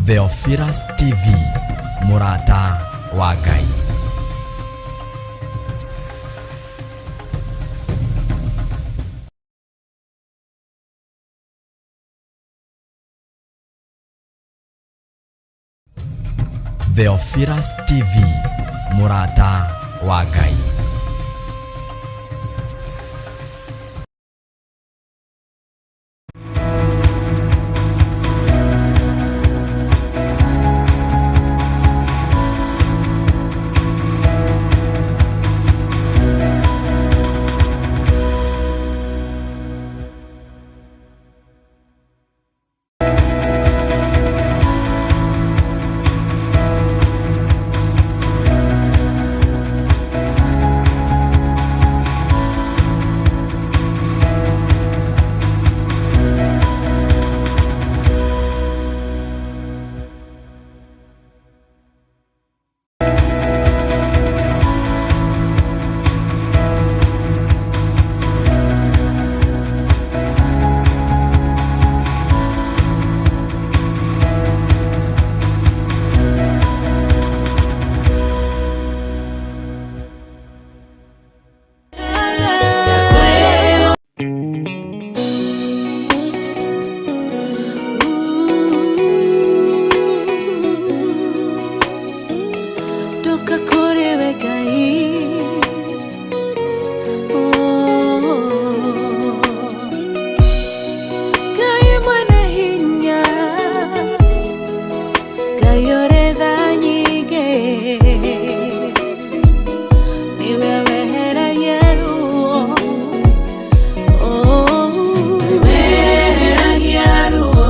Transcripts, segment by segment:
Theophilus TV, mũrata wa Ngai. Theophilus TV, mũrata wa Ngai. Ndoka kũrĩ we Ngai. Oh. Ngai mwene hinya, Ngai ũrĩ tha nyingĩ, nĩwe weheragia ruo. Oh. Weheragia ruo,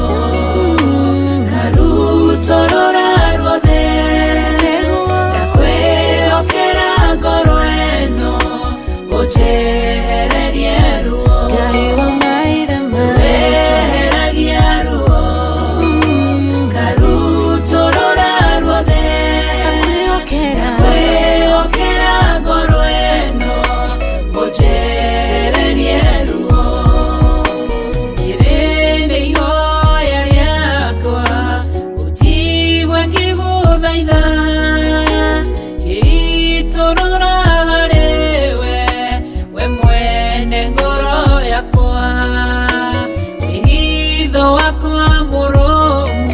karutũrũra ruothe. Ndakwĩhokera ngoro ĩno, ũnjehererie ruo. Ngai wa maithe maitũ. Weheragia ruo, karutũrũra ruothe. Ndakwĩhokera ngoro ĩno, ũnjehererie ruo. Rĩrĩ nĩ ihoya rĩakwa, ũnjigue ngĩgũthaitha, ngĩitũrũra harĩ we, we mwene ngoro yakwa. Wĩhitho wakwa mũrũmu,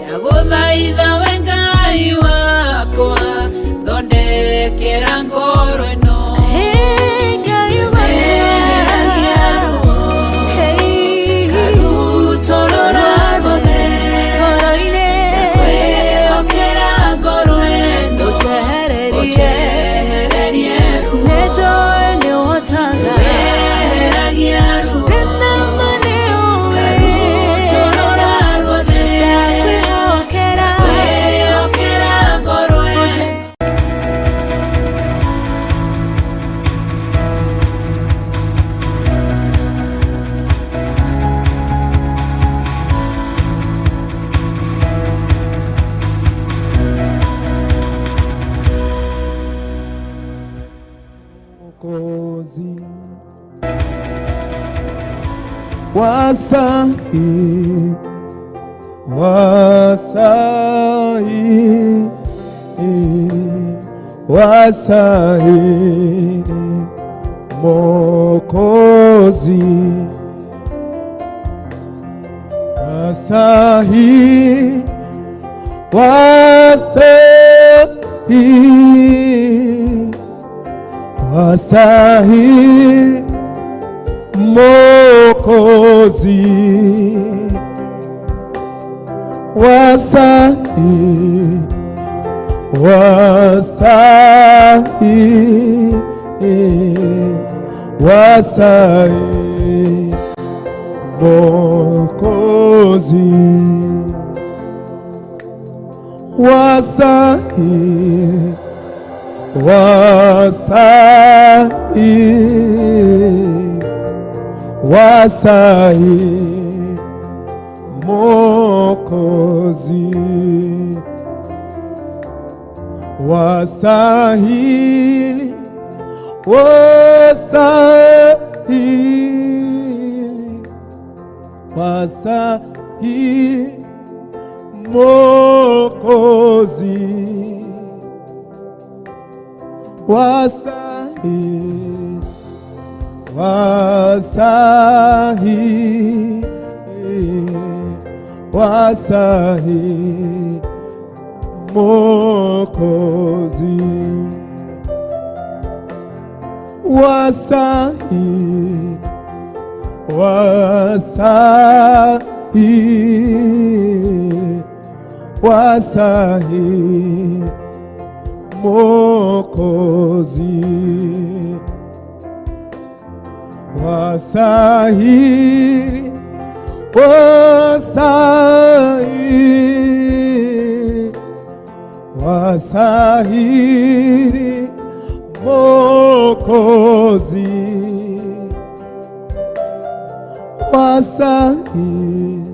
ndagũthaitha we Ngai wakwa, thondekera ngoro ĩno. Weheragia ruo, karutũrũra ruothe. Ndakwĩhokera ngoro ĩno, ũnjehererie ruo. Weheragia ruo, karutũrũra ruothe. Ndakwĩhokera ngoro ĩno. Mwokozi wasahi, wasahi, wasahi, Mwokozi wasahi, wasahi, wasahi, Mwokozi wasahi, wasahi, wasahi, Mwokozi wasahi, wasahi, wasahi, Mwokozi wasahili, wasahili, wasahili, Mwokozi, wastahili, wastahili, wastahili Mwokozi, wastahili, wastahili, wastahili Mwokozi, wastahili, wastahili, wastahili Mwokozi, wastahili,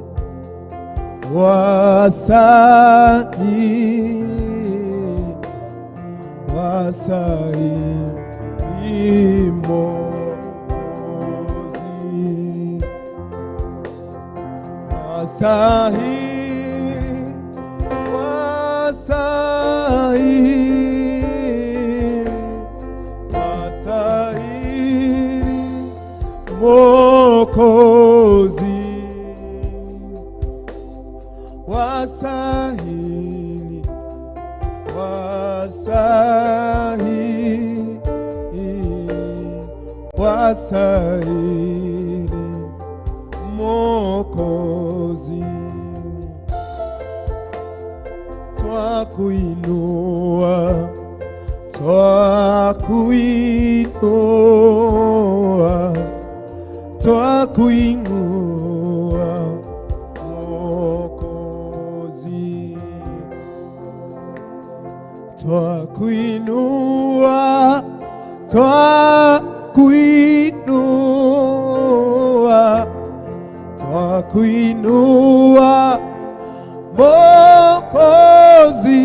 wastahili, wastahili Mwokozi, wastahili, wastahili, wastahili Mwokozi, wastahili, wastahili, wastahili Mwokozi, twakuinua, twakuinua, twakuinua Mwokozi, twakuinua, twakuinua, twakuinua Mwokozi,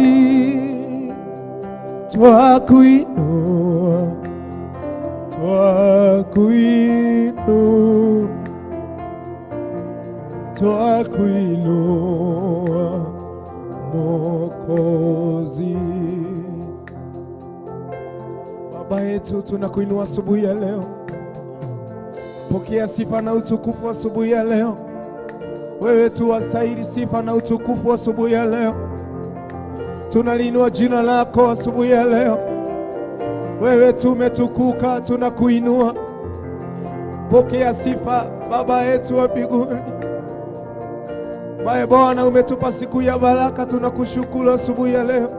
twakuinua, twakuinua, twakuinua Mwokozi. Baba yetu, tunakuinua asubuhi ya leo. Pokea sifa na utukufu asubuhi ya leo. Wewe tu wastahili sifa na utukufu asubuhi ya leo. Tunaliinua jina lako asubuhi ya leo. Wewe tu umetukuka, tunakuinua. Pokea sifa Baba yetu wa mbinguni. Bae Bwana, umetupa siku ya baraka, tunakushukuru asubuhi ya leo.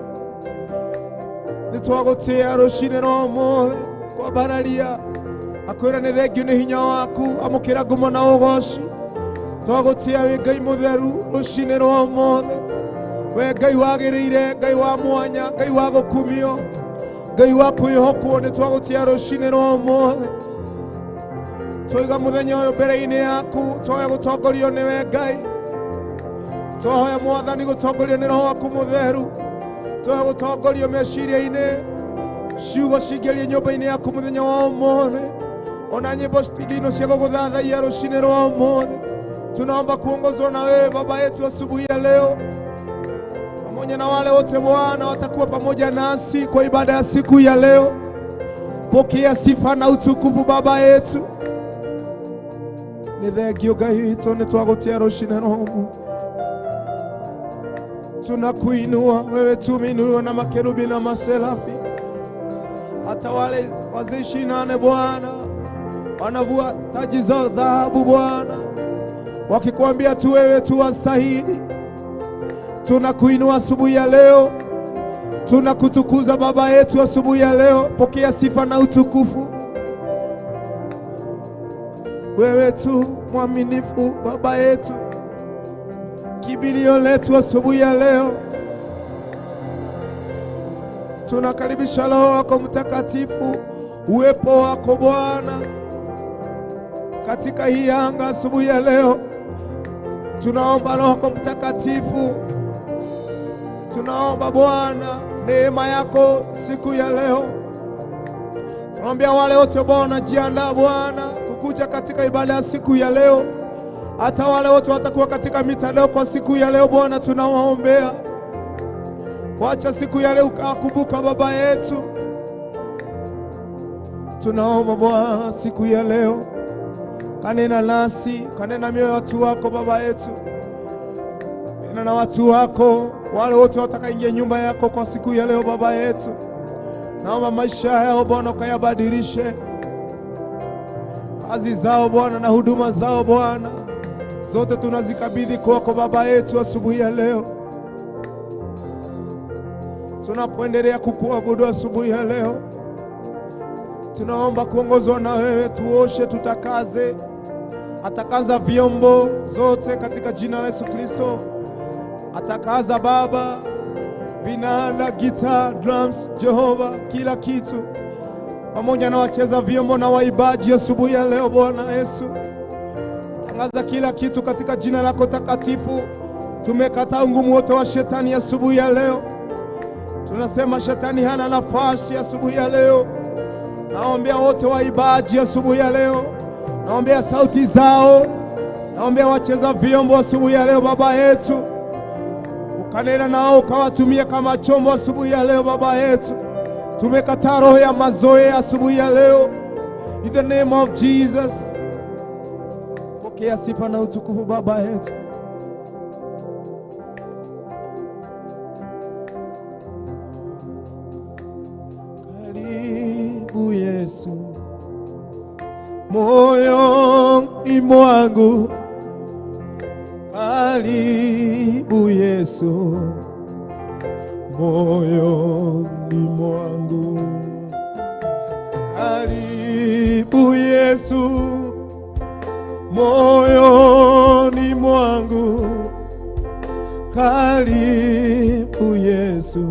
Nitwagũtĩa rũcinĩ rwa ũmũthĩ kwambararia akwĩra nĩ thengio nĩ hinya waku, amũkĩra ngumo na ũgoci. Twagũtĩa wĩ Ngai mũtheru rũcinĩ rwa ũmũthĩ, we Ngai wagĩrĩire, Ngai wa mwanya, Ngai wa gũkumio, Ngai wa kwĩhokwo. Nĩ twagũtĩa rũcinĩ rwa ũmũthĩ, twaiga mũthenya ũyũ mbere-inĩ yaku, twahoya gũtongorio nĩwe Ngai, twahoya Mwathani gũtongorio nĩ Roho waku mũtheru, twahoya gũtongorio meciria-inĩ, ciugo cingĩrie nyũmba-inĩ yaku mũthenya wa ũmũthĩ, ona nyĩmbo cingĩino cia gũgũthathaiya rũcinĩ rwa ũmũthĩ. Tunaomba kuongozwa na wewe Baba yetu asubuhi ya leo, pamoja na wale wote Bwana watakuwa pamoja nasi kwa ibada ya siku ya leo. Pokea sifa na utukufu Baba yetu. Nĩ thengio Ngai witũ, nĩ twagũtĩa rũcinĩ rwa ũmũthĩ. Tunakuinua wewe, tumeinuliwa na makerubi na maserafi, hata wale wazee 28 Bwana wanavua taji za dhahabu Bwana, wakikwambia tu wewe tu wastahili. Tunakuinua asubuhi ya leo, tunakutukuza Baba yetu asubuhi ya leo. Pokea sifa na utukufu. Wewe tu mwaminifu Baba yetu, kimbilio letu asubuhi ya leo. Tunakaribisha Roho wako Mtakatifu, uwepo wako Bwana katika hii anga asubuhi ya leo. Tunaomba Roho wako Mtakatifu, tunaomba Bwana neema yako siku ya leo. Tunaombea wale wote Bwana wanajiandaa Bwana kukuja katika ibada ya siku ya leo. Hata wale wote watakuwa katika mitandao kwa siku ya leo Bwana, tunawaombea. Wacha siku ya leo ukawakumbuka Baba yetu. Tunaomba Bwana siku ya leo, kanena nasi, kanena mioyo ya watu wako Baba yetu, nena na watu wako, wale wote watakaingia nyumba yako kwa siku ya leo Baba yetu. Naomba maisha yao Bwana ukayabadilishe, kazi zao Bwana na huduma zao Bwana, zote tunazikabidhi kwako Baba yetu asubuhi ya leo, tunapoendelea kukuabudu asubuhi ya leo, tunaomba kuongozwa na wewe, tuoshe, tutakaze, atakaza vyombo zote katika jina la Yesu Kristo. Atakaza Baba vinanda, guitar, drums, Jehova, kila kitu pamoja na wacheza vyombo na waimbaji asubuhi ya leo. Bwana Yesu, tangaza kila kitu katika jina lako takatifu. Tumekataa ungumu wote wa shetani asubuhi ya leo. Tunasema shetani hana nafasi asubuhi ya leo. Naombea wote waimbaji asubuhi ya leo, naombea sauti zao, naombea wacheza vyombo asubuhi ya leo. Baba yetu, ukanena nao ukawatumia kama chombo asubuhi ya leo. Baba yetu, tumekataa roho ya mazoea asubuhi ya leo. In the name of Jesus, pokea sifa na utukufu Baba yetu. Karibu Yesu moyoni mwangu, karibu Yesu moyoni mwangu, karibu Yesu moyoni mwangu, karibu Yesu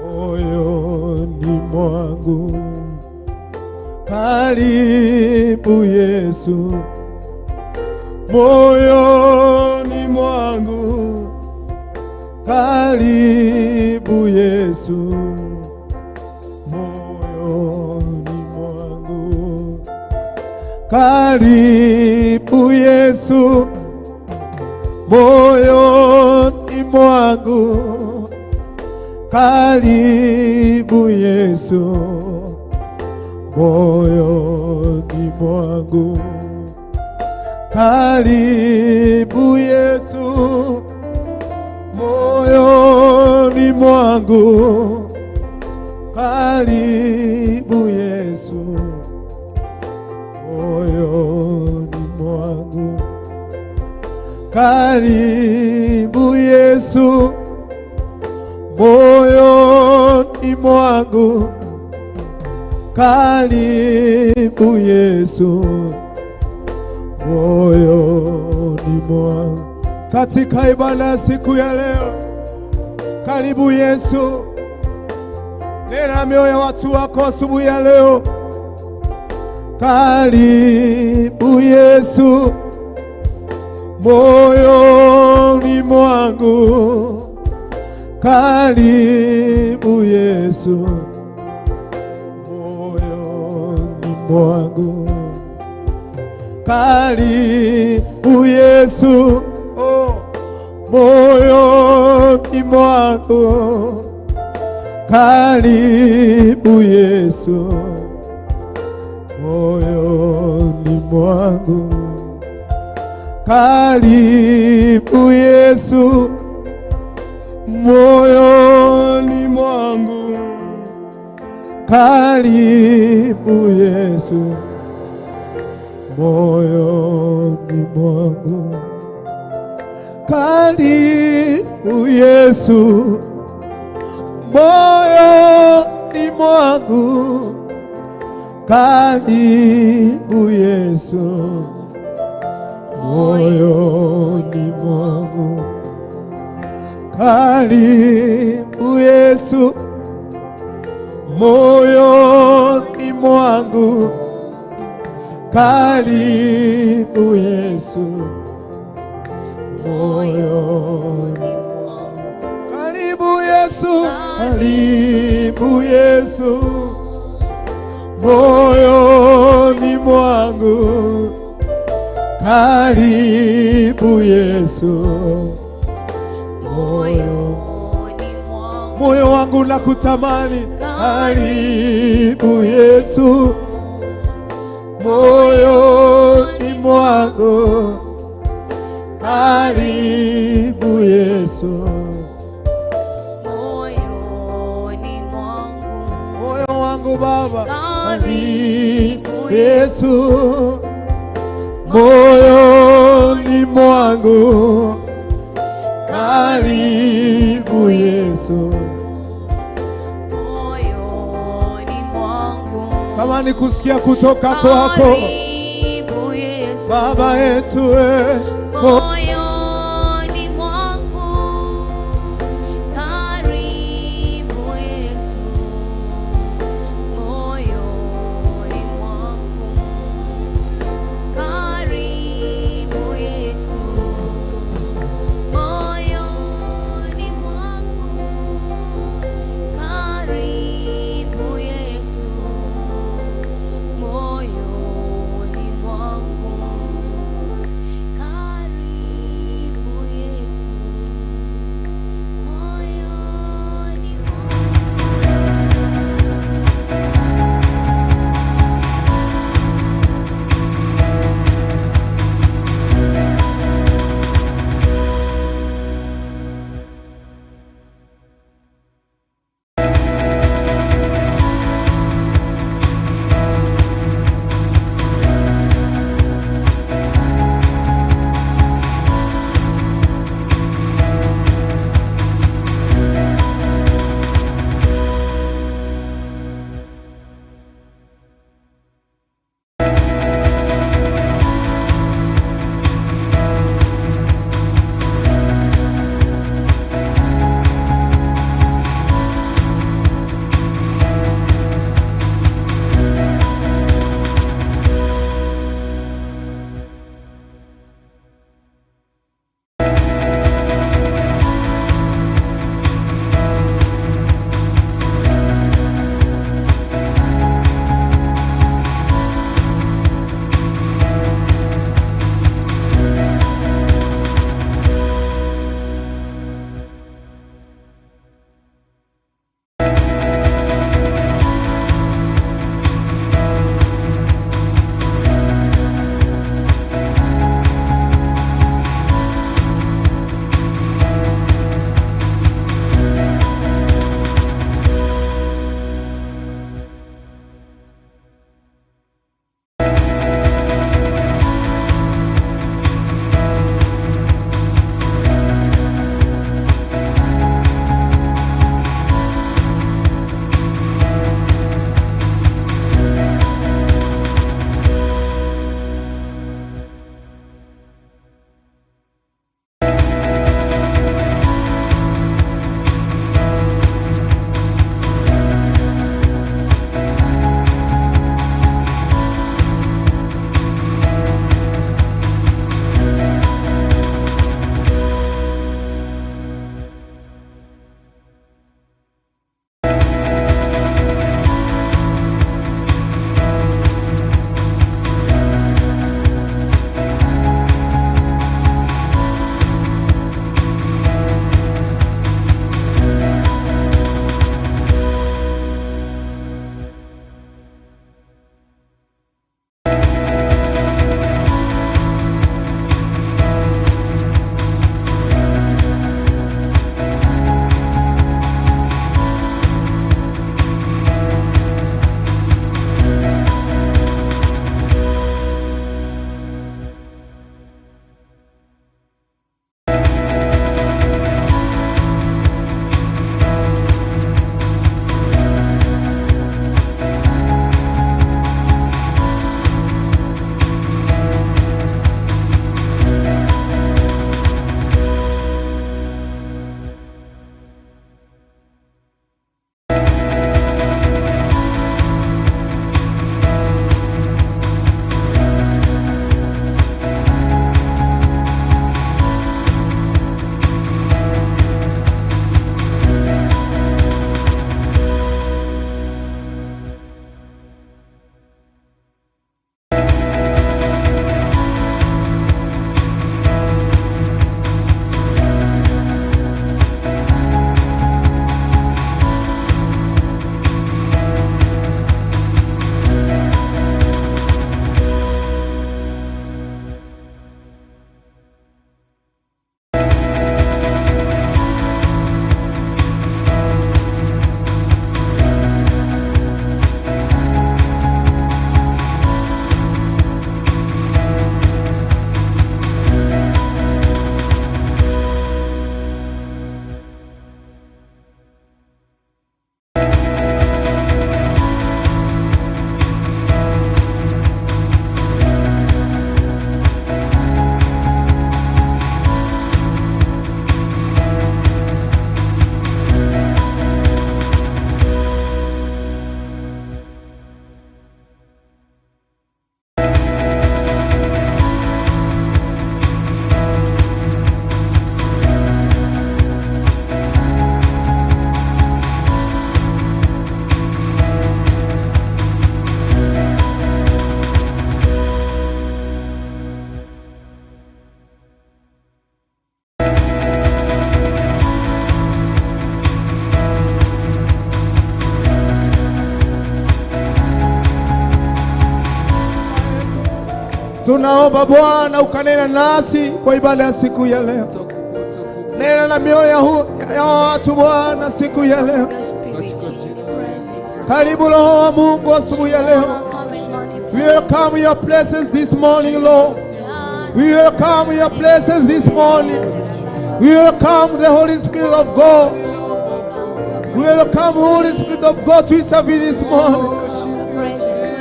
moyoni mwangu, karibu Yesu moyoni mwangu, karibu Yesu moyoni mwangu, karibu Yesu moyoni mwangu, karibu Yesu moyoni mwangu, karibu Yesu moyoni mwangu, karibu Yesu moyoni mwangu, karibu Yesu moyoni mwangu, karibu Yesu moyoni mwangu. Katika ibada ya siku ya leo, karibu Yesu, nena mioyo ya watu wako asubuhi ya leo. Karibu Yesu moyoni mwangu, karibu Yesu moyoni mwangu, karibu Yesu, oh, moyoni mwangu, karibu Yesu moyoni mwangu, karibu Yesu moyoni mwangu, karibu Yesu moyoni mwangu, karibu Yesu moyoni mwangu, karibu Yesu moyoni mwangu, karibu Yesu moyoni mwangu, karibu Yesu moyoni, karibu Yesu, karibu Yesu moyoni mwangu, Karibu Yesu, Moyoni mwangu. Moyo wangu nakutamani, karibu Yesu, moyoni mwangu, karibu Yesu, Moyoni mwangu. Moyo wangu Baba, Karibu karibu Yesu, moyoni mwangu, karibu Yesu. Moyoni mwangu. Tamani kusikia kutoka kwako. Karibu Yesu. Baba yetu we, Moyoni mwangu. Karibu Yesu. Moyoni mwangu. Karibu Yesu. Moyoni mwangu. Karibu Yesu. Moyoni mwangu. Karibu. Tunaomba Bwana ukanena nasi kwa ibada ya siku ya leo. Nena na mioyo ya watu Bwana siku ya leo. Karibu Roho wa Mungu asubuhi ya leo. We welcome your presence this morning, Lord. We welcome your presence this morning. We welcome the Holy Spirit of God. We welcome Holy Spirit of God to intervene this morning.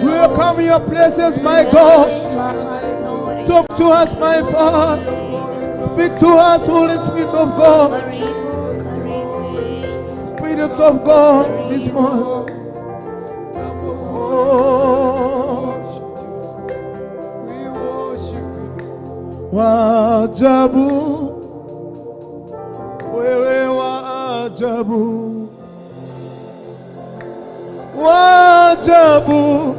We welcome your presence, my God. Talk to us, my Father. Speak to us, Holy Spirit of God. Spirit of God this morning. Oh. Waajabu, wewe waajabu, waajabu,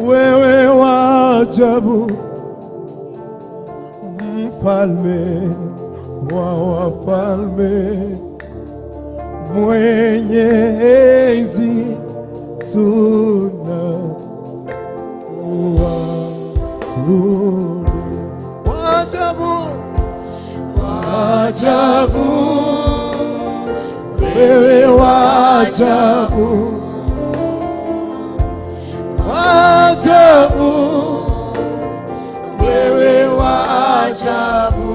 wewe waajabu, mfalme wa wafalme, mwenye enzi, tuna kuabudu. Waajabu, waajabu, wewe waajabu, waajabu, wewe waajabu,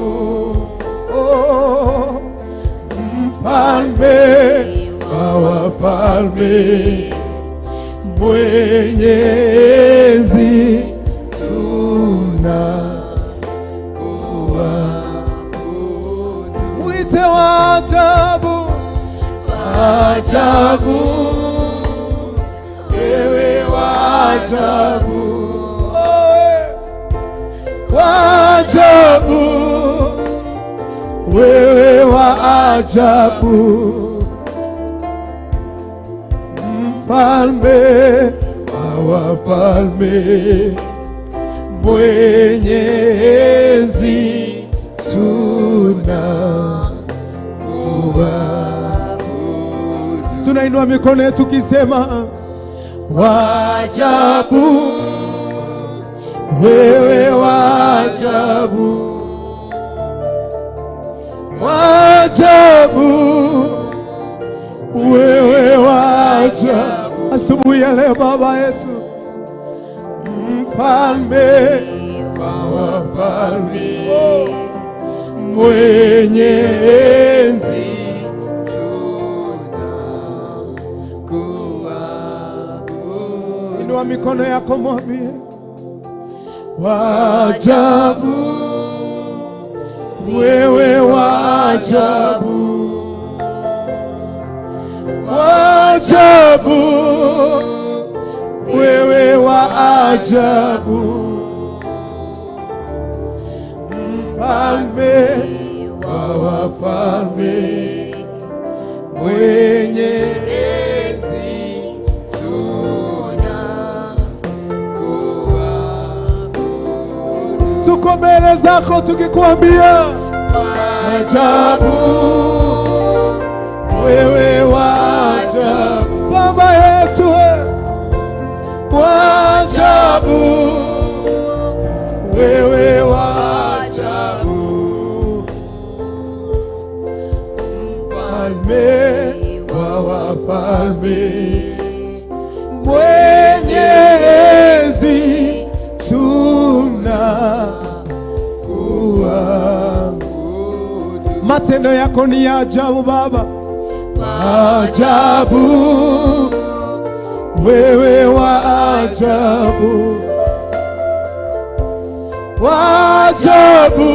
oh, mfalme wa wafalme, mwenye enzi, tuna kuabudu. Mwite waajabu, waajabu, wewe waajabu, oh, waajabu, wewe waajabu, mfalme wa wafalme, mwenye enzi, tuna kuabudu. Tunainua mikono yetu tukisema, waajabu, wewe waajabu, waajabu, wewe waajabu. Asubuhi ya leo Baba yetu, mfalme wa wafalme, mwenye enzi, Tunakuabudu. Inua mikono yako mwambie, waajabu, wewe waajabu, waajabu, wewe waajabu, mfalme wa wafalme, mwenye enzi, Tunakuabudu. Tuko mbele zako tukikwambia ajabu, wewe waajabu, Baba yetu, waajabu, wewe waajabu, mfalme wa wafalme, mwenye enzi, tunakuabudu. Matendo yako ni ya ajabu Baba, ajabu, wewe wa ajabu, wa ajabu,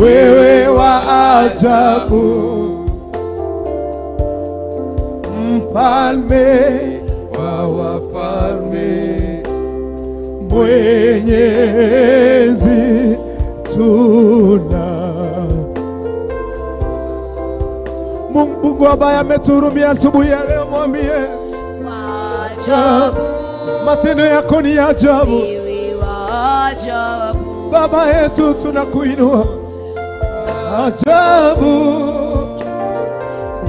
wewe wa ajabu, mfalme wa wafalme, mwenye enzi, tuna Mungu ambaye ametuhurumia asubuhi ya leo, mwambie Ajabu, matendo yako ni ya ajabu. wewe wa ajabu. Baba yetu, tunakuinua ajabu,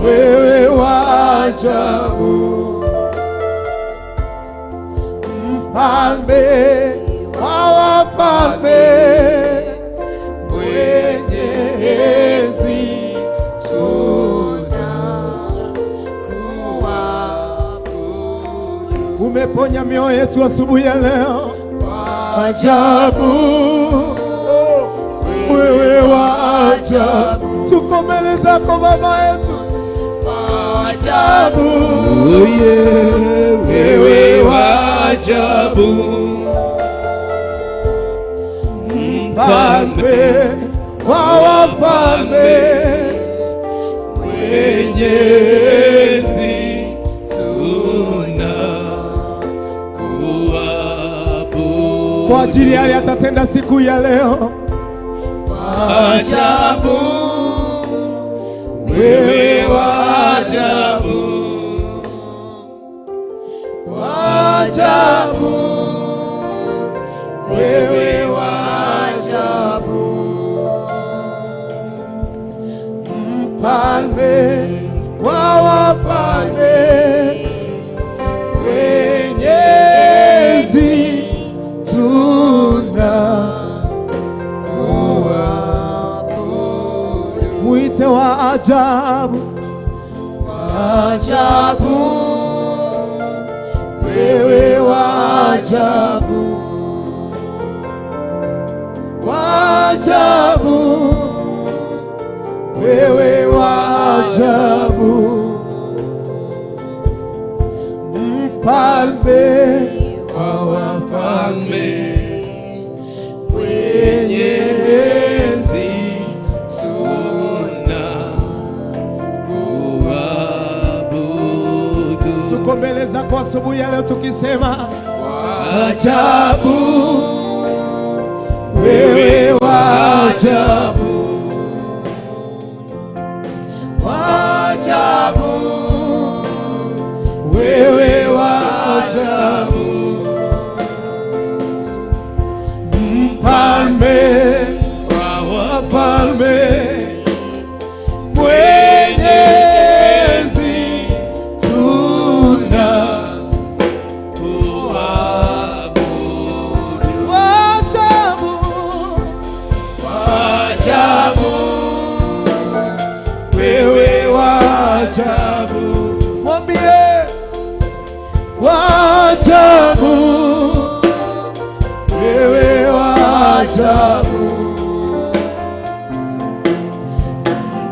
wewe wa ajabu, mfalme wa Mfalme wa wafalme, Mwenyezi, Tunakuabudu. Umeponya mioyo yetu asubuhi ya leo. Ajabu, wewe wa ajabu, tuko mbele zako Baba yetu. Ajabu, Wewe wa ajabu, Mfalme wa wafalme, Mwenyezi, tunakuabudu. Kwa ajili yale atatenda siku ya leo. Ajabu, wewe wa ajabu, Ajabu, wewe wa ajabu, Mfalme wa wafalme, Mwenyezi, tunakuabudu. Mwite wa ajabu, Ajabu, wewe wa ajabu, wa ajabu, wewe wa ajabu, Mfalme wa wafalme, Mwenyezi, tunakuabudu. Tuko mbele zako asubuhi ya leo tukisema ajabu, wewe wa ajabu, wa ajabu, wewe wa ajabu, Mfalme wa wafalme, Mwenyezi, tuna kuabudu. ajabu, Ajabu, wewe wa ajabu, mwambie wa ajabu, wewe wa ajabu,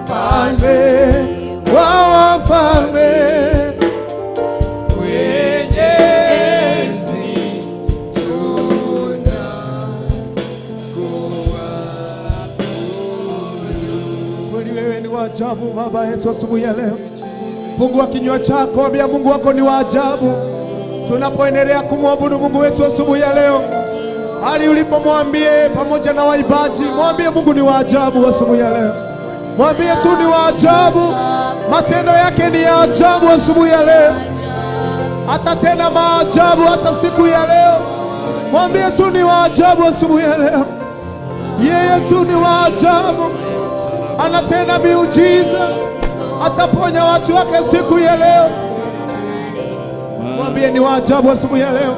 Mfalme wa wafalme, Mwenyezi, tunakuabudu. Kweli wewe ni wa ajabu Baba yetu asubuhi ya leo. Fungua kinywa chako, ambia Mungu wako ni wa ajabu. Tunapoendelea kumwabudu Mungu wetu asubuhi ya leo, hali ulipomwambie pamoja na waimbaji, mwambie Mungu ni wa ajabu asubuhi ya leo. Mwambie tu ni wa ajabu, matendo yake ni ya ajabu asubuhi ya leo. Atatenda maajabu hata siku ya leo. Mwambie tu ni wa ajabu asubuhi ya leo. Yeye tu ni wa ajabu, anatenda miujiza, ataponya watu wake siku ya leo. Mwambie ni wa ajabu asubuhi ya leo.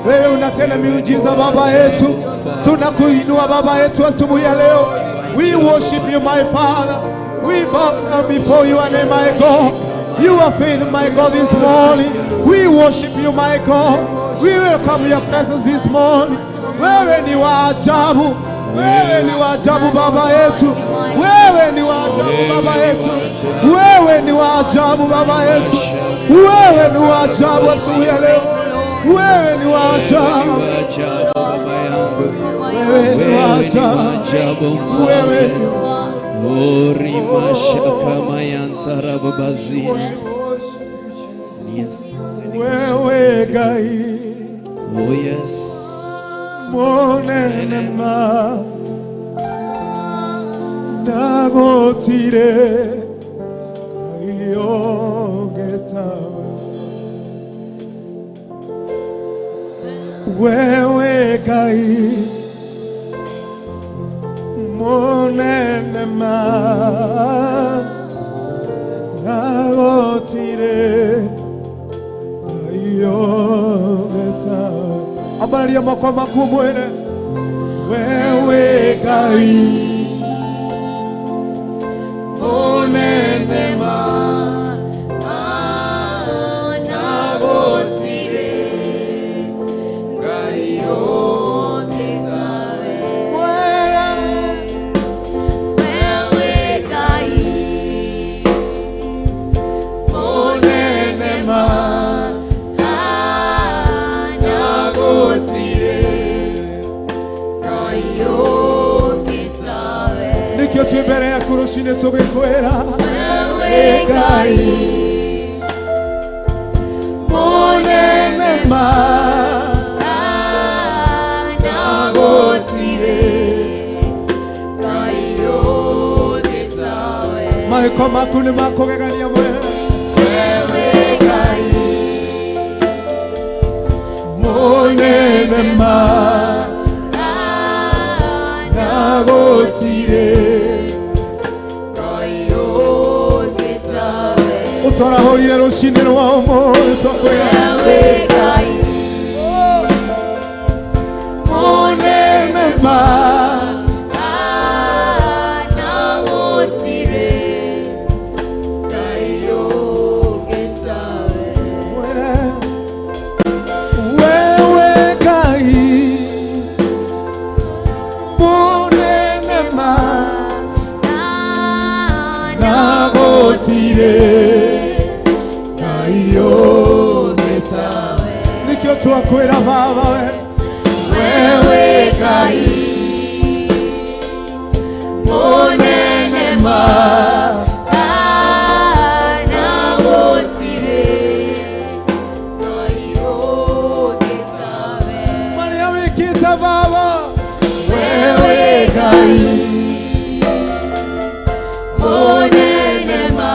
Wewe unatenda miujiza Baba yetu, tunakuinua Baba yetu asubuhi ya leo. We worship you, my Father. We bow down before you and my God. You are faithful, my God, this morning. We worship you, my God. We welcome your presence this morning. Wewe ni wa ajabu, wewe ni wa ajabu Baba yetu, wewe ni wa ajabu Baba yetu, wewe ni wa ajabu Baba yetu, wewe ni wa ajabu asubuhi ya leo, wewe ni wa ajabu, Ajabu Baba yangu, wewe ni wa wewe ni ajabu, wa ajabu wewe Mfalme. ni Ori mashaka mayantara babazi. Yes. Wewe Ngai Oh yes. Munene ma nagotire yogetawe wewe Ngai munene ma nagotire yogetawe. Ambararia moko maku mwĩre wewe Ngai mũnene ma na gũtirĩ Ngai ũngĩ tawe. Mwĩre Wewe Ngai mũnene ma na gũtirĩ Ngai ũngĩ tawe. Nĩkĩo twĩ mbere yaku rũcinĩ tũgĩkwĩra Wewe Ngai mũnene ma na gũtirĩ Ngai ũngĩ tawe. Mahĩko maku nĩ makũgegania mwĩre Wewe Ngai mũnene ma na gũtirĩ Ngai ũngĩ tawe. Ũtwarahũrire rũcinĩ rwa ũmũthĩ twakwĩra Wewe Ngai mũnene ma na gũtirĩ Ngai ũngĩ tawe. Mwĩre wewe Ngai mũnene ma Na gũtirĩ Ngai ũngĩ tawe. Nĩkĩo twakwĩra Baba we Wewe Ngai mũnene ma na gũtirĩ Ngai ũngĩ tawe. Marĩa wĩkĩte Baba Wewe Ngai mũnene ma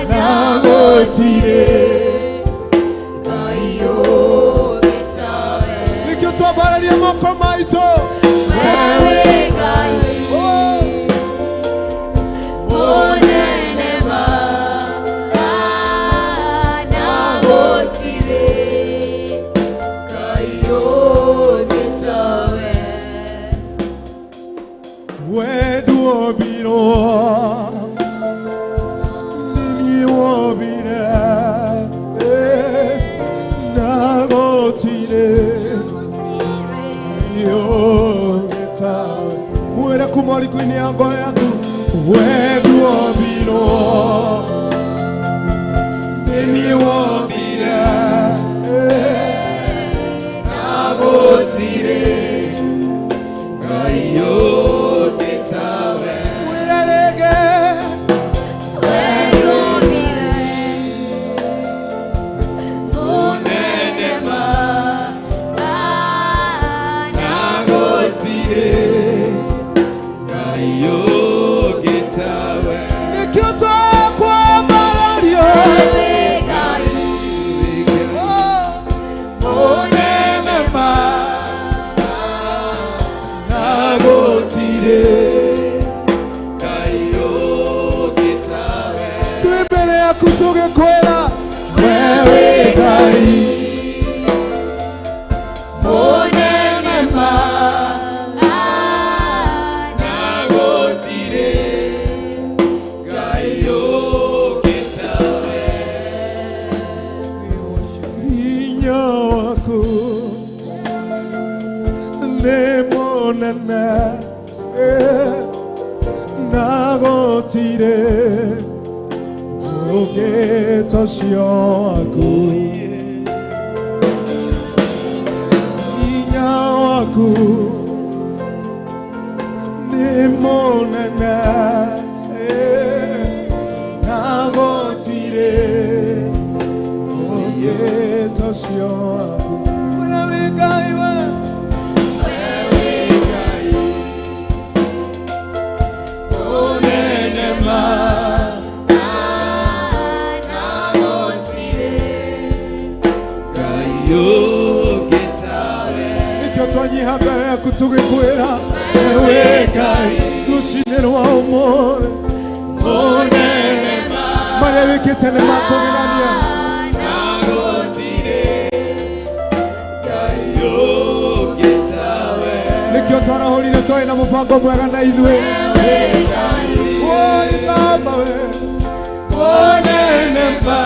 na gũtirĩ Ngai ũngĩ tawe. Nĩkĩo twambararia moko maitũ Wewe Ngai mũnene ma na gũtirĩ Ngai ũngĩ tawe. Wenduombirwo nĩ niĩ wombire na gũtirĩ Ngai ũngĩ tawe. Mwĩre kuma ũriku-inĩ ya ngoro yaku wenduombirwo nĩ niĩ wombire na gũtirĩ Ngai ũngĩ tawe. Mwĩre rĩngĩ Wenduombire mũnene ma na Gũtirĩ Ngai ũngĩ tawe. Nĩkĩo twakwambararia Wewe Ngai mũnene ma na gũtirĩ Ngai ũngĩ tawe. Twĩ mbere yaku tũgĩkwĩra wewe Ngai mũnene ma Na gũtirĩ Ngai ũngĩ tawe. Hinya waku nĩ mũnene na gũtirĩ ũngĩ ta ũcio waku. Hinya waku nĩ mũnene na gũtirĩ ũngĩ ta ũcio waku. Mwĩre wĩ Ngai we mũnene ma na gũtirĩ Ngai ũngĩ tawe. Nĩkĩo twanyiha mbere yaku tũgĩkwĩra wewe Ngai rũcinĩ rwa ũmũthĩ mũnene ma marĩa wĩkĩte nĩ makũgegania na Gũtirĩ Twatũrire twarĩ na mũbango mwega na ithuĩ. Oi Baba we, Mũnene ma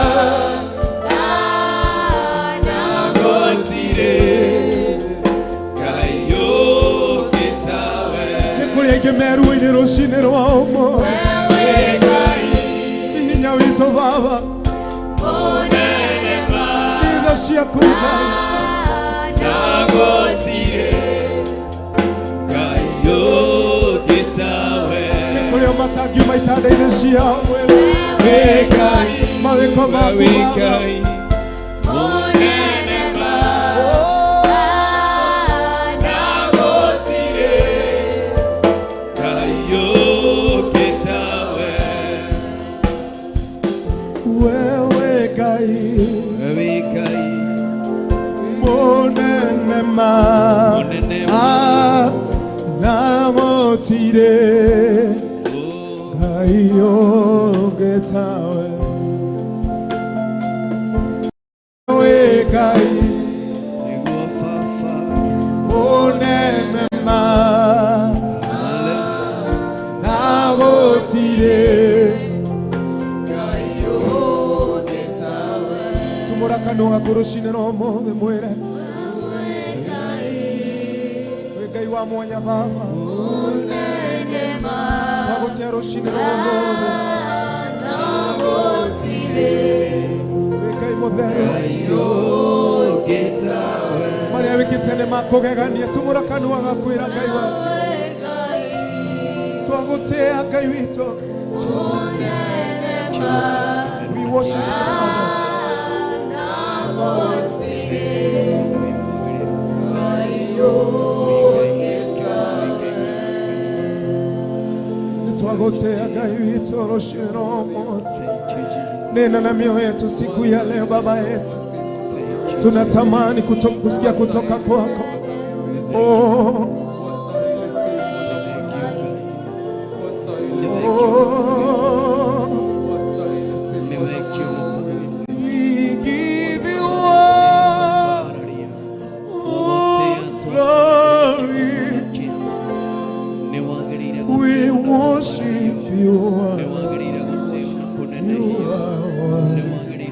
gũtirĩ Ngai ũngĩ tawe. Nĩ kũrĩ aingĩ meruo-inĩ rũcinĩ rwa ũmũthĩ. Ti hinya witũ Baba, nĩ tha ciaku Ngai. Na gũtirĩ Ngai ũngĩ tawe. Nĩ kũrĩ o matangiuma itanda-inĩ ciao Wĩ Ngai, mawĩko maku wĩ Baba. Ngai, mũnene ma na gũtirĩ Ngai ũngĩ tawe. Wewe Ngai Wĩ Ngai, mũnene ma mũnene na gũtirĩ Ngai ũngĩ tawe. Wewe Ngai nĩguo Baba. Mũnene ma na gũtirĩ. Tumũra kanua gaku rũcinĩ rwa ũmũthĩ mwĩre wĩ Ngai wa mwanya Baba, twagũtĩa rũcinĩ rwa ũmũthĩ. Wĩ Ngai mũtheru, marĩa wĩkĩte nĩ makũgegania. Tumũra kanua gaku ĩra Ngai wa twagũtĩa Ngai witũ. We worship you together. Nĩtwagũtĩa Ngai witũ rũcinĩ rwa ũmũthĩ. Nena na mioyo yetu siku ya leo Baba yetu, tunatamani kusikia kutoka kwako. Oh, oh. We give you all glory. We worship you. You are worthy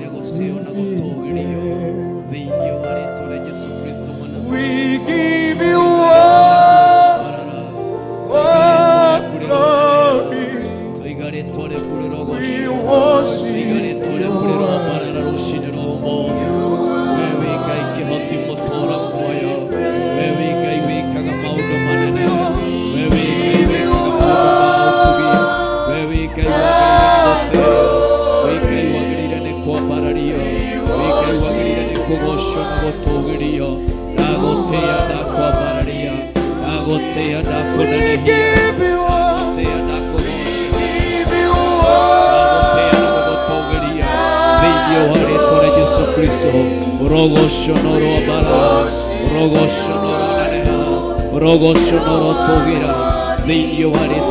to be praised. We give you all glory. We worship you. We give you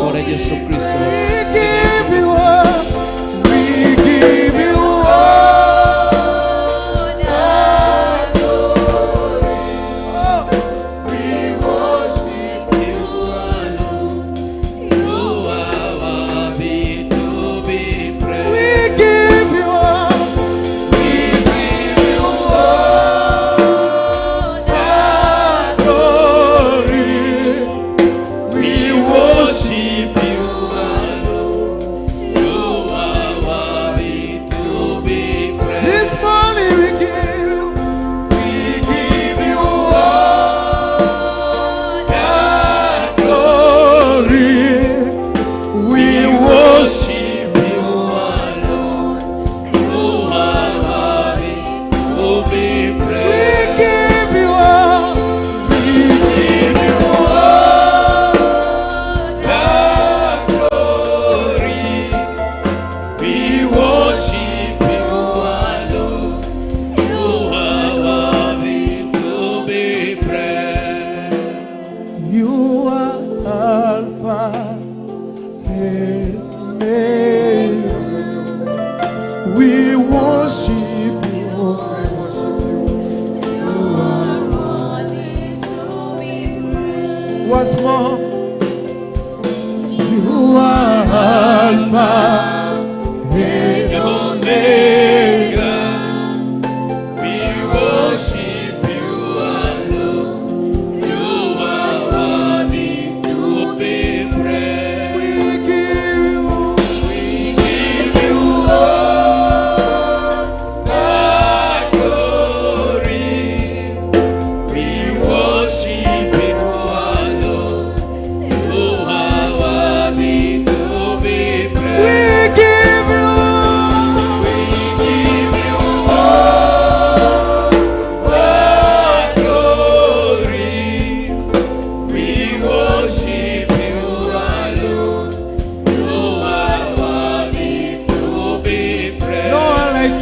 all, give you all. We give you all. We give you all. We worship You are worthy to be praised. We give you all. We give you all glory. We worship you alone.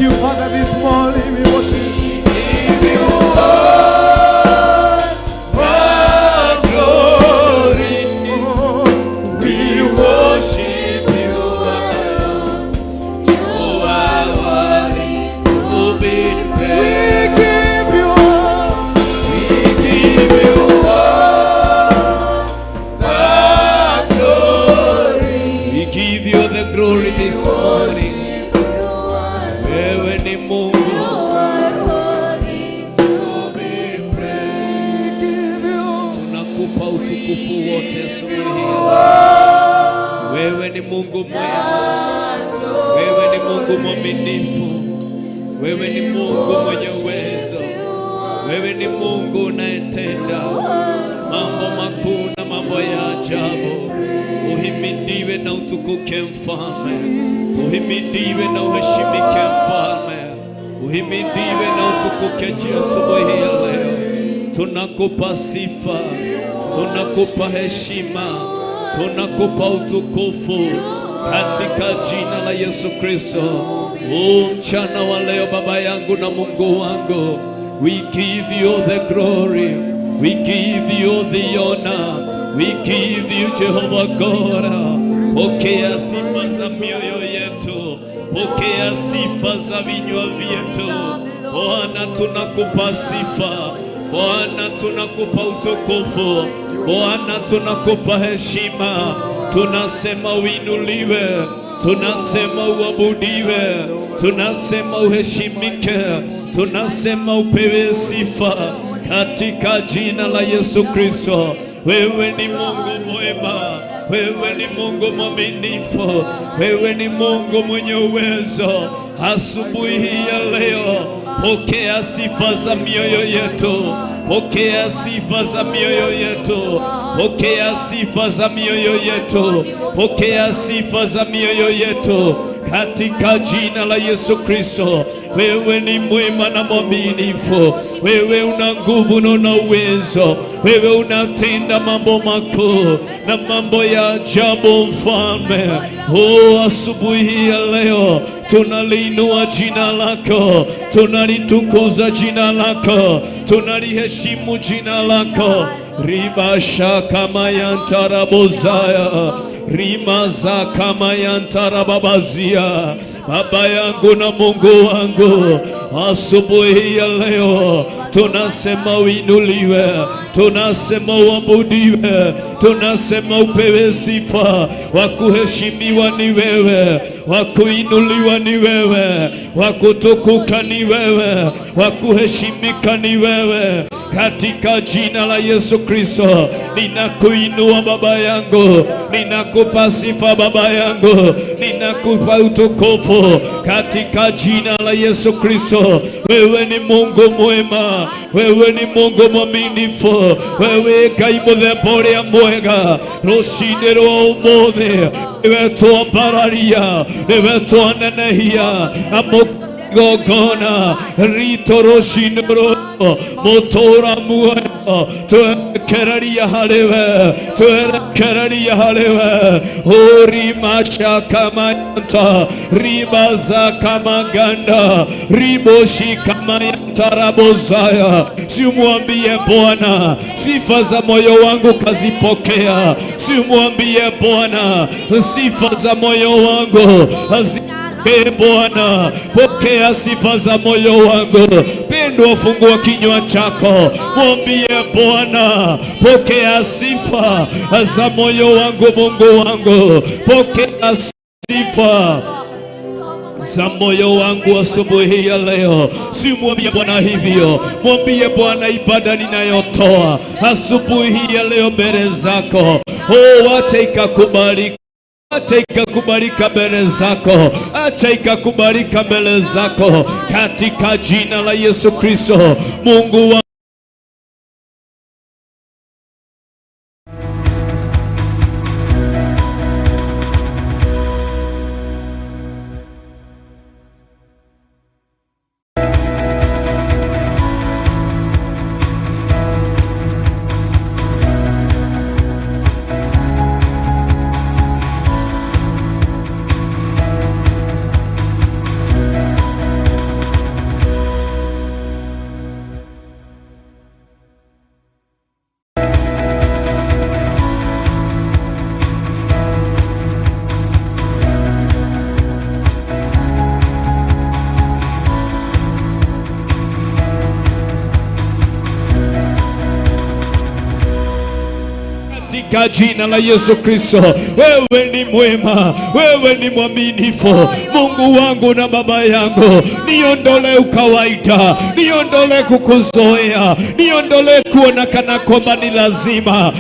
you, Father, this morning. We worship you. Give you all the glory. We worship you alone. You are worthy to be praised. We give you all. We give you all the glory. We give you the glory this morning. Wewe ni Mungu to be praised. We give you Tunakupa utukufu wote asubuhi hii. Wewe ni Mungu mwema, wewe ni Mungu mwaminifu, wewe ni Mungu mwenye uwezo, wewe ni Mungu unayetenda mambo makuu na mambo ya ajabu. Uhimidiwe na utukuke Mfalme, uhimidiwe na uheshimike Mfalme, uhimidiwe na utukuke asubuhi ya leo. Tunakupa sifa, tunakupa heshima, tunakupa utukufu katika jina la Yesu Kristo. Huu mchana wa leo, Baba yangu na Mungu wangu, we give you the glory, we give you the honor, we give you Jehovah God. Pokea sifa za mioyo yetu, pokea sifa za vinywa vyetu. Bwana, tunakupa sifa. Bwana, tunakupa utukufu. Bwana, tunakupa heshima. Tunasema uinuliwe, tunasema uabudiwe, tunasema uheshimike, tunasema upewe sifa katika jina la Yesu Kristo. Wewe ni Mungu mwema, wewe ni Mungu mwaminifu, wewe ni Mungu mwenye uwezo. Asubuhi hii ya leo, pokea sifa za mioyo yetu, pokea sifa za mioyo yetu, pokea sifa za mioyo yetu, pokea sifa za mioyo yetu katika jina la Yesu Kristo. Wewe ni mwema na mwaminifu, wewe una nguvu na una uwezo, wewe unatenda mambo makuu na mambo ya ajabu, Mfalme. Oh, asubuhi hii ya leo tunaliinua jina lako, tunalitukuza jina lako, tunaliheshimu jina lako. Ribasha kama yantarabozaya rimaza kama yantarababazia. Baba yangu na Mungu wangu, asubuhi ya leo tunasema uinuliwe, tunasema uabudiwe, tunasema upewe sifa. Wa kuheshimiwa ni wewe, wa kuinuliwa ni wewe, wa kutukuka ni wewe, wa kuheshimika ni wewe. Katika jina la Yesu Kristo ninakuinua Baba yangu, ninakupa sifa Baba yangu, ninakupa utukufu katika jina la Yesu Kristo. Wewe ni Mungu mwema, wewe ni Mungu mwaminifu, wewe Ngai mũthemba ũrĩa mwega. Rũcinĩ rwa ũmũthĩ nĩwe twambararia, nĩwe twanenehia na gongona ritũ rũcinĩ rũrũ mũtũra muoyo twerekereria harĩ we, twerekereria harĩ we. Urimashakamayanta rimazakamaganda riboshikamayanta. Simwambie Bwana sifa za moyo wangu kazipokea, simwambie Bwana sifa za moyo wangu. E Bwana, pokea sifa za moyo wangu. Pendwa, fungua kinywa chako, mwambie Bwana, pokea sifa za moyo wangu, Mungu wangu, pokea sifa za moyo wangu asubuhi ya leo. Simwambie Bwana hivyo, mwambie Bwana ibada ninayotoa asubuhi ya leo mbele zako, oh, wacha ikakubalika. Acha ikakubalika mbele zako, acha ikakubalika mbele zako, katika jina la Yesu Kristo, Mungu wa katika jina la Yesu Kristo. Wewe ni mwema, wewe ni mwaminifu, Mungu wangu na Baba yangu. Niondole ukawaida, niondole kukuzoea, niondole kuona kana kwamba ni lazima.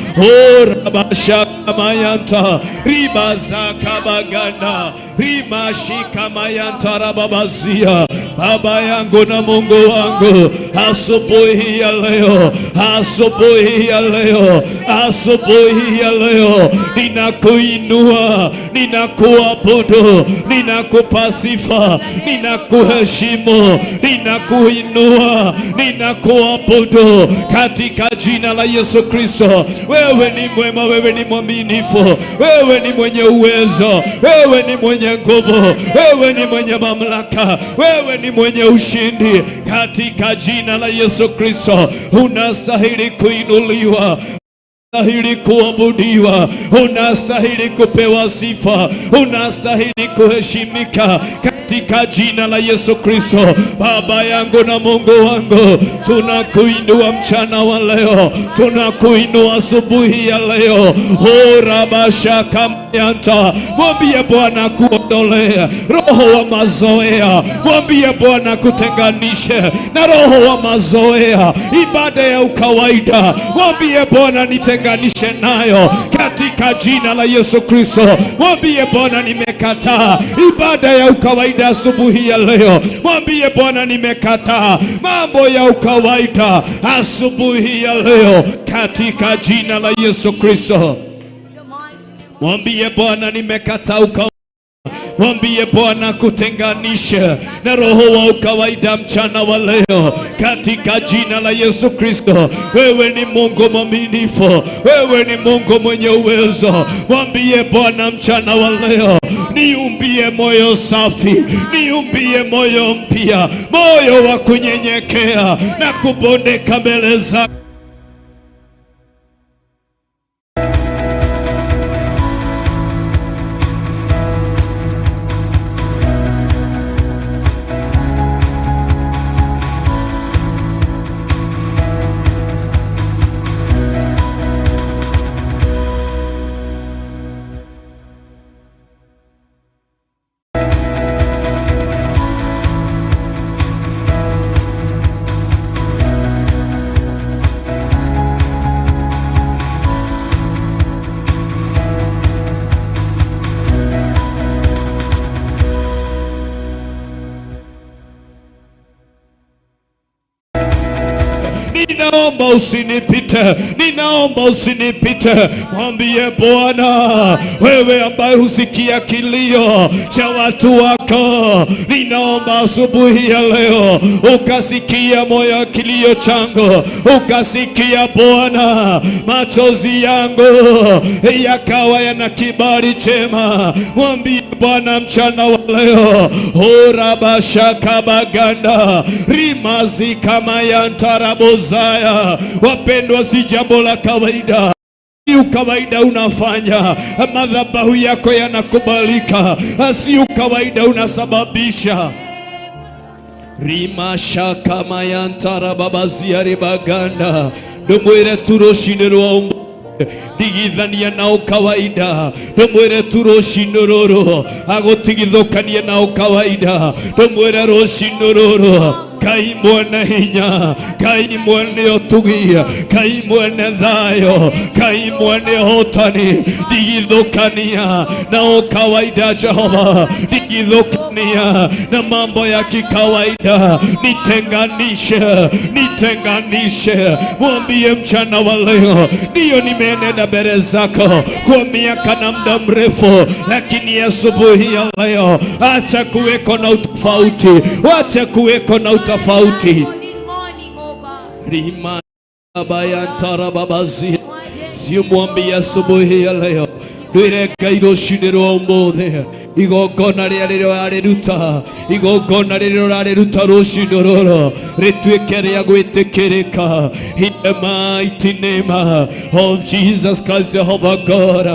Rabashakamayanta ribazakabaganda rimashikamayanta rababazia. Baba yangu na Mungu wangu, asubuhi ya leo, asubuhi ya leo, asubuhi ya leo, ninakuinua, ninakuabudu, ninakupa sifa, ninakuheshimu, ninakuinua, ninakuabudu katika jina la Yesu Kristo. Wewe ni mwema, wewe ni mwaminifu, wewe ni mwenye uwezo, wewe ni mwenye nguvu, wewe ni mwenye mamlaka, wewe ni mwenye ushindi. Katika jina la Yesu Kristo, unastahili kuinuliwa, unastahili kuabudiwa, unastahili kupewa sifa, unastahili kuheshimika katika jina la Yesu Kristo. Baba yangu na Mungu wangu, tunakuinua mchana wa leo, tunakuinua asubuhi ya leo. Rabashakamayanta, mwambie Bwana kuondolea roho wa mazoea, mwambie Bwana kutenganishe na roho wa mazoea, ibada ya ukawaida, mwambie Bwana nitenganishe nayo katika jina la Yesu Kristo. Mwambie Bwana nimekataa ibada ya ukawaida asubuhi ya leo. Mwambie Bwana nimekataa mambo ya ukawaida asubuhi ya leo katika jina la Yesu Kristo. Mwambie Bwana nimekataa ukawaida. Mwambie Bwana kutenganisha na roho wa ukawaida mchana wa leo katika jina la Yesu Kristo. Wewe ni Mungu mwaminifu, wewe ni Mungu mwenye uwezo. Mwambie Bwana mchana wa leo, niumbie moyo safi, niumbie moyo mpya, moyo wa kunyenyekea na kubondeka mbele zako. Ninaomba usinipite, ninaomba usinipite. Mwambie Bwana, wewe ambaye husikia kilio cha watu wako, ninaomba asubuhi ya leo ukasikia moyo kilio changu, ukasikia Bwana machozi yangu yakawa yana kibali chema. Mwambie Bwana mchana wa leo, urabashakabaganda rimazi kama yantarabozaya. Wapendwa, si jambo la kawaida. Si ukawaida unafanya madhabahu yako yanakubalika, si ukawaida unasababisha rimashakamayantarababaziaribaganda ndumwire turucinĩ rwa ũmũthĩ ndigithania na ukawaida, ndumwire tu rũcinĩ rũrũ agũtigithũkanie na ukawaida, ndumwire rũcinĩ rũrũ Ngai mwene hinya, Ngai mwene ũtugi, Ngai mwene thayũ, Ngai mwene ũhotani, ndigithũkania na ukawaida Jehova, ndigithũkania na mambo ya kikawaida, nitenganishe, nitenganishe. Mwambie mchana wa leo, ndiyo nimeenenda mbele zako kwa miaka na muda mrefu, lakini asubuhi ya leo acha kuweko na utofauti, wacha kuweko na utofauti. Rima bayantara babazi, simwambie asubuhi ya leo, Ndwĩre Ngai rũcinĩ rwa ũmũthĩ, igongona rĩrĩa rĩrĩa ũrarĩruta, igongona rĩrĩa ũrarĩruta rũcinĩ rũrũ rĩtuĩke rĩa gwĩtĩkĩrĩka. In the mighty name of Jesus Christ, Jehovah God.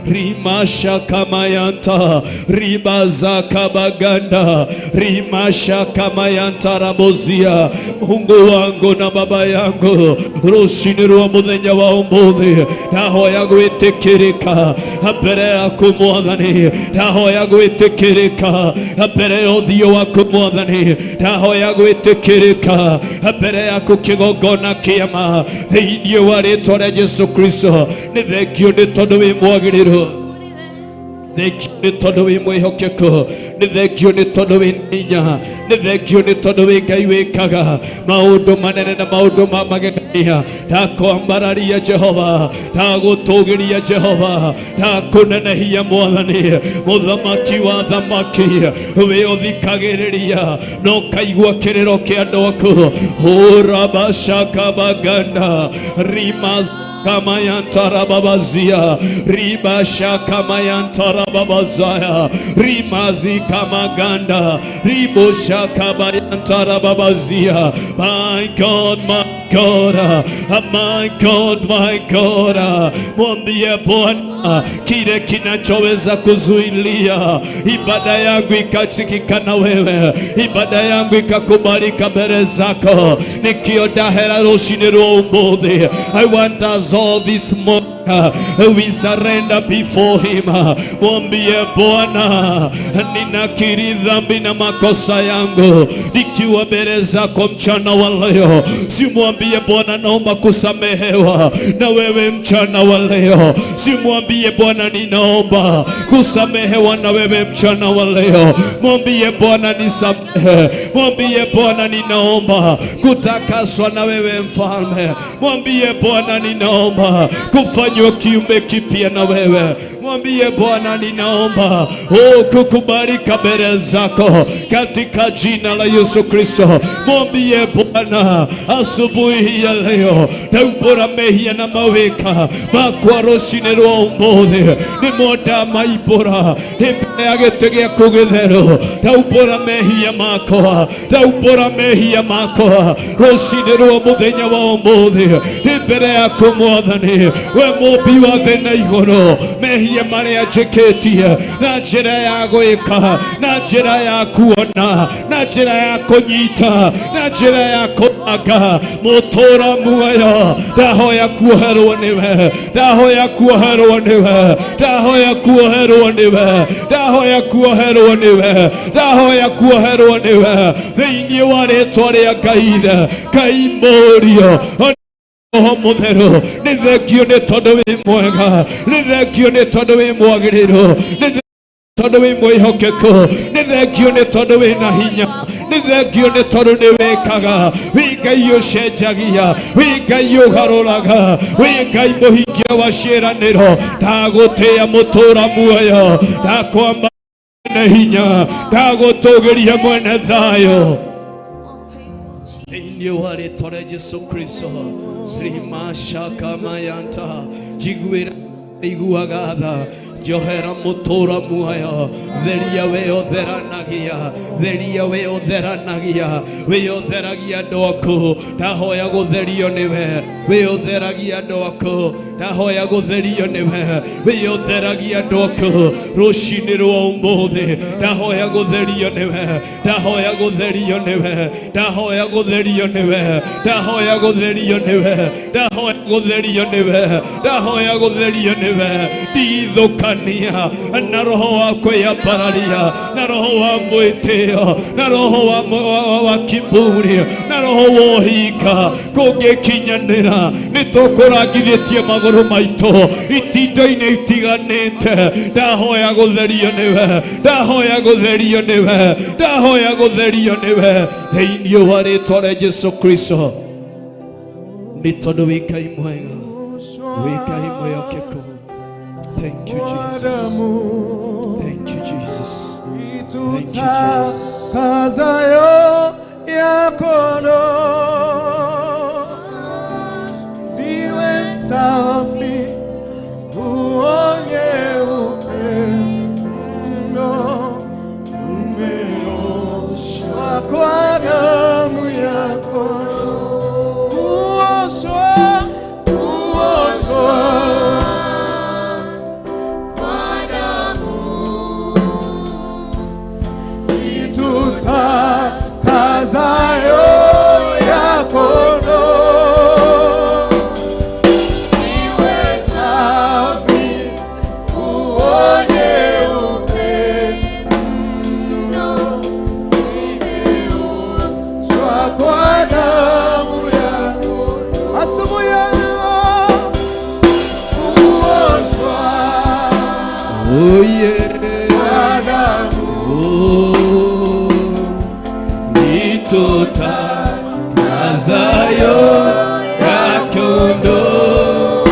Rimasha kamayanta ribaza kabaganda rimasha kamayanta rabozia. Mungu wangu na baba yangu, rũcinĩ rwa mũthenya wa ũmũthĩ ndahoya gwĩtĩkĩrĩka mbere yaku Mwathani, ndahoya gwĩtĩkĩrĩka mbere ya ũthiũ waku Mwathani, ndahoya gwĩtĩkĩrĩka mbere yaku kĩgongona kĩama thĩinĩ wa rĩtwa rĩa Jesu Kristo. Nĩ thengio nĩ tondũ wĩ mwagĩrĩru, thengio nĩ tondũ wĩ mwĩhokeku, nĩ thengio nĩ tondũ wĩ hinya, nĩ thengio nĩ tondũ wĩ Ngai wĩkaga maũndũ manene na maũndũ ma magegania. Ndakwambararia Jehova, ndagũtũgĩria Jehova, ndakũnenehia Mwathani, mũthamaki wa thamaki, wĩ ũthikagĩrĩria na ũkaigua kĩrĩro kĩa andũ aku. Urabashakabaganda rimas kamayantara babazia ribasha kamayantara babazaya rimazi kamaganda ribosha kabayantara babazia. My God, my God, my God, my God, mwambie Bwana kile kinachoweza kuzuilia ibada yangu ikasikika na wewe, ibada yangu ikakubalika mbele zako, nikiodahera rũcinĩ rwa ũmũthĩ. I want us all this morning, we surrender before him. Mwambie Bwana, ninakiri dhambi na makosa yangu nikiwa mbele zako mchana wa leo. Simwambie Bwana, naomba kusamehewa na wewe mchana wa leo. Simwambie Bwana, ninaomba kusamehewa na wewe mchana wa leo. Mwambie Bwana, nisamehe. Mwambie Bwana, ninaomba kutakaswa na wewe mfalme. Mwambie Bwana, ninaomba kufanywa kiumbe kipya na wewe. Mwambie Bwana, ninaomba kukubalika mbele zako katika jina la Yesu Kristo. Mwambie Bwana asubuhi ya leo, ndaubũra mehia na mawĩka makwa rũcinĩ rwa ũmũthĩ, nĩmo ndamaimbũra ndĩ mbere ya gĩtĩ gĩaku gĩtheru. Ndaubũra mehia makwa, ndaubũra mehia makwa rũcinĩ rwa mũthenya wa ũmũthĩ, ndĩ mbere yaku Mwathani, we mũmbi wa thĩ na igũrũ. Mehia marĩa njĩkĩtie na njĩra ya gwĩka, na njĩra ya kuona, na njĩra ya kũnyita, na njĩra ya kũanga mũtũra muoyo, ndahoya kuoherwo nĩwe, ndahoya kuoherwo nĩwe, ndahoya kuoherwo nĩwe, ndahoya kuoherwo nĩwe, ndahoya kuoherwo nĩwe thĩinĩ wa rĩtwa rĩa Ngai Ithe, Ngai Mũriũ, Roho Mũtheru. Nĩ thengio nĩ tondũ wĩ mwega, nĩ thengio nĩ tondũ wĩ mwagĩrĩru, nĩ tondũ wĩ mwĩhokeku, nĩ thengio nĩ tondũ wĩ na hinya, nĩ thengio nĩ tondũ nĩ wĩkaga. Wĩ Ngai ũcenjagia, wĩ Ngai ũgarũraga, wĩ Ngai mũhingia wa ciĩranĩro. Ndagũtĩĩa mũtũra muoyo, ndakwamba na hinya, ndagũtũgĩria mwene thayũ thĩinĩ wa rĩtwa rĩa Jesu Kristo. Rimashakamayanta njiguĩra iguaga tha, njohera mũtũra muoyo, theria we ũtheranagia, theria we ũtheranagia, we ũtheragia andũ aku, ndahoya gũtherio nĩwe. We ũtheragia andũ aku, ndahoya gũtherio nĩwe. We ũtheragia andũ aku rũcinĩ rwa ũmũthĩ, ndahoya gũtherio nĩwe, ndahoya gũtherio nĩwe, ndahoya gũtherio nĩwe, ndahoya gũtherio nĩwe, ndahoya gũtherio nĩwe, ndahoya gũtherio nĩwe. Ndigithũkania na roho wa kwĩyambararia, na roho wa mwĩtĩo, na roho wa kiburi, na roho wa ũhinga. Kũngĩkinyanĩra nĩ tũkũrangithĩtie magũrũ maitũ itindo-inĩ itiganĩte. Ndahoya gũtherio nĩwe, ndahoya gũtherio nĩwe, ndahoya gũtherio nĩwe thĩinĩ wa rĩtwa rĩa Jesu Kristo. Nĩ tondũ wĩ Ngai mwega, wĩ Ngai mwĩhokeku. Thank you, Jesus. Thank you, Jesus. Thank you, Jesus. Kazayo ya kondoo ziwe safi, nguo nyeupe. Oh, itutakazayo ya kondoo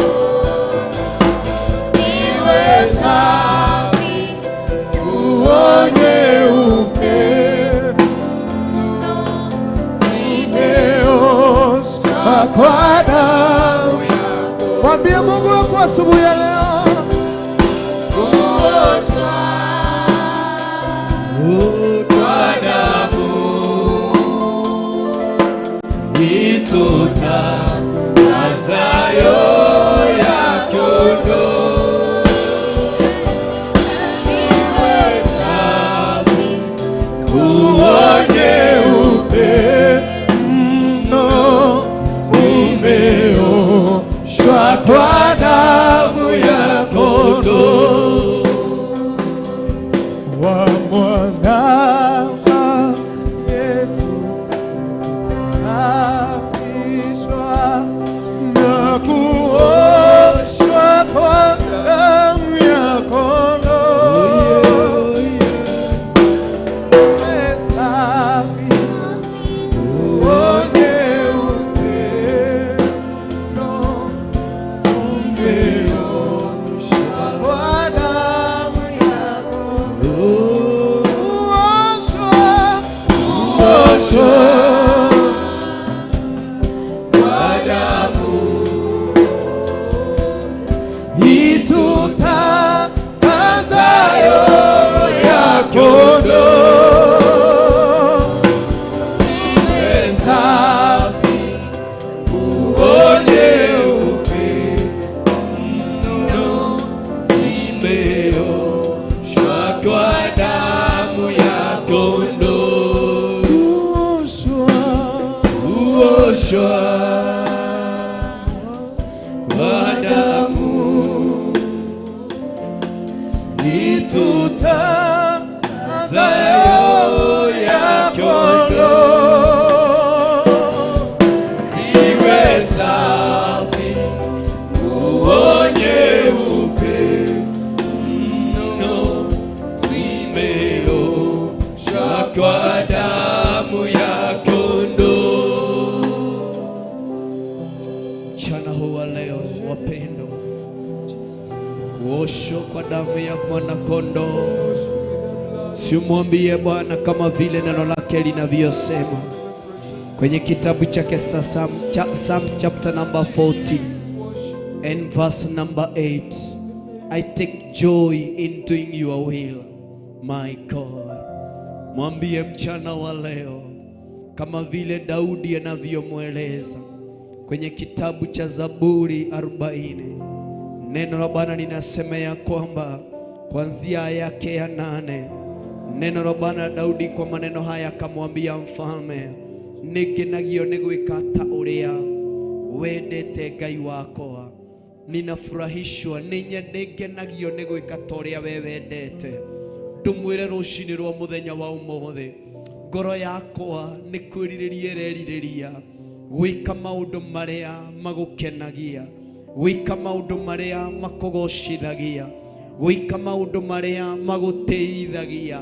Nguo nyeupe imeoshwa kwa damu. Mwambie Mungu wako asubuhi ya leo, kwa damu itutakazayo ya kondoo nguo nyeupe mno umeoshwa kwa damu ya kondoo wa mwana Yesu safishwa na kuoshwa kwa damu ya kondoo. Safi, nguo nyeupe mno umeoshwa kwa damu ya kondoo. Kuoshwa, kuoshwa kwa damu itutakazayo ya kondoo. Safi, nguo nyeupe mno imeoshwa kwa damu ya kondoo. Kuoshwa, Kuoshwa kwa damu itutakazayo ya kondoo. ziwe safi, nguo nyeupe mno zimeoshwa kwa damu ya kondoo. Mchana huu wa leo, wapendwa, kuoshwa kwa damu ya mwana kondoo. Simwambie Bwana kama vile neno lake linavyosema kwenye kitabu chake Psalms chapter number 40 and verse number 8. I take joy in doing your will, my God. Mwambie mchana wa leo kama vile Daudi anavyomweleza kwenye kitabu cha Zaburi 40. Neno la Bwana linasema ya kwamba kuanzia aya yake ya 8, neno la Bwana Daudi kwa maneno haya akamwambia mfalme, nĩngenagio nĩ gwĩka ta ũrĩa wendete Ngai wakwa, ninafurahishwa nĩngenagio nĩ gwĩka ta ũrĩa we wendete. Ndũmwĩre rũcinĩ rwa mũthenya wa ũmũthĩ, ngoro yakwa nĩ kwĩrirĩria ĩrerirĩria gwĩka maũndũ marĩa magũkenagia, gwĩka maũndũ marĩa makũgocithagia, gwĩka maũndũ marĩa magũtĩithagia,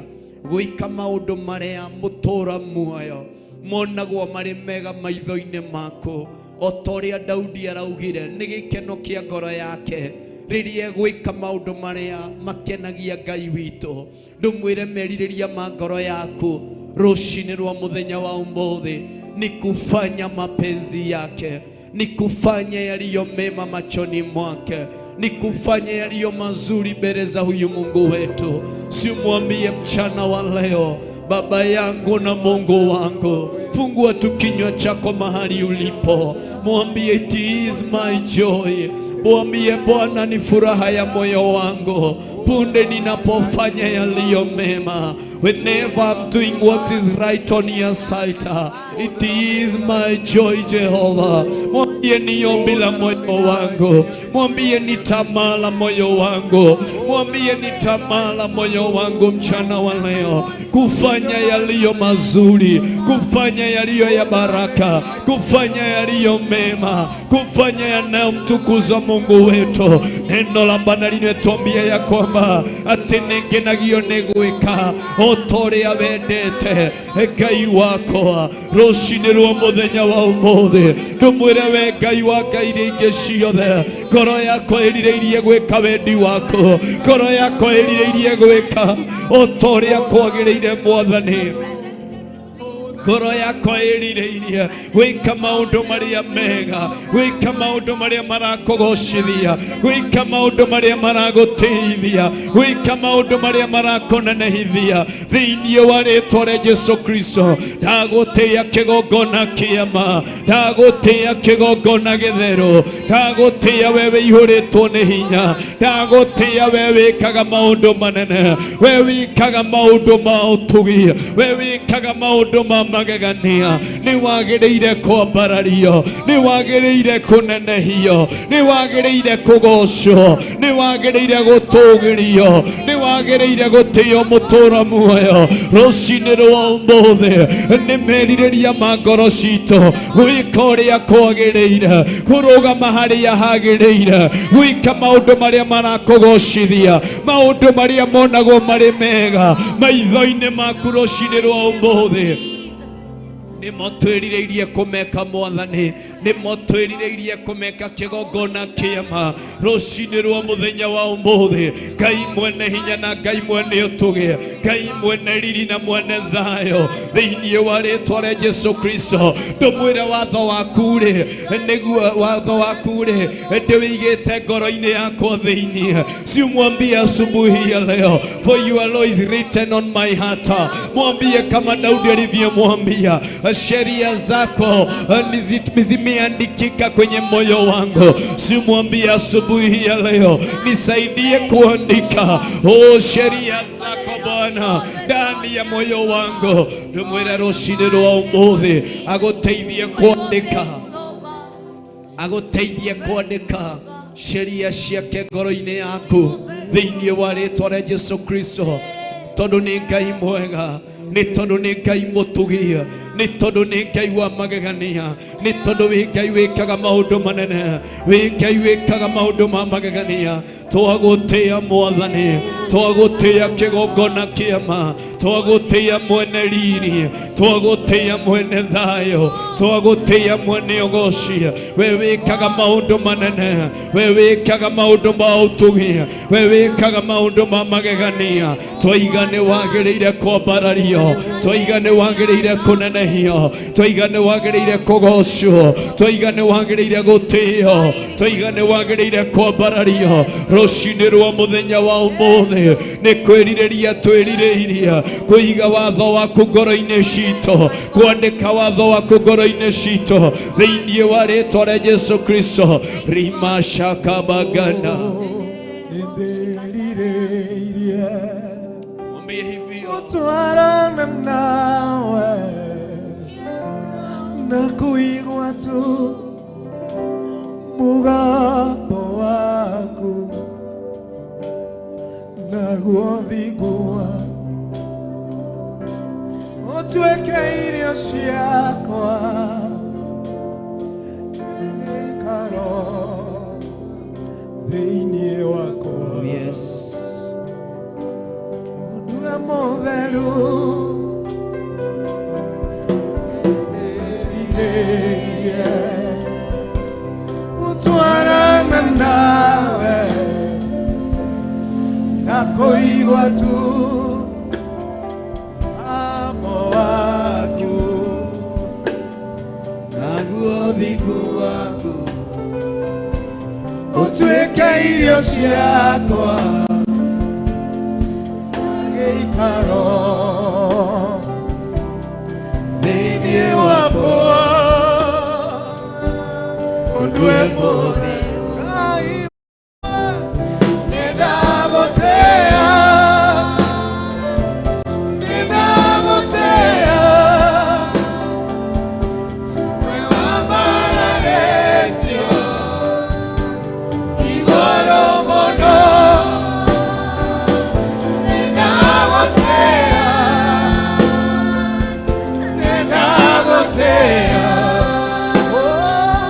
gwĩka maũndũ marĩa mũtũũra muoyo monagwo marĩ mega maitho-inĩ maku, o ta ũrĩa Daudi araugire nĩ gĩkeno kĩa ngoro yake rĩrĩa egwĩka maũndũ marĩa makenagia Ngai witũ. Ndũmwĩre merirĩria ma ngoro yaku rũcinĩ rwa mũthenya wa ũmũthĩ ni kufanya mapenzi yake, ni kufanya yaliyo mema machoni mwake, ni kufanya yaliyo mazuri mbele za huyu Mungu wetu. Simwambie mchana wa leo, Baba yangu na Mungu wangu, fungua tu kinywa chako mahali ulipo, mwambie it is my joy. Mwambie Bwana ni furaha ya moyo wangu punde ninapofanya yaliyo mema. Whenever I'm doing what is right on your sight, it is my joy, Jehovah. Mwambie ni ombi la moyo wangu, mwambie ni tamaa la moyo wangu, mwambie ni tamaa la moyo wangu mchana wa leo, kufanya yaliyo mazuri, kufanya yaliyo ya baraka, kufanya yaliyo mema, kufanya yanayomtukuza Mungu wetu. Neno la Bwana limetuambia ya kwamba ati nĩngenagio nĩ gwĩka O ta ũrĩa wendete. Ngai wakwa, rũcinĩ rwa mũthenya wa ũmũthĩ ndũmwĩre we Ngai wa ngai iria ingĩ ciothe, ngoro yakwa ĩrirĩirie gwĩka wendi waku, ngoro yakwa ĩrirĩirie gwĩka o ta ũrĩa kwagĩrĩire. Mwathani, ngoro yakwa ĩrirĩirie gwĩka maũndũ marĩa mega, gwĩka maũndũ marĩa marakũgocithia, gwĩka maũndũ marĩa maragũtĩithia, gwĩka maũndũ marĩa marakũnenehithia thĩinĩ wa rĩtwa rĩa Jesu Kristo. Ndagũtĩĩa kĩgongona kĩama, ndagũtĩĩa kĩgongona gĩtheru, ndagũtĩĩa we wĩihũrĩtwo nĩ hinya, ndagũtĩĩa we wĩkaga maũndũ manene, we wĩkaga maũndũ ma ũtugi, we wĩkaga maũndũ ma magegania. Nĩ wagĩrĩire kwambarario, nĩ wagĩrĩire kũnenehio, nĩ wagĩrĩire kũgocwo, nĩ wagĩrĩire gũtũgĩrio, nĩ wagĩrĩire gũtĩo mũtũra muoyo. Rũcinĩ rwa ũmũthĩ nĩ merirĩria ma ngoro citũ gwĩka ũrĩa kwagĩrĩire, kũrũgama harĩa hagĩrĩire, gwĩka maũndũ marĩa marakũgocithia, maũndũ marĩa monagwo marĩ mega maitho-inĩ maku. Rũcinĩ rwa ũmũthĩ nĩmo twĩrirĩirie kũmeka. Mwathani, nĩmo twĩrirĩirie kũmeka kĩgongona kĩama rũcinĩ rwa mũthenya wa ũmũthĩ. Ngai mwene hinya na Ngai mwene ũtũgĩ, Ngai mwene riri na mwene thayũ, thĩinĩ wa rĩtwa rĩa Jesu Kristo ndũmwĩre watho waku rĩ, nĩguo watho waku rĩ ndĩwĩigĩte ngoro-inĩ yakwa thĩinĩ. Si umwambie asubuhi ya leo, "For your law is written on my heart." Mwambie kama Daudi alivyomwambia, "Sheria zako zimeandikika kwenye moyo wangu." Si mwambie asubuhi ya leo, "Nisaidie kuandika oh sheria zako Bwana ndani ya moyo wangu." Ndũmwĩre rũcinĩ rwa ũmũthĩ agũteithie kuandĩka, agũteithie kwandĩka sheria ciake ngoro-inĩ yaku thĩinĩ wa rĩtwa rĩa Jesu Kristo, tondũ nĩ Ngai mwega, nĩ tondũ nĩ Ngai mũtugi, nĩ tondũ nĩ Ngai wa magegania, nĩ tondũ wĩ Ngai wĩkaga maũndũ manene, wĩ Ngai wĩkaga maũndũ ma magegania. Twagũtĩĩa Mwathani, twagũtĩĩa kĩgongona kĩama, twagũtĩĩa mwene riri, twagũtĩĩa mwene thayũ, twagũtĩĩa mwene ũgoci. We wĩkaga maũndũ manene, we wĩkaga maũndũ ma ũtugi, we wĩkaga maũndũ ma magegania. Twaiga nĩ wagĩrĩire kwambarario, twaiga nĩ wagĩrĩire kũnenehio, twaiga nĩ wagĩrĩire kũgocwo, twaiga nĩ wagĩrĩire gũtĩo, twaiga nĩ wagĩrĩire kwambarario. Rũcinĩ rwa mũthenya wa ũmũthĩ nĩ kwĩrirĩria twĩrirĩirie kũiga watho waku ngoro-inĩ citũ, kwandĩka watho waku ngoro-inĩ citũ thĩinĩ wa rĩtwa rĩa Jesu Kristo. Rimashakabagana. Nĩndĩrirĩirie Mwambie hivyo. Gũtwarana nawe na kũigua tu mũgambo waku, naguo thingu waku ũtuĩke irio ciakwa, gĩikaro thĩinĩ wakwa. Yes. Ũndue mũtheru, ĩrirĩirie gũtwarana nawe na kũigua tu amo waku, naguo thingu waku ũtuĩke irio ciakwa, gĩikaro thĩinĩ wakwa, ũndue mũtheru. Ngai, nĩndagũtĩĩa, nĩndagũtĩĩa, we wambararĩtio igũrũ mũno. Nĩndagũtĩĩa, nĩndagũtĩĩa, oh,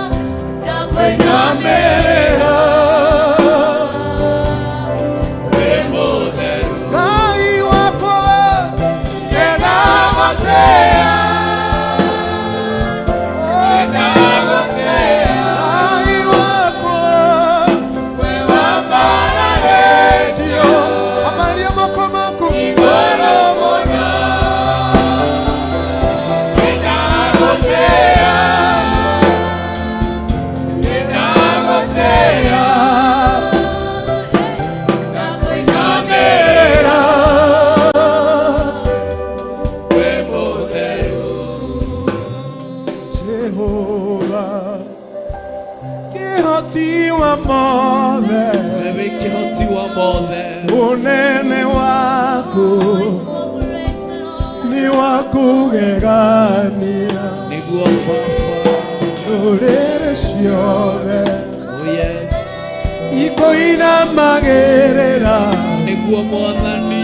mothe. Unene waku ni wakugegania. Nĩguo Baba. Ndũrĩrĩ ciothe Oh yes. ikoinamagĩrĩra. Nĩguo Mwathani.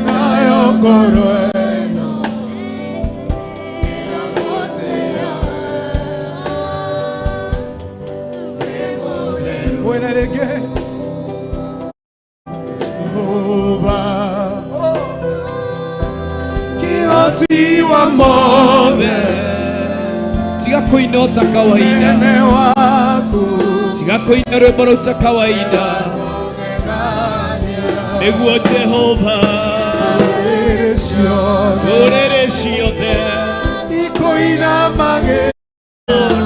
Nayo ngoro ĩno. Mwene rĩngĩ. Jehova kĩhoti wa mothe. Tiga kũina o ta kawaida. Unene waku. Tiga kũina rwĩmbo rũu ta kawaida. Nĩguo Jehova. Ndũrĩrĩ ciothe Ndũrĩrĩ ciothe ikoinamagĩrĩra.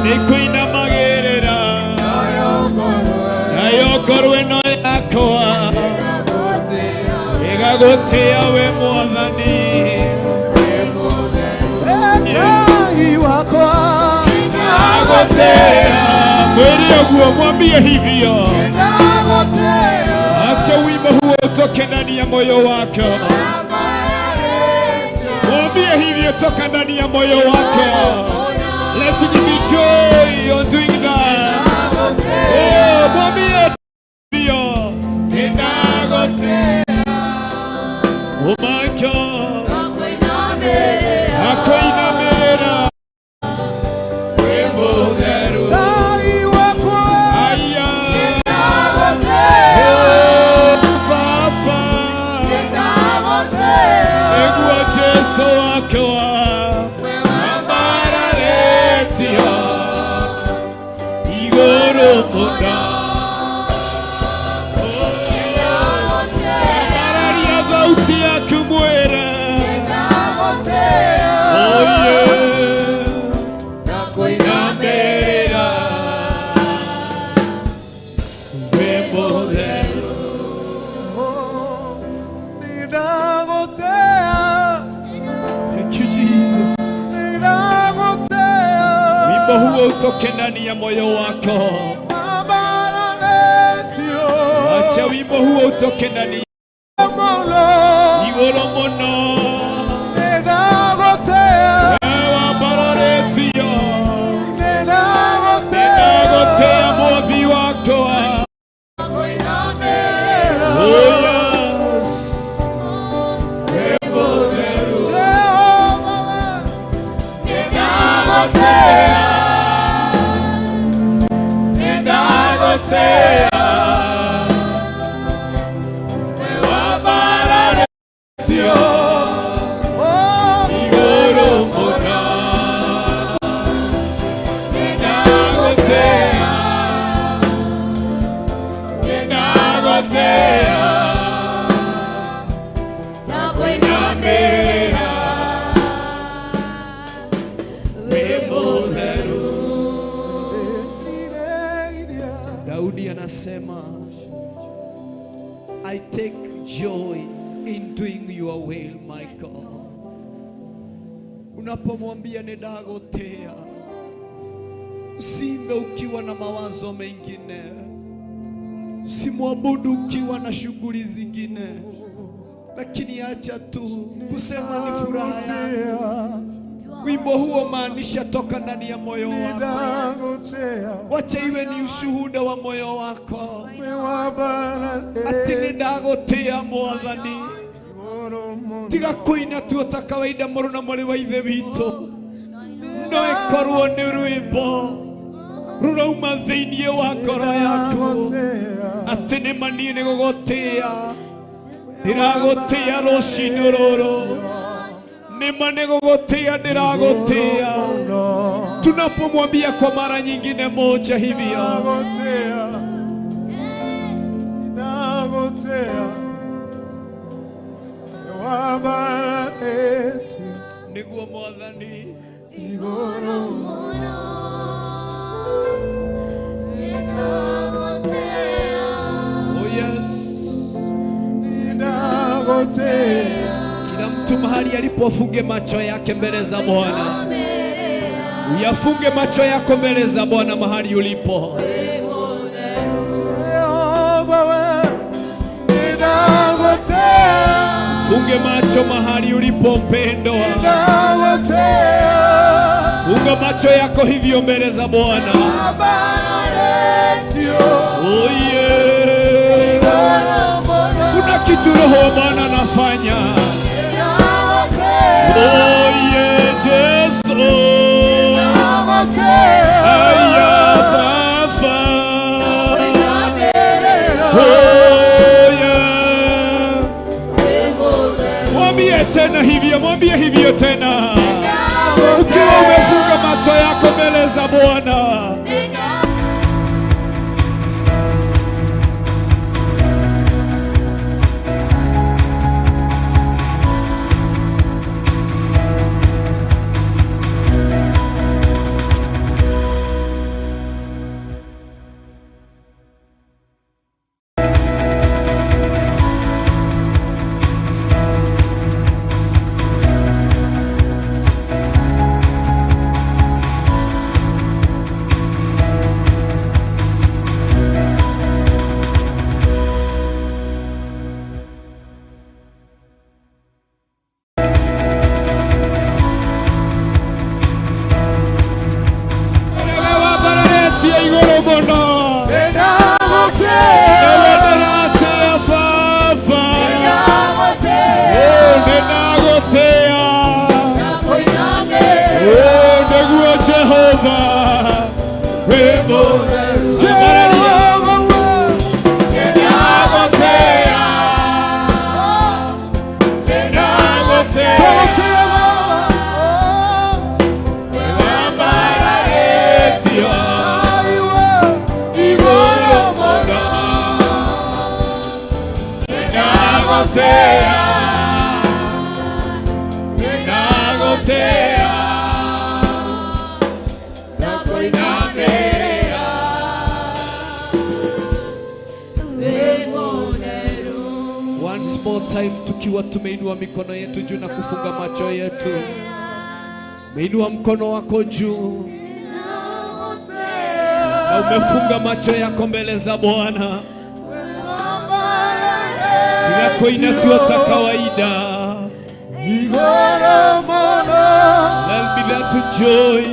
Nĩkũinamagĩrĩra. Nayo ngoro Nayo ngoro ĩno yakwa ĩgagũtĩa we Mwathani. Ngai wakwa. Agũtĩa. Mwĩre ũguo, mwambie hivyo. Ndagũtĩa. Acha wimbo huo utoke ndani ya moyo wako. Mwambie hivyo toka ndani ya moyo wako. Let it be joy on doing that. Oh, mwambie hivyo. Ninagotea. Oh my God. Akoinamera. Wimbo theru. Ngai wakwa. Aya. Oh, Baba. Nĩguo Jesu wakwa ambararĩtio igũrũ mũno. Ambararia thauti yaku mwĩre. Oh yeah. Nakuinamĩrĩra wĩ mũtheru. Nĩndagũtĩa. Thank you, Jesus. Nĩndagũtĩa. Wimbo huo utoke ndani ya moyo wako. Ambararĩtio Acha wimbo huo utoke ndani mũno. igũrũ mũno. Nĩndagũtĩa. Wambararĩtio. Nĩndagũtĩa. Nĩndagũtĩa Mwathi wakwa. Oh yes. Jehova. Nĩndagũtĩa. Nĩndagũtĩa. Wambararĩtio Oh. igũrũ mũno. Nĩndagũtĩa. Nĩndagũtĩa. Nakuinamĩrĩra wĩ mũtheru. Daudi anasema, I take joy in doing your will, my God. Unapomwambia nĩndagũtĩa, usiimbe ukiwa na mawazo mengine, simwabudu ukiwa na shughuli zingine, lakini acha tu kusema ni furaha yangu. Wimbo huo maanisha toka ndani ya moyo wako. Nĩndagũtĩa. Wacha iwe ni ushuhuda wa moyo wako Wĩ ati nĩndagũtĩa Mwathani. Tiga kũina tu ta kawaida mũrũ na mwarĩ wa ithe witũ, no ĩkorwo nĩ rwĩmbo rũrauma thĩinĩ wa ngoro yaku atĩ nĩ ma niĩ nĩ gũgũtĩa ndĩragũtĩa rũcinĩ rũrũ, nĩ ma nĩ gũgũtĩa ndĩragũtĩa. Tunapomwambia kwa mara nyingine moja hivyo. Ndagũtĩa. Ndagũtĩa. Wambararĩtio Nĩguo Mwathani. Igũrũ. Oh yes. Nĩndagũtĩa. Kila mtu mahali alipo afunge macho yake mbele za Bwana. Uyafunge macho yako mbele za Bwana mahali ulipo. Jehova we. Funge macho mahali ulipo mpendwa, funga macho yako hivyo mbele za Bwana. Oh yeah. Kuna kitu Roho wa Bwana anafanya. Oh yeah, Yesu. Aya Baba. Oh yeah. Mwambie tena hivyo, mwambie hivyo tena. Ukiwa umefunga macho yako mbele za Bwana. Wewe wambararetie igũrũ mũno. Ewe ndĩratĩa Baba. Oh, ndĩnagũtĩa. Oh, nĩguo Jehova wĩ mũtheru. Ambararia. Ndĩnagũtĩa. Ndĩnagũtĩa. Wambararetio igũrũ mũno. Ndĩnagũtĩa. Ndĩnagũtĩa. Ndakũinamĩrĩra. Once more time tukiwa tumeinua mikono yetu juu na kufunga macho yetu. Umeinua mkono wako juu na umefunga macho yako mbele za Bwana. Tiga ta kawaida. Let be that joy.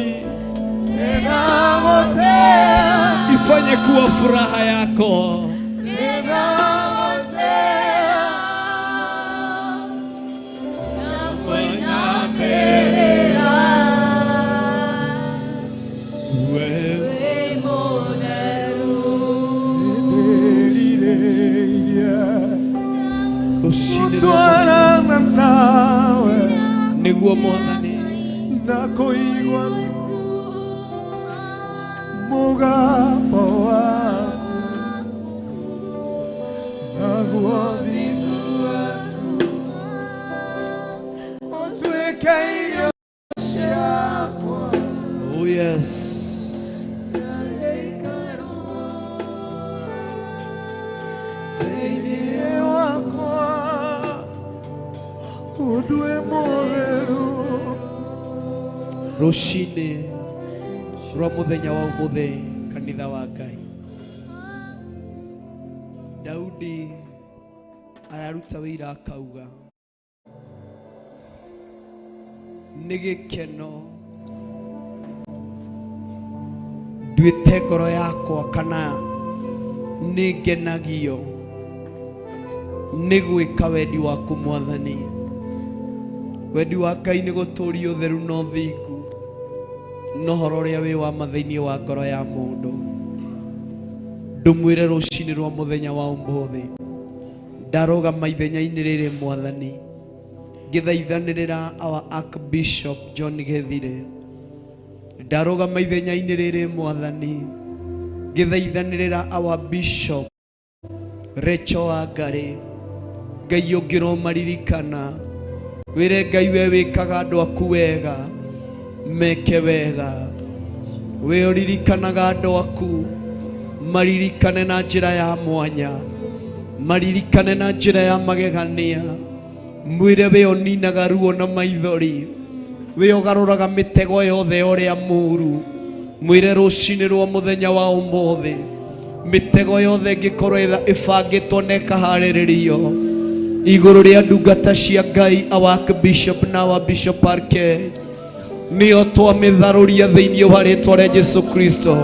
Ifanye kuwa furaha yako. Wewe rũcinĩ Twarana nawe nĩguo Mwathani na kũigua tu mũgambo waku naguo thingu waku ũtuĩke irio ciakwa. Oh yes. Thĩinĩ wakwa ũndue mũtheru. Rũcinĩ rwa mũthenya wa ũmũthĩ, kanitha wa Ngai, Daudi araruta wĩira akauga nĩ gĩkeno nduĩte ngoro yakwa kana nĩ ngenagio nĩ gwĩka wendi waku Mwathani. Wendi wa Ngai nĩ gũtũũria ũtheru na ũthingu na ũhoro ũrĩa wĩ wa ma thĩinĩ wa ngoro ya mũndũ. Ndũmwĩre rũcinĩ rwa mũthenya wa ũmũthĩ, ndarũgama ithenya-inĩ rĩrĩ Mwathani, ngĩthaithanĩrĩra our Archbishop John Gethire. Ndarũgama ithenya-inĩ rĩrĩ Mwathani, ngĩthaithanĩrĩra our Bishop Rachel Wangari. Ngai ũngĩromaririkana, wĩre Ngai we wĩkaga andũ aku wega, meke wega. We ũririkanaga andũ aku, maririkane na njĩra ya mwanya, maririkane na njĩra ya magegania. Mwĩre we ũninaga ruo na maithori, we ũgarũraga mĩtego yothe ya ũrĩa mũũru. Mwĩre rũcinĩ rwa mũthenya wa ũmũthĩ, mĩtego yothe ĩngĩkorwo ĩbangĩtwo na ĩkaharĩrĩrio Igũrũ rĩa ndungata cia Ngai, our bishop na our bishop RK, nĩo twamĩtharũria thĩinĩ wa rĩtwa rĩa Jesu Kristo.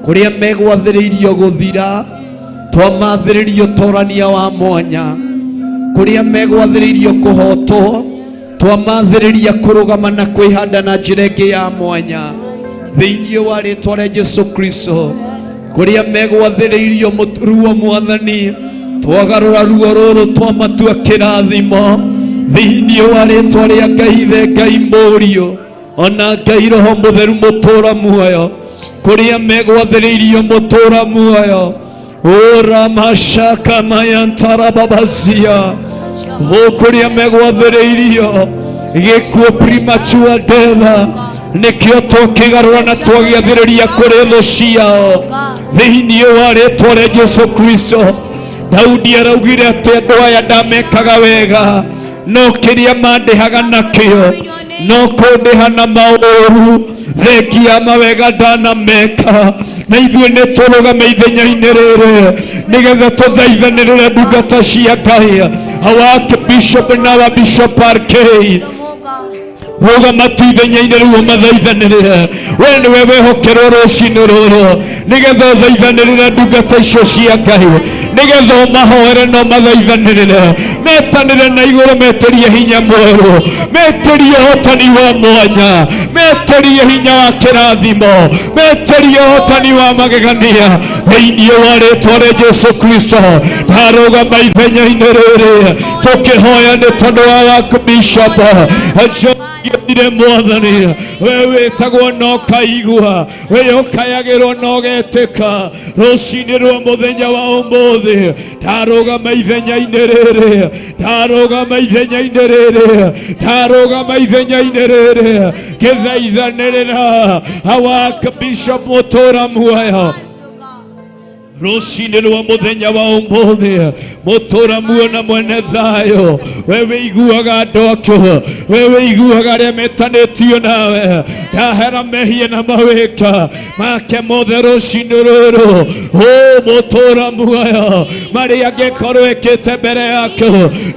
Kũrĩa megwathĩrĩirio gũthira, twamathĩrĩrio ũtorania wa mwanya. Kũrĩa megwathĩrĩirio kũhotwo, twamathĩrĩria kũrũgama na kwĩhanda na njĩra ĩngĩ ya mwanya thĩinĩ wa rĩtwa rĩa Jesu Kristo. Kũrĩa megwathĩrĩirio ruo, mwathani, twagarũra ruo rũrũ twamatua kĩrathimo thĩinĩ wa rĩtwa rĩa Ngai Ithe, Ngai Mũriũ ona Ngai Roho Mũtheru mũtũra muoyo. Kũrĩa megwathĩrĩirio mũtũra muoyo, ũramashaka mayantarababazia, kũrĩa megwathĩrĩirio gĩkuũ, premature death, nĩkĩo tũkĩgarũra na twagĩathĩrĩria kũrĩ thũ ciao thĩinĩ wa rĩtwa rĩa Jesu Kristo. Daudi araugire atĩ andũ aya ndamekaga wega, no kĩrĩa mandĩhaga nakĩo no kũndĩha na maũru, thengia mawega ndanameka. Na ithuĩ nĩ tũrũgame ithenya-inĩ rĩrĩ nĩgetha tũthaithanĩrĩre ndungata cia Ngai, our bishop na our bishop RK. Rũgama tu ithenya-inĩ rĩu ũmathaithanĩrĩre. We nĩwe wehokerwo rũcinĩ rũrũ nĩgetha ũthaithanĩrĩre ndungata icio cia Ngai, nĩgetha ũmahoere na ũmathaithanĩrĩre, metanĩre na igũrũ, metĩrie hinya mwerũ, metĩrie ũhotani wa mwanya, metĩrie hinya wa kĩrathimo, metĩrie ũhotani wa magegania thĩinĩ wa rĩtwa rĩa Jesu Kristo. Ndarũgama ithenya-inĩ rĩrĩ tũkĩhoya nĩ tondũ wa waku bishop Gĩthire, mwathani, we wĩtagwo na ũkaigua, we ũkayagĩrwo na ũgetĩka. Rũcinĩ rwa mũthenya wa ũmũthĩ ndarũgama ithenya-inĩ rĩrĩ, ndarũgama ithenya-inĩ rĩrĩ, ndarũgama ithenya-inĩ rĩrĩ ngĩthaithanĩrĩra our bishop mũtũra muoyo. Rũcinĩ rwa mũthenya wa ũmũthĩ, mũtũra muo na mwene thayũ, we wĩiguaga andũ aku, we wĩiguaga arĩa metanĩtio nawe, ndahera mehia na mawĩka make mothe rũcinĩ rũrũ. Ũ mũtũra muoyo, marĩa angĩkorwo ĩkĩte mbere yaku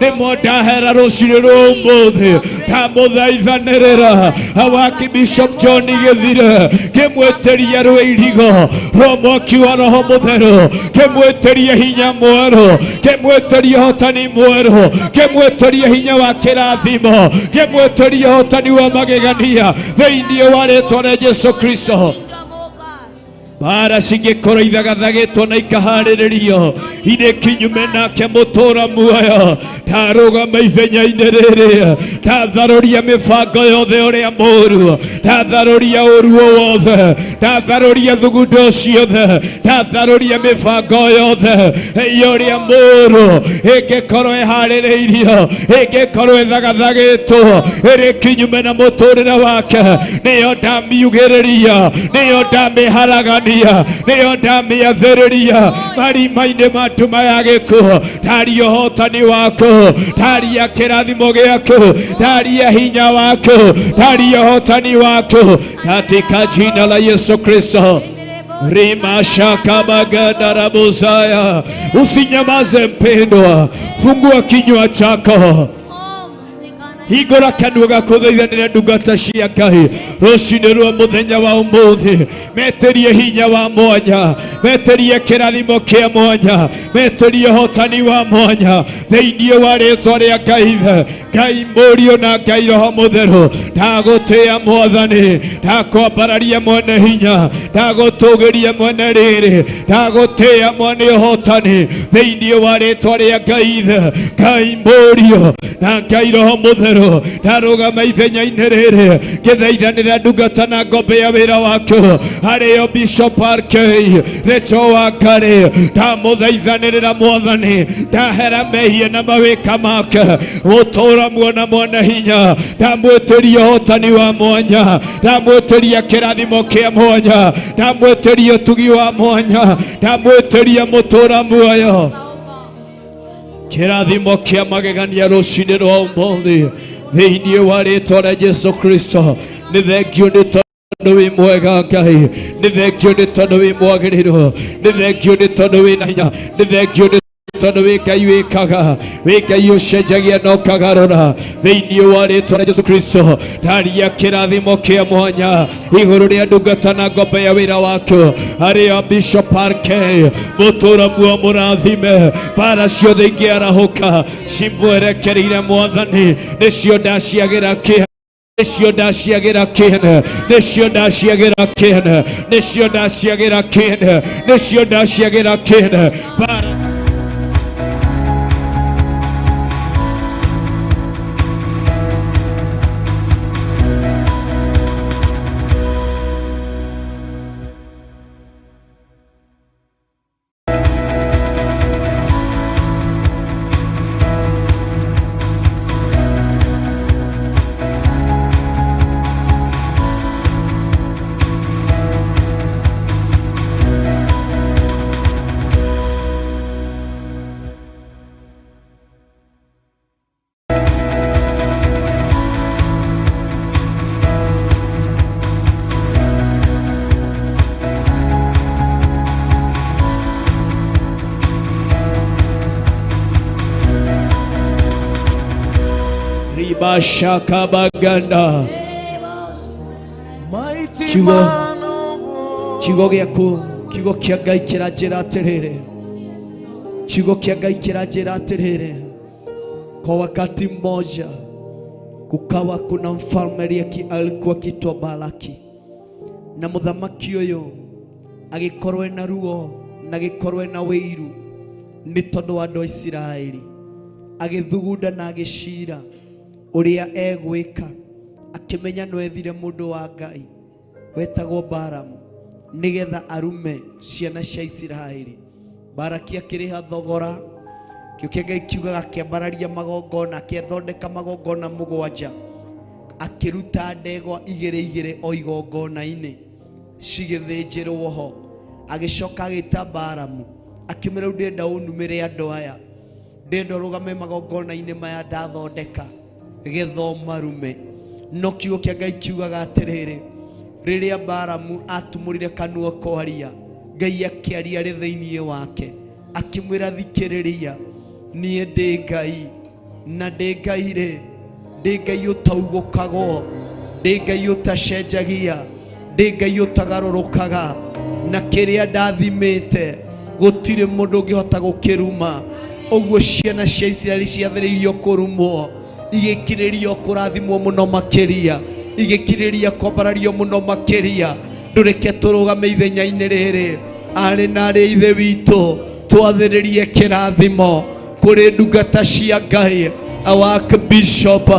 nĩmo ndahera rũcinĩ rwa ũmũthĩ. Ndamũthaithanĩrĩra awaki Bishop John Gĩthire, ngĩmwĩtĩria rwĩirigo rwa mwaki wa Roho Mũtheru, ngĩmwĩtĩria hinya mwerũ, ngĩmwĩtĩria ũhotani mwerũ, ngĩmwĩtĩria hinya wa kĩrathimo, ngĩmwĩtĩria ũhotani wa magegania thĩinĩ wa rĩtwa rĩa Jesu Kristo. Mbara cingĩkorwo ithagathagĩtwo na ikaharĩrĩrio irĩ kinyume nake mũtũra muoyo, ndarũgama ithenya-inĩ rĩrĩ, ndatharũria mĩbango yothe ũrĩa mũru, ndatharũria ũru o wothe, ndatharũria thugundo ciothe, ndatharũria mĩbango yothe ya ũrĩa mũru ĩngĩkorwo ĩharĩrĩirio, ĩngĩkorwo ĩthagathagĩtwo ĩrĩ kinyume na mũtũrĩre wake. Nĩyo ndamiugĩrĩria, nĩyo ndamĩharagania, nĩyo ndamĩathĩrĩria marima-inĩ ma nduma ya gĩkuũ. Ndaria ũhotani waku, ndaria kĩrathimo gĩaku, ndaria hinya waku, ndaria ũhotani waku katika jina la Yesu Kristo. Rimashakabagandarabuzaya. Usinyamaze mpendwa, fungua kinywa chako, hingũra kanua gaku thaithanĩre ndungata cia Ngai rũcinĩ rwa mũthenya wa ũmũthĩ. Metĩrie hinya wa mwanya, metĩrie kĩrathimo kĩa mwanya, metĩrie ũhotani wa mwanya thĩinĩ wa rĩtwa rĩa Ngai Ithe, Ngai Mũriũ na Ngai Roho Mũtheru. Ndagũtĩĩa mwathani, ndakwambararia mwene hinya, ndagũtũgĩria mwene rĩrĩ, ndagũtĩĩa mwene ũhotani thĩinĩ wa rĩtwa rĩa Ngai Ithe, Ngai Mũriũ na Ngai Roho Mũtheru. Ndarũgama ithenya-inĩ rĩrĩ ngĩthaithanĩra ndungata na ngombe ya wĩra waku, harĩo Bishop RK Rachel Wangari. Ndamũthaithanĩrĩra mwathani, ndahera mehia na mawĩka make, gũtũra muona mwene hinya. Ndamwĩtĩria ũhotani wa mwanya, ndamwĩtĩria kĩrathimo kĩa mwanya, ndamwĩtĩria ũtugi wa mwanya, ndamwĩtĩria mũtũra muoyo, kĩrathimo kĩa magegania rũcinĩ rwa ũmũthĩ thĩinĩ wa rĩtwa rĩa Jesu Kristo. Nĩ thengio nĩ tondũ wĩ mwega Ngai, nĩ thengio nĩ tondũ wĩ mwagĩrĩru, nĩ thengio nĩ tondũ wĩ na hinya, nĩ thengio nĩ Tondũ wĩ Ngai wĩkaga, wĩ Ngai ũcenjagia na ũkagarũra. Thĩinĩ wa rĩtwa rĩa Jesu Kristo, ndaria kĩrathimo kĩa mwanya igũrũ rĩa ndungata na ngombe ya wĩra waku, arĩa Bishop RK mũtũra muo mũrathime, bara ciothe ingĩarahũka cimwerekereire Mwathani, nĩcio ndaciagĩra kĩeha, nĩcio ndaciagĩra kĩene, nĩcio ndaciagĩra kĩene, nĩcio ndaciagĩra kĩene, nĩcio ndaciagĩra kĩene. Bara ribashakabaganda. Mighty Kiugo. man of war. Kiugo gĩaku, kiugo kĩa Ngai kĩranjĩra atĩrĩrĩ, kiugo kĩa Ngai kĩranjĩra atĩrĩrĩ, kwa wakati mmoja kukawa kuna mfalme alikuwa akiitwa Balaki, na mũthamaki ũyũ agĩkorwo ena ruo na agĩkorwo ena wĩiru nĩ tondũ wa andũ a Isiraeli, agĩthugunda na agĩcira ũrĩa egwĩka, akĩmenya no ethire mũndũ wa Ngai wetagwo Balamu nĩgetha arume ciana cia Isiraeli. Baraki akĩrĩha thogora, kĩo kĩa Ngai kiugaga akĩambararia magongona, akĩthondeka magongona mũgwanja, akĩruta ndegwa igĩrĩ igĩrĩ o igongona-inĩ cigĩthĩnjĩrwo ho. Agĩcoka agĩta Balamu akĩmwĩra, rĩu ndĩrenda ũnumĩre andũ aya, ndĩrenda ũrũgame magongona-inĩ maya ndathondeka getha ũmarume. No kiugo kĩa Ngai kiugaga atĩrĩrĩ, rĩrĩa Balamu atumũrire kanua kwaria, Ngai akĩaria arĩ thĩinĩ wake, akĩmwĩra, thikĩrĩria, niĩ ndĩ Ngai, na ndĩ Ngai rĩ, ndĩ Ngai ũtaugũkagwo, ndĩ Ngai ũtacenjagia, ndĩ Ngai ũtagarũrũkaga, na kĩrĩa ndathimĩte gũtirĩ mũndũ ũngĩhota gũkĩruma. Ũguo ciana cia Isiraeli ciathĩrĩirio kũrumwo, igĩkirĩrio kũrathimwo mũno makĩria, igĩkirĩria kwambarario mũno makĩria. Ndũreke tũrũgame ithenya-inĩ rĩrĩ, arĩ na arĩ ithe witũ, twathĩrĩrie kĩrathimo kũrĩ ndungata cia Ngai, our Bishop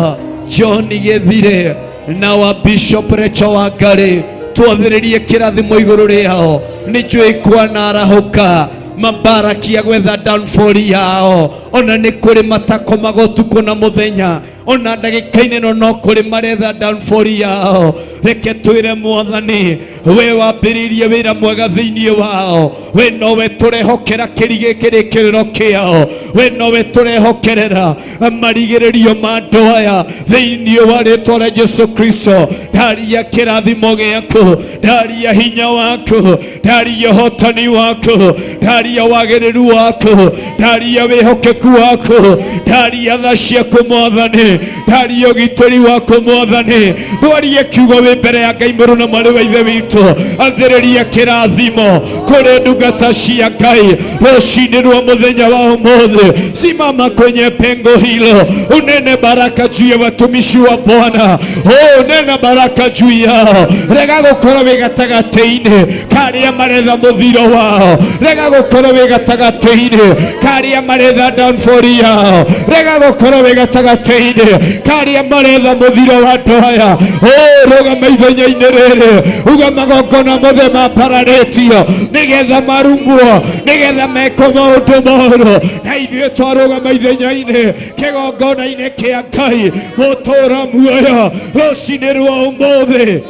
John Gĩthire na wa Bishop Rachel Wangari, twathĩrĩrie kĩrathimo igũrũ rĩao. Nĩ njũĩ kwanarahũka mabarakia gwetha downfall yao, ona nĩ kũrĩ matakomaga ũtukũ na mũthenya, ona ndagĩka-inĩ ĩno no kũrĩ maretha downfall yao. Reke twĩre Mwathani, we wambĩrĩirie wĩra mwega thĩinĩ wao, we nowe tũrehokera kĩrĩkĩrĩro kĩao, we nowe tũrehokerera marigĩrĩrio ma andũ aya thĩinĩ wa rĩtwa rĩa Jesu Kristo. Ndaria kĩrathimo gĩaku, ndaria hinya waku, ndaria ũhotani waku, ndaria wagĩrĩru waku, ndaria wĩhokeku waku, ndaria tha ciaku Mwathani, ndaria ũgitĩri waku Mwathani. Ndwarie kiugo wĩ mbere ya Ngai mũrũ na mwarĩ wa ithe witũ, athĩrĩria kĩrathimo kũrĩ ndungata cia Ngai rũcinĩ rwa mũthenya wa ũmũthĩ. Simama kwenye pengo hilo, unene baraka juu ya watumishi wa Bwana. Oh, nena baraka juu yao. Rega gũkorwo wĩ gatagatĩ-inĩ karĩa maretha mũthiro wao, rega gũkorwo wĩ gatagatĩ-inĩ karĩa maretha downfall yao, rega gũkorwo wĩ gatagatĩ-inĩ karĩa maretha mũthiro wa andũ aya. Oh, rũgama ithenya-inĩ rĩrĩ, uga magongona mothe mambararĩtio nĩgetha marumwo, nĩgetha mekwo maũndũ moru, na ithuĩ twarũgama ithenya-inĩ kĩgongona-inĩ kĩa Ngai mũtũũra muoyo rũcinĩ rwa ũmũthĩ.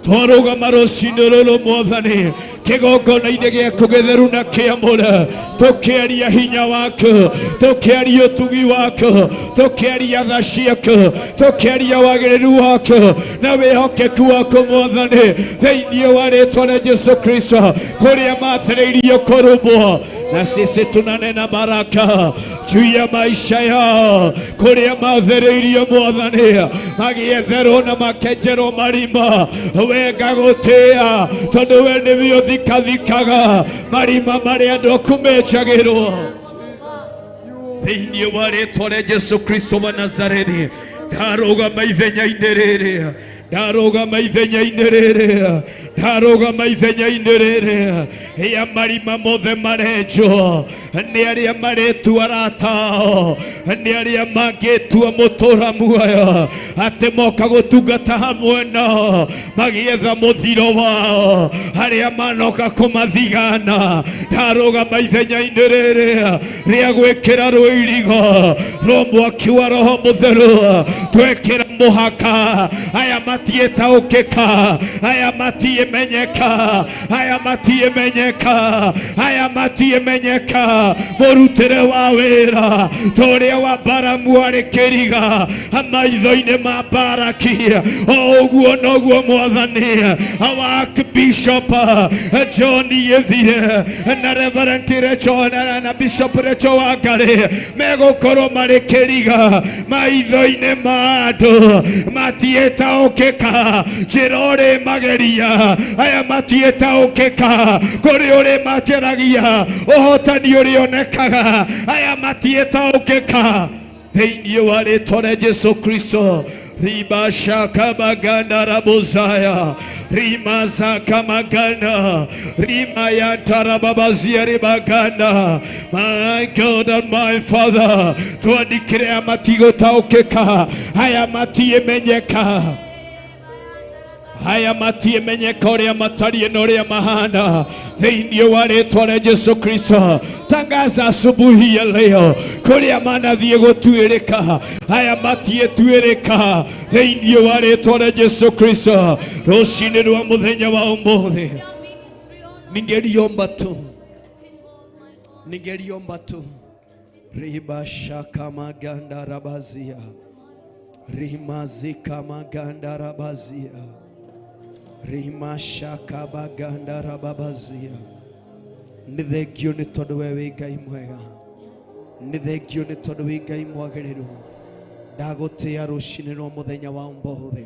Twarũgama rũcinĩ rũrũ Mwathani, Kĩgongona-inĩ gĩaku gĩtheru na kĩamũre, tũkĩaria hinya waku, tũkĩaria ũtugi waku, tũkĩaria tha ciaku, tũkĩaria wagĩrĩru waku na wĩhokeku waku Mwathani, thĩinĩ wa rĩtwa rĩa Jesu Kristo, kũrĩa mathĩrĩirio kũrumwo, na sisi tunanena baraka juu ya maisha yao, kũrĩa mathĩrĩirio Mwathani, magĩetherwo na makenjerwo marima, we ngagũtĩĩa tondũ we nĩwe ũthikathikaga marima marĩa andũ aku menjagĩrwo. Thĩinĩ wa rĩtwa rĩa Jesu Kristo wa Nazarethi, ndarũgama ithenya-inĩ rĩrĩ, ndarũgama ithenya-inĩ rĩrĩ, ndarũgama ithenya-inĩ rĩrĩ ya marima mothe marenjwo nĩ arĩa maretua arata ao, nĩ arĩa mangĩtua mũtũra muoyo atĩ moka gũtungata hamwe nao magĩetha mũthiro wao, arĩa manoka kũmathigana. Ndarũgama ithenya-inĩ rĩrĩ rĩa gwĩkĩra rũirigo rwa mwaki wa Roho Mũtheru, twekĩra mũhaka aya matiĩtaũkĩka, aya matiĩmenyeka, aya matiĩmenyeka, aya matiĩmenyeka. Mũrutĩre wa wĩra ta ũrĩa wa Baramu arĩ kĩriga maitho-inĩ ma Baraki, o ũguo noguo Mwathani wa Archbishop John Gĩthire na Reverend Rachel na Bishop Rachel Wangari megũkorwo marĩ kĩriga maitho-inĩ ma andũ matiĩtaũkĩka, njĩra ũrĩ mageria aya matiĩtaũkĩka, kũrĩ ũrĩ materagia ũhotani ũrĩonekaga aya matiĩtaũkĩka. Thĩinĩ wa rĩtwa rĩa Jesu Kristo, ribashakamaganda rabozaya rimazakamaganda rimayantarababazia ribaganda. My God and my Father, twandĩkĩre aya matigũtaũkĩka, aya matiĩmenyeka, aya matiĩmenyeka ũrĩa matariĩ na ũrĩa mahana. Thĩinĩ wa rĩtwa rĩa Jesu Kristo, tangaza asubuhi ya leo kũrĩa manathiĩ gũtuĩrĩka, aya matiĩtuĩrĩka. Thĩinĩ wa rĩtwa rĩa Jesu Kristo, rũcinĩ rwa mũthenya wa ũmũthĩ, ningeliomba tu, ningeliomba tu ribashakamaganda rabazia rimazikamaganda rabazia rimashakabaganda rababazia. Nĩ thengio nĩ tondũ we wĩ Ngai mwega, nĩ thengio nĩ tondũ wĩ Ngai mwagĩrĩru. Ndagũtĩĩa rũcinĩ rwa mũthenya wa ũmũthĩ.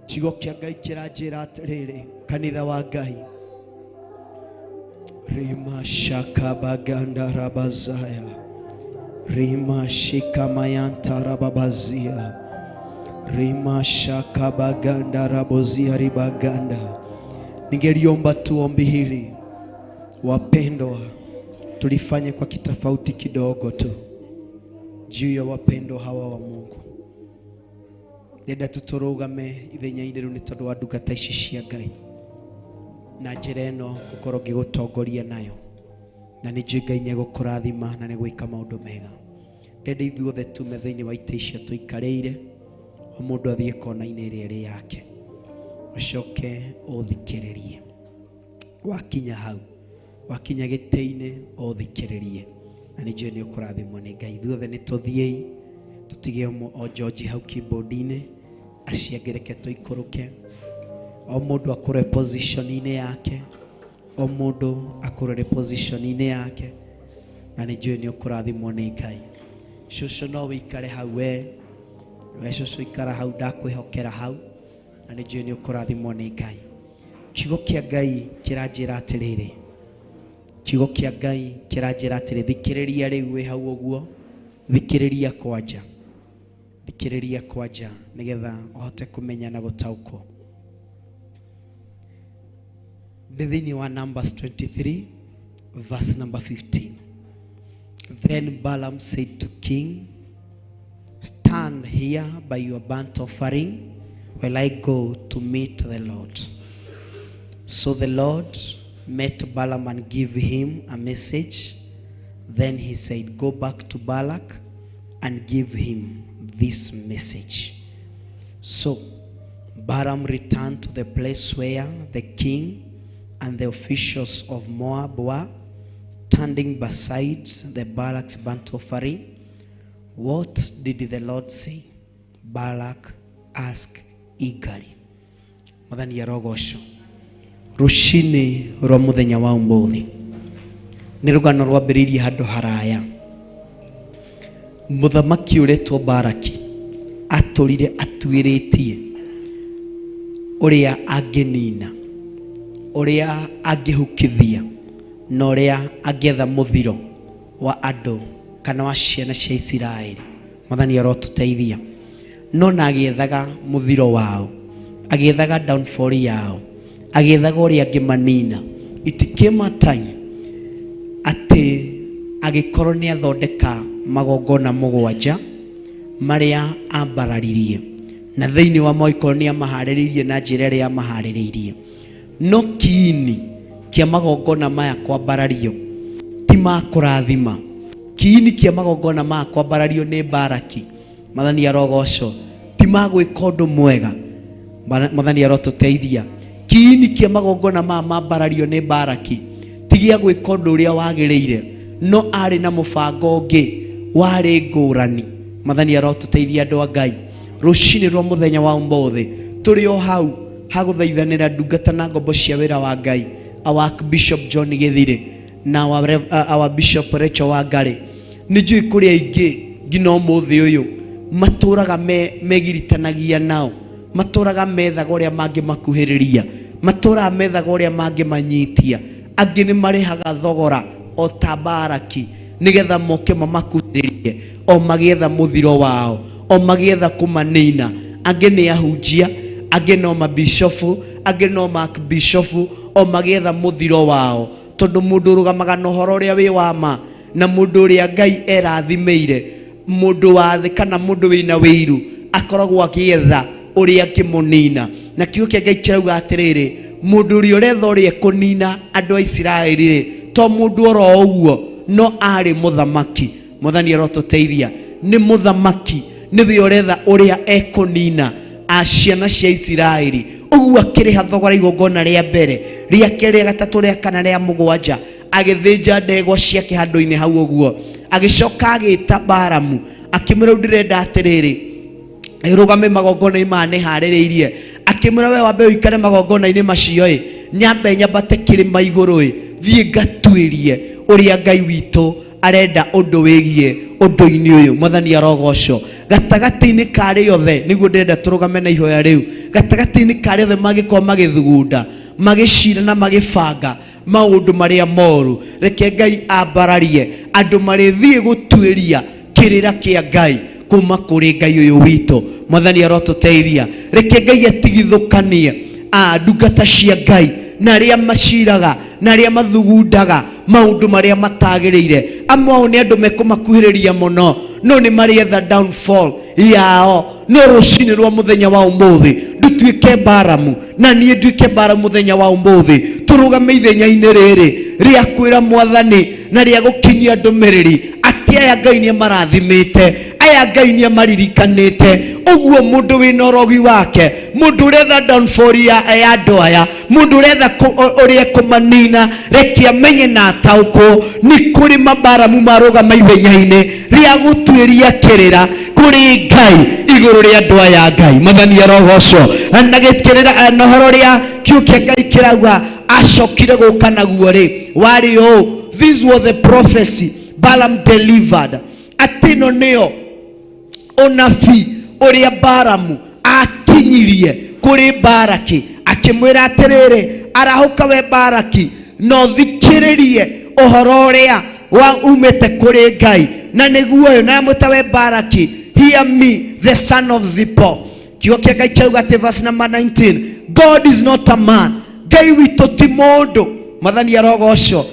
Kiugo kĩa Ngai kĩranjĩra atĩrĩrĩ, kanitha wa Ngai, rimashakabaganda rabazaya rimashikamayanta rababazia rimashakabaganda rabozia ribaganda. Ningeliomba tu ombi hili wapendwa, tulifanye kwa kitofauti kidogo tu juu ya wapendwa hawa wa Mungu. Ndenda tutũrũgame ithenya-inĩ rĩu nĩ tondũ wa ndungata ici cia Ngai na njĩra ĩno ngũkorwo ngĩgũtongoria nayo, na nĩ njũĩ Ngai nĩ egũkũrathima na nĩ gwĩka maũndũ mega. Ndenda ithuothe tume thĩinĩ wa itĩ icio tũikarĩire, o mũndũ athiĩ kona-inĩ ĩrĩa ĩrĩ yake, ũcoke ũthikĩrĩrie. Wakinya hau, wakinya gĩtĩ-inĩ, ũthikĩrĩrie, na nĩ njũĩ nĩ ũkũrathimwo nĩ Ngai. Ithuothe nĩ tũthiĩi, tũtige o George hau keyboard-inĩ, acio angĩ reke tũikũrũke, o mũndũ akorwe position-inĩ yake, o mũndũ akorwe position-inĩ yake, na nĩ njũĩ nĩ ũkũrathimwo nĩ Ngai. Cũcũ no wĩikare hau we, we cũcũ ikara hau, ndakwĩhokera hau, na nĩ njũĩ nĩ ũkũrathimwo nĩ Ngai. Kiugo kĩa Ngai kĩranjĩra atĩrĩrĩ, kiugo kĩa Ngai kĩranjĩra atĩrĩ, thikĩrĩria rĩu wĩ hau ũguo, thikĩrĩria kwanja, thikĩrĩria kwanja nĩgetha ũhote kũmenya na gũtaũkwo. Ndĩ thĩinĩ wa Numbers 23 verse number 15. Then Balaam said to king, stand here by your burnt offering while I go to meet the Lord. So the Lord met Balaam and gave him a message. Then he said, go back to Balak and give him this message. So Balaam returned to the place where the king and the officials of Moab were standing beside the Balak's burnt offering. What did the Lord say? Balak asked eagerly. Mwathani arogocwo. Rũcinĩ rwa mũthenya wa ũmũthĩ nĩ rũgano rwambĩrĩirie handũ haraya. Mũthamaki ũretwo Baraki atũrire atuĩrĩtie ũrĩa angĩnina, ũrĩa angĩhukithia na ũrĩa angĩetha mũthiro wa andũ kana wa ciana cia Isiraeli. Mwathani arotũteithia. No na agĩethaga mũthiro wao, agĩethaga downfall yao, agĩethaga ũrĩa angĩmanina. It came a time atĩ agĩkorwo nĩ athondeka magongona mũgwanja marĩa ambararirie, na thĩinĩ wa mo nĩ amaharĩrĩirie na njĩra ĩrĩa amaharĩrĩirie. No kiini kĩa magongona maya kwambarario ti ma kũrathima. Kiini kĩa magongona maya kwambarario nĩ Baraki, Mwathani arogocwo, ti ma gwĩka ũndũ mwega. Mwathani arotũteithia. Kiini kĩa magongona maya mambarario nĩ Baraki ti gĩa gwĩka ũndũ ũrĩa wagĩrĩire, no arĩ na mũbango ũngĩ warĩ ngũrani. Mwathani arotũteithia andũ a Ngai. Rũcinĩ rwa mũthenya wa ũmũthĩ tũrĩ o hau hagũthaithanĩra ndungata na ngombo cia wĩra wa Ngai, our Bishop John Githire na our Bishop Rachel Wangari. Nĩ njũĩ kũrĩ aingĩ nginya ũmũthĩ ũyũ matũraga megiritanagia nao, matũraga methaga ũrĩa mangĩmakuhĩrĩria, matũraga methaga ũrĩa mangĩmanyitia. Angĩ nĩ marĩhaga thogora o ta Baraki nĩgetha moke mamakuhĩrĩrie, o magĩetha mũthiro wao, o magĩetha kũmanina. Angĩ nĩ ahunjia, angĩ no mabishofu, angĩ no makbishofu, o magĩetha mũthiro wao. Tondũ mũndũ ũrũgamaga na ũhoro ũrĩa wĩ wa ma na mũndũ ũrĩa Ngai erathimĩire, mũndũ wa thĩ kana mũndũ wĩna wĩiru akoragwo agĩetha ũrĩa angĩmũnina. Na kiugo kĩa Ngai kĩrauga atĩrĩrĩ, mũndũ ũrĩa ũretha ũrĩa ekũnina andũ a Isiraeli rĩ, to mũndũ oro ũguo, no arĩ mũthamaki. Mwathani arotũteithia. Nĩ mũthamaki nĩwe ũretha ũrĩa ekũnina a ciana cia Isiraeli. Ũguo akĩrĩha thogora igongona rĩa mbere, rĩa kerĩ, rĩa gatatũ, rĩa kana, rĩa mũgwanja, agĩthĩnja ndegwa ciake handũ-inĩ hau ũguo. Agĩcoka agĩta Balamu akĩmwĩra, rĩu ndĩrenda atĩrĩrĩ, rũgame magongona-inĩ maya nĩharĩrĩirie. Akĩmwĩra, we wambe ũikare magongona-inĩ macio ĩ, nyambe nyambate kĩrĩma igũrũ ĩ, thiĩ ngatuĩrie ũrĩa Ngai witũ arenda ũndũ wĩgiĩ ũndũ-inĩ ũyũ. Mwathani arogocwo. Gatagatĩ-inĩ ka rĩothe, nĩguo ndĩrenda tũrũgame na ihoya rĩu, gatagatĩ-inĩ ka rĩothe mangĩkorwo magĩthugunda, magĩcira na magĩbanga maũndũ marĩa moru, reke Ngai ambararie andũ marĩthiĩ gũtuĩria kĩrĩra kĩa Ngai kuma kũrĩ Ngai ũyũ witũ. Mwathani arotũteithia. Reke Ngai atigithũkanie ndungata cia Ngai na arĩa maciraga na arĩa mathugundaga maũndũ marĩa matagĩrĩire. Amwe ao nĩ andũ mekũmakuhĩrĩria mũno, no nĩ marĩetha downfall yao. No rũcinĩ rwa mũthenya wa ũmũthĩ ndutuĩke Balamu na niĩ nduĩke Balamu mũthenya wa ũmũthĩ, tũrũgame ithenya-inĩ rĩrĩ rĩa kwĩra Mwathani na rĩa gũkinyia ndũmĩrĩri atĩ aya Ngai nĩ amarathimĩte, aya Ngai nĩ amaririkanĩte. Ũguo mũndũ wĩna ũrogi wake, mũndũ ũretha downfall ya andũ aya, mũndũ ũretha ũrĩa ekũmanina, reke amenye na ataũkwo nĩ kũrĩ mabaramu marũgama ithenya-inĩ rĩa gũtuĩria kĩrĩra kũrĩ Ngai igũrũ rĩa andũ aya Ngai. Mwathani arogocwo. Na gĩkĩrĩra na ũhoro ũrĩa kiugo kĩa Ngai kĩrauga acokire gũka naguo rĩ, warĩ ũũ: this was the prophecy Balaam delivered. Atĩ ĩno nĩyo ũnabii ũrĩa Balamu akinyirie kũrĩ Baraki, akĩmwĩra atĩrĩrĩ, arahũka we Baraki na ũthikĩrĩrie ũhoro ũrĩa wa umĩte kũrĩ Ngai, na nĩguo ũyũ. Na amwĩta, we Baraki, hear me, the son of Zippor. Kiugo kĩa Ngai kĩrauga atĩ verse number 19, God is not a man, Ngai witũ ti mũndũ, Mwathani arogocwo,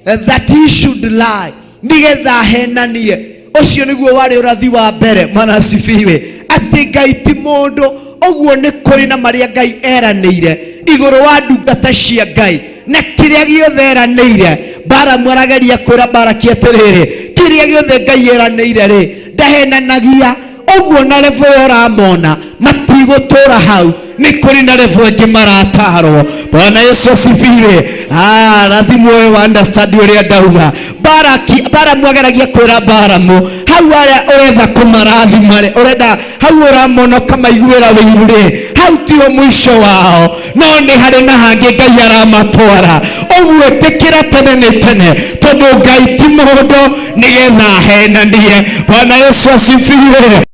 that he should lie, nigetha ahenanie. Ũcio nĩguo warĩ ũrathi wa mbere. Mwana asifiwe. Atĩ Ngai ti mũndũ. Ũguo nĩ kũrĩ na marĩa Ngai eranĩire igũrũ wa ndungata cia Ngai, na kĩrĩa gĩothe eranĩire, Balamu arageria kwĩra Baraki atĩrĩrĩ, kĩrĩa gĩothe Ngai eranĩire rĩ, ndahenanagia. Ũguo na level ĩyo ũramona matigũtũra hau, nĩ kũrĩ na level ĩngĩ maratarwo. Bwana Yesu asifiwe. Ah, rathimwo wewe wa understand ũrĩa ndauga. Baraki Baramu ageragia kwĩra Baramu hau arĩa ũretha kũmarathima rĩ, ũrenda hau ũramona ũkamaiguĩra ũiru rĩ, hau tiho mũico wao, no nĩ harĩ na hangĩ Ngai aramatwara. Ũguo ĩtĩkĩra tene nĩ tene, tondũ Ngai ti mũndũ nĩgetha ahenanie. Bwana Yesu asifiwe.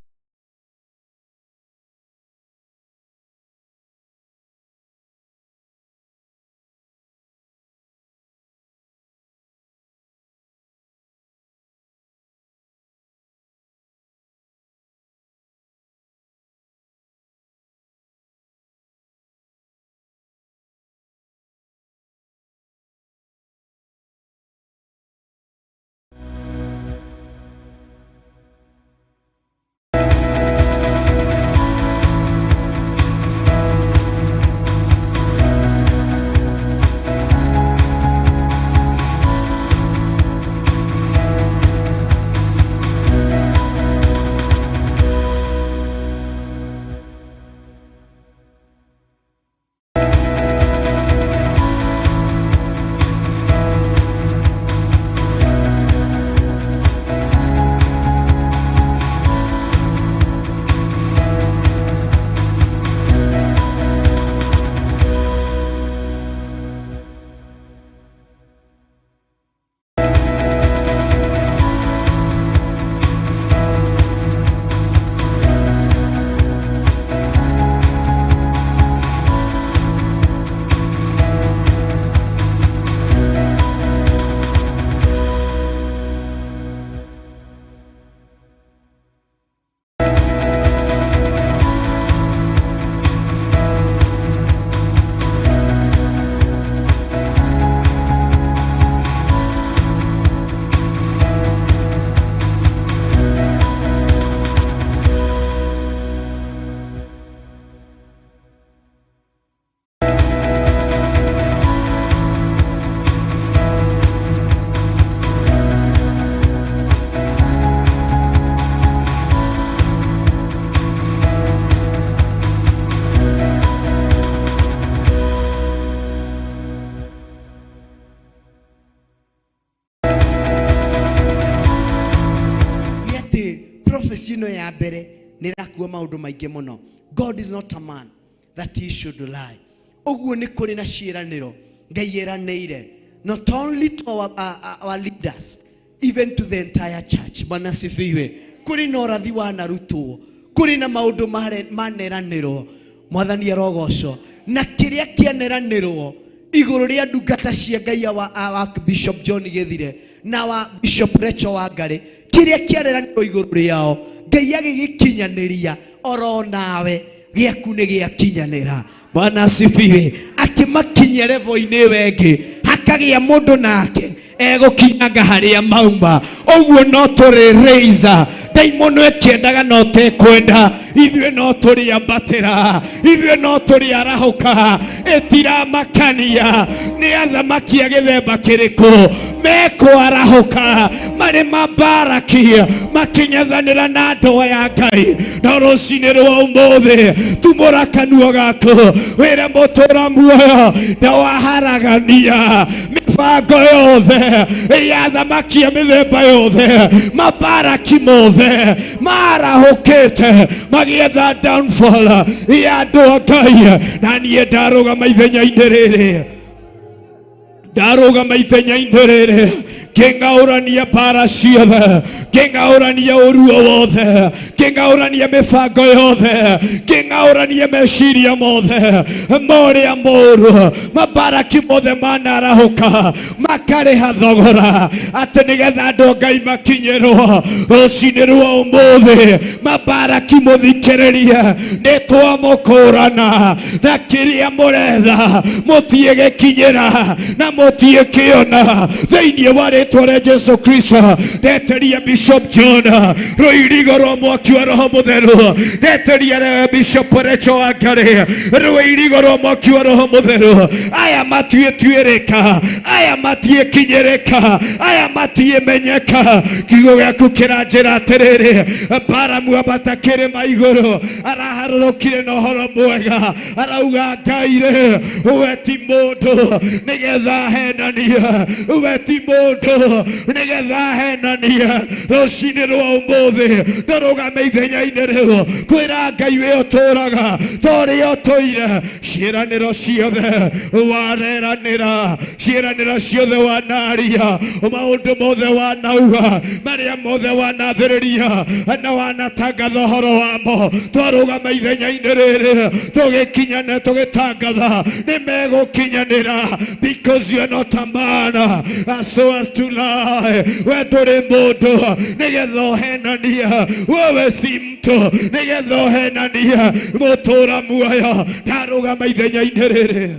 Nĩ atĩ prophecy ĩno ya mbere nĩ ĩrakua maũndũ maingĩ mũno. God is not a man that he should lie. Ũguo nĩ kũrĩ na ciĩranĩro Ngai eranĩire, not only to our leaders, even to the entire church. Bwana asifiwe. Kũrĩ na ũrathi wanarutwo, kũrĩ na maũndũ maneranĩrwo. Mwathani arogocwo. Na kĩrĩa kĩaneranĩrwo igũrũ rĩa ndungata cia Ngai wa Bishop John Gĩthire na wa Bishop Rachel Wangari, kĩrĩa kĩaneranĩrwo igũrũ rĩao Ngai agĩgĩkinyanĩria oro nawe gĩaku nĩ gĩakinyanĩra. Bwana asifiwe. Akĩmakinyia level-inĩ ĩyo ĩngĩ, hakagĩa mũndũ nake egũkinyanga harĩa mauma. Ũguo no tũrĩ raise ndaimono ĩkĩendaga no tekwenda, ithuĩ no tũrĩambatĩra, ithuĩ no tũrĩarahũka. Ĩtiramakania nĩ athamaki a gĩthemba kĩrĩkũ mekwarahũka marĩ mabaraki makinyathanĩra na ndũa ya Ngai. No rũcinĩ rwa ũmũthĩ tumũra kanua gaku wĩre mũtũra muoyo ndawaharagania mĩbango yothe ya athamaki a mĩthemba yothe, mabaraki mothe marahũkĩte magĩetha downfall ya andũ a Ngai. Na niĩ ndarũgama ithenya-inĩ rĩrĩ, ndarũgama ithenya-inĩ rĩrĩ ngĩng'aũrania mbara ciothe, ngĩng'aũrania ũru o wothe, ngĩng'aũrania mĩbango yothe, ngĩng'aũrania meciria mothe morĩa mũru, mabaraki mothe manarahũka makarĩha thogora atĩ nĩgetha andũ a Ngai makinyĩrwo rũcinĩ rwa ũmũthĩ. Mabaraki mũthikĩrĩrie, nĩ twamũkũrana na kĩrĩa mũretha mũtiĩgĩkinyĩra na Mũtiĩkĩona thĩinĩ wa rĩtwa rĩa Jesu Kristo. Ndeteria Bishop John rũirigo rwa mwaki wa Roho Mũtheru, ndeteria Bishop Rachel Wangari rũirigo rwa mwaki wa Roho Mũtheru. Aya matiĩtuĩrĩka, aya matiĩkinyĩrĩka, aya matiĩmenyeka. Kiugo gĩaku kĩranjĩra atĩrĩrĩ, Baramu ambata kĩrĩma igũrũ, araharũrũkire na ũhoro mwega, arauga Ngai rĩ, we ti mũndũ nĩgetha ahenanie, we ti mũndũ nĩgetha ahenanie. Rũcinĩ rwa ũmũthĩ ndũrũgame ithenya-inĩ rĩu kwĩra Ngai wĩ ũtũraga torĩa ũtũire, ciĩranĩro ciothe wareranĩra, ciĩranĩro ciothe wanaria, maũndũ mothe wanauga, marĩa mothe wanathĩrĩria na wanatangatha ũhoro wamo, twarũgama ithenya-inĩ rĩrĩ tũgĩkinyane tũgĩtangatha nĩ megũkinyanĩra, because you are not a man so as to lie. We ndũrĩ mũndũ nĩgetha ũhenanie, wewe si mtu nĩgetha ũhenanie. Mũtũra muoyo, ndarũgama ithenya-inĩ rĩrĩ,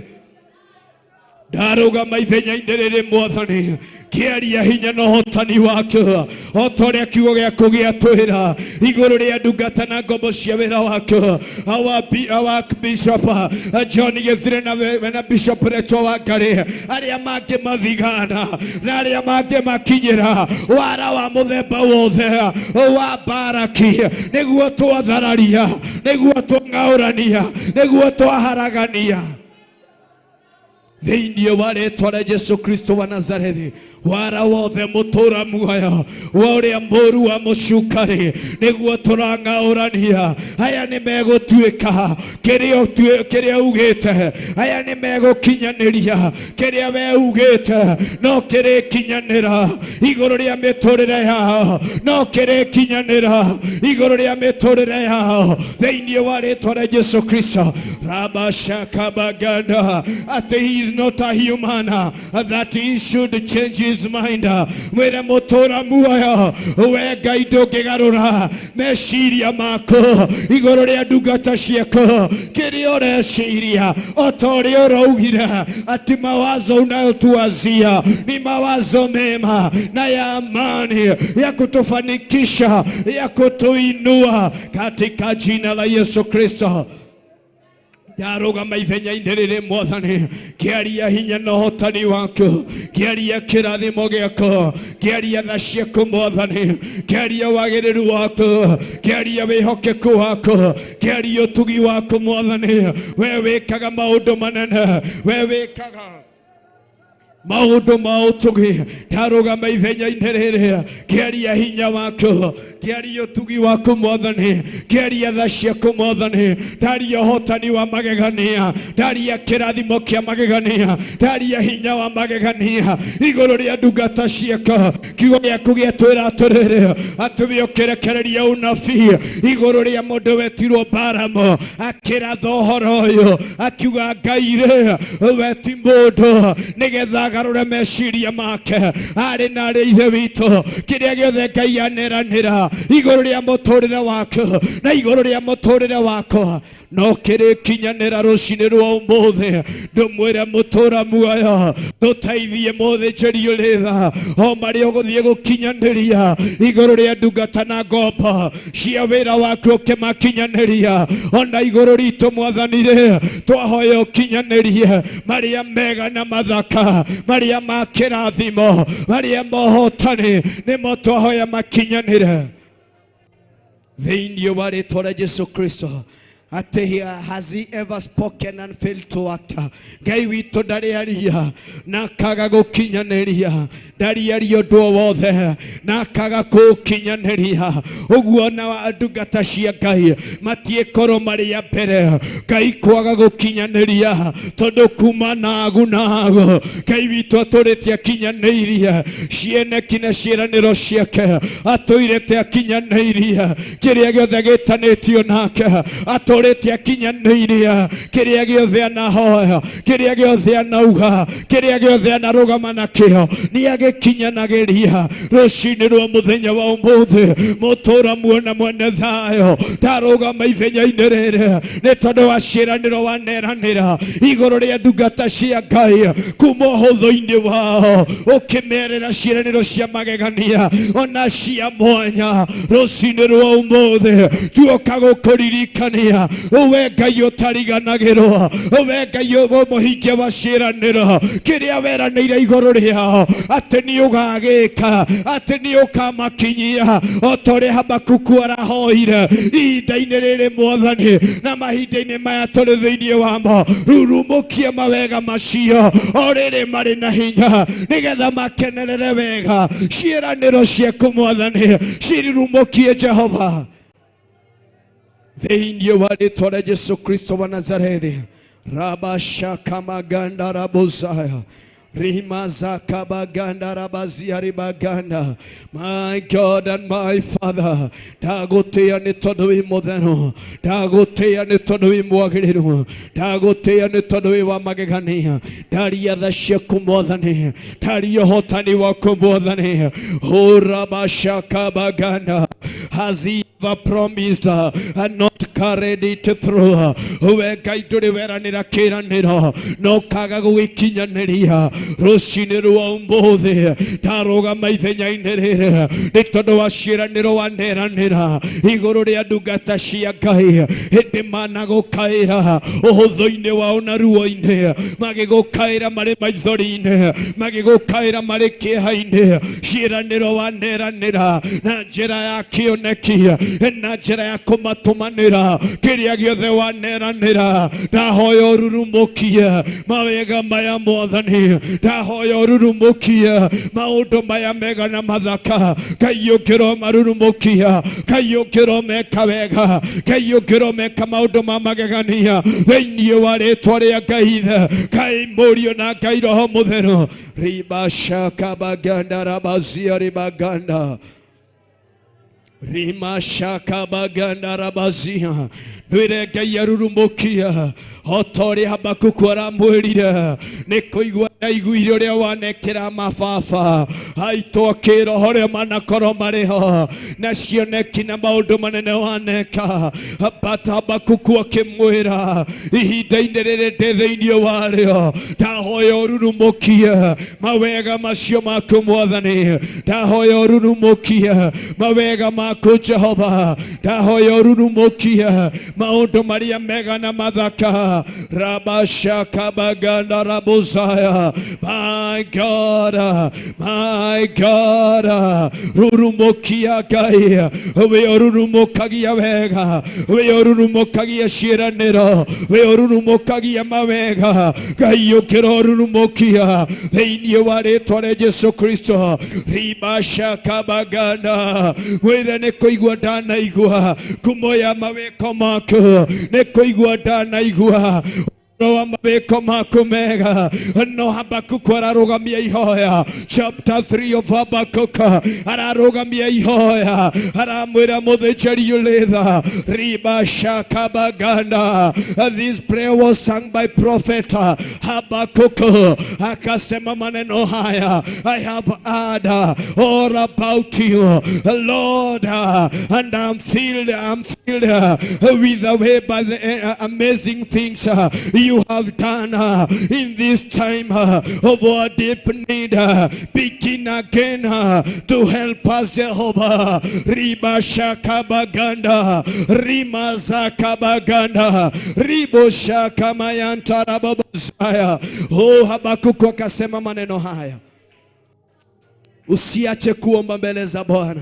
ndarũgama ithenya-inĩ rĩrĩ Mwathani, kĩaria hinya na ũhotani waku o ta ũrĩa kiugo gĩaku gĩatwĩra igũrũ rĩa ndungata na ngombo cia wĩra waku, our Bishop John Gĩthire na Bishop Rachel Wangari, arĩa mangĩ mathigana na arĩa mangĩ makinyĩra wara wa mũthemba wothe wa Baraki, nĩguo twathararia, nĩguo twang'aũrania, nĩguo twaharagania thĩinĩ wa rĩtwa rĩa Jesu Kristo wa Nazarethi. Wara wothe mũtũra muoyo wa ũrĩa mũru wa mũcukari, nĩguo tũrang'aũrania. Aya nĩ megũtuĩka kĩrĩa ugĩte, aya nĩ megũkinyanĩria kĩrĩa we ugĩte, no kĩrĩkinyanĩra igũrũ rĩa mĩtũrĩre yao, no kĩrĩkinyanĩra igũrũ rĩa mĩtũrĩre yao thĩinĩ wa rĩtwa rĩa Jesu Kristo. Rabashakabaganda, atĩ he is not a human that he should change his mind. Mwĩre mũtũra muoyo, we Ngai ndũngĩgarũra meciria maku igũrũ rĩa ndungata ciaku, kĩrĩa ũreciria o ta ũrĩa ũraugire ati mawazo unayotuwazia ni mawazo mema na ya amani, ya kutufanikisha, ya kutuinua, katika jina la Yesu Kristo. Ndarũgama ithenya-inĩ rĩrĩ Mwathani, kĩaria hinya na ũhotani waku, kĩaria kĩrathimo gĩaku, kĩaria tha ciaku Mwathani, kĩaria wagĩrĩru waku, kĩaria wĩhokeku waku, kĩaria ũtugi waku Mwathani. We wĩkaga maũndũ manene, we wĩkaga maũndũ ma ũtugi. Ndarũgama ithenya-inĩ rĩrĩ, kĩaria hinya waku, kĩaria ũtugi waku Mwathani, kĩaria tha ciaku Mwathani, ndaria ũhotani wa magegania, ndaria kĩrathimo kĩa magegania, ndaria hinya wa magegania igũrũ rĩa ndungata ciaku. Kiugo gĩaku gĩatwĩra atĩrĩrĩ, atĩ ũkĩrekereria unabii igũrũ rĩa mũndũ wetirwo Baramu, akĩratha ũhoro ũyũ akiuga Ngai rĩ, we ti mũndũ nĩgetha agarũre meciria make. Arĩ na arĩ ithe witũ, kĩrĩa gĩothe Ngai aneranĩra igũrũ rĩa mũtũrĩre waku na igũrũ rĩa mũtũrĩre wakwa no kĩrĩkinyanĩra rũcinĩ rwa ũmũthĩ. Ndũmwĩre mũtũra muoyo, tũteithie mũthĩnjĩri ũrĩ tha o marĩa ũgũthiĩ gũkinyanĩria igũrũ rĩa ndungata na ngombo cia wĩra waku, ũkĩmakinyanĩria ona igũrũ ritũ Mwathani rĩ, twahoya ũkinyanĩrie marĩa mega na mathaka, marĩa ma kĩrathimo, marĩa mohotani, nĩmo twahoya makinyanĩre thĩinĩ wa rĩtwa rĩa Jesu Kristo. Atĩ has he ever spoken and failed to act? Ngai witũ ndarĩ aria na akaga gũkinyanĩria, ndarĩ aria ũndũ o wothe na akaga kũũkinyanĩria. Ũguo na ndungata cia Ngai matiĩkorwo marĩ a mbere Ngai kwaga gũkinyanĩria, tondũ kuma nagu nagu Ngai witũ atũrĩte akinyanĩirie cieneki na ciĩranĩro ciake, atũirĩte akinyanĩirie kĩrĩa gĩothe gĩtanĩtio nake, atũrĩte. Atũrĩte akinyanĩirie kĩrĩa gĩothe anahoya, kĩrĩa gĩothe anauga, kĩrĩa gĩothe anarũgama nakĩo nĩ agĩkinyanagĩria. Rũcinĩ rwa mũthenya wa ũmũthĩ, mũtũra muona mwene thayũ ndarũgama ithenya-inĩ rĩrĩ nĩ tondũ wa ciĩranĩro waneranĩra igũrũ rĩa ndungata cia Ngai kuma ũhũthũ-inĩ wao, ũkĩmerĩra ciĩranĩro cia magegania ona cia mwanya. Rũcinĩ rwa ũmũthĩ tuoka gũkũririkania we Ngai ũtariganagĩrwo, we Ngai mũhingia wa ciĩranĩro, kĩrĩa weranĩire igũrũ rĩao atĩ nĩ ũgagĩka, atĩ nĩ ũkamakinyia o ta ũrĩa Habakuku arahoire ihinda-inĩ rĩrĩ Mwathani, na mahinda-inĩ maya tũrĩ thĩinĩ wamo. Rurumũkia mawega macio o rĩrĩ marĩ na hinya, nĩgetha makenerere wega ciĩranĩro ciaku Mwathani, cirurumũkie Jehova thĩinĩ wa rĩtwa rĩa Jesu Kristo wa Nazarethi. Rabashakamaganda rabozaya rimazakabaganda rabazia ribaganda. My God and my Father, ndagũtĩĩa nĩ tondũ wĩ mũtheru, ndagũtĩĩa nĩ tondũ wĩ mwagĩrĩru, ndagũtĩĩa nĩ tondũ wĩ wa magegania. Ndaria tha ciaku Mwathani, ndaria ũhotani waku Mwathani. Hurabashakabaganda. Has he ever promised and not carried it through? We Ngai ndũrĩ weranĩra kĩranĩro no kaga gũgĩkinyanĩria. Rũcinĩ rwa ũmũthĩ ndarũgama ithenya-inĩ rĩrĩ nĩ tondũ wa ciĩranĩro waneranĩra igũrũ rĩa ndungata cia Ngai hĩndĩ managũkaĩra ũhũthũ-inĩ wao na ruo-inĩ, magĩgũkaĩra marĩ maithori-inĩ, magĩgũkaĩra marĩ kĩeha-inĩ. Ciĩranĩro waneranĩra na njĩra ya kĩoneki, na njĩra ya kũmatũmanĩra kĩrĩa gĩothe waneranĩra. Ndahoya ũrurumũkie mawega maya Mwathani, ndahoya ũrurumũkie maũndũ maya mega na mathaka. Ngai ũkĩro marurumũkia, Ngai ũkĩro meka wega, Ngai ũkĩro meka maũndũ ma magegania thĩinĩ wa rĩtwa rĩa Ngai Ithe, Ngai Mũriũ na Ngai Roho Mũtheru. Ribashakabaganda rabazia ribaganda rimashakabaganda rabazia. Nwĩre Ngai arurumũkia o ta ũrĩa Habakuku aramwĩrire, nĩ kũigua ndaiguire ũrĩa wanekĩra mababa aitũ kĩroho ũrĩa manakorwo marĩ ho na cioneki na maũndũ manene waneka. But Habakuku akĩmwĩra ihinda-inĩ rĩrĩ ndĩ thĩinĩ warĩo, ndahoya ũrurumũkie mawega macio maku Mwathani, ndahoya ũrurumũkie mawega maku Jehova, ndahoya ũrurumũkie maũndũ marĩa mega na mathaka. Rabashakabaganda rabuzaya. My God, my God, rurumũkia Ngai, we ũrurumũkagia wega, we ũrurumũkagia ciĩranĩro, we ũrurumũkagia mawega. Ngai ũkĩra ũrurumũkia thĩinĩ wa rĩtwa rĩa Jesu Kristo. Ribashakabaganda. Mwĩre nĩ kũigua ndanaigua kumo ya mawĩko maku, nĩ kũigua ndanaigua wa mawĩko maku mega. No Habakuku ararũgamia ihoya, chapter 3 of Habakkuk ararũgamia ihoya, aramwĩra mũthĩnjĩri ũrĩ ribashakabaganda. This prayer was sung by prophet Habakkuk, akasema maneno haya: I have heard all about you, Lord, and I'm filled with the way by the amazing things you have done in this time of our deep need. Begin again to help us, Jehovah. Ribashakabaganda, Rimazakabaganda, Riboshakamayanta. Oh, Habakuku akasema maneno haya. Usiache kuomba mbele za Bwana.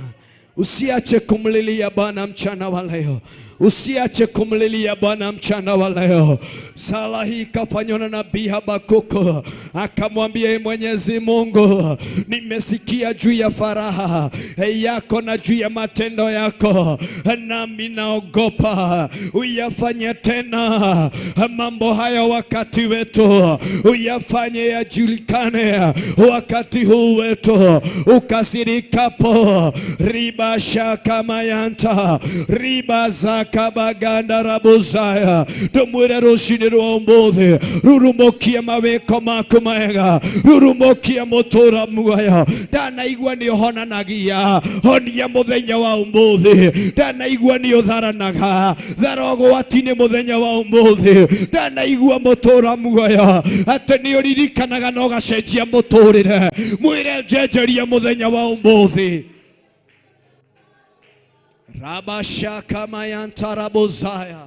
Usiache kumlilia Bwana mchana wa leo. Usiache kumlilia Bwana mchana wa leo. Sala hii ikafanywa na nabii Habakuku, akamwambia Mwenyezi Mungu, nimesikia juu ya faraha yako na juu ya matendo yako, nami naogopa uyafanye tena mambo haya wakati wetu, uyafanye yajulikane wakati huu wetu, ukasirikapo ribashakamayanta riba. Rabashakabaganda rabuzaya ndũmwĩre rũcinĩ rwa ũmũthĩ rurumũkie mawĩko maku mega rurumũkie mũtũra muoyo ndanaigua nĩ ũhonanagia honia mũthenya wa ũmũthĩ ndanaigua nĩ ũtharanaga thara ũgwati-inĩ mũthenya wa ũmũthĩ ndanaigua mũtũra muoyo atĩ nĩ ũririkanaga na ũgacenjia mũtũrĩre mwĩre njenjeria mũthenya wa ũmũthĩ rabashakamayantarabozaia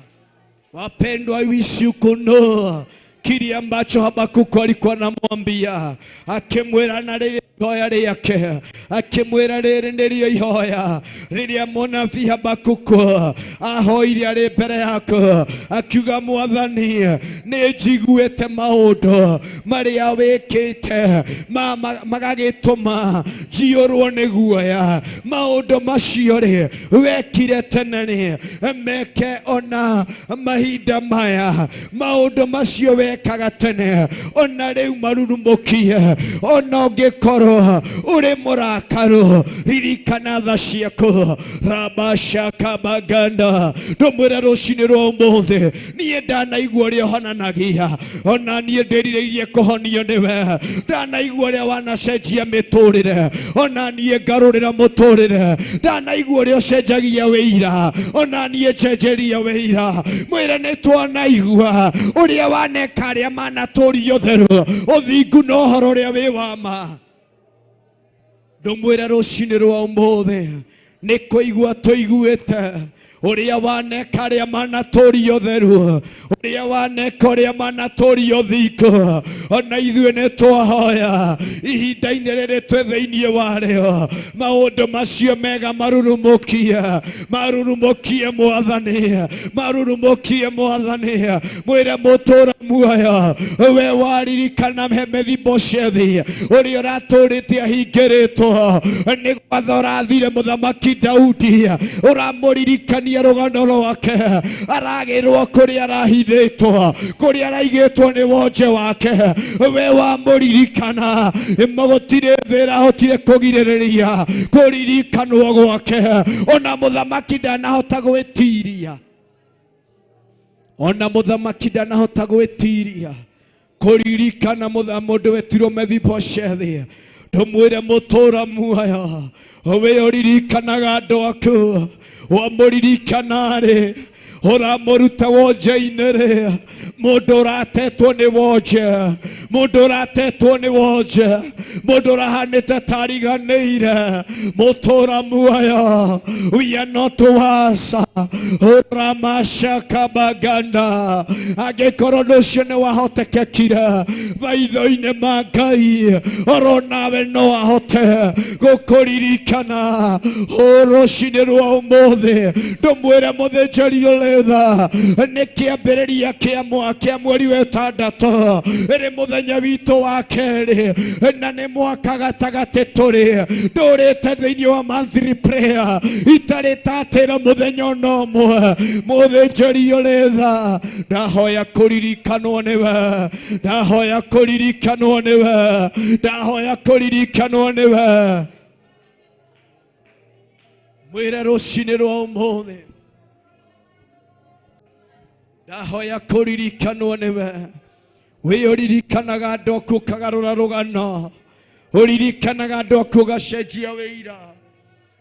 wapendwa wishi kunoa kile ambacho Habakuku alikuwa anamwambia akimwira na rĩrĩ ihoya rĩake akĩmwĩra rĩrĩ nĩrĩo ihoya rĩrĩa mũnabii Habakuku ahoire arĩ mbere yaku akiuga mwathani nĩ njiguĩte maũndũ marĩa wĩkĩte magagĩtũma njiyũrwo nĩ guoya maũndũ macio rĩ wekire tene rĩ meke ona mahinda maya maũndũ macio wekaga tene ona rĩu marurumũkie ona ũngĩkorwo ũrĩ mũrakaru ririkana tha ciaku rabashakabaganda ndũmwĩre rũcinĩ rwa ũmũthĩ niĩ ndanaigua ũrĩa ũhonanagia ona niĩ ndĩrirĩirie kũhonio nĩwe ndanaigua ũrĩa wanacenjia mĩtũrĩre ona niĩ ngarũrĩra mũtũrĩre ndanaigua ũrĩa ũcenjagia wĩira ona niĩ njenjeria wĩira mwĩre nĩ twanaigua ũrĩa waneka arĩa manatũrio ũtheru ũthingu na ũhoro ũrĩa wĩ wa ma ndũmwĩre rũcinĩ rwa ũmũthĩ nĩ kũigua tũiguĩte ũrĩa waneka arĩa manatũrio ũtheru ũrĩa waneka ũrĩa manatũrio thingo ona ithuĩ nĩ twahoya ihinda-inĩ rĩrĩ twĩ thĩinĩ warĩo maũndũ macio mega marurumũkie marurumũkie mwathani marurumũkie mwathani mwĩre mũtũra muoyo we waririkana Mefiboshethi ũrĩa ũratũrĩte ahingĩrĩtwo nĩ gwatha ũrathire mũthamaki Daudi ũramũririkania rũgano rwake aragĩrwo kũrĩa arahithĩtwo kũrĩa araigĩtwo nĩ wonje wake we wamũririkana gũtirĩ thĩ ĩrahotire kũgirĩrĩria kũririkanwo gwake ona mũthamaki ndanahota gwĩtiria ona mũthamaki ndanahota gwĩtiria kũririkana mũndũ wetirwo Mefiboshethi ndũmwĩre mũtũra muoyo we ũririkanaga andũ aku wamũririkana rĩ ũramũruta wonje-inĩ rĩ mũndũ ũratetwo nĩ wonje mũndũ ũratetwo nĩ wonje mũndũ ũrahanĩte ta ariganĩire mũtũra muoyo we are not worse ũramacakabaganda angĩkorwo ũndũ ũcio nĩ wahotekekire maitho-inĩ ma Ngai oro nawe no ahote gũkũririkana rũcinĩ rwa ũmũthĩ ndũmwĩre mũthĩnjĩri ũrĩ tha nĩ kĩambĩrĩria kĩa mweri wa ĩtandatũ ĩrĩ mũthenya witũ wa kerĩ na nĩ mwaka gatagatĩ tũrĩ ndũrĩte thĩinĩ wa monthly prayer itarĩ tatĩra mũthenya ona ũmwe mũthĩnjĩri ũrĩ tha ndahoya kũririkanwo nĩwe ndahoya kũririkanwo nĩwe ndahoya kũririkanwo nĩwe mwĩre rũcinĩ rwa ũmũthĩ ndahoya kũririkanwo nĩwe wĩ ũririkanaga andũ aku ũkagarũra rũgano ũririkanaga andũ aku ũgacenjia wĩira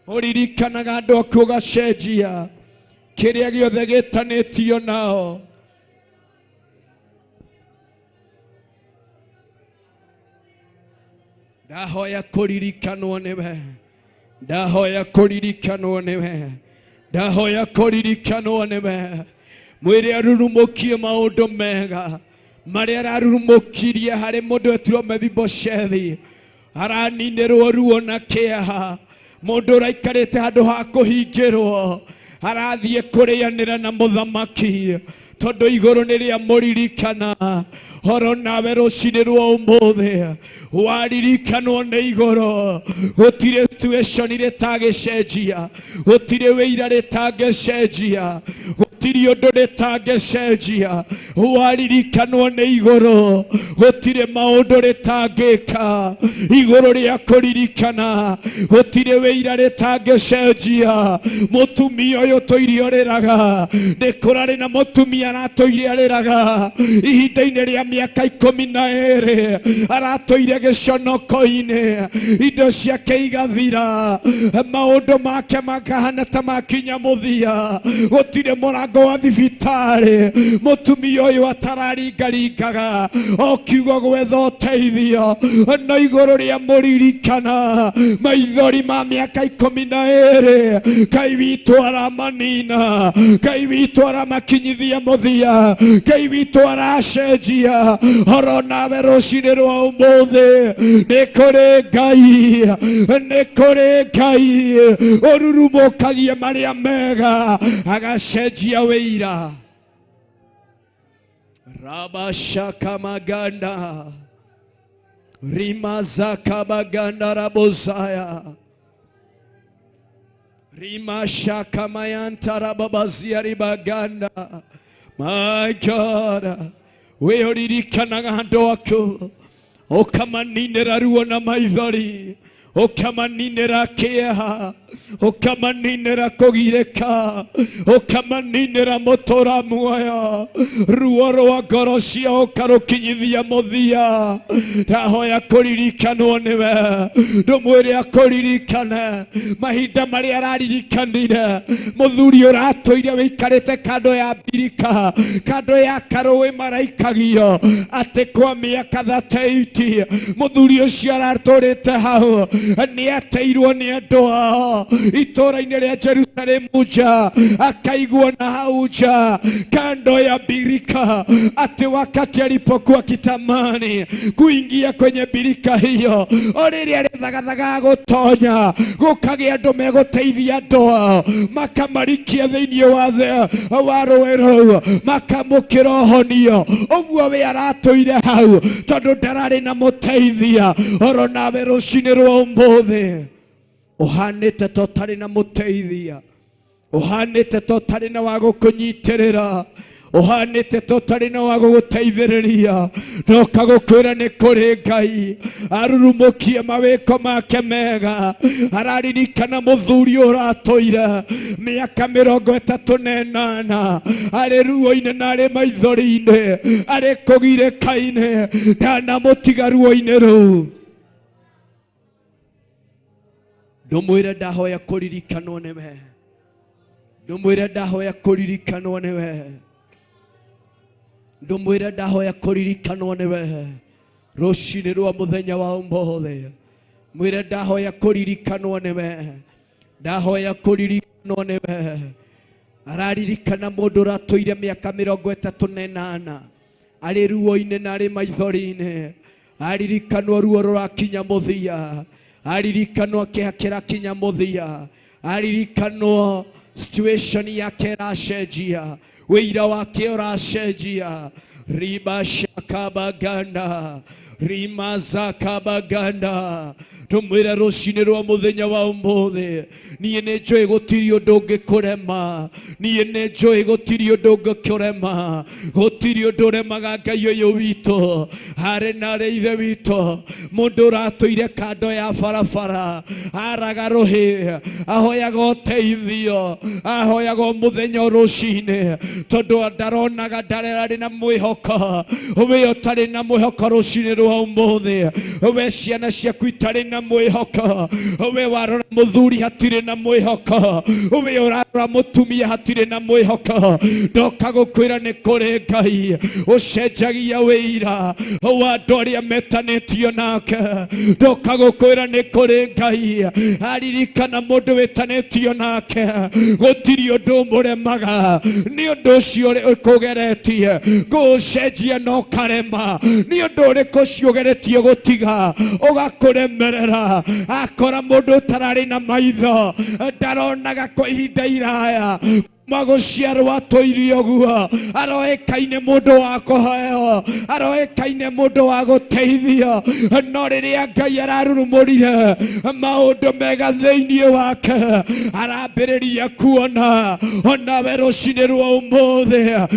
ũririkanaga andũ aku ũgacenjia kĩrĩa gĩothe gĩtanĩtio nao ndahoya kũririkanwo nĩwe ndahoya kũririkanwo nĩwe ndahoya kũririkanwo nĩwe mwĩre arurumũkie maũndũ mega marĩa ararurumũkirie harĩ mũndũ wetirwo Mefiboshethi araninĩrwo ruo na kĩeha mũndũ ũraikarĩte handũ ha kũhingĩrwo arathiĩ kũrĩanĩra na mũthamaki tondũ igũrũ nĩ rĩamũririkana oro nawe rũcinĩ rwa ũmũthĩ waririkanwo nĩ igũrũ gũtirĩ situation rĩtagĩcenjia gũtirĩ wĩira rĩtangĩcenjia Gũtirĩ ũndũ rĩtangĩcenjia. Waririkanwo nĩ igũrũ, gũtirĩ maũndũ rĩtangĩka. Igũrũ rĩa kũririkana, gũtirĩ wĩira rĩtangĩcenjia. Mũtumia ũyũ tũire ũrĩraga, nĩ kũrarĩ na mũtumia aratũire arĩraga ihinda-inĩ rĩa mĩaka 12, aratũire gĩconoko-inĩ, indo ciake igathira, maũndũ make makahana ta makinya mũthia, gũtirĩ mũrango wa thibitarĩ mũtumia ũyũ atararingaringaga o kiugo gwetha ũteithio. No igũrũ rĩa mũririkana maithori ma mĩaka 12, Ngai witũ aramanina, Ngai witũ aramakinyithia mũthia, Ngai witũ aracenjia. Oro nawe rũcinĩ rwa ũmũthĩ, nĩ kũrĩ Ngai, nĩ kũrĩ Ngai ũrurumũkagia marĩa mega agacenjia wĩira. Rabashakamaganda rimazakabaganda rabozaya rimashakamayanta rababazia ribaganda. My God, we ũririkanaga andũ aku, ũkamaninĩra ruo na maithori, ũkamaninĩra kĩeha, ũkamaninĩra kũgirĩka, ũkamaninĩra mũtũra muoyo, ruo rwa ngoro ciao ũkarũkinyithia mũthia. Ndahoya kũririkanwo nĩwe, ndũmwĩre akũririkane mahinda marĩa araririkanire mũthuri ũratũire wĩikarĩte kando ya mbirika, kando ya karũĩ maraikagio atĩ kwa mĩaka 38 mũthuri ũcio aratũrĩte hau, nĩ ateirwo nĩ andũ ao itũra-inĩ rĩa Jerusalemu nja, akaigwo na hau nja kando ya birika, atĩ wakati alipokuwa akitamani kuingia kwenye birika hiyo, o rĩrĩa arĩthagathaga gũtonya, gũkagĩa andũ megũteithia andũ ao, makamarikia thĩinĩ wa wa rũĩ rũu, makamũkĩra ũhonio. Ũguo we aratũire hau tondũ ndararĩ na mũteithia. Oro nawe rũcinĩ rwa ũmũthĩ ũhanĩte ta ũtarĩ na mũteithia, ũhanĩte ta ũtarĩ na wa gũkũnyitĩrĩra, ũhanĩte ta ũtarĩ na wa gũgũteithĩrĩria, ndoka gũkwĩra nĩ kũrĩ Ngai arurumũkie mawĩko make mega. Araririkana mũthuri ũratũire mĩaka 38 arĩ ruo-inĩ na arĩ maithori-inĩ, arĩ kũgirĩka-inĩ, ndanamũtiga ruo-inĩ rũu. Ndũmwĩre ndahoya kũririkanwo nĩwe, ndũmwĩre ndahoya kũririkanwo nĩwe, ndũmwĩre ndahoya kũririkanwo nĩwe rũcinĩ rwa mũthenya wa ũmũthĩ. Mwĩre ndahoya kũririkanwo nĩwe, ndahoya kũririkanwo nĩwe. Araririkana mũndũ ũratũire mĩaka 38 arĩ ruo-inĩ na arĩ maithori-inĩ, aririkanwo ruo rũrakinya mũthia, aririkanwo kĩeha kĩrakinya mũthia, aririkanwo situation yake ĩracenjia, wĩira wake ũracenjia. Ribashakabaganda rimazakabaganda. Tũmwĩre rũcinĩ rwa mũthenya wa ũmũthĩ, niĩ nĩ njũĩ gũtirĩ ũndũ ũngĩkũrema, niĩ nĩ njũĩ gũtirĩ ũndũ ũngĩkũrema, gũtirĩ ũndũ ũremaga Ngai ũyũ witũ. Harĩ na arĩ ithe witũ, mũndũ ũratũire kando ya barabara, araga rũhĩ, ahoyaga ũteithio, ahoyaga o mũthenya o rũcinĩ, tondũ ndaronaga ndararĩ na mwĩhoko. We ũtarĩ na mwĩhoko rũcinĩ rwa ũmũthĩ, we ciana ciaku itarĩ na mwĩhoko, we warora mũthuri hatirĩ na mwĩhoko, we ũrarora mũtumia hatirĩ na mwĩhoko, ndoka gũkwĩra nĩ kũrĩ Ngai ũcenjagia wĩira wa andũ arĩa metanĩtio nake. Ndoka gũkwĩra nĩ kũrĩ Ngai aririkana mũndũ wĩtanĩtio nake, gũtirĩ ũndũ ũmũremaga. Nĩ ũndũ ũcio ũkũgeretie kũũcenjia no karema, nĩ ũndũ ũrĩkũ ũcio ũgeretie gũtiga ũgakũremerera. Akora mũndũ ũtararĩ na maitho ndaronaga kwa ihinda iraya, Magũciarwo atũirie ũguo, aroĩkaine mũndũ wa kũheo, aroĩkaine mũndũ wa gũteithio, no rĩrĩa Ngai ararurumũrire maũndũ mega thĩinĩ wake, arambĩrĩria kuona onawe rũcinĩ rwa ũmũthĩ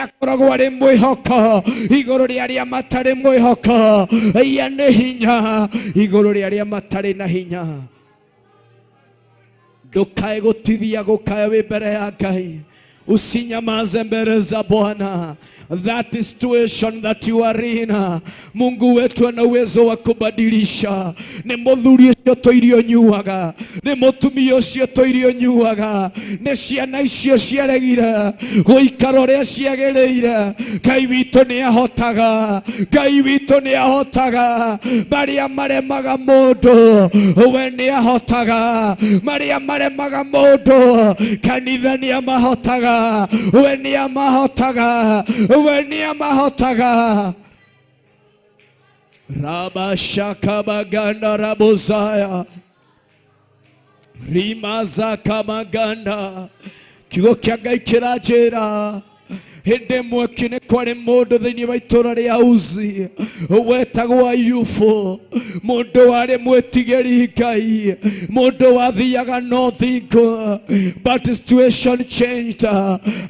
akoragwo arĩ mwĩhoko igũrũ rĩa arĩa matarĩ mwĩhoko, ye nĩ hinya igũrũ rĩa arĩa matarĩ na hinya. Ndukae gũtithia gũkaya wĩ mbere ya Ngai, usinyamaze mbele za Bwana. That situation that you are in, Mungu wetu ana uwezo wa kubadilisha. Nĩ mũthuri ũcio tũirio nyuaga, nĩ mũtumia ũcio tũirio nyuaga, nĩ ciana icio ciaregire gũikara ũrĩa ciagĩrĩire. Ngai witũ nĩ ahotaga, Ngai witũ nĩ ahotaga. Marĩa maremaga mũndũ, we nĩ ahotaga. Marĩa maremaga mũndũ, kanitha nĩ amahotaga, we nĩ amahotaga, we nĩ amahotaga. Rabashakabaganda rabozaya rimazakamaganda. Kiugo kĩa Ngai kĩranjĩra hĩndĩ ĩmwe nĩ kwarĩ mũndũ thĩinĩ wa itũũra rĩa Uzi wetagwo Ayubu, mũndũ warĩ mwĩtigĩri Ngai, mũndũ wathiaga na ũthingu, but situation changed,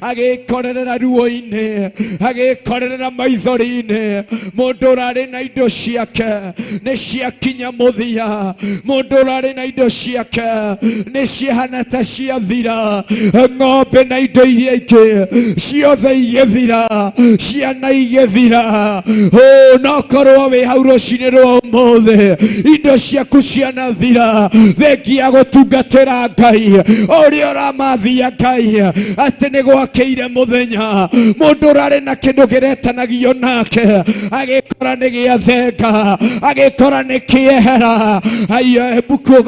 agĩkorerera ruo-inĩ, agĩkorerera maithori-inĩ. Mũndũ ũrarĩ na indo ciake nĩ ciakinya mũthia, mũndũ ũrarĩ na indo ciake nĩ ciahana ta ciathira, ng'ombe na indo iria ingĩ ciothe igĩthira, ciana igĩthira. Oh, no korwo wĩ hau rũcinĩ rwa ũmũthĩ, indo ciaku cianathira, thengia gũtungatĩra Ngai ũrĩa ũramathia Ngai atĩ nĩ gwakĩire mũthenya. Mũndũ ũrarĩ na kĩndũ kĩretanagio nake agĩkora nĩ gĩathenga, agĩkora nĩ kĩehera. Aiyo,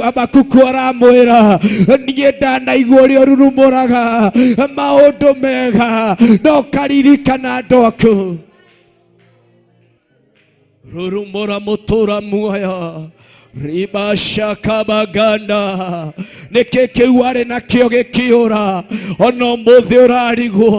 Habakuku aramwĩra, niĩ ndanaigua ũrĩa ũrurumũraga maũndũ mega, no karirikana andũ aku. Rurumũra mũtũra muoyo ribashakabaganda. Nĩkĩ kĩu arĩ nakĩo gĩkĩũra? Ona ũmũthĩ ũrarigwo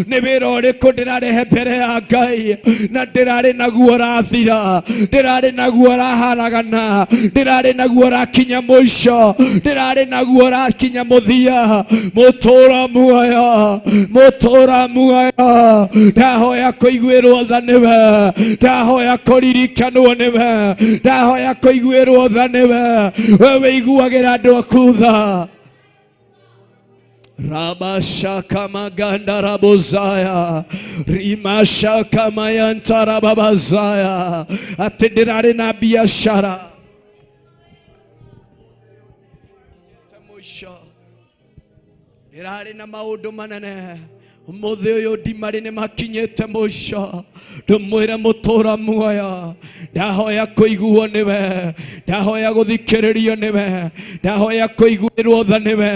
nĩ wĩra ũrĩkũ ndĩrarehe mbere ya Ngai na ndĩrarĩ naguo ũrathira, ndĩrarĩ naguo ũraharagana, ndĩrarĩ naguo ũrakinya mũico, ndĩrarĩ naguo ũrakinya mũthia. Mũtũra muoyo, mũtũra muoyo, ndahoya kũiguĩrwo tha nĩwe, ndahoya kũririkanwo nĩwe, ndahoya kũiguĩrwo tha nĩwe. We wĩiguagĩra andũ aku tha. Rabashaka maganda rabozaya rimashaka mayanta rababazaya. Atĩ ndĩrarĩ na biashara mũico, ndĩrarĩ na maũndũ manene, ũmũthĩ ũyũ ndimarĩ nĩ makinyĩte mũico. Ndũmwĩre mũtũra muoyo, ndahoya kũiguo nĩwe, ndahoya gũthikĩrĩrio nĩwe, ndahoya kũiguĩrwo tha nĩwe,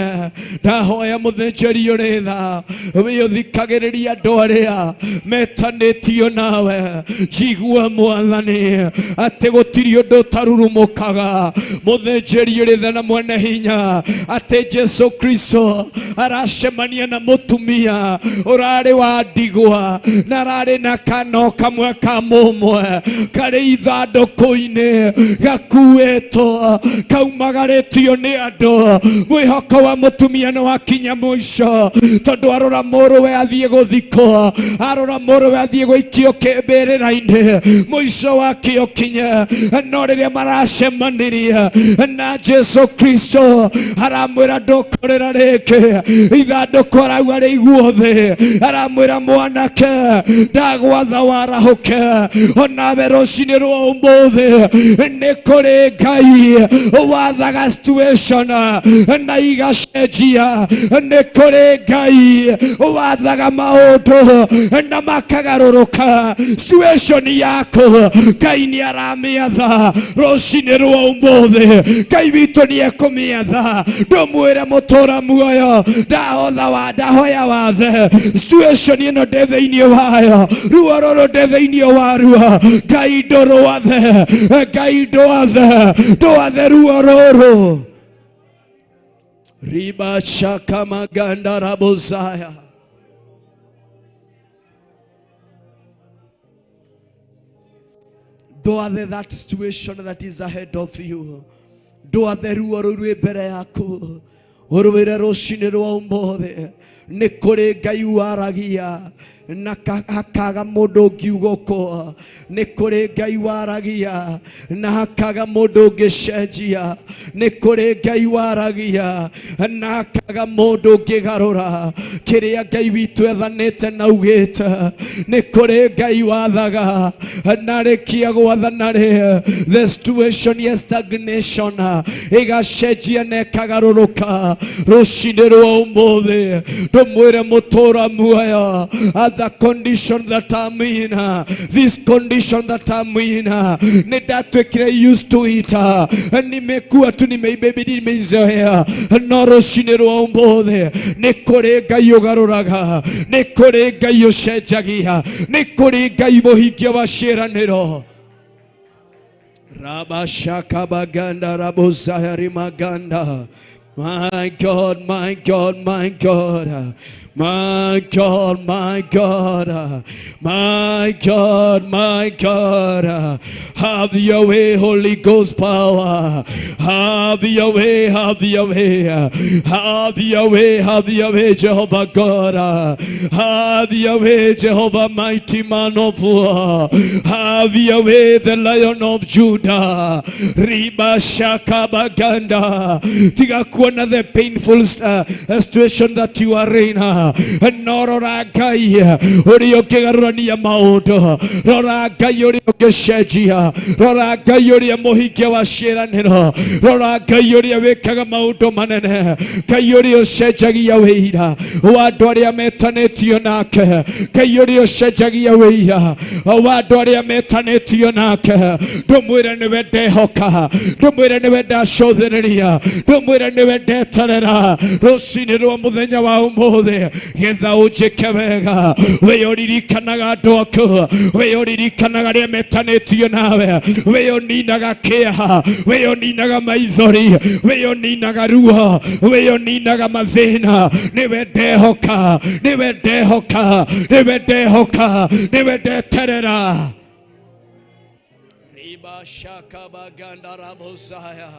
ndahoya mũthĩnjĩri ũrĩ tha wĩ ũthikagĩrĩria andũ arĩa metanĩtio nawe. Njigua Mwathani atĩ gũtirĩ ũndũ ũtarurumũkaga. Mũthĩnjĩri ũrĩ tha na mwene hinya, atĩ Jesu Kristo aracemania na mũtumia ũrarĩ wa ndigwa na ararĩ na kano kamwe ka mũmwe karĩ ithandũkũ-inĩ gakuĩtwo kaumagarĩtio nĩ andũ. Mwĩhoko wa mũtumia nĩ wakinya mũico, tondũ arora mũrũwe athiĩ gũthikwo, arora mũrũwe athiĩ gũikio kĩmbĩrĩra-inĩ, mũico wake ũkinye. No rĩrĩa maracemanirie na Jesu Kristo, aramwĩra ndũkũrĩra rĩngĩ. Ithandũkũ arauga rĩiguo thĩ, aramwĩra mwanake, ndagwatha warahũke. Onawe rũcinĩ rwa ũmũthĩ nĩ kũrĩ Ngai wathaga situation na igacenjia, nĩ kũrĩ Ngai wathaga maũndũ na makagarũrũka. Situation yaku Ngai nĩ aramĩatha rũcinĩ rwa ũmũthĩ, Ngai witũ nĩ ekũmĩatha. Ndũmwĩre mũtũra muoyo, ndahotha wa ndahoya wathe situation ĩno ndĩ thĩinĩ wayo, ruo rũrũ ndĩ thĩinĩ wa ruo, Ngai ndũrwathe, Ngai ndwathe, ndwathe ruo rũrũ. Riba shaka maganda rabozaya. Ndwathe that situation that is ahead of you. Ndwathe ruo rũu rwĩ mbere yaku. Ũrwĩre rũcinĩ rwa ũmũthĩ nĩ kũrĩ Ngai waragia na hakaga mũndũ ũngiuga ũkũ. Nĩ kũrĩ Ngai waragia na hakaga mũndũ ũngĩcenjia. Nĩ kũrĩ Ngai waragia na hakaga mũndũ ũngĩgarũra kĩrĩa Ngai witũ ethanĩte na augĩte. Nĩ kũrĩ Ngai wathaga na arĩkia gwathana rĩ, the situation ya stagnation ĩgacenjia na ĩkagarũrũka. Rũcinĩ rwa ũmũthĩ ndũmwĩre mũtũra muoyo, at the condition that I'm in, this condition that I'm in, nĩ ndatuĩkire used to it, nimekuwa tu nimeibebidi nimeizoea. No rũcinĩ rwa ũmũthĩ nĩ kũrĩ Ngai ũgarũraga, nĩ kũrĩ Ngai ũcenjagia, nĩ kũrĩ Ngai mũhingia wa ciĩranĩro. Rabashakabaganda rabozayari maganda. My God, my God, my God, my God, my God, my God, my God. Have your way, Holy Ghost power. Have your way, have your way, have your way, have your way, Jehovah God. Have your way, Jehovah, mighty man of war. Have your way, the Lion of Judah. Riba shakabaganda. Tiga kuona the painful situation that you are in. No rora Ngai ũrĩa ũngĩgarũrania maũndũ. Rora Ngai ũrĩa ũngĩcenjia. Rora Ngai ũrĩa mũhingia wa ciĩranĩro. Rora Ngai ũrĩa wĩkaga maũndũ manene. Ngai ũrĩa ũcenjagia wĩira wa andũ arĩa metanĩtio nake. Ngai ũrĩa ũcenjagia wĩira wa andũ arĩa metanĩtio nake. Ndũmwĩre nĩwe ndehoka, ndũmwĩre nĩwe ndacũthĩrĩria, ndũmwĩre nĩwe ndeterera rũcinĩ rwa mũthenya wa ũmũthĩ getha ũnjĩke wega. We ũririkanaga andũ aku, we ũririkanaga arĩa metanĩtio nawe, we ũninaga kĩeha, we ũninaga maithori, we ũninaga ruo, we ũninaga mathĩna. Nĩwe ndehoka, nĩwe ndehoka, nĩwe ndehoka, nĩwe ndeterera. Riba shaka baganda rabosaya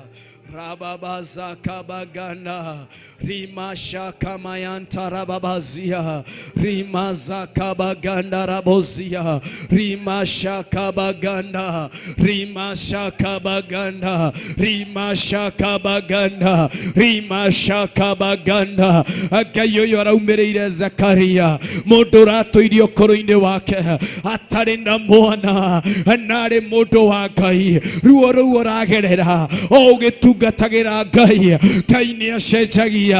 rababaza kabaganda rima shaka mayanta rababazia rimaza kabaganda rabozia rima shaka baganda rima shaka baganda rima shaka baganda rima shaka baganda. Ngai ũyũ araumĩrĩire Zakaria, mũndũ ũratũirie ũkũrũ-inĩ wake atarĩ na mwana na arĩ mũndũ wa Ngai. Ruo rũu ũragerera o ũgĩtungatagĩra Ngai, Ngai nĩ acenjagia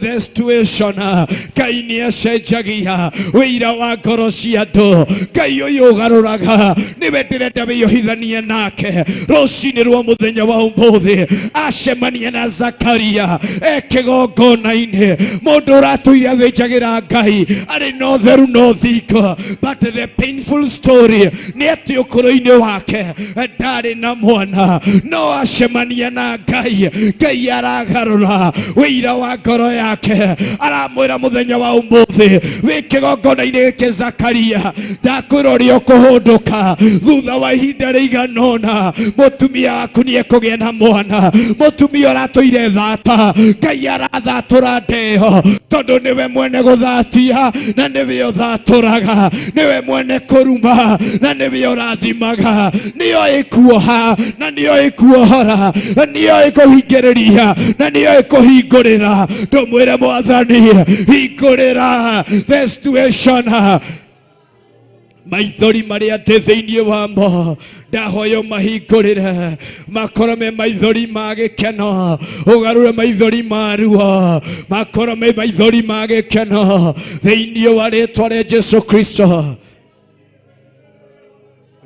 the situation, Ngai nĩ acenjagia wĩira wa ngoro cia andũ. Ngai ũyũ ũgarũraga nĩwe ndĩrenda wĩyohithanie nake rũcinĩ rwa mũthenya wa ũmũthĩ. Acemania na Zakaria e kĩgongona-inĩ, mũndũ ũratũire athĩnjagĩra Ngai arĩ na ũtheru na ũthingu, but the painful story nĩ atĩ ũkũrũ-inĩ wake ndarĩ na mwana, no acemania na Ngai, Ngai aragarũra wĩira wa ngoro yake, aramwĩra mũthenya wa ũmũthĩ wĩ kĩgongona-inĩ gĩkĩ Zakaria, ndakwĩra ũrĩa ũkũhũndũka thutha wa ihinda rĩigana ũna, mũtumia waku nĩ ekũgĩa na mwana. Mũtumia ũratũire thata, Ngai arathatũra ndeo, tondũ nĩwe mwene gũthatia na nĩwe ũthatũraga, nĩwe mwene kũruma na nĩwe ũrathimaga, nĩyo ĩkuoha na nĩyo ĩkuohora, nĩyo ĩkũhingĩrĩria na nĩyo ĩkũhingũrĩra. Ndũmwĩre Mwathani, hingũrĩra the situation. Maithori marĩa ndĩ thĩinĩ wamo ndahoya ũmahingũrĩre, makorwo me maithori ma gĩkeno, ũgarũre maithori ma ruo makorwo me maithori ma gĩkeno thĩinĩ wa rĩtwa rĩa Jesu Kristo.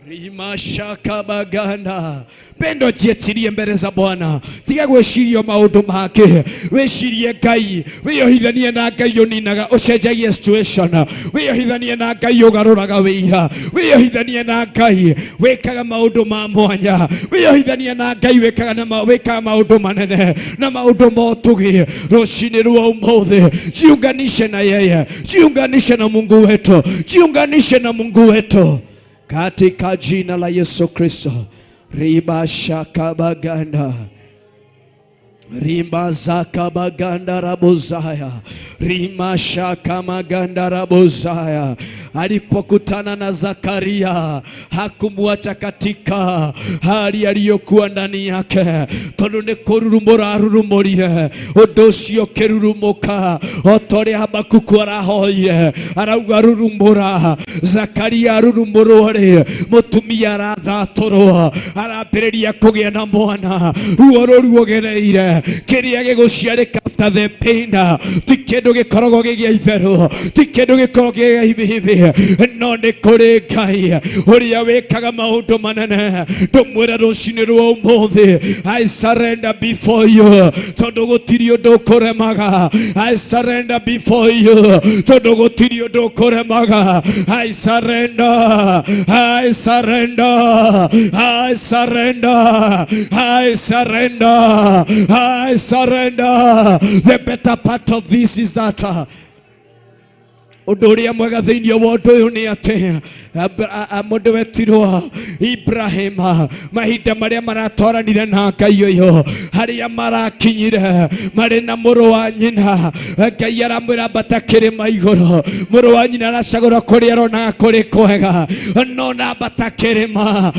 Rimashakabaganda. Pendo, jiachilie mbele za Bwana, tiga gwĩciria maũndũ make, wĩcirie Ngai, wĩyohithanie na Ngai ũninaga ũcenjagie situation, wĩyohithanie na Ngai ũgarũraga wĩira, wĩyohithanie na Ngai wĩkaga maũndũ ma mwanya, wĩyohithanie na Ngai wĩkaga na wĩkaga maũndũ manene na maũndũ ma ũtugi. Rũcinĩ rwa ũmũthĩ, jiunganishe na yeye, jiunganishe na Mungu wetu, jiunganishe na Mungu wetu katika jina la Yesu Kristo. Riba shakabaganda rimba zakabaganda rabozaya rima shakamaganda rabozaya. Alipokutana na Zakaria hakumwacha katika hali aliyokuwa ndani yake, tondu nĩ kũrurumũra arurumũrire ũndũ ũcio ũkĩrurumũka o ta ũrĩa Habakuku arahoire, arauga rurumũra. Zakaria arurumũrwo rĩ, mũtumia arathatũrwo, arambĩrĩria kũgĩa na mwana. Ruo rũu ũgereire, kĩrĩa gĩgũciarĩka after the pain ti kĩndũ gĩkoragwo gĩ gĩa itherũ, ti kĩndũ gĩkoragwo gĩ gĩa hibihibi, no nĩ kũrĩ Ngai ũrĩa wĩkaga maũndũ manene. Ndũmwĩre rũcinĩ rwa ũmũthĩ, I surrender before you, tondũ gũtirĩ ũndũ ũkũremaga. I surrender before you, tondũ gũtirĩ ũndũ ũkũremaga. I surrender, I surrender, I surrender, I surrender, I surrender. The better part of this is that ũndũ ũrĩa mwega thĩinĩ wa ũndũ ũyũ nĩ atĩ mũndũ wetirwo Ibrahim, mahinda marĩa maratwaranire na Ngai ũyũ, harĩa marakinyire marĩ na mũrũ wa nyina, Ngai aramwĩra ambata kĩrĩma igũrũ. Mũrũ wa nyina aracagũra kũrĩa aronaga kũrĩ kwega, no na ambata kĩrĩma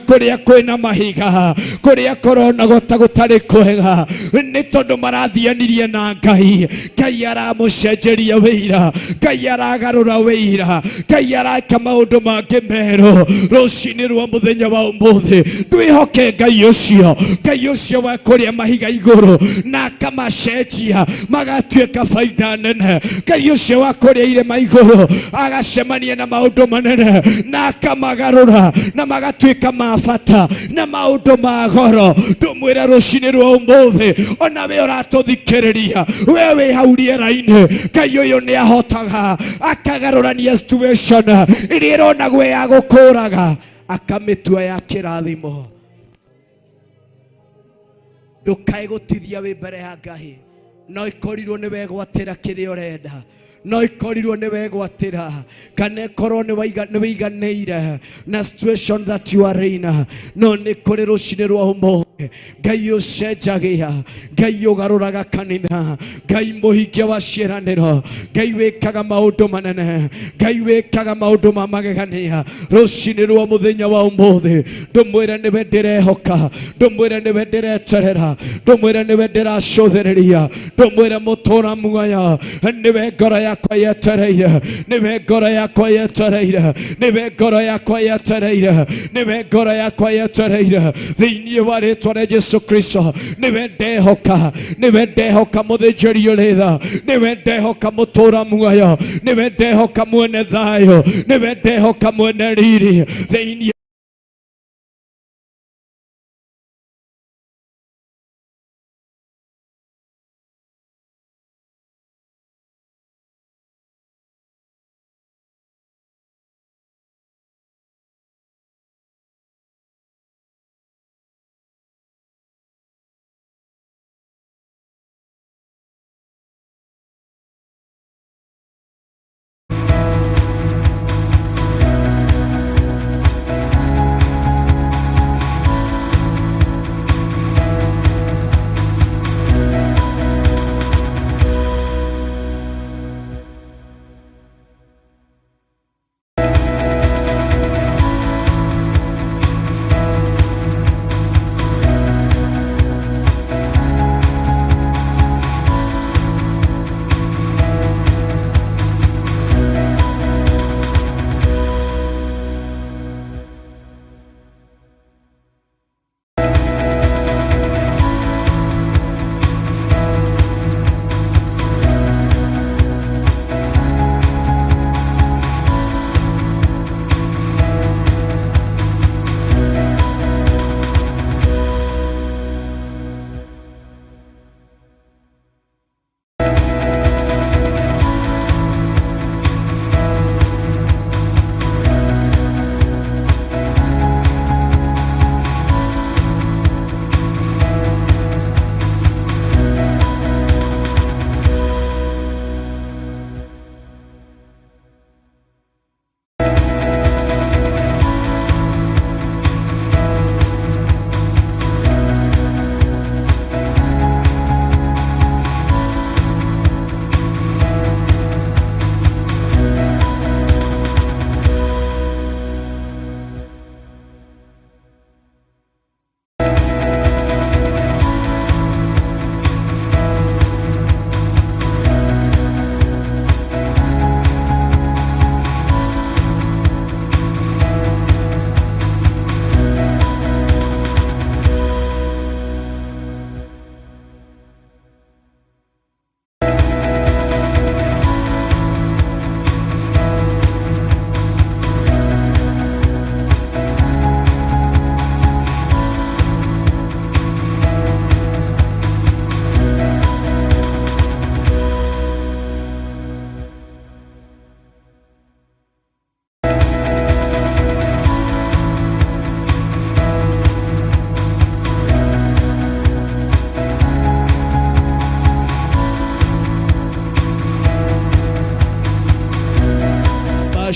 kũrĩa kwĩna mahiga, kũrĩa kũronagwo ta gũtarĩ kwega, nĩ tondũ marathianirie na Ngai. Ngai aramũcenjeria wĩira, Ngai aragarũra wĩira, Ngai areka maũndũ mangĩ merũ. Rũcinĩ rwa mũthenya wa ũmũthĩ, twĩhoke Ngai ũcio, Ngai ũcio wa kũrĩa mahiga igũrũ na akamacenjia magatuĩka baida nene, Ngai ũcio wa kũrĩa irĩma igũrũ agacemania na maũndũ manene na akamagarũra na magatuĩka ma bata na maũndũ ma goro. Ndũmwĩre rũcinĩ rwa ũmũthĩ, ona we ũratũthikĩrĩria, we wĩ hau rĩera-inĩ, Ngai ũyũ nĩ ahotaga akagarũrania situation ĩrĩa ĩronagwo ya gũkũraga, akamĩtua ya kĩrathimo. Ndũkae gũtithia wĩ mbere ya Ngai. No ikorirwo nĩ wegwatĩra kĩrĩa ũrenda, no ikorirwo nĩ wegwatĩra, kana ĩkorwo nĩ wĩiganĩire na situation that you are in, no nĩ kũrĩ rũcinĩ rwa ũmũthĩ Ngai ũcenjagia, Ngai ũgarũraga kanitha, Ngai mũhingia wa ciĩranĩro, Ngai wĩkaga maũndũ manene, Ngai wĩkaga maũndũ ma magegania. Rũcinĩ rwa mũthenya wa ũmũthĩ, ndũmwĩre nĩwe ndĩrehoka, ndũmwĩre nĩwe ndĩreterera, ndũmwĩre nĩwe ndĩracũthĩrĩria, ndũmwĩre mũtũra muoyo nĩwe ngoro yakwa yetereire, nĩwe ngoro yakwa yetereire, nĩwe ngoro yakwa yetereire, nĩwe ngoro yakwa yetereire. Thĩinĩ wa rĩtwa rĩa Jesu Kristo, nĩwe ndehoka, nĩwe ndehoka, mũthĩnjĩri ũrĩ tha, nĩwe ndehoka, mũtũra muoyo, nĩwe ndehoka, mwene thayũ, nĩwe ndehoka, mwene riri thĩinĩ.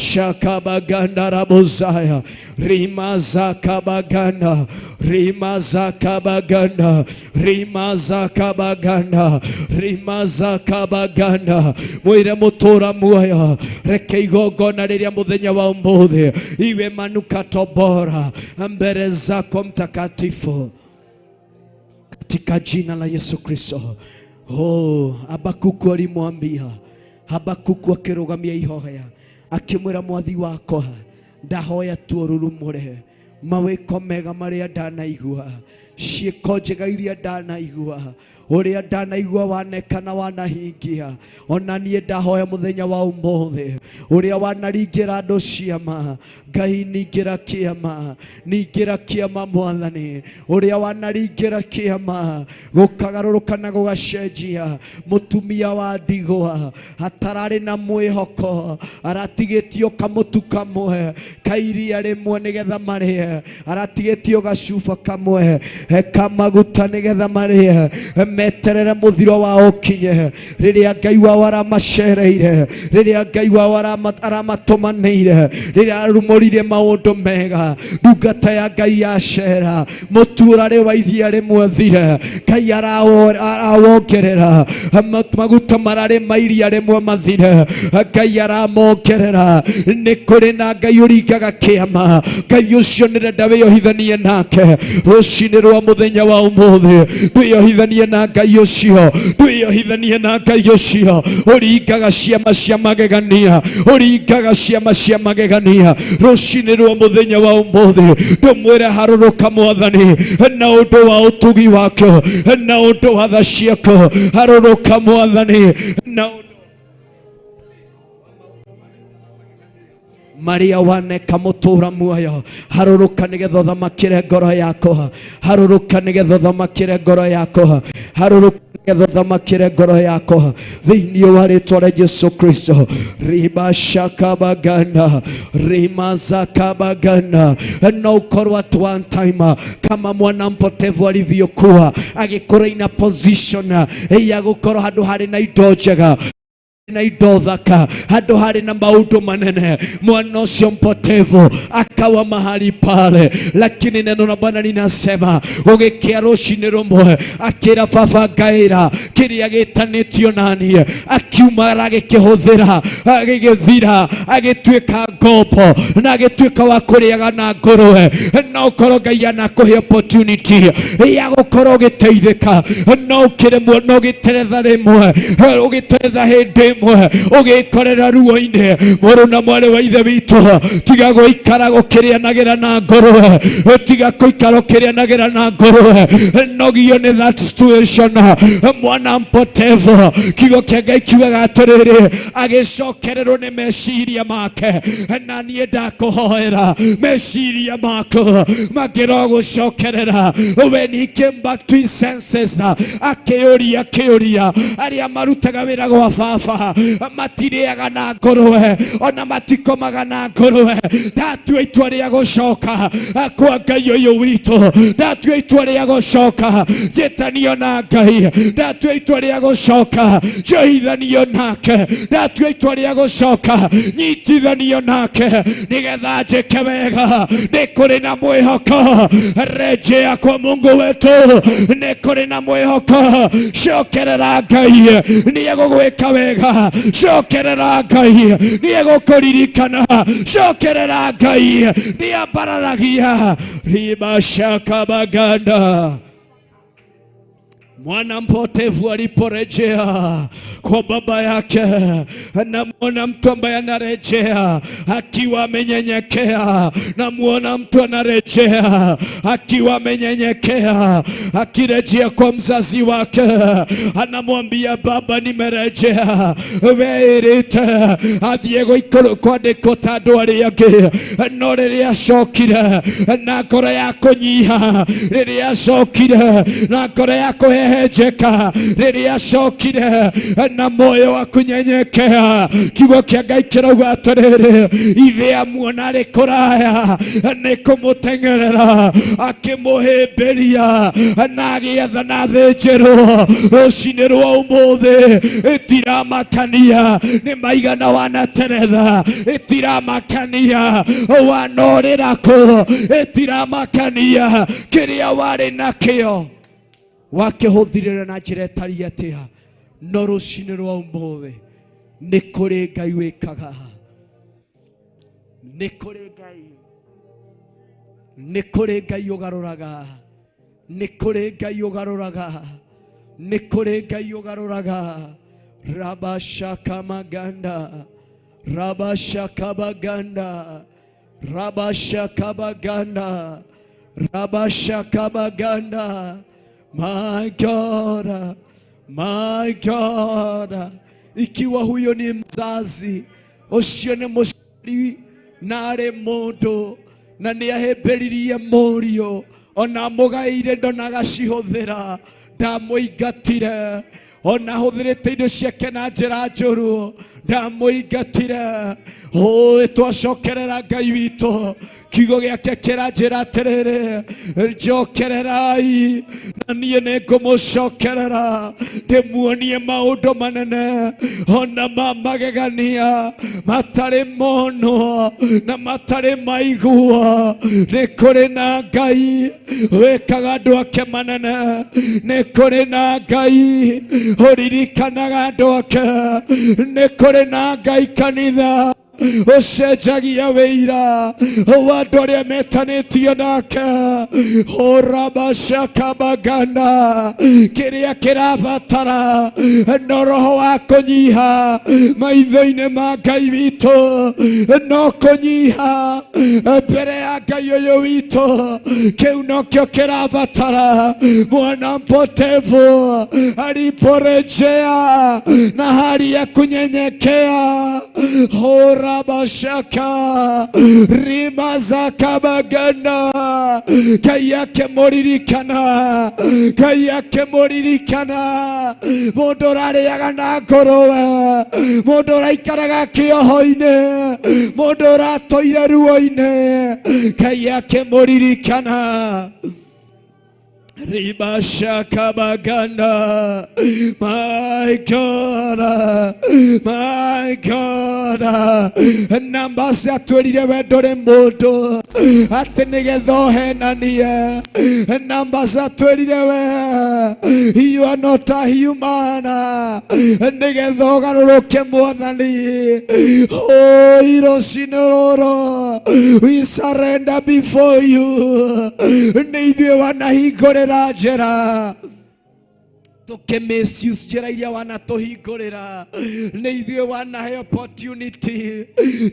Ribashakabaganda rabozaya rimazakabaganda rimazakabaganda rimazakabaganda rimazakabaganda mwire mutura muoyo reke igongona riria muthenya wa umuthi iwe manukato bora mbere zako mtakatifu katika jina la Yesu Kristo. Oh, Habakuku alimwambia, Habakuku akirugamia ihoya akimwira mwathi wakwa ndahoya tuorurumure mawiko mega maria ndanaigua ciĩko njega iria ndanaigua uria ndanaigua wanekana wanahingia ona niĩ ndahoya muthenya wa umuthi uria wanaringira andu ciama Ngai ningĩra kĩama ningĩra kĩama mwathani uria wanaringira kĩama gũkagarũrũka na gũgacenjia mũtumia wa ndigwa hatararĩ na mwĩhoko aratigĩtio kamũtu kamwe ka iria rĩmwe nĩgetha marĩe aratigĩtio gacuba kamwe kamaguta nĩgetha marĩe meterere muthiro wao ũkinye rĩrĩa Ngai wao aramacereire rĩrĩa Ngai wao aramatũmanĩire rĩrĩa arumũrire maũndũ mega ndungata ya Ngai yacera mũtu ũrarĩ wa iria rĩmwe thire Ngai arawongerera maguta mararĩ ma iria rĩmwe mathire Ngai aramongerera nĩ kũrĩ na Ngai ũringaga kĩama Ngai ũcio nĩrenda wĩyohithanie nake rũcinĩ rwa mũthenya wa ũmũthĩ ndwĩyohithanie na Ngai ũcio ndwĩyohithanie na Ngai ũcio ũringaga ciama cia magegania ũringaga ciama cia magegania rũcinĩ rwa mũthenya wa ũmũthĩ ndũmwĩre harũrũka mwathani na ũndũ wa ũtugi wake na ũndũ wa tha ciaku harũrũka mwathani na ũndũ maria waneka mutura muoyo harũrũka nĩgetha ũthamakĩre ngoro yakwa harũrũka nĩgetha ũthamakĩre ngoro yakwa harũrũka nĩgetha ũthamakĩre ngoro yakwa thĩinĩ wa rĩtwa rĩa Jesu Kristo ribashakabaganda rimazakabaganda no ũkorwo at one time kama mwana mpotevu alivyokuwa agĩkorwo ina position ya gũkorwo handũ harĩ na indo njega na indo thaka handũ harĩ na maũndũ manene mwana ũcio mpotevu akawa mahali pale, lakini neno la Bwana linasema gũgĩkĩa rũcinĩ rũmwe akĩra baba ngaĩra kĩrĩa gĩtanĩtio naniĩ akiumagara agĩkĩhũthĩra agĩgĩthira agĩtuĩka ngombo na agĩtuĩka wa kũrĩaga na ngũrwe. No ũkorwo Ngai anakũhe opportunity ya gũkorwo ũgĩteithĩka no ũkĩremwo no ũgĩteretha rĩmwe ũgĩteretha hĩndĩ ĩmwe ũgĩkorera ruo-inĩ mũrũ na mwarĩ wa ithe witũ tiga gũikara gũkĩrĩanagĩra na ngũrwe tiga gũikara ũkĩrĩanagĩra na ngũrwe nogio nĩ that situation mwana mpotevu kiugo kĩa Ngai kiugaga atĩrĩrĩ agĩcokererwo nĩ meciria make na niĩ ndakũhoera meciria maku mangĩrogũcokerera when he came back to his senses akĩũria kĩũria arĩa marutaga wĩra gwa baba matirĩaga na ngũrwe ona matikomaga na ngũrwe ndatua itua rĩa gũcoka kwa Ngai ũyũ witũ ndatua itua rĩa gũcoka njĩtanio na Ngai ndatua itua rĩa gũcoka njohithanio nake ndatua itua rĩa gũcoka nyitithanio nake nĩgetha njĩke wega nĩ kũrĩ na mwĩhoko rejea kwa Mungu wetu nĩ kũrĩ na mwĩhoko cokerera Ngai nĩ egũgwĩka wega cokerera Ngai nĩ egũkũririkana cokerera Ngai nĩ ambararagia ribashakabaganda. Mwana mpotevu aliporejea kwa baba yake, namuona mtu ambaye anarejea akiwa amenyenyekea. Namuona mtu anarejea akiwa amenyenyekea, akirejea kwa mzazi wake, anamwambia baba, nimerejea. Weirite athiĩ gũikũrũ kwandĩkwo ta andũ arĩa angĩ, no rĩrĩa acokire na ngoro ya kũnyiha, rĩrĩa acokire na ngoro ya kũhe Akĩhehenjeka rĩrĩa acokire na moyo wa kunyenyekea. Kiugo kĩa Ngai kĩrauga atĩrĩrĩ, ithe amuona arĩ kũraya nĩ kũmũteng'erera akĩmũhĩmbĩria na agĩathana thĩnjĩrwo. Rũcinĩ rwa ũmũthĩ ĩtiramakania nĩ maigana wanateretha, ĩtiramakania wanorĩra kũ, ĩtiramakania kĩrĩa warĩ nakĩo wakĩhũthirĩra na njĩra ĩtariĩ atĩa. No rũcinĩ rwa ũmũthĩ nĩ kũrĩ Ngai wĩkaga, nĩ kũrĩ Ngai, nĩ kũrĩ Ngai ũgarũraga, nĩ kũrĩ Ngai ũgarũraga, nĩ kũrĩ Ngai ũgarũraga. Rabashakamaganda, rabashakabaganda, rabashakabaganda, rabashakabaganda. My God, my God. Ikiwa huyo ni mzazi, ũcio nĩ mũciari na arĩ mũndũ na nĩ ahĩmbĩririe mũriũ, ona mũgaĩire ndonagacihũthĩra, ndamũingatire, ona ahũthĩrĩte indo ciake na njĩra njũru, ndamũingatire. Ũ twacokerera Ngai witũ, kiugo gĩake kĩranjĩra atĩrĩrĩ, njokererai na niĩ nĩngũmũcokerera, ndĩmuonie maũndũ manene ona ma magegania matarĩ monwo na matarĩ maiguo. Nĩ kũrĩ na Ngai wĩkaga andũ ake manene, nĩ kũrĩ na Ngai ũririkanaga andũ ake, nĩ kũrĩ na Ngai kanitha ũcenjagia wĩira wa andũ arĩa metanĩtio nake. Ũrabacakabaganda, kĩrĩa kĩrabatara no roho wa kũnyiha maitho-inĩ ma Ngai witũ, no kũnyiha mbere ya Ngai ũyũ witũ, kĩu nokĩo kĩrabatara. Mwana mpotevu aliporejea na hali ya kunyenyekea, Rabashaka rimazakabaganda, Ngai akĩmũririkana, Ngai akĩmũririkana. Mũndũ ũrarĩaga na ngũrũwe, mũndũ ũraikaraga kĩoho-inĩ, mũndũ ũratũire ruo-inĩ, Ngai akĩmũririkana. Ribashakabaganda, my God, my God. Namba ciatwĩrire we ndũrĩ mũndũ atĩ nĩgetha ũhenanie. Namba ciatwĩrire we you are not a human nĩgetha ũgarũrũke Mwathani. Oh, rũcinĩ rũrũ we surrender before you. Nĩ ithuĩ wanahingũrĩra njĩra, tũkĩ misuse njĩra iria wanatũhingũrĩra. Nĩ ithuĩ wanahe opportunity,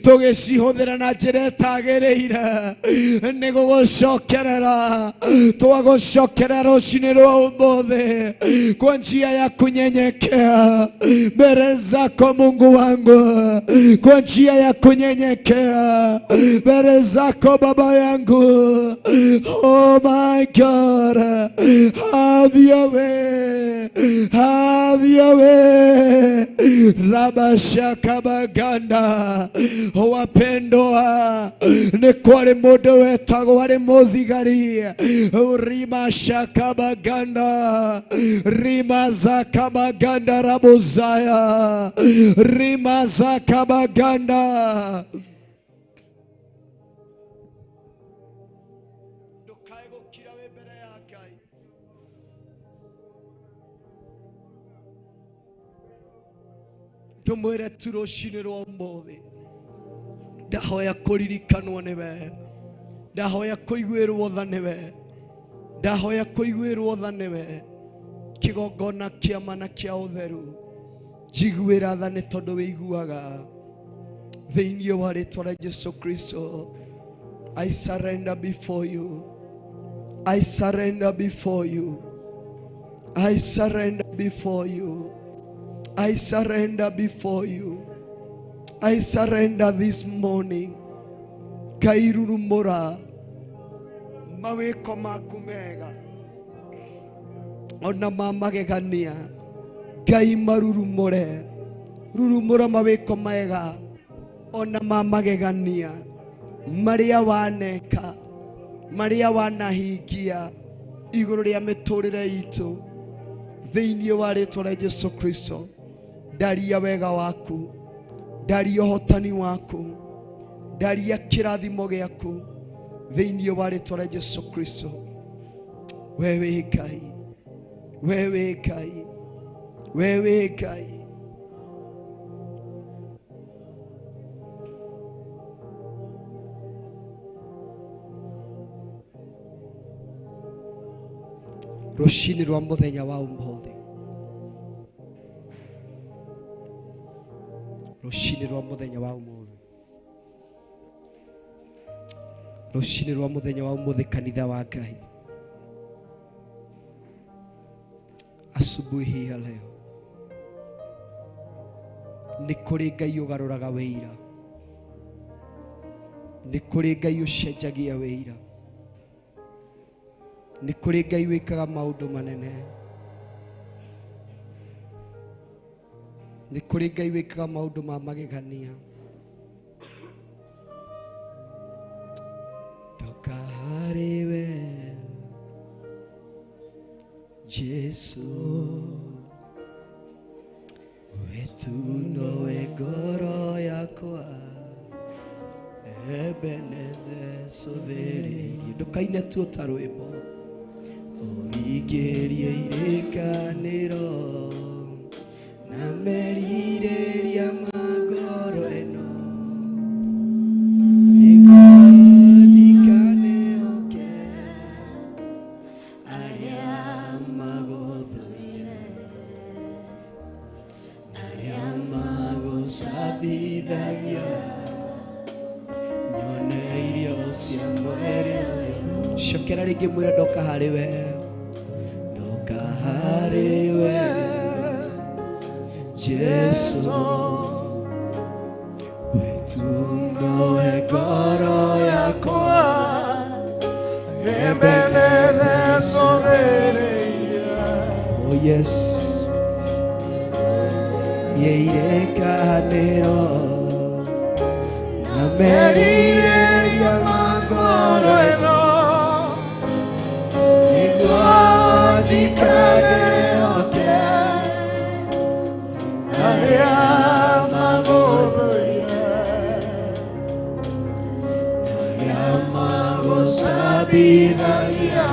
tũgĩcihũthĩra na njĩra ĩtagĩrĩire. Nĩ gũgũcokerera twagũcokerera rũcinĩ rwa ũmũthĩ kwa njia ya kunyenyekea mbele zako Mungu wangu, kwa njia ya kunyenyekea mbele zako Baba yangu. Oh my God, have your way, have your way. Rabashakabaganda. Wapendwa, nĩ kwarĩ mũndũ wetagwo arĩ mũthigari, rimashakabaganda, rimazakabaganda, rabuzaya rimazakabaganda. Ndũkae gũkira wĩ mbere ya Ngai. Ndũmwĩre tu rũcinĩ rwa ũmũthĩ, ndahoya kũririkanwo nĩwe, ndahoya kũiguĩrwo tha nĩwe, ndahoya kũiguĩrwo tha nĩwe. Kĩgongona kĩa ma na kĩa ũtheru, njiguĩra tha nĩ tondũ wĩiguaga. Thĩinĩ wa rĩtwa rĩa Jesu Kristo, I surrender before you, I surrender before you, I surrender before you, I surrender before you, I surrender this morning. Kairurumũra mawĩko maku mega. Ona ma magegania Ngai marurumũre, rurumũra mawĩko mega ona ma magegania marĩa waneka, marĩa wanahingia igũrũ rĩa mĩtũrĩre itũ thĩinĩ wa rĩtwa rĩa Jesu Kristo. Ndaria wega waku, ndaria ũhotani waku, ndaria kĩrathimo gĩaku thĩinĩ wa rĩtwa rĩa Jesu Kristo. Wewe Ngai, wewe Ngai, wewe Ngai. Rũcinĩ rwa mũthenya wa ũmũthĩ, rũcinĩ rwa mũthenya wa ũmũthĩ, rũcinĩ rwa mũthenya wa ũmũthĩ, kanitha wa Ngai, asubuhi ya leo nĩ kũrĩ Ngai ũgarũraga wĩira, nĩ kũrĩ Ngai ũcenjagia wĩira, nĩ kũrĩ Ngai wĩkaga maũndũ manene, nĩ kũrĩ Ngai wĩkaga maũndũ ma magegania. Ndoka harĩ we Jesu, wetu nowe ngoro yakwa, Ebeneze cũthĩrĩirie. Ndũkaine tu ta rwĩmbo, ũingĩrie irĩkanĩro na merirĩria ma ngoro ĩno, nĩguo ndikaneoke arĩa magũthũire, arĩa magũcambithagia, nyone irio cia mwĩrĩ ũyũ. Cokera rĩngĩ mwĩre ndoka harĩ we, ndoka harĩ we Jesu, wetu nowe ngoro yakwa, Ebeneze cũthĩrĩirie. Oh yes, yeirĩkanĩro na merirĩria ma ngoro ĩno, nĩguo ndikaneoke Arĩa magũthũire, arĩa magũcambithagia,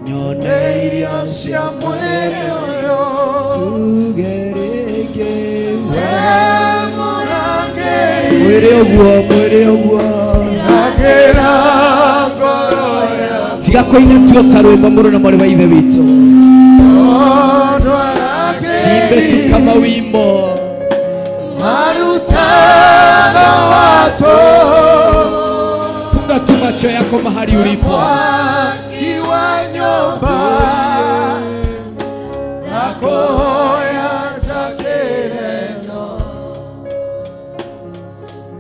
nyone irio cia mwĩrĩ ũyũ. Tuge rĩngĩ We mũrangĩri, mwĩrĩ ũguo, mwĩrĩ ũguo, rangĩra ngoro yakwa. Tiga kũina tu ta rwĩmbo mũrũ na mwarĩ wa ithe witũ, Tondũ simbe tu arangĩri kama wimbo marutaga watũ, Funga tu macho yako mahali ulipo. Mwaki wa nyũmba nakũhoya njakĩre no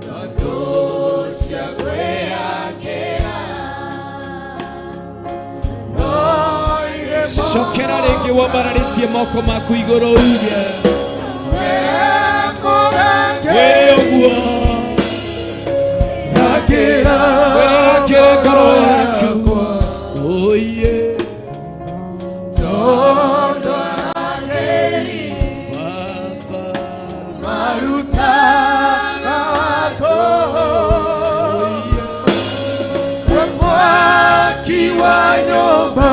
tondũ cia kwĩyakĩra no irĩ Cokera rĩngĩ wambararĩtie moko maku igũrũ uge mũrangĩri, wĩre ũguo, rangĩra wĩrangĩre ngoro yaku. Oye tondũ arangĩri Baba, marutaga watũ, we mwaki wa nyũmba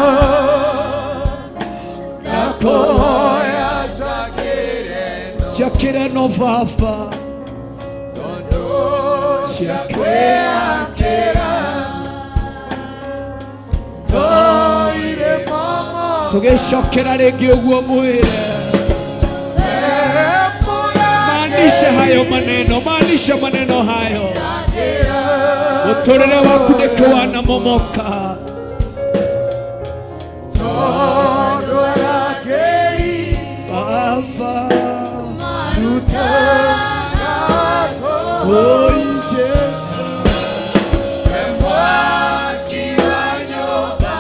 ndakũhoya njakĩre no njakĩre no Baba, tondũ cia kwĩyakĩra no irĩ momo. Tũgĩcokera rĩngĩ ũguo mwĩre, maanisha hayo maneno, maanisha maneno hayo. Mũtũrĩre waku nĩkĩ wanamomoka? Tondũ arangĩri Baba, marutaga watũ, oi Jesu, we mwaki wa nyũmba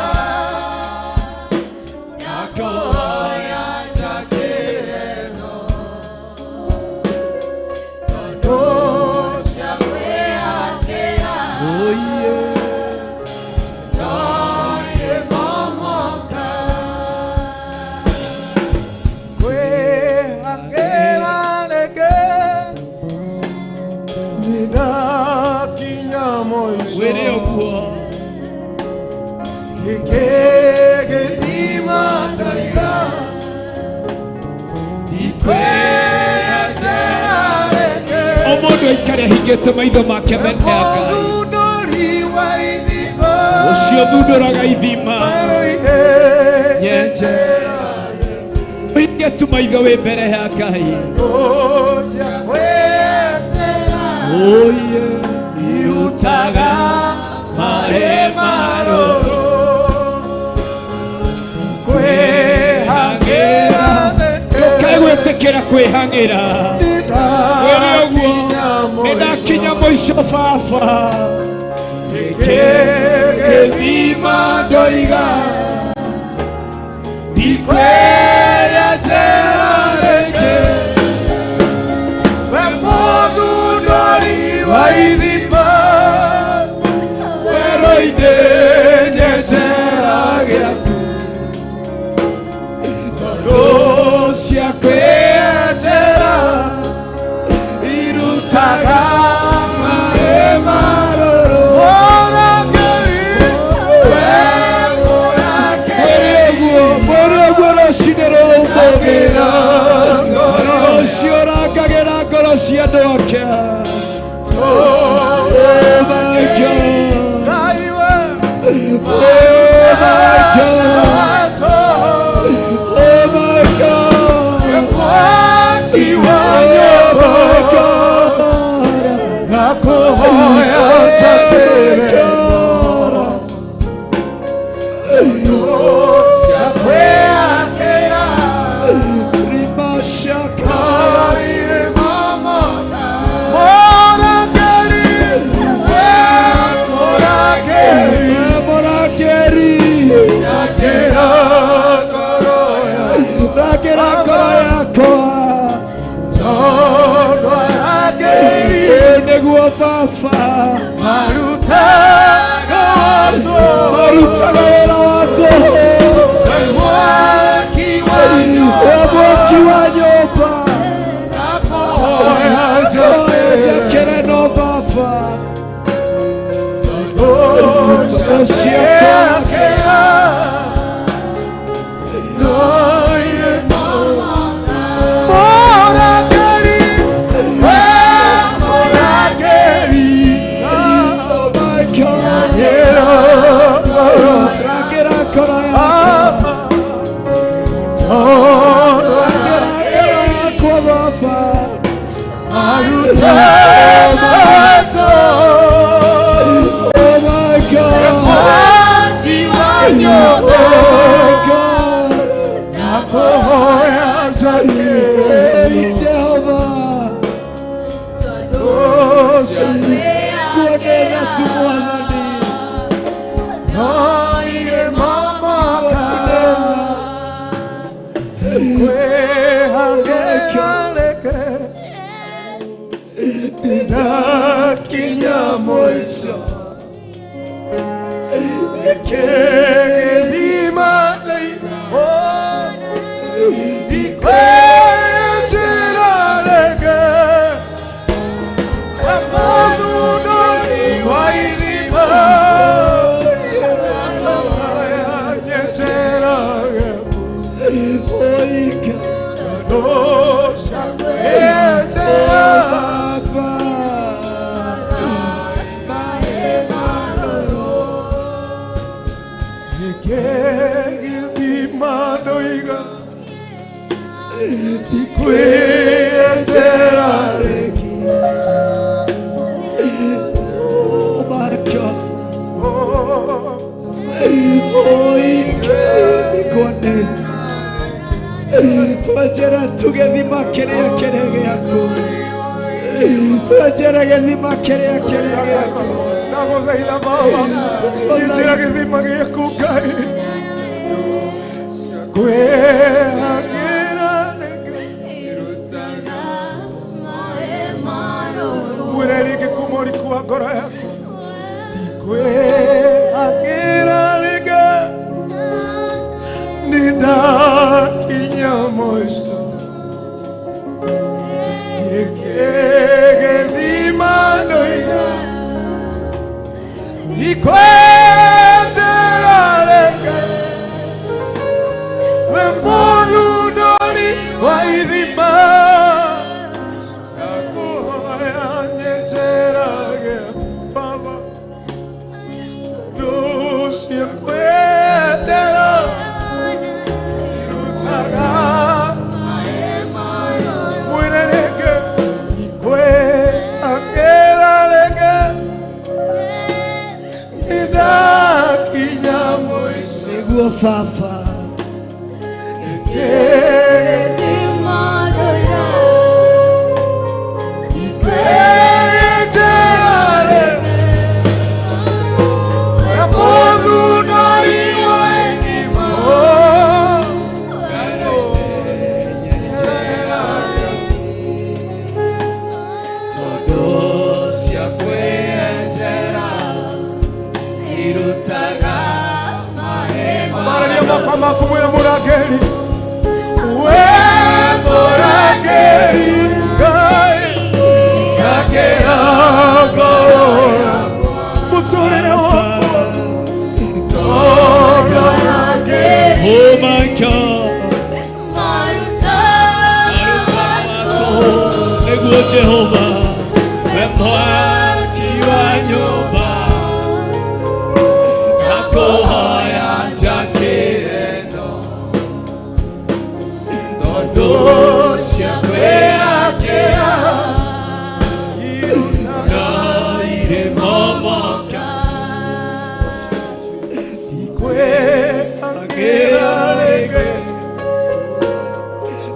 Omondo ikare hingĩte maitho make mbere ya Ngai. Ũcio thundũraga ithima nyenje. Ũhinge tu maitho wĩ mbere ya Ngai. Oye irutaga maĩ marũrũ kwĩhang'ĩra. Ndũkae gwĩtĩkĩra kwĩhang'ĩra. Wĩre ũguo nĩndakinya mũico baba. Gĩthima ndoiga ndikwĩyenjera rĩngĩ. We mũthundũri wa ithima werũ-inĩ nyenjera gĩaku. Tondũ cia kwĩyenjera irutaga maĩ marũrũ. Mwĩre ũguo rũcinĩ rwa ũmũthĩ. Ũcio ũrangagĩra ngoro cia andũ ake. Oh my God. Oh my God. Oh my God. Oh my God. Nĩguo baba marutaga wĩra wa tũhũ. Mwaki wa nyũmba njakĩre no baba. Oh my God. Oh God. Jehovah. Kuonena tu Mwathani. Ndakinya mũico gĩthima ndikwĩnjĩra rĩngĩ. Mũthundũri wa ithima nyenjera gĩaku. Tondũ cia kwĩyenjera ndikwĩyenjera rĩngĩ. Oh my God. Twenjera tu gĩthima kĩrĩa kĩrĩ gĩaku. Twenjera gĩthima kĩrĩa kĩrĩ gĩaku. Ndagũthaitha Baba, nyenjera gĩthima gĩaku Ngai. Kwĩhang'ĩra rĩngĩ. Mwĩre rĩngĩ kuma ũriku wa ngoro yaku. Ndikwĩhagĩra rĩngĩ nĩndakinya mũico gĩkĩgĩthima ndoiga ndikwenjera rĩngĩ we mũthundũri wa ithima ndakũhoya nyenjerage Baba tondũ ciakwendera irutaga mwĩre rĩngĩ ndikwĩhagĩra rĩngĩ nĩndakinya mũico Nĩguo baba. Ambararia moko maku mwĩre mũrangĩri we mũrangĩri Ngai ngakĩra ngoro mũtũrĩre wakwa tondũ mũrangĩri Oh my God. Nĩguo Jehova we mwaki wa nyũmba ndakũhoya njakĩre no tondũ cia kwĩyakĩra no irĩ momoka ndikwĩhagĩra rĩngĩ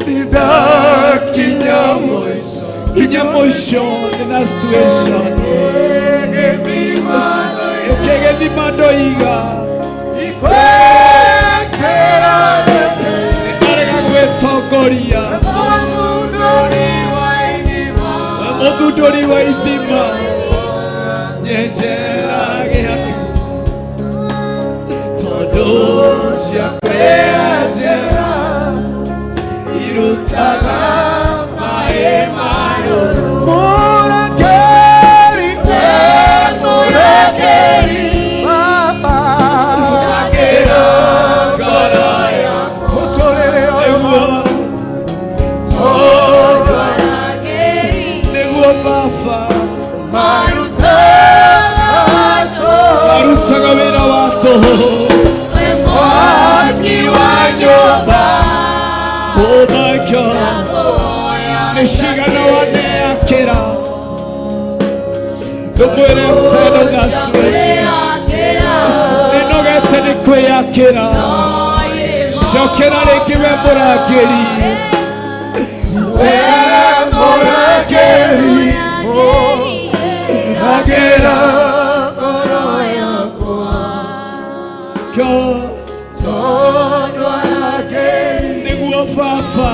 nĩndakinya mũico kinya mũico nĩ situation ũkĩgĩthima ndoiga ndikwenjera rĩngĩ ndarega gwĩtongoria mũthundũri wa ithima nyenjera gĩaku tondũ cia kwĩyenjera irutaga maĩ marũrũ. Mũrangĩri we mũrangĩri Baba Ngakĩra ngoro yakwa mũtũrĩre ũyũ nĩguo tondũ nĩguo baba marutaga wĩra wa tũhũ mwaki wa nyũmba Oh my God, nĩ cigana waneakĩra ndũmwĩre teno situation nĩnogete nĩ kwĩyakĩra cokera rĩngĩ we mũrangĩri we mũrangĩri ngakĩra ngoro yakwa God, tondũ arangĩri nĩguo baba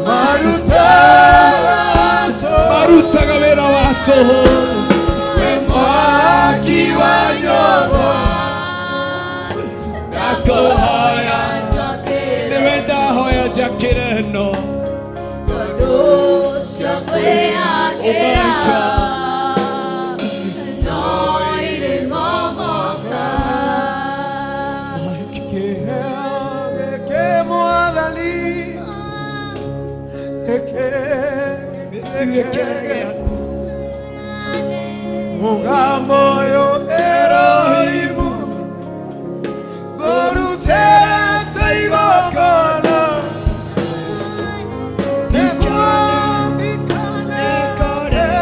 marutaga marutaga wĩra wa tũhũ we mwaki wa nyũmba ndakũhoya nĩwe ndahoya njakĩre ĩno. Oh my God. Kĩheo gĩkĩ mwathani Gĩtuĩke gĩaku. Mũgambo ũyũ Erohimu ngũrutĩte igongona nĩguo ndikanekore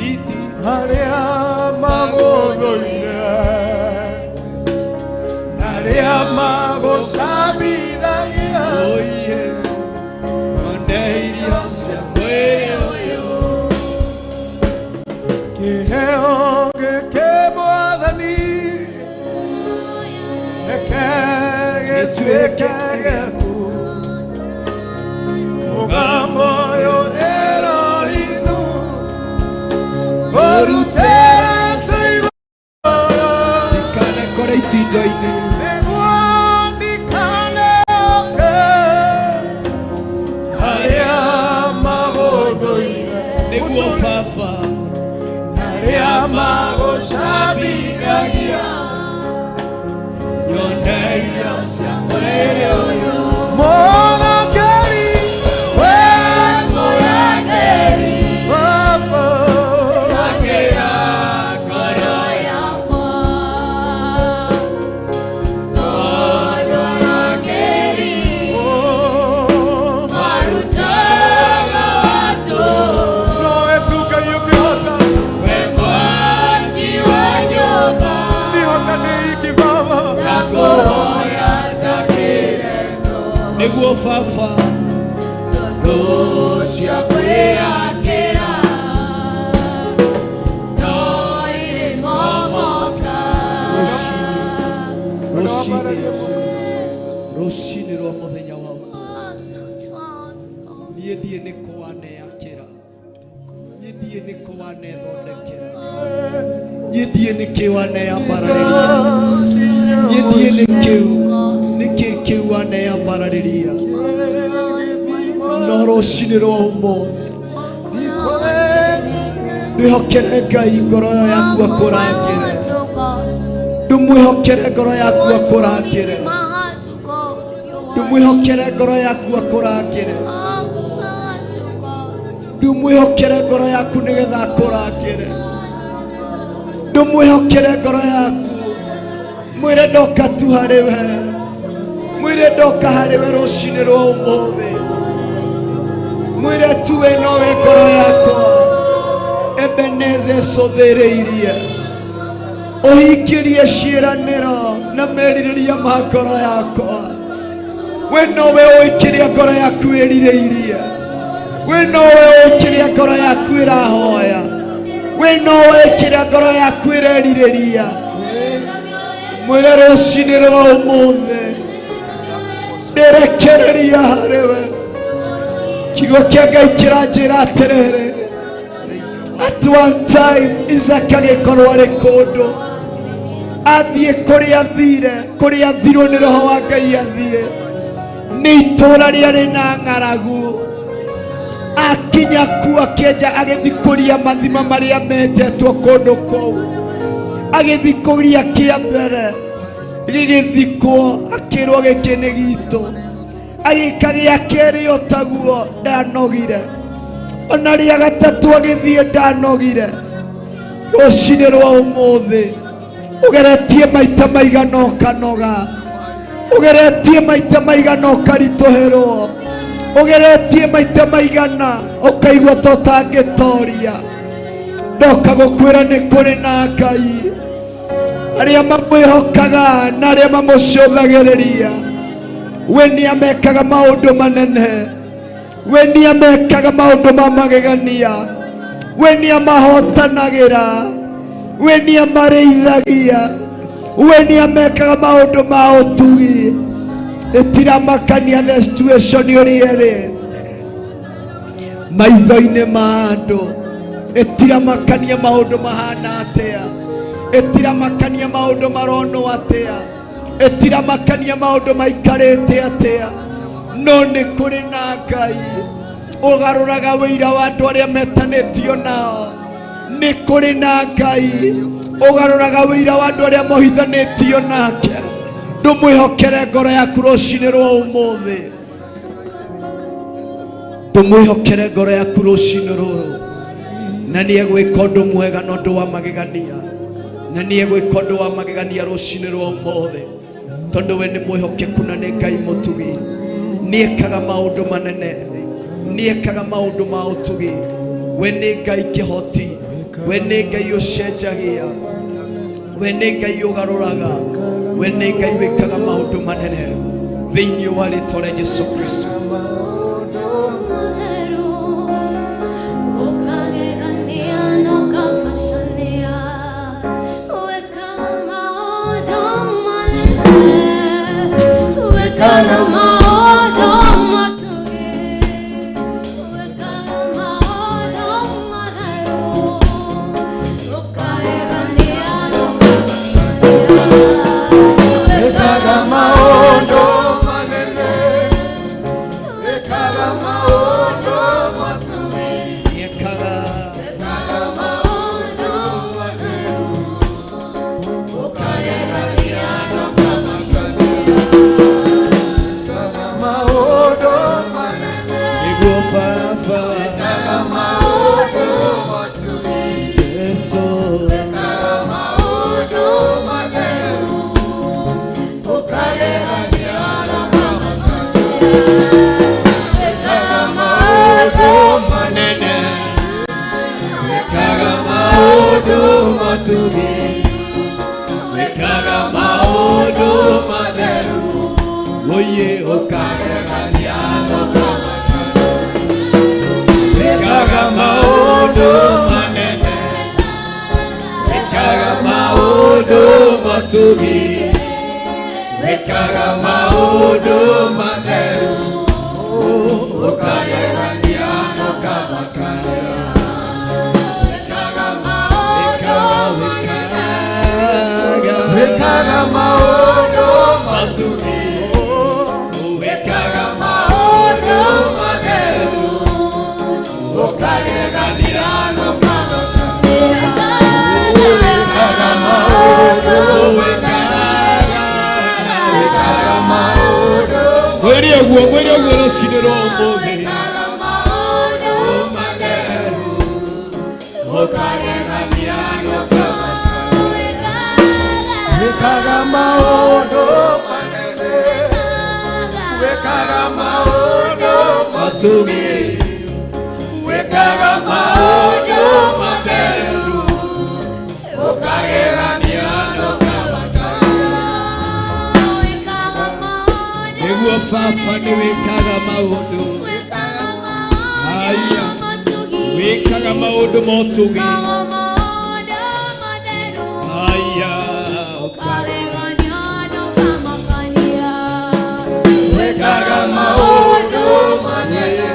Iti arĩa magũthũire arĩa magũcambithagia oiye onde irio cia mwĩrĩ ũyũ kĩheo gĩkĩ mwathani reke gĩtuĩke gĩaku mũgambo ũyũ Erohimu ngũrutĩte. Mahinda-inĩ. Nĩguo ndikanoke arĩa magũthũire, Nĩguo baba, arĩa magũcambithagia, nyone irio cia mwĩrĩ ũyũ. Mũrangĩri, we Mũrangĩri, Baba, rangĩra ngoro yakwa. Tondũ arangĩri oh, marutaga watu. nowe tu Ngai ũngĩhota, We mwaki wa nyũmba, ndihota nĩ iki Baba, ndakũhoya njakĩre Nĩguo baba, tondũ cia kwĩyakĩra no irĩ momoka. Rũcinĩ, rũcinĩ rwa mũthenya wa niĩ ndiĩ nĩkũ waneyakĩra, niĩ ndiĩ nĩkũ wanethondekera, niĩ ndiĩ nĩkĩ waneyambararĩria, niĩ ndiĩ nĩkĩu nĩkĩ kĩu waneyambararĩria, no rũcinĩ rwa ũmũthĩ ndwĩhokere Ngai ngoro ĩyo yaku akũrangĩre, ndũmwĩhokere ngoro yaku akũrangĩre, ndũmwĩhokere ngoro yaku akũrangĩre, ndũmwĩhokere ngoro yaku nĩgetha akũrangĩre, ndũmwĩhokere ngoro yaku, mwĩre ndoka tu harĩ we, mwĩre ndoka harĩ we rũcinĩ rwa ũmũthĩ, mwĩre tu we nowe ngoro yakwa. Ebeneze cũthĩrĩirie ũhingĩrie ciĩranĩro na merirĩria ma ngoro yakwa. We nowe ũĩ kĩrĩa ngoro yaku ĩrirĩirie, we nowe ũĩ kĩrĩa ngoro yaku ĩrahoya, we nowe ũĩ kĩrĩa ngoro yaku ĩrerirĩria. Mwĩre rũcinĩ rwa ũmũthĩ ndĩrekereria harĩ we. Kiugo kĩa Ngai kĩranjĩra atĩrĩrĩ, at one time Isaka agĩkorwo arĩ kũndũ, athiĩ kũrĩa athire, kũrĩa athirwo nĩ roho wa Ngai athiĩ, nĩ itũũra rĩarĩ na ng'aragu. Akinya kuo akĩenja, agĩthikũria mathima marĩa menjetwo kũndũ kũu, agĩthikũria kĩa mbere gĩgĩthikwo, akĩrwo gĩkĩ nĩ gitũ, agĩka gĩa kerĩ o taguo, ndanogire. Ona rĩa gatatũ agĩthiĩ, ndanogire. Rũcinĩ rwa ũmũthĩ ũgeretie maita maigana ũkanoga, ũgeretie maita maigana ũkaritũhĩrwo, ũgeretie maita maigana ũkaigua ta ũtangĩtoria. Ndoka gũkwĩra nĩ kũrĩ na Ngai arĩa mamwĩhokaga na arĩa mamũcũthagĩrĩria. We nĩ amekaga maũndũ manene, we nĩ amekaga maũndũ ma magegania, we nĩ amahotanagĩra, we nĩ amarĩithagia, we nĩ amekaga maũndũ ma ũtugi. Ĩtiramakania the situation ũrĩa ĩrĩ maitho-inĩ ma andũ, ĩtiramakania maũndũ mahana atĩa, ĩtiramakania maũndũ maronwo atĩa, ĩtiramakania maũndũ maikarĩte atĩa, no nĩ kũrĩ na Ngai ũgarũraga wĩira wa andũ arĩa metanĩtio nao. Nĩ kũrĩ na Ngai ũgarũraga wĩira wa andũ arĩa mohithanĩtio nake. Ndũmwĩhokere ngoro yaku rũcinĩ rwa ũmũthĩ, ndũmwĩhokere ngoro yaku rũcinĩ rũrũ, na nĩ egwĩka ũndũ mwega na ũndũ wa magegania, na nĩ egwĩka ũndũ wa magegania rũcinĩ rwa ũmũthĩ, tondũ we nĩ mwĩhokeku na nĩ Ngai mũtugi. Nĩ ekaga maũndũ manene, nĩ ekaga maũndũ ma ũtugi. We nĩ Ngai kĩhoti, we nĩ Ngai ũcenjagia, we nĩ Ngai ũgarũraga, we nĩ Ngai wĩkaga maũndũ manene thĩinĩ wa rĩtwa rĩa Jesu Kristo. Thank you. Wĩkaga maũndũ matheru oye ũkagegania na ũkamakania. Wĩkaga maũndũ manene wĩkaga maũndũ matugi wĩkaga maũndũ matheru ũkagegania na ũkamakania. Wĩkaga maũndũ matugi wĩkaga maũndũ matheru ũkagegania na ũkamakania. Wĩkaga maũndũ wĩkaga maũndũ mwĩre ũguo rũcinĩ rwa ũmũthĩ matheru ũkagegania na ũkamakania. Wĩkaga maũndũ manene wĩkaga maũndũ matugi wĩkaga maũndũ matheru ũkagegania na ũkamakania. Nĩguo baba nĩ wĩkaga maũndũ aya wĩkaga maũndũ motugi aya Wĩkaga maũndũ manene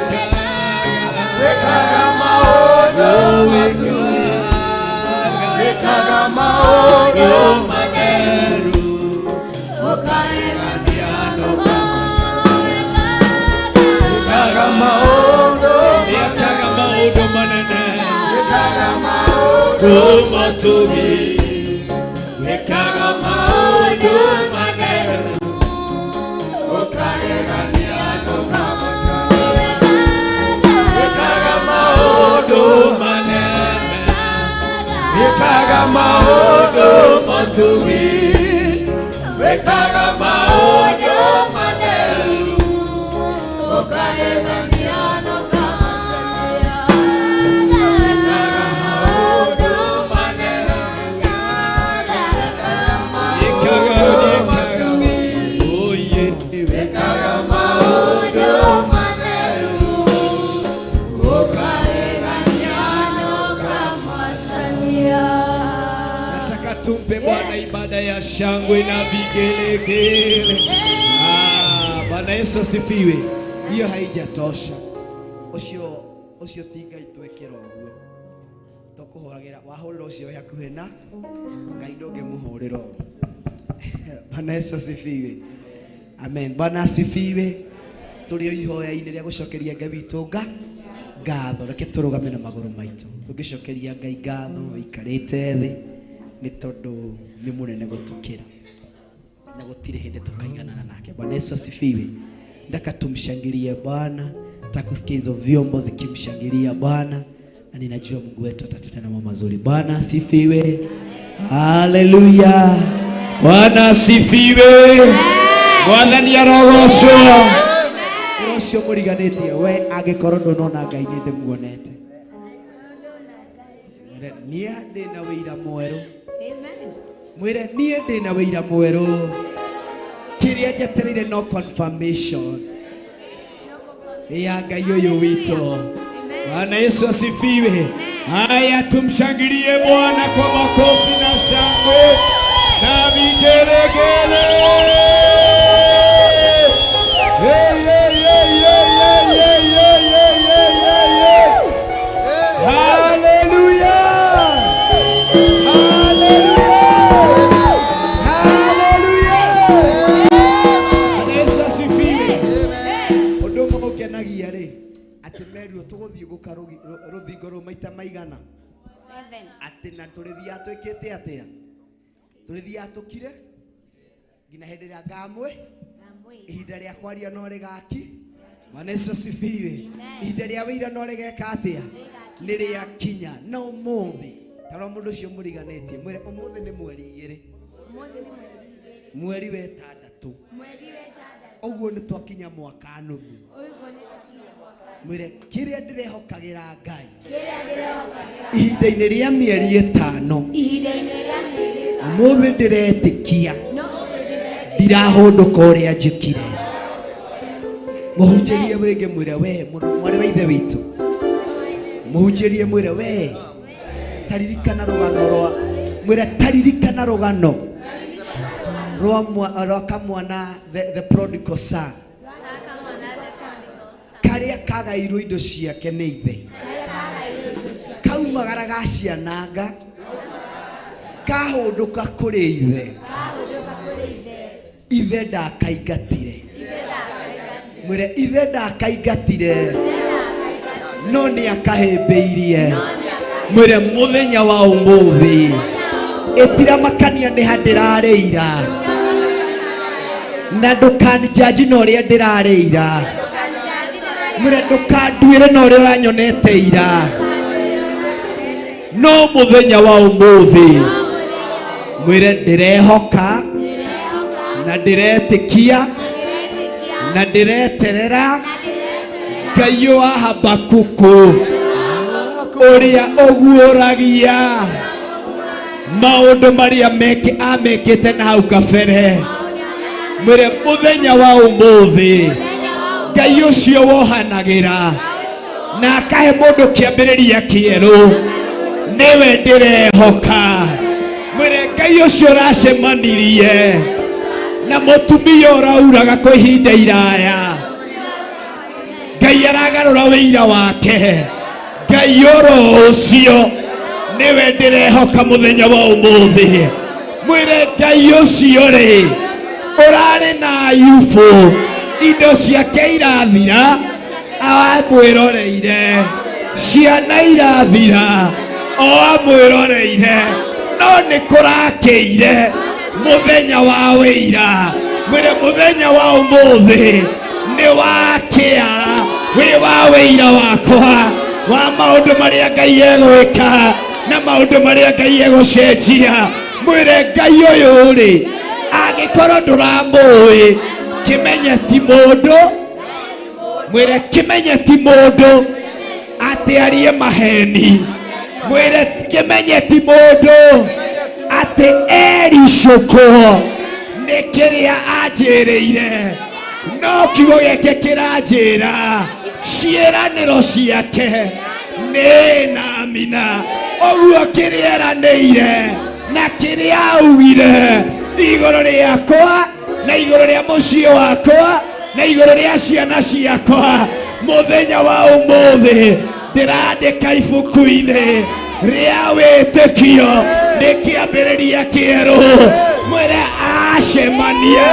wĩkaga maũndũ matugi wĩkaga maũndũ matheru ũkagegania na ũkamakania. Wĩkaga maũndũ wĩkaga maũndũ manene wĩkaga maũndũ matugi wĩkaga maũndũ matheru ũkagegania na ũkamakania. Wĩkaga maũndũ manene wĩkaga maũndũ matugi wĩkaga maũndũ matheru ũkagegania na ũkamakania. Wĩkaga maũndũ manene wĩkaga oye wĩkaga maũndũ matheru ũkagegania na ũkamakania. Nataka tumpe Bwana ibada ya shangwe na vigelegele. Bwana Yesu asifiwe. Hiyo haijatosha. Ũcio ũcio ti Ngai twekĩra ũguo tũkũhũragĩra wahũrĩra ũcio wĩ hakuhĩ na Ngai ndũngĩmũhũrĩra ũguo. Bwana Yesu asifiwe. Amen. Bwana asifiwe. Tũrĩ o ihoya-inĩ rĩa gũcokeria Ngai witũ ngatho. Reke tũrũgame na magũrũ maitũ. Tũngĩcokeria Ngai ngatho wĩikarĩte thĩ nĩ tondũ nĩ mũnene gũtũkĩra na gũtirĩ hĩndĩ tũkaiganana nake. Bwana Yesu asifiwe. Nataka tumshangilie Bwana, nataka kusikia hizo vyombo zikimshangilia Bwana, na ninajua Mungu wetu atatutenda mambo mazuri. Bwana asifiwe. Haleluya. Bwana asifiwe. Bwana ni arogocwo. Ũcio mũriganĩtie we angĩkorwo ndũnona Ngai nĩ ndĩmuonete. Mwĩre niĩ ndĩna wĩira mwerũ. Mwĩre niĩ ndĩna wĩira mwerũ. Kĩrĩa njetereire no confirmation ya Ngai ũyũ witũ. Bwana Yesu asifiwe. Haya, tumshangilie Bwana kwa makofi na shangwe na vigelegele. Hey, hey, hey, hey, hey, hey, hey, hey, hey, hey, hey. Hallelujah. Hallelujah. Hallelujah. Bwana Yesu asifiwe. Ũndũ ũmwe ũngenagia rĩ atĩ merirwo tũgũthiĩ gũka rũthingo rũu maita maigana atĩ na tũrĩthiaga twĩkĩte atĩa tũrĩthiaga tũkire nginya hĩndĩ ĩrĩa ngamwe ihinda rĩa kwaria no rĩgaki. Bwana Yesu asifiwe. Ihinda rĩa wĩira no rĩgeka atĩa nĩ rĩakinya. Na ũmũthĩ tarora mũndũ ũcio mũriganĩtie mwĩre ũmũthĩ nĩ mweri 2 mweri wa 6 ũguo nĩ twakinya mwaka nuthu. Mwire kiria ndirehokagira Ngai ihinda-inĩ rĩa mĩeri ĩtano ũmũthĩ ndĩretĩkia ndirahũndũka ũrĩa njĩkire. Mũhunjĩrie rĩngĩ mwĩre we mwarĩ wa ithe witũ, mũhunjĩrie mwĩre we taririkana rũgano rwa mwĩre taririkana rũgano rwa kamwana the prodigal son karia kagairwo indo ciake nĩ ithe kaumagara gaciananga kahũndũka kũrĩ ithe ithe ndakaingatire mwĩre ithe ndakaingatire no nĩ akahĩmbĩirie mwĩre mũthenya wa ũmũthĩ ĩtiramakania nĩ ha ndĩrarĩira na ndũkanjaji na ũrĩa ndĩrarĩira mwĩre ndũkanduĩre na ũrĩa ũranyonete ira no mũthenya wa ũmũthĩ mwĩre ndĩrehoka na ndĩretĩkia na ndĩreterera Ngai wa Habakuku ũrĩa ũguũragia maũndũ marĩa amekĩte na hau kabere mwĩre mũthenya wa ũmũthĩ Ngai ũcio wohanagĩra na akahe mũndũ kĩambĩrĩria kĩerũ nĩwe ndĩrehoka mwĩre Ngai ũcio ũracemanirie na mũtumia ũrauraga kwa ihinda iraya Ngai aragarũra wĩira wake Ngai oro ũcio nĩwe ndĩrehoka mũthenya wa ũmũthĩ mwĩre Ngai ũcio rĩ ũrarĩ na Ayubu indo ciake irathira amwĩroreire ciana irathira o amwĩroreire no nĩ kũrakĩire mũthenya wa wĩira mwĩre mũthenya wa ũmũthĩ nĩ wakĩa wĩ wa wĩira wakwa wa maũndũ marĩa Ngai egwĩka na maũndũ marĩa Ngai egũcenjia mwĩre Ngai ũyũ rĩ angĩkorwo ndũramũĩ kĩmenye ti mũndũ mwĩre kĩmenye ti mũndũ atĩ arie maheni mwĩre kĩmenye ti mũndũ atĩ ericũkwo nĩ kĩrĩa anjĩrĩire no kiugo gĩake kĩranjĩra ciĩranĩro ciake nĩ na amina ũguo kĩrĩa eranĩire na kĩrĩa augire igũrũ rĩakwa na igũrũ rĩa mũciĩ wakwa na igũrũ rĩa ciana ciakwa mũthenya wa ũmũthĩ ndĩrandĩka ibuku-inĩ rĩa wĩtĩkio nĩ kĩambĩrĩria kĩerũ mwĩre acemania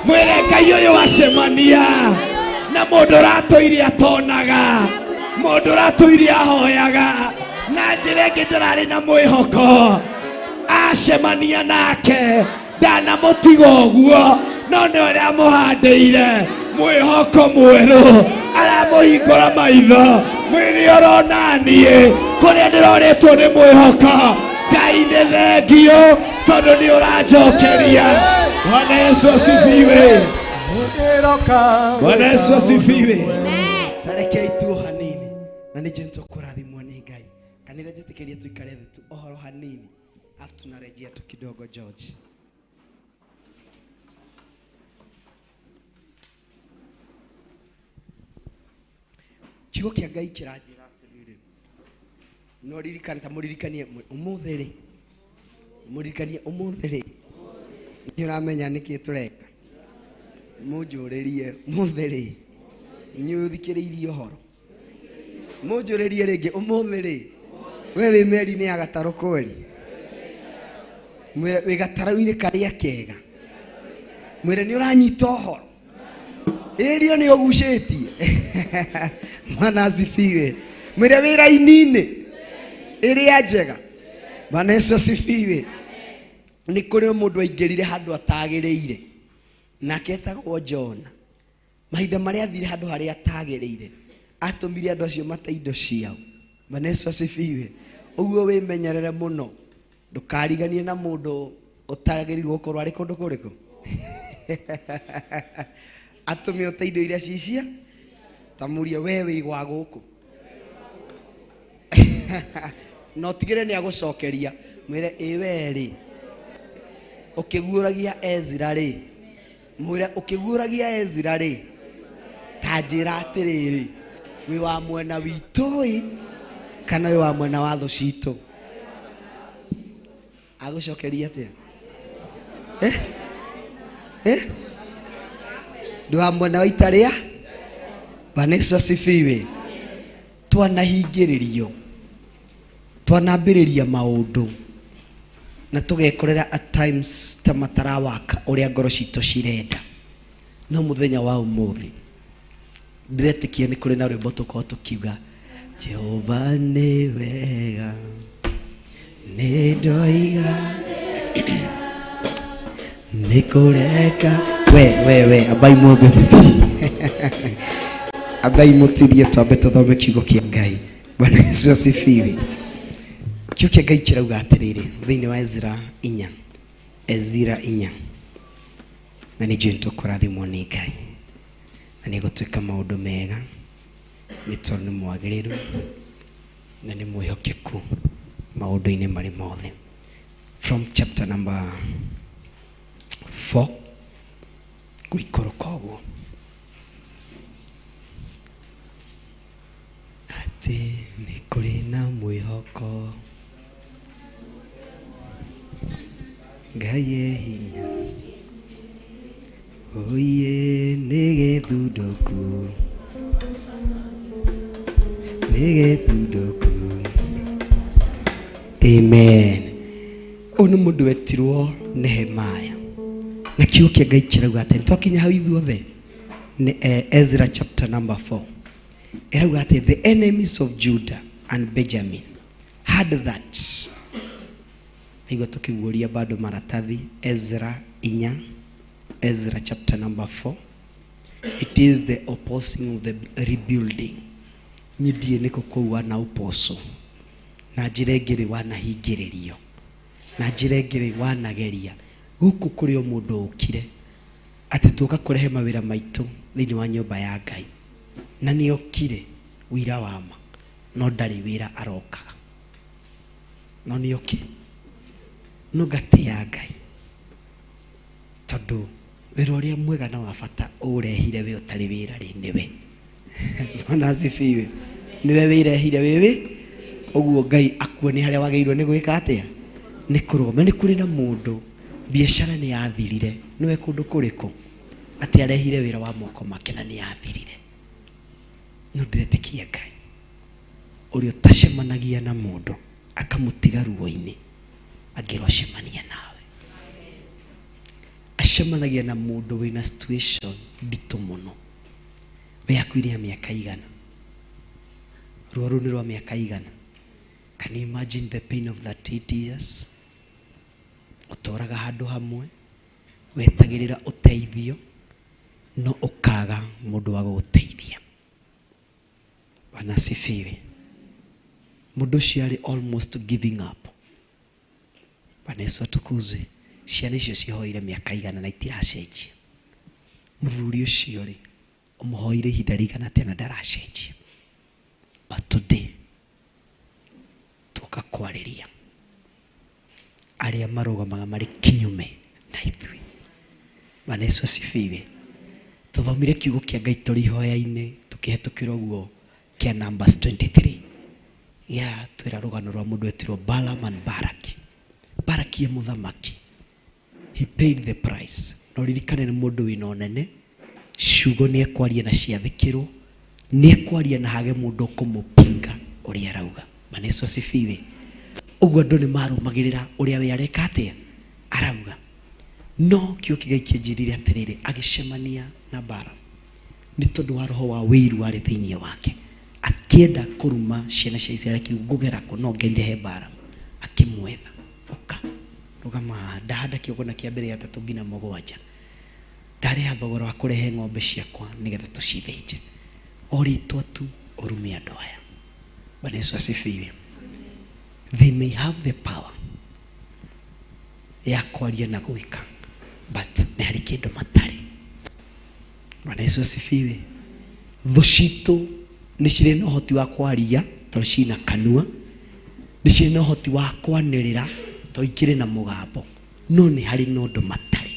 mwĩre Ngai ũyũ acemania na mũndũ ũratũire atonaga mũndũ ũratũire ahoyaga na njĩra ĩngĩ ndĩrarĩ na mwĩhoko acemania nake ndanamũtiga ũguo no nĩ ũrĩa amũhandĩire mwĩhoko mwerũ aramũhingũra maitho mwĩrĩ ũrona niĩ kũrĩa ndĩrorĩtwo nĩ mwĩhoko Ngai nĩ thengio tondũ nĩ ũranjokeria. Bwana Yesu asifiwe. Bwana Yesu asifiwe. Tarekei tu hanini na nĩ njũĩ nĩtũkũrathimwo nĩ Ngai. Kanitha njĩtĩkĩrie tuikare thĩ tu ũhoro hanini afu tunarejea tu kidogo George. Kiugo kĩa Ngai kĩranjĩra atĩrĩrĩ no ririkane ta mũririkanie ũmũthĩ rĩ mũririkanie ũmũthĩ rĩ nĩ ũramenya nĩkĩ tũreka mũnjũrĩrie ũmũthĩ rĩ nĩ ũthikĩrĩirie ũhoro mũnjũrĩrie rĩngĩ ũmũthĩ rĩ we wĩ meri-inĩ ya gatarũ kweri mwĩre wĩ gatarũ-inĩ karĩa kega mwĩre nĩ ũranyita ũhoro ĩrio nĩ ũgucĩtie Bwana asifiwe mwĩre wĩ raini-inĩ ĩrĩa njega Bwana Yesu asifiwe nĩ kũrĩ mũndũ aingĩrire handũ atagĩrĩire nake etagwo Jona mahinda marĩa athire handũ harĩa atagĩrĩire atũmire andũ acio mate indo ciao Bwana Yesu asifiwe ũguo wĩmenyerere mũno ndũkariganie na mũndũ ũtagĩrĩirwo gũkorwo arĩ kũndũ kũrĩkũ atũme ũte indo iria cicia Tamurie we wĩ gwa gũkũ. Na ũtigĩre nĩ agũcokeria. Mwĩre ĩ we rĩ. Ũkĩguũragia Ezra rĩ. Mwĩre ũkĩguũragia Ezra rĩ. Ta njĩra atĩrĩrĩ. Wĩ wa mwena witũ ĩ kana wĩ wa mwena wa thũ citũ? Agũcokeria atĩa? Eh? Eh? Ndĩ wa mwena wa ita rĩa Bwana Yesu asifiwe. Twanahingĩrĩrio, twanambĩrĩria maũndũ na tũgekorera at times ta matarawaka ũrĩa ngoro citũ cirenda, no mũthenya wa ũmũthĩ ndĩretĩkia nĩ kũrĩ na rwĩmbo tũkorwo tũkiuga Jehova nĩ wega nĩ ndoiga nĩ kũreka we we we ambai mwambe ambai mũtirie twambe tũthome kiugo kĩa Ngai. Bwana Yesu asifiwe. Kiugo kĩa Ngai kĩrauga atĩrĩrĩ thĩinĩ wa Ezra inya, Ezira inya, na nĩ njũĩ nĩtũkũrathimwo nĩ Ngai na nĩ gũtuĩka maũndũ mega nĩ tondũ nĩ mwagĩrĩru na nĩ mwĩhokeku maũndũ-inĩ marĩ mothe. From chapter number 4 gũikũrũka ũguo, atĩ nĩ kũrĩ na mwĩhoko Ngai e hinya oye nĩ gĩthundũku nĩ gĩthundũku. Amen. Ũyũ nĩ mũndũ wetirwo Nehemiah na kiugo kĩa Ngai kĩrauga atĩ nĩtwakinya hau ithuothe nĩ Ezra chapter number 4 ĩrauga atĩ the enemies of Judah and Benjamin had that. Naigua tũkĩguũria bado maratathi Ezra inya, Ezra chapter number 4. It is the opposing of the rebuilding. Niĩ ndiĩ nĩkũ kũu wana ũposo na njĩra ĩngĩ rĩ wanahingĩrĩrio na njĩra ĩngĩ rĩ wanageria gũkũ kũrĩ o mũndũ ũkire atĩ tũka kũrehe mawĩra maitũ thĩinĩ wa nyũmba ya Ngai na nĩ okire wĩira wa ma no ndarĩ wĩra arokaga no nĩ okire no ngatĩa Ngai tondũ wĩra ũrĩa mwega na wa bata ũrehire we ũtarĩ wĩra rĩ nĩwe. Bwana asifiwe. Nĩwe wĩrehire wĩwĩ ũguo Ngai akuonie harĩa wagĩrĩirwo nĩ gwĩka atĩa nĩ kũrũgama. Nĩ kũrĩ na mũndũ biacara nĩ yathirire nĩwe kũndũ kũrĩkũ atĩ arehire wĩra wa moko make na nĩ yathirire. No ndĩretĩkia Ngai ũrĩa ũtacemanagia na mũndũ akamũtiga ruo-inĩ angĩrocemania nawe. Acemanagia na mũndũ wĩna situation nditũ mũno. We akuire ya mĩaka igana, ruo rũu nĩ rwa mĩaka igana. Can you imagine the pain of 38 years? Ũtũraga handũ hamwe wetagĩrĩra ũteithio no ũkaga mũndũ wa gũgũteithia. Bwana asifiwe. Mũndũ ũcio arĩ almost giving up. Bwana Yesu atukuzwe. Ciana icio cihoire mĩaka igana na itiracenjia. Mũthuri ũcio rĩ ũmũhoire ihinda rĩigana atĩa na ndaracenjia. But today tũka kwarĩria arĩa marũgamaga marĩ kinyume na ithuĩ. Bwana Yesu asifiwe. Tũthomire kiugo kĩa Ngai tũrĩ ihoya-inĩ tũkĩhetũkĩra ũguo kĩa Numbers 23 ya twĩra rũgano rwa mũndũ wetirwo Balaam and Baraki. Baraki ye mũthamaki, he paid the price. Na ũririkane nĩ mũndũ wĩna ũnene, ciugo nĩ ekwaria na ciathĩkĩrwo, nĩ ekwaria na hage mũndũ ũkũmũpinga ũrĩa arauga. Bwana Yesu asifiwe. Ũguo andũ nĩ marũmagĩrĩra ũrĩa we areka atĩa arauga. No kiugo kĩa Ngai kĩnjĩrire atĩrĩrĩ, agĩcemania na Balaam nĩ tondũ wa roho wa wĩiru warĩ thĩinĩ wake, akĩenda kũruma ciana cia Isiraeli, akiuga ngũgera kũ no ngerire he Balaam. Akĩmwetha, ũka rũgama haha, ndahanda kĩgongona kĩa mbere ya 3 nginya 7, ndarĩha thogora wa kũrehe ng'ombe ciakwa nĩgetha tũcithĩnje, o rĩtwa tu ũrume andũ aya. Bwana Yesu asifiwe. They may have the power ya kwaria na gwĩka, but nĩ harĩ kĩndũ matarĩ. Bwana Yesu asifiwe. Thũ citũ nĩ cirĩ na ũhoti wa kwaria tondũ ciina kanua, nĩ cirĩ na ũhoti wa kwanĩrĩra tondũ ikĩrĩ na mũgambo, no nĩ harĩ na ũndũ matarĩ.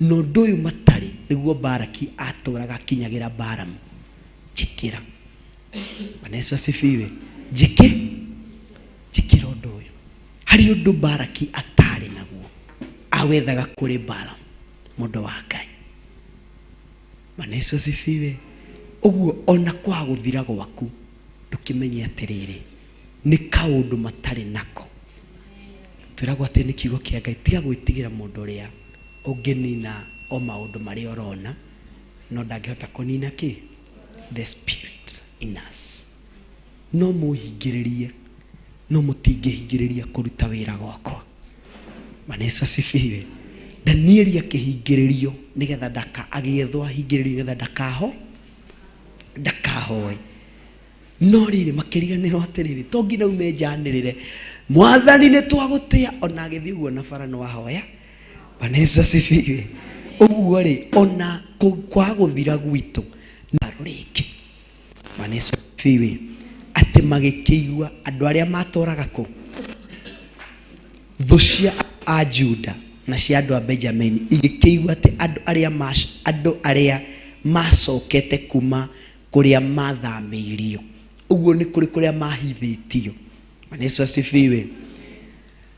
Na ũndũ ũyũ matarĩ nĩguo Baraki atũraga akinyagĩra Balamu. Njĩkĩra. Bwana Yesu asifiwe. Njĩkĩ njĩkĩra ũndũ ũyũ. Harĩ ũndũ Baraki atarĩ naguo, awethaga kũrĩ Balamu, mũndũ wa Ngai. Bwana Yesu asifiwe. Ũguo ona kwa gũthira gwaku ndũkĩmenye atĩrĩrĩ, nĩ kaũndũ matarĩ nako. Twĩragwo atĩ nĩ kiugo kĩa Ngai, tiga gwĩtigĩra mũndũ ũrĩa ũngĩnina o maũndũ marĩa ũrona, no ndangĩhota kũnina kĩ? The spirit in us. No mũhingĩrĩrie, no mũtingĩhingĩrĩria kũruta wĩra gwakwa. Bwana Yesu asifiwe. Danieli akĩhingĩrĩrio nĩgetha ndaka agĩethwo ahingĩrĩrio nĩgetha ndakaho ndakahoe. No rĩrĩ makĩriganĩrwo atĩrĩrĩ, to nginya ume njanĩrĩre mwathani nĩ twagũtĩa, ona agĩthiĩ ũguo na bara no ahoya. Bwana Yesu asifiwe. Ũguo rĩ, ona kwaga gũthira gwitũ na rũrĩngĩ. Bwana Yesu asifiwe. Atĩ magĩkĩigua andũ arĩa matũraga kũ thũ cia a Juda na cia andũ a Benjamini igĩkĩigua atĩ andũ arĩa andũ arĩa macokete kuma kũrĩa mathamĩirio, ũguo nĩ kũrĩ kũrĩa mahithĩtio. Bwana Yesu asifiwe.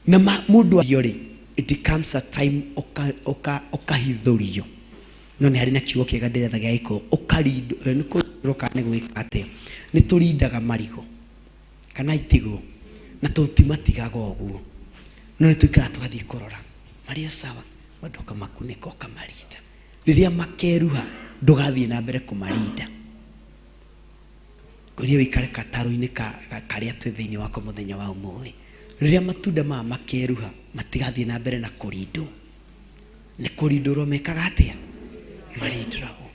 Na mũndũ rĩ, it comes a time ũkahithũrio. No nĩ harĩ na kiugo kĩega ndĩretha gĩa Gĩkũyũ, ũkarindwo, nĩ kũrindwo kana nĩ gwĩka atĩa? Nĩ tũrindaga marigũ kana itigũ, na tũtimatigaga ũguo, no nĩ tũikaraga tũgathiĩ kũrora marĩ o sawa, wenda ũkamakunĩka ũkamarinda. Rĩrĩa makeruha ndũgathiĩ na mbere kũmarinda. Ngũria wĩikare gatarũ-inĩ karĩa twĩ thĩinĩ wako mũthenya wa ũmũthĩ. Rĩrĩa matunda maya makeruha matigathiĩ na mbere na kũrindwo. Nĩ kũrindũrwo mekaga atĩa? Marindũragwo.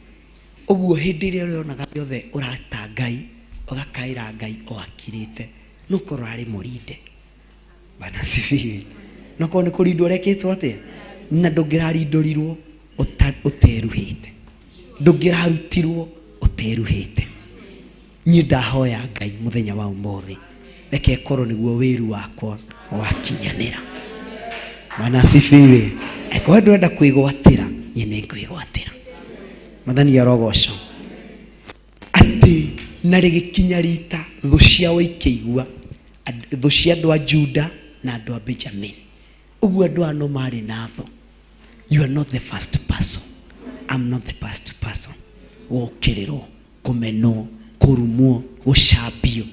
Ũguo hĩndĩ ĩrĩa ũrĩonaga yothe ũrata Ngai, ũgakaĩra Ngai o akirĩte, no korwo arĩ mũrinde. Bwana asifiwe. No korwo nĩ kũrindwo ũrekĩtwo atĩa? Na ndũngĩrarindũrirwo ũteruhĩte. Ndũngĩrarutirwo ũteruhĩte. Niĩ ndahoya Ngai mũthenya wa ũmũthĩ, reke ĩkorwo nĩguo wĩru wakwa wakinyanĩra. Bwana asifiwe. Angĩkorwo ndũrenda kwĩgwatĩra, niĩ nĩ ngwĩgwatĩra. Mwathani arogocwo. Atĩ na rĩgĩkinya rita thũ ciao ikĩigua, thũ cia andũ a Juda na andũ a Benjamin. Ũguo andũ aya no marĩ na thũ. You are not the first person. I'm not the first person. Gũkĩrĩrwo, kũmenwo, kũrumwo, gũcambio.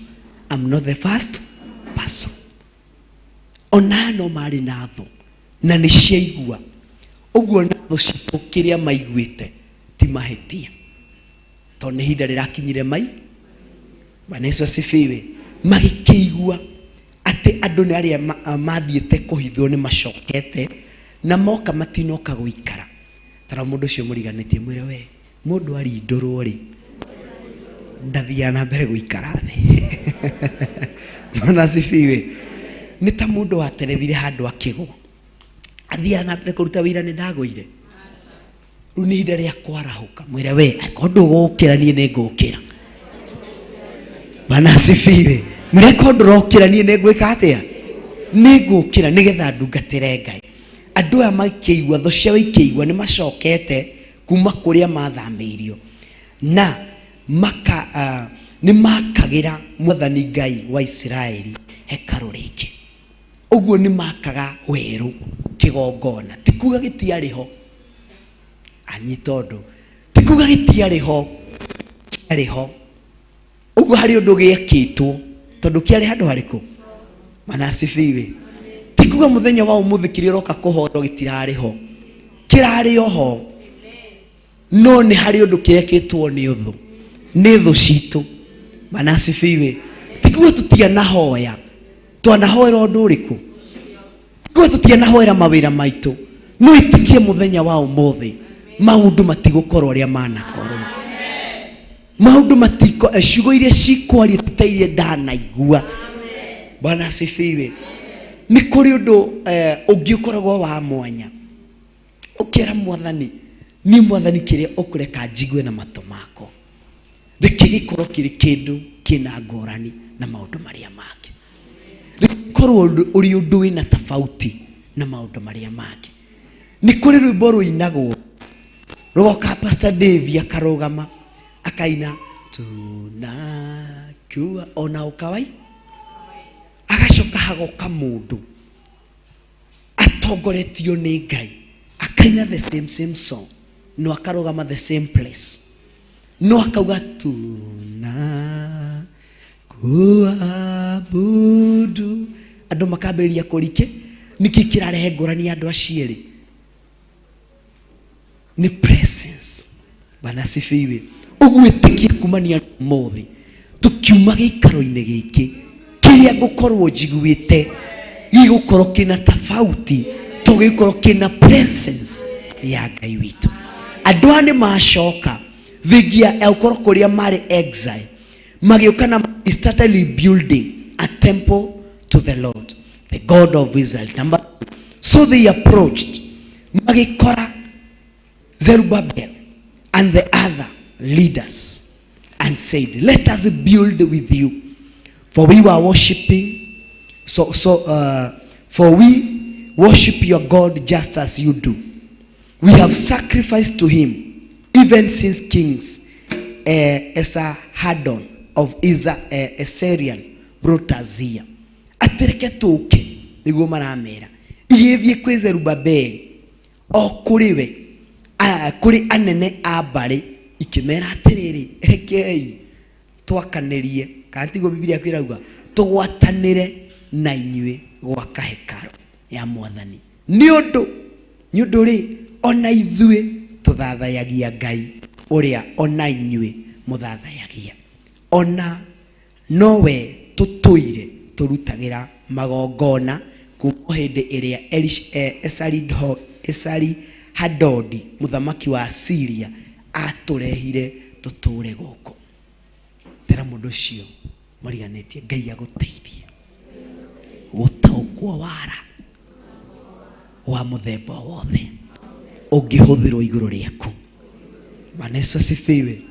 I'm not the first person. Ona no marĩ na thũ na nĩ ciaigua. Ũguo na thũ citũ kĩrĩa maiguĩte ti mahĩtia. Tondũ nĩ ihinda rĩrakinyire mai. Bwana Yesu asifiwe. Magĩkĩigua atĩ andũ nĩ arĩa mathiĩte kũhithwo nĩ macokete na moka matinoka gũikara. Tara mũndũ ũcio mũriganĩtie mwĩre we mũndũ arindũrwo rĩ ndathiaga na mbere gũikara thĩ. Bwana asifiwe. Nĩ ta mũndũ waterethire handũ akĩgwa, athiaga na mbere kũruta wĩra nĩ ndagũire. Rĩu nĩ ihinda rĩa kwarahũka, mwĩre we angĩkorwo ndũgũkĩra niĩ nĩ ngũkĩra. Bwana asifiwe. Mwĩre angĩkorwo ndũrokĩra niĩ nĩ ngwĩka atĩa? Nĩ ngũkĩra nĩgetha ndungatĩre Ngai. Andũ aya makĩigua, thũ ciao ikĩigua nĩ macokete kuma kũrĩa mathamĩirio na maka nĩ makagĩra Mwathani Ngai wa Isiraeli hekarũ rĩngĩ. Ũguo nĩ makaga werũ kĩgongona. Ti kuga gĩtiarĩ ho. Anyita ũndũ. Ti kuga gĩtiarĩ ho. Kĩarĩ ho. Ũguo harĩ ũndũ gĩekĩtwo tondũ kĩarĩ handũ harĩkũ? Bwana asifiwe. Ti kuga mũthenya wa ũmũthĩ kĩrĩa ũroka kũhoywo gĩtirarĩ ho. Kĩrarĩ o ho. No nĩ harĩ ũndũ kĩrekĩtwo nĩ ũthũ. Nĩ thũ citũ. Bwana asifiwe. Ti kuga tũtianahoya. Twanahoera ũndũ ũrĩkũ? Ti kuga tũtianahoera mawĩra maitũ. No ĩtĩkie mũthenya wa ũmũthĩ maũndũ matigũkorwo ũrĩa manakorwo. Maũndũ matiko, ciugo iria cikwario ti ta iria ndanaigua. Bwana asifiwe. Nĩ kũrĩ ũndũ ũngĩ ũkoragwo wa mwanya. Ũkera mwathani, niĩ mwathani kĩrĩa ũkũreka njigue na matũ makwa. Reke gĩkorwo kĩrĩ kĩndũ kĩna ngũrani na maũndũ marĩa mangĩ. Rĩkorwo ũrĩ ũndũ wĩna tofauti na maũndũ marĩa mangĩ. Nĩ kũrĩ rwĩmbo rũinagwo rũgoka Pastor Dave akarũgama akaina tunakiua ona ukawai, agacoka hagoka mũndũ atongoretio nĩ Ngai akaina the same same song no akarũgama the same place no akauga tuna kuabudu, andũ makambĩrĩria kũrike. Nĩkĩ kĩrarehe ngũrani ya andũ acio erĩ? Nĩ presence. Bwana asifiwe. Ũguo ĩtĩkie kumania ũmũthĩ tũkiuma gĩikaro-inĩ gĩkĩ, kĩrĩa ngũkorwo njiguĩte gĩgũkorwo kĩna tofauti, to gĩgũkorwo kĩna presence ya Ngai witũ. Andũ aya nĩ macoka thingia ya gũkorwo kũrĩa marĩ exile, magĩũka na they started rebuilding a temple to the Lord, the God of Israel. Number two, so they approached, magĩkora Zerubbabel and the other leaders and said, let us build with you, for we were worshiping, so, so for we worship your God just as you do. We have sacrificed to him even since kings Esarhaddon of Assyrian brought us here. Atĩreke tũke nĩguo maramera igĩthiĩ kwĩ Zerubabeli o kũrĩ we kũrĩ anene a mbarĩ ikĩmera atĩrĩrĩ, rekei twakanĩrie, kana tiguo Bibilia kwĩrauga tũgwatanĩre na inyuĩ gwaka hekarũ ya Mwathani, nĩ ũndũ nĩ ũndũ rĩ ona ithuĩ tũthathayagia Ngai ũrĩa ona inyuĩ mũthathayagia, ona nowe tũtũire tũrutagĩra magongona kuma hĩndĩ ĩrĩa Esarihadoni mũthamaki wa Syria atũrehire tũtũre gũkũ. Tera mũndũ ũcio mariganĩtie, Ngai agũteithie gũtaũkwo wara wa mũthemba wothe ũngĩhũthĩrwo igũrũ rĩaku. Bwana Yesu asifiwe.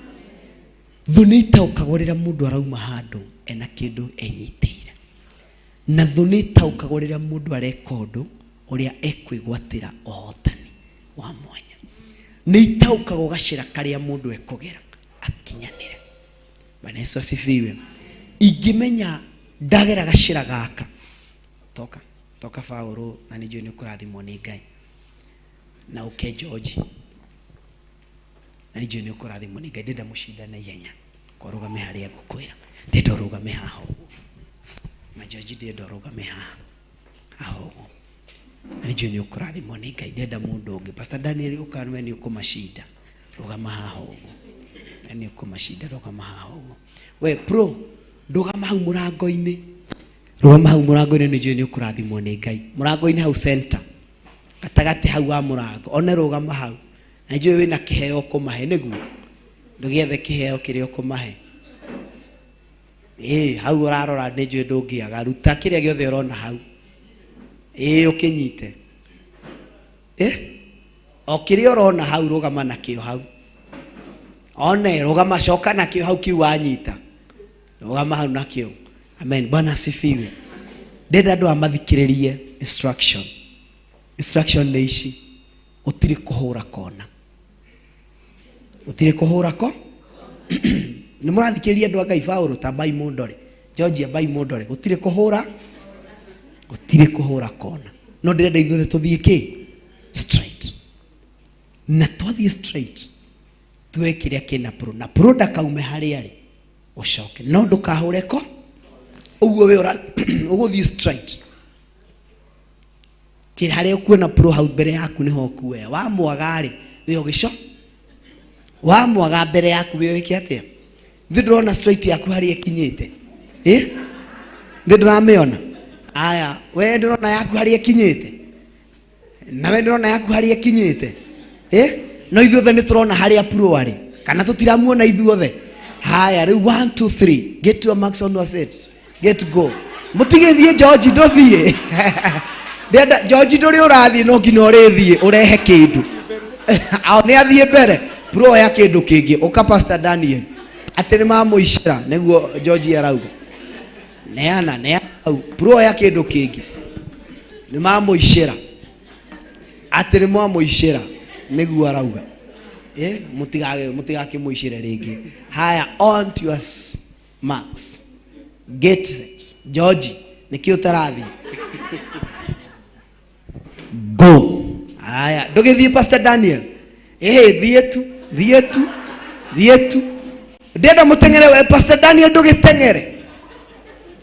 Thũ nĩ itaũkagwo rĩrĩa mũndũ arauma handũ ena kĩndũ enyitĩire, na thũ nĩ itaũkagwo rĩrĩa mũndũ areka ũndũ ũrĩa ekwĩgwatĩra ũhotani wa mwanya. Nĩ itaũkagwo gacĩra karĩa mũndũ ekũgera akinyanĩre. Bwana Yesu asifiwe. Ingĩmenya ndagera gacĩra gaka, toka toka Paũlũ, na nĩ njũĩ nĩ ũkũrathimwo nĩ Ngai, na ũke George, na nĩ njũĩ nĩ ũkũrathimwo nĩ Ngai. Ndĩrenda mũcindane ihenya, korũgame harĩa ngũkwĩra, ndĩrenda ũrũgame haha ũguo, na George ndĩrenda ũrũgame haha haha ũguo, na nĩ njũĩ nĩ ũkũrathimwo nĩ Ngai. Ndĩrenda mũndũ ũngĩ, Pastor Daniel, ũka we nĩ ũkũmacinda, rũgama haha ũguo, na nĩ ũkũmacinda, rũgama haha ũguo. We pro, ndũgama hau mũrango-inĩ, rũgama hau mũrango-inĩ, nĩ njũĩ nĩ ũkũrathimwo nĩ Ngai. Mũrango-inĩ hau center, gatagatĩ hau wa mũrango, one rũgama hau, na njũĩ wĩna kĩheo ũkũmahe, nĩguo ndũgĩethe kĩheo kĩrĩa ũkũmahe. Ĩĩ, hau ũrarora nĩ njũĩ ndũngĩaga, ruta kĩrĩa gĩothe ũrona hau, ĩĩ ũkĩnyite, ĩ o kĩrĩa ũrona hau rũgama nakĩo hau, one rũgama, coka nakĩo hau kiu wanyita, rũgama hau nakĩo. Amen. Bwana asifiwe. Ndĩrenda andũ aya mathikĩrĩrie instruction. Instruction nĩ ici, gũtirĩ kũhũra kona, gũtirĩ kũhũra ko. Nĩ mũrathikĩrĩria andũ a Ngai? Paũlũ tambai mũndore, Georgia mbai mũndore, gũtirĩ kũhũra, gũtirĩ kũhũra kona, no ndĩrenda ithuothe tũthiĩ kĩ straight, na twathiĩ straight tuoe kĩrĩa kĩna pro, na pro ndakaume harĩa arĩ ũcoke, no ndũkahũre ko ũguo we ũgũthiĩ straight kĩ harĩa ũkuona pro hau mbere yaku nĩho ũkuoya. Wamwaga rĩ, we ũgĩco wamwaga mbere yaku, we wĩke atĩa? Thĩ ndũrona straight yaku harĩa ĩkinyĩte? Ĩ thĩ ndũramĩona? Aya, we ndũrona yaku harĩa ĩkinyĩte? Na we ndũrona yaku harĩa ĩkinyĩte? Ĩ no ithuothe nĩ tũrona harĩa pro arĩ, kana tũtiramuona ithuothe? Haya, rĩu 1 2 3, get your marks on your set, get go. Mũtigĩthiĩ George, ndũthiĩ. Ndĩrenda George, ndũrĩ ũrathiĩ, no nginya ũrĩthiĩ ũrehe kĩndũ. Ao nĩ athiĩ mbere, pro ya kĩndũ kĩngĩ. Ũka Pastor Daniel. Atĩ nĩ mamũicĩra nĩguo George arauga. Neana neana hau puroya kĩndũ kĩngĩ. Nĩ mamũicĩra. Atĩ nĩ mwamũicĩra nĩguo arauga. Eh, mũtigage mũtigakĩmũicĩre rĩngĩ. Haya, on to your marks. Get set. George, nĩkĩ ũtarathiĩ? Go. Haya, ndũgĩthiĩ Pastor Daniel. Ĩhĩ, thiĩ tu, thiĩ tu, thiĩ tu. Ndĩrenda mũteng'ere we Pastor Daniel ndũgĩteng'ere.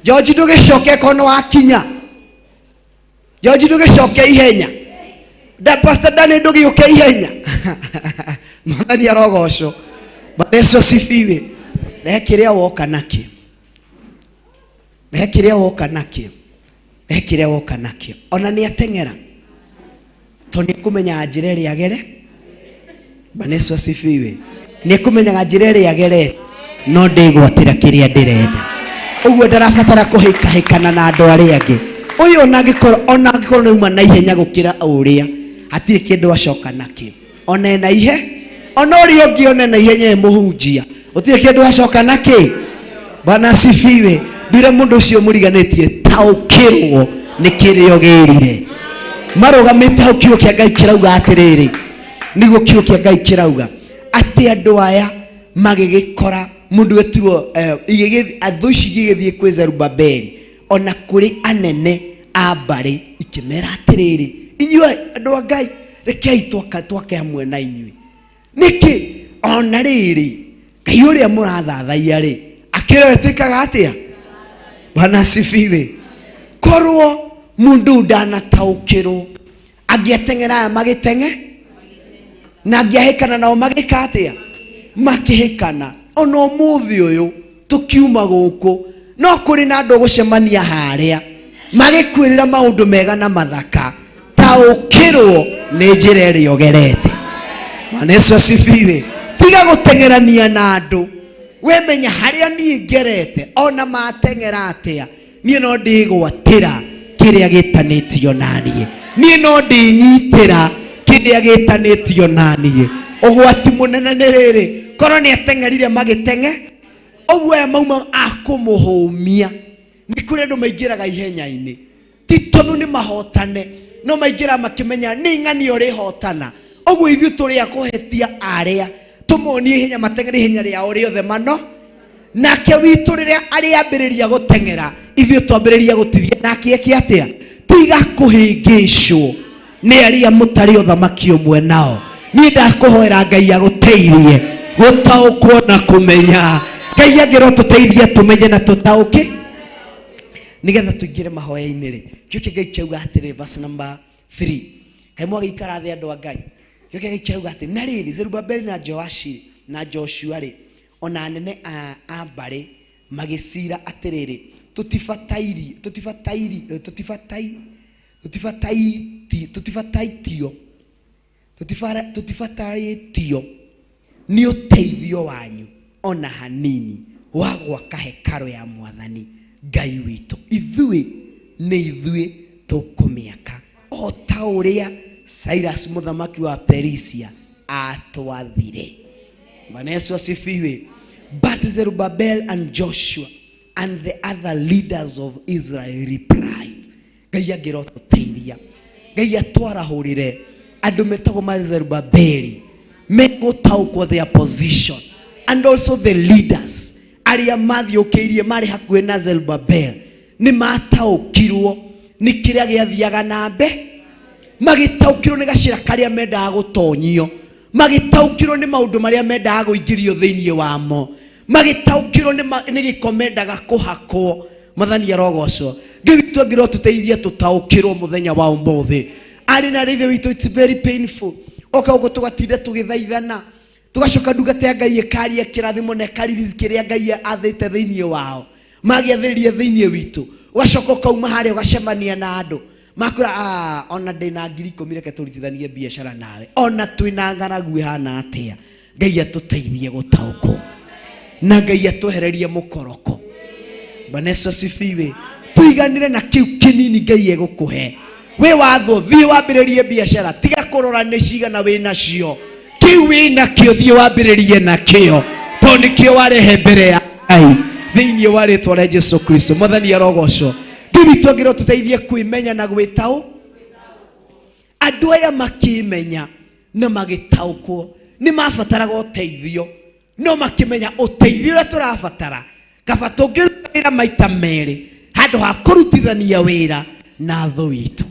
George ndũgĩcoke korwo nĩ wakinya. George ndũgĩcoke ihenya. Da Pastor Daniel ndũgĩũke ihenya. Mwathani arogocwo. Bwana Yesu asifiwe. Rehe kĩrĩa woka nakĩo. Rehe kĩrĩa woka nakĩo. Rehe kĩrĩa woka nakĩo. Ona nĩ ateng'era. Tondũ nĩ kũmenyaga njĩra ĩrĩa agere. Bwana Yesu asifiwe. Nĩ kũmenyaga njĩra ĩrĩa agerete no ndĩgwatĩra kĩrĩa ndĩrenda. Ũguo ndarabatara kũhĩkahĩkana na andũ arĩa angĩ. Ũyũ ona angĩkorwo ona angĩkorwo nĩ uma na ihenya gũkĩra ũrĩa hatirĩ kĩndũ acoka nakĩo. Ona ena ihe ona ũrĩa ũngĩ ona ena ihenya e mũhunjia gũtirĩ kĩndũ acoka nakĩ. Bwana asifiwe. Ndwĩre mũndũ ũcio mũriganĩtie taũkĩrwo nĩ kĩrĩa ũgĩrire. Marũgamĩte hau kiugo kĩa Ngai kĩrauga atĩrĩrĩ, nĩguo kiugo kĩa Ngai kĩrauga atĩ andũ aya magĩgĩkora mũndũ wetirwo thũ ici igĩgĩthiĩ kwĩ Zerubabeli ona kũrĩ anene a mbarĩ ikĩmera atĩrĩrĩ, inyuĩ andũ a Ngai rekei twake hamwe na inyuĩ. Nĩkĩ? Ona rĩrĩ Ngai ũrĩa mũrathathaiya rĩ akĩrĩ we twĩkaga atĩa? Bwana asifiwe. Korwo mũndũ ndanataũkĩrwo angĩateng'era aya magĩteng'e na angĩahĩkana nao magĩka atĩa? Makĩhĩkana. Ona ũmũthĩ ũyũ tũkiuma gũkũ no kũrĩ na andũ gũcemania harĩa magĩkwĩrĩra maũndũ mega na mathaka, taũkĩrwo nĩ njĩra ĩrĩa ũgerete. Bwana Yesu asifiwe. Tiga gũteng'erania na andũ, we menya harĩa niĩ ngerete ona mateng'era atĩa niĩ no ndĩgwatĩra kĩrĩa gĩtanĩtio na niĩ, niĩ no ndĩnyitĩra kĩrĩa gĩtanĩtio na niĩ. Ũgwati mũnene nĩ rĩrĩ, korwo nĩ ateng'erire magĩteng'e ũguo aya mauma akũmũhũmia. Nĩ kũrĩ andũ maingĩraga ihenya-inĩ ti tondũ nĩ mahotane, no maingĩra makĩmenya nĩ ng'ani ũrĩhotana. Ũguo ithuĩ tũrĩ a kũhetia arĩa tũmonie ihenya mateng'ere ihenya rĩao rĩothe mano nake witũ rĩrĩa arĩambĩrĩria gũteng'era ithuĩ twambĩrĩria gũtithia nake eke atĩa? Tiga kũhĩngĩcwo nĩ arĩa mũtarĩ ũthamaki ũmwe nao. Niĩ ndakũhoera Ngai agũteithie gũtaũkwo na kũmenya. Ngai angĩrwo tũteithie tũmenye na tũtaũke nĩgetha tũingĩre mahoya-inĩ rĩ. Kĩo kĩa Ngai kĩauga atĩrĩ, verse number 3, kaĩ mwagĩikara thĩ andũ a Ngai. Kĩo kĩa Ngai kĩrauga atĩ na rĩrĩ Zerubabeli na Joashi na Joshua rĩ ona anene a mbarĩ magĩcira atĩrĩrĩ, tũtibatairi tũtibatairi tũtibatai tũtibataiti tũtibataitio tũtibatarĩtio nĩ ũteithio wanyu ona hanini wa gwaka hekarũ ya Mwathani Ngai witũ. Ithuĩ nĩ ithuĩ tũkũmĩaka o ta ũrĩa Cyrus mũthamaki wa Perisia atwathire. Bwana Yesu asifiwe. But Zerubbabel and Joshua and the other leaders of Israel replied. Ngai angĩrotũteithia, Ngai atwarahũrĩre andũ metagwo ma Zerubabeli megũtaũkwo their position and also the leaders arĩa mathiũkĩirie marĩ hakuhĩ na Zerubabel nĩ mataũkirwo nĩ kĩrĩa gĩathiaga na mbe, magĩtaũkirwo nĩ gacĩra karĩa mendaga gũtonyio, magĩtaũkirwo nĩ maũndũ marĩa mendaga kũingĩrio thĩinĩ wamo, magĩtaũkirwo nĩ gĩko mendaga kũhakwo. Mwathani arogocwo. Ngai witũ angĩrwo tũteithie tũtaũkĩrwo mũthenya wa ũmũthĩ. Arĩ na ithe witũ, it's very painful. Oka gũkũ tũgatinda tũgĩthaithana, tũgacoka ndungata ya Ngai ĩkaria kĩrathimo na ĩkaririzi kĩrĩa Ngai athĩte thĩinĩ wao, magĩathĩrĩria thĩinĩ witũ. Ũgacoka ũkauma harĩa ũgacemania na andũ makwĩra, ona ndĩna 10,000 reke tũrutithanie biacara nawe, ona twĩna ng'aragu ĩhana atĩa. Ngai atũteithie gũtaũkwo na Ngai atwehererie mũkoroko. Bwana Yesu asifiwe. Tuiganire na kiu kinini Ngai egũkũhe. Wĩ wathwo thiĩ wambĩrĩrie biacara, tiga kũrora nĩ cigana wĩ nacio. Kiu wĩ nakĩo thiĩ wambĩrĩrie nakĩo. Tondũ nĩkĩo warehe mbere ya Ngai thĩinĩ wa rĩtwa rĩa Jesu Kristo. Mwathani arogocwo. Ngai witũ angĩrwo tũteithie kwĩmenya na gwĩtaũ. Andũ aya makĩmenya na magĩtaũkwo nĩ mabataraga ũteithio, no makĩmenya ũteithio ũrĩa tũrabatara kaba tũngĩruta wĩra maita merĩ handũ ha kũrutithania wĩra na thũ witũ.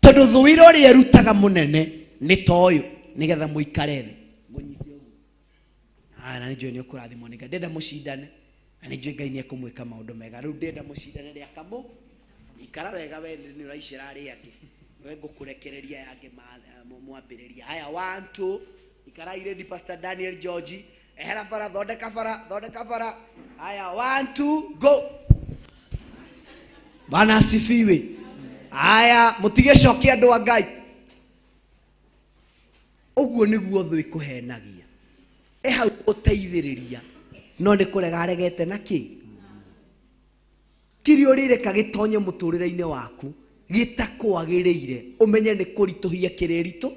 Tondũ thũ wĩra ũrĩa ĩrutaga mũnene nĩ ta ũyũ, nĩgetha mũikare thĩ. Ngũnyite ũguo. Na nĩ njũĩ nĩ ũkũrathimwo nĩ Ngai. Ndĩrenda mũcindane, na nĩ njũĩ Ngai nĩ ekũmwĩka maũndũ mega. Rĩu ndĩrenda mũcindane rĩa kamũ. Ikara wega we nĩ ũraicĩra arĩa angĩ. We ngũkũrekereria aya angĩ mwambĩrĩria. Haya, 1 2, ikara ready Pastor Daniel George. Ehera bara, thondeka bara, thondeka bara. Haya, 1 2, go. Bwana asifiwe. Haya, mũtige coki andũ a Ngai. Ũguo nĩguo thũ ĩkũhenagia. Ĩ hau gũteithĩrĩria, no nĩ kũrega aregete na kĩ? Kĩrĩa ũrĩreka gĩtonye mũtũrĩre-inĩ waku gĩtakwagĩrĩire, ũmenye nĩ kũritũhia kĩrĩritũ,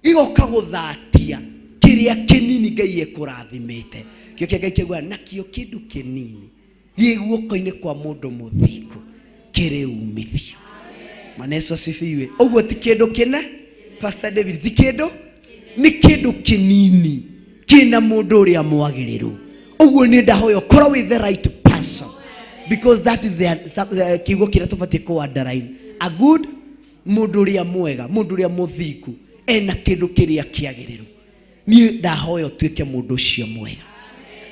gĩgoka gũthatia kĩrĩa kĩnini Ngai ekũrathimĩte. Kĩo kĩa Ngai kĩaugaga nakĩo kĩndũ kĩnini gĩ guoko-inĩ kwa mũndũ mũthingu kĩrĩ umithio. Bwana Yesu asifiwe. Ũguo ti kĩndũ kĩne, Pastor David, ti kĩndũ, nĩ kĩndũ kĩnini kĩna mũndũ ũrĩa mwagĩrĩru. Ũguo nĩ ndahoya ũkorwo with the right person, because that is the kiugo kĩrĩa tũbatiĩ kũ underline. A good mũndũ ũrĩa mwega, mũndũ ũrĩa mũthingu ena kĩndũ kĩrĩa kĩagĩrĩru. Niĩ ndahoya ũtuĩke mũndũ ũcio mwega.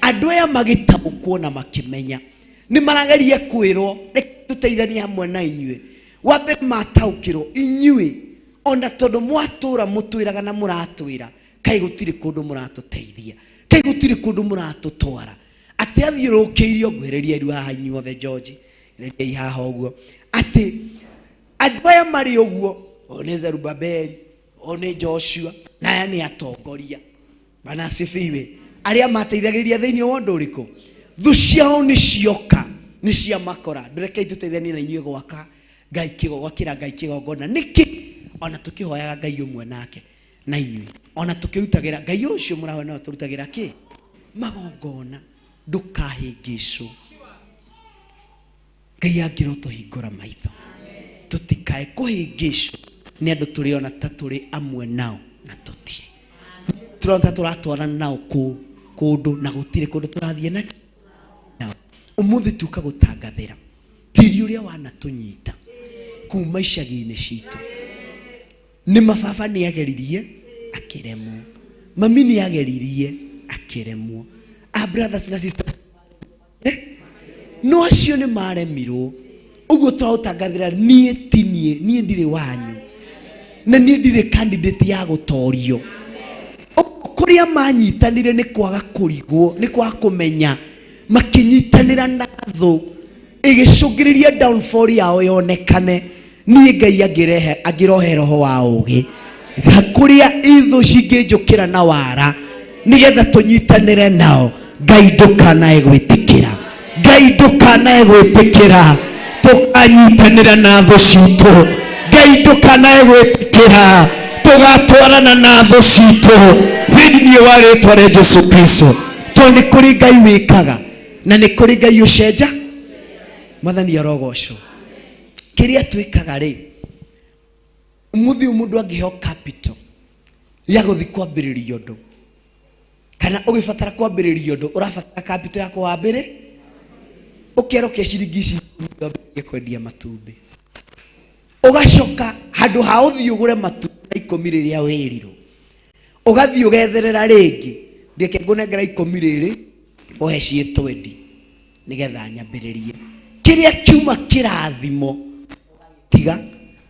Andũ aya magĩtaũkwo na makĩmenya nĩ marageria kwĩrwo reke tũteithanie hamwe na inyuĩ. Wa mbere mataũkĩrwo inyuĩ ona tondũ mwatũra mũtwĩraga na mũratwĩra kaĩ gũtirĩ kũndũ mũratũteithia, kaĩ gũtirĩ kũndũ mũratũtwara. Atĩ athiũrũrũkĩirio, ngwĩrĩria iru haha inyuothe George, rĩriai haha ũguo, atĩ andũ aya marĩ ũguo, ũyũ nĩ Zerubabeli, ũyũ nĩ Joshua, na aya nĩ atongoria. Bwana asifiwe. Arĩa mateithagĩrĩria thĩinĩ wa ũndũ ũrĩkũ? Thũ ciao nĩ cioka, nĩ cia makora. Ndũrekei tũteithanie na inyuĩ gwaka Ngai gwakĩra Ngai kĩgongona. Nĩkĩ? Ona tũkĩhoyaga Ngai ũmwe nake na inyuĩ, ona tũkĩrutagĩra Ngai ũcio mũrahoya nawe tũrutagĩra kĩ? Magongona. Ndũkahĩngĩcwo. Ngai angĩrotũhingũra maitho, tũtikae kũhĩngĩcwo nĩ andũ tũrĩona ta tũrĩ amwe nao na tũtirĩ. Tũrona ta tũratwarana nao kũndũ na gũtirĩ kũndũ tũrathiĩ na nao. Ũmũthĩ tuka gũtangathĩra tĩri ũrĩa wanatũnyita kuma icagi-inĩ citũ. Nĩ mababa nĩ ageririe akĩremwo, mami nĩ ageririe akĩremwo, a brothers na sisters no acio nĩ maremirwo. Ũguo tũraũtangathĩra niĩ ti niĩ, niĩ ndirĩ wanyu na niĩ ndirĩ candidate ya gũtorio. Kũrĩa manyitanire nĩ kwaga kũrigwo, nĩ kwaga kũmenya, makĩnyitanĩra na thũ ĩgĩcũngĩrĩria downfall yao yonekane. Niĩ Ngai angĩrehe, angĩrohe roho wa ũũgĩ kũrĩa ithũ cingĩnjũkĩra na wara nĩgetha tũnyitanĩre nao. Ngai ndũkanae gwĩtĩkĩra, Ngai ndũkanae gwĩtĩkĩra tũkanyitanĩra na thũ citũ. Ngai ndũkanae gwĩtĩkĩra tũgatwarana na thũ citũ thĩinĩ wa rĩtwa rĩa Jesu Kristo. Tondũ nĩ kũrĩ Ngai wĩkaga na nĩ kũrĩ Ngai ũcenja. Mwathani arogocwo. Kĩrĩa twĩkaga rĩ, ũmũthĩ ũyũ mũndũ angĩheo capital ya gũthiĩ kwambĩrĩria ũndũ, kana ũgĩbatara kwambĩrĩria ũndũ ũrabatara capital ya kũwambĩrĩ, ũkerwo ke ciringi ici wambĩrĩrie kwendia matumbĩ, ũgacoka handũ ha ũthiĩ ũgũre matumbĩ 10 rĩrĩa wĩrirwo, ũgathiĩ ũgetherera rĩngĩ, ndeke ngũnengera 10 rĩrĩ ũhe ciĩ 20 nĩgetha nyambĩrĩrie. Kĩrĩa kiuma kĩrathimo tiga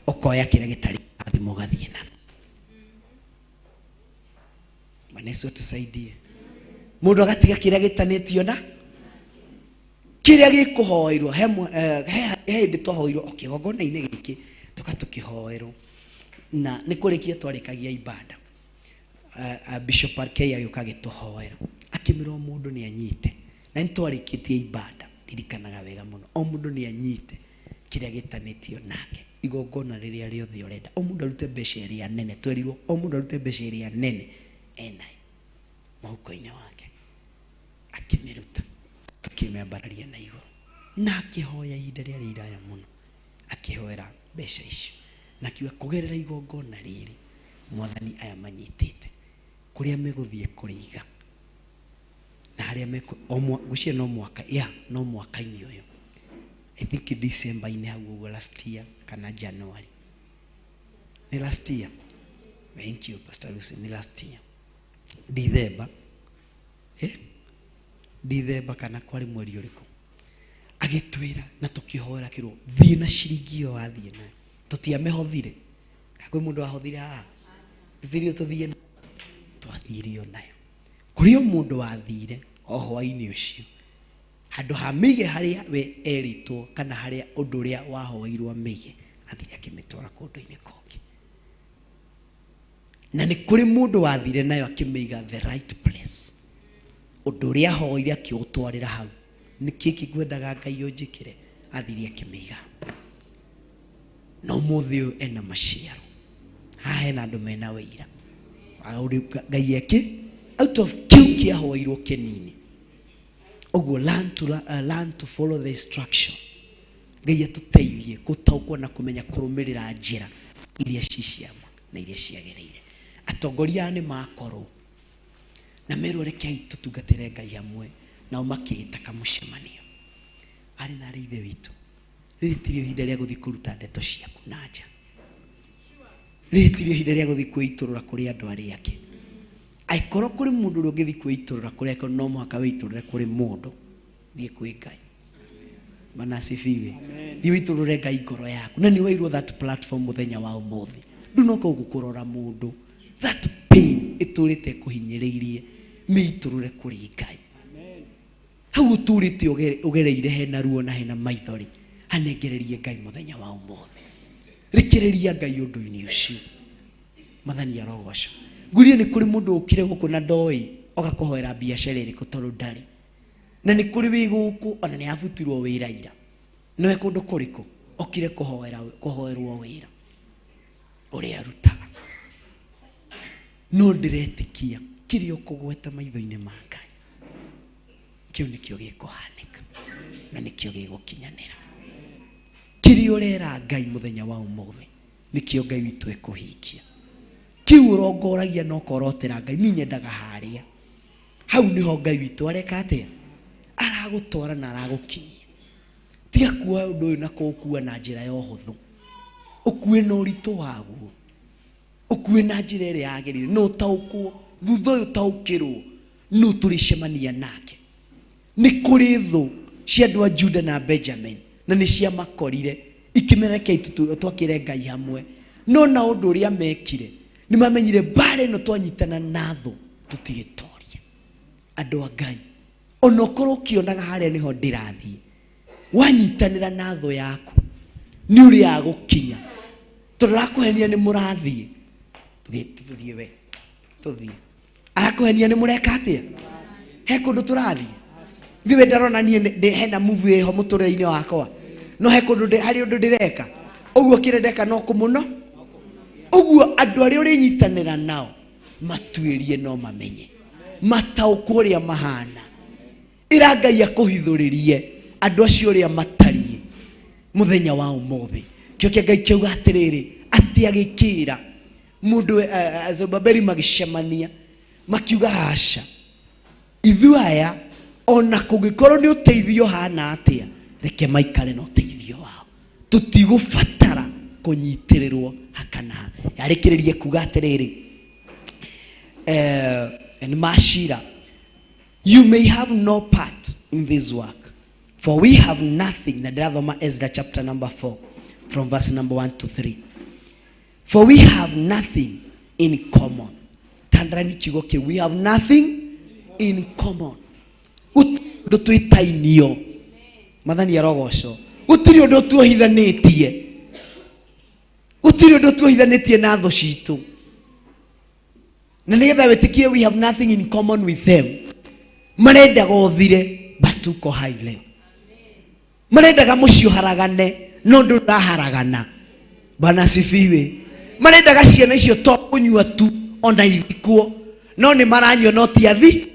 ũkoya kĩrĩa gĩtarĩ kĩrathimo ũgathiĩ nakĩo. Bwana Yesu atusaidie. Mũndũ agatiga kĩrĩa gĩtanĩtio na kĩrĩa gĩkũhoerwo. He hĩndĩ twahoirwo o kĩgongona-inĩ gĩkĩ, tũka tũkĩhoerwo na nĩ kũrĩkia twarĩkagia ibada. Bishop RK agĩũka agĩtũhoera, akĩmĩra o mũndũ nĩ anyite, na nĩ twarĩkĩtie ibada, ririkanaga wega mũno, o mũndũ nĩ anyite kĩrĩa gĩtanĩtio nake, igongona rĩrĩa rĩothe ũrenda, o mũndũ arute mbeca ĩrĩa nene, twerirwo o mũndũ arute mbeca ĩrĩa nene enayo. Mũhuko-inĩ wake akĩmĩruta, tũkĩmĩambararia na igũrũ, na akĩhoya ihinda rĩarĩ iraya mũno, akĩhoera mbeca icio na akiuga kũgerera igongona rĩrĩ, Mwathani, aya manyitĩte kũrĩa megũthiĩ kũrĩiga na harĩa mekũ o ngwĩciria no mwaka ya no mwaka-inĩ ũyũ, I think December-inĩ hau ũguo last year kana January, nĩ last year. Thank you, Pastor Lucy. Nĩ last year December, December kana kwarĩ mweri ũrĩkũ, agĩtwĩra na tũkĩhoera kĩrwo thiĩ na ciringi ĩyo wathiĩ nayo. Tũtiamĩhothire kana kwĩ mũndũ wahothire haha? Tũthirio tũthiĩ nayo, twathirio nayo kũrĩ o mũndũ wathire o hwainĩ ũcio, handũ ha mĩige harĩa we erĩtwo kana harĩa ũndũ ũrĩa wahoeirwo amĩige, athire akĩmĩtwara kũndũ-inĩ kũngĩ. Na nĩ kũrĩ mũndũ wathire nayo akĩmĩiga the right place, ũndũ ũrĩa ahoire akĩũtwarĩra hau. Nĩ kĩĩ ngwendaga Ngai ũnjĩkĩre? Athire akĩmĩiga, na ũmũthĩ ũyũ ena maciaro. Haha hena andũ mena wĩira wa ũrĩa Ngai eki out of kĩu kĩahoirwo kĩnini ũguo. Learn to follow the instructions. Ngai atũteithie gũtaũkwo na kũmenya kũrũmĩrĩra njĩra iria ci ciama na iria ciagĩrĩire. Atongoria aya nĩ makorwo na merwo, "Rekei tũtungatĩre Ngai hamwe," nao makĩĩta kamũcemanio. Arĩ na arĩ ithe witũ, rĩrĩ tirĩ ihinda rĩa gũthiĩ kũruta ndeto ciaku na nja. Rĩrĩ tirĩ ihinda rĩa gũthiĩ kwĩitũrũra kũrĩ andũ arĩa angĩ. Angĩkorwo kũrĩ mũndũ ũrĩa ũngĩthiĩ kwĩitũrũra kũrĩ, angĩkorwo no mũhaka wĩitũrũre kũrĩ mũndũ, thiĩ kwĩ Ngai. Bwana asifiwe. Thiĩ wĩitũrũre Ngai ngoro yaku, na nĩ wairwo that platform mũthenya wa ũmũthĩ. Ndũnoka gũkũ kũrora mũndũ. That pain ĩtũrĩte ĩkũhinyĩrĩirie, mĩitũrũre kũrĩ Ngai. Hau ũtũrĩte ũgereire hena ruo na hena maithori, hanengererie Ngai mũthenya wa ũmũthĩ. Rĩkĩrĩria Ngai ũndũ-inĩ ũcio. Mathani arogoca. Ngurie nĩ kũrĩ mũndũ ũkire gũkũ na ndoĩ oka kũhoera biacara ĩrĩkũ, tondũ ndarĩ. Na nĩ kũrĩ wĩ gũkũ ona nĩ abutirwo wĩra ira, noe kũndũ kũrĩkũ okire kũhoera kũhoerwo wĩra ũrĩa arutaga. No ndĩretĩkia kĩrĩa ũkũgweta maitho-inĩ ma Ngai, kĩu nĩkĩo gĩkũhanĩka na nĩkĩo gĩgũkinyanĩra. Kĩrĩa ũrera Ngai mũthenya wa ũmũthĩ, nĩkĩo Ngai witũ ekũhingia. Kĩu ũrongoragia na ũkorotera Ngai, niĩ nyendaga harĩa hau nĩho Ngai witũ areka atĩa, aragũtwara na aragũkinyia. Tiga kuoya ũndũ ũyũ na kũũkua na njĩra ya ũhũthũ, ũkue na ũritũ waguo, ũkue na njĩra ĩrĩa yagĩrĩire, na ũtaũkwo thutha ũyũ, ũtaũkĩrwo nũ tũrĩcemania nake. Nĩ kũrĩ thũ cia andũ a Juda na Benjamin, na nĩ ciamakorire ikĩmera, "Rekei twakĩre Ngai hamwe." No na ũndũ ũrĩa mekire, nĩ mamenyire mbara ĩno twanyitana na thũ tũtigĩtoria. Andũ a Ngai, ona ũkorwo ũkĩonaga harĩa nĩho ndĩrathiĩ, wanyitanĩra na thũ yaku nĩ ũrĩa gũkinya, tondũ arakũhenia nĩ mũrathiĩ. Tũthiĩ we tũthiĩ, arakũhenia nĩ mũreka atĩa, he kũndũ tũrathiĩ. Niwe ndarona niĩ hena movie ĩho mũtũrĩre-inĩ wakwa, no he kũndũ harĩ ũndũ ndĩreka ũguo, kĩrĩa ndeka no kũmũno ũguo. Andũ arĩa ũrĩnyitanĩra nao matuĩrie, no mamenye mataũkwo ũrĩa mahana. Ĩra Ngai akũhithũrĩrie andũ acio ũrĩa matariĩ mũthenya wa ũmũthĩ. Kĩo kĩa Ngai kĩauga atĩrĩrĩ, atĩ agĩkĩra mũndũ Zerubabeli, magĩcemania makiuga, "Aca, ithuĩ aya, ona kũngĩkorwo nĩ ũteithio hana atĩa, reke maikare na ũteithio wao, tũtigũbatara kũnyitĩrĩrwo hakana ha." Yarĩkĩrĩrie kuga atĩrĩrĩ, nĩ macira, "You may have no part in this work, for we have nothing." Na ndĩrathoma Ezra chapter number 4 from verse number 1 to 3. "For we have nothing in common." Tandarani kiugo kĩu, "We have nothing in common." Gũtirĩ ũndũ twĩtainio. Mathani arogocwo. Gũtirĩ ũndũ tuohithanĩtie, gũtirĩ ũndũ tuohithanĩtie na thũ citũ. Na nĩgetha wĩtĩkie we have nothing in common with them, marendaga ũthire, but uko hai leo. Marendaga mũciĩ ũharagane, no ndũraharagana. Bwana asifiwe. Marendaga ciana icio to kũnyua tu ona ithikwo. No nĩ maranyua no ti athi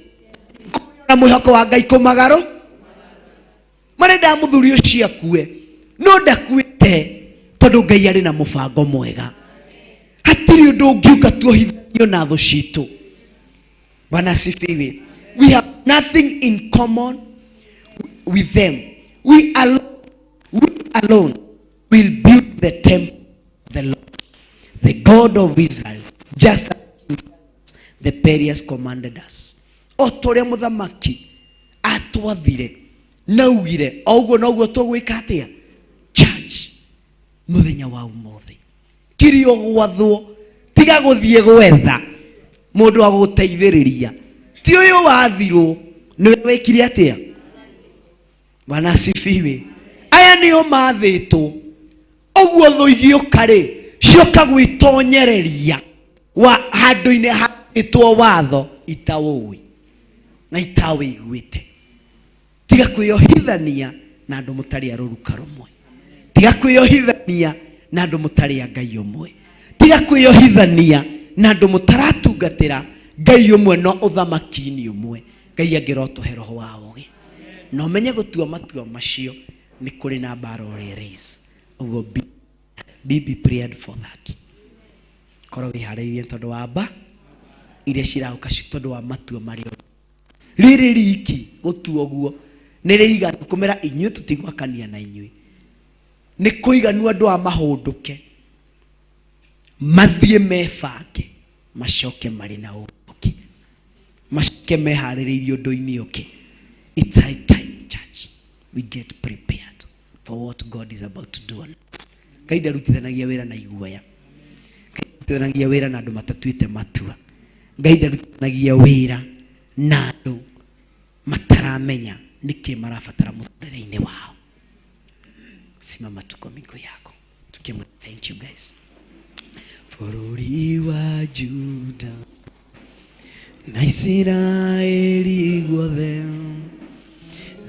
na mwĩhoko wa Ngai kũmagarũ. Marendaga mũthuri ũcio akue, no ndakuĩte tondũ Ngai arĩ na mũbango mwega. Hatirĩ ũndũ ũngiuka tuohithanio na thũ citũ. Bwana asifiwe. We have nothing in common with them. We alone will build the temple of the Lord, the God of Israel, just as King Cyrus the Persian commanded us. O ta ũrĩa mũthamaki atwathire naugire, o ũguo noguo tũgwĩka atĩa? Church, mũthenya wa ũmũthĩ kiri ũgwathwo, tiga gũthiĩ gwetha mũndũ wa gũgũteithĩrĩria. Ti ũyũ wathirwo nĩwe wĩkire atĩa? Bwana asifiwe. Aya nĩo mathĩtwo ũguo. Thũ igĩũka rĩ, cioka gwĩtonyereria wa handũ-inĩ handĩtwo watho itaũĩ na itawĩiguĩte. Tiga kwĩyohithania na andũ mũtarĩ a rũruka rũmwe. Tiga kwĩyohithania na andũ mũtarĩ a Ngai ũmwe. Tiga kwĩyohithania na andũ mũtaratungatĩra Ngai ũmwe no ũthamaki-inĩ ũmwe. Ngai angĩrotũhe roho wa ũũgĩ na ũmenye gũtua matua macio. Nĩ kũrĩ na mbara ũrĩa raise ũguo. Be prepared for that. Korwo wĩharĩirie tondũ wa mba iria ciragũka tondũ wa matua marĩa rĩrĩ riki gũtua ũguo nĩ rĩiganu kũmera inyuĩ tũtigwakania na inyuĩ. Nĩ kũiganu andũ a mahũndũke mathiĩ mebange, macoke marĩ na ũũgĩ, macoke meharĩrĩirie ũndũ-inĩ ũngĩ. It's high time, church, we get prepared for what God is about to do on us. Ngai ndarutithanagia wĩra na iguoya. Ngai ndarutithanagia wĩra na andũ matatuĩte matua. Ngai ndarutithanagia wĩra na andũ mataramenya nĩkĩ marabatara mũtũrĩre-inĩ wao. Simama tu kwa miguu yako tukimwe. Thank you guys. Bũrũri wa Juda na Isiraeli guothe,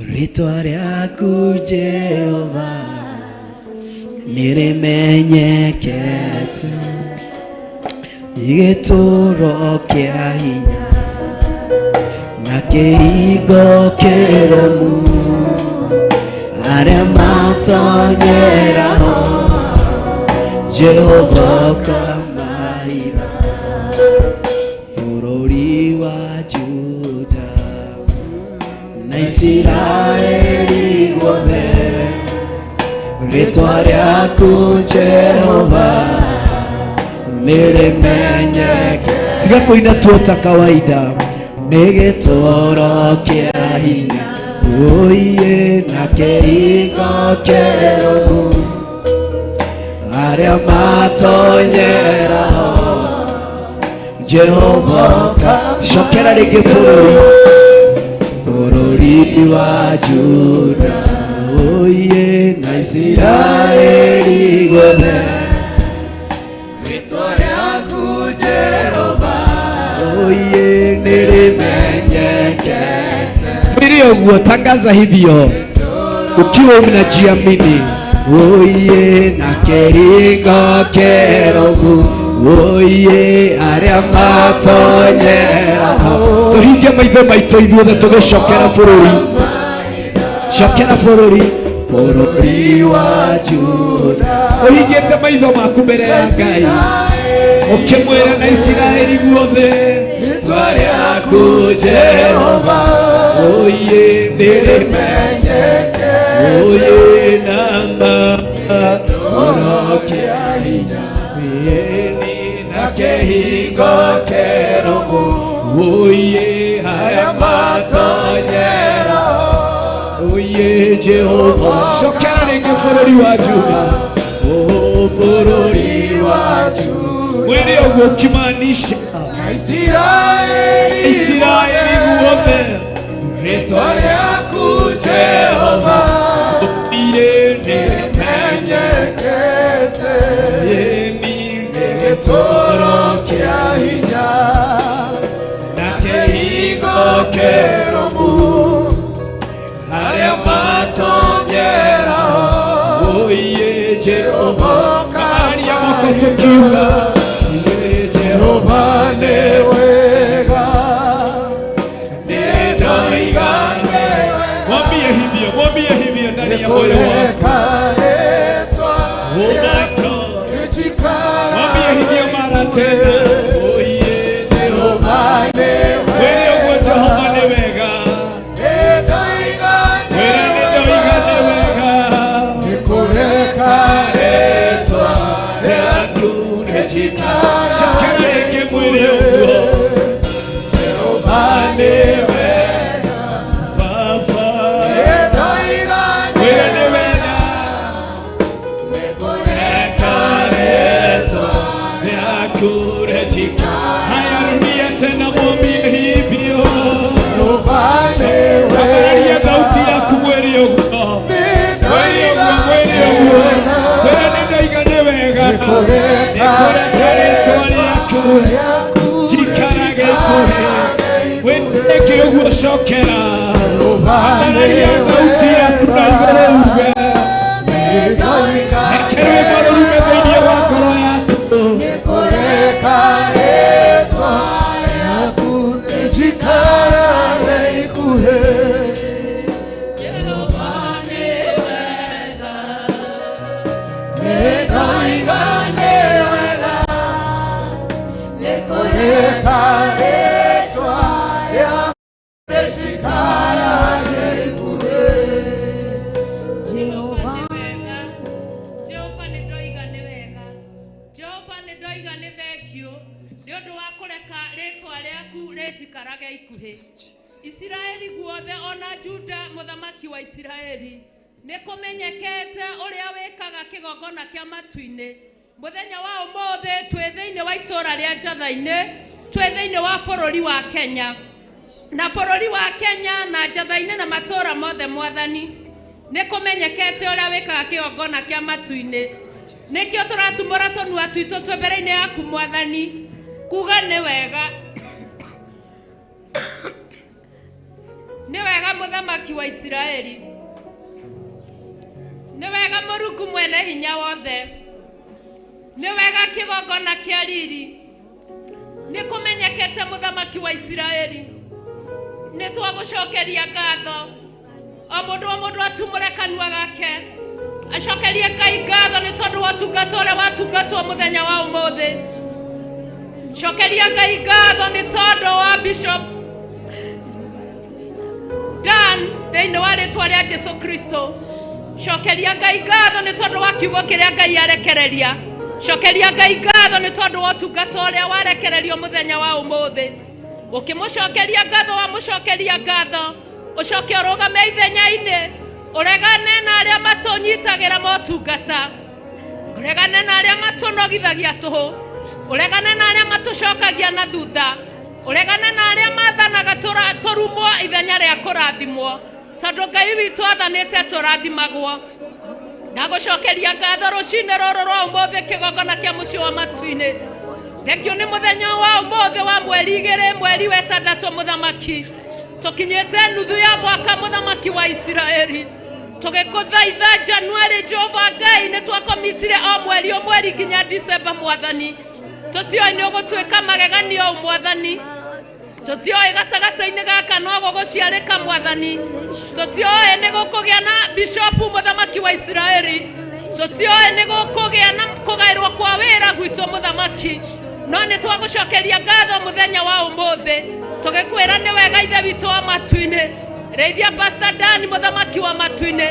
rĩtwa rĩaku Jehova nĩrĩmenyekete, gĩtũũro kĩa hinya na kĩhingo kĩrũmu, arĩa matonyeraho Jehova kamaira. Bũrũri wa Juda na Isiraeli guothe, rĩtwa rĩaku Jehova nĩrĩmenyeke. Tiga kũina tu ta kawaida. Nĩ gĩtũũro kĩa hinya ũiye na kĩhingo kĩrũmu, arĩa matonyeraho Jehova. Cokera rĩngĩ. Bũrũri wa Juda oye na Isiraeli guothe, rĩtwa rĩaku Jehova oye nĩrĩmenyekete. Mwili ũguo, tangaza hivyo ukiwa unajiamini. Oye na kĩhingo kĩrũmu, oye arĩa matonyeraho. Tũhingie maitho maitũ ithuothe tũgĩcokera bũrũri. Cokera bũrũri. Bũrũri wa Juda Ũhingĩte maitho maku mbere ya Ngai ũkĩmwĩra na Isiraeli guothe, rĩtwa rĩaku Jehova oye nĩrĩmenyekete, oye namba gĩtũũro kĩa hinya na na kĩhingo kĩrũmu, oye arĩa matonyeraho oye Jehova. Cokera rĩngĩ bũrũri wa Juda. Oh, bũrũri wa Juda mwĩrĩ ũguo ũkimaanisha na Isiraeli Isiraeli guothe, rĩtwa rĩaku Jehova oye nĩrĩmenyekete, nĩ gĩtũũro kĩa hinya na kĩhingo kĩrũmu, arĩa matonyeraho oye Jehova. Jehova. Karia moko tukiuga Jehova nĩ wega. Oye, Jehova nĩ Mwĩre ũguo wega. Jehova nĩ wega. Nĩndoiga nĩ Mwĩre nĩ ndoiga nĩ wega. Nĩkũreka rĩtwa rĩaku rĩnjikarage Cokera rĩngĩ mwĩre ũguo. Jehova nĩ wega. Baba. Nĩndoiga nĩ Mwĩre nĩ wega. Nĩkũreka rĩtwa Rĩaku rĩnjika. Haya, rudia tena mwambie hivyo. Jehova nĩ Ambararia wega. thauti yaku mwĩre ũguo. Mwĩre Nĩndoiga ũguo, mwĩre nĩ ũguo. wega. Mwĩre nĩ ndoiga nĩ wega. Nĩkũreka Nĩkũreka rĩtwa rĩaku rĩaku njikarage ikuhĩ. Wĩtĩke ũguo cokera. Jehova nĩ Ambararia thauti yaku na igũrũ uge. Nĩndoiga Reke rwĩmbo rũrume thĩinĩ wa ngoro yaku. Nĩkũreka rĩtwa rĩaku rĩnjikarage ikuhĩ. Nĩndoiga nĩ wega. Nĩkũreka rĩtwa rĩaku rĩnjikarage ikuhĩ. Jehova nĩ ndoiga nĩ wega. Jehova nĩ ndoiga nĩ thengiũ nĩ ũndũ wa kũreka rĩtwa rĩaku rĩnjikarage ikuhĩ. Isiraeli guothe ona Juda mũthamaki wa Isiraeli nĩ kũmenyekete ũrĩa wĩkaga kĩgongona kĩa matu-inĩ. Mũthenya wa ũmũthĩ twĩ thĩinĩ wa itũũra rĩa Njatha-inĩ, twĩ thĩinĩ wa bũrũri wa Kenya na bũrũri wa Kenya na Njatha-inĩ na matũũra mothe mwathani nĩ kũmenyekete ũrĩa wĩkaga kĩgongona kĩa matu-inĩ. Nĩkĩo tũratumũra tũnua twitũ twĩ mbere-inĩ yaku mwathani kuga nĩ wega nĩ wega mũthamaki wa Isiraeli, nĩ wega Mũrungu mwene hinya wothe, nĩ wega kĩgongona kĩa riri. Nĩ kũmenyekete mũthamaki wa Isiraeli, nĩ twagũcokeria ngatho. O mũndũ o mũndũ atumũre kanua gake acokerie Ngai ngatho nĩ tondũ wa ũtungata ũrĩa watungatwo mũthenya wa ũmũthĩ. Cokeria Ngai ngatho nĩ tondũ wa Bishop Dan thĩinĩ wa rĩtwa rĩa Jesu Kristo. Cokeria Ngai ngatho nĩ tondũ wa kiugo kĩrĩa Ngai arekereria. Cokeria Ngai ngatho nĩ tondũ wa ũtungata ũrĩa warekererio mũthenya wa ũmũthĩ. Ũkĩmũcokeria ngatho wamũcokeria ngatho, ũcoke ũrũgame ithenya-inĩ, ũregane na arĩa matũnyitagĩra motungata, ũregane na arĩa matũnogithagia tũhũ, ũregane na arĩa matũcokagia na thutha, ũregane na arĩa mathanaga tũrumwo ithenya rĩa kũrathimwo, tondũ Ngai witũ athanĩte tũrathimagwo. Ndagũcokeria ngatho rũcinĩ rũrũ rwa ũmũthĩ kĩgongona kĩa mũciĩ wa matu-inĩ. Thengio nĩ mũthenya wa ũmũthĩ wa mweri igĩrĩ mweri wa ĩtandatũ mũthamaki, tũkinyĩte nuthu ya mwaka mũthamaki wa Isiraeli. Tũgĩkũthaitha Januari Jehova Ngai nĩ twakomitire o mweri o mweri nginya Disemba mwathani. Tũtioĩ nĩ ũgũtuĩka mageganio ũũ mwathani, tũtioĩ gatagatĩ-inĩ gaka no gũgũciarĩka mwathani, tũtioĩ nĩ gũkũgĩa na bishopu mũthamaki wa Isiraeli, tũtioĩ nĩ gũkũgĩa na kũgaĩrwo kwa wĩra gwitũ mũthamaki, no nĩ twagũcokeria ngatho mũthenya wa ũmũthĩ tũgĩkwĩra nĩ wega ithe witũ wa matu-inĩ. Rĩithia Pastor Dan mũthamaki wa matu-inĩ,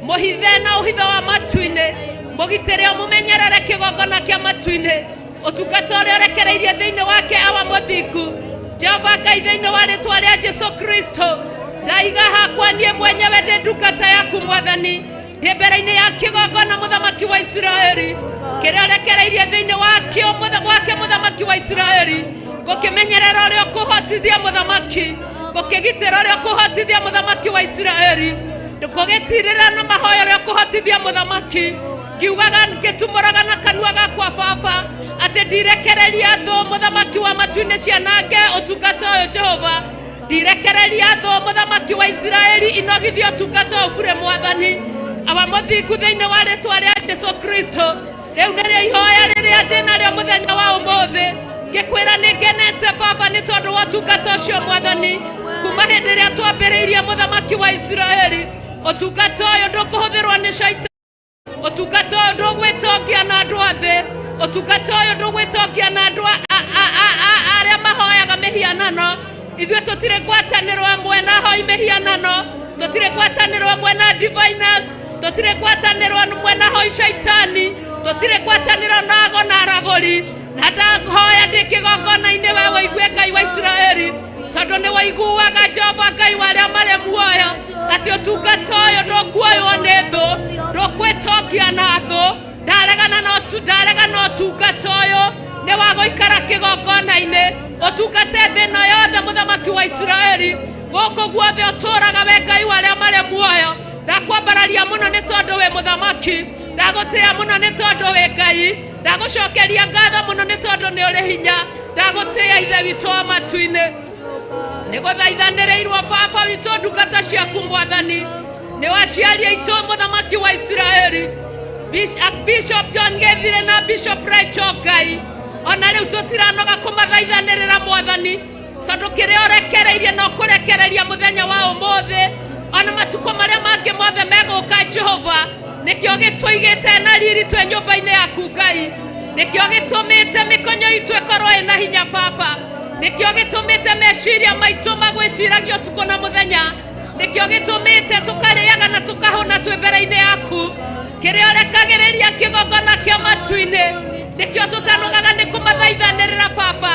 mũhithe na ũhitho wa matu-inĩ, mũgitĩre ũmũmenyerere kĩgongona kĩa matu-inĩ, ũtungata ũrĩa ũrekereirie thĩinĩ wake awa mũthingu. Jehova Ngai thĩinĩ wa rĩtwa rĩa Jesu Kristo, ndaiga hakwa niĩ mwenyewe ndĩ ndungata yaku mwathani, ndĩ mbere-inĩ ya kĩgongona mũthamaki wa Isiraeli, kĩrĩa ũrekereirie thĩinĩ wakĩo wake mũthamaki wa Isiraeli, ngũkĩmenyerera ũrĩa ũkũhotithia mũthamaki, ngũkĩgitĩra ũrĩa ũkũhotithia mũthamaki wa Isiraeli, ngũgĩtirĩra na mahoya ũrĩa ũkũhotithia mũthamaki, ngiugaga ngĩtumũraga na kanua gakwa baba atĩ ndirekereria thũ mũthamaki wa matu-inĩ cianange ũtungata ũyũ Jehova, ndirekereria thũ mũthamaki wa Isiraeli inogithie ũtungata ũyũ bure mwathani. Awa mũthingu thĩinĩ wa rĩtwa rĩa Jesu Kristo, rĩu nĩrĩo ihoya rĩrĩa ndĩ narĩo mũthenya wa ũmũthĩ, ngĩkwĩra nĩ ngenete baba nĩ tondũ wa ũtungata ũcio mwathani, kuma hĩndĩ ĩrĩa twambĩrĩirie mũthamaki wa Isiraeli, ũtungata ũyũ ndũkũhũthĩrwo nĩ caitani, ũtungata ũyũ ndũgwĩtongia na andũ a thĩ, ũtungata ũyũ ndũgwĩtongia na andũ Tũtirĩ ngwatanĩro ĩmwe na diviners, tũtirĩ ngwatanĩro ĩmwe na hoi shaitani, tũtirĩ ngwatanĩro na ago na aragũri. Na ndahoya ndĩ kĩgongona-inĩ we wĩigue Ngai wa Isiraeli, tondũ nĩ waiguaga Jehova Ngai wa arĩa marĩ muoyo atĩ ũtungata ũyũ ndũkuoywo nĩ thũ, ndũkwĩtongia na thũ. Ndaregana na ndaregana ũtungata ũyũ nĩ wa gũikara kĩgongona-inĩ, ũtungate thĩ ĩno yothe mũthamaki wa Isiraeli, gũkũ guothe ũtũraga we Ngai wa arĩa marĩ muoyo. Ndakwambararia mũno nĩ tondũ wĩ mũthamaki, ndagũtĩĩa mũno nĩ tondũ wĩ Ngai, ndagũcokeria ngatho mũno nĩ tondũ nĩ ũrĩ hinya, ndagũtĩĩa Ithe witũ wa matu-inĩ. Nĩgũthaithanĩrĩirwo baba witũ ndungata ciaku mwathani, nĩ waciari aitũ mũthamaki wa Isiraeli, Bishop John Gĩthire na Bishop Rachel Ngai, ona rĩu tũtiranoga kũmathaithanĩrĩra mwathani, tondũ kĩrĩa ũrekereirie no kũrekereria mũthenya wa ũmũthĩ ona matukũ marĩa mangĩ mothe megũka Jehova. Nĩkĩo gĩtũigĩte na riri twĩ nyũmba-inĩ yaku Ngai, nĩkĩo gĩtũmĩte mĩkonyo itũ ĩkorwo ĩna hinya baba, nĩkĩo gĩtũmĩte meciria maitũ magwĩciragia ũtukũ na mũthenya, nĩkĩo gĩtũmĩte tũkarĩaga na tũkahũna twĩ mbere-inĩ yaku. Kĩrĩa ũrekagĩrĩria kĩgongona kĩa matu-inĩ nĩkĩo tũtanogaga nĩ kũmathaithanĩrĩra baba,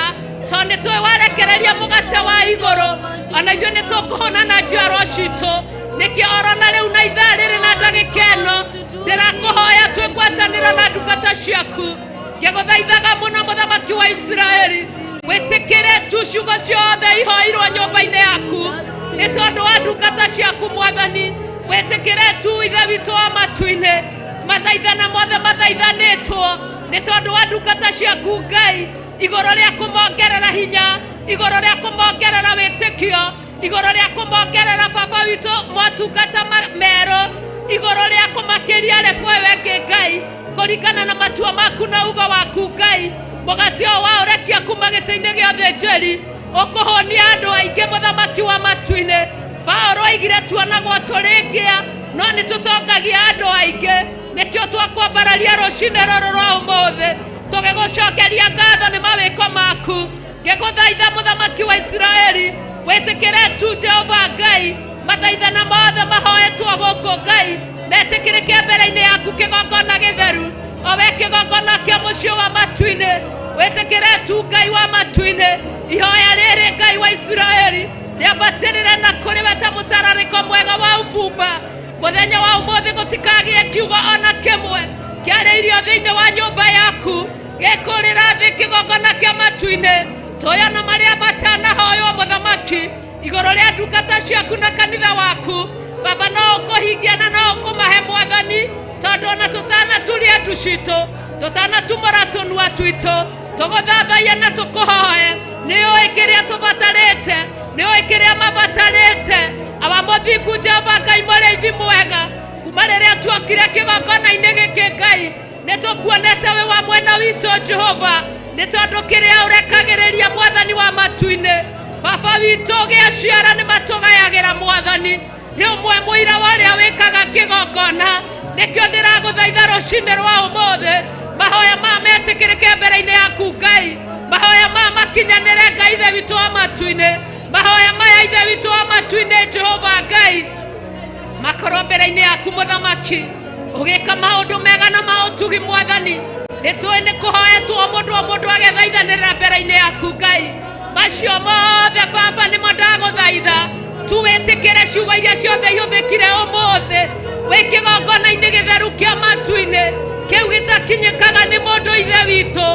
tondũ nĩ tũĩ warekereria mũgate wa igũrũ ona ithuĩ nĩ tũkũhũna na njiarwa citũ. Nĩkĩo orona rĩu na ithaa rĩrĩ na ndagĩka ĩno ndĩrakũhoya twĩgwatanĩro na ndungata ciaku, ngĩgũthaithaga mũno mũthamaki wa Isiraeli, wĩtĩkĩre tu ciugo ciothe ihoirwo nyũmba-inĩ yaku nĩ tondũ wa ndungata ciaku mwathani. Wĩtĩkĩre tu Ithe witũ wa matu-inĩ, mathaithana mothe mathaithanĩtwo nĩ tondũ wa ndungata ciaku Ngai, igũrũ rĩa kũmongerera hinya, igũrũ rĩa kũmongerera wĩtĩkio, igũrũ rĩa kũmongerera baba witũ motungata merũ, igũrũ rĩa kũmakĩria rebo ĩyo ĩngĩ Ngai, kũringana na matua maku na ugo waku Ngai. Mũgate ũyũ wa ũrekia kuma gĩtĩ-inĩ gĩa ũthĩnjĩri ũkũhũnia andũ aingĩ mũthamaki wa matu-inĩ. Paũlũ oigire tuonagwo tũrĩ ngĩa no nĩ tũtongagia andũ aingĩ, nĩkĩo twakwambararia rũcinĩ rũrũ rwa ũmũthĩ tũgĩgũcokeria ngatho nĩ mawĩko maku. Ngĩgũthaitha mũthamaki wa Isiraeli, wĩtĩkĩre tu Jehova Ngai mathaithana mothe mahoetwo gũkũ Ngai metĩkĩrĩke mbere-inĩ yaku kĩgongona gĩtheru, o we kĩgongona kĩa mũciĩ wa matu-inĩ. Wĩtĩkĩre tu Ngai wa matu-inĩ ihoya rĩrĩ Ngai wa Isiraeli rĩambatĩrĩre na kũrĩ we ta mũtararĩko mwega wa ũbumba. Mũthenya wa ũmũthĩ gũtikagĩe kiugo ona kĩmwe kĩarĩirio thĩinĩ wa nyũmba yaku gĩkũrĩra thĩ kĩgongona kĩa matu-inĩ. Tũya na marĩa matanahoywo mũthamaki igũrũ rĩa ndungata ciaku na kanitha waku baba, no ũkũhingia na no ũkũmahe mwathani, tondũ ona tũtanaturia ndu citũ, tũtanatumũra tũnua twitũ, tũgũthathaia na tũkũhoe. Nĩ ũĩ kĩrĩa tũbatarĩte, nĩ ũĩ kĩrĩa mabatarĩte. Awa mũthingu Jehova Ngai mũrĩithi mwega, kuma rĩrĩa tuokire kĩgongona-inĩ gĩkĩ Ngai nĩ tũkuonete wĩ wa mwena witũ Jehova, nĩ tondũ kĩrĩa ũrekagĩrĩria mwathani wa matu-inĩ baba witũ gĩaciara nĩ matũgayagĩra mwathani. Nĩ ũmwe mũira wa ũrĩa wĩkaga kĩgongona, nĩkĩo ndĩragũthaitha rũcinĩ rwa ũmũthĩ mahoya maya metĩkĩrĩke mbere-inĩ yaku Ngai, mahoya maya makinyanĩre Ngai Ithe witũ wa matu-inĩ, mahoya maya Ithe witũ wa matu-inĩ Jehova Ngai makorwo mbere-inĩ yaku mũthamaki, ũgĩka maũndũ mega na ma ũtugi mwathani. Nĩ tũĩ nĩ kũhoetwo o mũndũ o mũndũ agethaithanĩrĩra mbere-inĩ yaku Ngai. Macio mothe baba nĩmo ndagũthaitha tu wĩtĩkĩre ciugo iria ciothe ihũthĩkire ũmũthĩ wĩ kĩgongona-inĩ gĩtheru kĩa matu-inĩ kĩu gĩtakinyĩkaga nĩ mũndũ Ithe witũ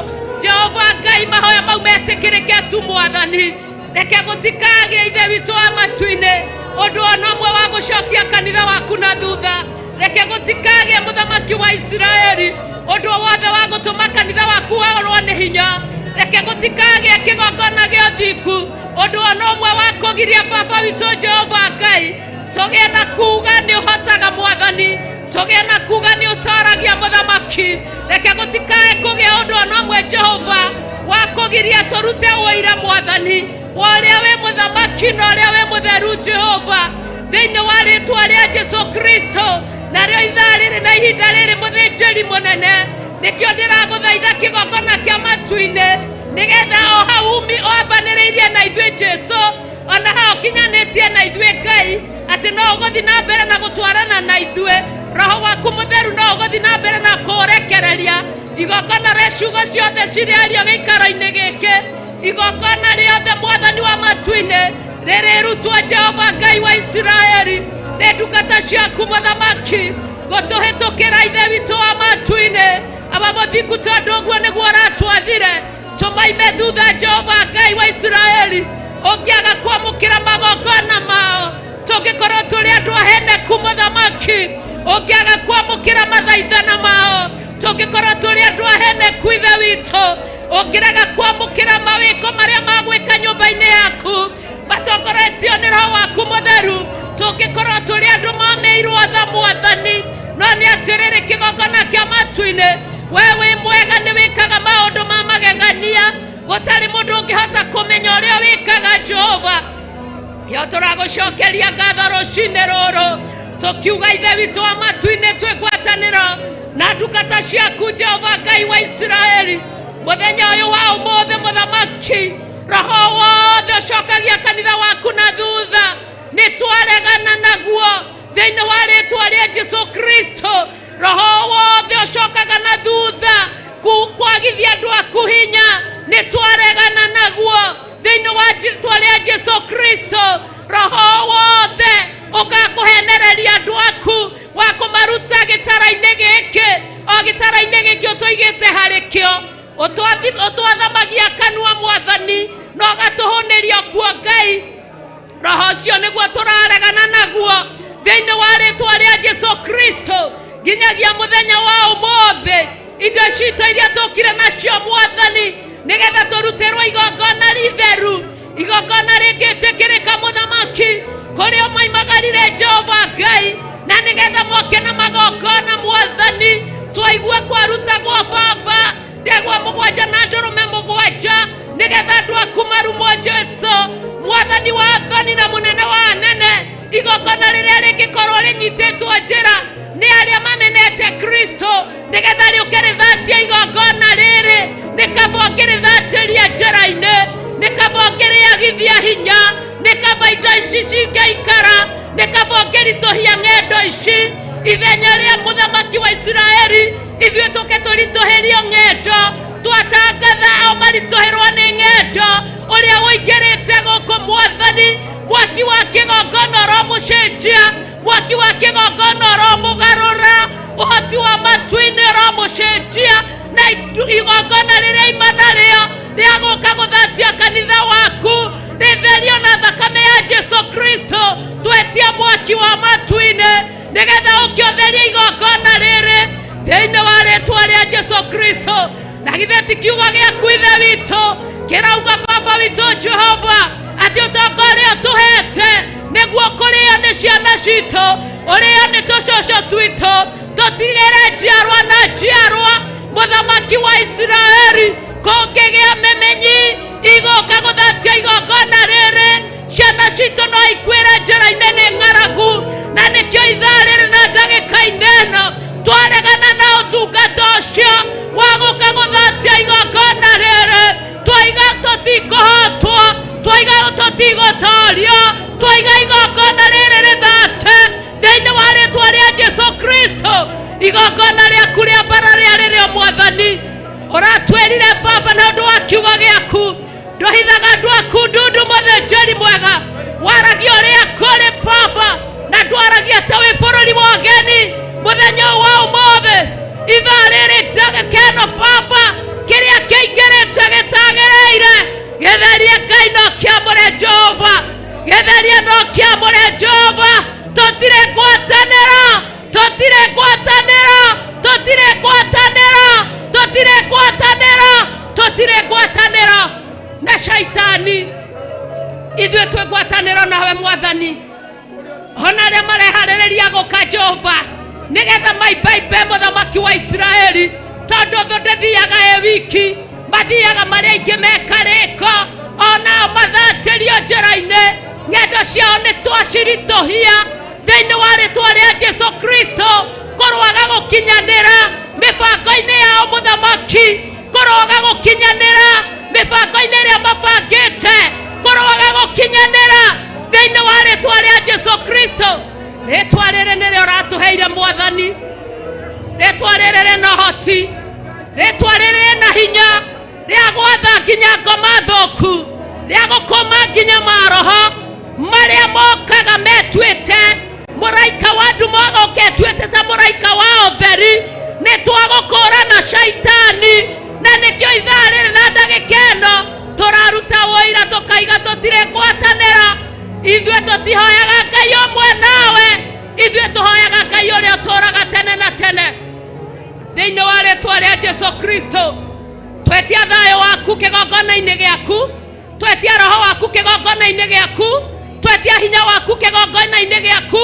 Jehova Ngai. Mahoya mau metĩkĩrĩke tu mwathani, reke gũtikagĩe Ithe witũ wa matu-inĩ ũndũ ona ũmwe wa gũcokia kanitha waku na thutha. Reke gũtikagĩe mũthamaki wa Isiraeli ũndũ wothe wa gũtũma kanitha waku worwo nĩ hinya. Reke gũtikagĩe kĩgongona gĩa ũthingu ũndũ ona ũmwe wa kũgiria baba witũ Jehova Ngai tũgĩe na kuga nĩ ũhotaga mwathani, tũgĩe na kuga nĩ ũtaragia mũthamaki. Reke gũtikae kũgĩa ũndũ ona ũmwe Jehova wa kũgiria tũrute ũira mwathani wa ũrĩa wĩ mũthamaki na ũrĩa wĩ mũtheru Jehova, thĩinĩ wa rĩtwa rĩa Jesu Kristo. Narĩo ithaa rĩrĩ na ihinda rĩrĩ mũthĩnjĩri mũnene, nĩkĩo ndĩragũthaitha kĩgongona kĩa matu-inĩ, nĩgetha o hau umi wambanĩrĩirie na ithuĩ Jesu, ona hau ũkinyanĩtie na ithuĩ Ngai, atĩ Atĩ no ũgũthiĩ na mbere na gũtwarana na ithuĩ, Roho waku Mũtheru no ũgũthiĩ na mbere na kũũrekereria igongona rĩa ciugo ciothe cirĩario gĩikaro-inĩ gĩkĩ, igongona rĩothe Mwathani wa matu-inĩ rĩrĩrutwo Jehova Ngai wa Isiraeli nĩ ndungata ciaku mũthamaki gũtũhĩtũkĩra Ithe witũ wa matu-inĩ. Aba mũthingu, tondũ ũguo nĩguo ũratwathire tũmaime thutha Jehova Ngai wa Isiraeli. Ũngĩaga kwamũkĩra magongona mao, tũngĩkorwo tũrĩ andũ aheneku mũthamaki, ũngĩaga kwamũkĩra mathaithana mao, tũngĩkorwo tũrĩ andũ aheneku Ithe witũ, ũngĩrega kwamũkĩra mawĩko marĩa magwĩka nyũmba-inĩ yaku matongoretio nĩ Roho waku Mũtheru, tũngĩkorwo tũrĩ andũ mamĩirwo tha Mwathani. No nĩ atĩrĩrĩ, kĩgongona kĩa matu-inĩ, we wĩ mwega, nĩ wĩkaga maũndũ ma magegania, gũtarĩ mũndũ ũngĩhota kũmenya ũrĩa wĩkaga Jehova. Kĩo tũragũcokeria ngatho rũcinĩ rũrũ, tũkiuga Ithe witũ wa matu-inĩ, twĩ ngwatanĩro na ndungata ciaku Jehova Ngai wa Isiraeli mũthenya ũyũ wa ũmũthĩ mũthamaki, roho wothe ũcokagia kanitha waku na thutha nĩ twaregana naguo thĩinĩ wa rĩtwa rĩa Jesu Kristo. Roho wothe ũcokaga na thutha kwagithia andũ aku hinya nĩ twaregana naguo thĩinĩ wa rĩtwa rĩa Jesu Kristo. Roho wothe ũkakũhenereria andũ aku wa kũmaruta gĩtara-inĩ gĩkĩ, o gĩtara-inĩ gĩkĩ ũtũigĩte harĩ kĩo, ũtwathamagia kanua Mwathani na ũgatũhũnĩria kuo Ngai, roho ũcio nĩguo tũraregana naguo thĩinĩ wa rĩtwa rĩa Jesu Kristo. Nginyagia mũthenya wa ũmũthĩ, indo citũ iria tũkire nacio Mwathani nĩgetha tũrutĩrwo igongona ritheru, igongona rĩngĩtĩkĩrĩka mũthamaki kũrĩa maimagarire Jehova Ngai, na nĩgetha moke na magongona Mwathani, twaigua kwarutagwo baba ndegwa mũgwanja na ndũrũme mũgwanja nĩgetha andũ aku marumwo. Jesu Mwathani wa athani na mũnene wa anene, igongona rĩrĩa rĩngĩkorwo rĩnyitĩtwo njĩra nĩ arĩa mamenete Kristo nĩgetha rĩũke rĩthatie igongona rĩrĩ, nĩ kaba ũngĩrĩthatĩria njĩra-inĩ, nĩ kaba ũngĩrĩagithia hinya, nĩ kaba indo ici cingĩikara, nĩ kaba ũngĩritũhia ng'endo ici ithenya rĩa mũthamaki wa Isiraeli, ithuĩ tũke tũritũhĩrio ng'endo. Twatangatha ao maritũhĩrwo nĩ ng'endo ũrĩa ũingĩrĩte gũkũ Mwathani, mwaki wa kĩgongona ũromũcenjia, mwaki wa kĩgongona ũromũgarũra, ũhoti wa matu-inĩ ũromũcenjia, na igongona rĩrĩa ima narĩo rĩa gũka gũthatia kanitha waku rĩtherio na thakame ya Jesu Kristo. Twetia mwaki wa matu-inĩ nĩgetha ũke ũtherie igongona rĩrĩ thĩinĩ wa rĩtwa rĩa Jesu Kristo. Na githĩ ti kiugo gĩaku Ithe witũ kĩrauga Baba witũ Jehova atĩ ũtonga ũrĩa ũtũhete nĩguo kũrĩo nĩ ciana citũ, ũrĩo nĩ tũcũcũ twitũ, tũtigĩre njiarwa na njiarwa. Mũthamaki wa Isiraeli, kũngĩgĩa mĩmenyi igũka gũthatia igongona rĩrĩ, ciana citũ no ikuĩre njĩra-inĩ nĩ ng'aragu. Na nĩkĩo ithaa rĩrĩ na ndagĩka-inĩ ĩno twaregana na ũtungata ũcio wa gũka gũthatia igongona rĩrĩ. Twaiga tũtikũhotwo, twaiga tũtigũtorio, twaiga igongona rĩrĩ rĩthate thĩinĩ wa rĩtwa rĩa Jesu Kristo. Igongona rĩaku rĩa mbara rĩa rĩrĩo Mwathani ũratwĩrire Baba, na ũndũ wa kiugo gĩaku ndũhithaga andũ aku ndundu. Mũthĩnjĩri mwega, waragia ũrĩa kũrĩ Baba, na ndwaragia ta wĩ bũrũri wa ũgeni. Mũthenya ũyũ wa ũmũthĩ, ithaa rĩrĩ, ndagĩka ĩno, Baba, kĩrĩa kĩingĩrĩte gĩtagĩrĩire gĩtherie Ngai no kĩamũre Jehova, gĩtherie no kĩamũre Jehova. Tũtirĩ ngwatanĩro, tũtirĩ ngwatanĩro, tũtirĩ ngwatanĩro, tũtirĩ ngwatanĩro, tũtirĩ ngwatanĩro na shaitani. Ithuĩ twĩ ngwatanĩro nawe Mwathani. Ona arĩa mareharĩrĩria gũka Jehova nĩgetha maibaimbe mũthamaki wa Isiraeli, tondũ thũ ndĩthiaga ĩ wiki, mathiaga marĩ aingĩ mekarĩko, onao mathatĩrio njĩra-inĩ, ng'endo ciao nĩ twaciritũhia thĩinĩ wa rĩtwa rĩa Jesu Kristo. Kũrwaga gũkinyanĩra mĩbango-inĩ yao mũthamaki, kũrwaga gũkinyanĩra mĩbango-inĩ ĩrĩa mabangĩte, kũrwaga gũkinyanĩra thĩinĩ wa rĩtwa rĩa Jesu Kristo. Mwathani. Rĩtwa rĩrĩ rĩna ũhoti, rĩtwa rĩrĩ rĩna hinya rĩa gwatha nginya ngoma thũku, rĩa gũkũma nginya maroho marĩa mokaga metuĩte mũraika wa nduma ogoka etuĩte ta mũraika wa ũtheri. Nĩ twagũkũra na shaitani, na nĩkĩo ithaa rĩrĩ na ndagĩka ĩno tũraruta ũira tũkaiga tũtirĩ ngwatanĩra. Ithuĩ tũtihoyaga Ngai ũmwe nawe, ithuĩ tũhoyaga Ngai ũrĩa ũtũũraga tene na tene. Thĩinĩ wa rĩtwa rĩa Jesu Kristo, twetia thayũ waku kĩgongona-inĩ gĩaku, twetia roho waku kĩgongona-inĩ gĩaku, twetia hinya waku kĩgongona-inĩ gĩaku,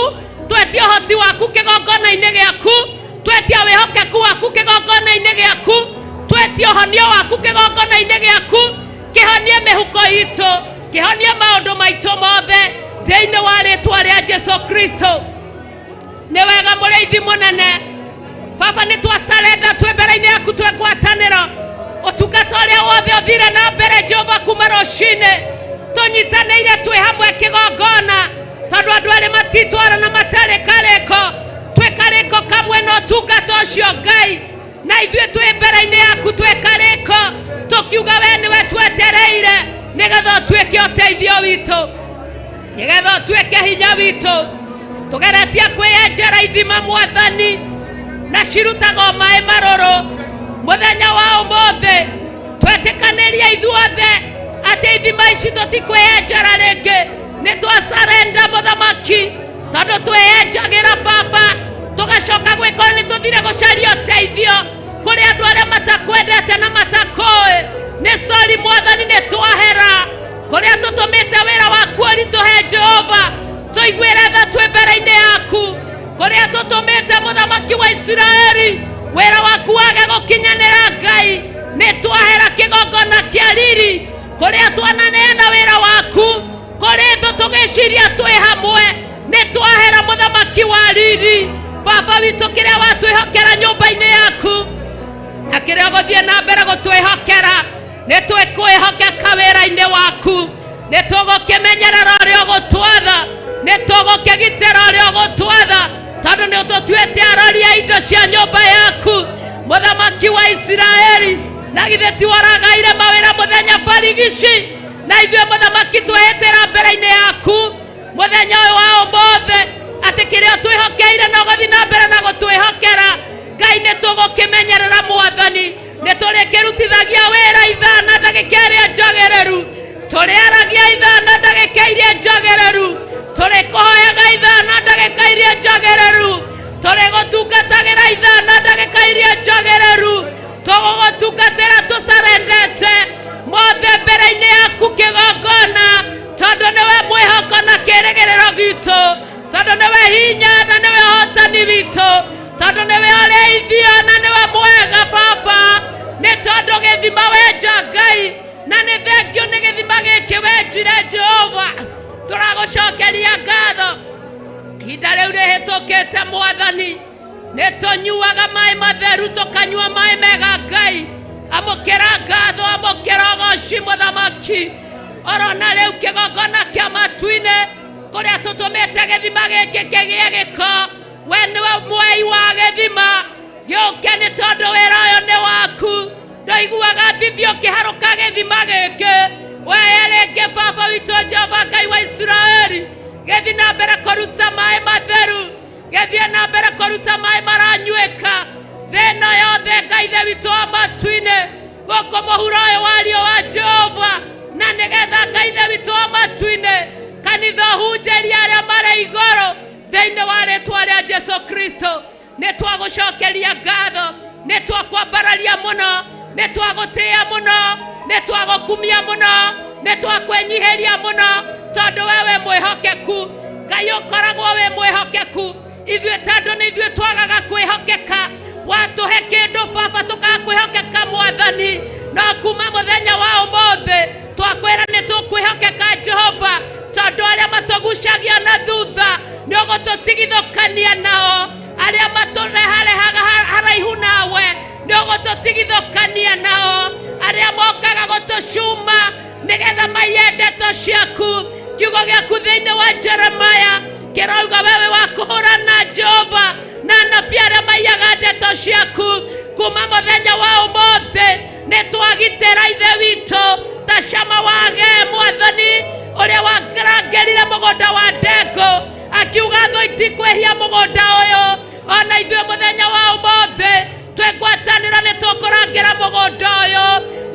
twetia ũhoti waku kĩgongona-inĩ gĩaku, twetia wĩhokeku waku kĩgongona-inĩ gĩaku, twetia ũhonio waku kĩgongona-inĩ gĩaku. Kĩhonie mĩhuko itũ, kĩhonie maũndũ maitũ mothe thĩinĩ wa rĩtwa rĩa Jesu Kristo. Nĩ wega mũrĩithi mũnene Baba, nĩ twacarenda twĩ mbere-inĩ yaku twĩ ngwatanĩro. Ũtungata ũrĩa wothe ũthire na mbere Jehova kuma rũcinĩ, tũnyitanĩire twĩ hamwe kĩgongona, tondũ andũ arĩa matitwara na matarĩ karĩko, twĩ karĩko kamwe na ũtungata ũcio Ngai, na ithuĩ twĩ mbere-inĩ yaku twĩ karĩko, tũkiuga we nĩwe twetereire nĩgetha ũtuĩke ũteithio witũ, nĩgetha ũtuĩke hinya witũ. Tũgeretie kwĩyenjera ithima Mwathani, na cirutagwo maĩ marũrũ. Mũthenya wa ũmũthĩ twetĩkanĩria ithuothe atĩ ithima ici tũtikwĩyenjera rĩngĩ, nĩ twacarenda mũthamaki, tondũ twĩyenjagĩra Baba, tũgacoka gwĩka nĩ tũthire gũcaria ũteithio kũrĩ andũ arĩa matakwendete na matakũĩ. Nĩ sori Mwathani, nĩ twahera kũrĩa tũtũmĩte wĩra waku ũritũhe Jehova, tũiguĩre tha twĩ mbere-inĩ yaku. Kũrĩa tũtũmĩte mũthamaki wa Isiraeli wĩra waku wage gũkinyanĩra Ngai, nĩ twahera kĩgongona kĩa riri. Kũrĩa twananeana wĩra waku kũrĩ thũ tũgĩciria twĩ hamwe, nĩ twahera mũthamaki wa riri. Baba witũ, kĩrĩa watwĩhokera nyũmba-inĩ yaku na kĩrĩa ũgũthiĩ na mbere gũtwĩhokera, nĩ twĩkwĩhokeka wĩra-inĩ waku, nĩ tũgũkĩmenyerera ũrĩa ũgũtwatha, nĩ tũgũkĩgitĩra ũrĩa ũgũtwatha, tondũ nĩ ũtũtuĩte arori a indo cia nyũmba yaku. Mũthamaki wa Isiraeli, na githĩ ti waragaire mawĩra mũthenya barigici, na ithuĩ mũthamaki twĩhĩtĩra mbere-inĩ yaku mũthenya ũyũ wa ũmũthĩ atĩ kĩrĩa twĩhokeire na ũgũthiĩ na mbere na gũtwĩhokera Ngai, nĩ tũgũkĩmenyerera Mwathani, nĩ tũrĩkĩrutithagia wĩra ithaa na ndagĩka ĩrĩa njagĩrĩru, tũrĩaragia ithaa na ndagĩka iria njagĩrĩru, tũrĩkũhoyaga ithaa na ndagĩka iria njagĩrĩru, tũrĩgũtungatagĩra ithaa na ndagĩka iria njagĩrĩru, tũgũgũtungatĩra tũcarendete mothe mbere-inĩ yaku kĩgongona, tondũ nĩwe mwĩhoko na kĩĩrĩgĩrĩro gitũ, tondũ nĩwe hinya na nĩwe ũhotani witũ, tondũ nĩwe ũrĩithio na nĩwe mwega Baba. Nĩ tondũ gĩthima wenja Ngai, na nĩ thengio nĩ gĩthima gĩkĩ wenjire Jehova, tũragũcokeria ngatho. Ihinda rĩu rĩhĩtũkĩte Mwathani, nĩ tũnyuaga maĩ matheru, tũkanyua maĩ mega Ngai. Amũkĩra ngatho, amũkĩra ũgoci mũthamaki. Orona rĩu kĩgongona kĩa matu-inĩ kũrĩa tũtũmĩte gĩthima gĩkĩ kĩgĩe gĩko, we nĩwe mwei wa gĩthima gĩũke, nĩ tondũ wĩra ũyũ nĩ waku. Ndoiguaga thithi ũkĩharũka gĩthima gĩkĩ, weye rĩngĩ Baba witũ Jehova Ngai wa Isiraeli, gĩthiĩ na mbere kũruta maĩ matheru, gĩthiĩ na mbere kũruta maĩ maranyuĩka thĩ ĩno yothe. Ngai Ithe witũ wa matu-inĩ, gũkũ mũhuro ũyũ wa riũa Jehova, na nĩgetha Ngai Ithe witũ wa matu-inĩ kanitha ũhunjĩrie arĩa marĩ igũrũ thĩinĩ wa rĩtwa rĩa Jesu Kristo. Nĩ twagũcokeria ngatho, nĩ twakwambararia mũno, nĩ twagũtĩĩa mũno, nĩ twagũkumia mũno, nĩ twakwĩnyihĩria mũno, tondũ we wĩ mwĩhokeku. Ngai ũkoragwo wĩ mwĩhokeku, ithuĩ tondũ nĩ ithuĩ twagaga kwĩhokeka. Watũhe kĩndũ Baba tũkaga kwĩhokeka Mwathani, no kuma mũthenya wa ũmũthĩ twakwĩra nĩ tũkwĩhokeka Jehova, tondũ arĩa matũgucagia na thutha nĩ ũgũtũtigithũkania nao, arĩa matũreharehaga haraihu nawe nĩ ũgũtũtigithũkania nao, arĩa mokaga gũtũcuma nĩgetha maiye ndeto ciaku. Kiugo gĩaku thĩinĩ wa Jeremaya kĩrauga wewe wa kũhũrana Jehova, Na anabii arĩa maiyaga ndeto ciaku kuma mũthenya wa ũmũthĩ nĩ twagitĩra ithe witũ ta cama wage mwathani ũrĩa warangĩrire mũgũnda wa ndengũ akiuga thũ itikwĩhia mũgũnda ũyũ ona ithuĩ mũthenya wa ũmũthĩ twĩngwatanĩro nĩ tũkũrangĩra mũgũnda ũyũ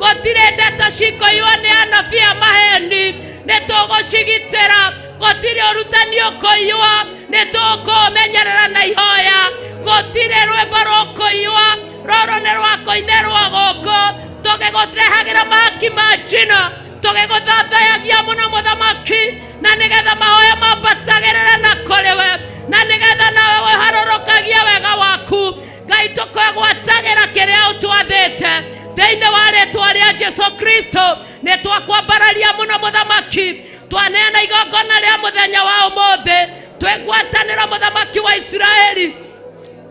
gũtirĩ ndeto cikũiywo nĩ anabii a maheni nĩ tũgũcigitĩra gũtirĩ ũrutani ũkũiywo nĩ tũkũũmenyerera na ihoya gũtirĩ rwĩmbo rũkũiywo rũrũ nĩ rwa kũinĩrwo gũkũ tũgĩgũrehagĩra mahaki ma njino tũgĩgũthathayagia mũno mũthamaki na nĩgetha mahoya mambatagĩrĩre na kũrĩ we na nĩgetha nawe wĩharũrũkagie wega waku ngai tũkwĩgwatagĩra kĩrĩa ũtwathĩte thĩinĩ wa rĩtwa rĩa Jesu Kristo nĩ twakwambararia mũno mũthamaki twaneana igongona rĩa mũthenya wa ũmũthĩ twĩgwatanĩra mũthamaki wa Isiraeli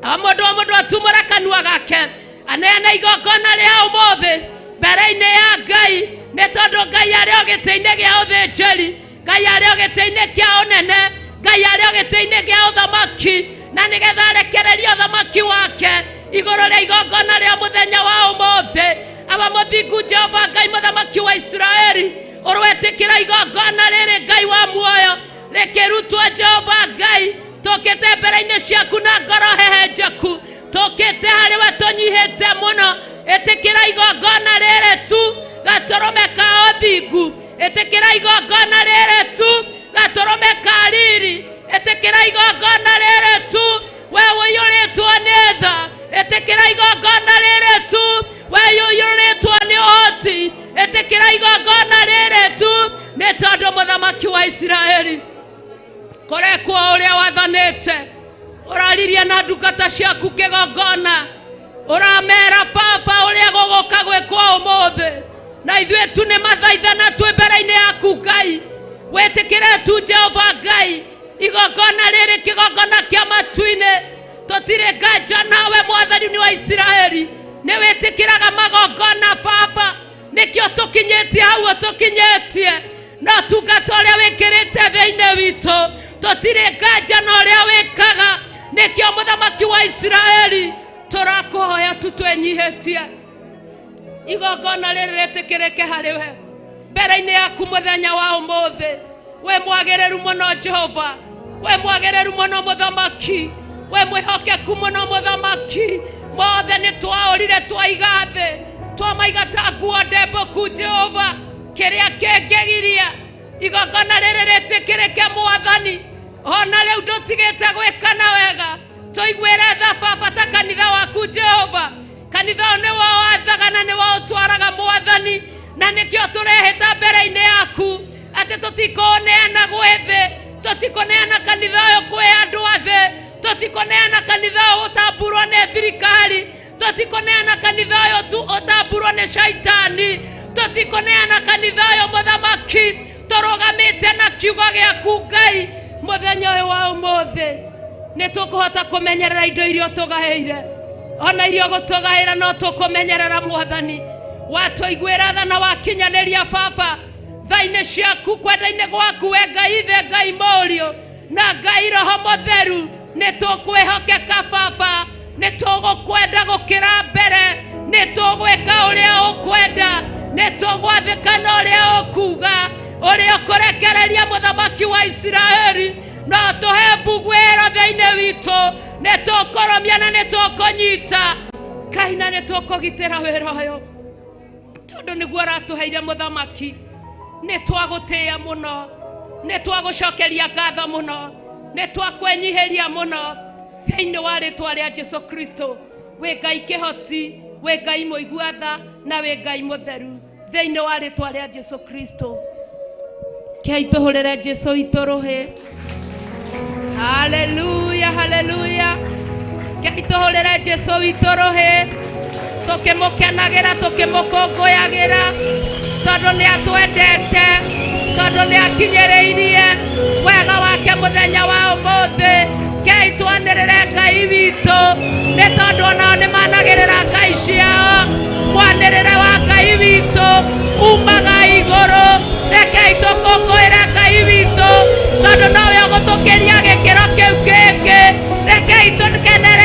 o mũndũ o mũndũ atumũre kanua gake aneane igongona rĩa ũmũthĩ mbere-inĩ ya Ngai nĩ tondũ Ngai arĩ o gĩtĩ-inĩ gĩa ũthĩnjĩri Ngai arĩ o gĩtĩ-inĩ kĩa ũnene Ngai arĩ o gĩtĩ-inĩ gĩa ũthamaki na nĩgetha arekererie ũthamaki wake igũrũ rĩa igongona rĩa mũthenya wa ũmũthĩ aba mũthingu Jehova Ngai mũthamaki wa Isiraeli ũrwetĩkĩra igongona rĩrĩ Ngai wa muoyo rĩkĩrutwo Jehova Ngai tũkĩte mbere-inĩ ciaku na ngoro hehenjeku tũkĩte harĩ we tũnyihĩte mũno ĩtĩkĩra igongona rĩrĩ tu gatũrũme ka ũthingu ĩtĩkĩra igongona rĩrĩ tu gatũrũme ka riri ĩtĩkĩra igongona rĩrĩ tu we ũiyũrĩtwo nĩ tha ĩtĩkĩra igongona rĩrĩ tu we ũiyũrĩtwo nĩ ũhoti ĩtĩkĩra igongona rĩrĩ tu nĩ tondũ mũthamaki wa Isiraeli kũrekwo ũrĩa wathanĩte ũraririe na ndungata ciaku kĩgongona ũramera baba ũrĩa gũgũka gwĩkwo ũmũthĩ na ithuĩ tu nĩ mathaithana twĩ mbere-inĩ yaku Ngai wĩtĩkĩre tu Jehova Ngai igongona rĩrĩ kĩgongona kĩa matu-inĩ tũtirĩ nganja nawe mwathani nĩ wa Isiraeli nĩ wĩtĩkĩraga magongona baba nĩkĩo tũkinyĩtie hau tũkinyĩtie no tungata ũrĩa wĩkĩrĩte thĩinĩ witũ tũtirĩ nganja na ũrĩa wĩkaga nĩkĩo mũthamaki wa Isiraeli tũrakũhoya tu twĩnyihĩtie igongona rĩrĩ rĩtĩkĩrĩke harĩ we mbere-inĩ yaku mũthenya wa ũmũthĩ we mwagĩrĩru mũno Jehova we mwagĩrĩru mũno mũthamaki we mwĩhokeku mũno mũthamaki mothe nĩ twaũrire twaiga thĩ twamaiga ta nguo ndembũku Jehova kĩrĩa kĩngĩgiria igongona rĩrĩ rĩtĩkĩrĩke mwathani ona rĩu ndũtigĩte gwĩkana wega tũiguĩre tha baba ta kanitha waku Jehova kanitha ũyũ nĩwe wathaga na nĩwe ũtwaraga mwathani na nĩkĩo tũrehĩta mbere-inĩ yaku atĩ tũtikũneana gwĩ thĩ tũtikũneana kanitha ũyũ kwĩ andũ a thĩ tũtikũneana kanitha ũyũ ũtamburwo nĩ thirikari tũtikũneana kanitha ũyũ tu ũtamburwo nĩ shaitani tũtikũneana kanitha ũyũ mũthamaki tũrũgamĩte na kiugo gĩaku Ngai mũthenya ũyũ wa ũmũthĩ nĩ tũkũhota kũmenyerera indo iria ũtũgaĩire ona iria ũgũtũgaĩra no tũkũmenyerera mwathani watũiguĩra tha na wakinyanĩria baba tha-inĩ ciaku kwenda-inĩ gwaku we Ngai ithe Ngai mũriũ na Ngai roho mũtheru nĩ tũkwĩhokeka baba nĩ tũgũkwenda gũkĩra mbere nĩ tũgwĩka ũrĩa ũkwenda nĩ tũgwathĩka na ũrĩa ũkuga ũrĩa ũkũrekereria mũthamaki wa Isiraeli no tũhe mbuguĩro thĩinĩ witũ nĩ tũkũrũmia na nĩ tũkũnyita Ngai na nĩ tũkũgitĩra wĩra ũyũ tondũ nĩguo ũratũheire mũthamaki nĩ twagũtĩĩa mũno nĩ twagũcokeria ngatho mũno nĩ twakwĩnyihĩria mũno thĩinĩ wa rĩtwa rĩa Jesu Kristo wĩ Ngai kĩhoti wĩ Ngai mũigua tha na wĩ Ngai mũtheru thĩinĩ wa rĩtwa rĩa Jesu Kristo kei tũhũrĩre Jesu witũ rũhĩ haleluya haleluya kei tũhũrĩre Jesu witũ rũhĩ tũkĩmũkenagĩra tũkĩmũkũngũyagĩra tondũ nĩ atwendete tondũ nĩ akinyĩrĩirie wega wake mũthenya wa ũmũthĩ kei twanĩrĩre Ngai witũ nĩ tondũ onao nĩ managĩrĩra ngai ciao mwanĩrĩre wa Ngai witũ umaga igũrũ rekei tũkũngũĩre Ngai witũ tondũ nowe ũgũtũkĩria gĩkĩro kĩu kĩngĩ rekei tũkenere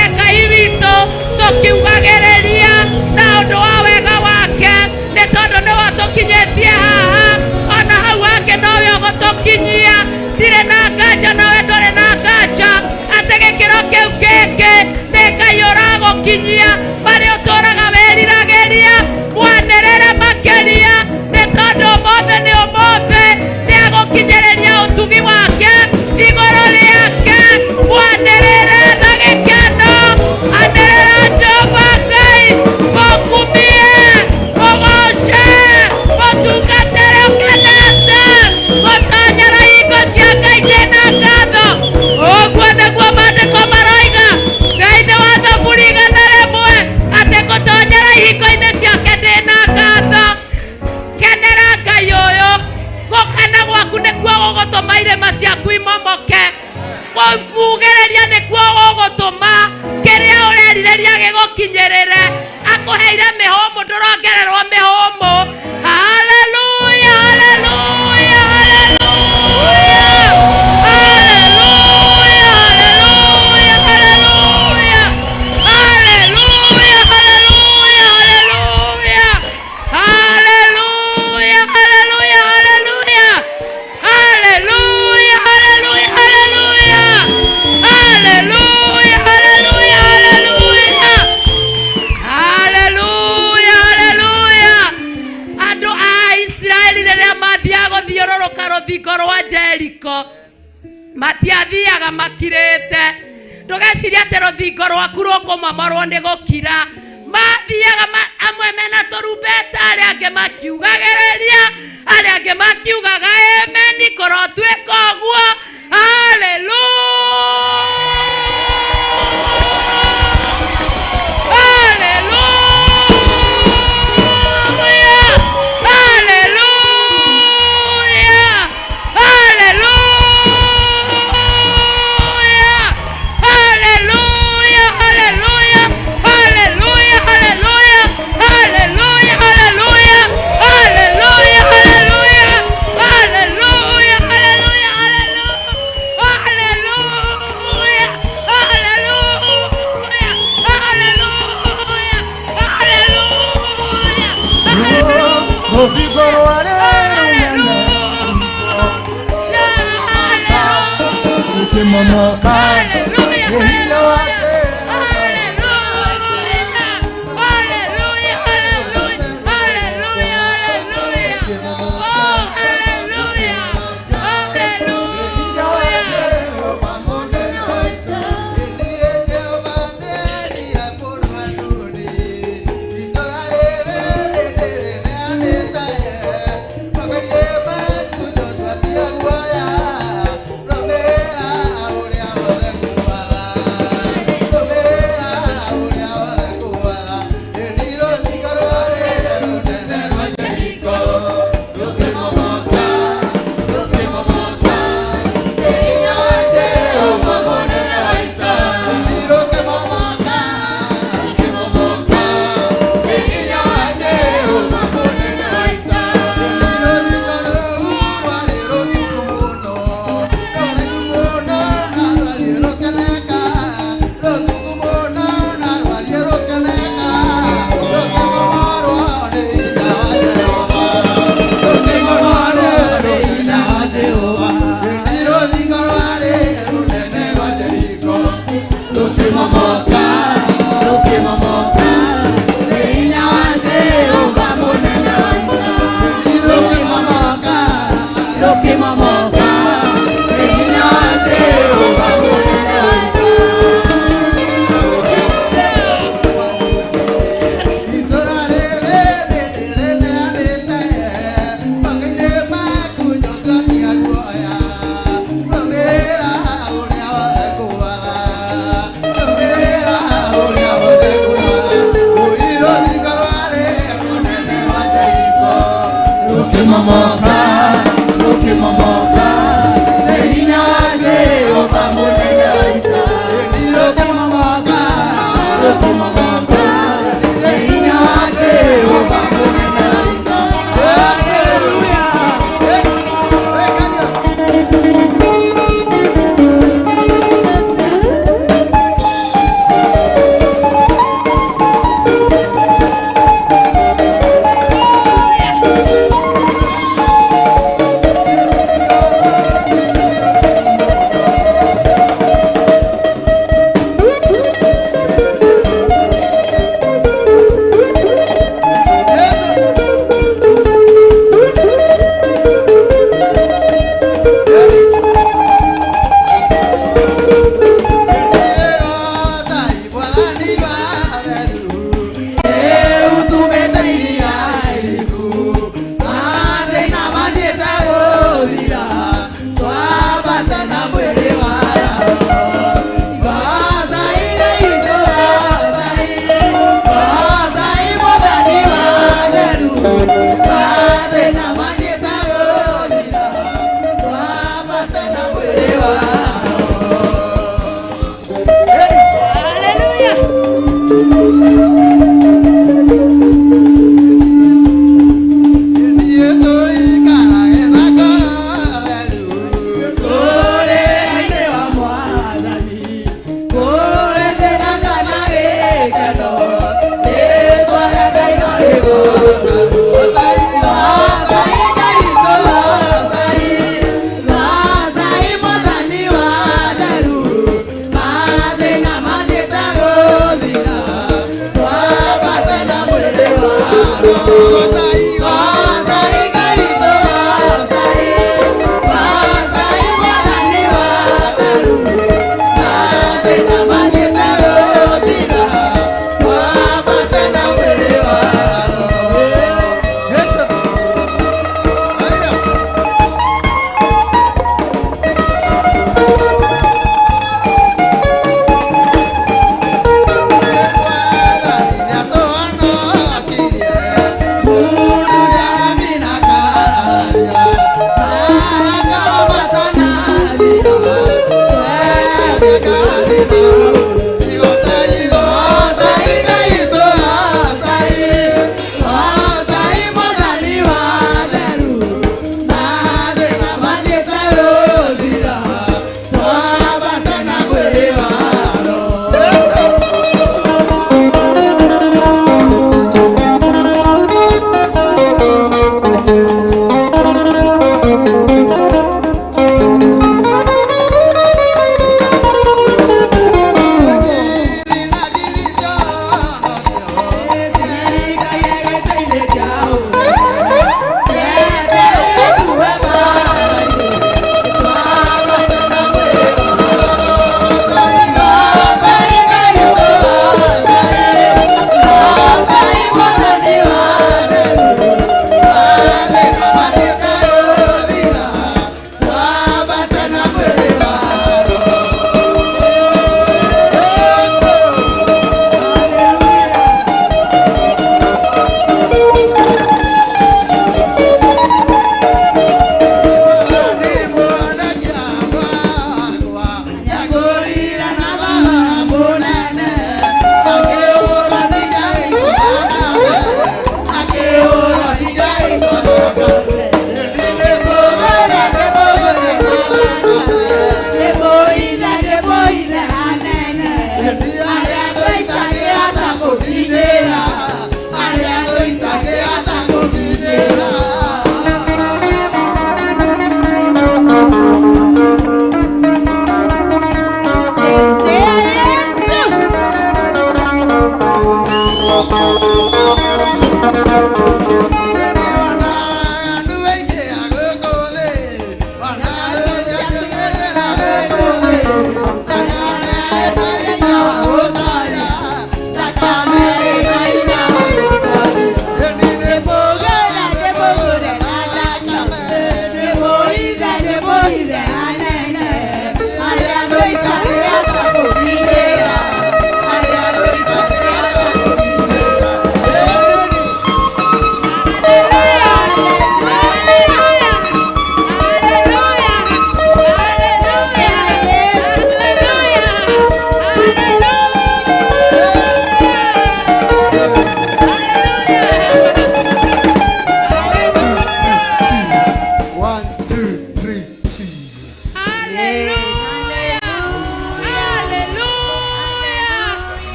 Ciaku imomoke. Kũmugĩrĩria nĩkuo gũgũtũma kĩrĩa ũrerirĩria gĩgũkinyĩrĩre. Akũheire mĩhũmũ, ndũrongererwo mĩhũmũ. Haleluya, haleluya, haleluya, haleluya, haleluya, haleluya, haleluya, haleluya, haleluya, haleluya, haleluya, haleluya, haleluya, haleluya, haleluya, haleluya, haleluya, haleluya, haleluya. Andũ a Isiraeli rĩrĩa mathiaga gũthiũrũrũka rũthingo rwa Jeriko, matiathiaga makirĩte. Ndũgecirie atĩ rũthingo rwaku rũkũmomorwo nĩ gũkira. Mathiaga amwe mena tũrumbeta, arĩa angĩ makiugagĩrĩria, arĩa angĩ makiugaga ameni, kũrotuĩka ũguo. Haleluya, haleluya, haleluya, haleluya, haleluya, haleluya, haleluya, haleluya, haleluya, haleluya, haleluya, haleluya, haleluya, haleluya, haleluya, haleluya, haleluya, haleluya. Rũthingo rwarĩ rũnene rũkĩmomoka nĩ hinya wake.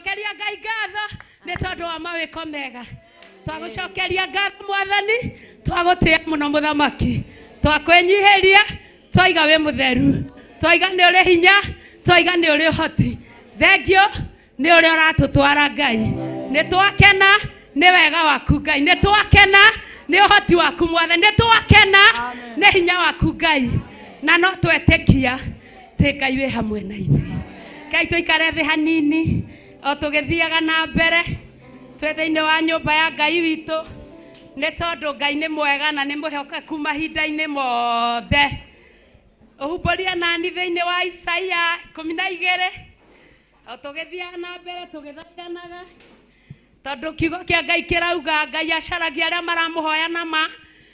Cokeria Ngai ngatho nĩ tondũ wa mawĩko mega. Twagũcokeria ngatho Mwathani, twagũtĩa mũno Mũthamaki, twakwĩnyihĩria, twaiga wĩ mũtheru, twaiga nĩ ũrĩ hinya, twaiga nĩ ũrĩ ũhoti. Thengio nĩ ũrĩa ũratũtwara Ngai. Nĩ twakena nĩ wega waku Ngai, nĩ twakena nĩ ũhoti waku Mwathani, nĩ twakena nĩ hinya waku Ngai, na no twetĩkia atĩ Ngai wĩ hamwe na ithuĩ. Ngai tũikare thĩ hanini o tũgĩthiaga na mbere twĩ thĩinĩ wa nyũmba ya Ngai witũ, nĩ tondũ Ngai nĩ mwega na nĩ mwĩhokeku mahinda-inĩ mothe. Ũhumbũrie nani thĩinĩ wa Isaia 12 o tũgĩthiaga na mbere tũgĩthaithanaga, tondũ kiugo kĩa Ngai kĩrauga Ngai acaragia arĩa maramũhoya na ma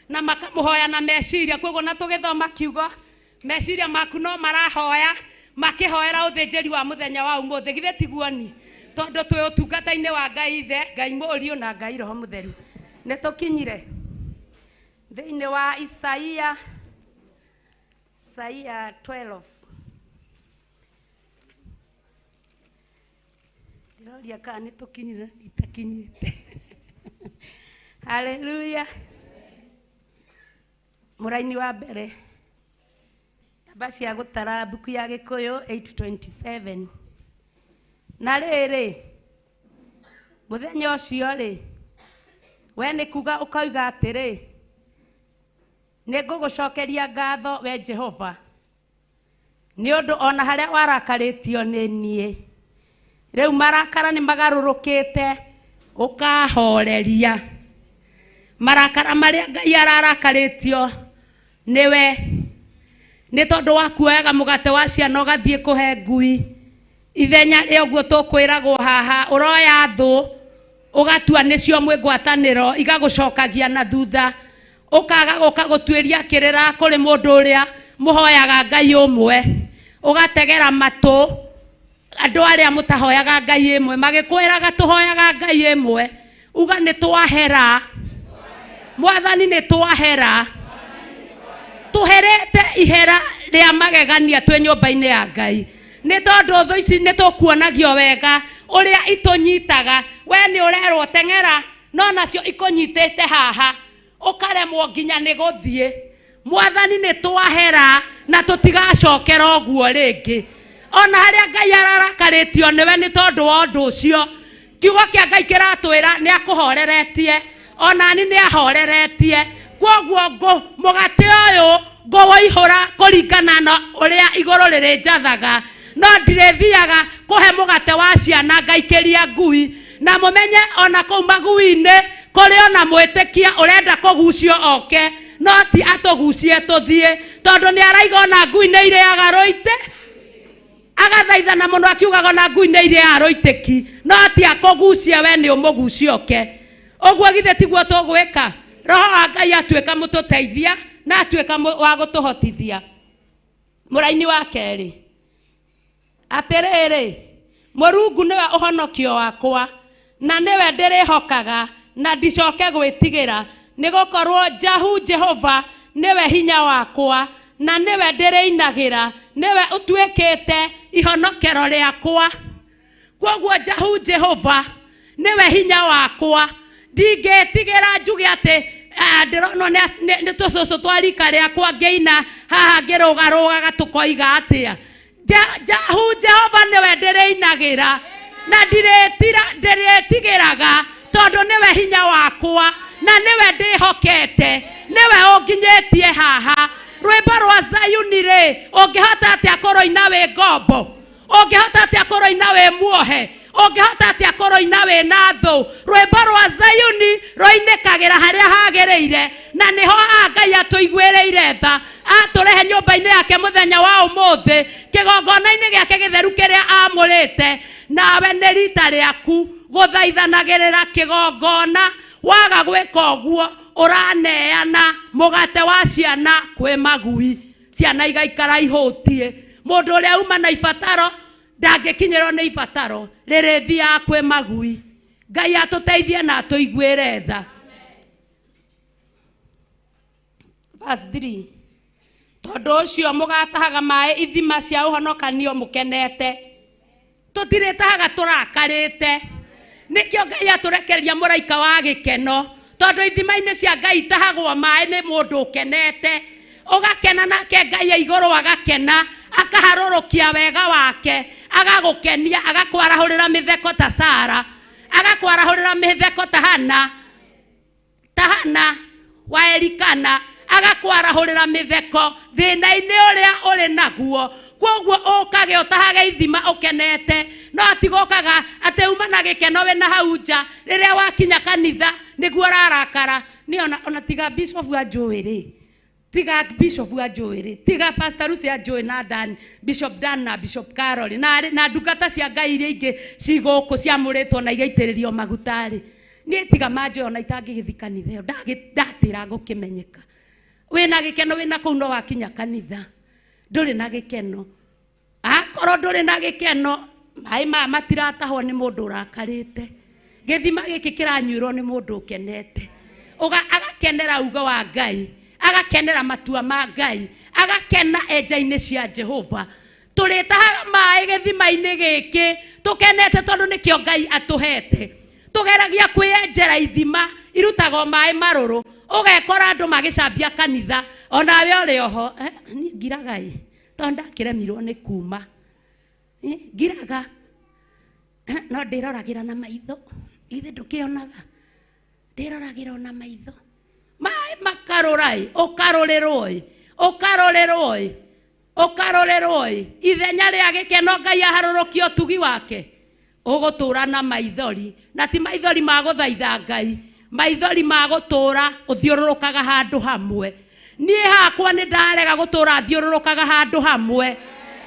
na makamũhoya na meciria. Koguo na tũgĩthoma kiugo, meciria maku no marahoya makĩhoera ũthĩnjĩri wa mũthenya wa ũmũthĩ, githĩ tiguo ni? Tondũ twĩ ũtungata-inĩ wa Ngai Ithe, Ngai Mũriũ na Ngai Roho Mũtheru. Nĩ tũkinyire thĩinĩ wa Isaia, Isaia 12. Ndĩroria kana nĩ tũkinyire, itakinyĩte. Haleluya. Mũraini wa mbere, namba cia gũtara mbuku ya Gĩkũyũ 827. Na rĩrĩ, mũthenya ũcio rĩ, we nĩ kuga ũkoiga atĩrĩ, nĩ ngũgũcokeria ngatho we Jehova, nĩ ũndũ ona harĩa warakarĩtio nĩ niĩ, rĩu marakara nĩ magarũrũkĩte ũkahoreria. Marakara marĩa Ngai ararakarĩtio nĩwe, nĩ tondũ wa kuoyaga mũgate wa ciana ũgathiĩ kũhe ngui. Ithenya rĩa ũguo tũkwĩragwo haha, ũroya thũ ũgatua nĩcio mwĩ ngwatanĩro, igagũcokagia na thutha, ũkaga gũka gũtuĩria kĩrĩra kũrĩ mũndũ ũrĩa mũhoyaga Ngai ũmwe, ũgategera matũ andũ arĩa mũtahoyaga Ngai ĩmwe, magĩkwĩraga tũhoyaga Ngai ĩmwe, uga nĩ twahera. Mwathani nĩ twahera. Tũherete ihera rĩa magegania twĩ nyũmba-inĩ ya Ngai, nĩ tondũ thũ ici nĩ tũkuonagio wega ũrĩa itũnyitaga. We nĩ ũrerwo teng'era, no nacio ikũnyitĩte haha, ũkaremwo nginya nĩ gũthiĩ. Mwathani nĩ twahera na tũtigacokera ũguo rĩngĩ. Ona harĩa Ngai ararakarĩtio nĩwe nĩ tondũ wa ũndũ ũcio, kiugo kĩa Ngai kĩratwĩra nĩ akũhoreretie, onani nĩ ahoreretie. Kwoguo mũgate ũyũ ngũwũihũra kũringana na ũrĩa igũrũ rĩrĩnjathaga, no ndirĩthiaga kũhe mũgate wa ciana ngaikĩria ngui. Na mũmenye ona kũu magui-inĩ kũrĩ ona mwĩtĩkia ũrenda kũgucio oke, no ti atũgucie tũthiĩ, tondũ nĩ araiga ona ngui nĩ irĩaga rũitĩ. Agathaithana mũno akiugaga ona ngui nĩ irĩaga rũitĩki, no ti akũgucie we nĩ ũmũgucie oke. Ũguo githĩ tiguo tũgwĩka? Roho wa Ngai atuĩka mũtũteithia na atuĩka wa gũtũhotithia. Mũraini wa kerĩ, atĩrĩrĩ, Mũrungu nĩwe ũhonokio wakwa, na nĩwe ndĩrĩhokaga, na ndicoke gwĩtigĩra, nĩgũkorwo Jahu Jehova nĩwe hinya wakwa, na nĩwe ndĩrĩinagĩra, nĩwe ũtuĩkĩte ihonokero rĩakwa. Kwoguo Jahu Jehova nĩwe hinya wakwa, ndingĩtigĩra njuge atĩ ndĩronwo nĩ tũcũcũ twa rika rĩakwa ngĩina haha ngĩrũgarũgaga tũkoiga atĩa. Jahu Jehova nĩwe ndĩrĩinagĩra, na ndĩrĩtigĩraga, tondũ nĩwe hinya wakwa, na nĩwe ndĩhokete, nĩwe ũnginyĩtie haha. Rwĩmbo rwa Zayuni rĩ, ũngĩhota atĩa kũrũina wĩ ngombo? Ũngĩhota atĩa kũrũina wĩ muohe? Ũngĩhota atĩa kũrũina wĩ na thũ? Rwĩmbo rwa Zayuni rũinĩkagĩra harĩa hagĩrĩire, na nĩho haha Ngai atũiguĩrĩire tha, atũrehe nyũmba-inĩ yake mũthenya wa ũmũthĩ, kĩgongona-inĩ gĩake gĩtheru kĩrĩa aamũrĩte. Nawe nĩ rita rĩaku gũthaithanagĩrĩra kĩgongona. Waga gwĩka ũguo, ũraneana mũgate wa ciana kwĩ magui, ciana igaikara ihũtiĩ. Mũndũ ũrĩa uma na ibataro ndangĩkinyĩrwo nĩ ibataro, rĩrĩthiaga kwĩ magui. Ngai atũteithie na atũiguĩre tha. Verse 3. Tondũ ũcio mũgatahaga maĩ ithima cia ũhonokanio mũkenete. Tũtirĩtahaga tũrakarĩte. Nĩkĩo Ngai atũrekereria mũraika wa gĩkeno, tondũ ithima-inĩ cia Ngai itahagwo maĩ nĩ mũndũ ũkenete. Ũgakena nake Ngai e igũrũ agakena, akaharũrũkia wega wake, agagũkenia, agakwarahũrĩra mĩtheko ta Sara, agakwarahũrĩra mĩtheko ta Hana, ta Hana wa Elikana, agakwarahũrĩra mĩtheko thĩna-inĩ ũrĩa ũrĩ naguo. Kwoguo ũkage ũtahage ithima ũkenete, no ti gũkaga atĩ uma na gĩkeno wĩna hau nja, rĩrĩa wakinya kanitha nĩguo ũrarakara. Niĩ ona tiga bishop anjũĩ rĩ, tiga bishop anjũĩ rĩ, tiga pastor Lucy anjũĩ na Dan, Bishop Dan na Bishop Carol na, na ndungata cia Ngai iria ingĩ ci gũkũ ciamũrĩtwo na igaitĩrĩrio maguta rĩ, niĩ tiga manjũĩ ona itangĩgĩthiĩ kanitha ĩyo, ndatĩra ngũkĩmenyeka. Wĩna gĩkeno wĩna kũu no wakinya kanitha ndũrĩ na gĩkeno. Akorwo ndũrĩ na gĩkeno, maĩ maya matiratahwo nĩ mũndũ ũrakarĩte. Gĩthima gĩkĩ kĩranyuĩrwo nĩ mũndũ ũkenete. Agakenera ugo wa Ngai, agakenera matua ma Ngai, agakena enja-inĩ cia Jehova. Tũrĩtahaga maĩ gĩthima-inĩ gĩkĩ tũkenete tondũ nĩkĩo Ngai atũhete. Tũgeragia kwĩenjera ithima irutagwo maĩ marũrũ, ũgekora andũ magĩcambia kanitha, onawe ũrĩ oho. Niĩ ngiraga ĩ, tondũ ndakĩremirwo nĩ kuma. Ngiraga no ndĩroragĩra na maitho, ithe ndũkĩonaga, ndĩroragĩra ona maitho. Maĩ makarũra ĩ, ũkarũrĩrwo ĩ, ũkarũrĩrwo ĩ, ũkarũrĩrwo ĩ. Ithenya rĩa gĩkeno Ngai aharũrũkie ũtugi wake, ũgũtũra na maithori, na ti maithori ma gũthaitha Ngai, maithori ma gũtũra ũthiũrũrũkaga handũ hamwe. Niĩ hakwa nĩ ndarega gũtũra thiũrũrũkaga handũ hamwe,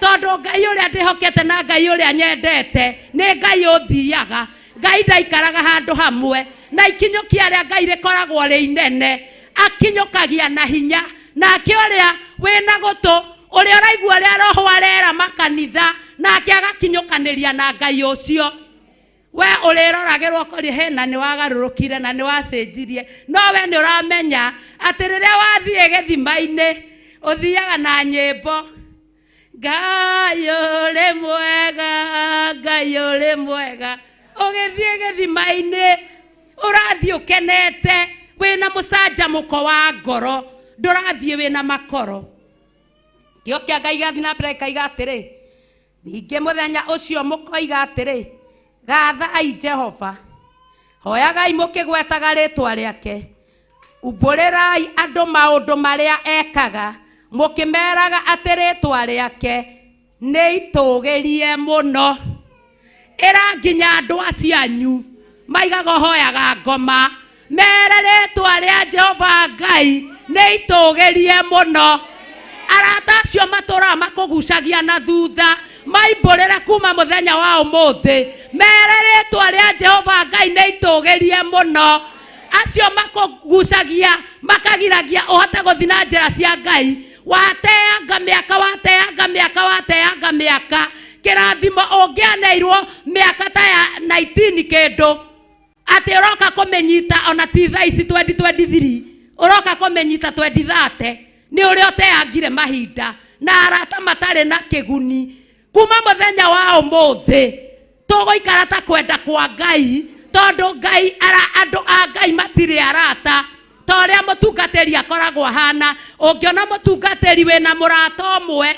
tondũ Ngai ũrĩa ndĩhokete na Ngai ũrĩa nyendete nĩ Ngai ũthiaga. Ngai ndaikaraga handũ hamwe, na ikinyũkia rĩa Ngai rĩkoragwo rĩ inene, akinyũkagia na hinya. Nake ũrĩa wĩna gũtũ, ũrĩa ũraigua ũrĩa Roho arera makanitha, nake agakinyũkanĩria na Ngai ũcio. We ũrĩroragĩrwo ũkoria, he na nĩ wagarũrũkire na nĩ wacenjirie, no we nĩ ũramenya atĩ rĩrĩa wathiĩ gĩthima-inĩ ũthiaga na nyĩmbo, Ngai ũrĩ mwega, Ngai ũrĩ mwega. Ũgĩthiĩ gĩthima-inĩ ũrathiĩ ũkenete, wĩna mũcanjamũko wa ngoro, ndũrathiĩ wĩna makoro. Kĩo kĩa Ngai gĩgathiĩ na mbere gĩkaiga atĩrĩ, ningĩ mũthenya ũcio mũkoiga atĩrĩ, gathai Jehova, hoyagai mũkĩgwetaga rĩtwa rĩake, umbũrĩrai andũ maũndũ marĩa ekaga, mũkĩmeraga atĩ rĩtwa rĩake nĩ itũgĩrie mũno. Ĩra nginya andũ acio anyu maigaga ũhoyaga ngoma, mere rĩtwa rĩa Jehova Ngai nĩ itũgĩrie mũno. Arata acio matũraga makũgucagia na thutha, maimbũrĩre kuma mũthenya wa ũmũthĩ, mere rĩtwa rĩa Jehova Ngai nĩ itũgĩrie mũno. Acio makũgucagia makagiragia ũhote gũthiĩ na njĩra cia Ngai. Wateanga mĩaka, wateanga mĩaka, wateanga mĩaka, kĩrathimo ũngĩaneirwo mĩaka ta ya 19 kĩndũ, atĩ ũroka kũmĩnyita ona ti thaa ici 2023, ũroka kũmĩnyita 2030, nĩ ũrĩa ũteangire mahinda na arata matarĩ na kĩguni. Kuma mũthenya wa ũmũthĩ tũgũikara ta kwenda kwa Ngai, tondũ Ngai ara, andũ a Ngai matirĩ arata ta ũrĩa mũtungatĩri akoragwo ahana. Ũngĩona mũtungatĩri wĩna mũrata ũmwe,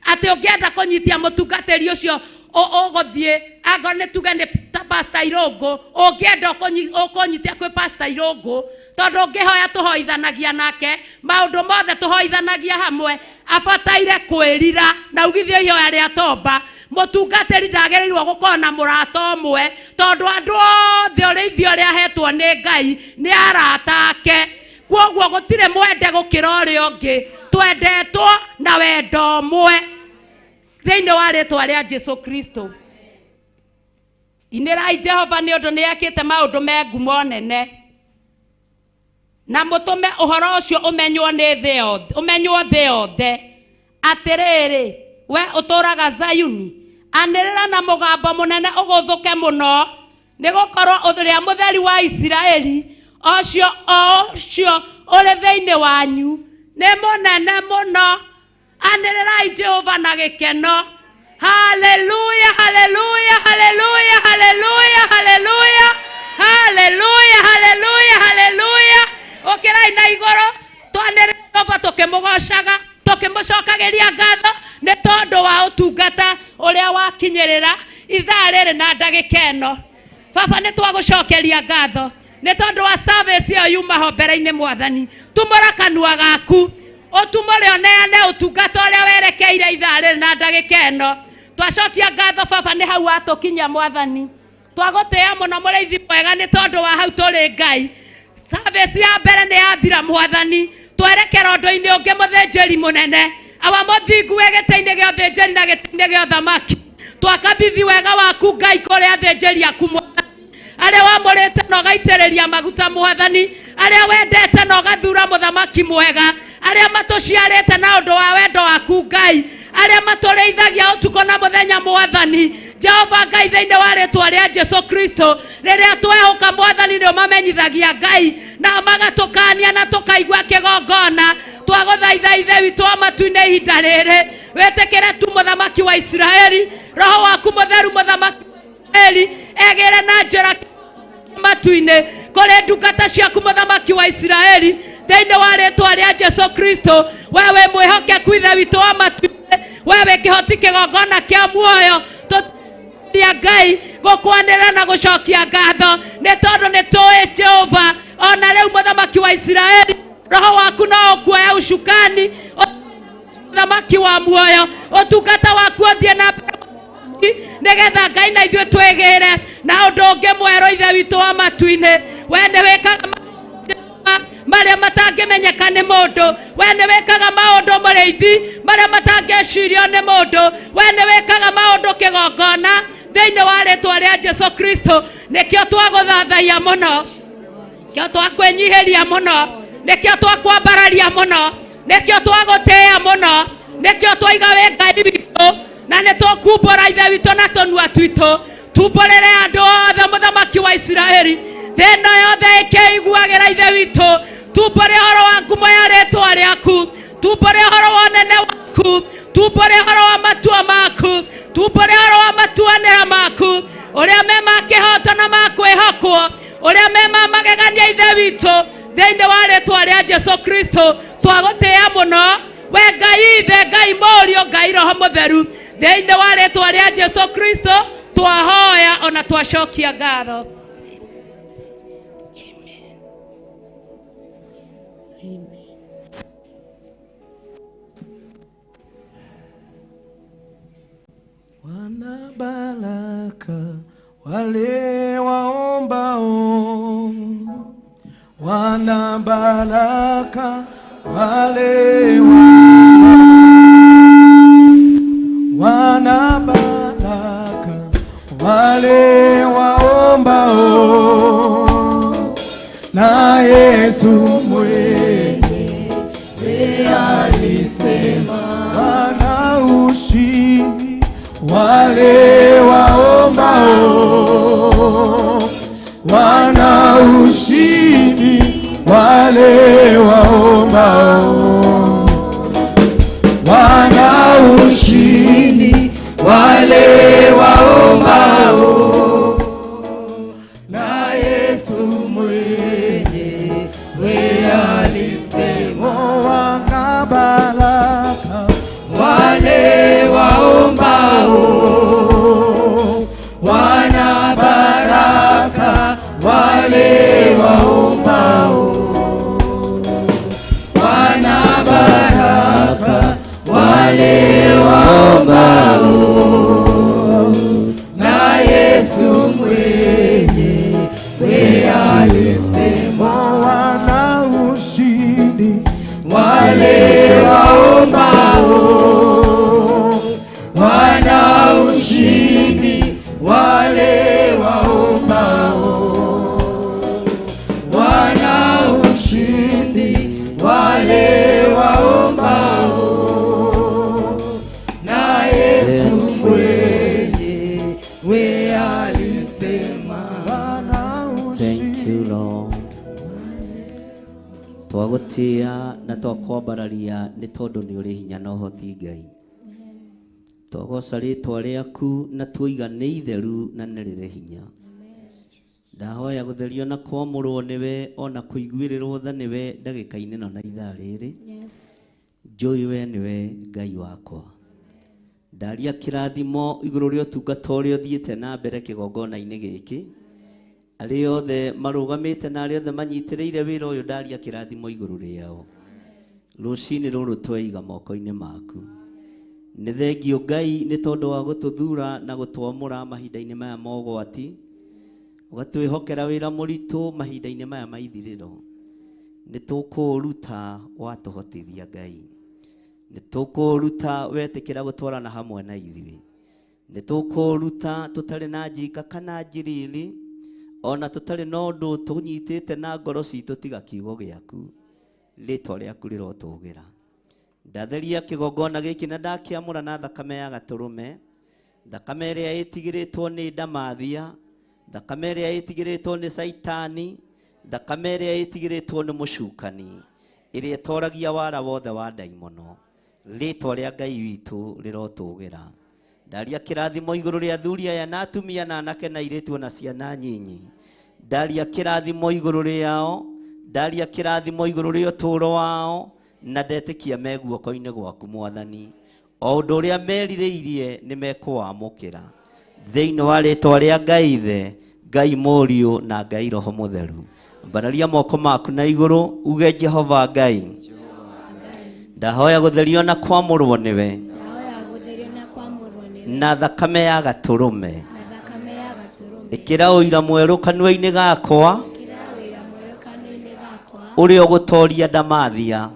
atĩ ũngĩenda kũnyitia mũtungatĩri ũcio ũgũthiĩ, angorwo nĩ tuge nĩ ta Pastor Irũngũ, ũngĩenda ũkũnyitia kwĩ Pastor Irũngũ, tondũ ũngĩhoya tũhoithanagia nake, maũndũ mothe tũhoithanagia hamwe, abataire kwĩrira na ugithio ihoya rĩa tomba. Mũtungatĩri ndagĩrĩirwo gũkorwo na mũrata ũmwe, tondũ andũ othe ũrĩithio ũrĩa ahetwo nĩ Ngai nĩ arata ake. Kwoguo gũtirĩ mwende gũkĩra ũrĩa ũngĩ, twendetwo na wendo ũmwe thĩinĩ wa rĩtwa rĩa Jesu Kristo. Inĩrai Jehova nĩ ũndũ nĩ ekĩte maũndũ me ngumo nene, na mũtũme ũhoro ũcio ũmenywo nĩ thĩ yothe, ũmenywo thĩ yothe. Atĩrĩrĩ, we ũtũũraga Zayuni, anĩrĩra na mũgambo mũnene ũgũthũke mũno, nĩ gũkorwo ũrĩa mũtheri wa Isiraeli, ũcio o ũcio ũrĩ thĩinĩ wanyu, nĩ mũnene mũno. Anĩrĩrai Jehova na gĩkeno, Haleluya, haleluya, haleluya, haleluya, haleluya, haleluya, haleluya, haleluya. Ũkĩrai na igũrũ twanĩrĩre Jehova tũkĩmũgocaga, tũkĩmũcokagĩria ngatho nĩ tondũ wa ũtungata ũrĩa wakinyĩrĩra ithaa rĩrĩ na ndagĩka ĩno. Baba, nĩ twagũcokeria ngatho nĩ tondũ wa service ĩyo yuma ho mbere-inĩ. Mwathani, tumũra kanua gaku, ũtumũre, ũneane ũtungata ũrĩa werekeire ithaa rĩrĩ na ndagĩka ĩno. Twacokia ngatho Baba nĩ hau watũkinyia. Mwathani, twagũtĩĩa mũno, mũrĩithi mwega, nĩ tondũ wa hau tũrĩ. Ngai, service ya mbere nĩ yathira. Mwathani, twerekera ũndũ-inĩ ũngĩ. Mũthĩnjĩri mũnene, awa mũthingu wĩ gĩtĩ-inĩ gĩa ũthĩnjĩri na gĩtĩ-inĩ gĩa ũthamaki, twakabithi wega waku Ngai kũrĩ athĩnjĩri aku, Mwathani, arĩa wamũrĩte na ũgaitĩrĩria maguta, Mwathani, arĩa wendete na ũgathura mũthamaki mwega, arĩa matũciarĩte na ũndũ wa wendo waku, Ngai, arĩa matũrĩithagia ũtukũ na mũthenya. Mwathani Jehova Ngai, thĩinĩ wa rĩtwa rĩa Jesu Kristo, rĩrĩa twehũka, Mwathani, nĩ ũmamenyithagia, Ngai, na magatũkania na tũkaigua kĩgongona. Twagũthaitha, Ithe witũ wa matu-inĩ, ihinda rĩrĩ wĩtĩkĩre tu mũthamaki wa Isiraeli, roho waku mũtheru, mũthamaki wa Isiraeli, egĩre na njĩra matu-inĩ kũrĩ ndungata ciaku, mũthamaki wa Isiraeli, thĩinĩ wa rĩtwa rĩa Jesu Kristo. We wĩ mwĩhokeku, Ithe witũ wa matu-inĩ, we wĩ kĩhoti, kĩgongona kĩa muoyo. Tũtia Ngai gũkwanĩrĩra na gũcokia ngatho nĩ tondũ nĩ tũĩ Jehova, ona rĩu, mũthamaki wa Isiraeli, roho waku no ũkuoya ucukani, mũthamaki wa muoyo, ũtungata waku ũthiĩ na mbere nĩgetha Ngai na ithuĩ twĩgĩre na ũndũ ũngĩ mwerũ. Ithe witũ wa matu-inĩ, we nĩ wĩkaga marĩa matangĩmenyeka nĩ mũndũ. We nĩ wĩkaga maũndũ, mũrĩithi, marĩa matangĩcirio nĩ mũndũ. We nĩ wĩkaga maũndũ kĩgongona, thĩinĩ wa rĩtwa rĩa Jesu Kristo. Nĩkĩo twagũthathaia mũno, nĩkĩo twakwĩnyihĩria mũno, nĩkĩo twakwambararia mũno, nĩkĩo twagũtĩĩa mũno, nĩkĩo twaiga wĩ Ngai witũ, na nĩ tũkumbũra, Ithe witũ, na tũnua twitũ, tumbũrĩre andũ othe, mũthamaki wa Isiraeli, thĩ ĩno yothe ĩkĩiguagĩra. Ithe witũ, tumbũre ũhoro wa ngumo ya rĩtwa rĩaku, tumbũre ũhoro wa ũnene waku, tumbũre ũhoro wa matua maku, tumbũre ũhoro wa matuanĩra maku, ũrĩa me ma kĩhoto na ma kwĩhokwo, ũrĩa me ma magegania. Ithe witũ, thĩinĩ wa rĩtwa rĩa Jesu Kristo, twagũtĩĩa mũno, we Ngai Ithe, Ngai Mũriũ, Ngai Roho Mũtheru. Thĩinĩ wa rĩtwa rĩa Jesu Kristo twahoya ona twacokia ngatho. Wana baraka wale waombao, wana baraka wale wana baraka wale waombao, na Yesu mwenyewe alisema wana ushindi wale waombao, wana ushindi wale waombao, wana ushindi wale waombao, na Yesu mwenyewe alisema wana baraka wale waombao, wana baraka wale waombao, wana baraka wale waombao, na Yesu mwenyewe alisema wana ushindi wale waombao, wana ushindi wale waombao, wana ushindi wale waombao, na Yesu mwenyewe alisema wana Thank you, Lord. Twagũtĩĩa na twakwambararia nĩ tondũ nĩ ũrĩ hinya na ũhoti, Ngai. Twagoca rĩtwa rĩaku na tuoiga nĩ itheru na nĩ rĩrĩ hinya. Ndahoya gũtherio na kwamũrwo nĩwe ona kũiguĩrĩrwo tha nĩwe ndagĩka-inĩ ĩno na ithaa rĩrĩ. Yes. Njũĩ we nĩwe Ngai wakwa. Ndaria kĩrathimo igũrũ rĩa ũtungata ũrĩa ũthiĩte na mbere kĩgongona-inĩ gĩkĩ. Arĩa othe marũgamĩte na arĩa othe manyitĩrĩire wĩra ũyũ ndaria kĩrathimo igũrũ rĩao. Rũcinĩ rũrũ tweiga moko-inĩ maku. Nĩ thengio Ngai nĩ tondũ wa gũtũthura na gũtwamũra mahinda-inĩ maya ma ũgwati. Ũgatwĩhokera wĩra mũritũ mahinda-inĩ maya ma ithirĩro. Nĩ tũkũũruta watũhotithia Ngai. Nĩ tũkũũruta wetĩkĩra gũtwarana hamwe na ithuĩ. Nĩ tũkũũruta tũtarĩ na njika kana njiriri, ona tũtarĩ na ũndũ tũnyitĩte na ngoro citũ tiga kiugo gĩaku. Rĩtwa rĩaku rĩrotũgĩra. Ndatheria kĩgongona gĩkĩ na ndakĩamũra na thakame ya gatũrũme, thakame ĩrĩa ĩtigĩrĩtwo nĩ ndamathia, thakame ĩrĩa ĩtigĩrĩtwo nĩ Saitani, thakame ĩrĩa ĩtigĩrĩtwo nĩ mũcukani, ĩrĩa ĩtoragia wara wothe wa ndaimono. Rĩtwa rĩa Ngai witũ rĩrotũgĩra. Ndaria kĩrathimo igũrũ rĩa athuri aya na atumia na anake na airĩtu na ciana nyinyi. Ndaria kĩrathimo igũrũ rĩao, ndaria kĩrathimo igũrũ rĩa ũtũũro wao, na ndetĩkia me guoko-inĩ gwaku Mwathani. O ũndũ ũrĩa merirĩirie nĩ mekũwamũkĩra. Thĩinĩ wa rĩtwa rĩa Ngai Ithe, Ngai Mũriũ na Ngai Roho Mũtheru. Ambararia moko maku na igũrũ uge Jehova Ngai. Ndahoya gũtherio na kwamũrwo nĩwe. Ndahoya gũtherio na kwamũrwo nĩwe. Na thakame ya gatũrũme. Na thakame ya gatũrũme. Ĩkĩra ũira mwerũ kanua-inĩ gakwa. Ĩkĩra ũira mwerũ kanua-inĩ gakwa. Ũrĩa ũgũtoria ndamathia.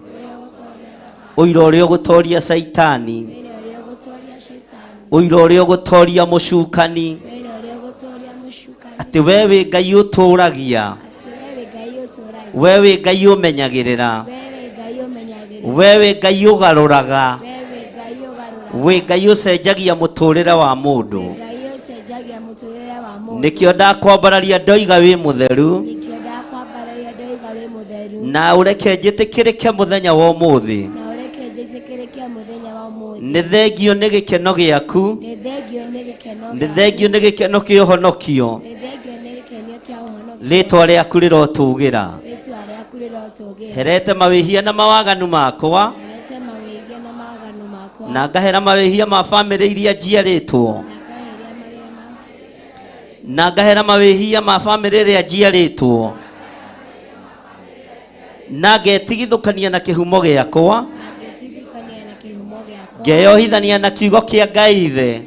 Ũira ũrĩa ũgũtoria Saitani. Ũira ũrĩa ũgũtoria Shaitani. Ũira ũrĩa ũgũtoria mũcukani. Ũira ũrĩa ũgũtoria mũcukani. Atĩ we wĩ Ngai ũtũũragia. Atĩ we wĩ Ngai ũtũũragia. We wĩ Ngai ũmenyagĩrĩra. We wĩ Ngai ũmenyagĩrĩra. We wĩ Ngai ũgarũraga. We wĩ Ngai ũgarũraga. Wĩ Ngai ũcenjagia mũtũũrĩre wa mũndũ. Wĩ Ngai ũcenjagia mũtũũrĩre wa mũndũ. Nĩkĩo ndakwambararia ndoiga wĩ mũtheru. Nĩkĩo ndakwambararia ndoiga wĩ mũtheru. Na ũreke njĩtĩkĩrĩke mũthenya wa ũmũthĩ. Na ũreke njĩtĩkĩrĩke mũthenya wa ũmũthĩ. Nĩ thengio nĩ gĩkeno gĩaku. Nĩ thengio nĩ gĩkeno Nĩ thengio nĩ gĩkeno kĩa ũhonokio. Nĩ thengio nĩ gĩkenio kĩa ũhonokio. Rĩtwa rĩaku rĩrotũgĩra. Rĩtwa rĩaku rĩrotũgĩra. Herete mawĩhia na mawaganu makwa. Herete mawĩhia na mawaganu makwa. Na ngahera mawĩhia ma bamĩrĩ iria njiarĩtwo. Na ngahera mawĩhia ma bamĩrĩ ĩrĩa njiarĩtwo. Na ngetigithũkania na kĩhumo gĩakwa. Na ngetigithũkania na kĩhumo gĩakwa. Ngeyohithania na kiugo kĩa Ngai Ithe,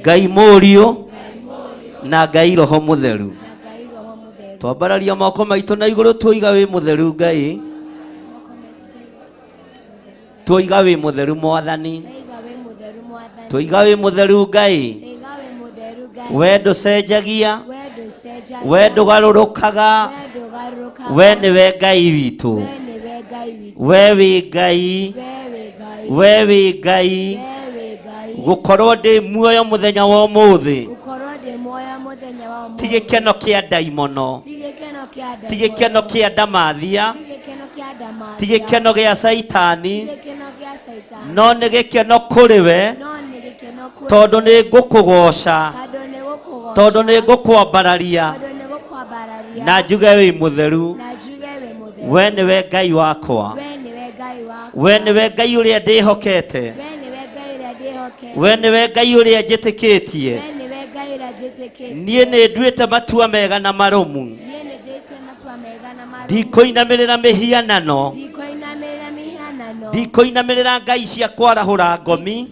Ngai Mũriũ na Ngai Roho Mũtheru. Twambararia moko maitũ na igũrũ tuoiga wĩ mũtheru Ngai. Tuoiga wĩ mũtheru Mwathani. Tuoiga wĩ mũtheru Ngai. We ndũcenjagia. We ndũgarũrũkaga. We nĩwe Ngai witũ. We wĩ Ngai. We wĩ Ngai. Gũkorwo ndĩ muoyo mũthenya wa ũmũthĩ. Gũkorwo ndĩ muoyo mũthenya wa ũmũthĩ. Ti gĩkeno kĩa ndaimono. Ti gĩkeno kĩa Ti gĩkeno kĩa ndamathia. Ti gĩkeno kĩa ndamathia. Ti gĩkeno gĩa Saitani. Ti gĩkeno gĩa Saitani. No nĩ gĩkeno kũrĩ we. No nĩ gĩkeno kũrĩ Tondũ we. nĩ ngũkũgoca. Tondũ nĩ gũkũgoca. Tondũ nĩ ngũkwambararia. Tondũ nĩ gũkwambararia. Na njuge wĩ mũtheru. Na njuge wĩ mũtheru. We nĩwe Ngai wakwa. We nĩwe Ngai wakwa. We nĩwe Ngai ũrĩa ndĩhokete. We nĩwe Ngai ũrĩa ndĩhokete. We nĩwe Ngai ũrĩa njĩtĩkĩtie. We nĩwe Ngai ũrĩa njĩtĩkĩtie. Niĩ nĩ nduĩte matua mega na marũmu. Niĩ nĩ nduĩte matua mega na marũmu. Ndikũinamĩrĩra mĩhianano. Ndikũinamĩrĩra mĩhianano. Ndikũinamĩrĩra ngai cia kwarahũra ngomi.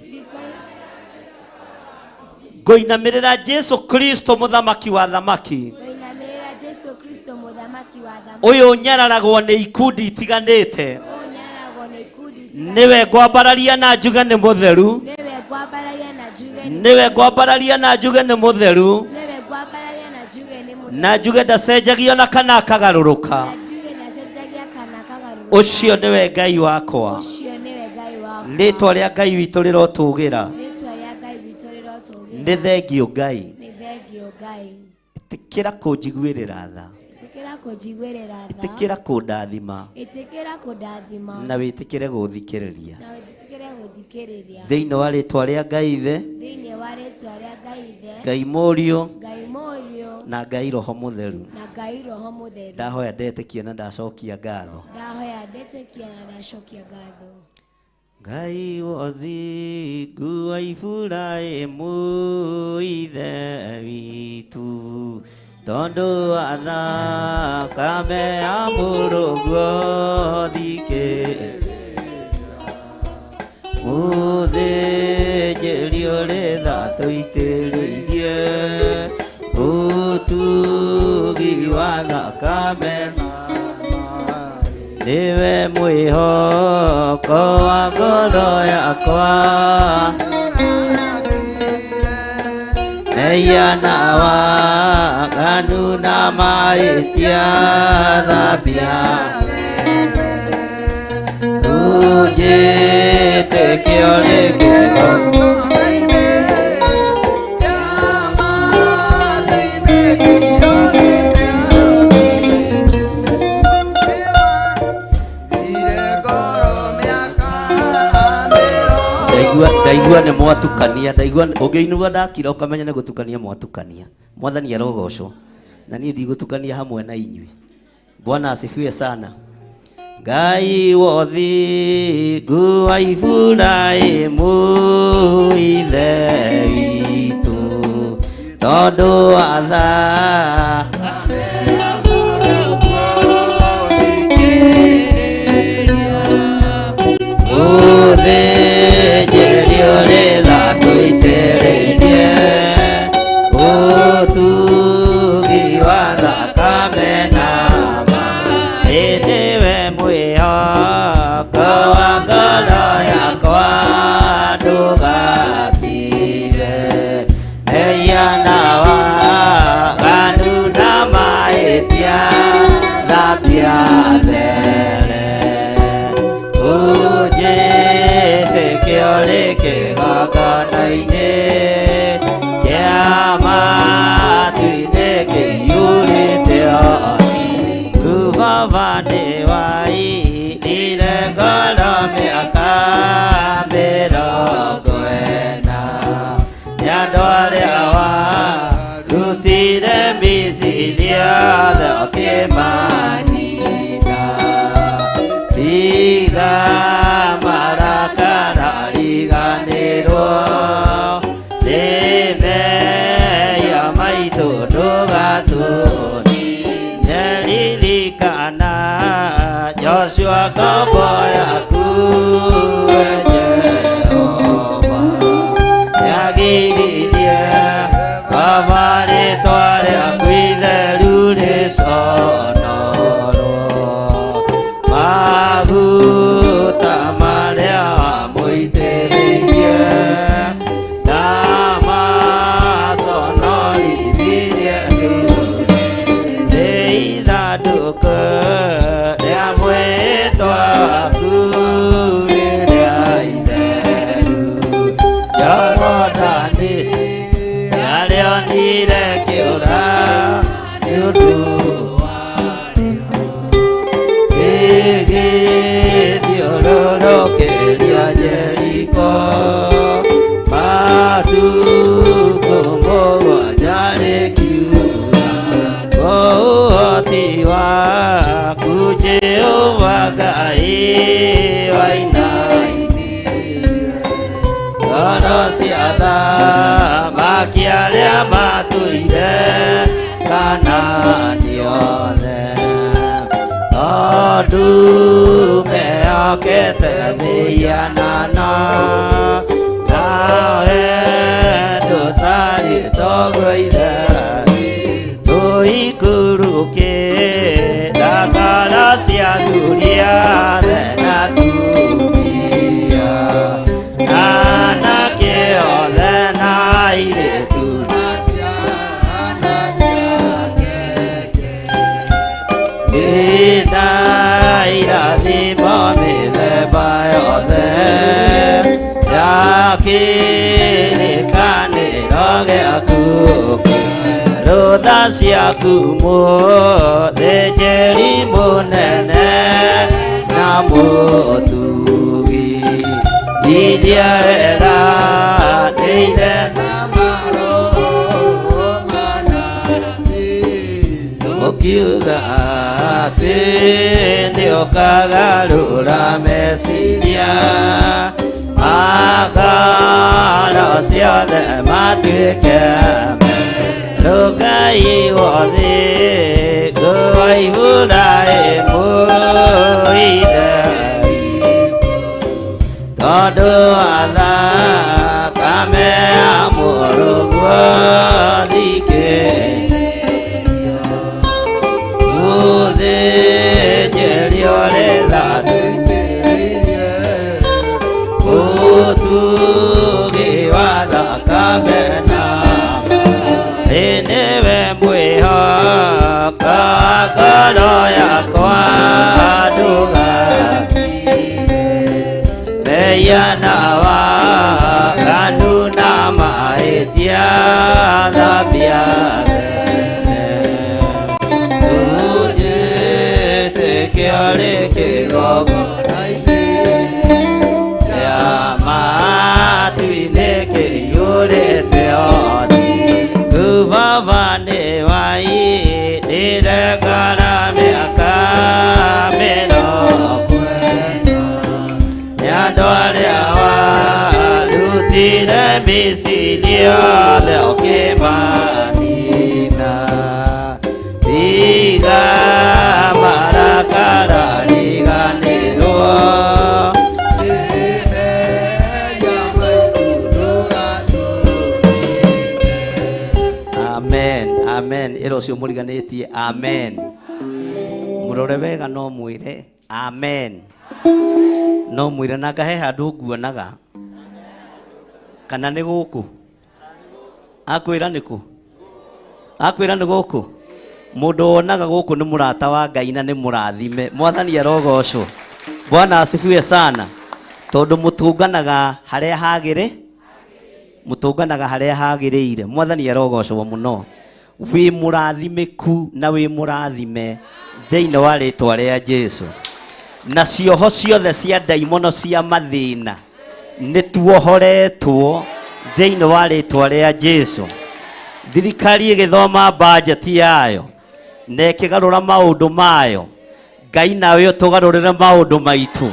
Ngũinamĩrĩra Jesu Kristo mũthamaki wa thamaki. Ngũinamĩrĩra Jesu Kristo mũthamaki wa thamaki. Ũyũ ũnyararagwo nĩ ikundi itiganĩte. Ũnyararagwo nĩ ikundi itiganĩte. Nĩwe ngwambararia na njuge nĩ mũtheru. Nĩwe ngwambararia na njuge nĩ Nĩwe ngwambararia na njuge nĩ mũtheru. Nĩwe ngwambararia na njuge nĩ mũtheru. Na njuge ndacenjagio na kana akagarũrũka. Na njuge ndacenjagia kana akagarũrũka. Ũcio nĩwe Ngai wakwa. Ũcio nĩwe Ngai wakwa. Rĩtwa rĩa Ngai witũ rĩrotũgĩra. Rĩtwa rĩa Ngai witũ rĩrotũgĩra. Nĩ thengio Ngai. Nĩ thengio Ngai. Ĩtĩkĩra kũnjiguĩrĩra tha. Ĩtĩkĩra Ĩtĩkĩra kũnjiguĩrĩra tha. Ĩtĩkĩra kũndathima. Ĩtĩkĩra kũndathima. Na wĩtĩkĩre gũthikĩrĩria. Na wĩtĩkĩre gũthikĩrĩria. Thĩinĩ wa rĩtwa rĩa Ngai Ithe, Thĩinĩ wa rĩtwa rĩa Ngai Ithe, Ngai Mũriũ, Ngai Mũriũ, na Ngai Roho Mũtheru. Na Ngai Roho Mũtheru. Ndahoya ndetĩkia na ndacokia ngatho. Ndahoya ndetĩkia na ndacokia ngatho. Ngai wothingu wa Iburahĩmu ithe witũ, tondũ wa thakame ya mũrũguo thikĩrĩria. Mũthĩnjĩri ũrĩ tha tũitĩrĩirie ũtugi wa thakame, nĩwe mwĩhoko wa ngoro yakwa. Mehia na waganu na mahĩtia thambia, ũnjĩtĩkio nĩ kĩgongona. Ndaigua nĩ mwatukania, ndaigua ũngĩinua ndakira ũkamenya nĩ gũtukania mwatukania. Mwathani arogocwo, na niĩ ndigũtukania hamwe na inyuĩ. Bwana asifiwe sana. Ngai wothingu wa Iburahĩmu ithe witũ, tondũ wa tha mũthĩnjĩri ũrĩ tha tũitĩrĩirie ũtugi wa thakame na maĩ, nĩwe mwĩhoko wa ngoro yakwa, ndũgatire mehia na waganu na mahĩtia, thambia mbere ũnjĩtĩkio rĩ kĩgongona-inĩ kĩa matu-inĩ kĩiyũrĩte ũthingu. Baba nĩwairire ngoro mĩaka 40, nĩ andũ arĩa warutire Misiri othe ũkĩmanina. Tiga marakara riganĩrwo nĩ mehia maitũ, ndũgatũnine. Ririkana Joshua ngombo yaku, we Jehova, nĩagiririe Baba rĩtwa rĩaku itheru rĩconorwo. Maguta marĩa wamũitĩrĩirie na maconorithirie nĩ ithandũkũ rĩa mwĩtwa waku rĩrĩa itheru. Jorodani nĩarĩonire kĩũra nĩ ũndũ gĩgĩthiũrũrũkĩria Jeriko matukũ mũgwanja rĩkiura. Ũhoti waku Jehova Ngai wainainirie ngoro cia athamaki arĩa matũire Kanaani othe, tondũ mehokete mĩhianano, nawe ndũtariĩ toguo Ithe. Tũikũrũke ndakara cia athuri othe na atumia, anake othe na airĩtu na ciana cia irathimo mĩthemba yothe ya kĩrĩkanĩro gĩaku. Rũtha ciaku mũthĩnjĩri mũnene na mũtugi iria eranĩire na ũkiuga atĩ nĩũkagarũra meciria makaro ciothe matuĩke Ngai wothe ngũa Iburahĩmu ithe tondũ wa thakame ya mũrũguo thikĩrĩria mũthĩnjĩri ũrĩ tha ũtugi wa thakame na ĩ nĩwe mwĩhoka ngoro yakwa ndũgatige mehia na waganu na mahĩtia thambia tene ũnjĩtĩkie rĩ kĩgongona-inĩ kĩa matu-inĩ kĩiyũrĩte ũtheri Baba nĩ waiyĩrĩire ngara mĩaka mĩrongo ĩna nĩ andũ arĩa warutire Misiri othe ũkĩmanina tiga marakara riganĩrwo Amen, amen. Ĩra ũcio mũriganĩtie amen. Mũrore wega no mwĩre amen. No mwĩre na ngahe handũ nguonaga. Kana nĩ gũkũ? Akwĩra nĩ kũ? Akwĩra nĩ gũkũ? Mũndũ wonaga gũkũ nĩ mũrata wa Ngai na nĩ mũrathime. Mwathani arogocwo. Bwana asifiwe sana. Tondũ mũtũnganaga harĩa hagĩrĩ mũtũnganaga harĩa hagĩrĩire. Mwathani arogocwo mũno. Wĩ mũrathimĩku na wĩ mũrathime thĩinĩ wa rĩtwa rĩa Jesu. Na cioho ciothe cia ndaimono cia mathĩna nĩ tuohoretwo thĩinĩ wa rĩtwa rĩa Jesu. Thirikari ĩgĩthoma bajeti yayo na ĩkĩgarũra maũndũ mayo, Ngai nawe ũtũgarũrĩre maũndũ maitũ,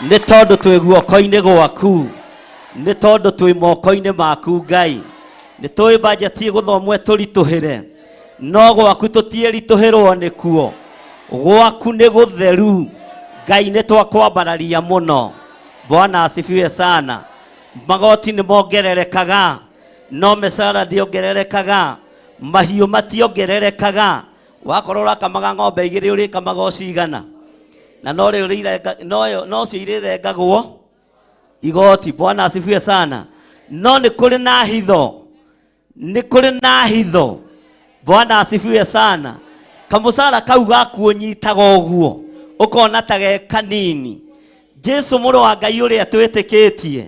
nĩ tondũ twĩ guoko-inĩ gwaku, nĩ tondũ twĩ moko-inĩ maku Ngai. Nĩ tũĩ bajeti ĩgũthomwo ĩtũritũhĩre, no gwaku tũtiĩritũhĩrwo nĩkuo. Gwaku nĩ gũtheru Ngai, nĩ twakwambararia mũno. Bwana asifiwe sana. Magoti nĩ mongererekaga no mĩcara ndĩongererekaga, mahiũ mationgererekaga. Wakorwo ũrakamaga ng'ombe igĩrĩ ũrĩkamaga o cigana, na no rĩu no cio irĩrengagwo igoti. Bwana asifiwe sana. No nĩ kũrĩ na hitho, nĩ kũrĩ na hitho. Bwana asifiwe sana. Kamũcara kau gaku ũnyitaga ũguo ũkona ta ge kanini. Jesu mũrũ wa Ngai ũrĩa twĩtĩkĩtie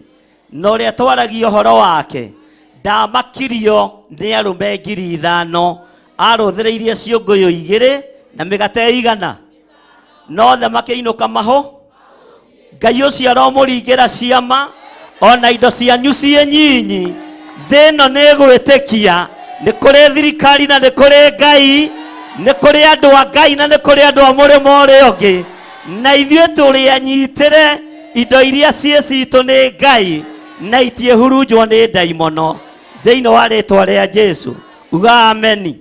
na ũrĩa twaragia ũhoro wake ndamakirio nĩ arũme 5,000, arũthĩrĩirie ciũngũyũ igĩrĩ na mĩgate igana, nothe makĩinũka maho. Ngai ũcio aromũringĩra ciama ona indo cianyu ciĩ nyinyi. Thĩ ĩno nĩ ĩgwĩtĩkia nĩ kũrĩ thirikari na nĩ kũrĩ Ngai, nĩ kũrĩ andũ a Ngai na nĩ kũrĩ andũ a mũrĩmo ũrĩa ũngĩ, na ithuĩ tũrĩ anyitĩre indo iria ciĩ citũ nĩ Ngai na itiĩhurunjwo nĩ ndaimono thĩinĩ wa rĩtwa rĩa Jesu. Uga ameni.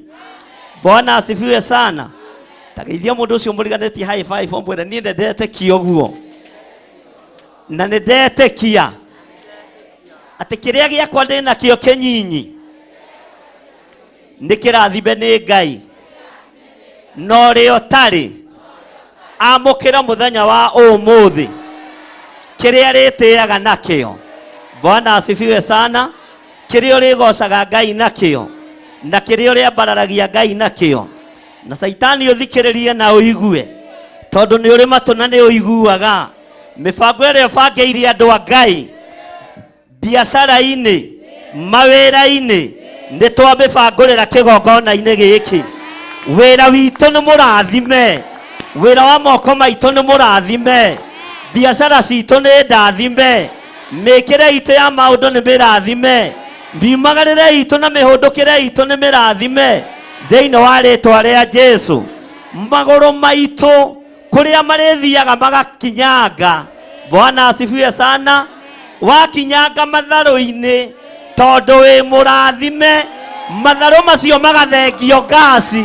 Bwana asifiwe sana. Tageithia mũndũ ũcio mũriganĩtie high five ũmwĩre niĩ nĩ ndetĩkia ũguo na nĩ ndetĩkia atĩ kĩrĩa gĩakwa ndĩ nakĩo kĩnyinyi nĩ kĩrathime nĩ Ngai, na ũrĩa ũtarĩ amũkĩra mũthenya wa ũmũthĩ kĩrĩa rĩtĩaga nakĩo. Bwana asifiwe sana. Kĩrĩa ũrĩgocaga Ngai nakĩo na kĩrĩa ũrĩambararagia Ngai nakĩo. Na Caitani ũthikĩrĩrie na ũigue, tondũ nĩ ũrĩ matũ na nĩ ũiguaga mĩbango ĩrĩa ũbangĩire andũ a Ngai biacara-inĩ, mawĩra-inĩ, Nĩ twamĩbangũrĩra kĩgongona-inĩ gĩkĩ. Wĩra witũ nĩ mũrathime, wĩra wa moko maitũ nĩ mũrathime, biacara citũ nĩ ndathime, mĩkĩre itũ ya maũndũ nĩ mĩrathime, miumagarĩre itũ na mĩhũndũkĩre itũ nĩ mĩrathime thĩinĩ wa rĩtwa rĩa Jesu. Magũrũ maitũ kũrĩa marĩthiaga magakinyanga. Bwana asifiwe sana. Wakinyanga matharũ-inĩ tondũ wĩ mũrathime, matharũ macio magathengio ngasi,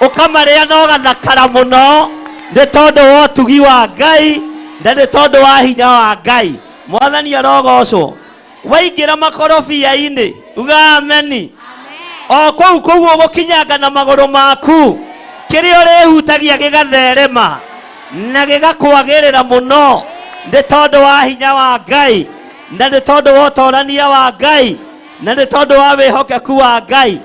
ũkamarĩa na ũgathakara mũno nĩ tondũ wa ũtugi wa Ngai na nĩ tondũ wa hinya wa Ngai. Mwathani arogocwo. Waingĩra makorobia-inĩ uga ameni. O kũu kũu ũgũkinyanga na magũrũ maku, kĩrĩa ũrĩhutagia gĩgatherema na gĩgakwagĩrĩra mũno nĩ tondũ wa hinya wa Ngai na nĩ tondũ wa ũtorania wa Ngai na nĩ tondũ wa wĩhokeku wa Ngai.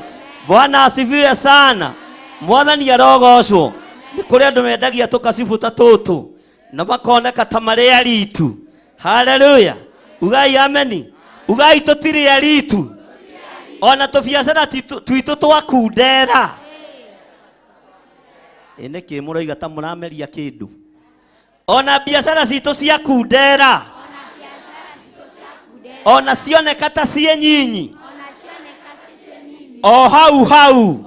Bwana asifiwe sana. Mwathani arogocwo. Nĩ kũrĩ andũ mendagia tũkacibu ta tũtũ na makoneka ta marĩ aritu. Haleluya. Ugai ameni. Ugai tũtirĩ aritu. Ona tũbiacara twitũ twakundera. Ĩ nĩkĩ mũroiga ta mũrameria kĩndũ? Ona biacara citũ cia kundera, ona cioneka ta ciĩ nyinyi, o hau hau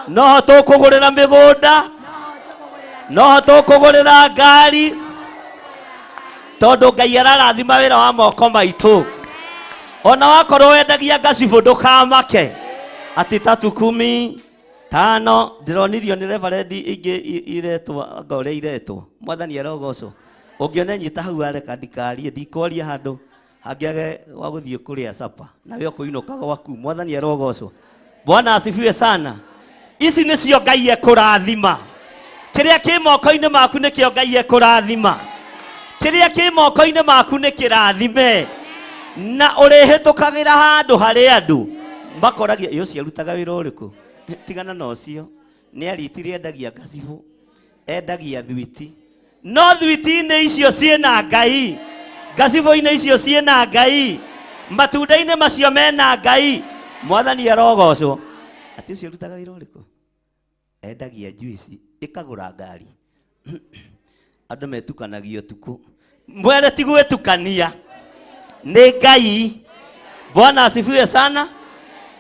noho tũkũgũrĩra mĩgũnda, noho tũkũgũrĩra ngari, tondũ Ngai ararathima wĩra wa moko maitũ. Ona wakorwo wendagia ngacibũ ndũkamake atĩ tatu kumi tano. Ndĩronirio nĩ reverendi ingĩ iretwo anga ũrĩa iretwo. Mwathani arogocwo. Ũngĩona nyita hau areka ndikarie, ndikwaria handũ hangĩage wa gũthiĩ kũrĩa sapa nawe ũkũinũka gwaku. Mwathani arogocwo. Bwana asifiwe sana. Ici nĩcio Ngai ekũrathima. Kĩrĩa kĩ moko-inĩ maku nĩkĩo Ngai ekũrathima. Kĩrĩa kĩ moko-inĩ maku nĩ kĩrathime, na ũrĩhĩtũkagĩra handũ harĩ andũ makoragia ĩ ũcio arutaga wĩra ũrĩkũ. Tigana na ũcio, nĩ aritire, endagia ngacibũ, endagia thwiti, no thwiti-inĩ icio ciĩna Ngai, ngacibũ-inĩ icio ciĩna Ngai, matunda-inĩ macio mena Ngai. Mwathani arogocwo. Atĩ ũcio arutaga wĩra ũrĩkũ? Endagia juici, ĩkagũra ngari. Andũ metukanagia ũtukũ, mwere ti gwĩtukania nĩ Ngai. Bwana asifiwe sana.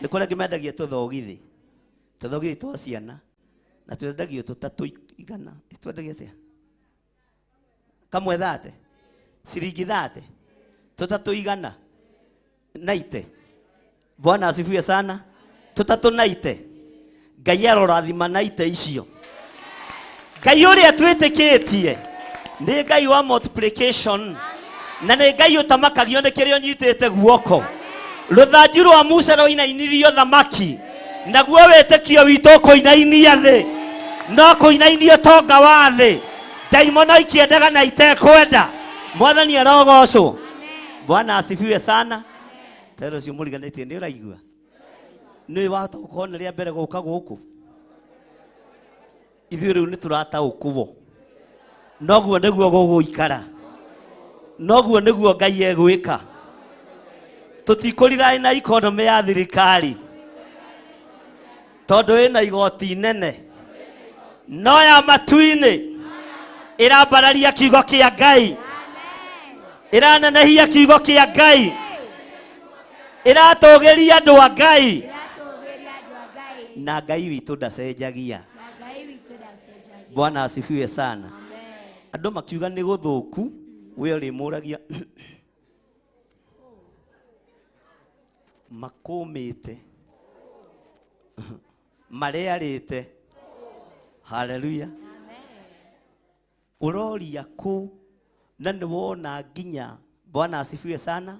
Nĩ kũrĩa angĩ mendagia tũthogithi, tũthogithi twa ciana, na twendagio tũtatũ igana. Twendagia atĩa? Kamwe thate, ciringi thate, tũtatũ igana naite. Bwana asifiwe sana. Tũtatũ naite. Ngai arorathima naite icio. Ngai ũrĩa twĩtĩkĩtie nĩ Ngai wa multiplication, na nĩ Ngai ũtamakagio nĩ kĩrĩa ũnyitĩte guoko. Rũthanju rwa Musa rwainainirio thamaki, naguo wĩtĩkio witũ ũkũinainia thĩ, no kũinainia ũtonga wa thĩ. Ndaimono ikĩendaga na itekwenda. Mwathani arogocwo. Bwana asifiwe sana. Tero ũcio mũriganĩtie nĩ ũraigua nĩ wahota gũkorwo nĩ rĩa mbere gũka gũkũ. Ithuĩ rĩu nĩ tũrataũkwo, noguo nĩguo gũgũikara, noguo nĩguo Ngai egwĩka. Tũtikũriraĩ na ikonomĩ ya thirikari tondũ ĩna igoti inene, no ya matu-inĩ ĩrambararia kiugo kĩa Ngai, ĩranenehia kiugo kĩa Ngai, ĩratũgĩria andũ a Ngai, na Ngai witũ ndacenjagia. Bwana asifiwe sana. Andũ makiuga nĩ gũthũku, we ũrĩmũragia makũmĩte marĩarĩte. Haleluya. Ũroria kũ na nĩ wona nginya. Bwana asifiwe sana.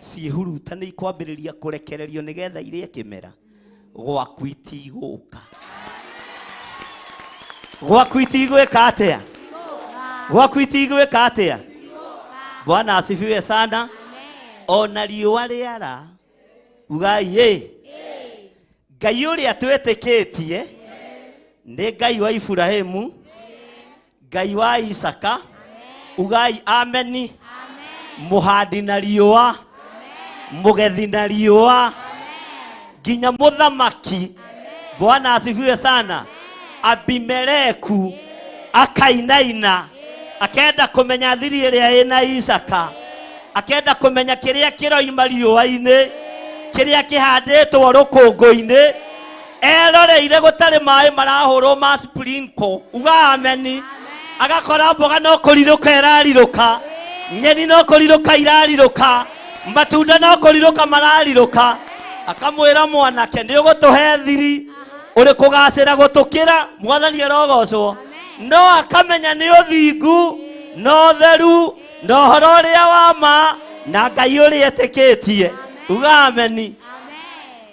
Ciĩhuruta nĩ ikwambĩrĩria kũrekererio nĩgetha irĩe kĩmera gwaku itigũka, gwaku itigwĩka atĩa, gwaku itigwĩka atĩa. Bwana asifiwe sana. Ona riũa rĩara, ugai ĩ Ngai ũrĩa twĩtĩkĩtie nĩ Ngai wa Iburahĩmu, Ngai wa Isaka. Ugai ameni. Mũhandi na riũa, mũgethi na riũa. Nginya mũthamaki. Bwana asifiwe sana. Abimeleku akainaina akenda kũmenya thiri ĩrĩa ĩna Isaka, akenda kũmenya kĩrĩa kĩroima riũa-inĩ, kĩrĩa kĩhandĩtwo rũkũngũ-inĩ, eroreire gũtarĩ maĩ marahũrwo ma sprinkle, uga ameni. Agakora mboga no kũrirũka ĩrarirũka, nyeni no kũrirũka irarirũka, matunda no kũrirũka mararirũka. Akamwĩra mwanake nĩ ũgũtũhe thiri ũrĩ kũgacĩra gũtũkĩra. Mwathani arogocwo. No akamenya nĩ ũthingu na ũtheru na ũhoro ũrĩa wa ma na Ngai ũrĩa etĩkĩtie. Uga ameni.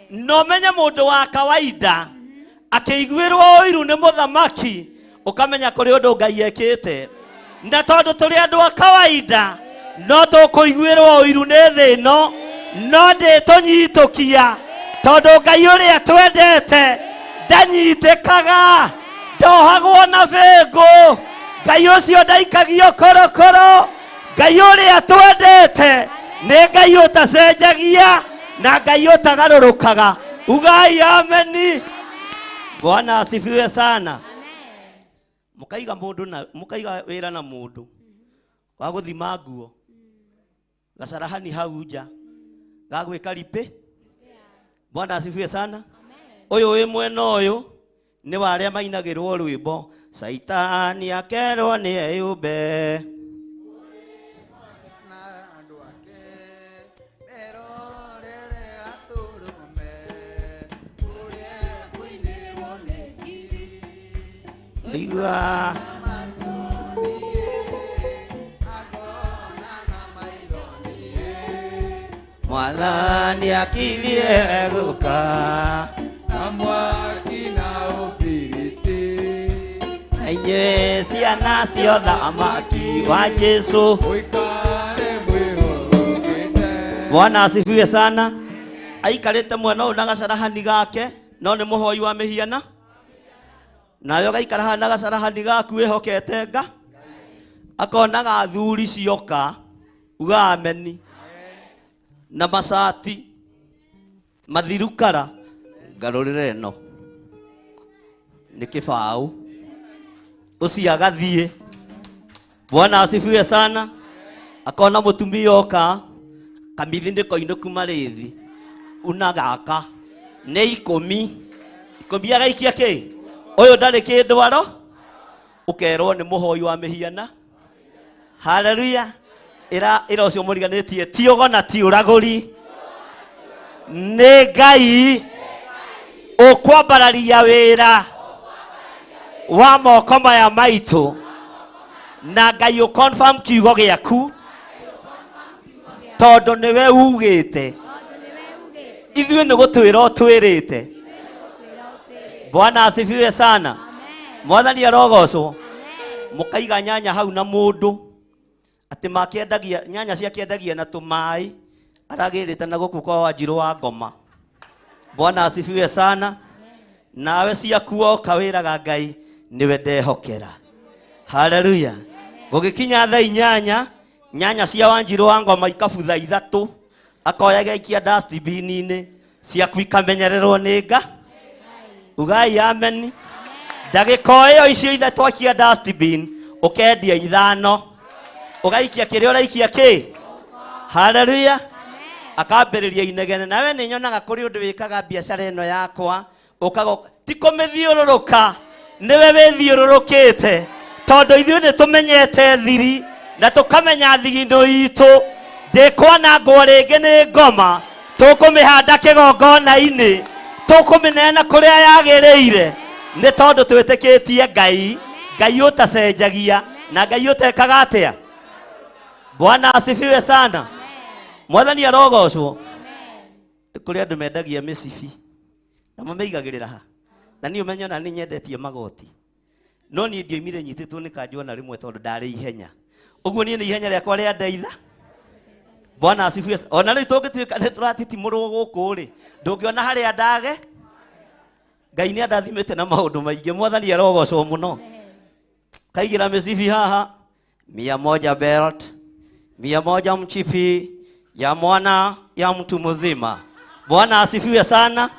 No menye mũndũ wa kawaida akĩiguĩrwo ũiru nĩ mũthamaki, ũkamenya kũrĩ ũndũ Ngai ekĩte. Na tondũ tũrĩ andũ a kawaida no tũkũiguĩrwo ũiru nĩ thĩ ĩno, no ndĩtũnyitũkia tondũ Ngai ũrĩa twendete ndanyitĩkaga, ndohagwo na bĩngũ. Ngai ũcio ndaikagio korokoro. Ngai ũrĩa twendete nĩ Ngai ũtacenjagia na Ngai ũtagarũrũkaga. Ugai ameni. Bwana asifiwe sana. Mũkaiga mũndũ na mũkaiga wĩra na mũndũ wa gũthima nguo gacarahani hau nja ga gwĩka ripĩ. Bwana asifiwe sana. Ũyũ wĩ mwena ũyũ nĩ wa arĩa mainagĩrwo rwĩmbo Saitani akerwo nĩ eyũmbe. Igua Mwathani akirie gũka na mwaki na ũbiriti, na inyuĩ ciana ciothamaki wa Jesu ũikare mwĩhũgĩte. Bwana asifiwe sana. Aikarĩte mwena ũyũ na gacarahani gake no nĩ mũhoi wa mĩhiana, nawe ũgaikara haha na gacarahani gaku wĩhokete nga akonaga athuri cioka. Uga ameni. Na macati mathirukara ngarũrĩre ĩno nĩ kĩbaũ ũcio agathiĩ. Bwana asifiwe sana. Akona mũtumia oka kamithi nĩ koinũku marĩthi una gaka nĩ ikũmi ikũmi agaikia kĩ ũyũ ndarĩ kĩndũ aro ũkerwo nĩ mũhoi wa mĩhiana. Haleluya. Ĩra ĩra ũcio mũriganĩtie ti ũgo na ti ũragũri, nĩ Ngai ũkwambararia wĩra wa moko maya maitũ, na Ngai ũconfirm kiugo gĩaku tondũ nĩwe ugĩte. Ithuĩ nĩ gũtwĩra ũtwĩrĩte. Bwana asifiwe sana. Mwathani arogocwo. Mũkaiga nyanya hau na mũndũ atĩ makĩendagia nyanya ciakĩendagia na tũmaĩ aragĩrĩte na gũkũ kwa Wanjirũ wa ngoma. Bwana asifiwe sana. Nawe ciaku woka wĩraga Ngai nĩwe ndehokera. Haleluya. Gũgĩkinya thaa inyanya nyanya cia Wanjirũ wa ngoma ikabutha ithatũ, akoya gaikia dustbin-inĩ, ciaku ikamenyererwo nĩ nga. Ugai ameni. Ndagĩka o ĩyo icio ithatũ akia dustbin ũkendia ithano, ũgaikia kĩrĩa ũraikia kĩ. Haleluya. Akambĩrĩria inegene. Nawe nĩ nyonaga kũrĩ ũndũ wĩkaga biacara ĩno yakwa ũkaga ti kũmĩthiũrũrũka, nĩwe wĩthiũrũrũkĩte, tondũ ithuĩ nĩ tũmenyete thiri na tũkamenya thigino itũ ndĩkwanangwo rĩngĩ nĩ ngoma. Tũkũmĩhanda kĩgongona-inĩ, tũkũmĩneana kũrĩa yagĩrĩire, nĩ tondũ twĩtĩkĩtie Ngai, Ngai ũtacenjagia na Ngai ũtekaga atĩa. Bwana asifiwe sana. Mwathani arogocwo. Nĩ kũrĩ andũ mendagia mĩcibi na mamĩigagĩrĩra ha, na niĩ ũmenye ona nĩ nyendetie magoti, no niĩ ndioimire nyitĩtwo nĩ kanjũ ona rĩmwe tondũ ndarĩ ihenya. Ũguo niĩ nĩ ihenya rĩakwa rĩa ndeitha. Bwana asifiwe. Ona rĩu tũngĩtuĩka nĩ tũratitimũrwo gũkũ rĩ, ndũngĩona harĩa ndage. Ngai nĩ andathimĩte na maũndũ maingĩ. Mwathani arogocwo mũno. Kaigĩra mĩcibi haha 100 belt, 100 mchipi ya mwana ya mtu mzima, Bwana asifiwe sana.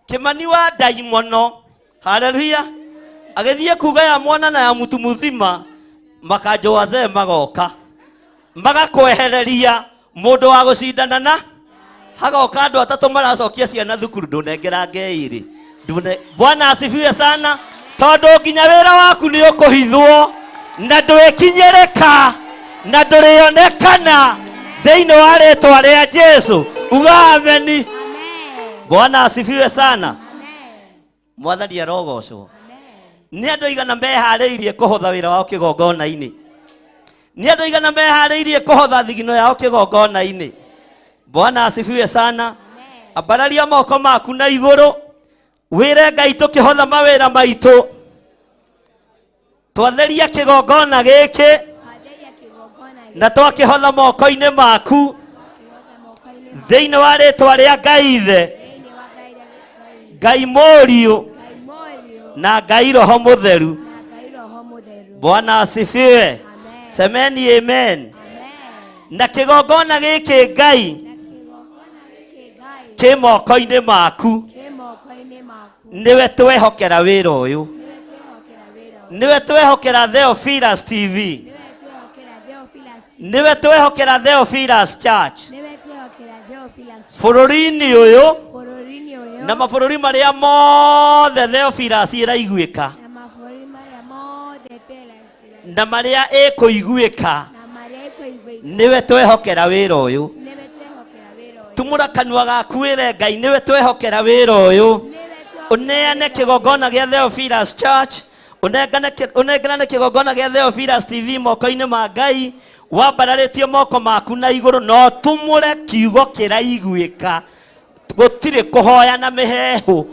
Kimani wa ndaimono, haleluya, agĩthiĩ kuga ya mwana na ya mtu mzima, makanjũ wazee magoka magakwehereria mũndũ wa gũcindana na hagoka andũ atatũ maracokia ciana thukuru ndũnengerange ĩrĩ. Bwana asifiwe sana. Tondũ nginya wĩra waku nĩ ũkũhithwo na ndwĩkinyĩrĩka na ndũrĩonekana thĩinĩ wa rĩtwa rĩa Jesu. Uga ameni. Bwana asifiwe sana. Mwathani arogocwo. Nĩ andũ aigana meharĩirie kũhotha wĩra wao kĩgongona-inĩ? Nĩ andũ aigana meharĩirie kũhotha thigino yao kĩgongona-inĩ? Bwana asifiwe sana. Ambararia moko maku na igũrũ wĩre Ngai tũkĩhotha mawĩra maitũ, twatheria kĩgongona gĩkĩ na twakĩhotha moko-inĩ maku thĩinĩ wa rĩtwa rĩa Ngai Ithe, Ngai Mũriũ na Ngai Roho Mũtheru. Bwana asifiwe. Semeni amen. Na kĩgongona gĩkĩ Ngai kĩ moko-inĩ maku, nĩwe twehokera wĩra ũyũ, nĩwe twehokera Theophilus TV, nĩwe twehokera Theophilus Church bũrũri-inĩ ũyũ na mabũrũri marĩa mothe Theophilus ĩraiguĩka na marĩa ĩkũiguĩka, nĩwe twehokera wĩra ũyũ. Tumũra kanua gaku wĩre Ngai nĩwe twehokera wĩra ũyũ. Ũneane kĩgongona gĩa Theophilus Church, ũnengerane kĩgongona gĩa Theophilus TV moko-inĩ ma Ngai, wambararĩtie moko maku na igũrũ na ũtumũre kiugo kĩraiguĩka. Gũtirĩ kũhoya na mĩheehũ.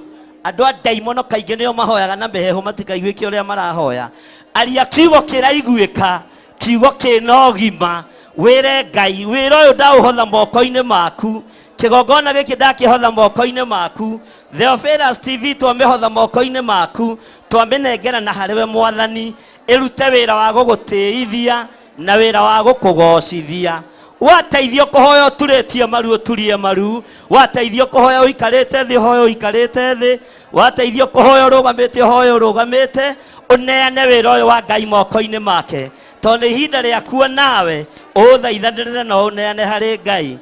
Andũ a ndaimono kaingĩ nĩo mahoyaga na mĩheehũ matikaiguĩke ũrĩa marahoya. Aria kiugo kĩraiguĩka, kiugo kĩna ũgima, wĩre Ngai wĩra ũyũ ndaũhotha moko-inĩ maku, kĩgongona gĩkĩ ndakĩhotha moko-inĩ maku, Theophilus TV twamĩhotha moko-inĩ maku, twamĩnengera na harĩwe Mwathani, ĩrute wĩra wa gũgũtĩithia na wĩra wa gũkũgocithia. Wateithio kũhoya ũturĩtie maru ũturie maru, wateithio kũhoya ũikarĩte thĩ ũhoye ũikarĩte thĩ, wateithio kũhoya ũrũgamĩte ũhoye ũrũgamĩte, ũneane wĩra ũyũ wa Ngai moko-inĩ make, tondũ nĩ ihinda rĩakuo nawe ũũthaithanĩrĩre na ũneane harĩ Ngai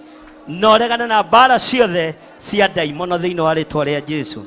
na ũregane na mbara ciothe cia ndaimono thĩinĩ wa rĩtwa rĩa Jesu.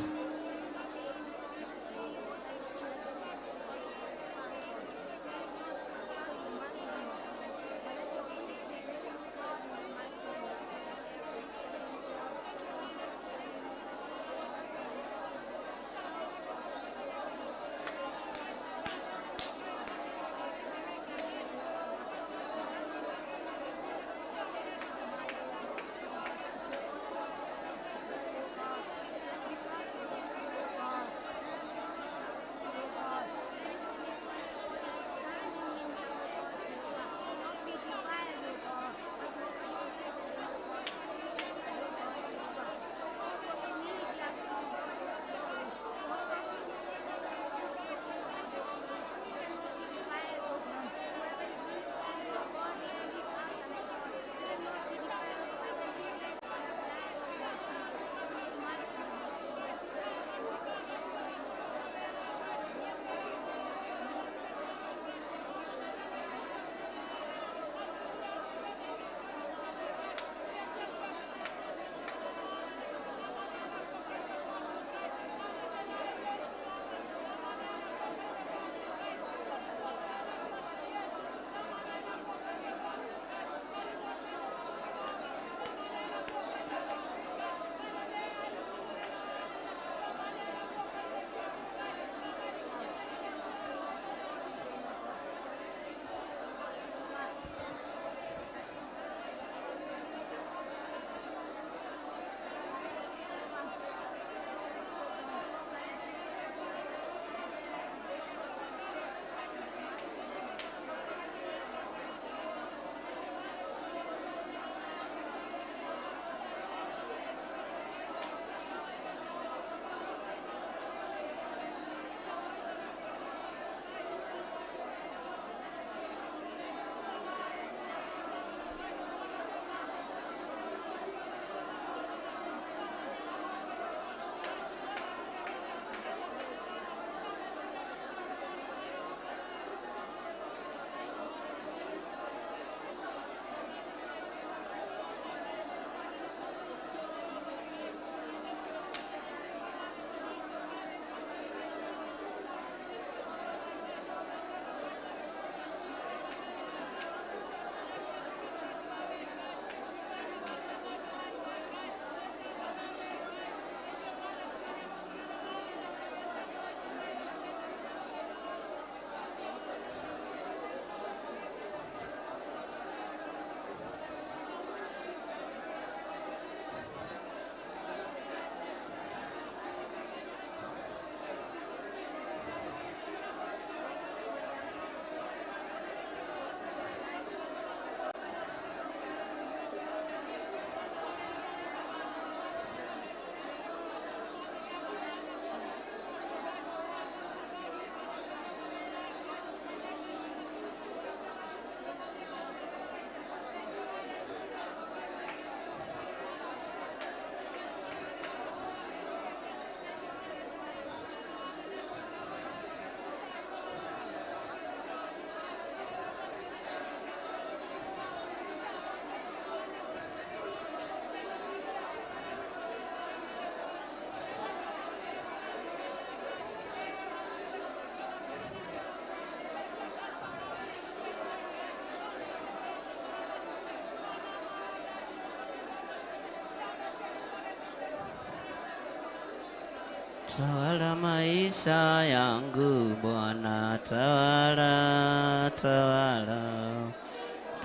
Tawala maisha yangu Bwana, tawala, tawala.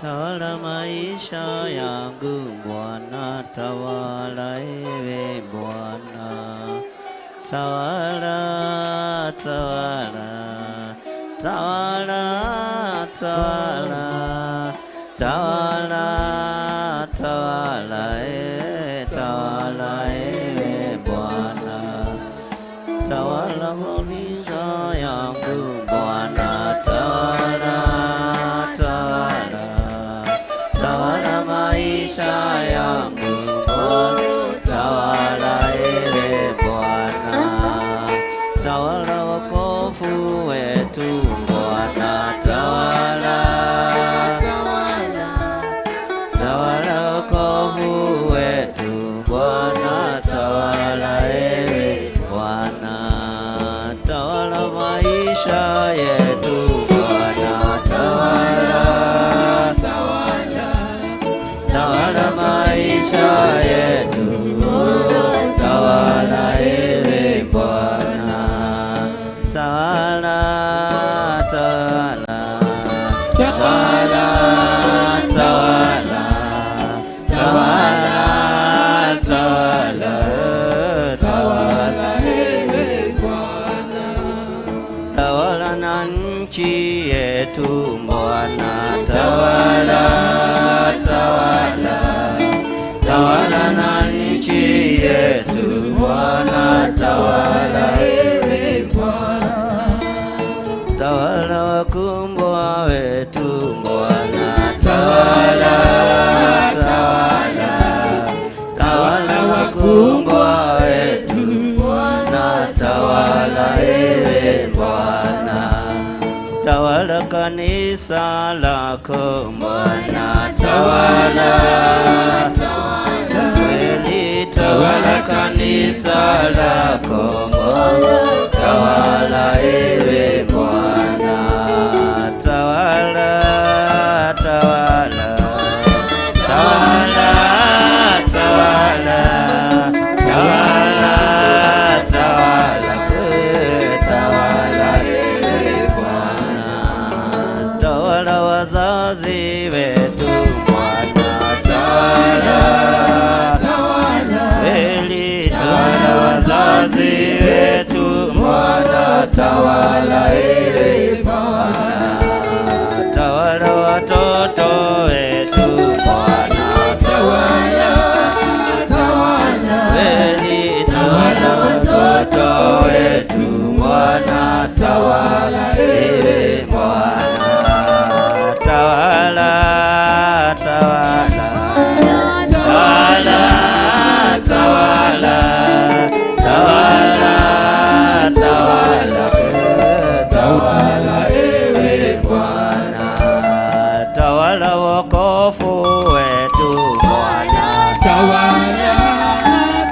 Tawala maisha yangu Bwana, tawala ewe Bwana. Tawala, tawala, tawala, tawala, tawala, tawala, tawala ewe Bwana. Tawala maisha yangu Bwana, tawala, tawala, tawala maisha yangu Bwana, tawala ewe Bwana. Tawala wokovu wetu Bwana, tawala, tawala wokovu wetu Bwana, tawala ewe Bwana. Tawala maisha yetu Bwana, tawala, tawala maisha yetu, tawala ewe Bwana. Tawala, tawala, tawala, tawala, tawala, tawala, tawala ewe Bwana. Tawala na nchi yetu Bwana, tawala, tawala, tawala na nchi yetu Bwana, tawala ewe Bwana. Tawala wakumbwa wetu Bwana, tawala, tawala, tawala wakumbwa wetu Bwana, tawala ewe Bwana. Tawala kanisa lako Bwana, tawala, kweli tawala kanisa lako Bwana, tawala ewe Bwana. Tawala, tawala, tawala, tawala, tawala, tawala, tawala ewe Bwana. Tawala wazazi wetu Bwana, tawala, kweli tawala wazazi wetu Bwana, tawala ewe Bwana. Tawala watoto wetu Bwana, tawala, kweli tawala watoto wetu Bwana, tawala ewe Bwana. Tawala, tawala, tawala, tawala, tawala, tawala, tawala ewe Bwana. Tawala wokovu wetu Bwana, tawala,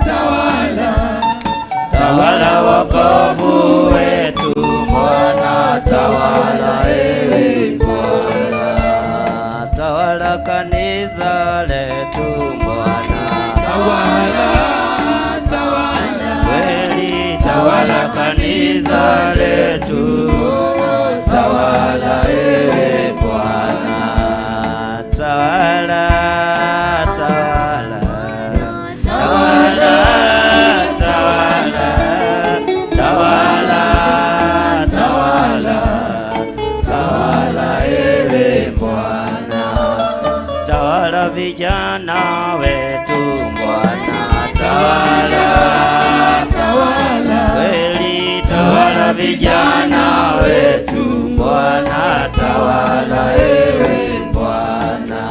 tawala, tawala wokovu wetu Bwana, tawala ewe Bwana. Tawala kanisa letu Bwana, tawala, tawala, kweli tawala kanisa letu, tawala ewe Bwana. Tawala, tawala, tawala, tawala, tawala, tawala, tawala ewe Bwana. Tawala vijana wetu Bwana, tawala, tawala, kweli tawala vijana wetu Bwana, tawala ewe Bwana.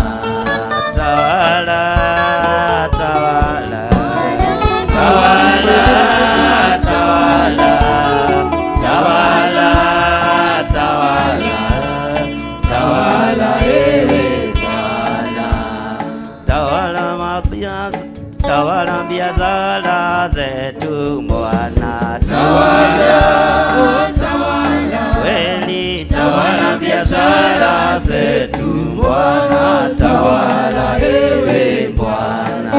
Tawala, tawala, tawala, tawala, tawala, tawala, tawala ewe Bwana. Tawala mabias, tawala biashara zetu Bwana, tawala, kweli tawala biashara zetu Bwana, tawala ewe Bwana.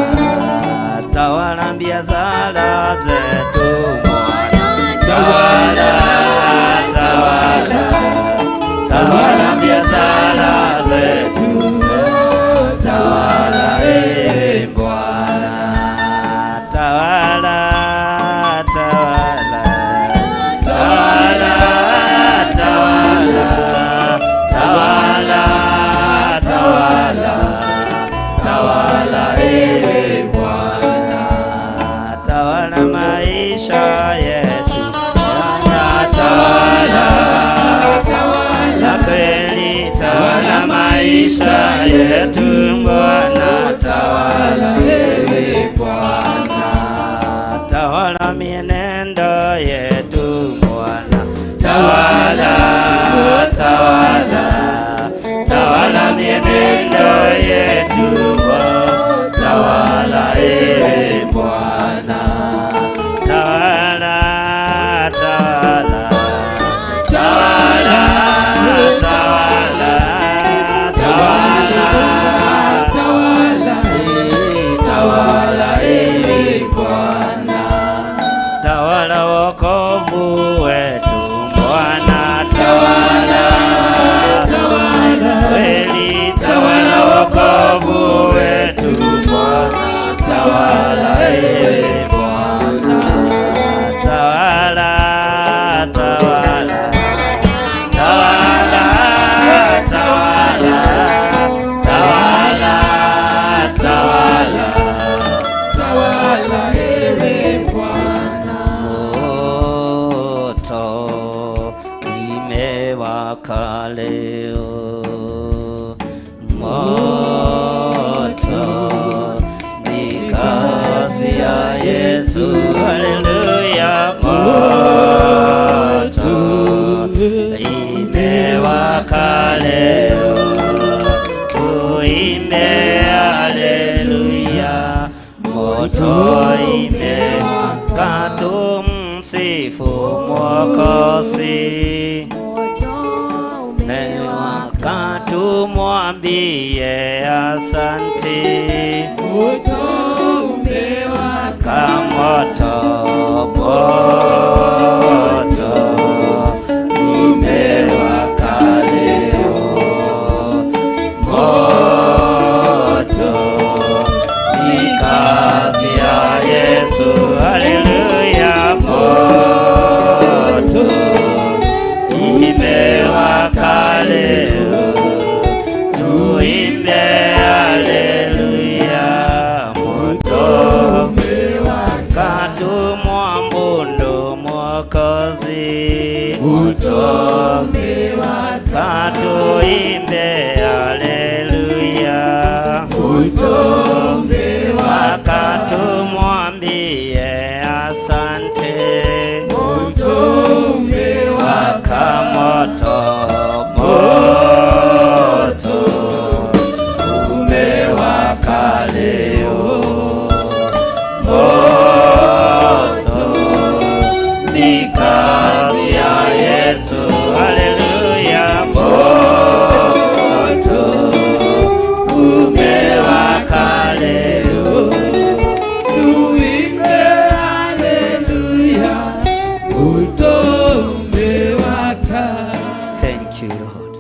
Tawala biashara zetu Bwana. yetu Bwana, tawala ewe Bwana, tawala mienendo yetu Bwana, tawala, tawala, tawala mienendo yetu Bwana, tawala ewe Bwana, tawala, tawala, tawala, tawala, tawala, tawala, tawala ewe Bwana, tawala wokovu wetu Bwana, tawala, tawala, kweli tawala wokovu wetu Bwana, tawala ewe Bwana, tawala, tawala, tawala, tawala, tawala, tawala, Tawala ewe Bwana. Moto imewaka leo, moto ni kazi ya Yesu, haleluya. Moto imewaka leo, tuimbe haleluya. Moto imewaka, tumsifu Mwokozi. Umewaka, tumwambie asante. Moto umewaka, Moto, moto umewaka leo, moto ni kazi ya Yesu, haleluya. Moto imewaka leo, tuimbe haleluya. Moto umewaka, tumwabudu Mwokozi. Moto umewaka, tuimbe haleluya. Moto umewaka, tumwambie asante. Moto umewaka, Moto, moto umewaka leo, moto ni kazi ya Yesu, haleluya. Moto umewaka leo, tuimbe haleluya. Moto umewaka. Thank you Lord.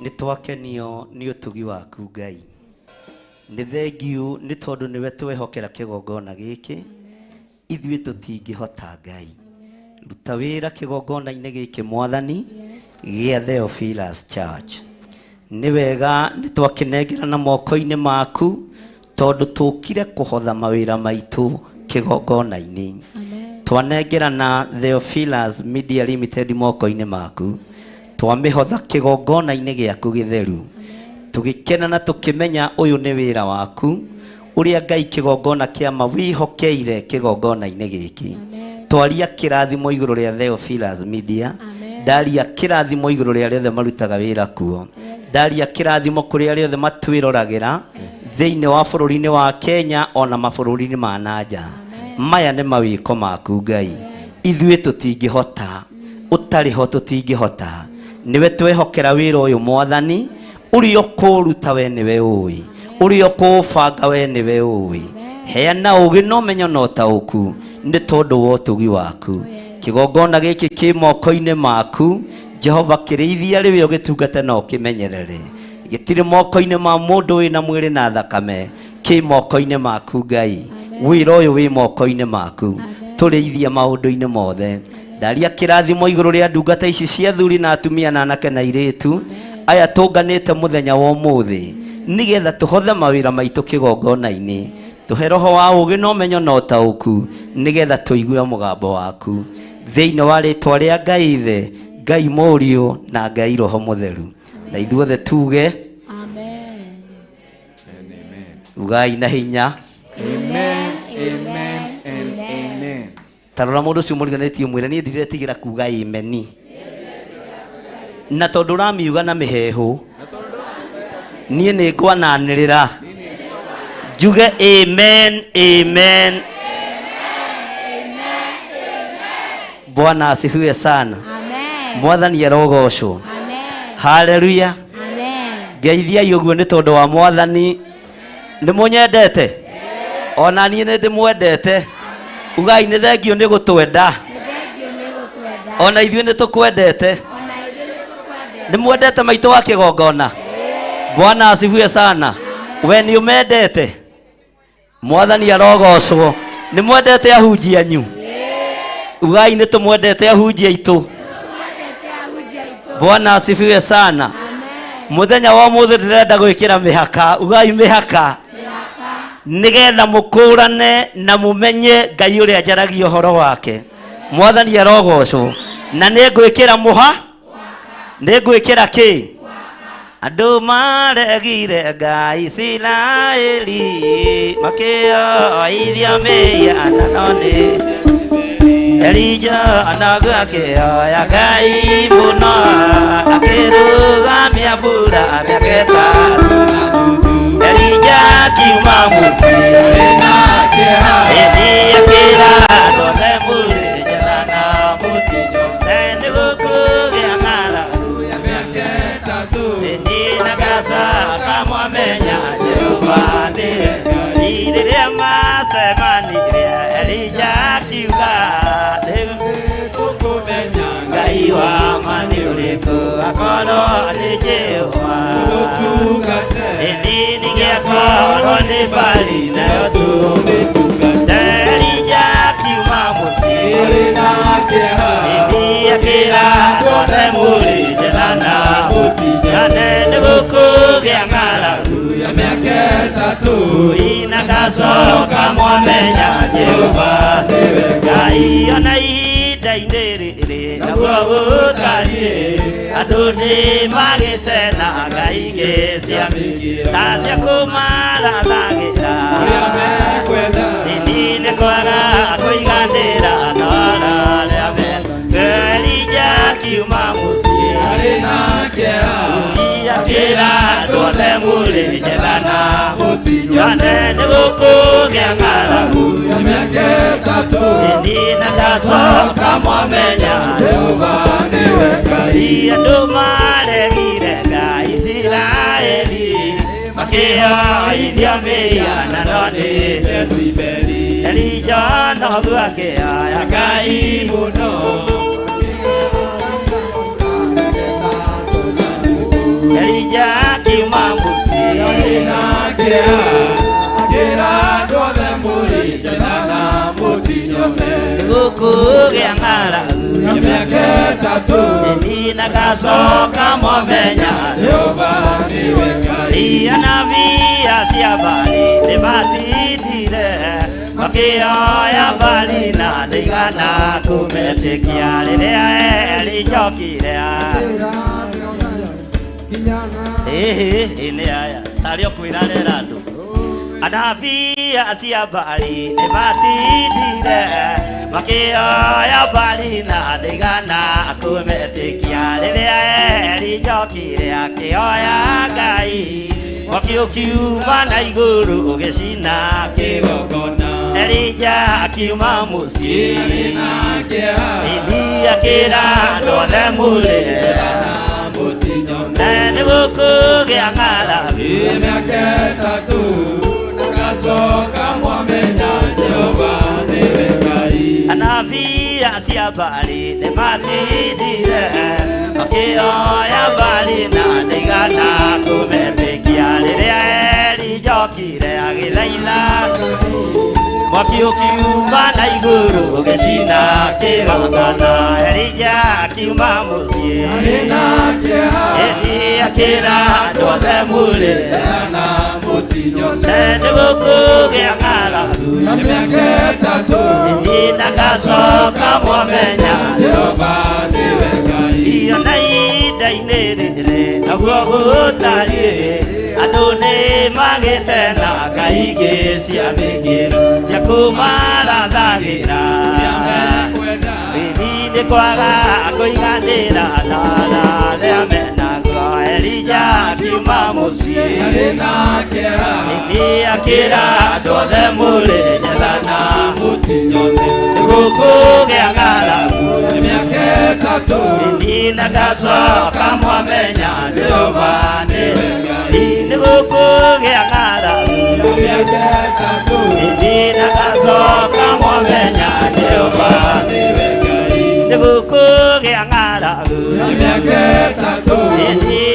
Nĩ twakenio nĩ ũtugi waku Ngai. Nĩ thengiũ nĩ tondũ nĩwe twehokera kĩgongona gĩkĩ. Ithuĩ tũtingĩhota Ngai. Ruta wĩra kĩgongona-inĩ gĩkĩ Mwathani gĩa Theophilus Church. Nĩ wega nĩ twakĩnengera na moko-inĩ maku tondũ tũkire kũhotha mawĩra maitũ kĩgongona-inĩ. Twanengera na Theophilus Media Limited moko-inĩ maku, twamĩhotha kĩgongona-inĩ gĩaku gĩtheru, tũgĩkena na tũkĩmenya ũyũ nĩ wĩra waku ũrĩa Ngai kĩgongona kĩama wĩhokeire kĩgongona-inĩ gĩkĩ. Twaria kĩrathimo igũrũ rĩa Theophilus Media, ndaria kĩrathimo igũrũ rĩa arĩa othe marutaga wĩra kuo, ndaria kĩrathimo kũrĩ arĩa othe matwĩroragĩra thĩinĩ wa bũrũri-inĩ wa Kenya ona mabũrũri-inĩ ma nanja. Maya nĩ mawĩko maku Ngai, ithuĩ tũtingĩhota, ũtarĩ ho tũtingĩhota. Nĩwe twehokera wĩra ũyũ Mwathani, ũrĩa ũkũũruta we nĩwe ũĩ, ũrĩa ũkũũbanga we nĩwe ũĩ. Heana ũgĩ na ũmenyo na ũtaũku nĩ tondũ wa ũtugi waku. Kĩgongona gĩkĩ kĩ moko-inĩ maku Jehova, kĩrĩithia rĩwe ũgĩtungate na ũkĩmenyerere. Gĩtirĩ moko-inĩ ma mũndũ wĩna mwĩrĩ na thakame, kĩ moko-inĩ maku Ngai. Wĩra ũyũ wĩ moko-inĩ maku, tũrĩithie maũndũ-inĩ mothe. Ndaria kĩrathimo igũrũ rĩa ndungata ici cia athuri na atumia na anake na airĩtu aya tũnganĩte mũthenya wa ũmũthĩ nĩgetha tũhothe mawĩra maitũ kĩgongona-inĩ. Tũhe roho wa ũgĩ na ũmenyo na ũtaũku nĩgetha tũigue mũgambo waku thĩinĩ wa rĩtwa rĩa Ngai Ithe, Ngai Mũriũ na Ngai Roho Mũtheru. Na ithuothe tuge Amen. Ugai na hinya. Amen, amen, and amen. Tarora mũndũ ũcio mũriganĩtie mwĩre niĩ ndiretigĩra kuga ameni. Na tondũ ũramiuga na mĩheehũ, niĩ nĩ ngwananĩrĩra njuge amen, amen. Bwana asifiwe sana. Amen. Mwathani arogocwo. Amen. Haleluya. Amen. Ngeithiai ũguo nĩ tondũ wa mwathani. Nĩ mũnyendete? Ona niĩ nĩ ndĩmwendete. Ugai nĩ thengio nĩ gũtwenda. Nĩ thengio nĩ gũtwenda. Ona ithuĩ nĩ tũkwendete. Ona ithuĩ nĩ tũkwendete. Nĩ mwendete maitũ wa kĩgongona? Bwana asifiwe sana. We nĩ ũmendete? Mwathani arogocwo. Nĩ mwendete ahunjia anyu? Ugai nĩ tũmwendete ahunjia aitũ. Tũmwendete ahunjia aitũ. Bwana asifiwe sana. Amen. Mũthenya wa ũmũthĩ ndĩrenda gwĩkĩra mĩhaka. Ugai mĩhaka. Mĩhaka. Nĩgetha mũkũrane na mũmenye Ngai ũrĩa njaragia ũhoro wake. Mwathani arogocwo. Na nĩ ngwĩkĩra mũha, nĩ ngwĩkĩra kĩ? Andũ maregire Ngai Isiraeli makĩoithia mĩhianano nĩ Elija naguo akĩhoya Ngai mũno akĩrũgamia mbura mĩaka ĩtatũ. Elija akiuma mũciĩ ĩthiĩ akĩra andũ othe mũrĩ njetha na mũtinyone nĩ gũkũgĩa ng'aragu. Ĩni na ngacoka mwamenya Jehova nĩwe Ngai. Rĩrĩa macemanirie Elija akiuga rĩu Ngai wa ma nĩ ũrĩkũ akorwo nĩ Jehova. Ĩni ningĩakorwo nĩ Baali nayo tũmĩtungate. Elija akiuma mũciĩ ĩni akĩra andũ othe mũrĩ njetha na mũtinyane nĩ gũkũgĩa ng'aragu. Ina ngacoka mwamenya Jehova nĩwe Ngai. Ona ihinda-inĩ rĩrĩ naguo gũtariĩ andũ nĩ magĩte na ngai ingĩ cia na cia kũmarathagĩra. Ĩni nĩ kwaga kũiganĩra no arĩa me Elija akiuma mũciĩ akĩra andũ othe mũrĩ njetha na mũtinyone nĩ gũkũgĩa ng'aragu. Ĩni na ngacoka mwamenya Ngai. Andũ maregire Ngai Isiraeli makĩoithia mĩhianano nĩ Elija noguo akĩhoya Ngai mũno. Elija akiuma mũciĩ gũkũgĩa ng'aragu. Ĩni na ngacoka mwamenya Ngai. Anabii acia Baali nĩ matindire makĩoya Baali na ndaigana kũmetĩkia rĩrĩa Elija okire. Ĩhĩ nĩ aya tarĩ o kwĩra arera andũ. Anabii acia Baali nĩ matindire makĩoya Baali na ndaigana kũmetĩkia rĩrĩa Elija okire akĩoya Ngai mwaki ũkiuma na igũrũ ũgĩcina kĩgongona. Elija akiuma mũciĩ ĩni akĩra andũ othe mũrĩ nĩ gũkũgĩa ng'aragu. Anabii acia Baali nĩ matindire makĩoya Baali na ndaigana kũmetĩkia rĩrĩa Elija okire agĩthaitha mwaki ũkiuma na igũrũ ũgĩcina kĩgongona. Elija akiuma mũciĩ ĩthiĩ akĩra andũ othe mũrĩ nĩ gũkũgĩa ng'aragu. Ĩni na ngacoka mwamenya Ona ihinda-inĩ rĩrĩ naguo gũtariĩ andũ nĩ magĩte na ngai ingĩ cia mĩkĩro cia kũmarathagĩra Thĩni nĩ kwaga kũiganĩra na arĩa menaguo Elija akiuma mũciĩ Nĩ akĩra andũ othe mũrĩ njetha na mũtinyone nĩgũkũgĩa ng'aragu Nĩ na ngacoka mwamenya Jehova nĩwe Ngai nĩgũkũgĩa ng'aragu Nĩ na ngacoka mwamenya Jehova nĩwe Ngai nĩgũkũgĩa ng'aragu Nĩ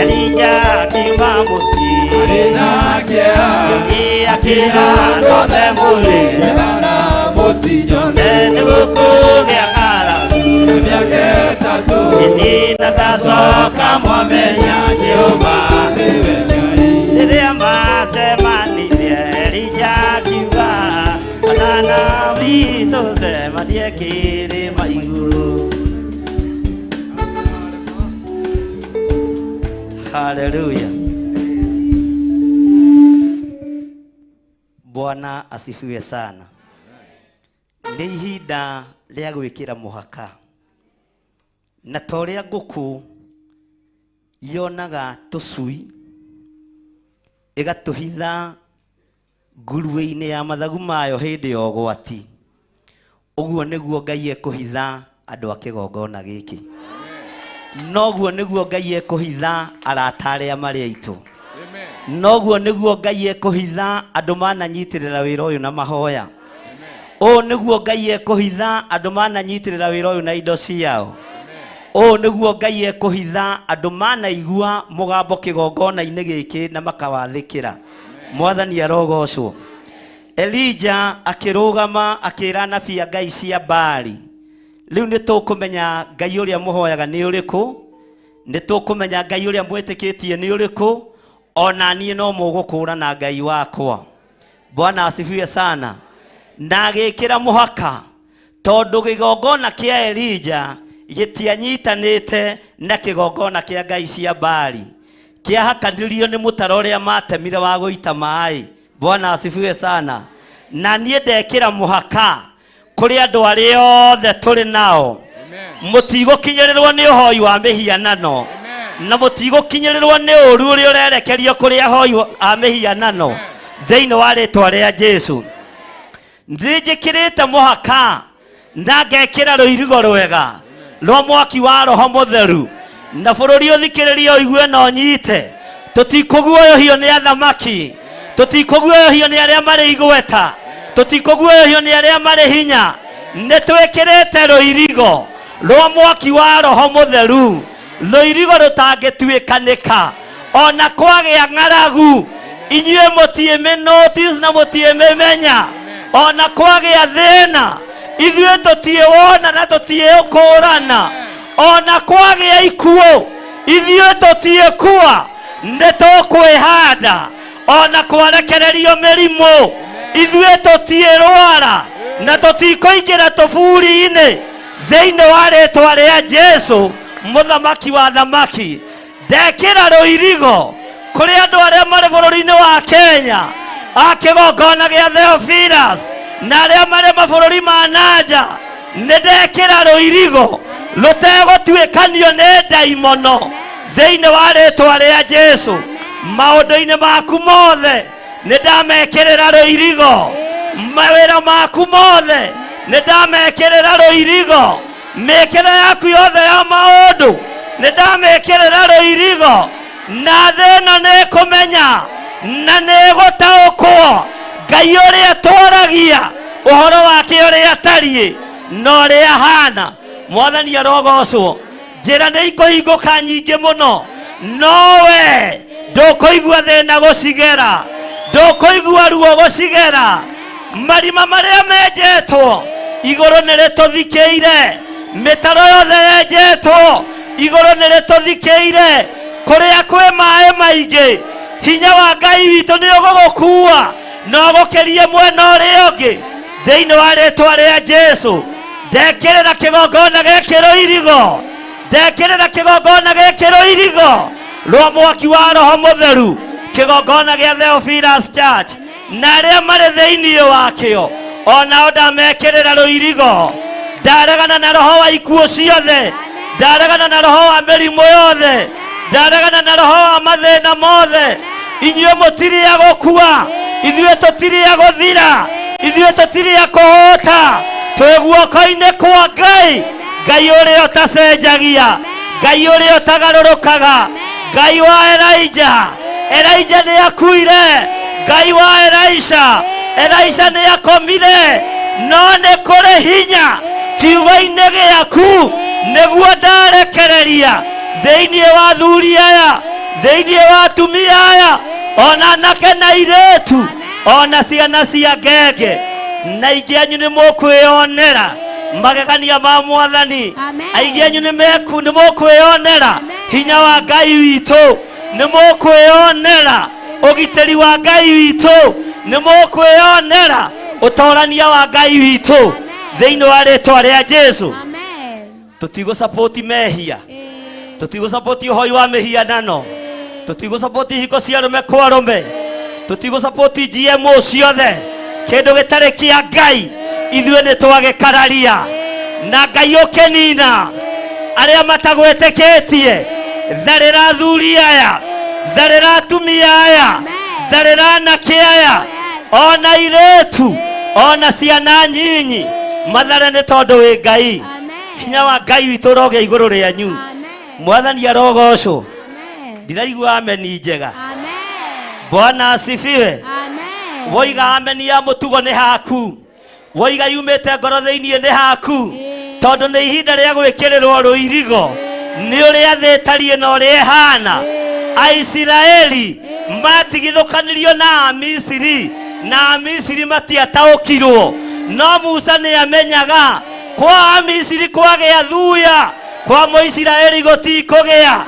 Elija akiuma mũciĩ Nĩ akĩra andũ othe mũrĩ nĩgũkũgĩa ng'aragu Nĩ na ngacoka mwamenya Jehova rĩrĩa macemanirie Elija akiuga kana witũ cemanie kĩrĩma igũrũ. Haleluya. Bwana asifiwe sana. Nĩ ihinda rĩa gwĩkĩra mũhaka na ta ũrĩa ngũkũ yonaga tũcui ĩgatũhitha nguruwe-inĩ ya mathagu mayo hĩndĩ ya ũgwati, ũguo nĩguo Ngai ekũhitha andũ a kĩgongona gĩkĩ. Noguo nĩguo Ngai ekũhitha arata arĩa marĩ aitũ. Noguo nĩguo Ngai ekũhitha andũ mananyitĩrĩra wĩra ũyũ na mahoya. Ũũ nĩguo Ngai ekũhitha andũ mananyitĩrĩra wĩra ũyũ na indo ciao. Ũũ nĩguo Ngai ekũhitha andũ manaigua mũgambo kĩgongona-inĩ gĩkĩ na makawathĩkĩra. Mwathani arogocwo. Elija akĩrũgama akĩra anabii a Ngai cia Baali, rĩu nĩ tũkũmenya Ngai ũrĩa mũhoyaga nĩ ũrĩkũ, nĩ tũkũmenya Ngai ũrĩa mwĩtĩkĩtie nĩ ũrĩkũ, ona niĩ no mũgũkũũra na Ngai wakwa. Bwana asifiwe sana. Na agĩkĩra mũhaka tondũ kĩgongona kĩa Elija gĩtianyitanĩte na kĩgongona kĩa Ngai cia Baali, kĩahakanirio nĩ mũtaro ũrĩa matemire wa gũita maĩ. Bwana asifiwe sana. Na niĩ ndekĩra mũhaka kũrĩ andũ arĩa othe tũrĩ nao, mũtigũkinyĩrĩrwo nĩ ũhoi wa mĩhianano na mũtigũkinyĩrĩrwo nĩ ũru ũrĩa ũrerekerio kũrĩ ahoi a mĩhianano thĩinĩ wa rĩtwa rĩa Jesu. Nĩnjĩkĩrĩte mũhaka na ngekĩra rũirigo rwega rwa mwaki wa Roho Mũtheru, na bũrũri ũthikĩrĩrie ũigue na ũnyite. Tũtikũguoyohio nĩ athamaki, tũtikũguoyohio nĩ arĩa marĩ igweta, tũtikũguoyohio nĩ arĩa marĩ hinya. Nĩ twĩkĩrĩte rũirigo rwa mwaki wa Roho Mũtheru, rũirigo rũtangĩtuĩkanĩka ona kwagĩa ng'aragu. Inyuĩ mũtiĩmĩ-notice na mũtiĩmĩmenya. Ona kwagĩa thĩna ithuĩ tũtiĩwona na tũtiĩũkũrana. Ona kwagĩa ikuũ ithuĩ tũtiĩkua, nĩ tũkwĩhanda. Ona kwarekererio mĩrimũ ithuĩ tũtiĩrwara na tũtikũingĩra tũburi-inĩ thĩinĩ wa rĩtwa rĩa Jesu mũthamaki wa thamaki. Ndekĩra rũirigo kũrĩ andũ arĩa marĩ bũrũri-inĩ wa Kenya a kĩgongona gĩa Theophilus na arĩa marĩ mabũrũri ma nanja, nĩ ndekĩra rũirigo rũtegũtuĩkanio nĩ ndaimono thĩinĩ wa rĩtwa rĩa Jesu. Maũndũ-inĩ maku mothe nĩ ndamekĩrĩra rũirigo, mawĩra maku mothe nĩ ndamekĩrĩra rũirigo, mĩkĩre yaku yothe ya maũndũ nĩ ndamĩkĩrĩra rũirigo, na thĩ ĩno nĩ ĩkũmenya na nĩ ĩgũtaũkwo Ngai ũrĩa twaragia ũhoro wake ũrĩa atariĩ na ũrĩa ahana. Mwathani arogocwo. Njĩra nĩ ikũhingũka nyingĩ mũno, nowe ndũkũigua thĩna gũcigera, ndũkũigua ruo gũcigera. Marima marĩa menjetwo igũrũ nĩ rĩtũthikĩire, mĩtaro yothe yenjetwo igũrũ nĩ rĩtũthikĩire. Kũrĩa kwĩ maĩ maingĩ hinya wa Ngai witũ nĩ ũgũgũkua na ũgũkĩrie mwena ũrĩa ũngĩ thĩinĩ wa rĩtwa rĩa Jesu. Ndekĩrĩra kĩgongona gĩkĩ rũirigo, ndekĩrĩra kĩgongona gĩkĩ rũirigo. Rwa mwaki wa roho mũtheru kĩgongona gĩa Theophilus Church na arĩa marĩ thĩinĩ wakĩo onao ndamekĩrĩra rũirigo. Ndaregana na roho wa ikuũ ciothe, ndaregana na roho wa mĩrimũ yothe, ndaregana na roho wa mathĩna mothe. Inyuĩ mũtirĩ a gũkua, ithuĩ tũtirĩ a gũthira, ithuĩ tũtirĩ a kũhũta, twĩ guoko-inĩ kwa Ngai. Ngai ũrĩa ũtacenjagia, Ngai ũrĩa ũtagarũrũkaga, Ngai wa Elijah. Elijah nĩ akuire, Ngai wa Elisha, Elisha nĩ akomire, no nĩ kũrĩ hinya kiugo-inĩ gĩaku nĩguo ndarekereria thĩinĩ wa athuri aya, thĩinĩ wa atumia aya, ona anake na airĩtu, ona ciana cia ngenge. Na aingĩ anyu nĩ mũkwĩyonera magegania ma mwathani. Amen. Aingĩ anyu nĩ meku nĩ mũkwĩyonera hinya wa Ngai witũ, nĩ mũkwĩyonera ũgitĩri wa Ngai witũ, nĩ mũkwĩyonera ũtorania wa Ngai witũ thĩinĩ wa rĩtwa rĩa Jesu. Amen. Tũtigũsapoti mehia, tũtigũsapoti ũhoi wa mĩhianano, tũtigũsapoti hiko cia arũme kwa arũme, tũtigũsapoti GMO ciothe, kĩndũ gĩtarĩ kĩa Ngai ithuĩ nĩ twagĩkararia. Na Ngai ũkĩnina arĩa matagwĩtĩkĩtie, tharĩra athuri aya, tharĩra atumia aya, tharĩra anake aya, ona airĩtu, ona ciana nyinyi, mathare nĩ tondũ wĩ Ngai. Amen. Hinya wa Ngai witũ ũrogĩa igũrũ rĩanyu. Amen. Mwathani arogocwo. Amen. Ndiraigua ameni njega. Amen. Bwana asifiwe. Amen. Woiga ameni ya mũtugo nĩ haku, woiga yumĩte ngoro thĩinĩ nĩ haku, tondũ nĩ ihinda rĩa gwĩkĩrĩrwo rũirigo nĩ ũrĩa thĩ ĩtariĩ na ũrĩa ĩhana. Aisiraeli matigithũkanirio na Amisiri, na Amisiri matiataũkirwo, no Musa nĩ amenyaga kwa Amisiri kwagĩa thuya, kwa Mũisiraeli gũtikũgĩa.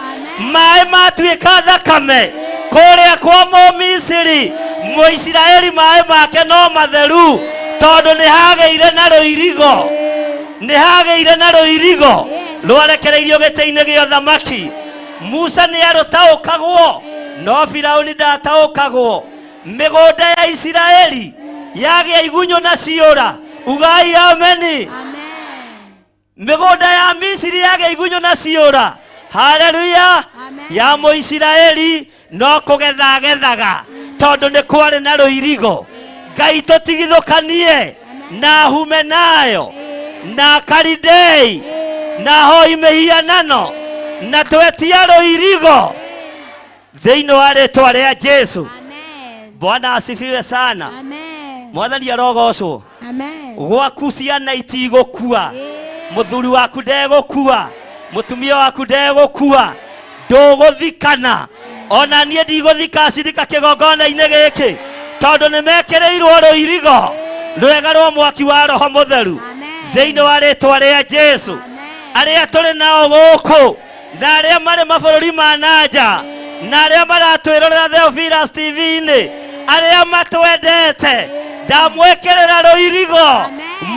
Maĩ matuĩka thakame kũrĩa kwa Mũmisiri, Mũisiraeli maĩ make no matheru, tondũ nĩ hagĩire na rũirigo, nĩ hagĩire na rũirigo rwarekereirio gĩtĩ-inĩ gĩa ũthamaki. Musa nĩ arũtaũkagwo, no Firaũni ndataũkagwo. Mĩgũnda ya Isiraeli yagĩa igunyũ na ciũra, ugai ameni. Amen. Mĩgũnda ya Misiri yagĩa igunyũ na ciũra, haleluya. Amen. Ya Mũisiraeli no kũgetha agethaga, tondũ nĩ kwarĩ na rũirigo. Ngai tũtigithũkanie na Humenayo na Kalidei na hoi mĩhianano, na twetia rũirigo thĩinĩ wa rĩtwa rĩa Jesu. Amen. Bwana asifiwe sana. Amen. Mwathani arogocwo. Amen. Gwaku ciana itigũkua, mũthuri waku ndegũkua, mũtumia waku ndegũkua, ndũgũthikana, ona niĩ ndigũthika acirika kĩgongona-inĩ gĩkĩ, tondũ nĩ mekĩrĩirwo rũirigo rwega rwa mwaki wa roho mũtheru Amen. thĩinĩ wa rĩtwa rĩa Jesu. Amen. Arĩa tũrĩ nao gũkũ na arĩa marĩ mabũrũri ma nanja na arĩa maratwĩrorera Theophilus TV-inĩ, arĩa matwendete, ndamwĩkĩrĩra rũirigo,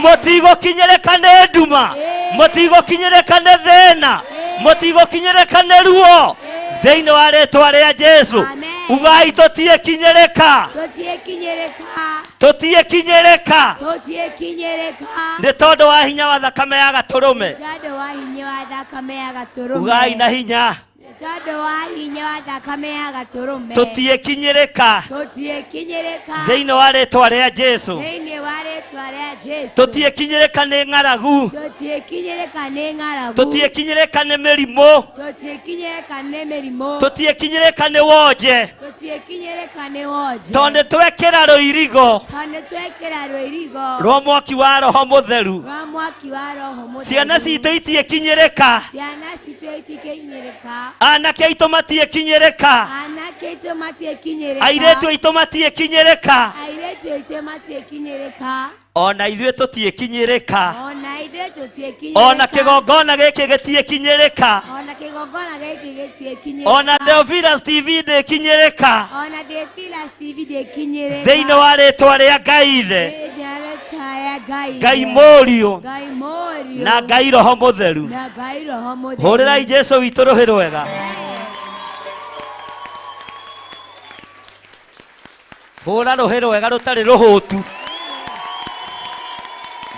mũtigũkinyĩrĩka nĩ nduma, mũtigũkinyĩrĩka nĩ thĩna, mũtigũkinyĩrĩka nĩ ruo thĩinĩ wa rĩtwa rĩa Jesu. Amen. Ugai tũtiĩkinyĩrĩka, Tũtiĩkinyĩrĩka. tũtiĩkinyĩrĩka Tũtiĩkinyĩrĩka. nĩ tondũ wa hinya wa thakame ya gatũrũme. Tondũ wa hinya wa thakame ya gatũrũme. Ugai na hinya, Tondũ wa hinya wa thakame ya gatũrũme. Tũtiĩkinyĩrĩka Tũtiĩkinyĩrĩka. thĩinĩ wa rĩtwa rĩa Jesu. Thĩinĩ wa rĩtwa rĩa Jesu. Tũtiĩkinyĩrĩka nĩ ng'aragu, Tũtiĩkinyĩrĩka nĩ ng'aragu. tũtiĩkinyĩrĩka nĩ mĩrimũ, Tũtiĩkinyĩrĩka nĩ mĩrimũ. Tũtiĩkinyĩrĩka nĩ wonje, Tũtiĩkinyĩrĩka nĩ wonje. Tondũ nĩ twekĩra rũirigo Tondũ twekĩra rũirigo rwa mwaki wa roho mũtheru. Rwa mwaki wa roho mũtheru. Ciana citũ itiĩkinyĩrĩka, Ciana citũ itikinyĩrĩka. Anake aitũ matiĩkinyĩrĩka, Anake aitũ matiĩkinyĩrĩka. Airĩtu aitũ matiĩkinyĩrĩka, Airĩtu aitũ matiĩkinyĩrĩka. Ona ithuĩ tũtiĩkinyĩrĩka, Ona ithuĩ tũtiĩkinyĩrĩka. Ona kĩgongona gĩkĩ gĩtiĩkinyĩrĩka, Ona kĩgongona gĩkĩ gĩtiĩkinyĩrĩka. Ona Theophilus TV ndĩkinyĩrĩka Ona Theophilus TV ndĩkinyĩrĩka. Thĩinĩ wa rĩtwa rĩa Ngai Ithe, Thĩinĩ wa rĩtwa rĩa Ngai Ngai Ithe, Mũriũ Ngai Mũriũ na Ngai Roho Mũtheru. na Ngai Roho Mũtheru. Hũrĩrai Jesu witũ rũhĩ rwega. Hũra rũhĩ rwega rũtarĩ rũhũtu.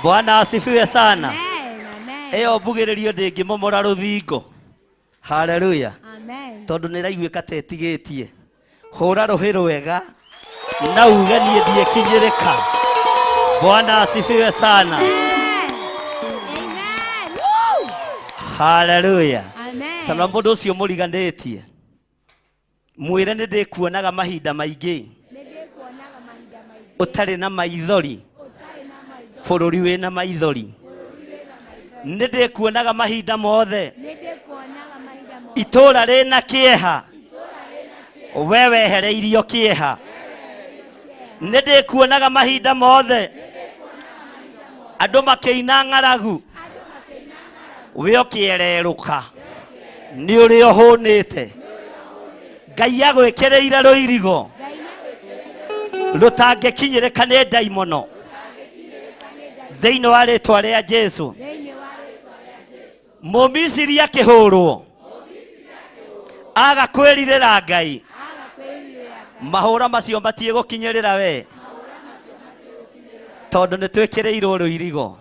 Bwana asifiwe sana. Amen. Amen. Ĩyo mbugĩrĩrio ndĩngĩmomora rũthingo. Haleluya. Amen. Tondũ nĩ ĩraiguĩka ta ĩtigĩtie. Hũra rũhĩ rwega na uge niĩ ndiĩkinyĩrĩka. Bwana asifiwe sana. Amen. Amen. Woo! Haleluya. Amen. Tondũ mũndũ ũcio mũriganĩtie mwĩre nĩ ndĩkuonaga mahinda maingĩ Nĩndĩkuonaga mahinda maingĩ ũtarĩ na maithori ũtarĩ na maithori bũrũri wĩna maithori. Nĩ ndĩkuonaga mahinda mothe nĩndĩkuonaga mahinda mothe itũra rĩna kĩeha we wehereirio kĩeha. Nĩ ndĩkuonaga mahinda mothe andũ makĩina ng'aragu we ũkĩererũka nĩ ũrĩa ũhũnĩte. Ngai agwĩkĩrĩire rũirigo Ngai nĩagwĩkĩrĩire rũtangĩkinyĩrĩka nĩ ndaimono thĩinĩ wa rĩtwa rĩa Jesu. thĩinĩ wa rĩtwa rĩa Jesu. Mũmisiri akĩhũrwo aga kwĩrirĩra Ngai, Aga kwĩrirĩra Ngai mahũra macio matiĩgũkinyĩrĩra we tondũ nĩ twĩkĩrĩirwo rũirigo.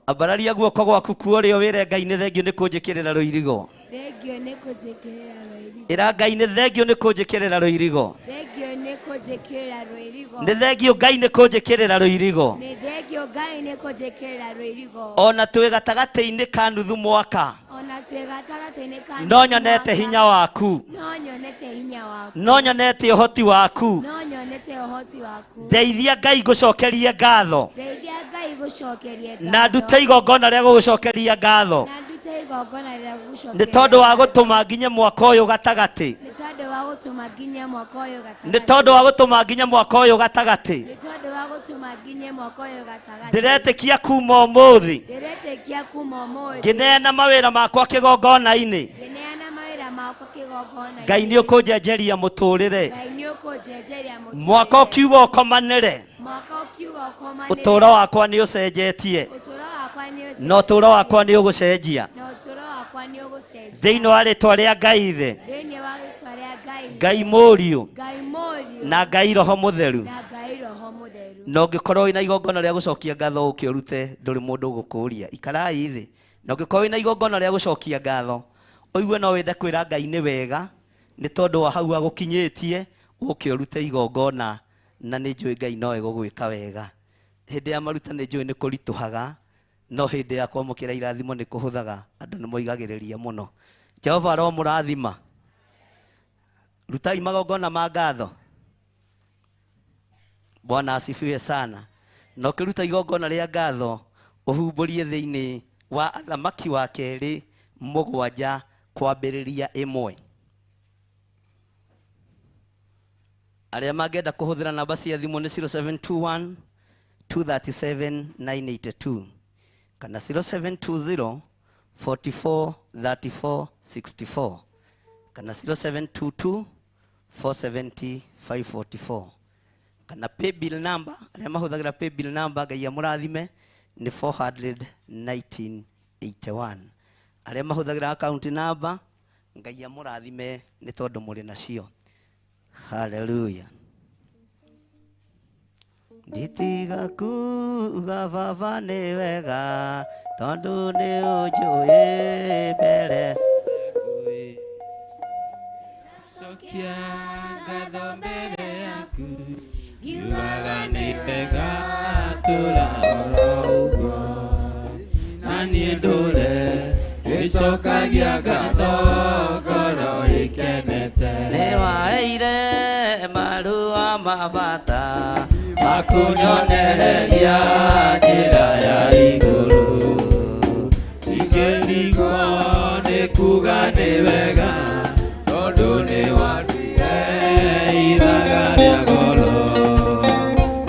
Ambararia guoko gwaku kuo ũrĩo wĩre Ngai nĩ thengio nĩ kũnjĩkĩrĩra rũirigo. Thengio nĩ kũnjĩkĩrĩra rũirigo. Ĩra Ngai nĩ thengio nĩ kũnjĩkĩrĩra rũirigo. Thengio nĩ kũnjĩkĩrĩra rũirigo. Nĩ thengio Ngai nĩ kũnjĩkĩrĩra rũirigo. Nĩ thengio Ngai nĩ kũnjĩkĩrĩra rũirigo. Ona twĩ gatagatĩ-inĩ ka nuthu mwaka Ona twĩ gatagatĩ-inĩ ka no nuthu nyonete mwaka, hinya waku, no nyonete hinya waku, no nyonete ũhoti waku. no nyonete ũhoti waku. Ndeithia Ngai ngũcokerie ngatho Ndeithia Ngai gũcokerie na ngatho ndute igongona rĩa gũgũcokeria ngatho na ndute igongona rĩa gũgũcokeria nĩ tondũ wa ngatho. gũtũma nginye mwaka ũyũ gatagatĩ, nĩ tondũ wa gũtũma nginye mwaka ũyũ gatagatĩ, nĩ tondũ wa gũtũma nginye mwaka ũyũ gatagatĩ. nĩ tondũ wa gũtũma nginye mwaka ũyũ gatagatĩ. Ndĩretĩkia kuma ũmũthĩ Ndĩretĩkia kuma ũmũthĩ ngĩneana mawĩra makwa kĩgongona-inĩ, ngĩneana mawĩra makwa kĩgongona-inĩ, Ngai nĩ ũkũnjenjeria mũtũrĩre. Ngai nĩ ũkũnjenjeria mũtũrĩre. Mwaka ũkiuga ũkomanĩre, mwaka ũkiuga ũkomanĩre, ũtũũro wakwa nĩ ũcenjetie ũtũũro wakwa nĩ ũcenjetie, na ũtũũro wakwa nĩ ũgũcenjia na ũtũũro wakwa nĩ ũgũcenjia thĩinĩ wa rĩtwa rĩa Ngai Ithe, thĩinĩ wa rĩtwa rĩa Ngai Ngai Mũriũ Ngai Mũriũ na Ngai Roho Mũtheru. na Ngai Roho Mũtheru. Na ũngĩkorwo wĩna igongona rĩa gũcokia ngatho ũke ũrute, ndũrĩ mũndũ ũgũkũria. Ikarai thĩ. Na ũngĩkorwo wĩna igongona rĩa gũcokia ngatho ũigue no wende kwĩra Ngai nĩ wega nĩ tondũ wa hau agũkinyĩtie, ũke ũrute igongona na nĩ njũĩ Ngai no egũgwĩka wega. Hĩndĩ ya maruta nĩ njũĩ nĩ kũritũhaga, no hĩndĩ ya kwamũkĩra irathimo nĩ kũhũthaga, andũ nĩ moigagĩrĩria mũno. Jehova aromũrathima. Rutai magongona ma ngatho. Bwana asifiwe sana. Na ũkĩruta igongona rĩa ngatho ũhumbũrie thĩinĩ wa Athamaki wa kerĩ 7 kwambĩrĩria 1. Arĩa mangĩenda kũhũthĩra namba cia thimũ nĩ 0721 237 982 kana 0720 44 34 64 kana 0722 470 544 kana paybill number. Arĩa mahũthagĩra paybill number Ngai amũrathime nĩ 41981. Arĩa mahũthagĩra account number Ngai amũrathime nĩ tondũ mũrĩ nacio. Haleluya. Nditiga kuga baba nĩ wega tondũ nĩ ũnjũĩ mbere. Cokia ngatho mbere yaku, ngiugaga nĩ wega tũra oro ũguo, na niĩ ndũre ngĩcokagia ngatho ngoro ĩkenete. Nĩ waheire marũa ma bata makunyonereria njĩra ya igũrũ, ingĩrigwo nĩ kuga nĩ wega tondũ nĩ wanduire ithaga rĩa goro,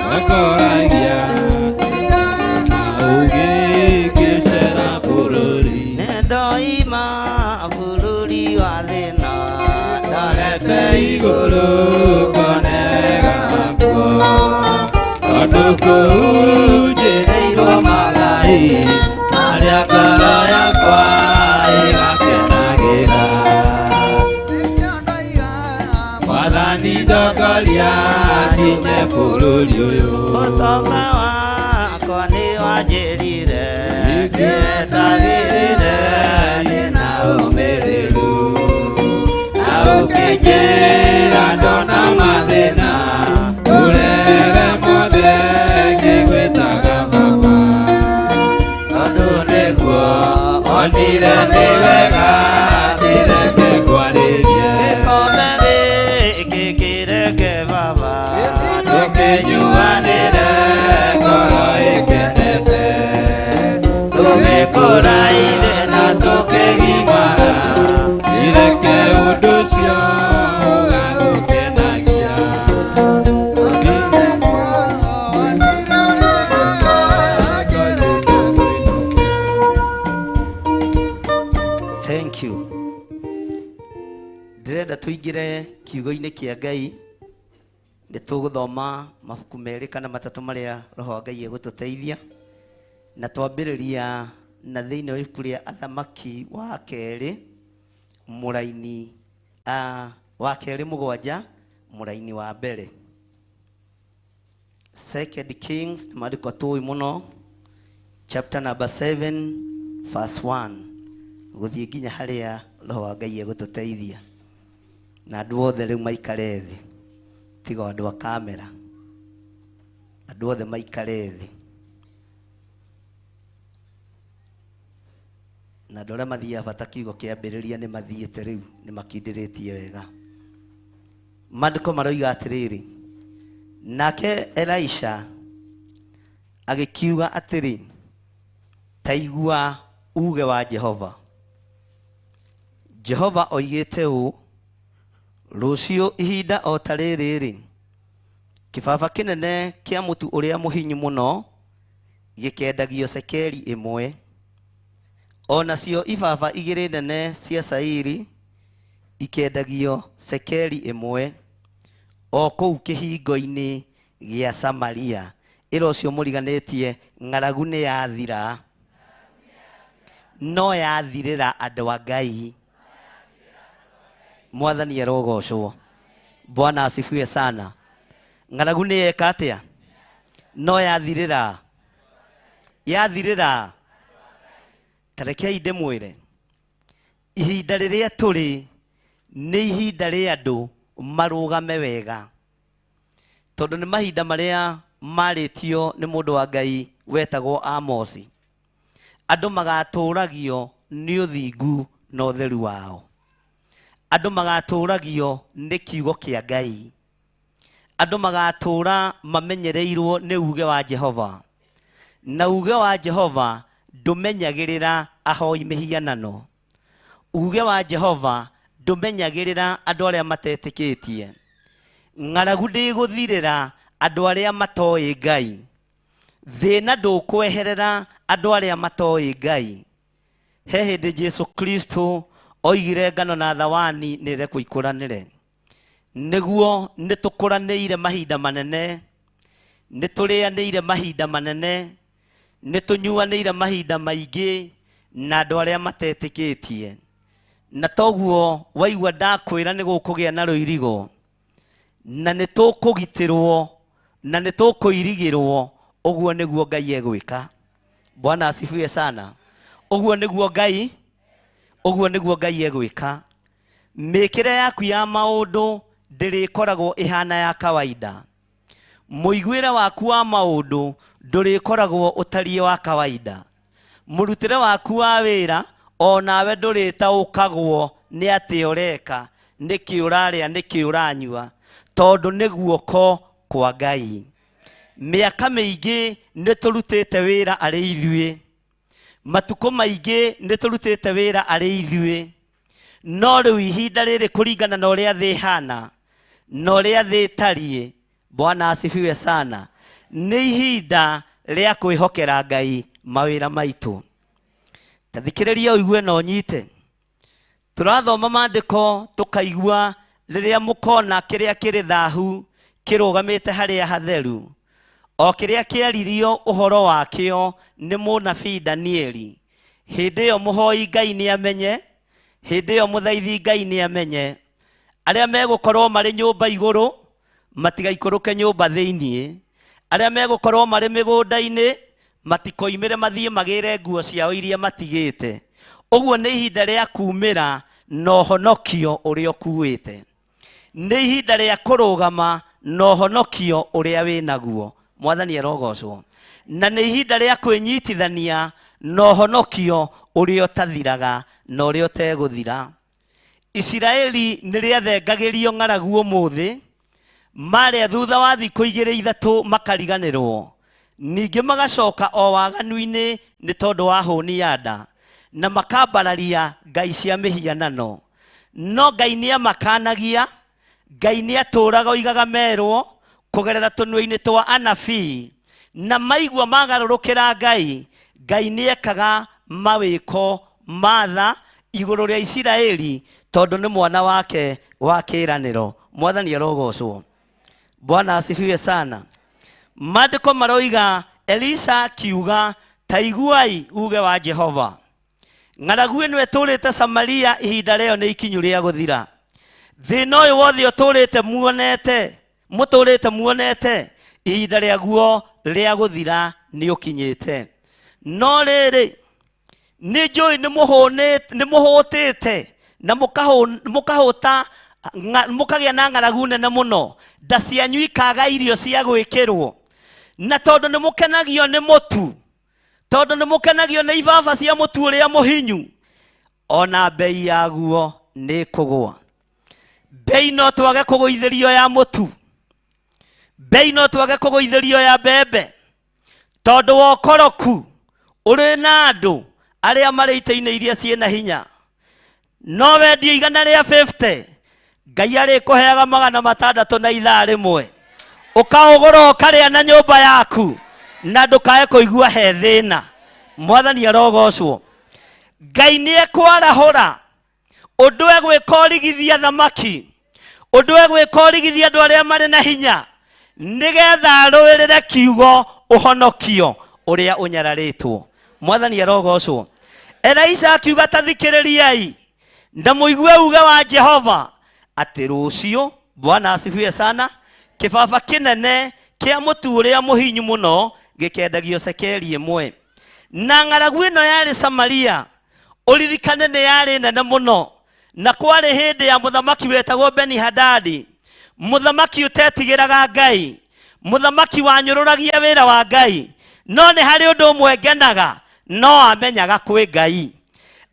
ngakoragia na ũgĩ ngĩcera bũrũri. Nĩndoima bũrũri wa thĩna Ndarete igũrũ ngone wega kuo, tondũ kũu njĩrĩirwo Wanjĩrire ndietagĩrĩre ndĩna ũmĩrĩru na ũkĩnjĩra ndona mathĩna ũrege mothe ngĩgwĩtaga baba tondũ nĩguo onire nĩ wega ndireke ngwarĩrie Gĩkombe gĩkĩ kĩreke baba tũkĩnyuanĩre ngoro ĩkenete tũgĩkũraire na tũkĩgimara ireke ũndũ ũcio ũgagũkenagia Thank you. Ndĩrenda tũingĩre kiugo-inĩ kĩa Ngai. Nĩ tũgũthoma mabuku merĩ kana matatũ marĩa Roho wa Ngai egũtũteithia. Na twambĩrĩria na thĩinĩ wa ibuku rĩa Athamaki wa kerĩ mũraini wa kerĩ mũgwanja mũraini wa mbere. Second Kings nĩ maandĩko tũĩ mũno, chapter number 7 verse 1 gũthiĩ nginya harĩa Roho wa Ngai egũtũteithia. Na andũ othe rĩu maikare thĩ, tiga andũ a kamera, andũ othe maikare thĩ. Na andũ arĩa mathiaga bata kiugo kĩambĩrĩria nĩ mathiĩte rĩu, nĩ makindĩrĩtie wega. Maandĩko maroiga atĩrĩrĩ, nake Elisha agĩkiuga atĩrĩ, ta igua uge wa Jehova. Jehova oigĩte ũũ, rũciũ ihinda o ta rĩrĩ rĩ, kĩbaba kĩnene kĩa mũtu ũrĩa mũhinyu mũno gĩkendagio cekeri ĩmwe, o nacio ibaba igĩrĩ nene cia cairi ikendagio cekeri ĩmwe, o kũu kĩhingo-inĩ gĩa Samaria. Ĩra ũcio mũriganĩtie, ng'aragu nĩ yathira, no yathirĩra andũ a Ngai. Mwathani arogocwo. Bwana asifiwe sana. Ng'aragu nĩ yeka atĩa? No yathirĩra, yathirĩra. Ta rekei ndĩmwĩre, ihinda rĩrĩa tũrĩ nĩ ihinda rĩa andũ marũgame wega, tondũ nĩ mahinda marĩa marĩtio nĩ mũndũ wa Ngai wetagwo Amosi. Andũ magatũragio nĩ ũthingu na ũtheru wao. Andũ magatũragio nĩ kiugo kĩa Ngai. Andũ magatũra mamenyereirwo nĩ uge wa Jehova. Na uge wa Jehova ndũmenyagĩrĩra ahoi mĩhianano. Uge wa Jehova ndũmenyagĩrĩra andũ arĩa matetĩkĩtie. Ng'aragu ndĩgũthirĩra andũ arĩa matoĩ Ngai. Thĩna ndũkweherera andũ arĩa matoĩ Ngai. He hĩndĩ Jesu Kristo oigire ngano na thawani nĩ rekwo ikũranĩre. Nĩguo nĩ tũkũranĩire mahinda manene, nĩ tũrĩanĩire mahinda manene, nĩ tũnyuanĩire mahinda maingĩ na andũ arĩa matetĩkĩtie. Na toguo waigua ndakwĩra nĩ gũkũgĩa na rũirigo, na nĩ tũkũgitĩrwo, na nĩ tũkũirigĩrwo, ũguo nĩguo Ngai egwĩka. Bwana asifiwe sana. Ũguo nĩguo Ngai, ũguo nĩguo Ngai egwĩka. Mĩkĩre yaku ya maũndũ ndĩrĩkoragwo ĩhana ya kawaida. Mũiguĩre waku wa maũndũ ndũrĩkoragwo ũtariĩ wa kawaida. Mũrutĩre waku wa wĩra onawe ndũrĩtaũkagwo nĩ atĩ ũreka, nĩkĩ ũrarĩa, nĩkĩ ũranyua, tondũ nĩ guoko kwa Ngai. Mĩaka mĩingĩ nĩ tũrutĩte wĩra arĩ ithuĩ, matukũ maingĩ nĩ tũrutĩte wĩra arĩ ithuĩ, no rĩu ihinda rĩrĩ kũringana na ũrĩa thĩ ĩhana na ũrĩa thĩ ĩtariĩ, Bwana asifiwe sana, nĩ ihinda rĩa kwĩhokera Ngai mawĩra maitũ. Ta thikĩrĩria ũigue na ũnyite. Tũrathoma maandĩko tũkaigua rĩrĩa mũkona kĩrĩa kĩrĩ thahu kĩrũgamĩte harĩa hatheru, o kĩrĩa kĩaririo ũhoro wakĩo nĩ mũnabii Danieli. Hĩndĩ ĩyo mũhoi Ngai nĩamenye, hĩndĩ ĩyo mũthaithi Ngai nĩamenye. Arĩa megũkorwo marĩ nyũmba igũrũ matigaikũrũke nyũmba thĩiniĩ, arĩa megũkorwo marĩ mĩgũnda-inĩ Matikoimĩre mathiĩ magĩre nguo ciao iria matigĩte. Ũguo nĩ ihinda rĩa kumĩra na ũhonokio ũrĩa ũkuĩte. Nĩ ihinda rĩa kũrũgama na ũhonokio ũrĩa wĩ naguo. Mwathani arogocwo. Na nĩ ihinda rĩa kwĩnyitithania na ũhonokio ũrĩa ũtathiraga na ũrĩa ũtegũthira. Isiraeli nĩ rĩathengagĩrio ng'aragu ũmũthĩ, marĩa thutha wa thikũ igĩrĩ ithatũ makariganĩrwo. Ningĩ magacoka o waganu-inĩ nĩ tondũ wa hũni ya nda, na makambararia ngai cia mĩhianano. No Ngai nĩamakanagia, Ngai nĩatũũraga oigaga merwo kũgerera tũnua-inĩ twa anabii, na maigua magarũrũkĩra Ngai, Ngai nĩekaga mawĩko ma tha igũrũ rĩa Isiraeli tondũ nĩ mwana wake wa kĩĩranĩro. Mwathani arogocwo. Bwana asifiwe sana. Maandĩko maroiga Elisha akiuga, ta iguai uge wa Jehova. Ng'aragu ĩno ĩtũrĩte Samaria ihinda rĩayo nĩ ikinyu rĩa gũthira. Thĩna ũyũ wothe ũtũrĩte muonete, mũtũrĩte muonete, ihinda rĩaguo rĩa gũthira nĩ ũkinyĩte. No rĩrĩ, nĩ njũĩ nĩ mũhũtĩte na mũkahũta mũkagĩa na ng'aragu nene mũno, nda cianyu ikaga irio cia gwĩkĩrwo. Na tondũ nĩ mũkenagio nĩ mũtu, tondũ nĩ mũkenagio nĩ ibaba cia mũtu ũrĩa mũhinyu, ona bei yaguo nĩ kũgũa. Bei no twage kũgũithĩrio ya mũtu, bei no twage kũgũithĩrio ya mbembe, tondũ wa ũkoroku ũrĩ na andũ arĩa marĩ itĩ-inĩ iria ciĩna hinya. No wendie igana rĩa 50, Ngai arĩkũheaga magana matandatũ na ithaa rĩmwe, ũkaũgũra ũkarĩa na nyũmba yaku, na ndũkae kũigua he thĩna. Mwathani arogocwo. Ngai nĩekwarahũra ũndũ egwĩka ũrigithia thamaki, ũndũ egwĩka ũrigithia andũ arĩa marĩ na hinya, nĩgetha arũĩrĩre kiugo ũhonokio ũrĩa ũnyararĩtwo. Mwathani arogocwo. Elisha akiuga, ta thikĩrĩriai na mũigue uge wa Jehova atĩ rũciũ, Bwana asifiwe sana, kĩbaba kĩnene kĩa mũtu ũrĩa mũhinyu mũno gĩkendagio cekeri ĩmwe. Na ng'aragu ĩno yarĩ Samaria, ũririkane nĩ yarĩ nene mũno, na kwarĩ hĩndĩ ya mũthamaki wetagwo Beni-Hadadi, mũthamaki ũtetigĩraga Ngai, mũthamaki wanyũrũragia wĩra wa Ngai. No nĩ harĩ ũndũ ũmwe ngenaga, no amenyaga kwĩ Ngai.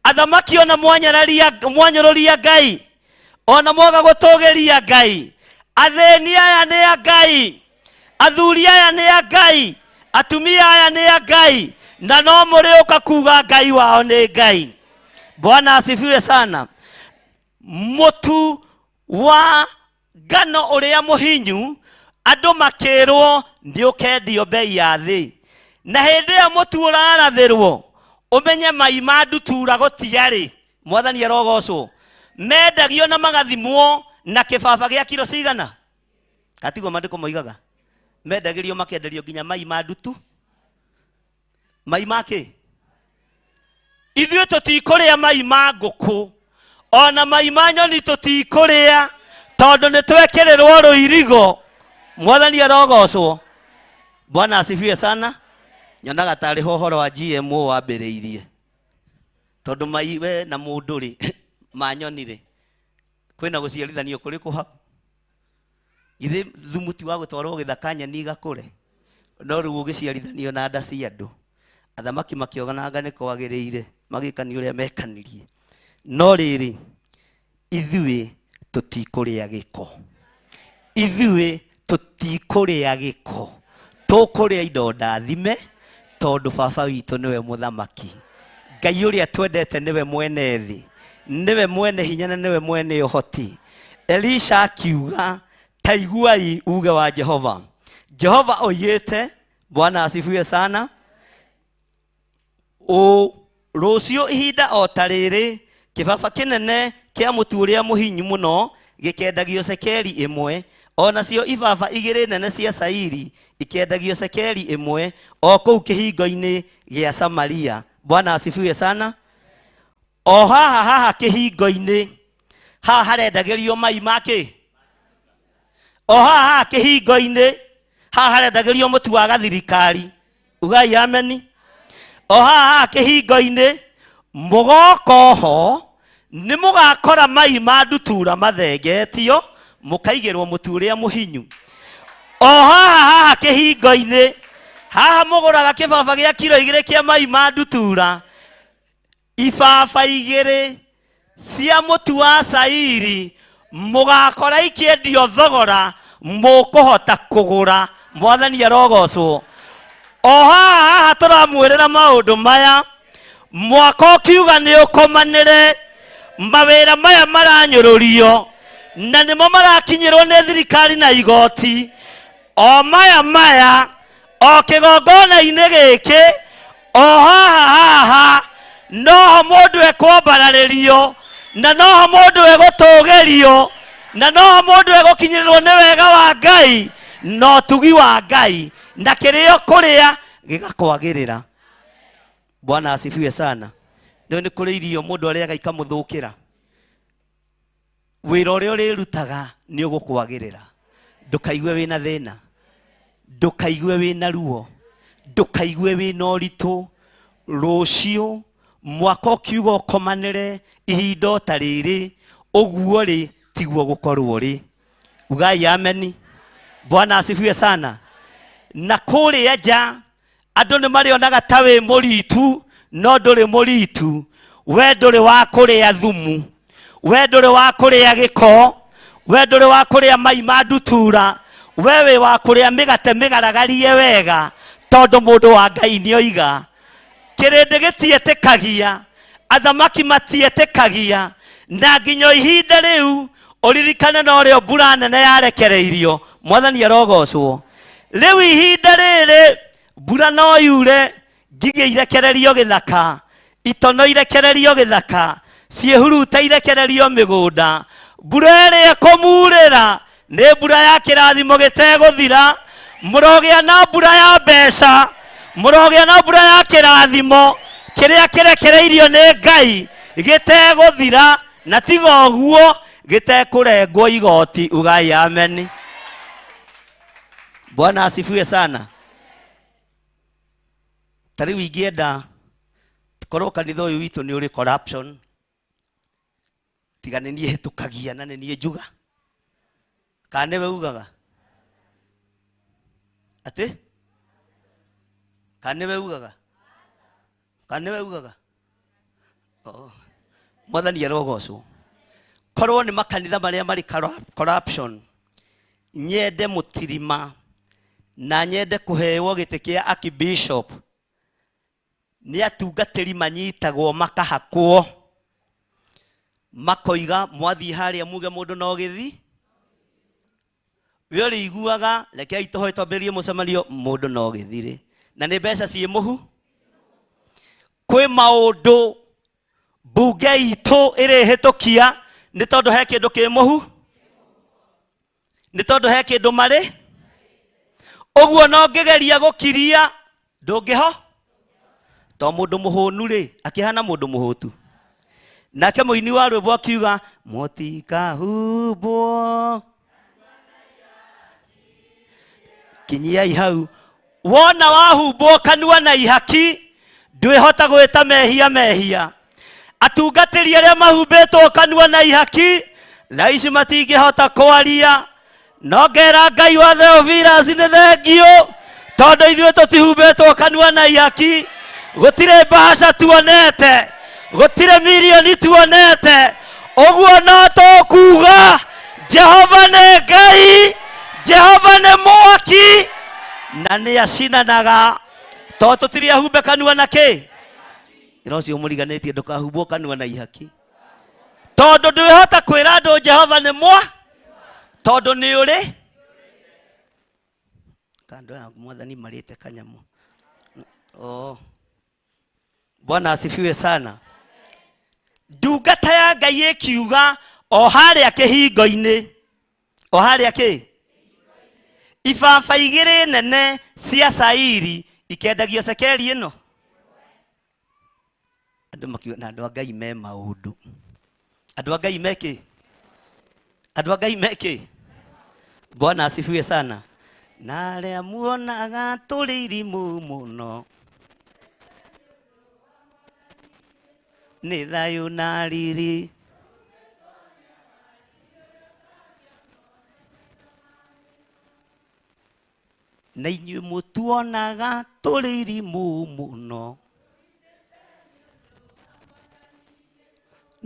Athamaki ona mwanyũrũria Ngai, ona mwaga gũtũgĩria Ngai, athĩni aya nĩ a Ngai, athuri aya nĩ a Ngai, atumia aya nĩ a Ngai, na no mũrĩũka kuga Ngai wao nĩ Ngai. Bwana asifiwe sana. Mũtu wa ngano ũrĩa mũhinyu andũ makĩrwo nĩ ũkendio bei ya thĩ, na hĩndĩ ĩyo mũtu ũrarathĩrwo ũmenye mai ma ndutura gũtiarĩ. Mwathani arogocwo. Mendagio na magathimwo na kĩbaba gĩa kiro cigana? Katiguo maandĩko moigaga, mendagĩrio makenderio nginya mai ma ndutu, mai ma kĩ? Ithuĩ tũtikũrĩa mai ma ngũkũ, ona mai ma nyoni tũtikũrĩa, tondũ nĩ twekĩrĩrwo rũirigo. Mwathani arogocwo. Bwana asifiwe sana. Nyonaga tarĩ ho ũhoro wa GMO wambĩrĩirie, tondũ mai we na mũndũ rĩ ma nyoni rĩ kwĩna gũciarithanio kũrĩkũ hau? Githĩ thumu ti wa gũtwarwo gĩthaka nyeni igakũre? No rĩu ũgĩciarithanio na nda cia andũ. Athamaki makĩonanga nĩ kwagĩrĩire, magĩkania ũrĩa mekanirie. No rĩrĩ, ithuĩ tũtikũrĩa gĩko, ithuĩ tũtikũrĩa gĩko, tũkũrĩa indo ndathime, tondũ baba witũ nĩwe mũthamaki. Ngai ũrĩa twendete nĩwe mwene thĩ, nĩwe mwene hinya na nĩwe mwene ũhoti. Elisha akiuga, ta iguai uge wa Jehova. Jehova oigĩte, Bwana asifiwe sana, ũ rũciũ ihinda o ta rĩrĩ kĩbaba kĩnene kĩa mũtu ũrĩa mũhinyu mũno gĩkendagio cekeri ĩmwe, o nacio ibaba igĩrĩ nene cia cairi ikendagio cekeri ĩmwe o kũu kĩhingo-inĩ gĩa Samaria. Bwana asifiwe sana. O haha haha kĩhingo-inĩ haha harendagĩrio mai ma kĩ? O haha haha kĩhingo-inĩ haha harendagĩrio mũtu wa gathirikari. Ugai ameni. O haha kĩhingo-inĩ mũgoka oho nĩ mũgakora mai ma ndutura mathengetio mũkaigĩrwo mũtu ũrĩa mũhinyu. O haha haha kĩhingo-inĩ haha mũgũraga kĩbaba gĩa kiro 2 kĩa mai ma ndutura, ibaba 2 cia mũtu wa cairi mũgakora ikĩendio thogora mũkũhota kũgũra. Mwathani arogocwo. O haha haha tũramwĩrĩra maũndũ maya, mwaka ũkiuga nĩ ũkomanĩre, mawĩra maya maranyũrũrio na nĩmo marakinyĩrwo nĩ thirikari na igoti. O maya maya o kĩgongona-inĩ gĩkĩ o haha haha noho mũndũ ekwambararĩrio na noho mũndũ egũtũgĩrio na noho mũndũ egũkinyĩrĩrwo nĩ wega wa Ngai na ũtugi wa Ngai na kĩrĩo kũrĩa gĩgakwagĩrĩra. Bwana asifiwe sana. Nĩ nĩ kũrĩ irio mũndũ arĩaga ikamũthũkĩra. Wĩra ũrĩa ũrĩrutaga nĩ ũgũkwagĩrĩra. Ndũkaigue wĩna thĩna, ndũkaigue wĩna ruo, ndũkaigue wĩna ũritũ. Rũciũ mwaka ũkiuga ũkomanĩre ihinda o ta rĩrĩ, ũguo rĩ tiguo gũkorwo rĩ. Ugai ameni. Bwana asifiwe sana. Na kũrĩa nja andũ nĩ marĩonaga ta wĩ mũritu, no ndũrĩ mũritu. We ndũrĩ wa kũrĩa thumu, we ndũrĩ wa kũrĩa gĩko, we ndũrĩ wa kũrĩa mai ma ndutura, we wĩ wa kũrĩa mĩgate mĩgaragarie wega, tondũ mũndũ wa Ngai nĩoiga. Kĩrĩndĩ gĩtietĩkagia, athamaki matietĩkagia, na nginya ihinda rĩu ũririkane no rĩo mbura nene yarekereirio. Mwathani arogocwo. Rĩu ihinda rĩrĩ mbura no yure, ngigĩ irekererio gĩthaka, itono irekererio gĩthaka, ciĩhuruta irekererio mĩgũnda. Mbura ĩrĩa ĩkũmurĩra nĩ mbura ya kĩrathimo gĩtegũthira. Mũrogĩa na mbura ya mbeca, mũrogĩa na mbura ya kĩrathimo kĩrĩa kĩrekereirio nĩ Ngai gĩtegũthira, na tiga ũguo gĩtekũrengwo igoti. Ugai ameni. Bwana asifiwe sana. Ta rĩu ingĩenda korwo kanitha ũyũ witũ nĩ ũrĩ corruption, tiga nĩ niĩ hĩtũkagia na nĩ niĩ njuga, kana nĩwe ugaga atĩ, kana nĩwe ugaga, kana nĩwe ugaga. Oh. Mwathani arogocwo. Korwo nĩ makanitha marĩa marĩ corruption, nyende mũtirima na nyende kũheo gĩtĩ kĩa archbishop, nĩ atungatĩri manyitagwo makahakwo, makoiga mwathiĩ harĩa muge mũndũ no gĩthi. We ũrĩiguaga rekei tũhoe twambĩrĩrie mũcemanio, mũndũ no gĩthirĩ, na nĩ mbeca ciĩ mũhu. Kwĩ maũndũ mbunge itũ ĩrĩhĩtũkia nĩ tondũ he kĩndũ kĩ mũhu, nĩ tondũ he kĩndũ marĩ ũguo, no ngĩgeria gũkiria ndũngĩho, to mũndũ mũhũnu rĩ akĩhana mũndũ mũhũtu. Nake mũini wa rwĩmbo akiuga mũtikahumbwo, kinyiai hau. Wona wahumbwo kanua na ihaki ndwĩhota gwĩta mehia mehia. Atungatĩri arĩa mahumbĩtwo kanua na ihaki thaa ici matingĩhota kwaria, no ngera Ngai wa Theophilus nĩ thengiũ, tondũ ithuĩ tũtihumbĩtwo kanua na ihaki. Gũtirĩ mbahaca tuonete, gũtirĩ mirioni tuonete, ũguo no tũkuga Jehova nĩ Ngai, Jehova nĩ mwaki na nĩ acinanaga, tondũ tũtirĩ ahumbe kanua na kĩ. Ĩra ũcio mũriganĩtie ndũkahumbwo kanua na ihaki, tondũ ndwĩhota kwĩra andũ Jehova nĩ mwa, tondũ nĩ ũrĩ kando ya mwathani marĩte kanyamũ. Oh. Bwana asifiwe sana. Ndungata ya Ngai ĩkiuga o harĩa kĩhingo-inĩ, o harĩa kĩ ibaba 2 nene cia cairi ikendagio cekeri ĩno. Andũ makiuga na andũ a Ngai me maũndũ, andũ a Ngai me kĩ, andũ a Ngai me kĩ. Bwana asifiwe sana. Na arĩa muonaga tũrĩ irimũ mũno nĩ thayũ na riri. Na inyuĩ mũtuonaga tũrĩ irimũ mũno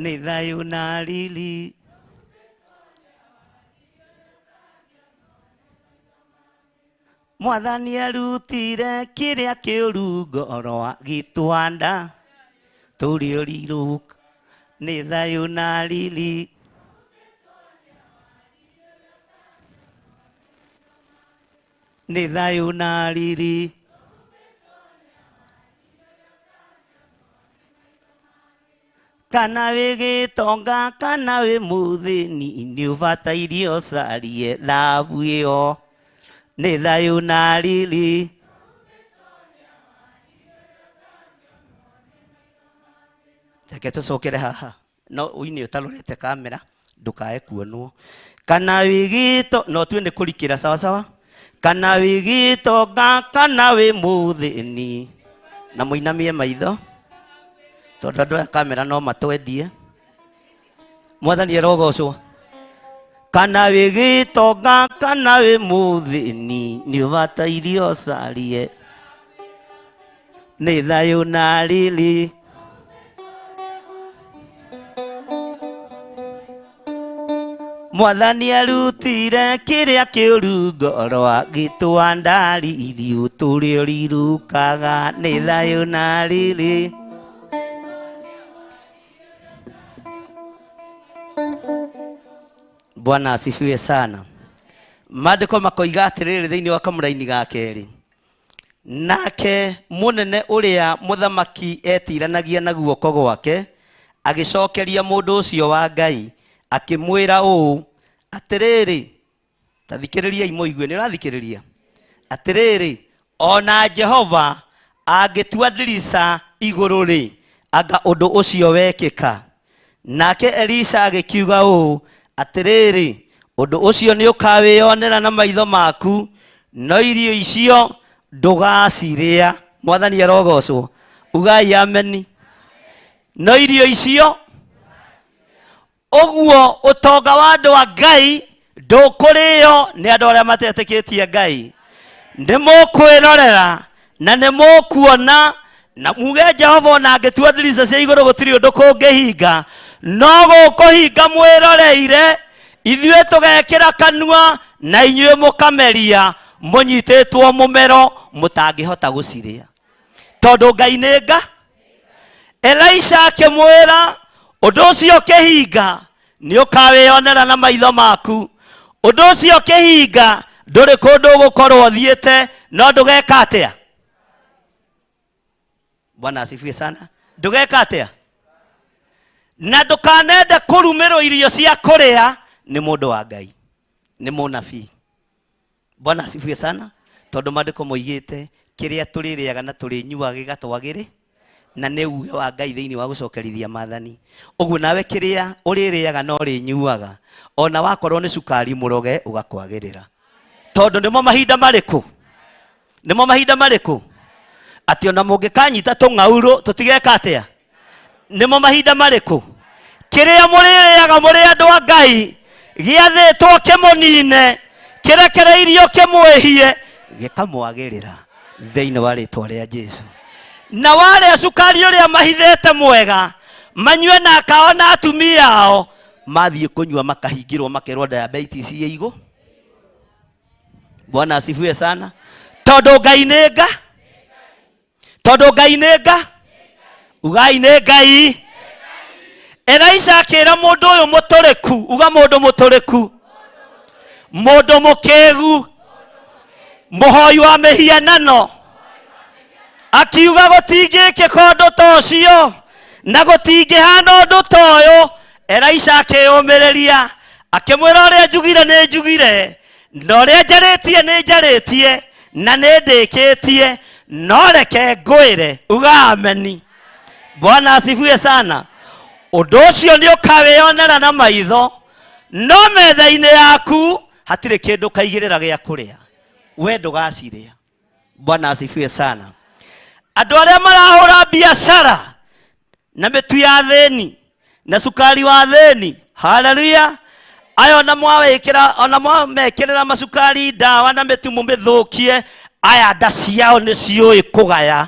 nĩ thayũ na riri. Mwathani arutire kĩrĩa kĩũru ngoro agĩtwanda tũrĩ ũrirũka nĩ thayũ na riri. Nĩ thayũ na riri. Kana wĩ gĩtonga kana wĩ mũthĩni nĩ ũbataire ũcarie thabu ĩyo nĩ thayũ na riri. Reke tũcokere haha no ũine ũtarorete kamera ndũkae kuonwo. Kana wĩ gĩto no tue nĩ kũrikĩra sawa sawa. Kana wĩ gĩtonga kana wĩ mũthĩni na mũinamie maitho tondũ andũ aya kamera no matwendie. Mwathani arogocwo. Kana wĩ gĩtonga kana wĩ mũthĩni nĩ ũbataire ũcarie nĩ thayũ na riri. Mwathani arutire kĩrĩa kĩũru ngoro agĩtwa ndariri ũtũrĩ ũrirũkaga nĩ thayũ na riri. Bwana asifiwe sana. Maandĩko makoiga atĩrĩrĩ thĩinĩ wa kamũraini ga kerĩ, nake mũnene ũrĩa mũthamaki etiranagia na guoko gwake agĩcokeria mũndũ ũcio wa Ngai akĩmwĩra ũũ, atĩrĩrĩ, ta thikĩrĩriai mũigue, nĩ ũrathikĩrĩria? Atĩrĩrĩ, ona Jehova angĩtua ndirica igũrũ-rĩ, anga ũndũ ũcio wekĩka? Nake Elisha agĩkiuga ũũ, atĩrĩrĩ, ũndũ ũcio nĩ ũkawĩonera na maitho maku, no irio icio ndũgacirĩa. Mwathani arogocwo. Ugai ameni. No irio icio ũguo ũtonga wa andũ a Ngai ndũkũrĩo nĩ andũ arĩa matetĩkĩtie Ngai. Nĩ mũkwĩrorera na nĩ mũkuona na muge Jehova ona angĩtua ndirica cia igũrũ gũtirĩ ũndũ kũngĩhinga, no gũkũhinga mwĩroreire, ithuĩ tũgekĩra kanua na inyuĩ mũkameria, mũnyitĩtwo mũmero mũtangĩhota gũcirĩa, tondũ Ngai nĩ nga. Elisha akĩmwĩra, ũndũ ũcio ũkĩhinga nĩ ũkawĩonera na maitho maku, ũndũ ũcio ũkĩhinga ndũrĩ kũndũ ũgũkorwo ũthiĩte, no ndũgeka atĩa? Bwana asifiwe sana. Ndũgeka atĩa? Na ndũkanende kũrumĩrwo irio cia kũrĩa nĩ mũndũ wa Ngai, nĩ mũnabii. Bwana asifiwe sana. Tondũ maandĩko moigĩte kĩrĩa tũrĩrĩaga na tũrĩnyuaga gĩgatwagĩrĩ, na nĩ uge wa Ngai thĩinĩ wa gũcokerithia maathani. Ũguo nawe kĩrĩa ũrĩrĩaga na ũrĩnyuaga, ona wakorwo nĩ cukari mũroge, ũgakwagĩrĩra. Tondũ nĩmo mahinda marĩkũ? Nĩmo mahinda marĩkũ? Atĩ ona mũngĩkanyita tũng'aurũ tũtigeka atĩa? Nĩmo mahinda marĩkũ? Kĩrĩa mũrĩrĩaga mũrĩ andũ a Ngai gĩathĩtwo kĩmũnine, kĩrekereirio kĩmwĩhie, gĩkamwagĩrĩra thĩinĩ wa rĩtwa rĩa Jesu. Na warĩa cukari ũrĩa mahithĩte mwega, manyue na akao na atumia ao, mathiĩ kũnyua makahingĩrwo makerwo diabetes ĩ igũ. Bwana asifiwe sana. Tondũ Ngai nĩ nga, tondũ Ngai nĩ nga, ugai nĩ Ngai. Elisha akĩra mũndũ ũyũ mũtũrĩku, uga mũndũ mũtũrĩku, mũndũ mũkĩgu, mũhoi wa mĩhianano, akiuga gũtingĩkĩka ũndũ ta ũcio na gũtingĩhana ũndũ ta ũyũ. Elisha akĩyũmĩrĩria akĩmwĩra, ũrĩa njugire nĩ njugire, na ũrĩa njarĩtie nĩ njarĩtie, na nĩ ndĩkĩtie, no reke ngwĩre. Uga ameni. Bwana asifiwe sana. Ũndũ ũcio nĩ ũkawĩonera na maitho, no metha-inĩ yaku hatirĩ kĩndũ kaigĩrĩra gĩa kũrĩa. We ndũgacirĩa. Bwana asifiwe sana. Andũ arĩa marahũra biacara na mĩtu ya thĩni na cukari wa thĩni, haleluya, aya ona mwawĩkĩra, ona mwamekĩrĩra macukari ndawa na mĩtu mũmĩthũkie, aya nda ciao nĩ ciũĩ kũgaya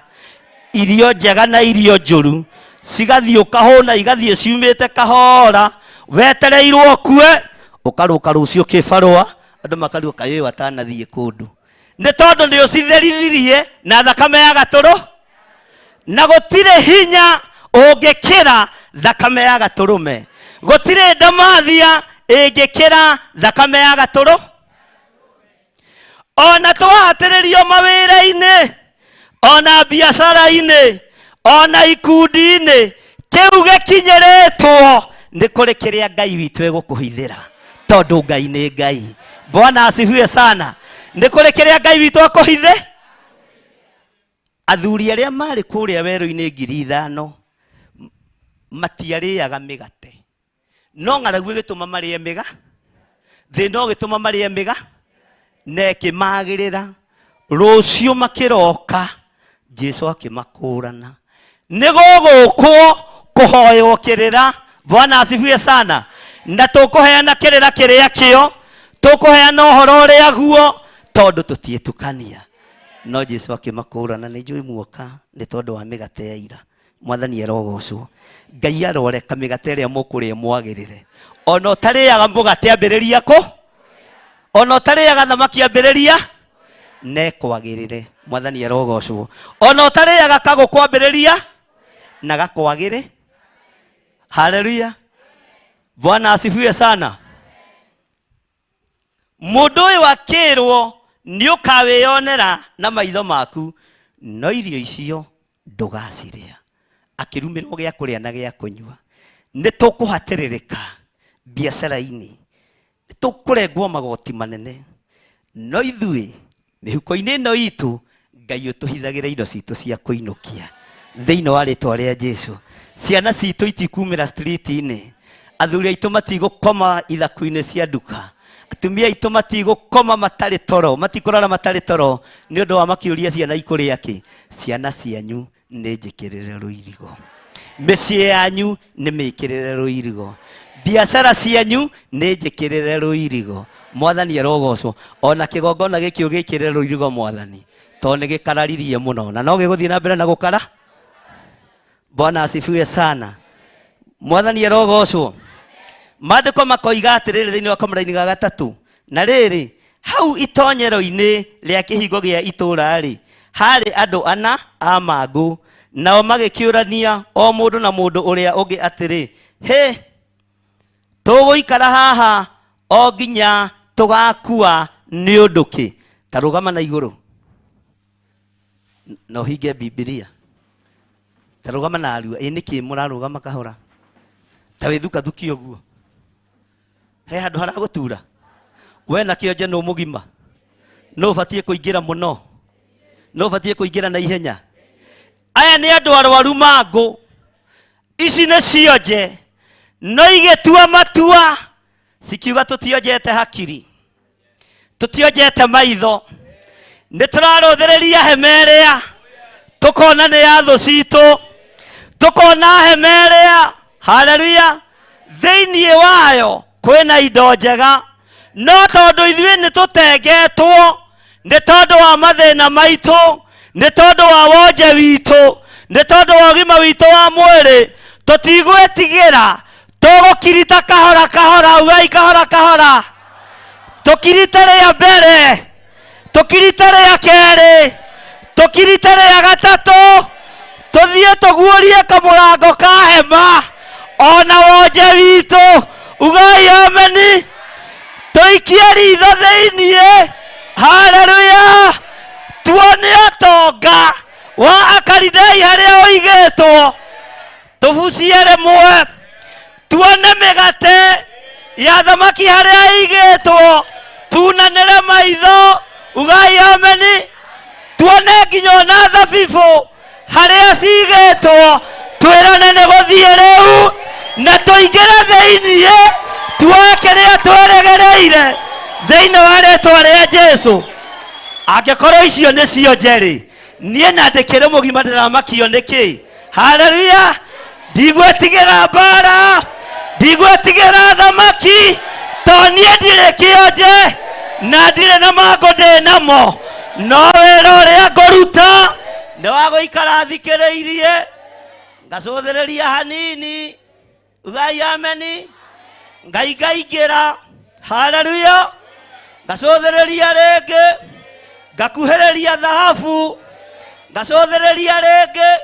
irio njega na irio njũru, cigathiĩ ũkahũna, igathiĩ ciumĩte kahora, wetereirwo ũkue, ũkarũka rũciũ kĩbarũa, andũ makarigwo kaĩ ũyũ atanathiĩ kũndũ, nĩ tondũ nĩ ũcitherithirie na thakame ya gatũrũ, na gũtirĩ hinya ũngĩkĩra thakame ya gatũrũme, gũtirĩ ndamathia ĩngĩkĩra thakame ya gatũrũ. Ona twahatĩrĩrio mawĩra-inĩ, ona biacara-inĩ, ona ikundi-inĩ, kĩu gĩkinyĩrĩtwo nĩ kũrĩ kĩrĩa Ngai witũ egũkũhithĩra, tondũ Ngai nĩ Ngai. Bwana asifiwe sana. Nĩ kũrĩ kĩrĩa Ngai witũ akũhithe. Athuri arĩa marĩ kũrĩa werũ-inĩ 5,000 matiarĩaga mĩgate, no ng'aragu ĩgĩtũma marĩe mĩga, thĩna ũgĩtũma marĩe mĩga, na ĩkĩmagĩrĩra. Rũciũ makĩroka, Jesu akĩmakũrana, nĩ gũgũkwo kũhoywo kĩrĩra. Bwana asifiwe sana. Na tũkũheana kĩrĩra kĩrĩa kĩo, tũkũheana ũhoro ũrĩa guo, tondũ tũtiĩtukania. No Jesu akĩmakũrana, nĩ njũĩ muoka nĩ tondũ wa mĩgate ya ira. Mwathani arogocwo. Ngai aroreka mĩgate ĩrĩa mũkũrĩa mwagĩrĩre. Ona ũtarĩaga mũgate ambĩrĩria kũ? Ona ũtarĩaga thamaki ambĩrĩria nekwagĩrĩre. Mwathani arogocwo. Ona ũtarĩaga kagũkũ ambĩrĩria na gakwagĩre. Haleluya. Bwana asifiwe sana. Mũndũ ũyũ akĩrwo nĩ ũkawĩyonera na maitho maku, no irio icio ndũgacirĩa. Akĩrumĩrwo gĩa kũrĩa na gĩa kũnyua. Nĩ tũkũhatĩrĩrĩka biacara-inĩ, nĩ tũkũrengwo magoti manene, no ithuĩ mĩhuko-inĩ ĩno itũ Ngai ũtũhithagĩra indo citũ cia kũinũkia thĩinĩ wa rĩtwa rĩa Jesu. Ciana citũ itikumĩra street-inĩ, athuri aitũ matigũkoma ithaku-inĩ cia nduka, atumia aitũ matigũkoma matarĩ toro, matikũrara matarĩ toro nĩ ũndũ wa makĩũria ciana ikũrĩa kĩ. Ciana cianyu nĩ njĩkĩrĩre rũirigo, mĩciĩ yanyu nĩ mĩkĩrĩre rũirigo, biacara cianyu nĩ njĩkĩrĩre rũirigo. Mwathani arogocwo. Ona kĩgongona gĩkĩ ũgĩkĩrĩre rũirigo Mwathani, tondũ nĩ gĩkararirie mũno na no gĩgũthiĩ na mbere na gũkara. Bwana asifiwe sana. Mwathani arogocwo. Maandĩko makoiga atĩrĩrĩ thĩinĩ wa kamũraini ga gatatũ, na rĩrĩ, hau itonyero-inĩ rĩa kĩhingo gĩa itũũra-rĩ, harĩ andũ ana a mangũ, nao magĩkĩũrania o mũndũ na mũndũ ũrĩa ũngĩ atĩrĩ, hĩ, tũgũikara haha o nginya tũgakua nĩ ũndũ kĩ? Ta rũgama na igũrũ na ũhinge Bibilia. Ta rũgama na arua. Ĩ nĩkĩ mũrarũgama kahora? Ta wĩthukathukie ũguo. He handũ haragũtura? We na kĩonje nũ mũgima? Nũ ũbatiĩ kũingĩra mũno? Nũ ũbatiĩ kũingĩra na ihenya? Aya nĩ andũ arwaru mangũ. Ici nĩ cionje, no igĩtua matua cikiuga tũtionjete hakiri, tũtionjete maitho, nĩ tũrarũthĩrĩria hema ĩrĩa tũkona nĩ ya thũ citũ, tũkona hema ĩrĩa, haleluya, thĩinĩ wayo kwĩna indo njega, no tondũ ithuĩ nĩ tũtengetwo nĩ tondũ wa mathĩna maitũ, nĩ tondũ wa wonje witũ, nĩ tondũ wa ũgima witũ wa mwĩrĩ, tũtigwĩtigĩra, tũgũkirita kahora kahora, ugai kahora kahora, tũkirite rĩa mbere, tũkirite rĩa kerĩ, tũkirite rĩa gatatũ, tũthiĩ tũguũrie kamũrango ka hema ona wonje witũ, ugai ameni, tũikie ritho thĩiniĩ, haleluya, tuone ũtonga wa Akalidei harĩa ũigĩtwo, tũbucie rĩmwe, tuone mĩgate ya thamaki harĩa ĩigĩtwo, tunanĩre maitho, ugai ameni, tuone nginya ona thabibũ harĩa cigĩtwo, twĩrane nĩ gũthiĩ rĩu na tũingĩre thĩiniĩ, tuoe kĩrĩa twĩrĩgĩrĩire thĩinĩ wa rĩtwa rĩa Jesu. Angĩkorwo icio nĩ cionje rĩ, niĩ na ndĩkĩrĩ mũgima ndĩramakio nĩkĩ? Haleluya! Ndigwĩtigĩra mbara, ndigwĩtigĩra thamaki, to niĩ ndirĩ kĩonje na ndirĩ na mangũ ndĩ namo, no wĩra ũrĩa ngũruta nĩ wa gũikara thikĩrĩirie, ngacũthĩrĩria hanini. Ugai ameni. Ngai ngaingĩra. Haleluya. Ngacũthĩrĩria rĩngĩ, ngakuhĩrĩria thahabu, ngacũthĩrĩria rĩngĩ,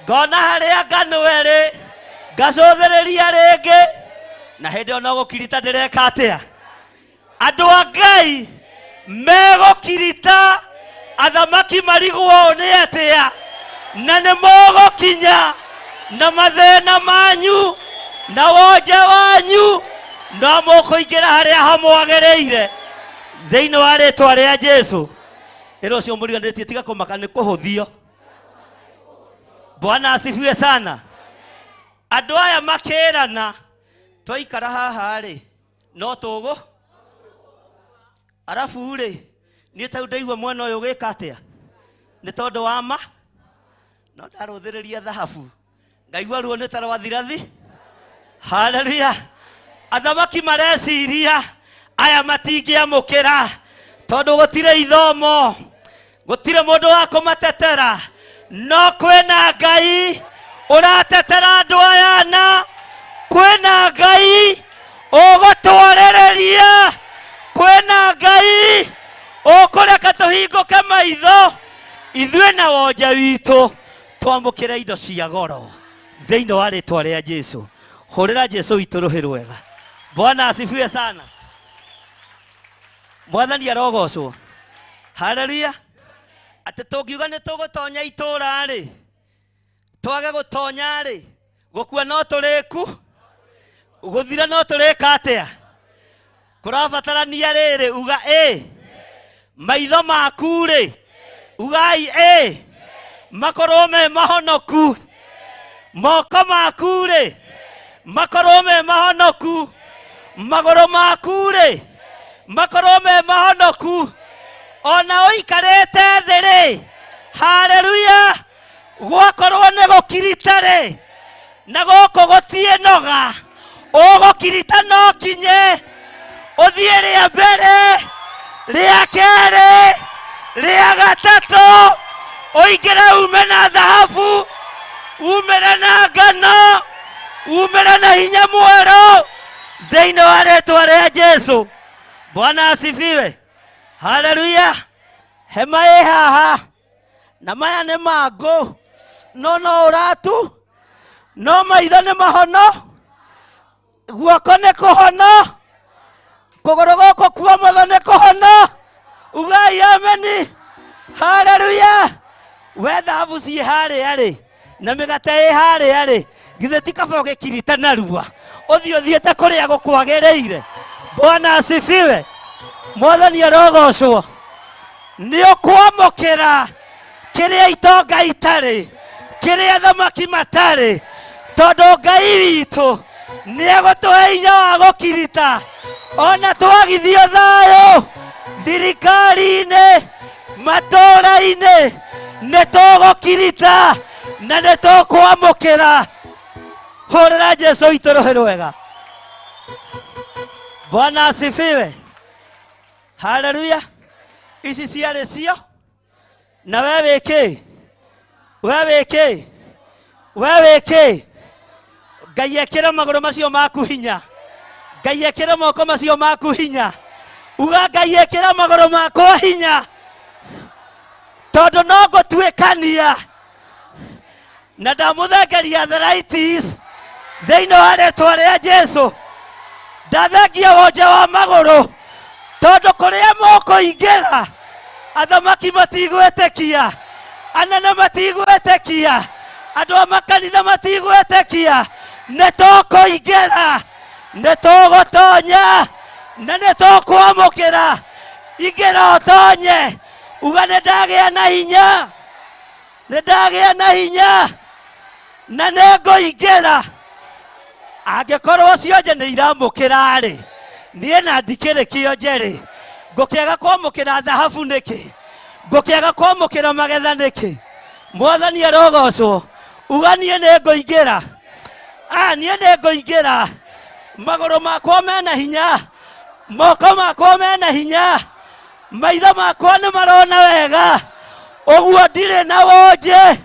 ngona harĩa ngano ĩrĩ, ngacũthĩrĩria rĩngĩ, na hĩndĩ ĩyo no gũkirita ndĩreka atĩa? Andũ a Ngai megũkirita, athamaki marigwo ũũ nĩ atĩa, na nĩ mũgũkinya na mathĩna manyu na wonje wanyu, no mũkũingĩra harĩa hamwagĩrĩire thĩinĩ wa rĩtwa rĩa Jesu. Ĩra ũcio mũriganĩtie, tiga kũmaka nĩ kũhũthio. Bwana asifiwe sana. Andũ aya makĩrana, twaikara haha rĩ, no tũgũ arabu rĩ, niĩ tau ndaigua mwena ũyũ ũgĩka atĩa nĩ tondũ wa ma no ndarũthĩrĩria thahabu ngaigua ruo nĩ ta rwathirathi. Haleluya. Athamaki mareciria aya matingĩamũkĩra tondũ gũtirĩ ithomo, gũtirĩ mũndũ wa kũmatetera, no kwĩna Ngai ũratetera andũ aya, na kwĩna Ngai ũgũtwarĩrĩria, kwĩna Ngai ũkũreka tũhingũke maitho ithuĩ na wonje witũ twamũkĩre indo cia goro thĩinĩ wa rĩtwa rĩa Jesu. Hũrĩra Jesu witũ rũhĩ rwega. Bwana asifiwe sana. Mwathani arogocwo. Haleluya. Atĩ tũngiuga nĩ tũgũtonya itũũra rĩ, twage gũtonya rĩ, gũkua no tũrĩku, gũthira no tũrĩka atĩa? Kũrabatarania rĩrĩ, uga ĩ maitho maku rĩ, ugai ĩ makorwo me mahonoku, moko maku rĩ makorwo me mahonoku, magũrũ maku rĩ makorwo me mahonoku, ona ũikarĩte thĩ rĩ. Haleluya. Gwakorwo nĩ gũkirita rĩ, na gũkũ gũtiĩnoga, ũgũkirita no kinye ũthiĩ rĩa mbere, rĩa kerĩ, rĩa gatatũ, ũingĩre ume na thahabu, umĩre na ngano, umĩre na hinya mwerũ thĩinĩ wa rĩtwa rĩa Jesu. Bwana asifiwe. Haleluya. Hema ĩ haha na maya nĩ mangũ, no no ũratu, no maitho nĩ mahono, guoko nĩ kũhono, kũgũrũ gũkũ kuomotho nĩ kũhono. Ugai ameni. Haleluya. We thahabu ciĩ harĩa rĩ, na mĩgate ĩ harĩa rĩ, githĩ ti kaba ũgĩkirita narua ũthiĩ ũthiĩte kũrĩa gũkwagĩrĩire? Bwana asifiwe. Mwathani arogocwo. Nĩ ũkwamũkĩra kĩrĩa itonga itarĩ, kĩrĩa thamaki matarĩ, tondũ Ngai witũ nĩ egũtũhe hinya wa gũkirita ona twagithio thayũ thirikari-inĩ, matũũra-inĩ, nĩ tũgũkirita na nĩ tũkwamũkĩra. Hũrĩra Jesu witũ rũhĩ rwega. Bwana asifiwe. Haleluya. Ici ciarĩ cio, na we wĩ kĩ? We wĩ kĩ? We wĩ kĩ? Ngai ekĩre magũrũ macio maku hinya, Ngai ekĩre moko macio maku hinya. Uga, Ngai ekĩre magũrũ makwa hinya, tondũ no ngũtuĩkania na ndamũthengeria arthritis thĩinĩ wa rĩtwa rĩa Jesu. Ndathengia wonje wa magũrũ, tondũ kũrĩa mũkũingĩra athamaki matigwĩtĩkia, anene matigwĩtĩkia, andũ a makanitha matigwĩtĩkia. Nĩ tũkũingĩra, nĩ tũgũtonya na nĩ tũkwamũkĩra. Ingĩra ũtonye, uga nĩ ndagĩa na hinya, nĩ ndagĩa na hinya na nĩ ngũingĩra. Angĩkorwo cionje nĩ iramũkĩra rĩ, niĩ na ndikĩrĩ kĩonje rĩ, ngũkĩaga kwamũkĩra thahabu nĩkĩ? Ngũkĩaga kwamũkĩra magetha nĩkĩ? Mwathani arogocwo. Uga niĩ nĩ ngũingĩra. Ah, niĩ nĩ ngũingĩra. Magũrũ makwa mena hinya, moko makwa mena hinya, maitho makwa nĩ marona wega, ũguo ndirĩ na wonje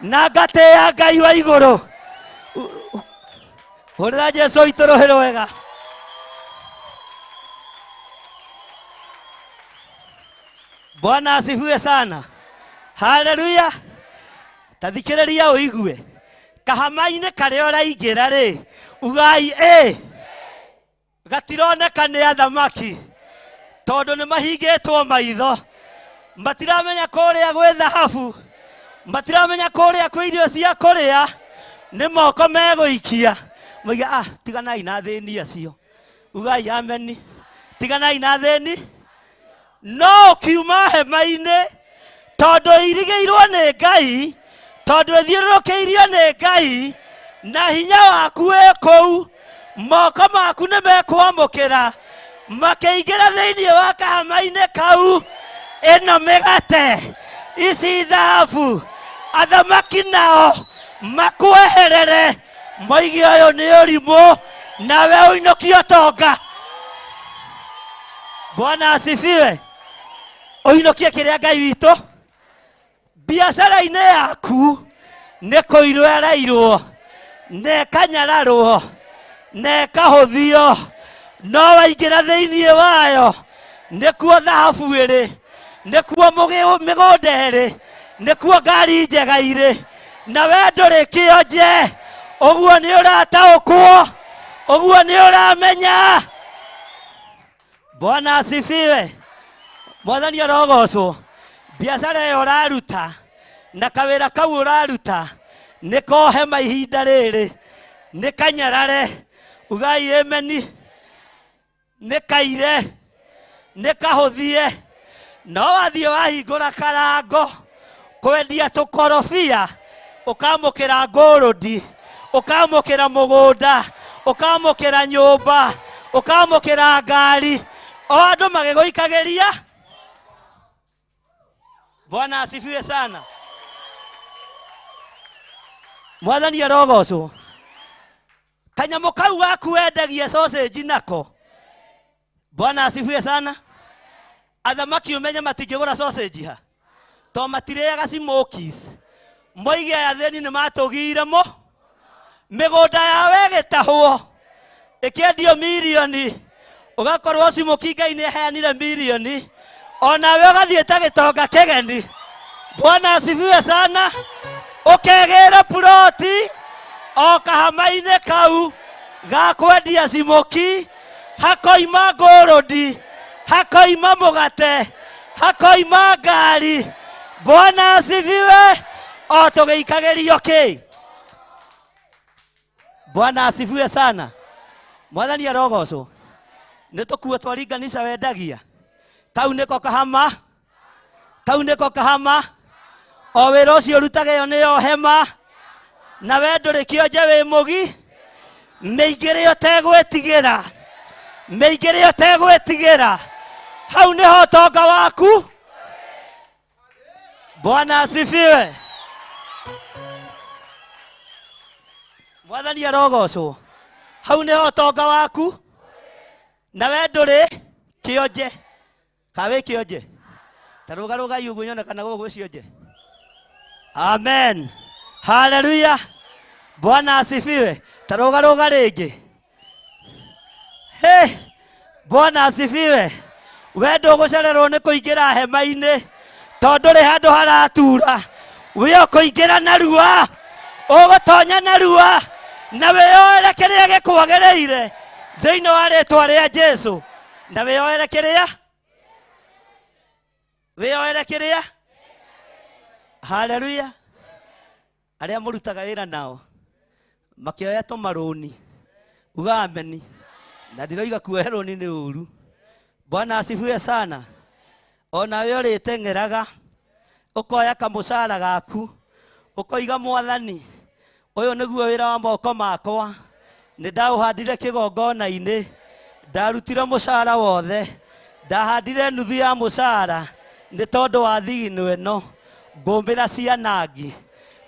na ngatĩĩa Ngai wa igũrũ. Hũrĩra Jesu witũ rũhĩ rwega. Bwana asifiwe sana. Haleluya. Tathikĩrĩria ũigue. Kahama-inĩ karĩa ũraingĩra rĩ, ugai ĩ gatironeka nĩ athamaki tondũ nĩ mahingĩtwo maitho, matiramenya kũrĩa gwĩ thahabu, matiramenya kũrĩa kwĩ irio cia kũrĩa, nĩ moko megũikia. Moiga, ah, tiganai na athĩni acio. Ugai ameni. Tiganai na athĩni. No ũkiuma hema-inĩ tondũ irigĩirwo nĩ Ngai, tondũ ĩthiũrũrũkĩirio nĩ Ngai, na hinya waku wĩ kũu, moko maku nĩ mekwamũkĩra makĩingĩra thĩinĩ wa kahama-inĩ kau. Ĩno mĩgate, ici thahabu, athamaki nao makweherere, moige ũyũ nĩ ũrimũ, nawe ũinũkie ũtonga. Bwana asifiwe. Ũinũkie kĩrĩa Ngai witũ. Biacara-inĩ yaku nĩ kũirwo ĩrairwo, na ĩkanyararwo, na ĩkahũthio, no waingĩra thĩinĩ wayo nĩkuo thahabu ĩrĩ, nĩkuo mĩgũnda ĩrĩ, nĩkuo ngari njega irĩ, na we ndũrĩ kĩonje. Ũguo nĩ ũrataũkwo, ũguo nĩ ũramenya. Bwana asifiwe. Mwathani arogocwo. Biacara ĩyo ũraruta na kawĩra kau ũraruta nĩ kohema ihinda rĩrĩ, nĩ kanyarare, ugai ameni, nĩ kaire, nĩ kahũthie. No wathiĩ wahingũra karango kwendia tũkorobia, ũkamũkĩra ngũrũndi, ũkamũkĩra mũgũnda, ũkamũkĩra nyũmba, ũkamũkĩra ngari, o andũ magĩgũikagĩria. Bwana asifiwe sana. Mwathani arogocwo. Kanyamũ kau gaku wendagia sausage nako. Bwana asifiwe sana. Athamaki ũmenye matingĩgũra sausage ha, to matirĩaga smokies. Moige aya athĩni nĩ matũgiire mo. Mĩgũnda yao ĩgĩtahwo ĩkĩendio mirioni, ũgakorwo smoki Ngai nĩ aheanire mirioni, onawe ũgathiĩ ta gĩtonga kĩgeni. Bwana asifiwe sana. Ũkegĩra ploti o kahama-inĩ kau ga kwendia smoki, hakoima ngũrũndi, hakoima mũgate, hakoima ngari. Bwana asifiwe. O tũgĩikagĩrio kĩ? Bwana asifiwe sana. Mwathani arogocwo. Nĩ tũkuo twaringanisha wendagia. Kau nĩko kahama, kau nĩko kahama. O wĩra ũcio ũrutaga ĩyo nĩyo hema, na we ndũrĩ kĩonje wĩ mũgi. Mĩingĩre ũtegwĩtigĩra, mĩingĩre ũtegwĩtigĩra. Hau nĩho ũtonga waku. Bwana asifiwe. Mwathani arogocwo. Hau nĩho ũtonga waku, na we ndũrĩ kĩonje. Ka wĩ kĩonje? Ta rũgarũgai ũguo nyone kana gũkũ gwĩ cionje. Amen. Haleluya. Bwana asifiwe. Ta rũgarũga rĩngĩ. Hey, Bwana asifiwe. We ndũgũcererwo nĩ kũingĩra hema-inĩ tondũ rĩ handũ haratura. We ũkũingĩra narua, ũgũtonya narua, na wĩyoere kĩrĩa gĩkwagĩrĩire thĩinĩ wa rĩtwa rĩa Jesu. Na wĩyoere kĩrĩa, wĩyoere kĩrĩa. Haleluya. Arĩa mũrutaga wĩra nao makĩoya tũmarũni, uga ameni. Na ndiroiga kuoya rũni nĩ ũru. Bwana asifiwe sana. Onawe ũrĩteng'eraga ũkoya kamũcara gaku ũkoiga mwathani ũyũ nĩguo wĩra wa moko makwa, nĩ ndaũhandire kĩgongona-inĩ, ndarutire mũcara wothe, ndahandire nuthu ya mũcara Nĩ tondũ wa thigino ĩno ngũmbĩra cianangi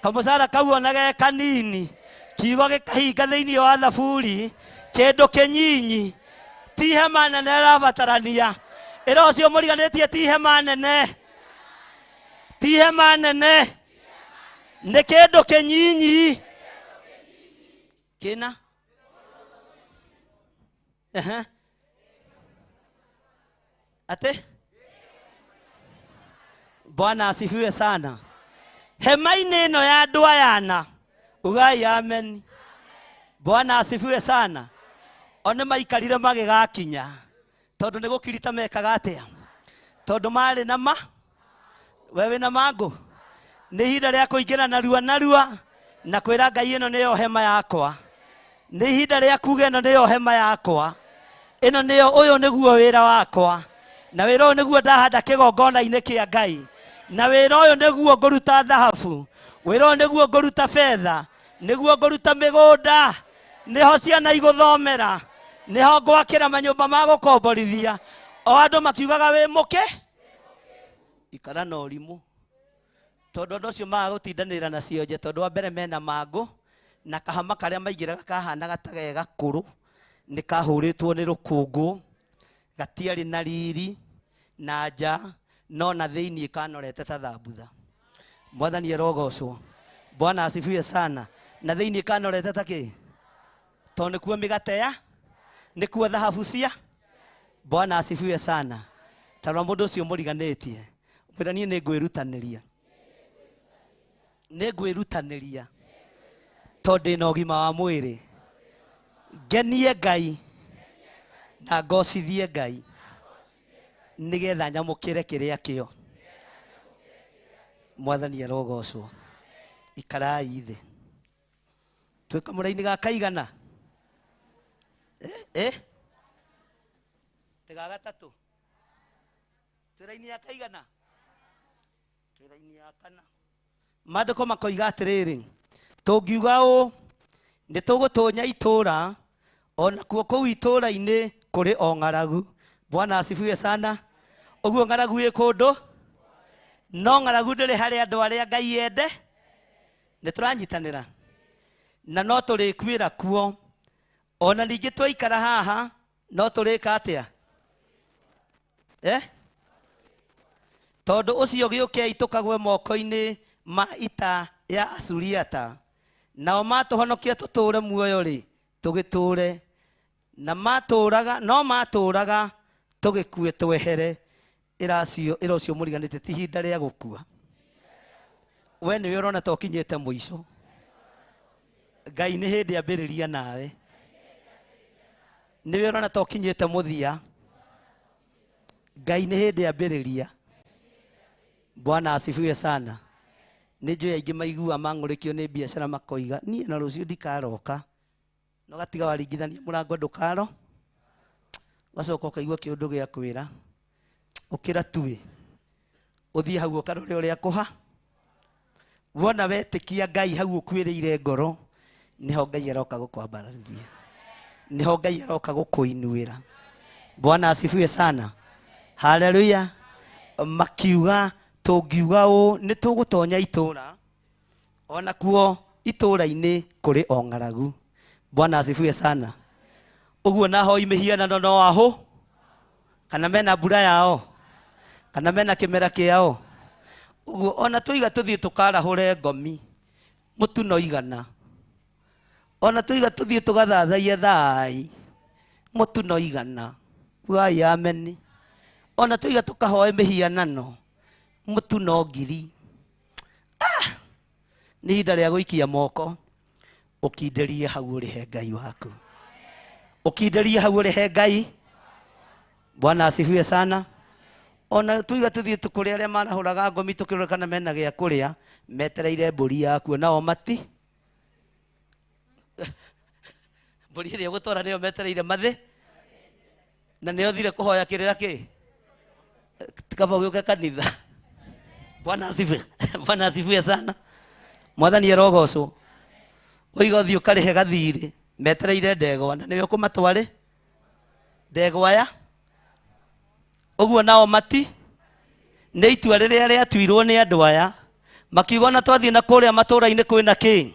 kamũcara kau ona ge kanini kiugo gĩkahinga thĩinĩ wa thaburi kĩndũ kĩnyinyi ti hema nene ĩrabatarania ĩra ũcio mũriganĩtie ti hema nene ti hema nene nĩ kĩndũ kĩnyinyi kĩna Ehe. Ate? Bwana asifiwe sana. Hema-inĩ ĩno ya andũ ayana ugai amen. Bwana asifiwe sana. O nĩ maikarire magĩgakinya tondũ nĩ gũkirita mekaga atĩa tondũ marĩ na ma we wĩna mangũ nĩ ihinda rĩa kũingĩra narua narua na kwĩra Ngai ĩno nĩyo hema yakwa nĩ ihinda rĩa kuga ĩno nĩyo hema yakwa ĩno nĩyo ũyũ nĩguo wĩra wakwa na wĩra ũyũ nĩguo ndahanda kĩgongona-inĩ kĩa Ngai na wĩra ũyũ nĩguo ngũruta thahabu wĩra ũyũ nĩguo ngũruta betha nĩguo ngũruta mĩgũnda nĩho ciana igũthomera nĩho ngwakĩra manyũmba ma gũkomborithia o andũ makiugaga wĩ mũke ikara na ũrimũ tondũ andũ acio maga gũtindanĩra na cionje tondũ wa mbere mena mangũ na kahama karĩa maingĩraga kahanaga ta ge gakũrũ nĩ kahũrĩtwo nĩ rũkũngũ gatiarĩ na riri na nja no na thĩinĩ kanorete ta thambutha mwathani arogocwo bwana asifiwe sana na thĩinĩ kanorete ta kĩ tondũ nĩkuo mĩgate ya nĩkuo thahabu cia bwana asifiwe sana tarora mũndũ ũcio mũriganĩtie mwĩra niĩ nĩ ngwĩrutanĩria nĩ ngwĩrutanĩria tondũ ndĩna ũgima wa mwĩrĩ ngenie Ngai na ngocithie Ngai nĩgetha nyamũkĩre kĩrĩa kĩo mwathani arogocwo ikarai thĩ twĩ kamũra-inĩ ga kaigana eh tĩ ga gatatũ twĩ raini ya kaigana twĩ raini ya kana maandĩko makoiga atĩrĩrĩ tũngiuga ũũ nĩ tũgũtũnya itũũra ona kuo kũu itũũra-inĩ kũrĩ o ng'aragu bwana asifiwe sana ũguo ng'aragu ĩ kũndũ no ng'aragu ndĩrĩ harĩ andũ arĩa Ngai ende nĩ tũranyitanĩra na no tũrĩkuĩra kuo ona ningĩ twaikara haha no tũrĩka atĩa eh tondũ ũcio gĩũkei tũkagwe moko-inĩ ma ita ya Asuriata nao matũhonokia tũtũũre muoyo rĩ tũgĩtũũre na matũũraga no matũũraga tũgĩkue twehere ĩracio ĩra ũcio mũriganĩte ti ihinda rĩa gũkua we nĩwe ũrona ta ũkinyĩte mũico Ngai nĩ hĩndĩ ambĩrĩria nawe nĩwe ũrona ta ũkinyĩte mũthia Ngai nĩ hĩndĩ ambĩrĩria bwana asifiwe sana nĩ njũĩ aingĩ maigua mang'ũrĩkio nĩ biacara makoiga niĩ na rũciũ ndikaroka no gatiga waringithania mũrango ndũkaro ũgacoka ũkaigua kĩũndũ gĩa kwĩra ũkĩra tuĩ ũthiĩ hau ũkarore ũrĩa kũha wona wetĩkia Ngai hau ũkuĩrĩire ngoro nĩho Ngai aroka gũkwambararĩria nĩho Ngai aroka gũkũinuĩra bwana asifiwe sana haleluya makiuga tũngiuga ũũ nĩ tũgũtonya itũũra ona kuo itũũra-inĩ kũrĩ o ng'aragu bwana asifiwe sana ũguo na hoi mĩhianano no ahũ kana mena mbura yao kana mena kĩmera kĩao ũguo ona tũiga tũthiĩ tũkarahũre ngomi mũtu no igana ona tũiga tũthiĩ tũgathathaie thai mũtu no igana ugai ameni ona tũiga tũkahoe mĩhianano mũtu no ngiri nĩ ihinda rĩa gũikia moko ũkindĩrie hau ũrĩhe Ngai waku ũkindĩrie hau ũrĩhe Ngai bwana asifiwe sana ona tuiga tũthiĩ tũkũrĩa arĩa marahũraga ngomi tũkĩrora kana mena gĩa kũrĩa metereire mbũri yakuo nao mati mbũri ĩrĩa ũgũtwara nĩyo metereire mathĩ na nĩyo thire kũhoya kĩrĩra kĩ kaba ũgĩũke kanitha bwana asifiwe bwana asifiwe sana mwathani arogocwo ũiga ũthiĩ ũkarĩhe gathirĩ metereire ndegwa na nĩwe ũkũmatware ndegwa ya ũguo nao mati Nĩ itua rĩrĩa rĩatuirwo nĩ andũ aya makiuga ona twathiĩ na kũrĩa matũũra-inĩ kwĩna kĩ,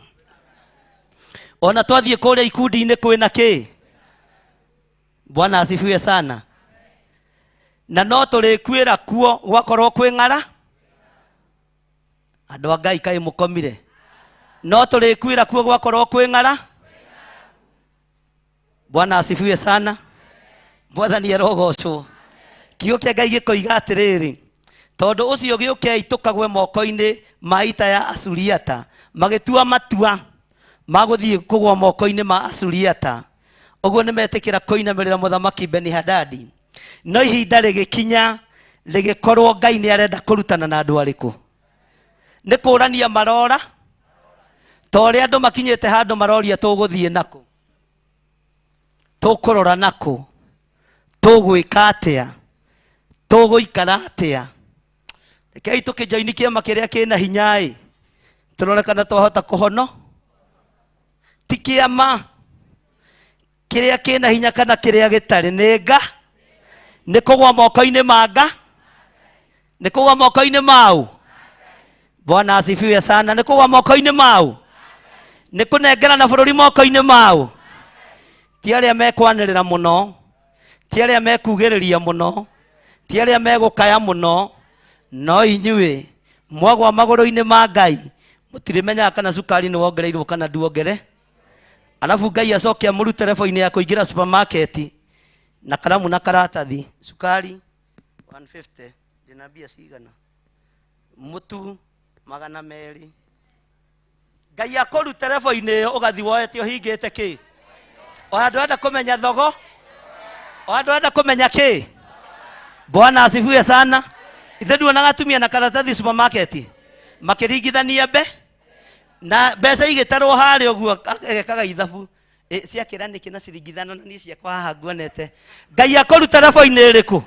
ona twathiĩ kũrĩa ikundi-inĩ kwĩna kĩ. Bwana asifiwe sana. Na no tũrĩkuĩra kuo gwakorwo kwĩ ng'ara. Andũ a Ngai kaĩ mũkomire? No tũrĩkuĩra kuo gwakorwo kwĩ ng'ara. Bwana asifiwe sana. Mwathani arogocwo. Kiugo kĩa Ngai gĩkoiga atĩrĩrĩ, tondũ ũcio gĩũkei tũkagwe moko-inĩ ma ita ya Asuriata. Magĩtua matua ma gũthiĩ kũgwa moko-inĩ ma Asuriata. Ũguo nĩmetĩkĩra kũinamĩrĩra mũthamaki Beni-Hadadi. No ihinda rĩgĩkinya rĩgĩkorwo Ngai nĩ arenda kũrutana na andũ arĩkũ. Nĩ kũrania marora, ta ũrĩa andũ makinyĩte handũ maroria tũgũthiĩ nakũ, tũkũrora nakũ, tũgwĩka atĩa, tũgũikara atĩa. Rekei tũkĩjoini kĩama kĩrĩa kĩna hinya-ĩ, tũrore kana twahota kũhono. Ti kĩama kĩrĩa kĩna hinya kana kĩrĩa gĩtarĩ, nĩ nga, nĩ kũgwa moko-inĩ ma nga, nĩ kũgwa moko-inĩ mau. Bwana asifiwe sana. Nĩ kũgwa moko-inĩ mau, nĩ kũnengerana bũrũri moko-inĩ mau. Ti arĩa mekwanĩrĩra mũno, ti arĩa mekugĩrĩria mũno, ti arĩa megũkaya mũno, no inyuĩ mwagwa magũrũ-inĩ ma Ngai mũtirĩmenyaga kana cukari nĩ wongereirwo kana nduongere. Alafu Ngai acoke amũrute rebo-inĩ ya kũingĩra supermarket na karamu na karatathi, cukari 150, ndĩna mbia cigana, mũtu 200. Ngai akũrute rebo-inĩ ĩyo ũgathiĩ woete ũhingĩte kĩ? O handũ enda kũmenya thogo, o handũ enda kũmenya kĩ? Bwana asifiwe sana. Ithe nduonaga atumia na karatathi supermarket makĩringithania mbe na mbeca igĩtarwo harĩa ũguo, agekaga ithabu ciakĩra nĩkĩ na ciringi 5 na niĩ ciakwa haha nguonete. Ngai akũruta rebo-inĩ ĩrĩkũ?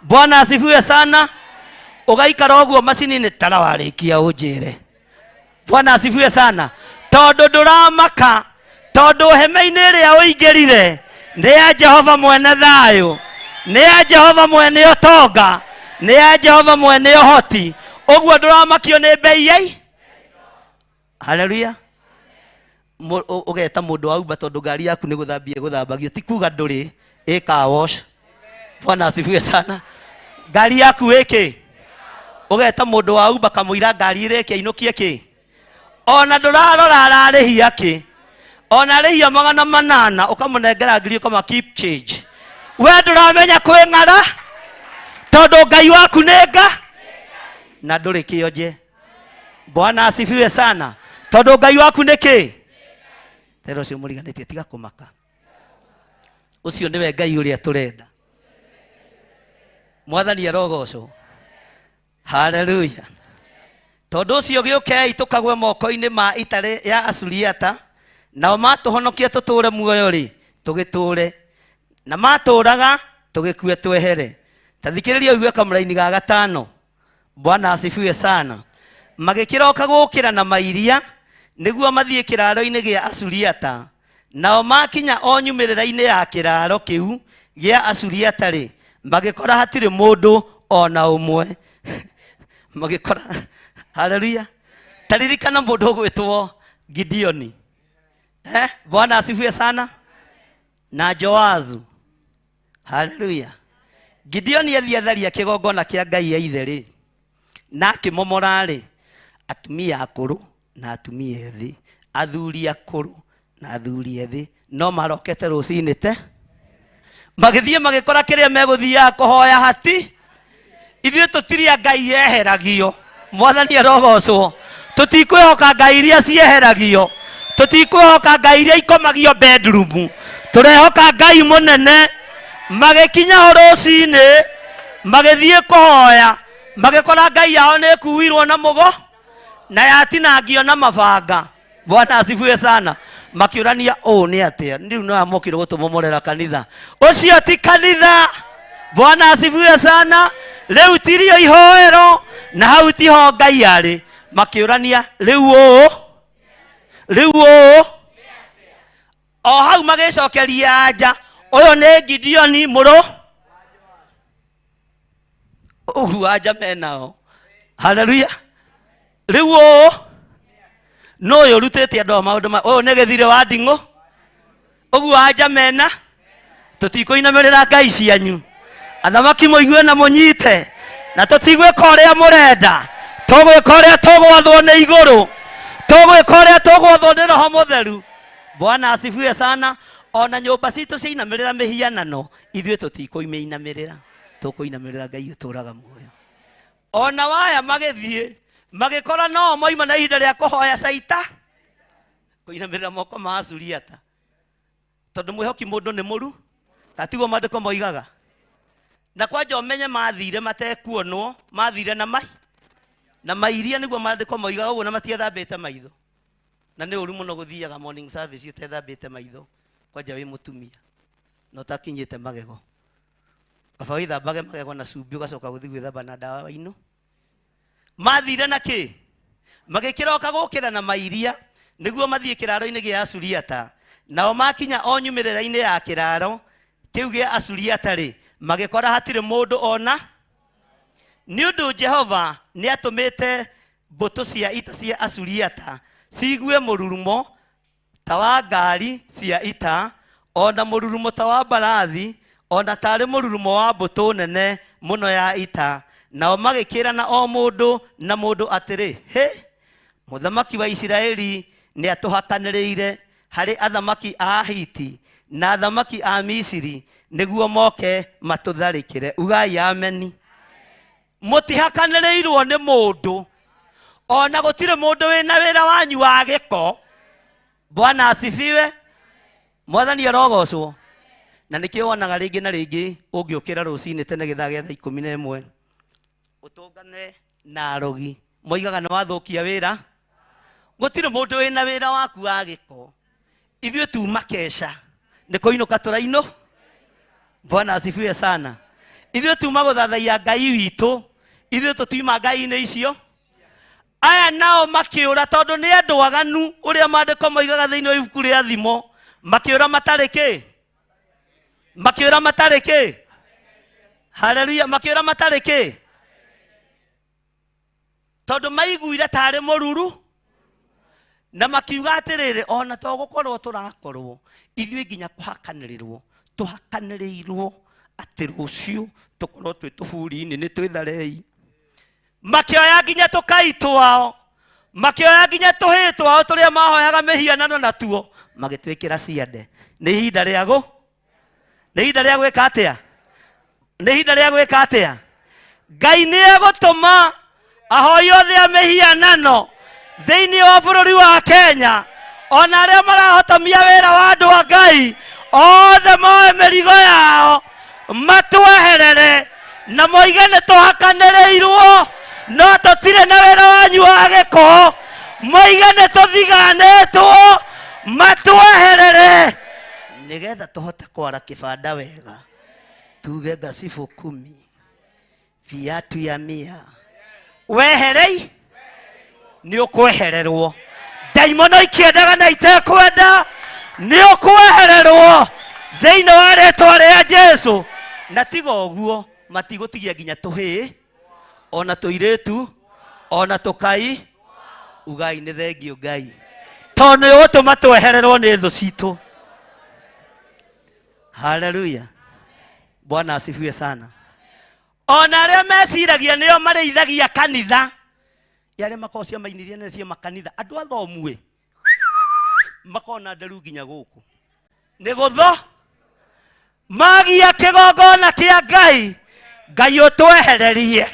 Bwana asifiwe sana. Ũgaikara ũguo macini-inĩ tara warĩkia ũnjĩre. Bwana asifiwe sana. Tondũ ndũramaka, tondũ hema-inĩ ĩrĩa ũingĩrire nĩ ya Jehova mwene thayũ, nĩ ya Jehova mwene ũtonga, nĩ ya Jehova mwene ũhoti. Ũguo ndũramakio nĩ mbei yai. Haleluya. Ũgeta mũndũ wa Uber tondũ ngari yaku nĩ gũthambia ĩgũthambagio, ti kuga ndũrĩ ĩ car wash. Bwana asifiwe sana. Ngari yaku ĩkĩ? Ũgeta mũndũ wa Uber kamũira ngari ĩrĩke ainũkie kĩ? Ona ndũrarora ararĩhia kĩ? Ona arĩhia 800 ũkamũnengera ngiri ũkama keep change. We ndũramenya kwĩ ng'ara tondũ Ngai waku nĩ nga na ndũrĩ kĩonje. Bwana asifiwe sana. Tondũ Ngai waku nĩ kĩ? Tera ũcio mũriganĩtie tiga kũmaka. Ũcio nĩwe Ngai ũrĩa tũrenda. Mwathani arogocwo. Haleluya. Tondũ ũcio gĩũkei tũkagwe moko-inĩ ma ita ya Asuriata, nao matũhonokia tũtũũre muoyo rĩ, tũgĩtũũre, na matũũraga tũgĩkue twehere. Ta thikĩrĩria ũigue kamũraini ga gatano. Bwana asifiwe sana. Magĩkĩroka gũkĩra na mairia nĩguo mathiĩ kĩraaro-inĩ gĩa Asuriata. Nao makinya o nyumĩrĩra-inĩ ya kĩraaro kĩu gĩa Asuriata rĩ, magĩkora hatirĩ mũndũ ona ũmwe. Magĩkora, haleluya. Taririkana mũndũ ũgwĩtwo Gideoni. Bwana asifiwe sana. Na Joazu. Haleluya. Gideoni athiĩ atharia kĩgongona kĩa Ngai ya ithe rĩ, na akĩmomora rĩ, atumia akũrũ na atumia ethĩ, athuri akũrũ na athuri ethĩ, no marokete rũcinĩ te magĩthiĩ magĩkora kĩrĩa megũthiaga kũhoya hati. Ithuĩ tũtirĩ a Ngai yeheragio. Mwathani arogocwo. Tũtikwĩhoka Ngai iria cieheragio, tũtikwĩhoka Ngai iria ikomagio bedroom, tũrehoka Ngai mũnene. Magĩkinya ho rũcinĩ magĩthiĩ kũhoya, magĩkora Ngai yao nĩ ĩkuirwo na mũgo na yatinangio na mabanga. Bwana asifiwe sana. Makĩũrania ũũ nĩ atĩa, rĩu no amokire gũtũmomorera kanitha. Ũcio ti kanitha. Bwana asifiwe sana. Rĩu tirio ihoero na hau tiho Ngai arĩ. Makĩũrania rĩu ũũ, rĩu ũũ. O hau magĩcokeria anja, ũyũ nĩ Gideoni mũrũ. Ũguo anja menao. Haleluya. Rĩu ũũ nũ ũyũ ũrutĩte andũ aya maũndũ ma ũyũ nĩ gĩthirĩ wa nding'ũ. Ũguo anja mena tũtikũinamĩrĩra ngai cianyu. Athamaki mũigue na mũnyite na tũtigwĩka ũrĩa mũrenda, tũgwĩka ũrĩa tũgwathwo nĩ igũrũ, tũgwĩka ũrĩa tũgwathwo nĩ Roho Mũtheru. Bwana asifiwe sana. Ona nyũmba citũ ciainamĩrĩra mĩhianano, ithuĩ tũtikũmĩinamĩrĩra, tũkũinamĩrĩra Ngai ũtũraga muoyo. Ona waya magĩthiĩ magĩkora no moima na ihinda rĩa kũhoya caita kũinamĩrĩra moko ma Asuriata, tondũ mwĩhoki mũndũ nĩ mũru, katiguo maandĩko moigaga. Na kwanja ũmenye mathire matekuonwo, mathire na mai na mairia, nĩguo maandĩko moigaga ũguo, na matiethambĩte maitho. Na nĩ ũru mũno gũthiaga morning service ũtethambĩte maitho, kwanja wĩ mũtumia na ũtakinyĩte magego. Kaba wĩthambage magego na cumbĩ ũgacoka gũthiĩ gwĩthamba na ndawa ino. Mathire na kĩ? Magĩkĩroka gũkĩra na mairia nĩguo mathiĩ kĩraro-inĩ gĩa Asuriata. Nao makinya o nyumĩrĩra-inĩ ya kĩraro kĩu gĩa Asuriata rĩ, magĩkora hatirĩ mũndũ ona, nĩ ũndũ Jehova nĩatũmĩte mbũtũ cia ita cia Asuriata ciigue mũrurumo ta wa ngari cia ita, ona mũrurumo ta wa mbarathi, ona tarĩ mũrurumo wa mbũtũ nene mũno ya ita. Nao magĩkĩrana o mũndũ na mũndũ atĩrĩ, hĩ, mũthamaki wa Isiraeli nĩatũhakanĩrĩire harĩ athamaki a Ahiti na athamaki a Misiri nĩguo moke matũtharĩkĩre. Ugai ameni. Mũtihakanĩrĩirwo nĩ mũndũ, ona gũtirĩ mũndũ wĩna wĩra wanyu wa gĩko. Bwana asifiwe. Mwathani arogocwo. Na nĩkĩo wonaga rĩngĩ na rĩngĩ ũngĩũkĩra rũcinĩ tene gĩthaa gĩa thaa 11 ũtũngane na arogi moigaga nĩ wathũkia wĩra. Gũtirĩ mũndũ wĩna wĩra waku wa gĩko. Ithuĩ tuma keca nĩ kũinũka tũrainũ. Bwana asifiwe sana. Ithuĩ tuma gũthathaiya Ngai witũ, ithuĩ tũtiuma ngai-inĩ icio. Aya nao makĩũra tondũ nĩ andũ aganu, ũrĩa maandĩko moigaga thĩinĩ wa ibuku rĩa Thimo, makĩũra matarĩ kĩ? Makĩũra matarĩ kĩ? Haleluya, makĩũra matarĩ kĩ? Tondũ maiguire tarĩ mũruru na makiuga atĩrĩrĩ, ona to gũkorwo tũrakorwo ithuĩ nginya kũhakanĩrĩrwo, tũhakanĩrĩirwo atĩ rũciũ tũkorwo twĩ tũburi-inĩ nĩ twĩtharei. Makĩoya nginya tũkai twao, makĩoya nginya tũhĩĩ twao tũrĩa mahoyaga mĩhianano natuo, magĩtwĩkĩra ciande. Nĩ ihinda rĩa gũ? Nĩ ihinda rĩa gwĩka atĩa? Nĩ ihinda rĩa gwĩka atĩa? Ngai nĩ egũtũma ahoi othe a mĩhianano thĩinĩ wa bũrũri wa Kenya, ona arĩa marahotomia wĩra wa andũ a Ngai othe moe mĩrigo yao matweherere na moige nĩ tũhakanĩrĩirwo no tũtirĩ na wĩra wanyu wa gĩko, moige nĩ tũthiganĩtwo, matweherere nĩgetha tũhote kwara kĩbanda wega, tuge ngacibũ 10 viatu ya 100. Weherei nĩ ũkwehererwo. Ndaimono ikĩendaga na itekwenda nĩ ũkwehererwo thĩinĩ wa rĩtwa rĩa Jesu. Na tiga ũguo matigũtigia nginya tũhĩĩ ona tũirĩtu ona tũkai. Ugai nĩ thengio Ngai, tondũ nĩ ũgũtũma twehererwo nĩ thũ citũ. Haleluya, Bwana asifiwe sana. Ona arĩa meciragia nĩo marĩithagia kanitha, arĩa makoragwo ciama-inĩ nene cia makanitha, andũ athomue makona nderu nginya gũkũ nĩ gũtho magia kĩgongona kĩa Ngai. Ngai ũtwehererie,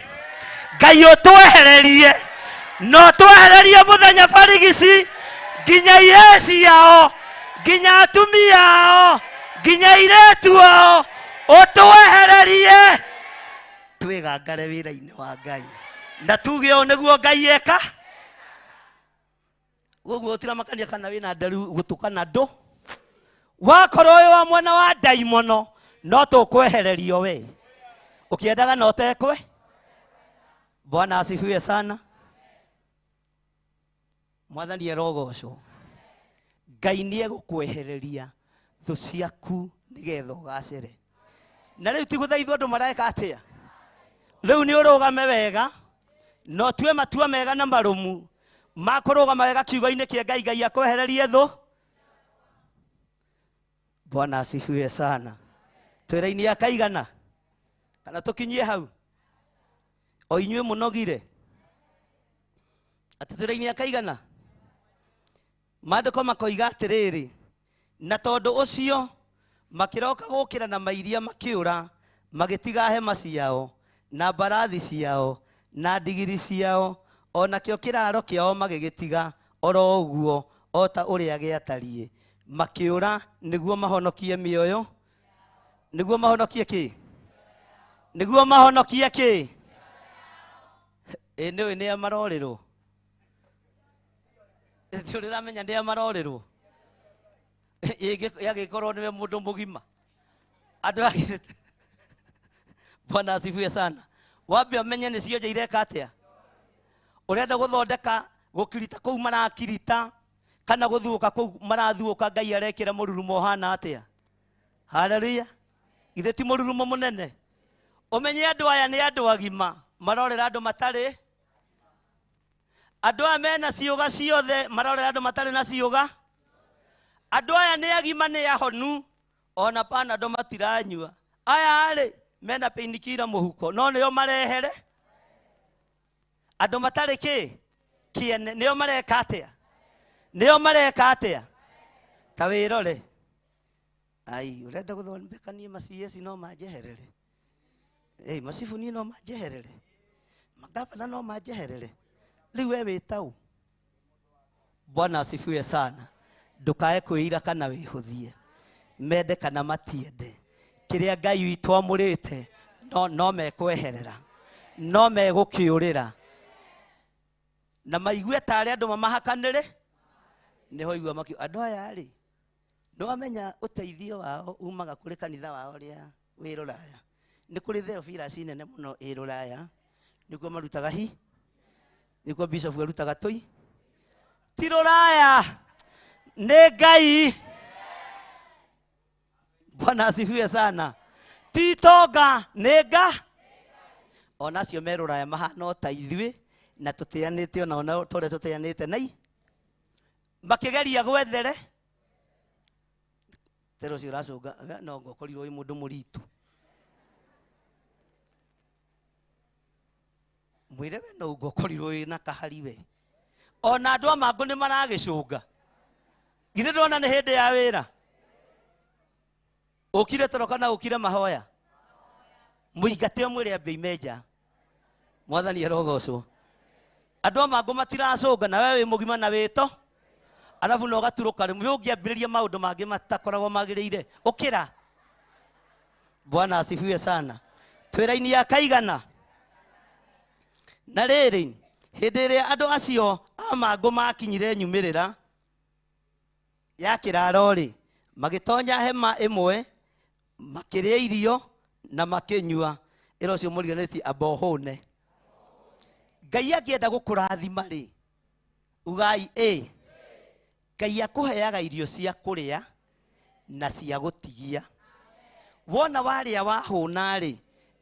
Ngai ũtwehererie, no twehererie mũthenya barigici nginya ihĩĩ ciao, nginya atumia ao, nginya airĩtu ao, ũtwehererie twĩgangare wĩra-inĩ wa Ngai na tuge ũũ nĩguo Ngai eka. Ũguo ũtiramakania kana wĩna nderu gũtũ kana ndũ, wakorwo wĩ wa mwena wa ndaimono no tũkwehererio we ũkĩendaga na ũtekwe. Bwana asifiwe sana. Mwathani arogocwo. Ngai nĩ egũkwehereria thũ ciaku nĩgetha ũgacĩre. Na rĩu ti gũthaithwo andũ mareka atĩa? Rĩu nĩ ũrũgame wega na ũtue matua mega na marũmu ma kũrũgama wega kiugo-inĩ kĩa Ngai. Ngai akwehererie thũ. Bwana asifiwe sana. Twĩra-inĩ akaigana kana tũkinyie hau o inyuĩ mũnogire atĩ twĩra-inĩ akaigana. Maandĩko makoiga atĩrĩrĩ, na tondũ ũcio makĩroka gũkĩra na mairia makĩũra magĩtiga hema ciao na mbarathi ciao na ndigiri ciao o nakĩo kĩraro kĩao magĩgĩtiga oro ũguo o ta ũrĩa gĩatariĩ. Makĩũra nĩguo mahonokie mĩoyo, nĩguo mahonokie kĩ? Nĩguo mahonokie kĩ? Ĩ nĩũĩ nĩa marorĩrwo? Ndũrĩramenya nĩa marorĩrwo? Yagĩkorwo nĩwe mũndũ mũgima. Andũ Bwana asifiwe sana. Wambe ũmenye nĩ cionje ireka atĩa. Ũrenda gũthondeka gũkirita kũu marakirita kana gũthuũka kũu marathuũka, Ngai arekĩra mũrurumo ũhana atĩa? Haleluya. Githĩ ti mũrurumo mũnene? Ũmenye andũ aya nĩ andũ agima marorera andũ matarĩ. Andũ aya mena ciũga ciothe marorera andũ matarĩ na ciũga. Andũ aya nĩ agima nĩ ahonu ona panado matiranyua. Aya rĩ mena painkiller mũhuko no nĩo marehere. Andũ matarĩ kĩ? Kĩene nĩo mareka atĩa? Nĩo mareka atĩa? Ta wĩrore. Ai, ũrenda gũthondeka niĩ ma CS no manjeherere. Ei, macibu niĩ no manjeherere. Magavana no manjeherere. Rĩu we wĩta ũ? Bwana asifiwe sana. Ndũkae kwĩira kana wĩhũthie. Mende kana matiende. Kĩrĩa Ngai witũ amũrĩte no mekweherera. No megũkĩũrĩra. Na maigue tarĩ andũ mamahakanĩre. Nĩho igua makĩu andũ aya rĩ nĩwamenya ũteithio wao umaga kũrĩ kanitha wao ũrĩa wĩ Rũraya. Nĩ kũrĩ Theophilus nene mũno ĩ Rũraya. Nĩkuo marutaga hi. Nĩkuo bishop arutaga tũi. Ti Rũraya. Nĩ Ngai. Bwana asifiwe sana. Ti tonga nĩ nga. Ona acio me Rũraya mahana o ta ithuĩ na tũteanĩte ona ona tũrĩa tũteanĩte nai. Makĩgeria gwethere. Tero ũcio ũracũnga no ngokorirwo wĩ mũndũ mũritũ. Mwĩre we no ngokorirwo wĩ na kahari we. Ona andũ a mangũ nĩ maragĩcũnga. Githĩ ndona nĩ hĩndĩ ya wĩra. Ũkire toro kana ũkire mahoya? Mũingate ũmwĩre ambe ime nja. Mwathani arogocwo. Andũ a mangũ matiracũnga na we wĩ mũgima na wĩto. Arabu no gaturũka rĩmwe ũngĩambĩrĩria maũndũ mangĩ matakoragwo magĩrĩire. Ũkĩra. Bwana asifiwe sana. Twĩra-inĩ ya kaigana. Na rĩrĩ, hĩndĩ ĩrĩa andũ acio a mangũ makinyire nyumĩrĩra ya kĩraro rĩ, magĩtonya hema ĩmwe, makĩrĩa irio na makĩnyua. Ĩra ũcio mũriganĩtie amba ũhũne. Ngai angĩenda gũkũrathima rĩ, ugai ĩ. Ngai akũheaga irio cia kũrĩa na cia gũtigia. Wona warĩa wahũna rĩ,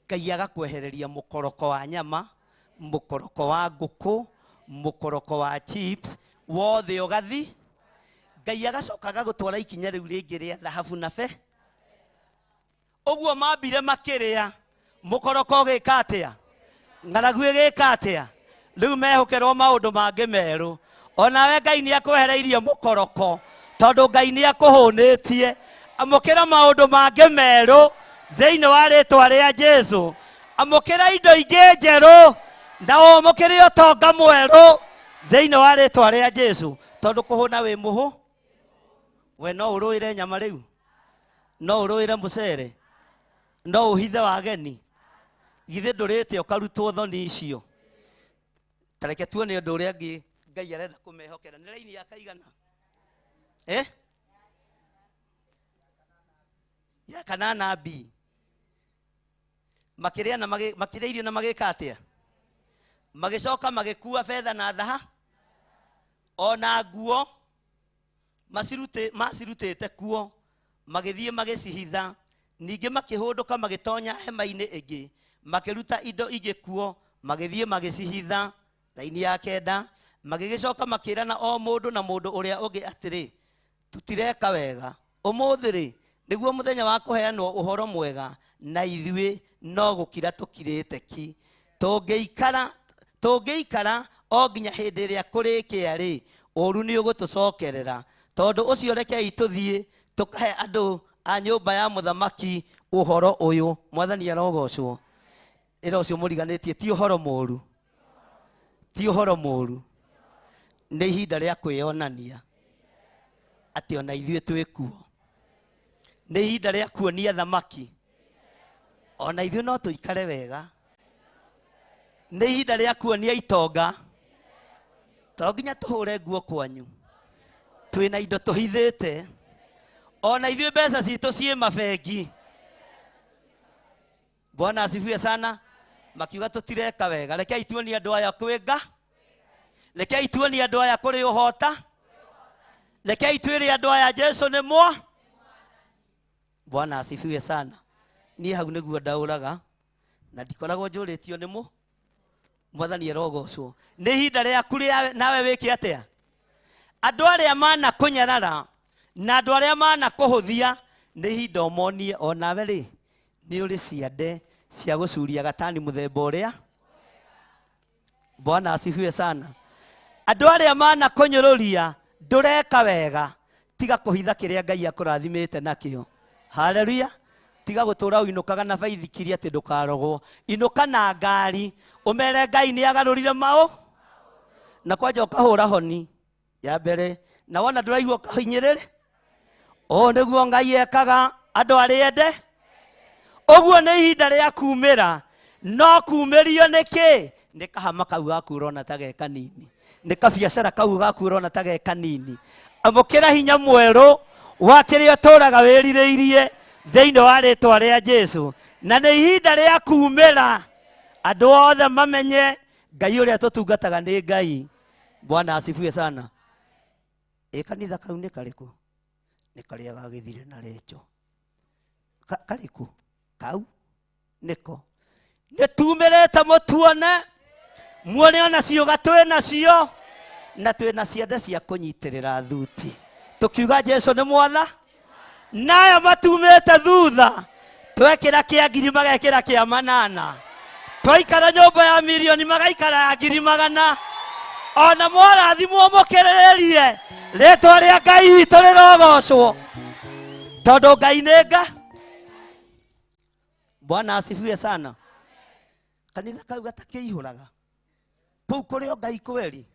Ngai agakwehereria mũkoroko wa nyama, mũkoroko wa ngũkũ, mũkoroko wa chips, wothe ũgathi. Ngai agacoka agagũtwara ikinya rĩu rĩngĩ rĩa thahabu na be. Ũguo mambire makĩrĩa, mũkoroko ũgĩka atĩa? Ng'aragu ĩgĩka atĩa? Rĩu mehũkerwo maũndũ mangĩ merũ. Onawe Ngai nĩ akwehereirie mũkoroko tondũ Ngai nĩ akũhũnĩtie. Amũkĩra maũndũ mangĩ merũ thĩinĩ wa rĩtwa rĩa Jesũ. Amũkĩra indo ingĩ njerũ na ũmũkĩre ũtonga mwerũ thĩinĩ wa rĩtwa rĩa Jesũ. Tondũ kũhũna wĩ mũhũ, we no ũrũĩre nyama rĩu, no ũrũĩre mũcere, no ũhithe wageni. Githĩ ndũrĩte ũkarutwo thoni icio? Ta reke tuone ũndũ ũrĩa ũngĩ Ngai arenda kũmehokera. Nĩ raini ya kaigana? Ya kanana B. Makĩrĩa na makĩrĩa irio na magĩka atĩa? Magĩcoka magĩkua betha na thaha ona nguo macirutĩte kuo, magĩthiĩ magĩcihitha. Ningĩ makĩhũndũka magĩtonya hema-inĩ ĩngĩ, Makĩruta indo ingĩ kuo, magĩthiĩ magĩcihitha. Raini ya kenda, magĩgĩcoka makĩrana o mũndũ na mũndũ ũrĩa ũngĩ atĩrĩ, tũtireka wega. Ũmũthĩ rĩ, nĩguo mũthenya wa kũheanwo ũhoro mwega, na ithuĩ no gũkira tũkirĩte ki. Tũngĩikara tũngĩikara o nginya hĩndĩ ĩrĩa kũrĩkĩa rĩ, ũũru nĩ ũgũtũcokerera. Tondũ ũcio rekei tũthiĩ tũkahe andũ a nyũmba ya mũthamaki ũhoro ũyũ. Mwathani arogocwo. Ĩra ũcio mũriganĩtie ti ũhoro mũũru, ti ũhoro mũũru, nĩ ihinda rĩa kwĩyonania atĩ ona ithuĩ twĩ kuo. Nĩ ihinda rĩa kuonia thamaki ona ithuĩ no tũikare wega. Nĩ ihinda rĩa kuonia itonga to nginya tũhũre nguo kwanyu, twĩna indo tũhithĩte, ona ithuĩ mbeca citũ ciĩ mabengi. Bwana asifiwe sana. Makiuga tũtireka wega, rekei tuonie andũ aya kwĩ nga, rekei tuonie andũ aya kũrĩ ũhota, rekei twĩre andũ aya Jesu nĩ mwa. Bwana asifiwe sana. Niĩ hau nĩguo ndaũraga na ndikoragwo njũrĩtio nĩ mũ. Mwathani arogocwo. Nĩ ihinda rĩaku rĩa nawe wĩke atĩa? Andũ arĩa mana kũnyarara na andũ arĩa mana kũhũthia, nĩ ihinda ũmonie o nawe rĩ nĩ ũrĩ ciande cia gũcuria gatani mũthemba ũrĩa. Bwana asifiwe sana. Andũ arĩa mana kũnyũrũria ndũreka wega, tiga kũhitha kĩrĩa Ngai akũrathimĩte nakĩo. Haleluya. Tiga gũtũra ũinũkaga na baithikiri atĩ ndũkarogwo. Inũka na ngari ũmere Ngai nĩ agarũrire maũ, na kwanja ũkahũra honi ya mbere, na wona ndũraigua ũkahinyĩrĩre. Ũũ nĩguo Ngai ekaga andũ arĩa ende. Ũguo nĩ ihinda rĩa kumĩra, no kumĩrio nĩ kĩ? Nĩ kahama kau gaku ũrona ta ge kanini, nĩ kabiacara kau gaku ũrona ta ge kanini. Amũkĩra hinya mwerũ wa kĩrĩa ũtũraga wĩrirĩirie thĩinĩ wa rĩtwa rĩa Jesu. Na nĩ ihinda rĩa kumĩra andũ othe mamenye Ngai ũrĩa tũtungataga nĩ Ngai. Bwana asifiwe sana. Ĩ kanitha kau nĩ karĩkũ? Nĩ karĩa gagĩthire na recho. Karĩkũ? Kau nĩko. Nĩ tumĩrĩte mũtuone, muone ona ciũga twĩ nacio, na twĩ na ciande cia kũnyitĩrĩra thuti. Tũkiuga Jesu nĩ mwatha, naya matumĩte thutha, twekĩra kĩa ngiri magekĩra kĩa manana, twaikara nyũmba ya mirioni magaikara ya ngiri magana. Ona mwarathimwo mũkĩrĩrĩrie, rĩtwa rĩa Ngai witũ rĩrogocwo, tondũ Ngai nĩ nga. Bwana asifiwe sana. Kanitha kau gatakĩihũraga kũu kũrĩ o Ngai kweri.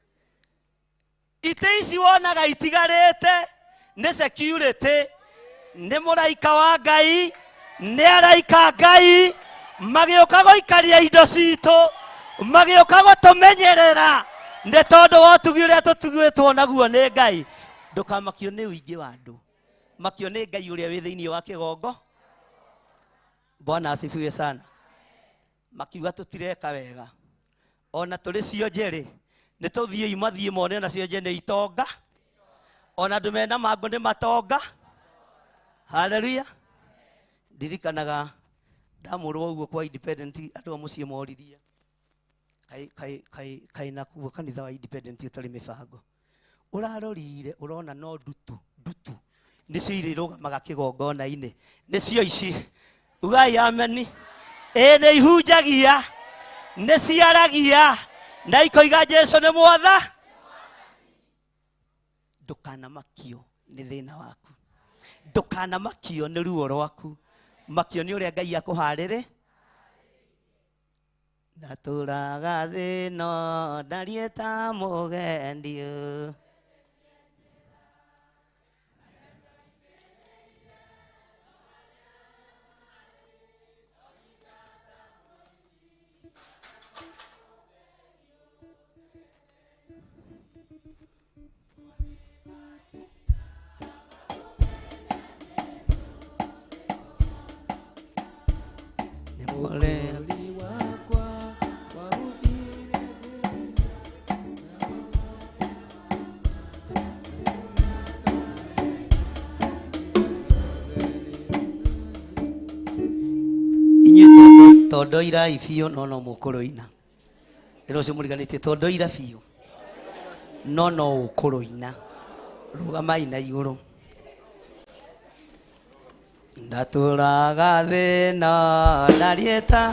Itĩ ici wonaga itigarĩte nĩ security, nĩ mũraika wa Ngai, nĩ araika Ngai magĩũka gũikaria indo citũ, magĩũka gũtũmenyerera, nĩ tondũ wa ũtugi ũrĩa tũtugĩtwo naguo nĩ Ngai. Ndũkamakio nĩ ũingĩ wa andũ, makio nĩ Ngai ũrĩa wĩ thĩinĩ wa kĩgongo. Bwana asifiwe sana. Makiuga tũtireka wega, ona tũrĩ cionje rĩ, nĩ tũthiĩi mathiĩ mone ona cionje nĩ itonga, ona andũ mena mangũ nĩ matonga. Haleluya. Ndirikanaga ndamũrwo ũguo kwa Independent, andũ a mũciĩ moririe kaĩ nakuo kanitha wa Independent ũtarĩ mĩbango. Ũrarorire ũrona no ndutu ndutu nĩcio irĩ irũgamaga kĩgongona-inĩ, nĩcio ici. Ugai ameni. Ĩ nĩ ihunjagia, nĩ ciaragia, na ikoiga Jesu nĩ mwatha. Ndũkanamakio nĩ thĩna waku, ndũkanamakio nĩ ruo rwaku, makio nĩ ũrĩa Ngai akũharĩrĩ. Ndatũraga thĩ no ndariĩ ta mũgendi. Inyuĩ Tondoirai biũ no no mũkũrũina. Ĩra ũcio mũriganĩtie tondoira biũ no no ũkũrũina. Rũgamai na igũrũ. Ndatũraga thĩna ndariĩta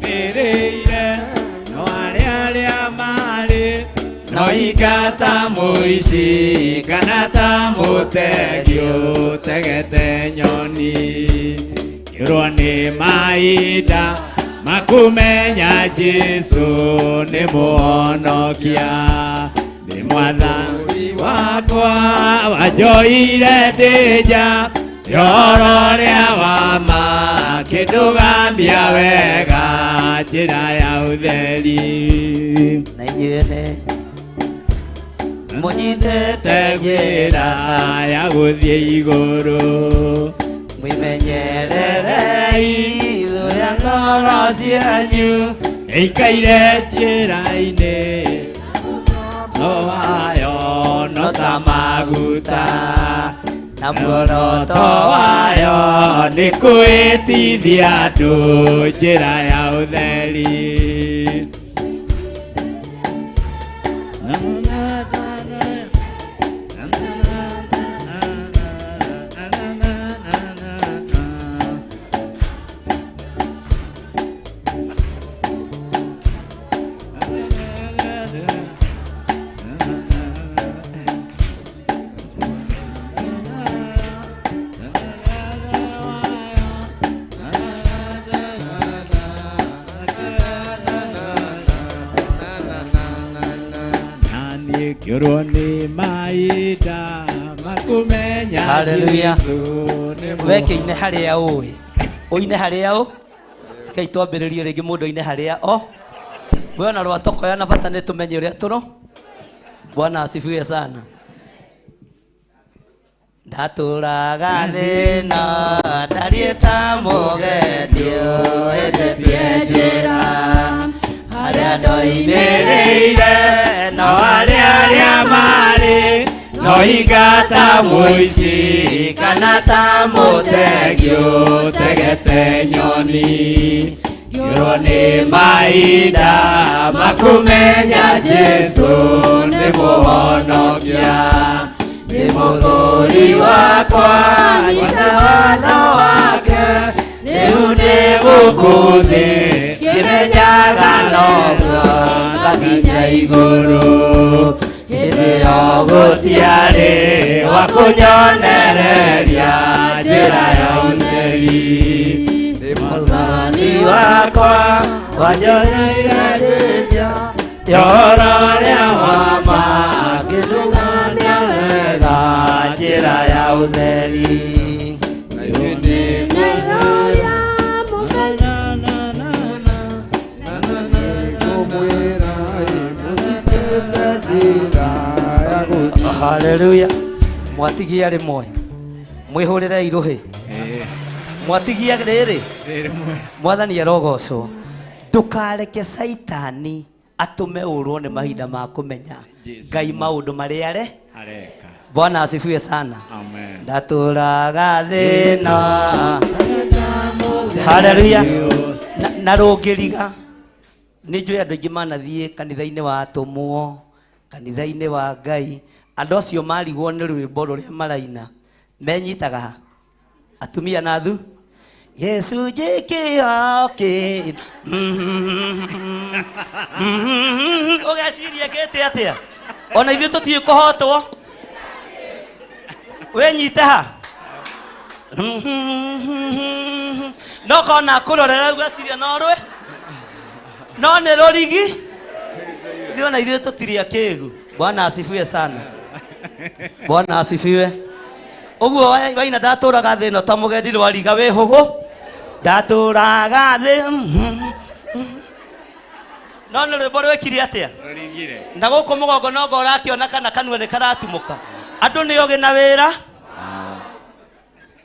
Mĩrĩire no arĩa arĩa marĩ no ika ta mũici kana ta mũtegi ũtegete nyoni kĩũrwo nĩ mahinda makumenya Jesũ nĩ mũhonokia nĩ mwathani wakwa wanjoire ndĩ nja Yoro rĩa wama kĩndũgamia wega njĩra ya ũtheri na inyuĩ mũnyitĩte njĩra ya gũthiĩ igũrũ mwĩmenyererei thũ ya ngoro cianyu ĩikaire njĩra-inĩ no wayo no ta maguta na muoroto wayo nĩ kwĩtithia andũ njĩra ya ũtheri. Ngĩũrwo nĩ mahinda makumenya Hallelujah. Jesũ nĩ Weke ine harĩa ũĩ ũine harĩa ũ rekei twambĩrĩrie rĩngĩ mũndũ aine harĩa o we ona rwatokoya na bata nĩ tũmenye ũrĩa tũro. Bwana asifiwe sana. Ndatũraga thĩna ndariĩ ta mũgendi ũhĩtĩtie njĩra harĩa ndoimĩrĩire no arĩa arĩa marĩ no iga ta mũici kana ta mũtegi ũtegete nyoni ngĩũrwo nĩ mahinda makumenya Jesũ nĩ mũhonokia nĩ mũthũri wakwa nyita watho wake rĩu ndĩ gũkũ thĩ ngĩmenyaga noguo ngakinya igũrũ hĩndĩ ĩyo gũtiarĩ wa kũnyonereria njĩra ya ũtheri nĩ mwathani wakwa wanjoeire ndĩ yoro rĩa wama ngĩndũgamia wega njĩra ya ũtheri. Haleluya. Mwatigia rĩmwe mwĩhũrĩre irũhĩ mwatigia rĩrĩ mwathani arogocwo. Ndũkareke Saitani atũme ũrwo nĩ mahinda ma kũmenya Ngai maũndũ marĩa are areka. Bwana asifiwe sana. Amen. Ndatũraga thĩna. Haleluya. Na rũngĩriga nĩ njũĩ andũ aingĩ manathiĩ kanitha-inĩ wa atũmwo kanitha-inĩ wa Ngai andũ acio marigwo nĩ rwĩmbo rũrĩa maraina menyitaga ha atumia na athu gĩcunjĩ kĩo ũgeciria kĩte atĩa ona ithuĩ tũtiũĩ kũhotwo wĩnyite ha no kona kũrorera ũgeciria no rwĩ no nĩ rũrigi ithuĩ ona ithuĩ tũtirĩ akĩgu. Bwana asifiwe sana. Bwana asifiwe. Ũguo waina ndatũraga thĩ ĩno ta mũgendi rwariga wĩ hũgũ ndatũraga thĩ no nĩ rwĩmbo rwĩkire atĩa na gũkũ mũgongo no ngo ũrakĩona kana kanua nĩ karatumũka andũ nĩ ogĩ na wĩra.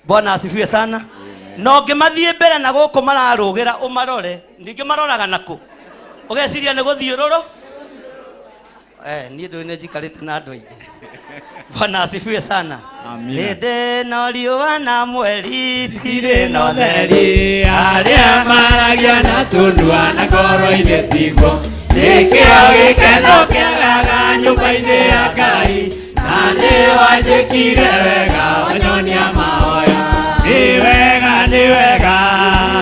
Bwana asifiwe sana. No ngĩmathiĩ mbere na gũkũ mararũgĩra ũmarore ningĩ maroraga nakũ ũgeciria nĩ gũthiũrũrũ. Niĩ ndũĩ nĩ njikarĩte na andũ aingĩ. Bwana asifiwe sana. Amina. Hĩndĩ ĩno riũa na mweri itirĩ na ũtheri. Arĩa maragia na tũnua na ngoro-inĩ tiguo, nĩkĩo gĩkeno kĩagaga nyũmba-inĩ ya Ngai, na nĩ wanjĩkire wega wanyonia mahoya. Nĩ wega, nĩ wega,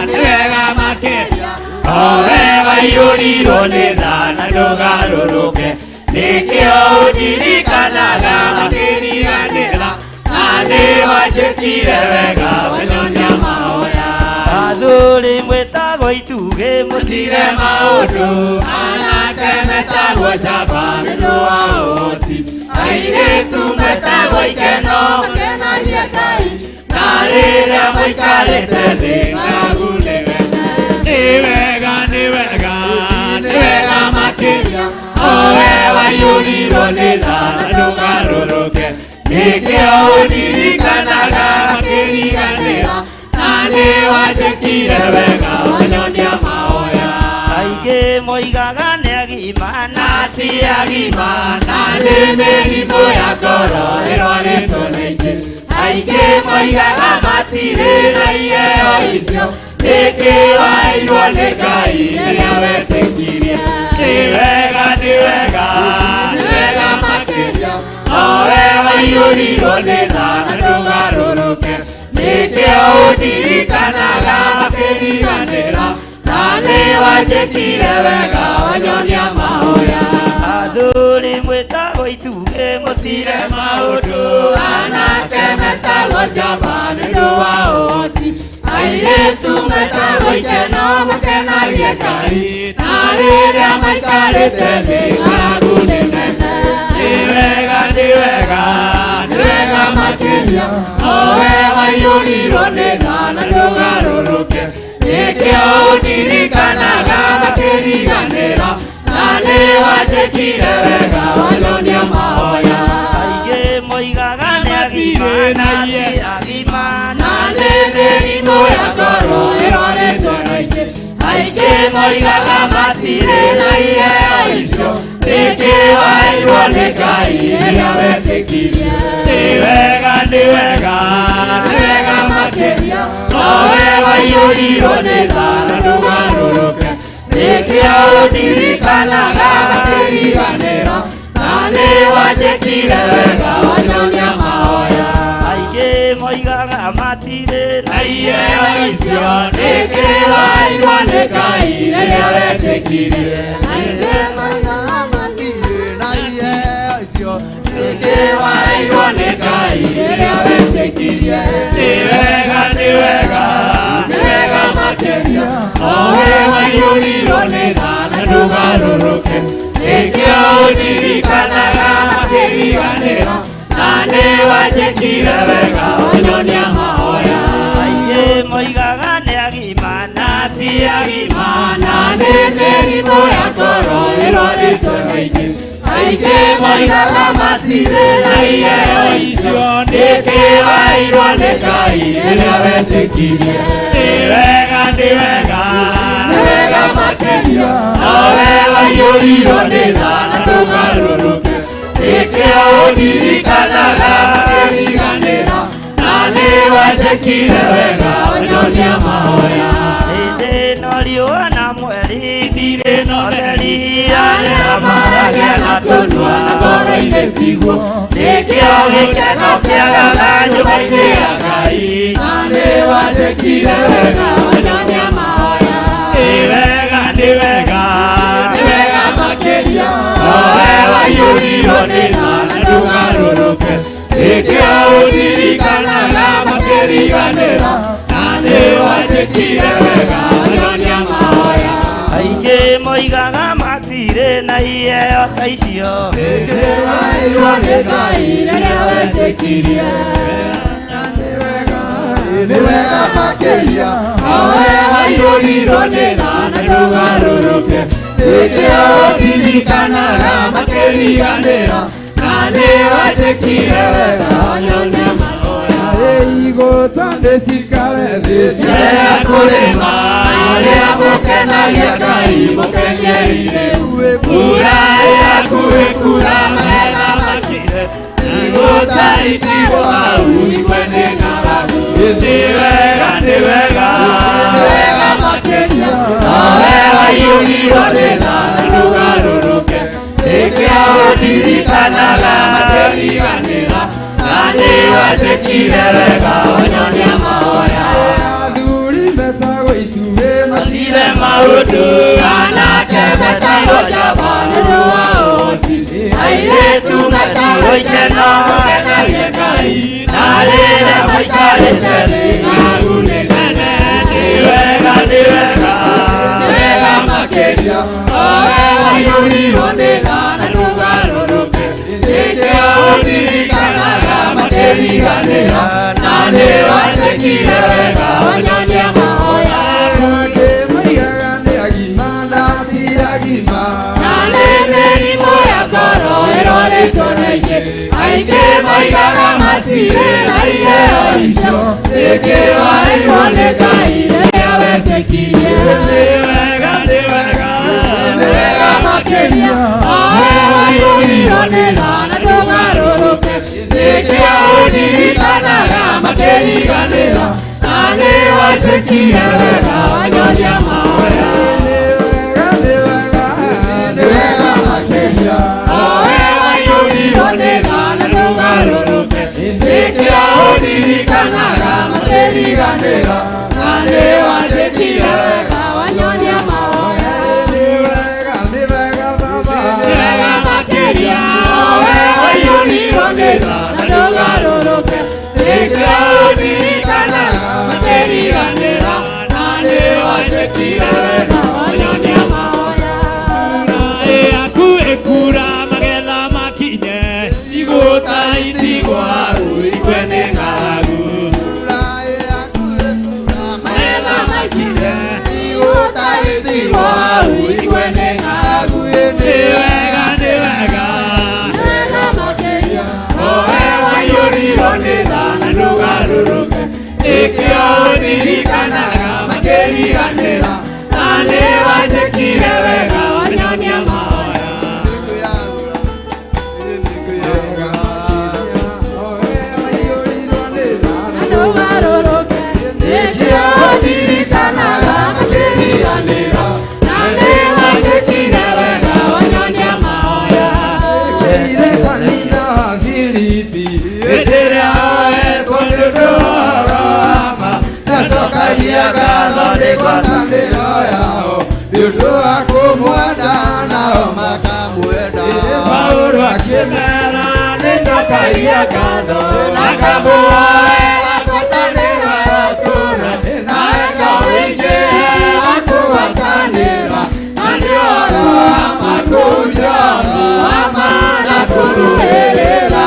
nĩ wega makĩria, o we waiyũrirwo nĩ tha na ndũgarũrũke, nĩkĩo ũndirikanaga makĩriganĩra, na nĩ wanjĩkire wega wanyonia mahoya. Athuri mwĩtagwo itugĩ mũtire maũndũ, anake metagwo njamba nĩ ũndũ wa ũhoti, airĩtu metagwo ikeno mũkenagie Ngai, na rĩrĩa mũikarĩte thĩ ng'aragu nĩ wega. Nĩ wega, nĩ wega, nĩ wega makĩria, o we waiyũrirwo nĩ tha na ndũgarũrũke, nĩkĩo ũndirikanaga makĩriganĩra, na nĩ wanjĩkire wega wanyonia mahoya. Aingĩ moigaga nĩ agima na ti agima, na nĩ mĩrimũ ya ngoro ĩrwarĩtwo nĩ aingĩ. Aingĩ moigaga matirĩ na iheo icio, nĩkĩ waheirwo nĩ Ngai rĩrĩa wetĩkirie. Nĩ wega, nĩ wega, nĩ wega makĩria, o we waiyũrirwo nĩ tha na ndũgarũrũke, nĩkĩo ũndirikanaga makĩriganĩra, na nĩ wanjĩkire wega wanyonia mahoya. Athuri mwĩtagwo itugĩ mũtire maũndũ, anake metagwo njamba nĩ ũndũ wa ũhoti, airĩtu metagwo ikeno mũkenagie Ngai, na rĩrĩa maikarĩte thĩ ng'aragu nĩ nene. Nĩ wega, nĩ wega, nĩ wega makĩria, o we waiyũrirwo nĩ tha na ndũgarũrũke, nĩkĩo ũndirikanaga makĩriganĩra, na nĩ wanjĩkire wega wanyonia mahoya. Aingĩ moigaga nĩ agima na ti agima, na nĩ mĩrimũ ya ngoro ĩrwarĩtwo nĩ aingĩ. Aingĩ moigaga matirĩ na iheo icio, nĩkĩ waheirwo nĩ Ngai rĩrĩa wetĩkirie. Nĩ wega, nĩ wega, nĩ wega makĩria, o we waiyũrirwo nĩ tha na ndũgarũrũke, nĩkĩo ũndirikanaga makĩriganĩra, na nĩ wanjĩkire wega wanyonia mahoya. Aingĩ moigaga matirĩ na iheo icio, nĩkĩ waheirwo nĩ Ngai rĩrĩa wetĩkirie. Aingĩ moigaga matirĩ na iheo icio, nĩkĩ waheirwo nĩ Ngai rĩrĩa wetĩkirie. Nĩ wega, nĩ wega, nĩ wega makĩria, o we waiyũrirwo nĩ tha na ndũgarũrũke, nĩkĩo ũndirikanaga makĩriganĩra, na nĩ wanjĩkire wega wanyonia mahoya. Aingĩ moigaga nĩ agima na ti agima, na nĩ mĩrimũ ya ngoro ĩrwarĩtwo nĩ aingĩ. Aingĩ moigaga matirĩ na iheo icio, nĩkĩ waheirwo nĩ Ngai rĩrĩa wetĩkirie. Nĩ wega, nĩ wega, nĩ wega makĩria, o we waiyũrirwo nĩ tha na ndũgarũrũke, nĩkĩo ũndirikanaga makĩriganĩra, na nĩ wanjĩkire wega wanyonia mahoya. Hĩndĩ ĩno riũa na mweri itirĩ na ũtheri, arĩa maragia na tũnua na ngoro-inĩ tiguo, nĩkĩo gĩkeno kĩagaga nyũmba-inĩ ya Ngai, na nĩ wanjĩkire wega wanyonia mahoya. Nĩ wega, nĩ wega, nĩ wega makĩria, o we waiyũrirwo nĩ tha na ndũgarũrũke, nĩkĩo ũndirikanaga makĩriganĩra, na nĩ wanjĩkire wega wanyonia mahoya. Aingĩ moigaga matirĩ na iheo ta icio, nĩkĩ waheirwo nĩ Ngai rĩrĩa wetĩkirie. Nĩ wega makĩria, o we waiyũrirwo nĩ tha na ndũgarũrũke, nĩkĩo ũndirikanaga makĩriganĩra, na nĩ wanjĩkire wega wanyonia mahoya. Igũta nĩ cikare thĩ Cia kũrĩma, arĩa mũkenagia Ngai mũkeniei rĩu, mbura ĩhakuhĩ kuura. Nĩkĩo ũndirikanaga makĩriganĩra na nĩwanjĩkire wega ũnyonie mahoya. Athuri metagwo ituĩ Matire maũndũ anake metagwo njamba nĩ ũndũ wa ũhoti airĩtu metagwo ikeno mũkenagie Ngai na rĩrĩa maikarĩte thĩ ng'aragu nĩ nene. Nĩ wega nĩ wega nĩ wega makĩria oe waiyũrirwo nĩ tha na ndũgarũrũke nĩkĩo ũndirikanaga makĩriganĩra na nĩwanjĩkire wega ũnyonie mahoya. Angĩ moigaga nĩ agima na ti agima Na nĩ mĩrimũ ya ngoro ĩrwarĩtwo nĩ aingĩ aingĩ moigaga matirĩ na iheo icio nĩkĩ waheirwo nĩ Ngai rĩrĩa wetĩkirie. Nĩ wega nĩ wega nĩ wega makĩria oe waiyũrirwo nĩ tha na ndũgarũrũke nĩkĩo ũndirikanaga makĩriganĩra na nĩwanjĩkire wega wanyonia mahoya. Nĩ wega nĩ wega nĩ wega makĩria Oe waiyũrirwo nĩ tha na ndũgarũrũke nĩkĩo ũndirikanaga makĩriganĩra na nĩwanjĩkire wega wanyonia mahoya. Nĩ wega nĩ wega baba Nĩ wega makĩria oe waiyũrirwo nĩ tha na ndũgarũrũke nĩkĩo ũndirikanaga makĩriganĩra na nĩwanjĩkire wega wanyonia mahoya. Yaku ĩkura magetha makinye igũta itigwagu ikwe nĩ ng'aragu Mbura yaku ĩkura Magetha makinye igũta itigwagu ikwe nĩ ng'aragu. ng'aragu nĩ nĩ wega nĩ wega Wega makĩria oe waiyũrirwo nĩ tha na ndũgarũrũke nĩkĩo ũndirikanaga makĩriganĩra na nĩwanjĩkire wega wanyonia mahoya. Na ndũgarũrũke nĩkĩo ũndirikanaga makĩriganĩra na nĩwanjĩkire wega wanyonia mahoya. Hĩndĩ ĩrĩa wekwo nĩ ũndũ wa Rama, nacokagia ngatho nĩ ngwatanĩro yao nĩ ũndũ wa kũmwenda nao makamwenda. Paulo akĩmera nĩnjokagia ngatho Akamuoera ngwatanĩro ya tũũra, na wendo ũingĩ wa kũgwatanĩra, na nĩ ũhoro wa ma kũhunjia ũhoro wa ma na kũrũĩrĩra.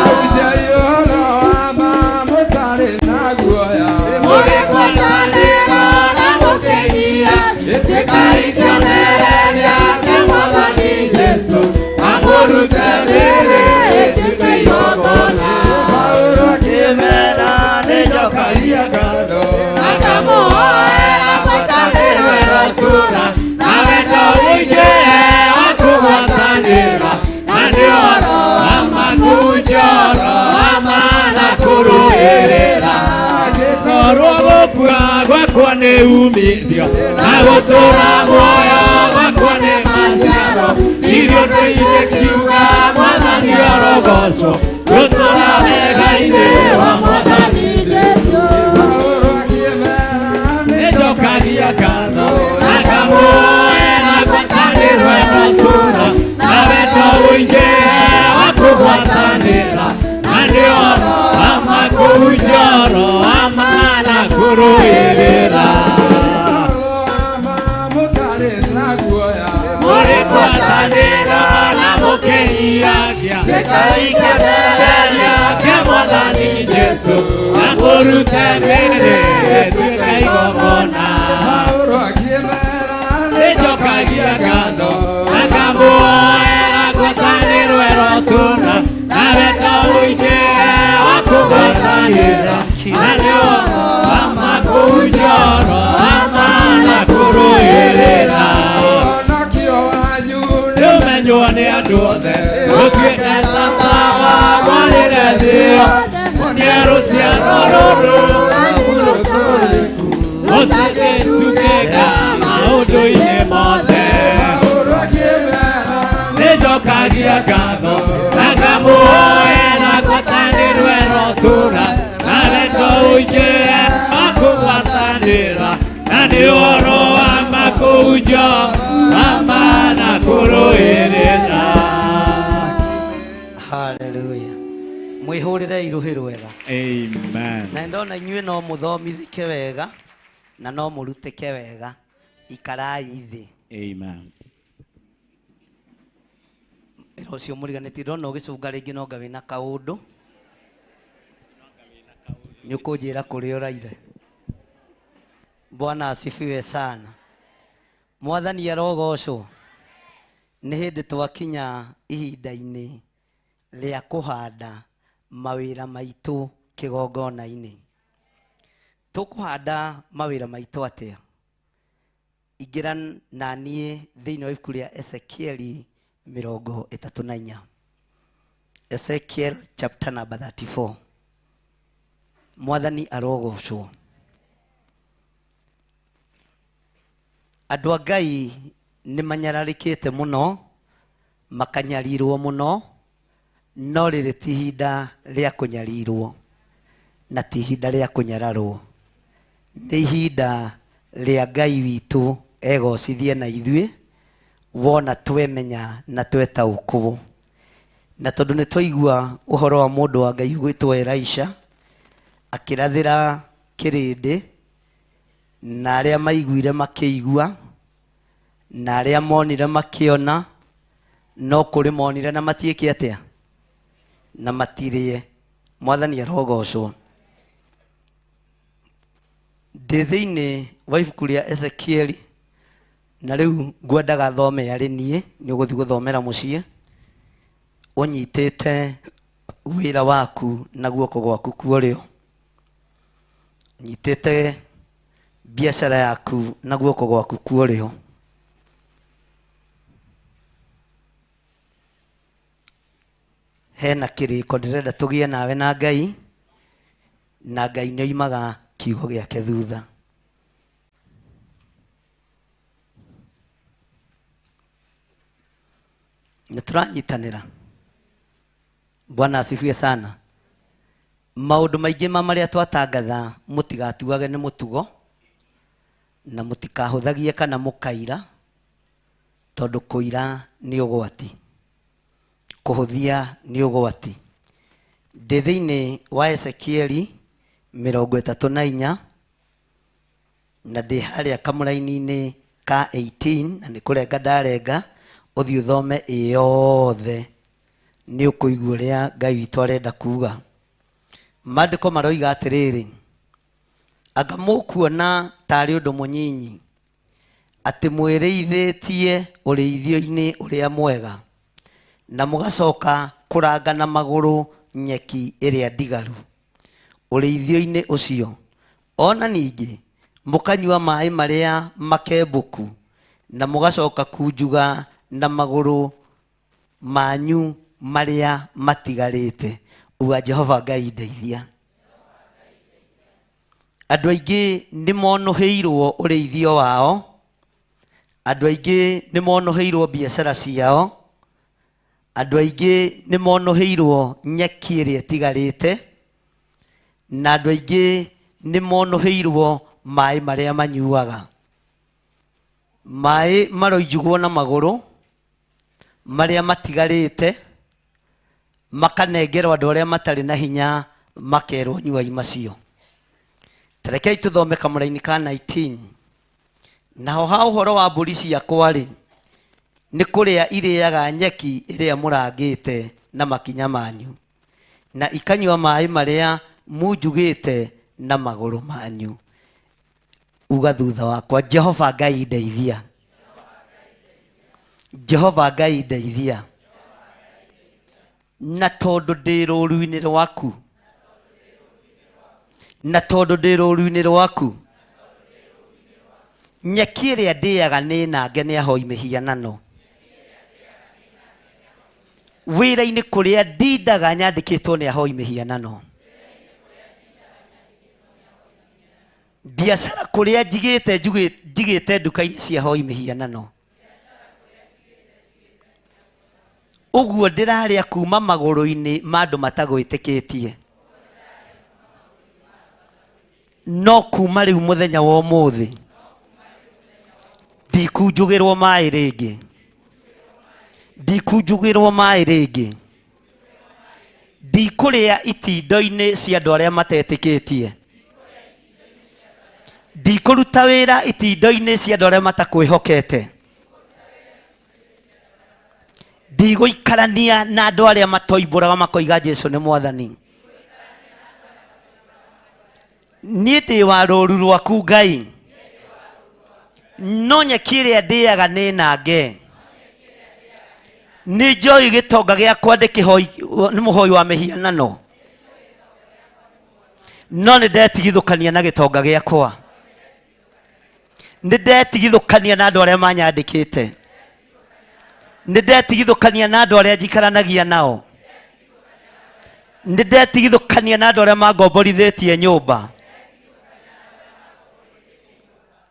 Mũgĩgwatanĩra na mũkĩgia ĩtĩkai cionereria kĩa Mwathani Jesũ na mũrute mĩĩrĩ ĩtuĩke igongona. Akĩmera nĩnjokagia ngatho Akamuoera ngwatanĩro ya tũũra na wendo ũingĩ wa kũgwatanĩra na nĩ ũhoro wa ma kũhunjia ũhoro wa ma na kũrũĩrĩra. Korwo gũkua gwakwa nĩ umithio na gũtũũra muoyo gwakwa nĩ maciaro irio ndĩingĩkiuga Mwathani arogocwo gũtũũra wega-inĩ wa Mwathani Jesũ. Nĩnjokagia ngatho akamuoera ngwatanĩro ya tũũra na wendo ũingĩ wa kũgwatanĩra na nĩ ũhoro wa ma kũhunjia ũhoro wa ma na kũrũĩrĩra. Mũrĩgwatanĩra na mũkĩhiagia ĩtĩkai kĩonereria kĩa Mwathani Jesũ na mũrute mĩĩrĩ ĩtuĩke igongona. Nĩnjokagia ngatho akamuoera ngwatanĩro ĩrotũũra na wendo ũingĩ wa kũgwatanĩra na nĩ ũhoro wa ma kũhunjia ũhoro wa ma na kũrũĩrĩra. Nĩũmenywo nĩ andũ othe gũtuĩke tatawa mwarĩre thĩ nĩ rũciaro rũrũ rũtangĩcukĩka maũndũ-inĩ mothe. Nĩnjokagia ngatho Kũhunjia amana kũrũĩrĩra. Haleluya. Mwĩhũrĩre irũhĩ rwega. Amen. Na ndona inyuĩ no mũthomithĩke wega na no mũrutĩke wega. Ikarai thĩ. Amen. Wĩra ũcio mũriganĩtie ndona ũgĩcũnga rĩngĩ no anga wĩna kaũndũ. Nĩ ũkũnjĩra kũrĩa ũraire. Bwana asifiwe sana. Mwathani arogocwo. Nĩ hĩndĩ twakinya ihinda-inĩ rĩa kũhanda mawĩra maitũ kĩgongona-inĩ. Tũkũhanda mawĩra maitũ atĩa? Ingĩra na niĩ thĩinĩ wa ibuku rĩa Ezekieli 34. Ezekiel chapter number 34. Mwathani arogocwo. Andũ a Ngai nĩ manyararĩkĩte mũno, makanyarirwo mũno, no rĩrĩ ti ihinda rĩa kũnyarirwo na ti ihinda rĩa kũnyararwo. Nĩ ihinda rĩa Ngai witũ egocithie na ithuĩ, wona twemenya na twetaũkwo. Na tondũ nĩ twaigua ũhoro wa mũndũ wa Ngai ũgwĩtwo Elisha, akĩrathĩra kĩrĩndĩ, na arĩa maiguire makĩigua, na arĩa monire makĩona, no kũrĩ monire na matiĩke atĩa? Na matirĩe. Mwathani arogocwo. Ndĩ thĩinĩ wa ibuku rĩa Ezekieli, na rĩu ngwendaga thome arĩ niĩ, nĩ ũgũthiĩ gũthomera mũciĩ, ũnyitĩte wĩra waku na guoko gwaku kwa ũrĩo, ũnyitĩte biacara yaku na guoko gwaku kwa ũrĩo. Hena kĩrĩko ndĩrenda tũgĩe nawe na Ngai, na Ngai nĩ oimaga kiugo gĩake thutha. Nĩ tũranyitanĩra. Bwana asifiwe sana. Maũndũ maingĩ ma marĩa twatangatha mũtigatuage nĩ mũtugo, na mũtikahũthagie kana mũkaira, tondũ kũira nĩ ũgwati, kũhũthia nĩ ũgwati. Ndĩ thĩinĩ wa Ezekieli 34, na ndĩ harĩa kamũraini-inĩ ka 18, na nĩ kũrenga ndarenga, ũthiĩ ũthome ĩ yothe, nĩ ũkũigua ũrĩa Ngai witũ arenda kuga. Maandĩko maroiga atĩrĩrĩ, anga mũkuona tarĩ ũndũ mũnyinyi atĩ mwĩrĩithĩtie ũrĩithio-inĩ ũrĩa mwega, na mũgacoka kũranga na magũrũ nyeki ĩrĩa ndigaru ũrĩithio-inĩ ũcio, ona ningĩ mũkanyua maĩ marĩa makembũku, na mũgacoka kunjuga na magũrũ manyu marĩa matigarĩte. Uga Jehova Ngai ndeithia. Andũ aingĩ nĩ monũhĩirwo ũrĩithio wao, andũ aingĩ nĩ monũhĩirwo biacara ciao, andũ aingĩ nĩ monũhĩirwo nyeki ĩrĩa ĩtigarĩte, na andũ aingĩ nĩ monũhĩirwo maĩ marĩa manyuaga. Maĩ maroinjugwo na magũrũ marĩa matigarĩte, makanengerwo andũ arĩa matarĩ na hinya, makerwo nyuai macio. Tarekei tũthome kamũraini ka 19. Naho ha ũhoro wa mbũri ciakwa rĩ, nĩ kũrĩa irĩaga nyeki ĩrĩa mũrangĩte na makinya manyu, na ikanyua maĩ marĩa munjugĩte na magũrũ manyu. Uga thutha wakwa, Jehova Ngai ndeithia. Jehova Ngai ndeithia. Na tondũ ndĩ rũũru-inĩ rwaku, na tondũ ndĩ rũũru-inĩ rwaku, nyeki ĩrĩa ndĩaga nĩ nange nĩ ahoi mĩhianano. Wĩra-inĩ kũrĩa ndindaga nyandĩkĩtwo nĩ ahoi mĩhianano. Biacara kũrĩa njigĩte nduka-inĩ cia ahoi mĩhianano. Ũguo ndĩrarĩa kuma magũrũ-inĩ ma andũ matagwĩtĩkĩtie. No kuma rĩu mũthenya wa ũmũthĩ Ndikunjugĩrwo maĩ rĩngĩ, ndikunjugĩrwo maĩ rĩngĩ. Ndikũrĩa itindo-inĩ cia andũ arĩa matetĩkĩtie, ndikũruta wĩra itindo-inĩ cia andũ arĩa matakwĩhokete, ndigũikarania na andũ arĩa matoimbũraga makoiga Jesu nĩ Mwathani. Niĩ ndĩ wa rũũru rwaku Ngai, no nyeki ĩrĩa ndĩaga nĩ nange. Nĩ njũĩ gĩtonga gĩakwa nĩ mũhoi wa mĩhianano, no nĩ ndetigithũkania na gĩtonga gĩakwa, nĩ ndetigithũkania na andũ arĩa manyandĩkĩte, nĩ ndetigithũkania na andũ arĩa njikaranagia nao, nĩ ndetigithũkania na andũ arĩa mangomborithĩtie nyũmba.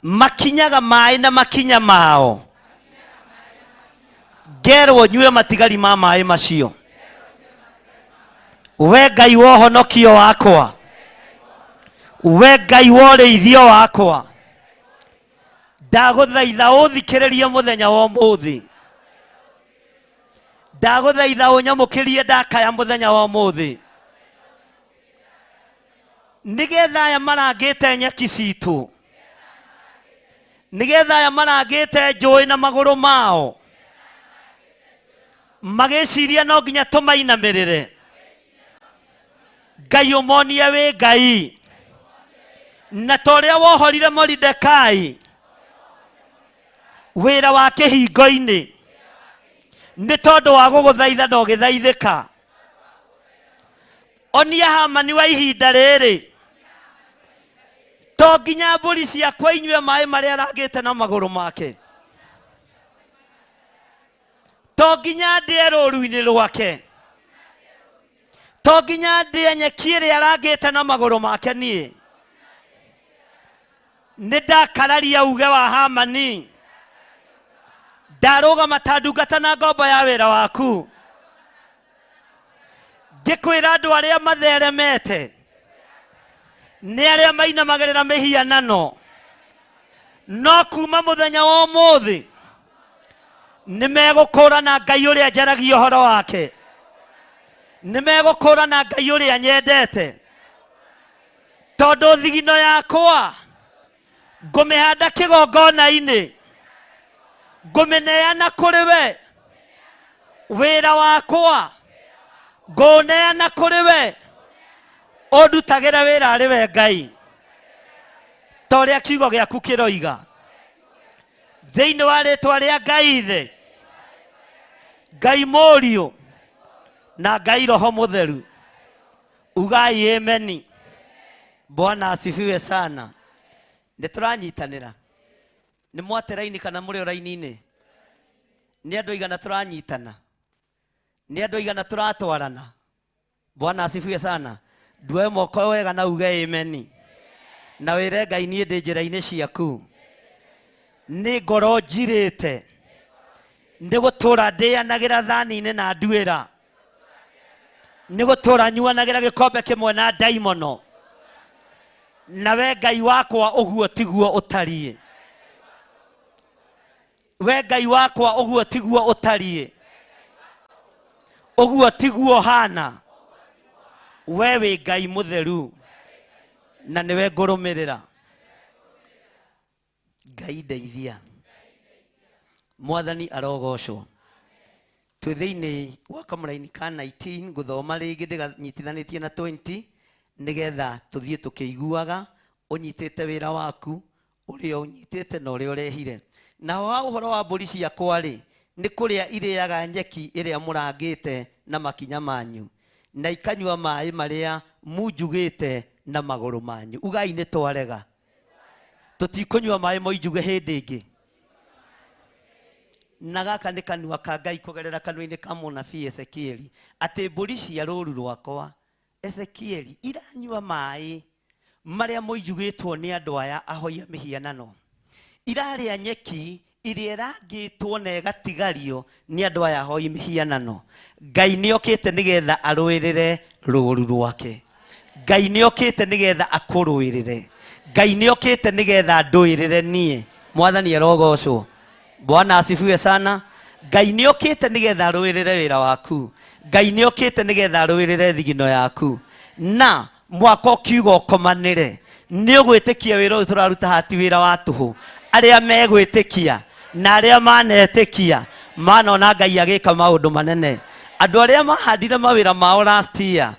Makinyaga maĩ na makinya mao, ngerwo nyue matigari ma maĩ macio. We Ngai wa ũhonokio wakwa, we Ngai wa ũrĩithio wakwa, ndagũthaitha ũthikĩrĩrie mũthenya wa ũmũthĩ, ndagũthaitha ũnyamũkĩrie ndakaya mũthenya wa ũmũthĩ, nĩgetha aya marangĩte nyeki citũ, nĩgetha aya marangĩte njũĩ na magũrũ mao, magĩciria no nginya tũmainamĩrĩre. Ngai ũmonie wĩ Ngai, na ta ũrĩa wohorire Moridekai wĩra wa kĩhingo-inĩ nĩ tondũ wa gũgũthaitha na ũgĩthaithĩka. Onia Hamani wa ihinda rĩrĩ, to nginya mbũri ciakwa inyue maĩ marĩa arangĩte na magũrũ make, to nginya ndĩe rũũru-inĩ rwake, to nginya ndĩe nyeki ĩrĩa arangĩte na magũrũ make. Niĩ nĩ ndakararia uge wa Hamani, ndarũgama ta ndungata na ngombo ya wĩra waku, ngĩkwĩra andũ arĩa matheremete nĩ arĩa mainamagĩrĩra mĩhianano, no kuma mũthenya wa ũmũthĩ nĩ megũkũrana Ngai ũrĩa njaragia ũhoro wake, nĩ megũkũrana Ngai ũrĩa nyendete, tondũ thigino yakwa ngũmĩhanda kĩgongona-inĩ, ngũmĩneana kũrĩ we, wĩra wakwa ngũũneana kũrĩ we, ũndutagĩre wĩra arĩ we Ngai, ta ũrĩa kiugo gĩaku kĩroiga. Thĩinĩ wa rĩtwa rĩa Ngai Ithe, Ngai Mũriũ na Ngai Roho Mũtheru, ugai ameni. Bwana asifiwe sana. Nĩ tũranyitanĩra, nĩ mwate raini kana mũrĩ o raini-inĩ? Nĩ andũ aigana tũranyitana? Nĩ andũ aigana tũratwarana? Bwana asifiwe sana. Nduoe moko wega na uge ameni, na wĩre Ngai niĩ ndĩ njĩra-inĩ ciaku, nĩ ngoro njirĩte nĩ gũtũra ndĩanagĩra thani-inĩ na nduĩra, nĩ gũtũra nyuanagĩra gĩkombe kĩmwe na ndaimono, na we Ngai wakwa ũguo tiguo ũtariĩ, we Ngai wakwa ũguo tiguo ũtariĩ, ũguo tiguo hana, we wĩ Ngai mũtheru na nĩwe ngũrũmĩrĩra. Ngai ndeithia. Mwathani arogocwo. Twĩ thĩinĩ wa kamũraini ka 19, ngũthoma rĩngĩ ndĩganyitithanĩtie na 20 nĩgetha tũthiĩ tũkĩiguaga ũnyitĩte wĩra waku ũrĩa ũnyitĩte na ũrĩa ũrehire. Naho ha ũhoro wa mbũri ciakwa rĩ, nĩ kũrĩa irĩaga nyeki ĩrĩa mũrangĩte na makinya manyu, na ikanyua maĩ marĩa munjugĩte na magũrũ manyu. Ugai nĩ twarega, tũtikũnyua maĩ moinjuge hĩndĩ ĩngĩ. Na gaka nĩ kanua ka Ngai kũgerera kanua-inĩ ka mũnabii Ezekieli, atĩ mbũri cia rũũru rwakwa Ezekieli iranyua maĩ marĩa moinjugĩtwo nĩ andũ aya ahoia mĩhianano, irarĩa nyeki ĩrĩa ĩrangĩtwo na ĩgatigario nĩ andũ aya ahoi mĩhianano. Ngai nĩ okĩte nĩgetha arũĩrĩre rũũru rwake. Ngai nĩ okĩte nĩgetha akũrũĩrĩre. Ngai nĩ okĩte nĩgetha ndũĩrĩre niĩ. Mwathani arogocwo. Bwana asifiwe sana. Ngai nĩ okĩte nĩgetha arũĩrĩre wĩra waku. Ngai nĩ okĩte nĩgetha arũĩrĩre thigino yaku. Na mwaka ũkiuga ũkomanĩre, nĩ ũgwĩtĩkia wĩra ũyũ tũraruta haha ti wĩra wa tũhũ. Arĩa megwĩtĩkia na arĩa manetĩkia manona Ngai agĩka maũndũ manene. Andũ arĩa mahandire mawĩra mao last year,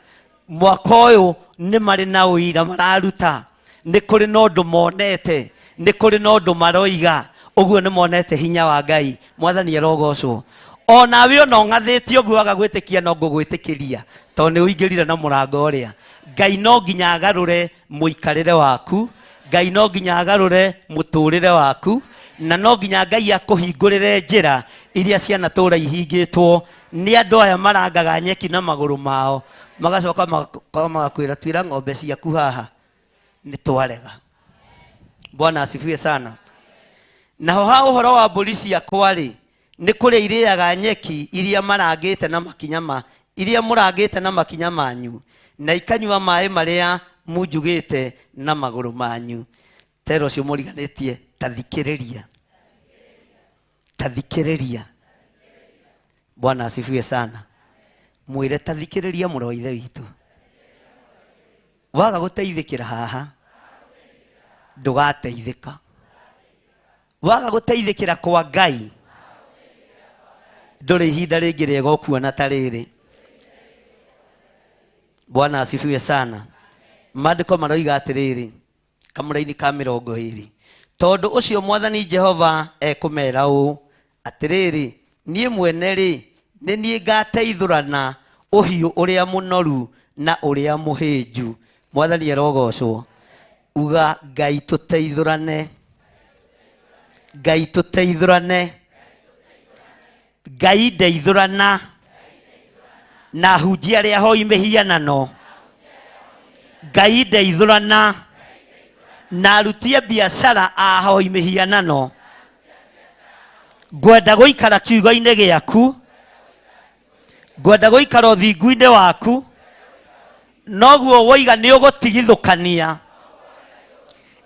mwaka ũyũ nĩ marĩ na ũira mararuta. Nĩ kũrĩ na ũndũ monete, nĩ kũrĩ na ũndũ maroiga, ũguo nĩ monete hinya wa Ngai. Mwathani arogocwo. Onawe ona ũng'athĩtie ũguo waga gwĩtĩkia no ngũgwĩtĩkĩria, tondũ nĩ ũingĩrire na mũrango ũrĩa. Ngai no nginya agarũre mũikarĩre waku, Ngai no nginya agarũre mũtũrĩre waku, na no nginya Ngai akũhingũrĩre njĩra iria cianatũra ihingĩtwo nĩ andũ aya marangaga nyeki na magũrũ mao, magacoka magakwĩra tuĩra ng'ombe ciaku haha, nĩ twarega. Bwana asifiwe sana. Naho ha ũhoro wa mbũri ciakwa-rĩ, nĩ kũrĩa irĩaga nyeki iria marangĩte na makinya ma, iria mũrangĩte na makinya manyu, na ikanyua maĩ marĩa munjugĩte na magũrũ manyu. Tera ũcio mũriganĩtie, ta thikĩrĩria. Ta thikĩrĩria. Bwana asifiwe sana. Mwĩre ta thikĩrĩria mũrũ wa ithe witũ. Waga gũteithĩkĩra haha, ndũgateithĩka. Waga gũteithĩkĩra kwa Ngai, ndũrĩ ihinda rĩngĩ rĩega ũkuona ta rĩrĩ. Bwana asifiwe sana. Maandĩko maroiga atĩrĩrĩ, kamũraini ka mĩrongo ĩrĩ, tondũ ũcio Mwathani Jehova ekũmera ũũ, atĩrĩrĩ, niĩ mwene rĩ, nĩ niĩ ngateithũrana ũhiũ ũrĩa mũnoru na ũrĩa mũhĩnju. Mwathani arogocwo. Uga Ngai tũteithũrane. Ngai tũteithũrane. Ngai ndeithũrana na hunjia arĩa hoi mĩhianano. Ngai ndeithũrana na arutie biacara ahoi mĩhianano. Ngwenda gũikara kiugo-inĩ gĩaku, ngwenda gũikara ũthingu-inĩ waku, noguo woiga nĩ ũgũtigithũkania.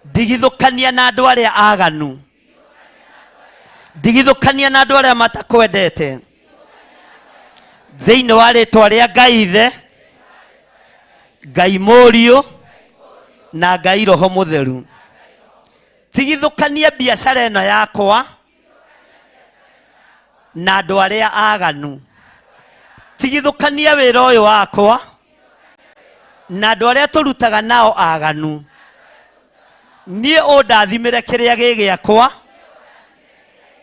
Ndigithũkania na andũ arĩa aganu, ndigithũkania na andũ arĩa matakwendete. Thĩinĩ wa rĩtwa rĩa Ngai Ithe, Ngai Mũriũ na Ngai Roho Mũtheru, tigithũkania biacara ĩno yakwa na andũ arĩa aganu. Tigithũkania wĩra ũyũ wakwa na andũ arĩa tũrutaga nao aganu. Niĩ ũndathimĩre kĩrĩa gĩ gĩakwa,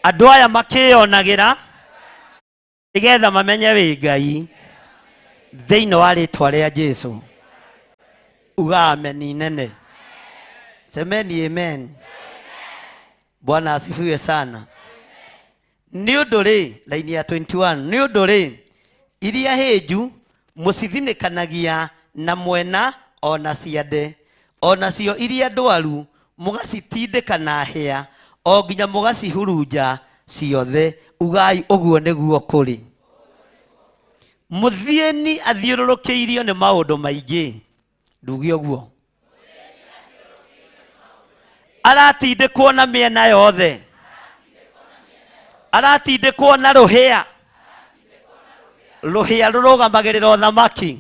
andũ aya makĩyonagĩra, nĩgetha mamenye wĩ Ngai. Thĩinĩ wa rĩtwa rĩa Jesu. Uga ameni nene. Semeni amen. Bwana asifiwe sana. Nĩ ũndũ rĩ, laini ya 21, nĩ ũndũ rĩ, iria hĩnju mũcithinĩkanagia na mwena o na ciande, o nacio iria ndwaru mũgacitindĩka na hĩa o nginya mũgacihurunja ciothe. Ugai ũguo nĩguo kũrĩ. Mũthiĩni athiũrũrũkĩirio nĩ maũndũ maingĩ. Nduge ũguo. Aratindĩkwo na mĩena yothe. Aratindĩkwo na rũhĩa. Rũhĩa rũrũgamagĩrĩra ũthamaki.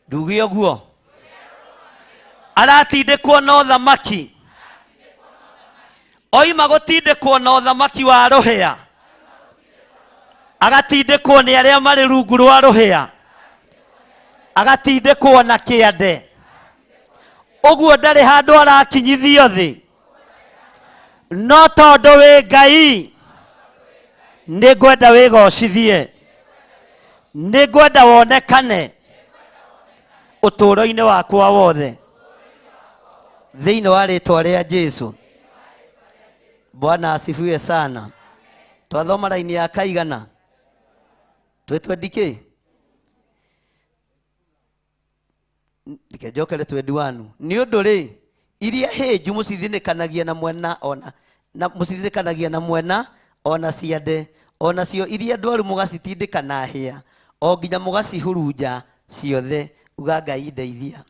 Nduge ũguo. Aratindĩkwo na ũthamaki. Oima gũtindĩkwo na ũthamaki wa rũhĩa, agatindĩkwo nĩ arĩa marĩ rungu rwa rũhĩa, agatindĩkwo na kĩande. Ũguo ndarĩ handũ arakinyithio thĩ, no tondũ wĩ Ngai, nĩ ngwenda wĩgocithie, nĩ ngwenda wonekane ũtũũro-inĩ wakwa wothe, thĩinĩ wa rĩtwa rĩa Jesu. Bwana asifiwe sana. Twathoma raini ya kaigana? Twĩ twendi kĩ? Reke njokere twendi wanu. Nĩ ũndũ rĩ, iria hĩnju mũcithinĩkanagia na mwena ona na mũcithinĩkanagia na mwena ona ciande, ona cio iria ndwaru mũgacitindĩka na hĩa o nginya mũgacihurunja ciothe. Uga Ngai ndeithia.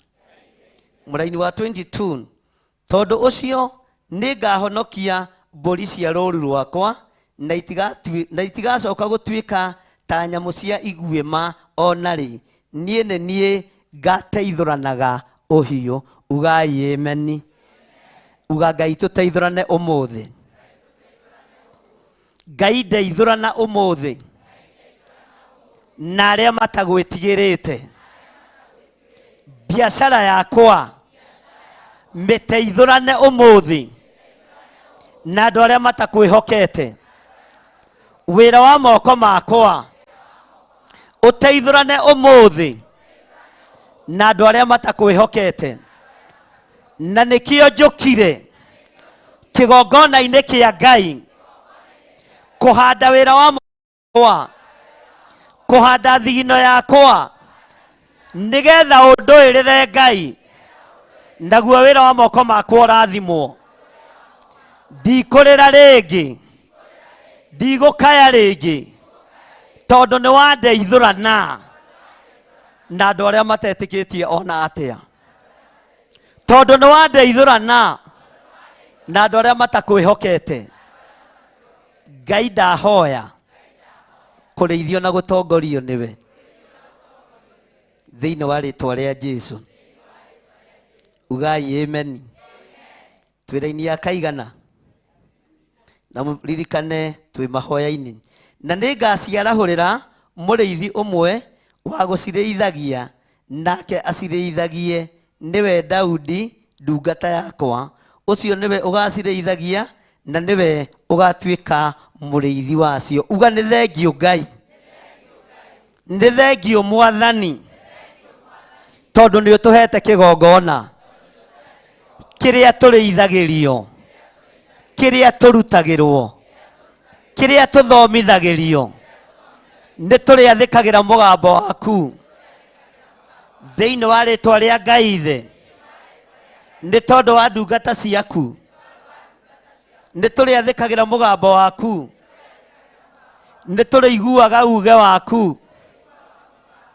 Mũraini wa 22, tondũ ũcio nĩngahonokia mbũri cia rũũru rwakwa na na itigacoka gũtuĩka ta nyamũ cia iguĩma o na rĩ. Niĩ nĩ niĩ ngateithũranaga ũhiũ. Ugai ameni. Uga Ngai tũteithũrane ũmũthĩ. Ngai ndeithũrana ũmũthĩ na arĩa matagwĩtigĩrĩte. Biacara yakwa mĩteithũrane ũmũthĩ na andũ arĩa matakwĩhokete. Wĩra wa moko makwa ũteithũrane ũmũthĩ na andũ arĩa matakwĩhokete. Na nĩkĩo njũkire kĩgongona-inĩ kĩa Ngai kũhanda wĩra wa makwa, kũhanda thigino yakwa, nĩgetha ũndũĩrĩre Ngai, naguo wĩra wa moko makwa ũrathimwo. Ndikũrĩra rĩngĩ, ndigũkaya rĩngĩ, tondũ nĩ wandeithũrana na andũ arĩa matetĩkĩtie ona atĩa. Tondũ nĩ wandeithũrana na andũ arĩa matakwĩhokete. Ngai ndahoya kũrĩithio na gũtongorio nĩwe thĩinĩ wa rĩtwa rĩa Jesu. Ugai amen. Twĩra-inĩ ya kaigana na mũririkane twĩ mahoya-inĩ. Na nĩ ngaciarahũrĩra mũrĩithi ũmwe wa gũcirĩithagia, nake acirĩithagie, nĩwe Daudi ndungata yakwa. Ũcio nĩwe ũgacirĩithagia, na nĩwe ũgatuĩka mũrĩithi wacio. Uga nĩ thengiũ Ngai, nĩ thengiũ Mwathani, tondũ nĩ ũtũhete kĩgongona kĩrĩa tũrĩithagĩrio, kĩrĩa tũrutagĩrwo, kĩrĩa tũthomithagĩrio. Nĩ tũrĩathĩkagĩra mũgambo waku thĩinĩ wa rĩtwa rĩa Ngai Ithe, nĩ tondũ wa ndungata ciaku. Nĩ tũrĩathĩkagĩra mũgambo waku, nĩ tũrĩiguaga uge waku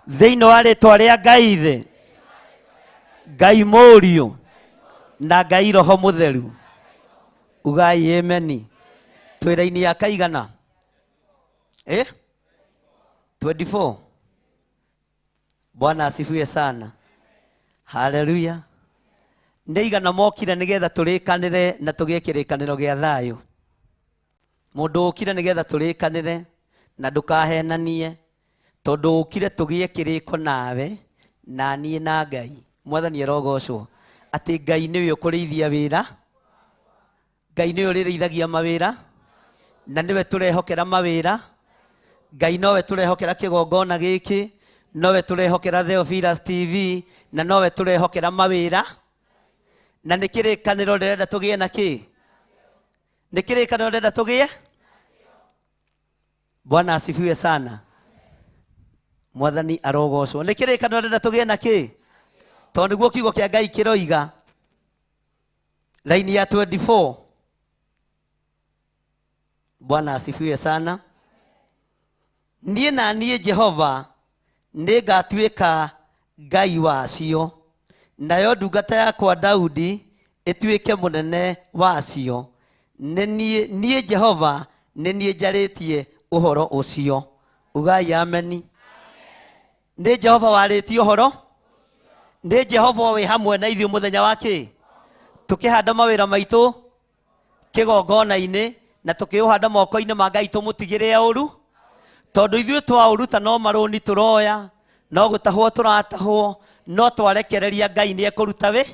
thĩinĩ wa rĩtwa rĩa Ngai Ithe, Ngai Mũriũ na Ngai Roho Mũtheru. Ugai ameni. Twĩra-inĩ ya kaigana? 24. Bwana asifiwe sana. Haleluya. Nĩ igana mokire nĩgetha tũrĩkanĩre na tũgĩe kĩrĩkanĩro gĩa thayũ. Mũndũ ũkire nĩgetha tũrĩkanĩre na ndũkahenanie, tondũ ũkire tũgĩe kĩrĩko nawe na niĩ na Ngai. Mwathani arogocwo. Atĩ Ngai nĩwe ũkũrĩithia wĩra, Ngai nĩwe ũrĩrĩithagia mawĩra, na nĩwe tũrehokera mawĩra. Ngai nowe tũrehokera kĩgongona gĩkĩ, nowe tũrehokera Theophilus TV, na nowe tũrehokera mawĩra. Na nĩ kĩrĩkanĩro ndĩrenda tũgĩe na kĩ? Nĩ kĩrĩkanĩro ndĩrenda tũgĩe? Bwana asifiwe sana. Mwathani arogocwo. Nĩ kĩrĩkanĩro ndĩrenda tũgĩe na kĩ? Tondũ nĩguo kiugo kĩa Ngai kĩroiga. Laini ya 24. Bwana asifiwe sana. Niĩ na niĩ Jehova nĩngatuĩka Ngai wacio, nayo ndungata yakwa Daudi ĩtuĩke mũnene wacio. Nĩ niĩ Jehova nĩ niĩ njarĩtie ũhoro ũcio. Ugai ameni. Nĩ Jehova warĩtie ũhoro, nĩ Jehova wĩ hamwe na ithuĩ mũthenya wa kĩ? Tũkĩhanda mawĩra maitũ kĩgongona-inĩ na tũkĩũhanda moko-inĩ ma Ngai tũmũtigĩre ũru, tondũ ithuĩ twaũruta no marũni tũroya, no gũtahwo tũratahwo, no twarekereria Ngai nĩ ekũruta wĩ,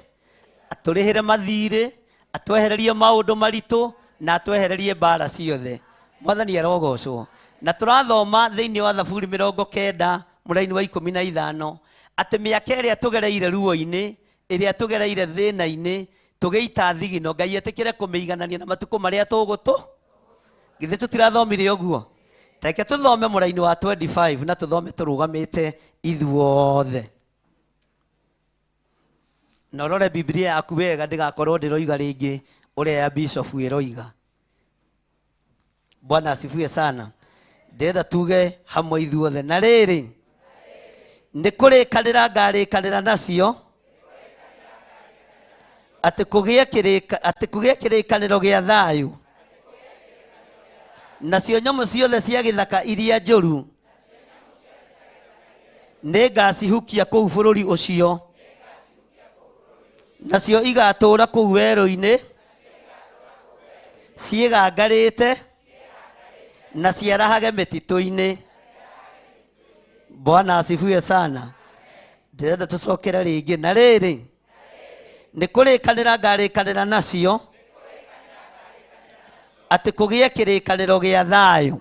atũrĩhĩre mathirĩ, atwehererie maũndũ maritũ na atwehererie mbara ciothe. Mwathani arogocwo. Na tũrathoma thĩinĩ wa Thaburi mĩrongo kenda mũraini wa ikũmi na ithano atĩ mĩaka ĩrĩa tũgereire ruo-inĩ, ĩrĩa tũgereire thĩna-inĩ, tũgĩita thigino, Ngai etĩkĩre kũmĩiganania na matukũ marĩa tũgũtũ. Githĩ tũtirathomire ũguo? Reke tũthome mũraini wa 25 na tũthome tũrũgamĩte ithuothe. Na ũrore Biblia yaku wega ndĩgakorwo ndĩroiga rĩngĩ ũrĩa ya bishop ĩroiga. Bwana asifiwe sana. Ndĩrenda tuge hamwe ithuothe. Na rĩrĩ, nĩ kũrĩkanĩra ngarĩkanĩra nacio atĩ kũgĩe kĩrĩkanĩro gĩa thayũ. Nacio nyamũ ciothe cia gĩthaka iria njũru nĩngacihukia kũu bũrũri ũcio, nacio igatũũra kũu werũ-inĩ ciĩgangarĩte na ciarahage mĩtitũ-inĩ. Bwana asifiwe sana. Ndĩrenda tũcokere rĩngĩ. Na rĩrĩ, nĩ kũrĩkanĩra ngarĩkanĩra nacio atĩ kũgĩe kĩrĩkanĩro gĩa thayũ,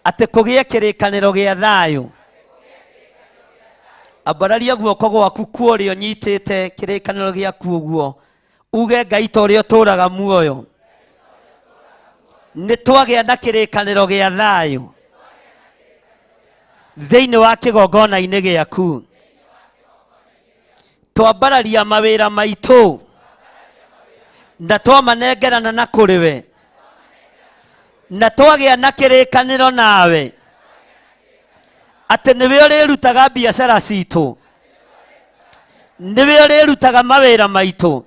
atĩ kũgĩe kĩrĩkanĩro gĩa thayũ. Ambararia guoko gwaku kuo ũrĩa ũnyitĩte kĩrĩkanĩro gĩaku ũguo, uge Ngai ta ũrĩa ũtũũraga muoyo, nĩ twagĩa na kĩrĩkanĩro gĩa thayũ thĩinĩ wa kĩgongona-inĩ gĩaku. Twambararia mawĩra maitũ na twamanengerana na kũrĩ we, na twagĩa na kĩrĩkanĩro nawe atĩ nĩwe ũrĩrutaga biacara citũ, nĩwe ũrĩrutaga mawĩra maitũ,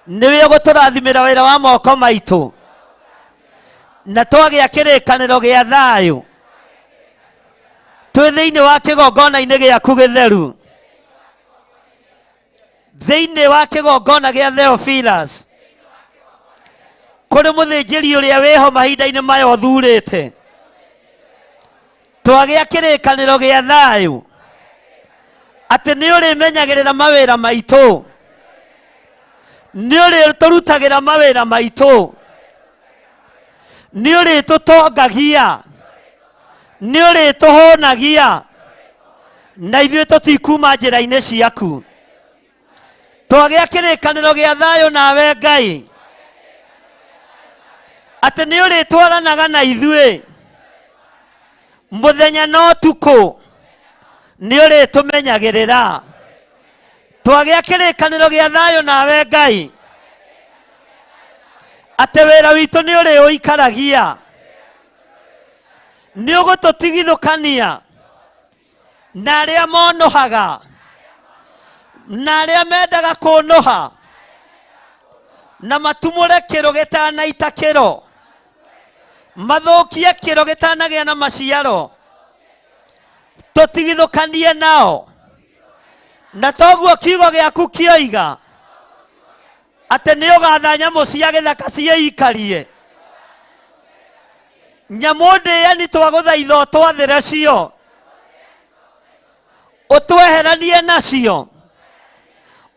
nĩwe ũgũtũrathimĩra wĩra wa moko maitũ, na twagĩa kĩrĩkanĩro gĩa thayũ twĩ thĩinĩ wa kĩgongona-inĩ gĩaku gĩtheru, thĩinĩ wa kĩgongona gĩa Theophilus, kũrĩ mũthĩnjĩri ũrĩa wĩho mahinda-inĩ maya ũthurĩte, twagĩa kĩrĩkanĩro gĩa thayũ atĩ nĩ ũrĩmenyagĩrĩra mawĩra maitũ, nĩ ũrĩtũrutagĩra mawĩra maitũ, nĩ ũrĩtũtongagia, nĩ ũrĩtũhũnagia, na ithuĩ tũtikuma njĩra-inĩ ciaku. Twagĩa kĩrĩkanĩro gĩa thayũ nawe Ngai, atĩ nĩ ũrĩtwaranaga na ithuĩ mũthenya na ũtukũ, nĩ ũrĩtũmenyagĩrĩra. Twagĩa kĩrĩkanĩro gĩa thayũ nawe Ngai, atĩ wĩra witũ nĩ ũrĩũikaragia, nĩ ũgũtũtigithũkania na arĩa monũhaga na arĩa mendaga kũnũha, na matumũre kĩro gĩtanaita kĩro, mathũkie kĩro gĩtanagĩa na maciaro, tũtigithũkanie nao. Na toguo kiugo gĩaku kĩoiga atĩ nĩ ũgatha nyamũ cia gĩthaka ciĩikarie, nyamũ ndĩani twagũthaitha ũtwathĩre cio, ũtweheranie nacio,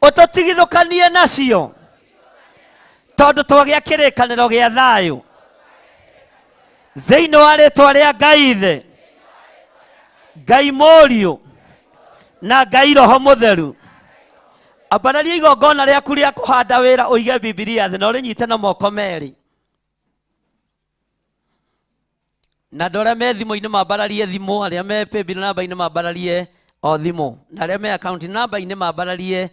ũtũtigithũkanie nacio, tondũ twagĩa kĩrĩkanĩro gĩa thayũ thĩinĩ wa rĩtwa rĩa Ngai Ithe, Ngai Mũriũ na Ngai Roho Mũtheru. Ambararia igongona rĩaku rĩa kũhanda wĩra, ũige Bibilia thĩ na ũrĩnyite na moko merĩ, na andũ arĩa me thimũ-inĩ mambararie thimũ, arĩa me paybill namba-inĩ mambararie o thimũ, na arĩa me account namba-inĩ mambararie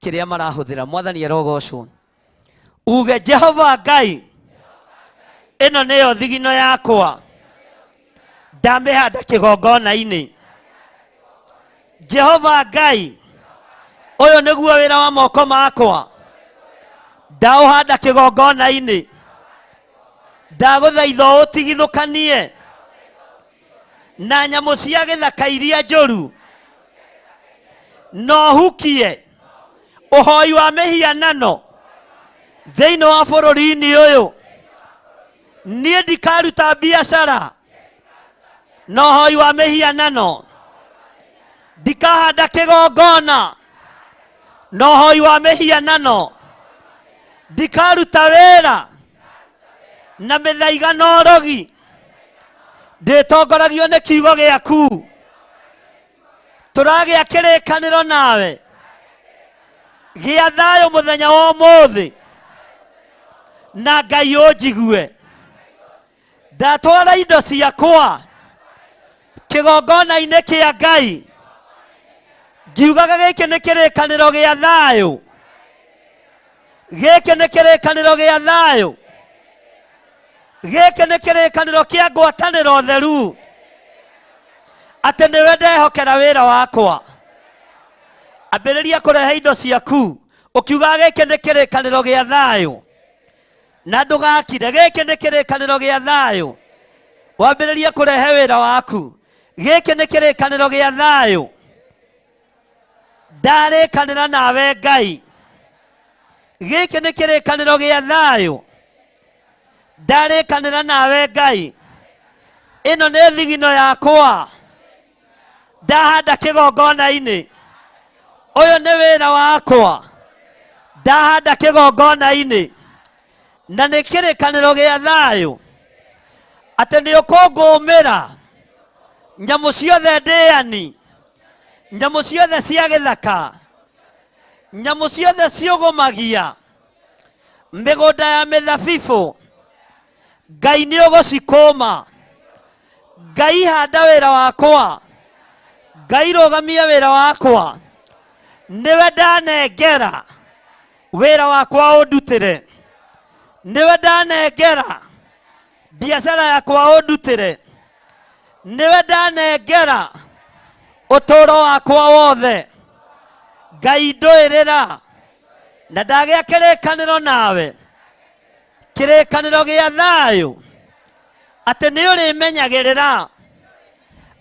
kĩrĩa marahũthĩra. Mwathani arogocwo. Uge Jehova Ngai, ĩno nĩyo thigino yakwa, ndamĩhanda kĩgongona-inĩ. Jehova Ngai, ũyũ nĩguo wĩra wa moko makwa, ndaũhanda kĩgongona-inĩ. Ndagũthaitha ũtigithũkanie na nyamũ cia gĩthaka iria njũru, na ũhukie ũhoi wa mĩhianano thĩinĩ wa bũrũri-inĩ ũyũ. Niĩ ndikaruta biacara na ũhoi wa mĩhianano, ndikahanda kĩgongona na ũhoi wa mĩhianano, ndikaruta wĩra na mĩthaiga na ũrogi, ndĩtongoragio nĩ kiugo gĩaku. Tũragĩa kĩrĩkanĩro nawe gĩa thayũ mũthenya wa ũmũthĩ, na Ngai ũnjigue. Ndatwara indo ciakwa kĩgongona-inĩ kĩa Ngai, ngiugaga gĩkĩ nĩ kĩrĩkanĩro gĩa thayũ, gĩkĩ nĩ kĩrĩkanĩro gĩa thayũ, gĩkĩ nĩ kĩrĩkanĩro kĩa ngwatanĩro theru, atĩ nĩwe ndehokera wĩra wakwa. Ambĩrĩria kũrehe indo ciaku ũkiugaga gĩkĩ nĩ kĩrĩkanĩro gĩa thayũ. Na ndũgakire. Gĩkĩ nĩ kĩrĩkanĩro gĩa thayũ. Wambĩrĩrie kũrehe wĩra waku. Gĩkĩ nĩ kĩrĩkanĩro gĩa thayũ. Ndarĩkanĩra nawe Ngai. Gĩkĩ nĩ kĩrĩkanĩro gĩa thayũ. Ndarĩkanĩra nawe Ngai. Ĩno nĩ thigino yakwa. Ndahanda kĩgongona-inĩ. Ũyũ nĩ wĩra wakwa. Ndahanda kĩgongona-inĩ. Na nĩ kĩrĩkanĩro gĩa thayũ. Atĩ nĩ ũkũngũmĩra nyamũ ciothe ndĩani, nyamũ ciothe cia gĩthaka, nyamũ ciothe ciũgũmagia mĩgũnda ya mĩthabibũ. Ngai nĩ ũgũcikũma. Ngai handa wĩra wakwa. Ngai rũgamia wĩra wakwa. Nĩwe ndanengera wĩra wakwa ũndutĩre. Nĩwe ndanengera biacara yakwa ũndutĩre. Nĩwe ndanengera ũtũũro wakwa wothe. Ngai ndũĩrĩra na ndagĩa kĩrĩkanĩro nawe, kĩrĩkanĩro gĩa thayũ, atĩ nĩ ũrĩmenyagĩrĩra,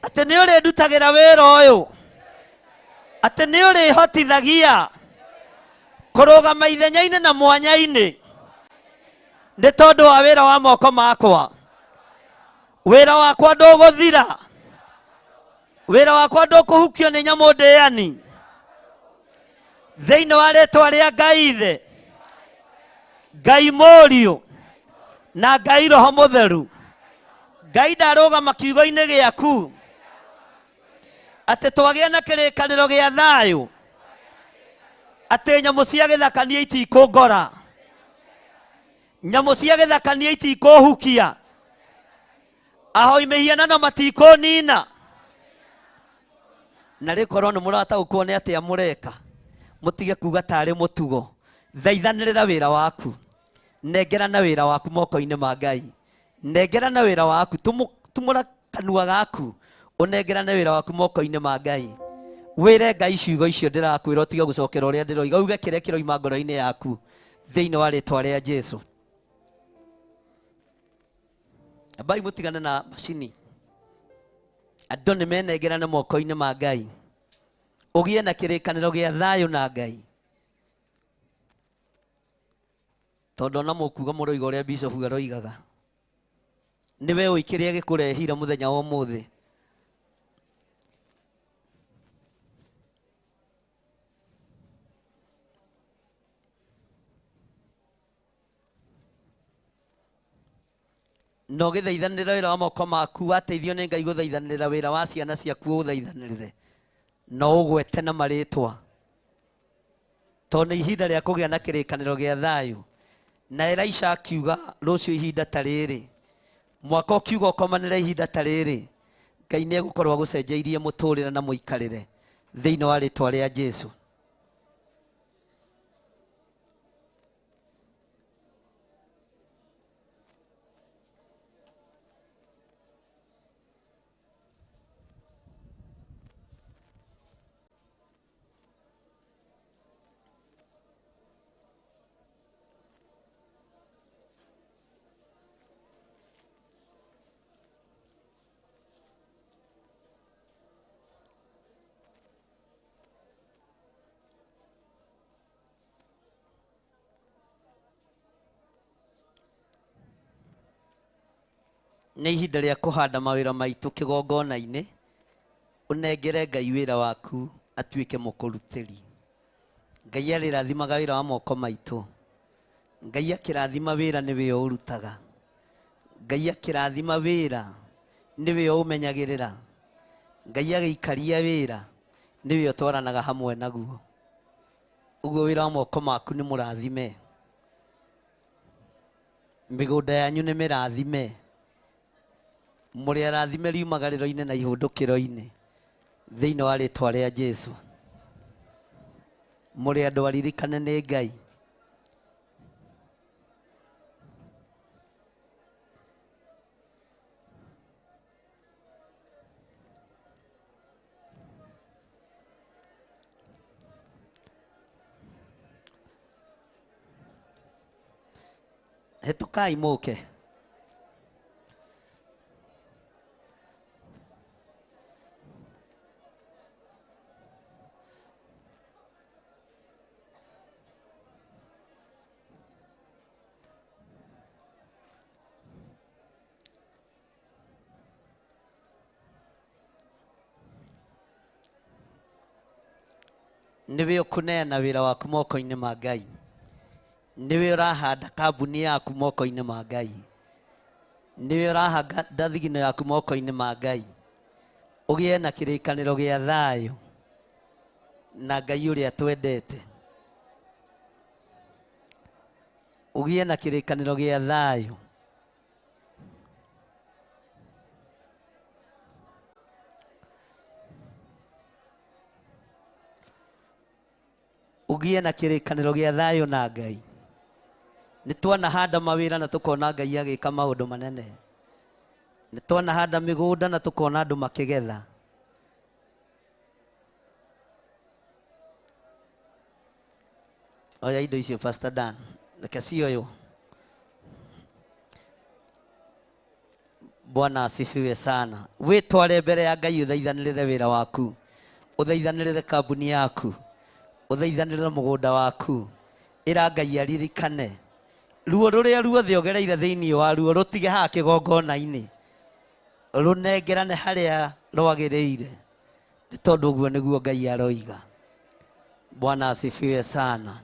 atĩ nĩ ũrĩndutagĩra wĩra ũyũ, atĩ nĩ ũrĩhotithagia kũrũgama ithenya-inĩ na mwanya-inĩ nĩ tondũ wa wĩra wa moko makwa. Wĩra wakwa ndũgũthira, wĩra wakwa ndũkũhukio nĩ nyamũ ndĩani. Thĩinĩ wa rĩtwa rĩa Ngai Ithe, Ngai Mũriũ na Ngai Roho Mũtheru, Ngai ndarũgama kiugo-inĩ gĩaku atĩ twagĩa na kĩrĩkanĩro gĩa thayũ, atĩ nyamũ cia gĩthaka niĩ itikũngora, nyamũ cia gĩthaka niĩ itikũhukia, ahoi mĩhianano matikũnina. Na rĩkorwo nĩ mũrataũkwo nĩ atĩa mũreka, mũtige kuga tarĩ mũtugo. Thaithanĩrĩra wĩra waku, nengerana wĩra waku moko-inĩ ma Ngai, nengerana wĩra waku, tumũra kanua gaku ũnengerane wĩra waku moko-inĩ ma Ngai. Wĩre Ngai ciugo icio ndĩrakwĩra, ũtige gũcokera ũrĩa ndĩroiga, uge kĩrĩa kĩroima ngoro-inĩ yaku thĩinĩ wa rĩtwa rĩa Jesu. Ambai mũtigane na macini. Andũ nĩ menengerane moko-inĩ ma Ngai. Ũgĩe na kĩrĩkanĩro gĩa thayũ na Ngai. Tondũ ona mũkuga mũroiga ũrĩa Bishop aroigaga. Nĩwe ũĩ kĩrĩa gĩkũrehire mũthenya wa ũmũthĩ. Na ũgĩthaithanĩrĩra wĩra wa moko maku, wateithio nĩ Ngai gũthaithanĩrĩra wĩra wa ciana ciaku ũthaithanĩrĩre. Na ũgwete na marĩtwa. Tondũ nĩ ihinda rĩa kũgĩa na kĩrĩkanĩro gĩa thayũ. Na Elisha akiuga rũciũ ihinda ta rĩrĩ, mwaka ũkiuga ũkomanĩre ihinda ta rĩrĩ, Ngai nĩ egũkorwo agũcenjeirie mũtũrĩre na mũikarĩre thĩinĩ wa rĩtwa rĩa Jesu. Nĩ ihinda rĩa kũhanda mawĩra maitũ kĩgongona-inĩ, ũnengere Ngai wĩra waku atuĩke mũkũrutĩri. Ngai arĩrathimaga wĩra wa moko maitũ. Ngai akĩrathima wĩra nĩwe ũrutaga. Ngai akĩrathima wĩra nĩwe ũmenyagĩrĩra. Ngai agĩikaria wĩra nĩwe ũtwaranaga hamwe naguo. Ũguo wĩra wa moko maku nĩ mũrathime. Mĩgũnda yanyu nĩ mĩrathime. Mũrĩ arathime riumagarĩro-inĩ na ihũndũkĩro-inĩ thĩinĩ wa rĩtwa rĩa Jesu. Mũrĩ andũ aririkane nĩ Ngai. Hĩtũkai mũke. Nĩwe ũkũneana wĩra waku moko-inĩ ma Ngai. Nĩwe ũrahanda kambuni yaku moko-inĩ ma Ngai. Nĩwe ũrahanda thigino yaku moko-inĩ ma Ngai. Ũgĩe na kĩrĩkanĩro gĩa thayũ na Ngai ũrĩa twendete. Ũgĩe na kĩrĩkanĩro gĩa thayũ. Ũgĩe na kĩrĩkanĩro gĩa thayũ na Ngai. Nĩ twanahanda mawĩra na tũkona Ngai agĩka maũndũ manene. Nĩ twanahanda mĩgũnda na tũkona andũ makĩgetha. Oya indo icio Pastor Dan, reke cioywo. Bwana asifiwe sana. Wĩtware mbere ya Ngai ũthaithanĩrĩre wĩra waku, ũthaithanĩrĩre kambuni yaku, ũthaithanĩrĩre mũgũnda waku. Ĩra Ngai aririkane ruo rũrĩa ruothe ũgereire thĩinĩ wa ruo rũtige haha kĩgongona-inĩ, rũnengerane harĩa rwagĩrĩire, nĩ tondũ ũguo nĩguo Ngai aroiga. Bwana asifiwe sana.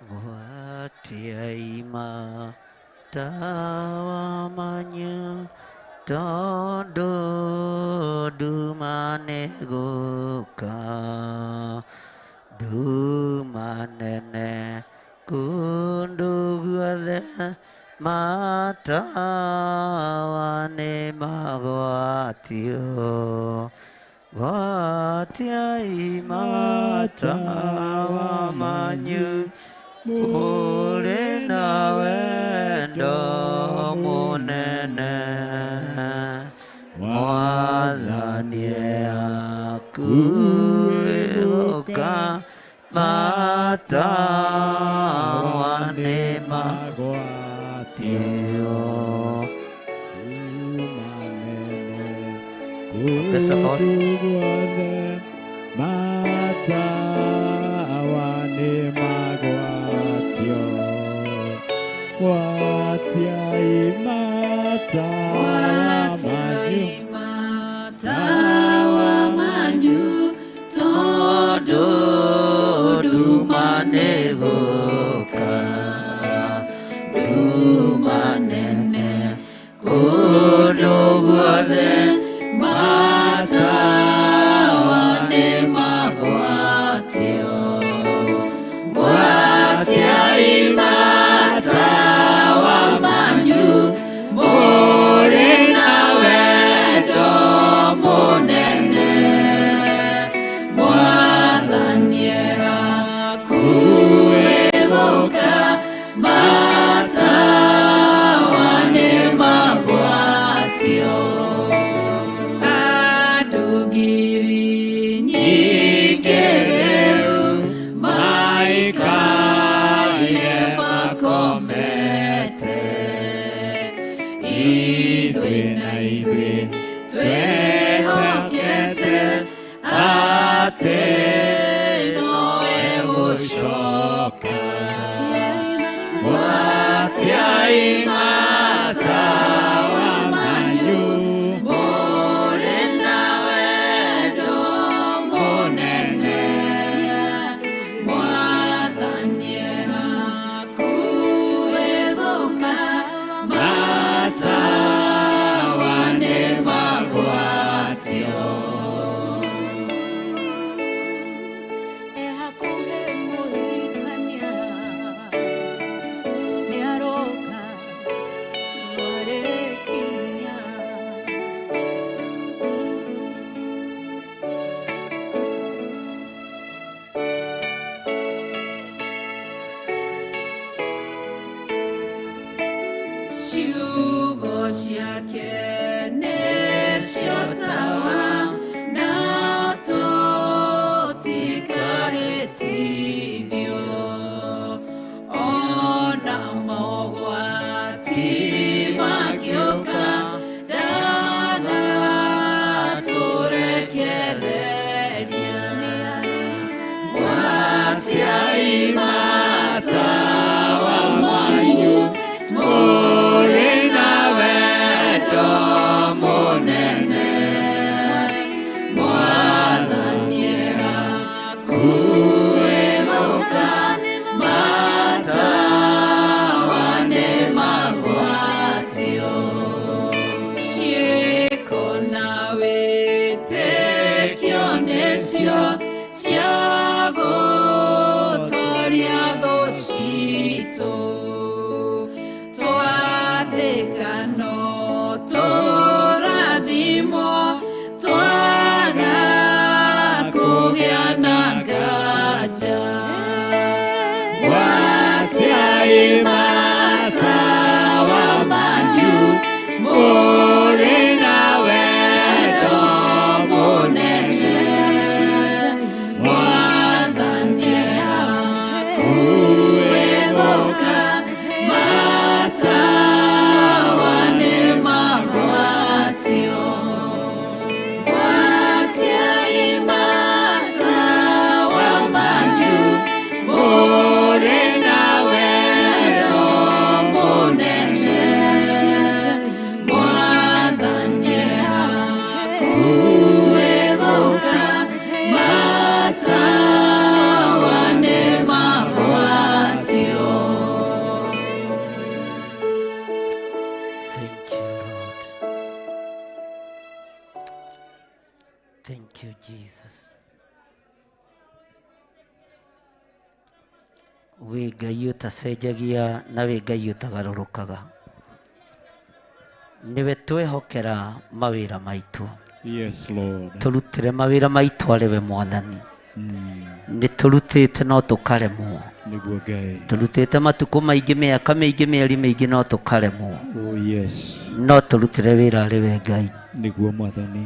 Gwatiai matawa manyu tondũ nduma nĩgũka, nduma nene kũndũ guothe matawa nĩmagwatio. Gwatiai matawa manyu mũrĩ na wendo mũnene, Mwathani akuĩ gũka matawa nĩmagwatio. Kũndũ guothe matawa nĩmagwatio. Gwatiai matawa manyu, matawa manyu tondũ nduma nĩgũka, nduma nene kũndũ guothe matawa nĩmagwatio. Gwatiai matawa manyu mũrĩ na wendo mũnene, Mwathani akuĩ gũka matawa nĩmagwatio. Andũ ngiri nyingĩ rĩu maikaire makomete, ithuĩ na ithuĩ twĩhokete atĩ nowe gũcoka. Gwatiai matawa manyu mũrĩ na wendo mũnene, Mwathani akuĩ gũka matawa nĩmagwatio. Ehakuhe mũhikania nĩaroka mwarekinya. Ciugo ciake nĩcio tawa na tũtikahĩtithio, ona mogwati mangĩũka ndagatũrekereria. Gwatiai matawa manyu mũrĩ na wendo mũnene, Mwathani akuĩ gũka matawa nĩmagwatio. Ciĩko na wĩtĩkio nĩcio cia gũtooria thũ citũ, twathĩka no tũrathimwo, twaga kũgĩa na nganja. Gwatiai matawa manyu mũrĩ na wendo mũnene, Mwathani akuĩ gũka Ngai ũtacenjagia na wĩ Ngai ũtagarũrũkaga. Nĩwe twehokera mawĩra maitũ. Yes, Lord. Tũrutĩre mawĩra maitũ arĩ we Mwathani. Nĩ tũrutĩte no tũkaremwo. Nĩguo Ngai. Tũrutĩte matukũ maingĩ, mĩaka mĩingĩ, mĩeri mĩingĩ no tũkaremwo. Oh, yes. No tũrutĩre wĩra arĩ we Ngai. Nĩguo Mwathani.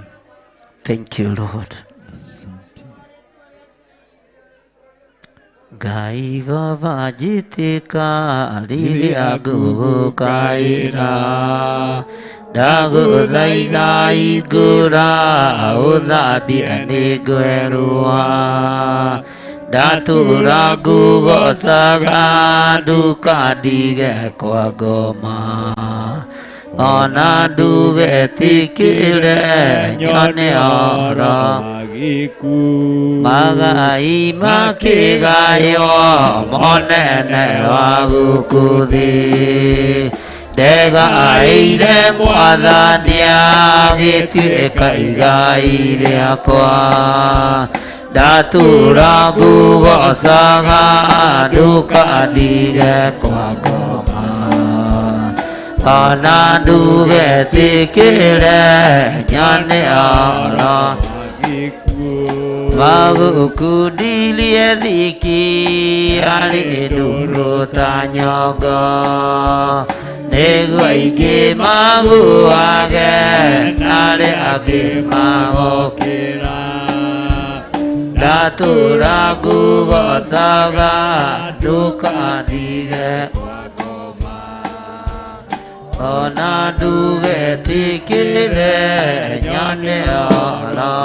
Thank you, Lord. Asante. Ngai baba njĩtĩka rĩrĩa ngũgũkaĩra, ndagũthaitha hingũra ũthambie nĩngwerũha, ndatũra ngũgocaga ndũkandige kwa ngoma, ona ndũgetĩkĩre nyone oro magai makĩgaywo monene wa gũkũ thĩ, ndegaĩire Mwathani agĩtuĩka igai rĩakwa, ndatũra ngũgocaga ndũkandige kwa ngoma, ona ndũgetĩkĩre nyone oro magũkundirie thiki arĩ ndũrũ ta nyongo, nĩguo aingĩ maguage na arĩa angĩ magokĩra, ndatũra ngũgocaga ndũkandige ona ndũgetĩkĩre nyone oro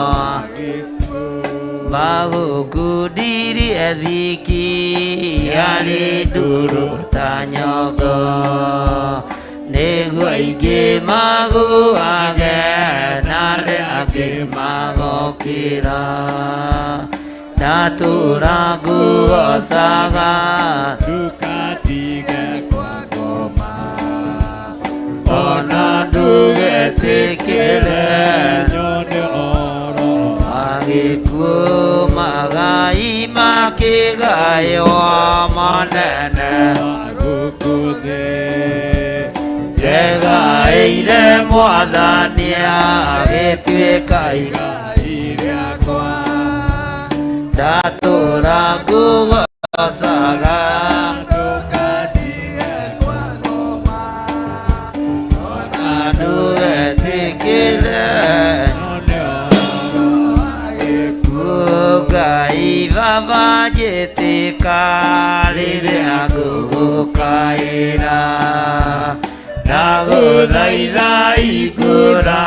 magũkundirie thiki arĩ ndũrũ ta nyongo, nĩguo aingĩ maguage na arĩa angĩ magokĩra, ndatũra ngũgocaga ndũkandige kwa ngoma, ona ndũgetĩkĩre nyone oro agĩkuũ magai makĩgaywo monene gũkũ thĩ, ndegaĩire Mwathani agĩtuĩka igai rĩakwa, ndatũra ngũgocaga ndũkandige kwa ngoma, ona ndũgetĩkĩre nyone oro agĩkuũ Ngai baba njĩtĩka rĩrĩa ngũgũkaĩra, ndagũthaitha hingũra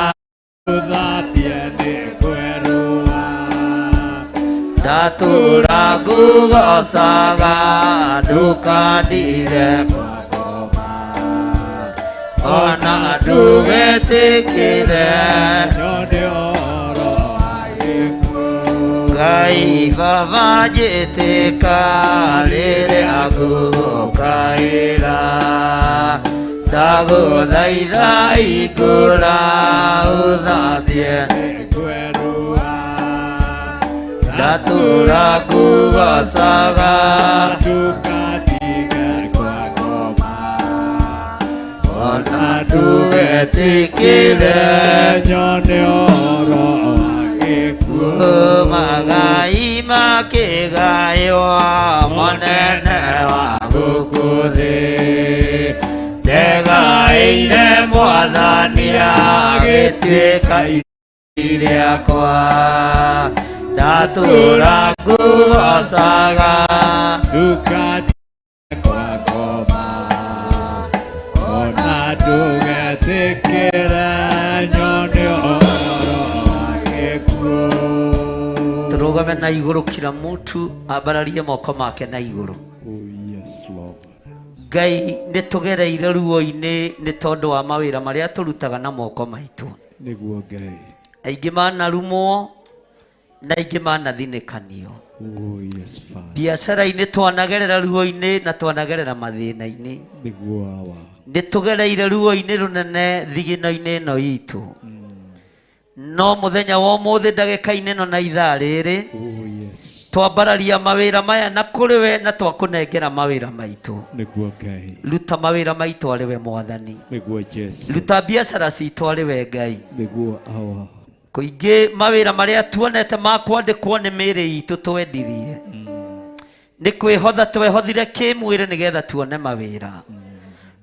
ũthambie nĩngwerũha, ndatũra ngũgocaga ndũkandige kwa ngoma, ona ndũgetĩkĩre nyone oro agĩkuũ Ngai baba njĩtĩka rĩrĩa ngũgũkaĩra, ndagũthaitha hingũra ũthambie nĩngwerũha, ndatũra ngũgocaga ndũkandige kwa ngoma, ona ndũgetĩkĩre nyone oro agĩkuũ magai makĩgaywo monene wa gũkũ thĩ, ndegaĩire Mwathani agĩtuĩka igai rĩakwa, ndatũra ngũgocaga ndũkandige kwa ngoma, ona ndũgetĩkĩre nyone oro agĩkuũ. Tũrũgame na igũrũ kila mũtu ambararie moko make na igũrũ. Oh, yes, Lord. Ngai nĩ tũgereire ruo-inĩ nĩ tondũ wa mawĩra marĩa tũrutaga na moko maitũ. Nĩguo Ngai. Aingĩ manarumwo na aingĩ manathinĩkanio. Oh, yes, Father. Biacara-inĩ twanagerera ruo-inĩ na twanagerera mathĩna-inĩ. Nĩguo Awa. Nĩ tũgereire ruo-inĩ rũnene thigino-inĩ ĩno itũ. No mũthenya wa ũmũthĩ ndagĩka-inĩ ĩno na ithaa rĩrĩ Oh, yes. Twambararia mawĩra maya na kũrĩ we na twakũnengera mawĩra maitũ. Nĩguo Ngai. Ruta mawĩra maitũ arĩ we Mwathani. Nĩguo Jesu. Ruta biacara citũ arĩ we Ngai. Nĩguo Awa. Kũingĩ mawĩra marĩa tuonete ma kwandĩkwo nĩ mĩĩrĩ itũ twendirie. Nĩ kwĩhotha twehothire kĩmwĩrĩ nĩgetha tuone mawĩra.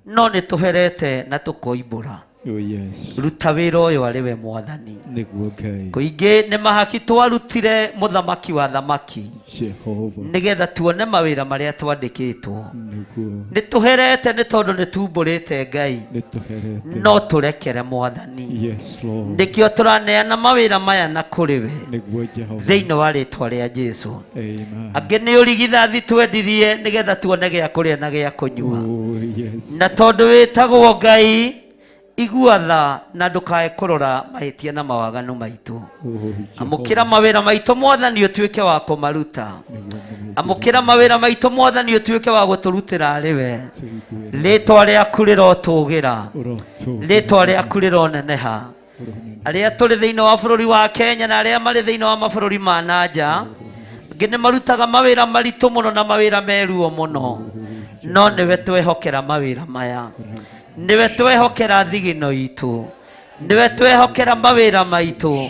No nĩ tũherete na tũkoimbũra. Oh yes. Ruta wĩra ũyũ arĩ we Mwathani. Nĩguo Ngai. Kũingĩ nĩ mahaki twarutire mũthamaki wa thamaki. Jehova. Nĩgetha tuone mawĩra marĩa twandĩkĩtwo. Nĩguo. Nĩ tũherete nĩ tondũ nĩ tumbũrĩte Ngai. Nĩ tũherete. No tũrekere Mwathani. Yes Lord. Nĩkĩo tũraneana mawĩra maya na kũrĩ we. Nĩguo Jehova. Thĩinĩ wa rĩtwa rĩa Jesu. Amen. Angĩ nĩ ũrigithathi twendirie nĩgetha tuone gĩa kũrĩa na gĩa kũnyua. Oh yes. Na tondũ wĩtagwo Ngai, igua tha na ndũkae kũrora mahĩtia na mawaganu maitũ. Oh Amũkĩra mawĩra maitũ Mwathani ũtuĩke wa kũmaruta. Amũkĩra mawĩra maitũ Mwathani ũtuĩke wa gũtũrutĩra arĩ we. Rĩtwa rĩaku rĩrotũgĩra. Rĩtwa rĩaku rĩroneneha. Arĩa tũrĩ thĩinĩ wa bũrũri wa Kenya na arĩa marĩ thĩinĩ wa mabũrũri ma na nja, angĩ nĩ marutaga mawĩra maritũ mũno na mawĩra me ruo mũno, no nĩwe twehokera mawĩra maya, nĩwe twehokera thigino itũ, nĩwe twehokera mawĩra maitũ.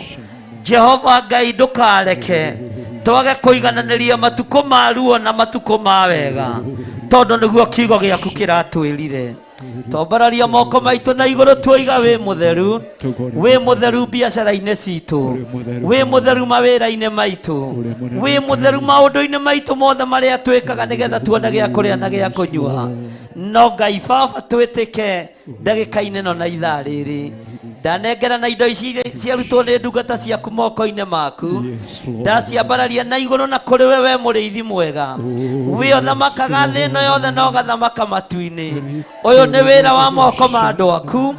Jehova Ngai ndũkareke twage kũigananĩria matukũ ma ruo na matukũ ma wega, tondũ nĩguo kiugo gĩaku kĩratwĩrire. Twambararia moko maitũ na igũrũ tuoiga wĩ mũtheru, wĩ mũtheru biacara-inĩ citũ, wĩ mũtheru mawĩra-inĩ maitũ, wĩ mũtheru maũndũ-inĩ maitũ mothe marĩa twĩkaga nĩgetha tuone gĩa kũrĩa na gĩa kũnyua. No Ngai Baba twĩtĩke ndagĩka-inĩ ĩno na ithaa rĩrĩ, ndanengera na indo ici ciarutwo nĩ ndungata ciaku moko-inĩ maku, ndaciambararia na igũrũ na kũrĩ we, we mũrĩithi mwega, wĩ ũthamakaga thĩ ĩno yothe na ũgathamaka matu-inĩ. Ũyũ nĩ wĩra wa moko ma andũ aku,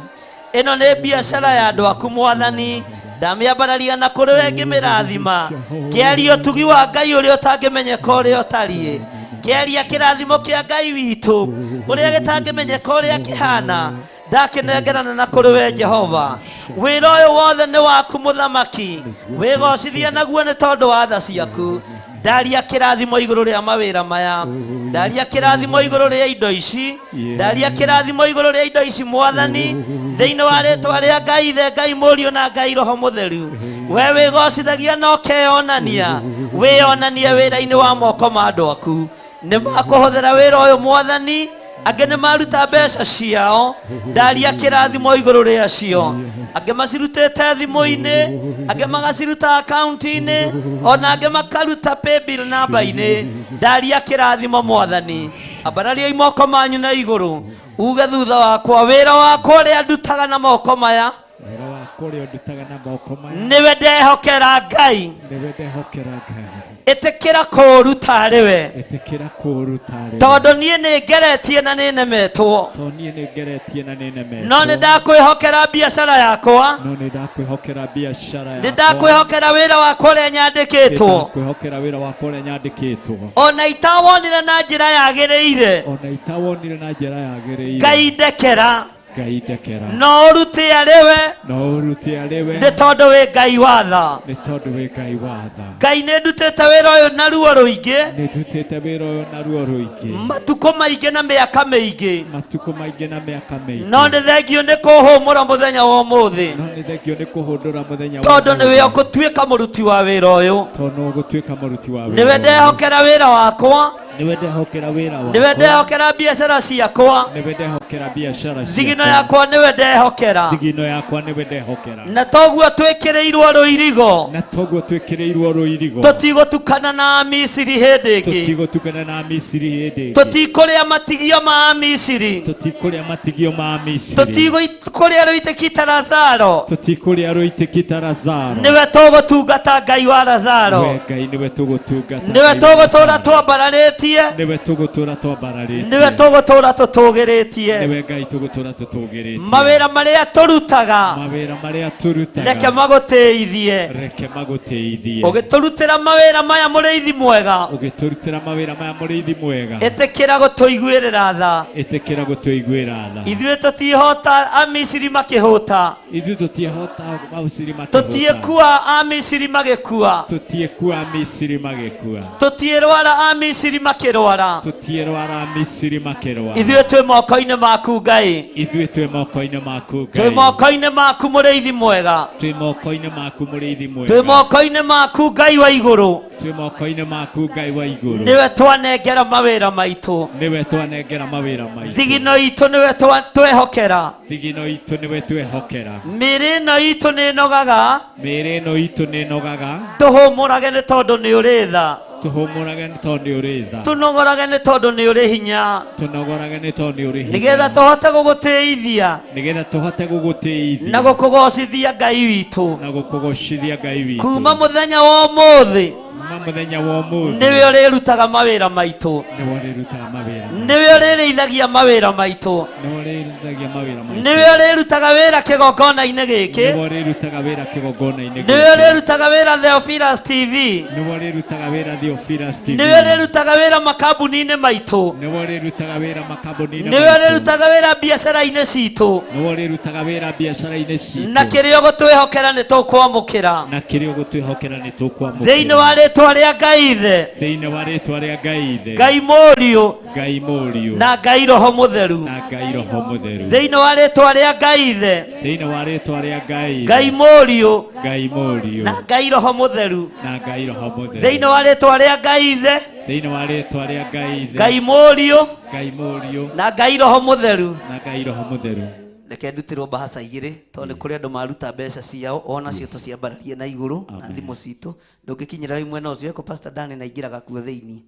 ĩno nĩ biacara ya andũ aku Mwathani, ndamĩambararia na kũrĩ we ngĩmĩrathima, ngĩaria ũtugi wa Ngai ũrĩa ũtangĩmenyeka ũrĩa ũtariĩ, ngĩaria kĩrathimo kĩa Ngai witũ ũrĩa gĩtangĩmenyeka ũrĩa kĩhana, ndakĩnengerana na kũrĩ we Jehova. Wĩra ũyũ wothe nĩ waku mũthamaki, wĩgocithia naguo nĩ tondũ wa tha ciaku. Ndaria kĩrathimo igũrũ rĩa mawĩra maya, ndaria kĩrathimo igũrũ rĩa indo ici, ndaria kĩrathimo igũrũ rĩa indo ici Mwathani, thĩinĩ wa rĩtwa rĩa Ngai Ithe, Ngai Mũriũ na Ngai Roho Mũtheru. We wĩgocithagia na ũkeyonania, wĩyonanie wĩra-inĩ wa moko ma andũ aku. Nĩ makũhũthĩra wĩra ũyũ Mwathani, angĩ nĩ maruta mbeca ciao, ndaria kĩrathimo igũrũ rĩacio, angĩ macirutĩte thimũ-inĩ, angĩ magaciruta akaunti-inĩ, ona angĩ makaruta paybill namba-inĩ, ndaria kĩrathimo Mwathani. Ambarariai moko manyu na igũrũ, uge thutha wakwa, wĩra wakwa ũrĩa ndutaga na moko maya, Wĩra wakwa ũrĩa ndutaga na moko maya, nĩwe ndehokera Ngai, nĩwe ndehokera Ngai. Ĩtĩkĩra kũũruta arĩ we, Ĩtĩkĩra kũũruta arĩ we. Tondũ niĩ nĩ ngeretie na nĩ nemetwo, Tondũ niĩ nĩ ngeretie na nĩ nemetwo, no nĩ ndakwĩhokera biacara yakwa, no nĩ ndakwĩhokera biacara yakwa, nĩ ndakwĩhokera wĩra wakwa ũrĩa nyandĩkĩtwo, nĩ ndakwĩhokera wĩra wakwa ũrĩa nyandĩkĩtwo, ona itawonire na njĩra yagĩrĩire, ona itawonire na njĩra yagĩrĩire, Ngai ndekera, Ngai ndekera, no ũrute arĩ we, no ũrute arĩ we, nĩ tondũ wĩ Ngai wa tha. Nĩ tondũ wĩ Ngai wa tha. Ngai nĩ ndutĩte wĩra ũyũ na ruo rũingĩ, nĩ ndutĩte wĩra ũyũ na ruo rũingĩ, matukũ maingĩ na mĩaka mĩingĩ, matukũ maingĩ na mĩaka mĩingĩ, no nĩ thengio nĩ kũhũmũra mũthenya wa ũmũthĩ, no nĩ thengio nĩ kũhũndũra mũthenya wa tondũ nĩwe ũmũthĩ. ũgũtuĩka mũruti wa wĩra ũyũ, tondũ ũgũtuĩka mũruti wa wĩra nĩwe ũyũ. ndehokera wĩra wakwa, Nĩwe ndehokera wĩra wakwa, nĩwe ndehokera biacara ciakwa, nĩwe ndehokera biacara thigino ciakwa. yakwa nĩwe ndehokera, thigino yakwa nĩwe ndehokera, na toguo twĩkĩrĩirwo rũirigo, na toguo twĩkĩrĩirwo rũirigo, tũtigũtukana na Amisiri hĩndĩ ĩngĩ, tũtigũtukana na Amisiri hĩndĩ ĩngĩ, tũtikũrĩa matigio ma Amisiri, tũtikũrĩa matigio ma Amisiri, tũtigũkũrĩa rũitĩki ta Lazaro, tũtikũrĩa rũitĩki ta Lazaro, nĩwe tũgũtungata Ngai wa Lazaro, we Ngai nĩwe tũgũtungata, nĩwe Ngai wa tũgũtũra Lazaro. twambararĩtie. Tũtũgĩrĩtie. Nĩwe tũgũtũra twambararĩtie. Nĩwe tũgũtũra tũtũgĩrĩtie. Nĩwe Ngai tũgũtũra tũtũgĩrĩtie. Mawĩra marĩa tũrutaga, mawĩra marĩa tũrutaga, reke magũtĩithie. Reke magũtĩithie. Ũgĩtũrutĩra mawĩra maya mũrĩithi mwega, ũgĩtũrutĩra mawĩra maya mũrĩithi mwega, ĩtĩkĩra gũtũiguĩrĩra tha. Ĩtĩkĩra gũtũiguĩra tha. Ithuĩ tũtiĩhota Amisiri makĩhũta. Ithuĩ tũtiehota Amisiri makĩhũta. Tũtiĩkua Amisiri magĩkua. Tũtiĩkua Amisiri magĩkua. Tũtiĩrwara Amisiri makĩrwara. Tũtiĩrwara Amisiri makĩrwara. Ithuĩ twĩ moko-inĩ maku Ngai. Ithuĩ twĩ moko-inĩ maku Twĩ Ngai. moko-inĩ maku mũrĩithi mwega. Twĩ moko-inĩ maku mũrĩithi mwega. Twĩ moko-inĩ maku Ngai wa igũrũ. Twĩ moko-inĩ maku Ngai wa igũrũ. Nĩwe twanengera mawĩra maitũ. Nĩwe twanengera mawĩra maitũ. Thigino itũ nĩwe twehokera. Thigino itũ nĩwe twehokera. Mĩĩrĩ ĩno itũ nĩ ĩnogaga. Mĩĩrĩ ĩno itũ nĩ ĩnogaga. Tũhũmũrage nĩ tondũ nĩ ũrĩ tha. Tũhũmũrage nĩ tondũ nĩ ũrĩ tha. Tũnogorage nĩ tondũ nĩ ũrĩ hinya. Tũnogorage nĩ tondũ nĩ ũrĩ hinya. Nĩgetha tũhote gũgũtĩithia. Nĩgetha tũhote gũgũtĩithia. Na gũkũgocithia Ngai witũ. Na gũkũgocithia Ngai witũ. Kuma mũthenya wa ũmũthĩ. Kuma mũthenya wa ũmũthĩ. Nĩwe ũrĩrutaga mawĩra maitũ. Nĩwe ũrĩrutaga mawĩra. Nĩwe ũrĩrĩithagia mawĩra maitũ. Nĩwe ũrĩrĩithagia mawĩra maitũ. Nĩwe ũrĩrutaga wĩra kĩgongona-inĩ gĩkĩ. Nĩwe ũrĩrutaga wĩra kĩgongona-inĩ gĩkĩ. Nĩwe ũrĩrutaga wĩra Theophilus TV. Nĩwe ũrĩrutaga wĩra Theophilus TV. Nĩwe ũrĩrutaga wĩra makambuni-inĩ maitũ. Nĩwe ũrĩrutaga wĩra makambuni-inĩ Nĩwe maitũ. ũrĩrutaga wĩra biacara-inĩ citũ. Nĩwe ũrĩrutaga wĩra biacara-inĩ citũ. Na kĩrĩa ũgũtwĩhokera nĩ tũkwamũkĩra. Na kĩrĩa ũgũtwĩhokera nĩ tũkwamũkĩra. Thĩinĩ wa rĩtwa rĩa Ngai Ithe. Thĩinĩ wa rĩtwa rĩa Ngai Ithe. Ngai Mũriũ. Ngai Mũriũ. Na Ngai Roho Mũtheru. Na Ngai Roho Mũtheru. Thĩinĩ wa rĩtwa rĩa Ngai Ithe. Thĩinĩ wa rĩtwa rĩa Ngai Ithe. Ngai Mũriũ. Ngai Mũriũ. Na Ngai Roho Mũtheru. Na Ngai Roho Mũtheru. Thĩinĩ wa rĩtwa rĩa Ngai Ithe. Thĩinĩ wa rĩtwa rĩa Ngai Ithe. Ngai Mũriũ. Ngai Mũriũ. Na Ngai Roho Mũtheru. Na Ngai Roho Mũtheru. Reke ndutirwo mbahaca igĩrĩ tondũ nĩ kũrĩ andũ maruta mbeca ciao onacio tũciambararie na igũrũ na thimũ citũ. Ndũngĩkinyĩra wĩ mwena ũcio eko Pastor Dan na aingĩraga kuo thĩinĩ.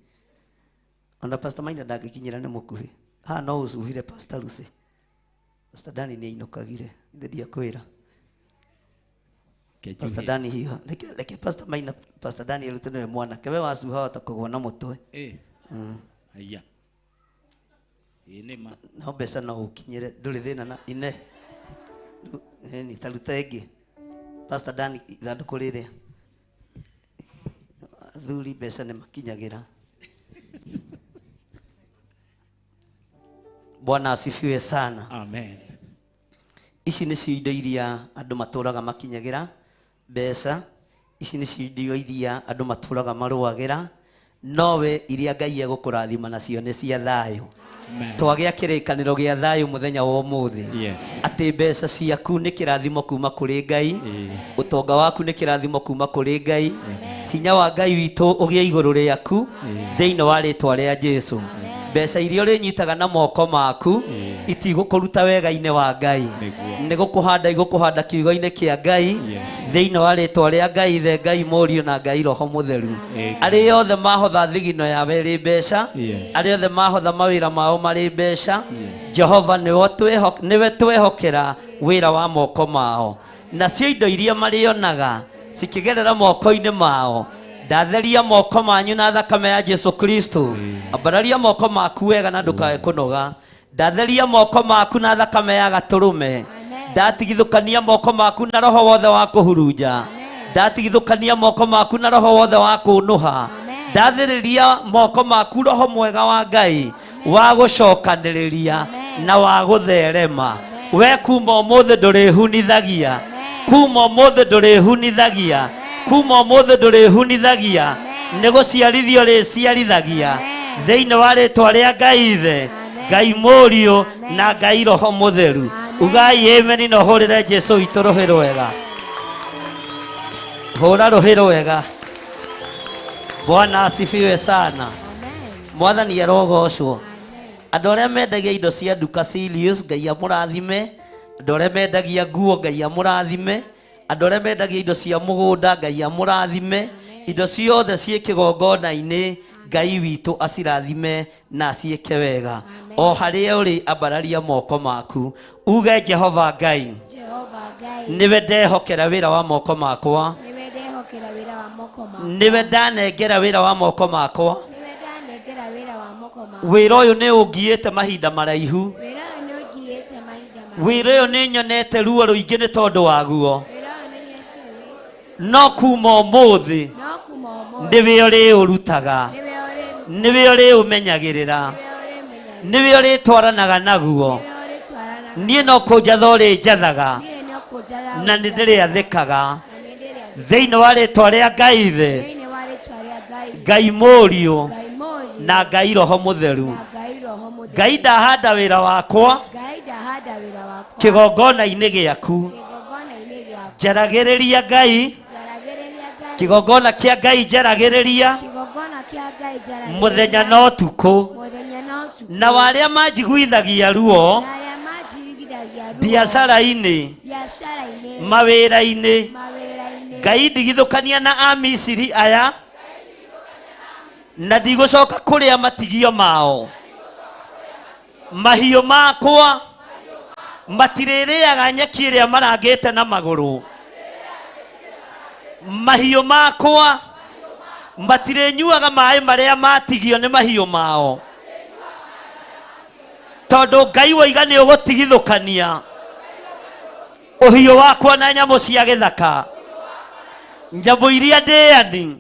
Ona Pastor Maina ndangĩkinyĩra nĩ mũkuhĩ. Haha no ũcuhire Pastor Lucy. Pastor Dan nĩ ainũkagire, ithe ndiakwĩra. Pastor Dan hiha. Reke reke Pastor Maina Pastor Dan arute nĩwe mwanake. We wacuha wahota kũgwa na mũtwe. Haiya. Ĩ nĩ ma. No mbeca no ũkinyĩre, ndũrĩ thĩna na ine. Ni ta ruta ĩngĩ. Pastor Dan ithandũkũ rĩrĩa. Athuri mbeca nĩ makinyagĩra. Bwana asifiwe sana. Amen. Ici nĩcio indo iria andũ matũraga makinyagĩra mbeca. Ici nĩcio indo iria andũ matũraga marũagĩra. Nowe iria Ngai egũkũrathima nacio nĩ cia thayũ. Twagĩa kĩrĩkanĩro gĩa thayũ mũthenya wa ũmũthĩ. Atĩ mbeca ciaku nĩ kĩrathimo kuma kũrĩ Ngai. Ũtonga waku nĩ kĩrathimo kuma kũrĩ Ngai. Hinya wa Ngai witũ ũgĩe igũrũ rĩaku thĩinĩ wa rĩtwa rĩa Jesũ. Mbeca iria ũrĩnyitaga na moko maku itigũkũruta wega-inĩ wa Ngai. Nĩ gũkũhanda igũkũhanda kiugo-inĩ kĩa Ngai thĩinĩ wa rĩtwa rĩa Ngai Ithe, Ngai Mũriũ na Ngai Roho Mũtheru. Arĩa othe mahotha thigino yao ĩrĩ mbeca, arĩa othe mahotha mawĩra mao marĩ mbeca, Jehova nĩwe twehokera wĩra wa moko mao. Nacio indo iria marĩonaga cikĩgerera moko-inĩ mao, ndatheria moko manyu na thakame ya Jesu Kristo. Ambararia moko maku wega na ndũkae kũnoga. Ndatheria moko maku na thakame ya gatũrũme. Ndatigithũkania moko maku na roho wothe wa kũhurunja. Ndatigithũkania moko maku na roho wothe wa kũnũha. Ndathĩrĩria moko maku roho mwega wa Ngai wa gũcokanĩrĩria na wa gũtherema. We kuma ũmũthĩ ndũrĩhunithagia. Kuma ũmũthĩ ndũrĩhunithagia. Kuma ũmũthĩ ndũrĩhunithagia. Nĩ gũciarithio rĩciarithagia. Thĩinĩ wa rĩtwa rĩa Ngai Ithe, Ngai Mũriũ na Ngai Roho Mũtheru. Ugai amen na ũhũrĩre Jesũ witũ rũhĩ rwega. Hũra rũhĩ rwega. Bwana asifiwe sana. Mwathani arogocwo. Andũ arĩa mendagia indo cia nduka Sirius, Ngai amũrathime. Andũ arĩa mendagia nguo, Ngai amũrathime. Andũ arĩa mendagia indo cia mũgũnda, Ngai amũrathime. Indo ciothe ciĩ kĩgongona-inĩ, Ngai witũ acirathime na aciĩke wega. O harĩa ũrĩ, ambararia moko maku. Uge Jehova Ngai, Jehova Ngai, nĩwe ndehokera wĩra wa moko makwa. nĩwe ndehokera wĩra wa moko makwa. Nĩwe ndanengera wĩra wa moko makwa. Nĩwe ndanengera wĩra moko makwa. Wĩra ũyũ nĩ ũngiĩte mahinda maraihu. Wĩra ũyũ nĩ ũngiĩte mahinda maraihu. Wĩra ũyũ nĩ nyonete ruo rũingĩ nĩ tondũ waguo. Wĩra ũyũ nĩ nyonete wĩ- No kuma ũmũthĩ no kuma ũmũthĩ nĩwe ũrĩũrutaga, nĩwe ũrĩrutaga, nĩwe ũrĩũmenyagĩrĩra, nĩwe nĩwe ũrĩtwaranaga naguo. ũrĩtwaranaga. Niĩ no kũnjatha ũrĩnjathaga Niĩ no kũnjatha na nĩ ndĩrĩathĩkaga na nĩ ndĩrĩathĩkaga. thĩinĩ wa rĩtwa rĩa Ngai Ithe, Thĩinĩ wa rĩtwa rĩa Ngai, Ngai Mũriũ Ngai Mũriũ, na Ngai Roho Mũtheru. na Ngai Roho Mũtheru. Ngai ndahanda wĩra wakwa Ngai ndahanda wĩra wakwa kĩgongona-inĩ gĩaku. kĩgongona-inĩ gĩaku. Njaragĩrĩria Ngai, Njaragĩrĩria Ngai, kĩgongona kĩa Ngai njaragĩrĩria kĩgongona kĩa Ngai njaragĩrĩria mũthenya na ũtukũ, mũthenya na ũtukũ, na warĩa manjiguithagia ruo na arĩa manjirigithagia ruo biacara-inĩ, biacara-inĩ, mawĩra-inĩ, mawĩra-inĩ. Ngai ndigithũkania na Amisiri aya na ndigũcoka kũrĩa matigio mao. Mahiũ makwa matirĩrĩaga nyeki ĩrĩa marangĩte na magũrũ. Mahiũ makwa matirĩnyuaga maĩ marĩa matigio nĩ mahiũ mao, tondũ Ngai woiga nĩ ũgũtigithũkania ũhiũ wakwa na nyamũ cia gĩthaka, nyamũ iria ndĩani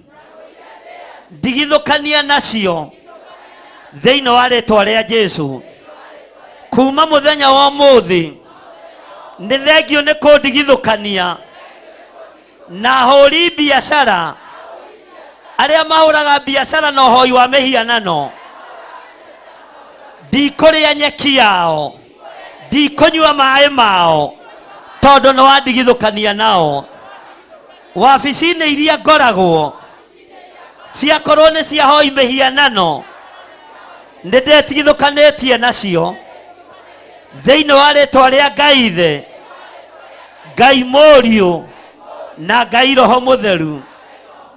ndigithũkania nacio thĩinĩ wa rĩtwa rĩa Jesu. Kuma mũthenya wa ũmũthĩ nĩ thengio nĩ kũndigithũkania na ahũri biacara arĩa mahũraga biacara na ũhoi wa mĩhianano. Ndikũrĩa nyeki yao, ndikũnyua maĩ mao, tondũ nĩ wandigithũkania nao. Wabici-inĩ iria ngoragwo ciakorwo nĩ cia hoi mĩhianano, nĩ ndetigithũkanĩtie nacio thĩinĩ wa rĩtwa rĩa Ngai Ithe, Ngai Mũriũ na Ngai Roho Mũtheru.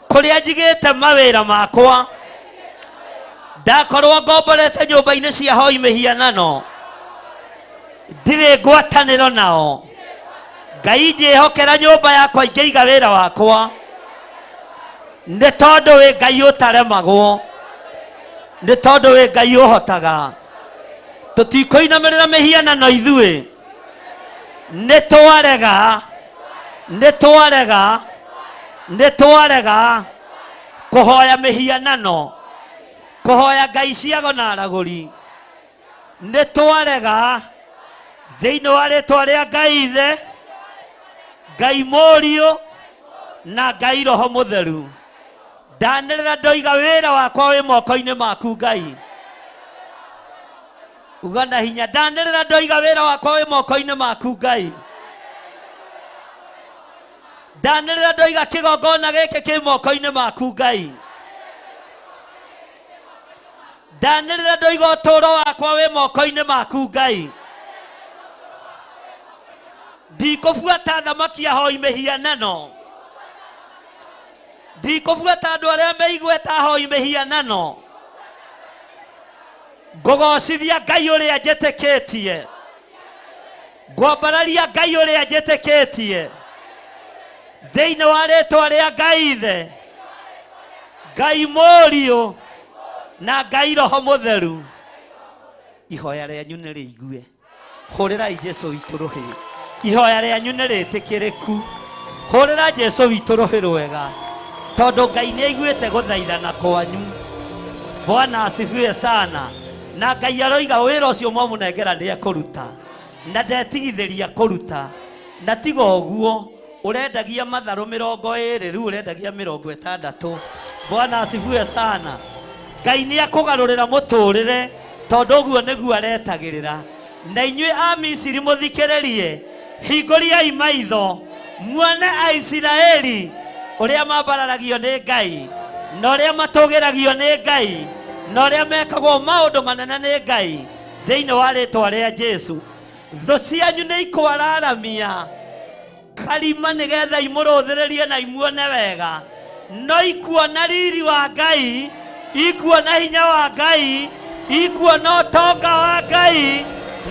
Kũrĩa njigĩte mawĩra makwa, ndakorwo ngomborete nyũmba-inĩ cia hoi mĩhianano, ndirĩ ngwatanĩro nao. Ngai njĩhokera nyũmba yakwa ingĩiga wĩra wakwa, nĩ tondũ wĩ Ngai ũtaremagwo, nĩ tondũ wĩ Ngai ũhotaga. Tũtikũinamĩrĩra mĩhianano ithuĩ, nĩ twarega, nĩ twarega, nĩ twarega kũhoya mĩhianano, kũhoya ngai ciago na aragũri. Nĩ twarega thĩinĩ wa rĩtwa rĩa Ngai Ithe, Ngai Mũriũ na Ngai Roho Mũtheru. Ndanĩrĩra ndoiga wĩra wakwa wĩ moko-inĩ maku Ngai. Uga na hinya, ndanĩrĩra ndoiga wĩra wakwa wĩ moko-inĩ maku Ngai. Ndanĩrĩra ndoiga kĩgongona gĩkĩ kĩ moko-inĩ maku Ngai. Ndanĩrĩra ndoiga ũtũũro wakwa wĩ moko-inĩ maku Ngai. Ndikũbuata thamaki ahoi mĩhianano, ndikũbuata andũ arĩa meigweta ahoi mĩhianano. Ngũgocithia Ngai ũrĩa njĩtĩkĩtie, ngwambararia Ngai ũrĩa njĩtĩkĩtie thĩinĩ wa rĩtwa rĩa Ngai Ithe, Ngai Mũriũ na Ngai Roho Mũtheru. Ihoya rĩanyu nĩ rĩigue. Hũrĩrai Jesu witũ rũhĩ. Ihoya rĩanyu nĩ rĩtĩkĩrĩku. Hũrĩra Jesu witũ rũhĩ rwega, tondũ Ngai nĩ aiguĩte gũthaithana kwanyu. Bwana asifiwe sana. Na Ngai aroiga wĩra ũcio mwamũnengera nĩ ekũruta, na ndetigithĩria kũruta. Na tiga ũguo, ũrendagia matharũ 20 rĩu ũrendagia 60. Bwana asifiwe sana. Ngai nĩ akũgarũrĩra mũtũrĩre, tondũ ũguo nĩguo aretagĩrĩra. Na inyuĩ a Misiri mũthikĩrĩrie, hingũriai maitho muone Aisiraeli ũrĩa mambararagio nĩ Ngai, na ũrĩa matũgĩragio nĩ Ngai, na ũrĩa mekagwo maũndũ manene nĩ Ngai thĩinĩ wa rĩtwa rĩa Jesu. Thũ cianyu nĩ ikwararamia karima nĩgetha imũrũthĩrĩrie na imuone wega, no ikuona riri wa Ngai, ikuona hinya wa Ngai, ikuona ũtonga wa Ngai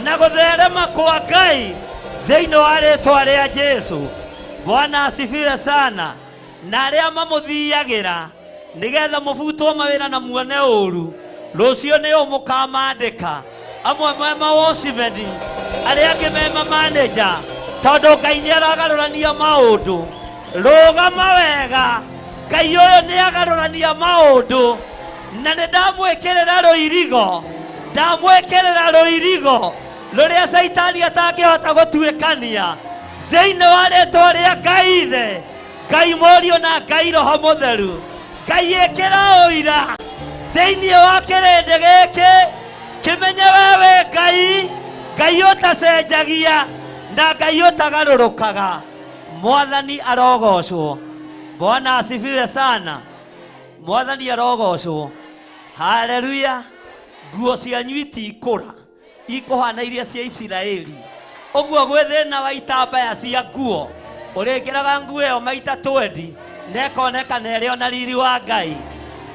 na gũtherema kwa Ngai thĩinĩ wa rĩtwa rĩa Jesu. Bwana asifiwe sana. Na arĩa mamũthiagĩra nĩgetha mũbutwo mawĩra na muone ũru, Rũciũ nĩ ũ mũkamandĩka, amwe me mawocimeni, arĩa angĩ me mamaneja, tondũ Ngai nĩ aragarũrania maũndũ. Rũgama wega, Ngai ũyũ nĩ agarũrania maũndũ, na nĩ ndamwĩkĩrĩra rũirigo, ndamwĩkĩrĩra rũirigo rũrĩa Caitani atangĩhota gũtuĩkania thĩinĩ wa rĩtwa rĩa Ngai Ithe, Ngai Mũriũ na Ngai Roho Mũtheru. Ngai ĩkĩra ũira thĩinĩ wa kĩrĩndĩ gĩkĩ, kĩmenye we wĩ Ngai, Ngai ũtacenjagia na Ngai ũtagarũrũkaga. Mwathani arogocwo. Bwana asifiwe sana. Mwathani arogocwo. Haleluya. Nguo cianyu itikũra, ikũhana iria cia Isiraeli. Ũguo gwĩ thĩna wa itambaya cia nguo, ũrĩkĩraga nguo ĩyo maita 20 na ĩkonekana ĩrĩ ona riri wa Ngai,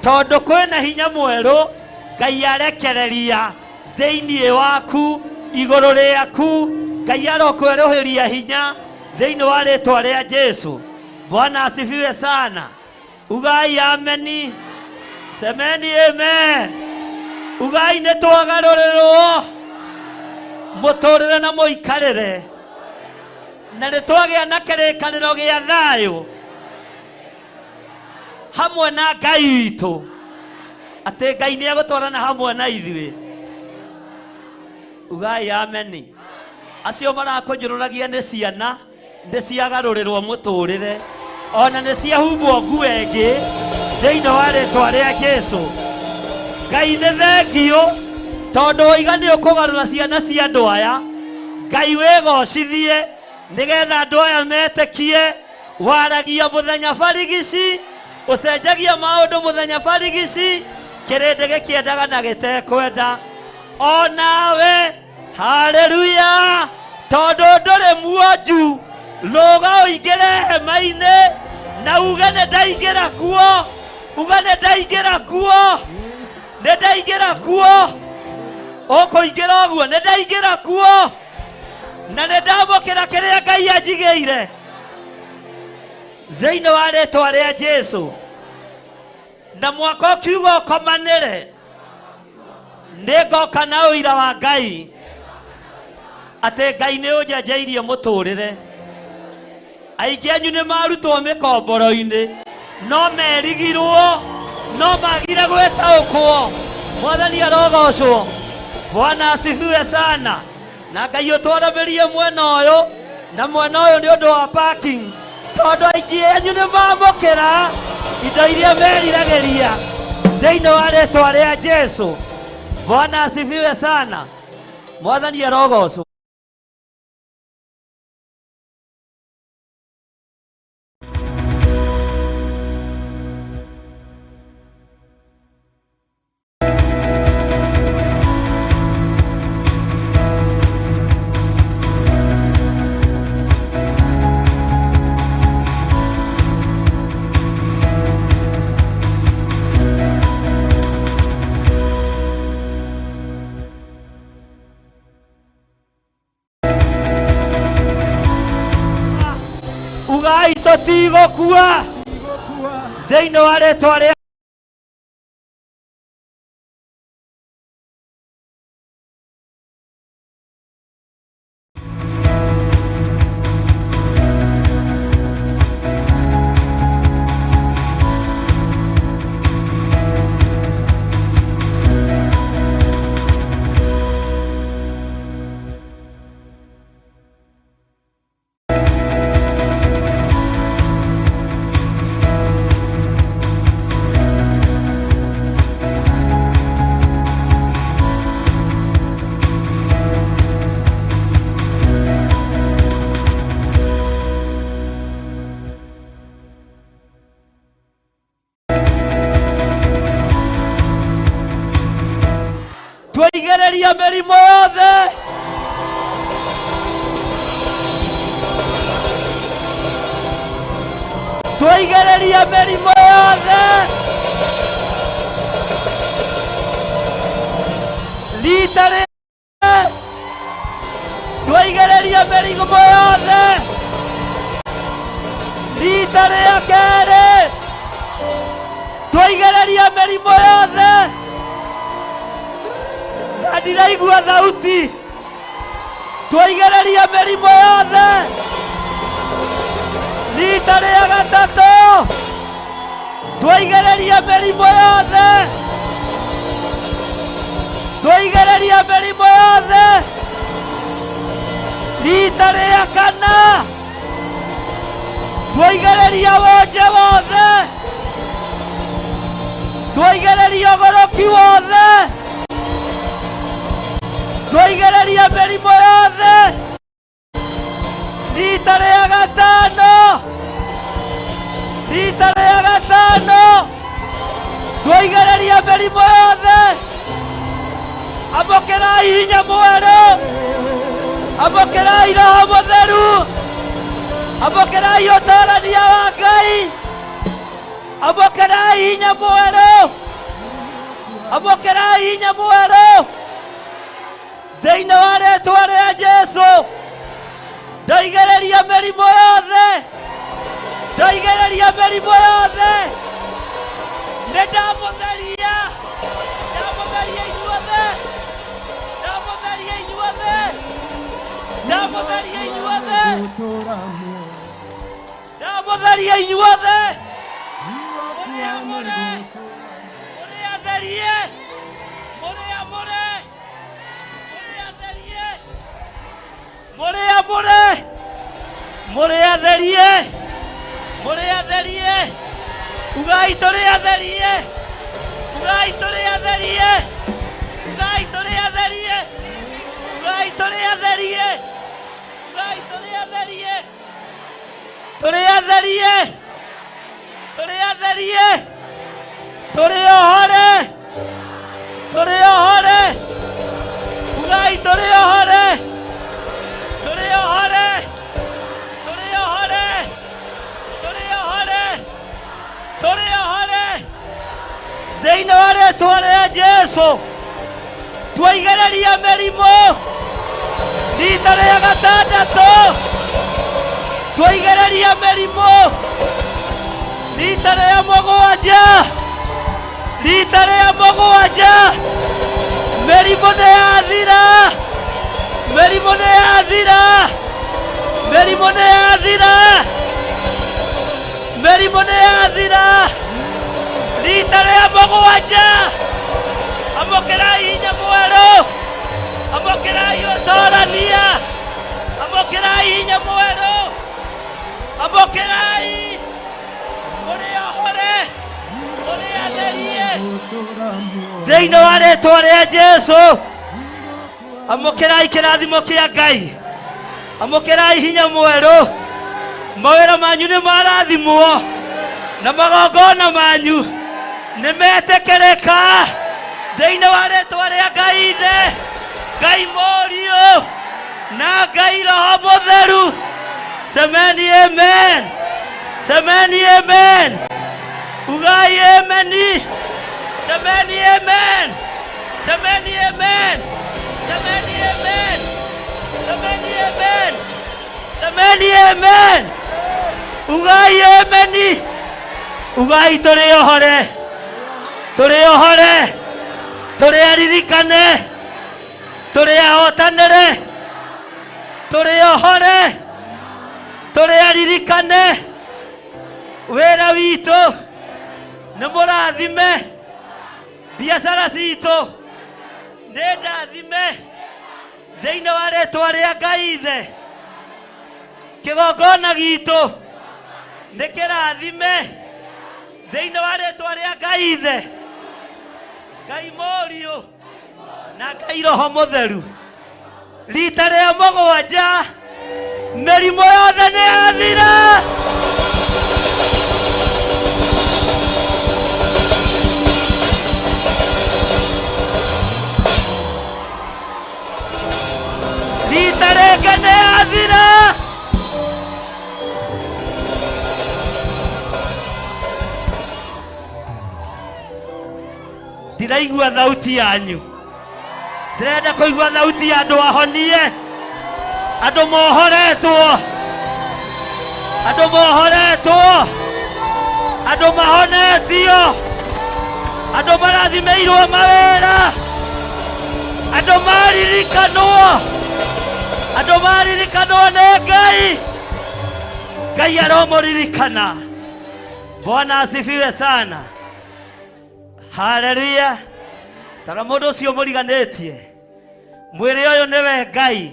tondũ kwĩna hinya mwerũ Ngai arekereria thĩinĩ waku, igũrũ rĩaku. Ngai arokwerũhĩria hinya thĩinĩ wa rĩtwa rĩa Jesu. Bwana asifiwe sana. Ugai ameni, semeni amen. Ugai nĩ twagarũrĩrwo mũtũrĩre na mũikarĩre, na nĩ twagĩa na kĩrĩkanĩro gĩa thayũ hamwe na Ngai witũ, atĩ Ngai nĩ egũtwarana hamwe na ithuĩ. Ugai ameni. Acio marakũnyũrũragia nĩ ciana nĩ ciagarũrĩrwo mũtũrĩre, ona nĩ ciahumbwo nguo ĩngĩ thĩinĩ wa rĩtwa rĩa Jesu. Ngai nĩ thengiũ tondũ waiga nĩ ũkũgarũra ciana cia andũ aya. Ngai wĩgocithie nĩgetha andũ aya metĩkie. Waragia mũthenya barigici, ũcenjagia maũndũ mũthenya barigici, kĩrĩndĩ gĩkĩendaga na gĩtekwenda. Onawe haleluya, tondũ ndũrĩ muonju, rũga ũingĩre hema-inĩ na uge nĩ ndaingĩra kuo, uge nĩ ndaingĩra kuo, nĩ ndaingĩra kuo. Ũkũingĩra ũguo, nĩ ndaingĩra kuo na nĩ ndamũkĩra kĩrĩa Ngai anjigĩire thĩinĩ wa rĩtwa rĩa Jesu. Na mwaka ũkiuga ũkomanĩre, nĩ ngoka na ũira wa Ngai atĩ Ngai nĩ ũnjenjeirie mũtũrĩre. Aingĩ anyu nĩ marutwo mĩkomboro-inĩ, no merigirwo, no magire gwĩtaũkwo. Mwathani arogocwo. Bwana asifiwe sana. Na Ngai ũtwaramĩrie mwena ũyũ na mwena ũyũ nĩ ũndũ wa parking, tondũ aingĩ anyu nĩ mamũkĩra indo iria meriragĩria thĩinĩ wa rĩtwa rĩa Jesu. Bwana asifiwe sana. Mwathani arogocwo. Ugai tũtigũkua thĩinĩ wa rĩtwa rĩa Twaigereria mĩrimũ yothe. Twaigereria mĩrimũ yothe. Rita rĩ twaigereria mĩrimũ yothe. Rita rĩa kerĩ twaigereria mĩrimũ yothe. Na ndiraigua thauti. Twaigereria mĩrimũ yothe rita rĩa gatatũ. Twaigereria mĩrimũ yothe, twaigereria mĩrimũ yothe rita rĩa kana. Twaigereria wonje wothe, twaigereria ũgũrũki wothe, twaigereria mĩrimũ yothe rita rĩa gatano, rita rĩa gatano. Twaigereria mĩrimũ yothe. Amũkĩrai hinya mwerũ, amũkĩrai roho mũtheru, amũkĩrai ũtarania wa Ngai, amũkĩrai hinya mwerũ, amũkĩrai hinya mwerũ thĩinĩ wa rĩtwa rĩa Jesu. Ndaigereria mĩrimũ yothe, ndaigereria mĩrimũ yothe. Nĩ ndamũtheria, ndamũtheria inyuothe, ndamũtheria inyuothe, ndamũtheria inyuothe, ndamũtheria inyuothe. Mũrĩ amũre, mũrĩ atherie, mũrĩ amũre, mũrĩ atherie, mũrĩ amũre, mũrĩ atherie, mũrĩ atherie. Ugai tũrĩ atherie, ugai tũrĩ atherie, ugai tũrĩ atherie, ugai tũrĩ atherie, ugai tũrĩ atherie, tũrĩ atherie, tũrĩ atherie, tũrĩ ohore, tũrĩ ohore, ugai tũrĩ ohore, tũrĩ ohore, tũrĩ ohore, tũrĩ ohore, tũrĩ ohore thĩinĩ wa rĩtwa rĩa Jesu. Twaigereria mĩrimũ rita rĩa gatandatũ, twaigereria mĩrimũ rita rĩa mũgwanja, rita rĩa mũgwanja. Mĩrimũ nĩ yathira, mĩrimũ nĩ yathira, mĩrimũ nĩ yathira, mĩrimũ nĩ yathira rita rĩa mũgwanja. Amũkĩrai hinya mwerũ, amũkĩrai ũtorania, amũkĩrai hinya mwerũ, amũkĩrai mũrĩ ohore, mũrĩ atherie thĩinĩ wa rĩtwa rĩa Jesu. Amũkĩrai kĩrathimo kĩa Ngai, amũkĩrai hinya mwerũ. Mawĩra manyu nĩ marathimwo na magongona manyu nĩ metĩkĩrĩka thĩinĩ wa rĩtwa rĩa Ngai Ithe, Ngai Mũriũ na Ngai Roho Mũtheru. Semeni amen, semeni amen, ugai ameni, semeni amen, semeni amen, semeni amen, semeni amen, semeni amen, ugai ameni, ugai tũrĩ ohore, tũrĩ ohore, tũrĩ aririkane, tũrĩ ahotanĩre, tũrĩ ohore, tũrĩ aririkane. Wĩra witũ nĩ mũrathime, biacara citũ nĩ ndathime thĩinĩ wa rĩtwa rĩa Ngai Ithe. Kĩgongona gitũ nĩ kĩrathime thĩinĩ wa rĩtwa rĩa Ngai Ithe, Ngai Mũriũ na Ngai Roho Mũtheru. Rita rĩa mũgwanja mĩrimũ yothe nĩ yathira. Rita rĩngĩ nĩ yathira. Ndiraigua thauti yanyu, ndĩrenda kũigua thauti ya andũ ahonie, andũ mohoretwo, andũ mohoretwo, andũ mahonetio, andũ marathimĩirwo mawĩra. Andũ maririkanwo, andũ maririkanwo nĩ Ngai. Ngai aromũririkana. Bwana asifiwe sana. Haleluya. Tara mũndũ ũcio mũriganĩtie, mwĩrĩ ũyũ nĩwe Ngai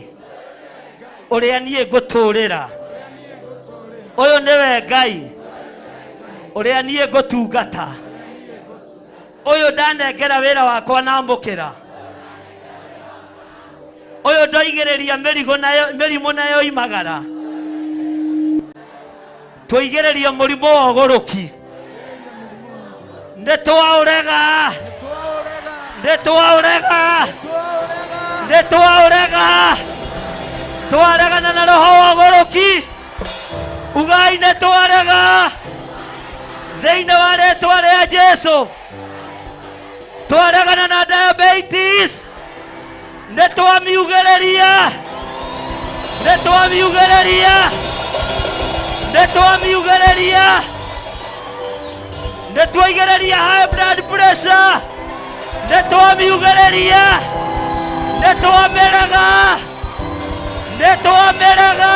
ũrĩa niĩ ngũtũrĩra. Ũyũ nĩwe Ngai ũrĩa niĩ ngũtungata. Ũyũ ndanengera wĩra wakwa namũkĩra. Ũyũ ndoigĩrĩria mĩrigo nayo, mĩrimũ nayo imagara. Tũigĩrĩrie mũrimũ wa ũgũrũki. Nĩ twaũrega, nĩ twaũrega, nĩ twaũrega. Twaregana na roho wa ũgũrũki. Ugai nĩ twarega thĩinĩ wa rĩtwa rĩa Jesu. Twaregana na diabetes, nĩ twamiugĩrĩria, nĩ twamiugĩrĩria, nĩ twamiugĩrĩria, nĩ twaigĩrĩria high blood pressure, nĩ twamiugĩrĩria, nĩ twamĩrega, nĩ twamĩrega,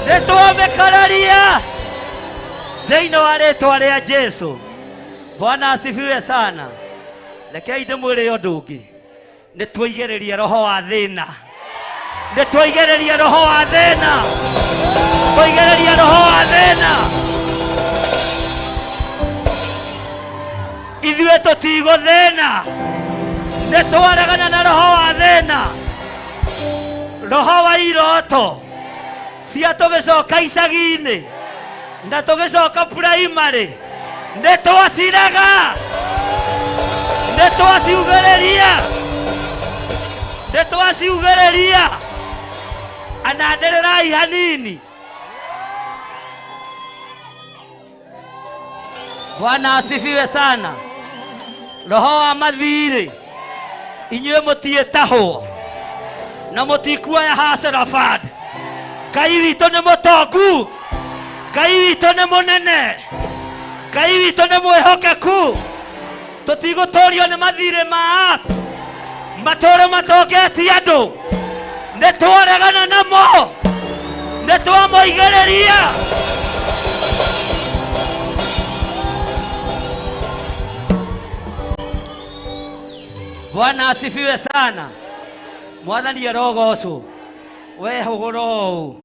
nĩ twamĩkararia thĩinĩ wa rĩtwa rĩa Jesu. Bwana asifiwe sana. Rekei ndĩmwĩre ũndũ ũngĩ, nĩ twaigĩrĩria roho wa thĩna, nĩ twaigĩrĩria roho wa thĩna, twaigĩrĩria roho wa thĩna. Ithuĩ tũtigũthĩna, nĩ twaregana na roho wa thĩna, roho wa iroto cia tũgĩcoka icagi-inĩ na tũgĩcoka primary, nĩ twaciraga, nĩ twaciugĩrĩria, nĩ twaciugĩrĩria. Ananĩrĩrai hanini. Bwana asifiwe sana. Roho wa mathirĩ, inyuĩ mũtiĩtahwo na mũtikuoya hasara fund. Ngai witũ nĩ mũtongu, Ngai witũ nĩ mũnene, Ngai witũ nĩ mwĩhokeku. Tũtigũtũrio nĩ mathirĩ ma apps matũre matongetie andũ. Nĩ twaregana namo, nĩ twamoigĩrĩria. Bwana asifiwe sana. Mwathani arogocwo. We hũgũra ũũ.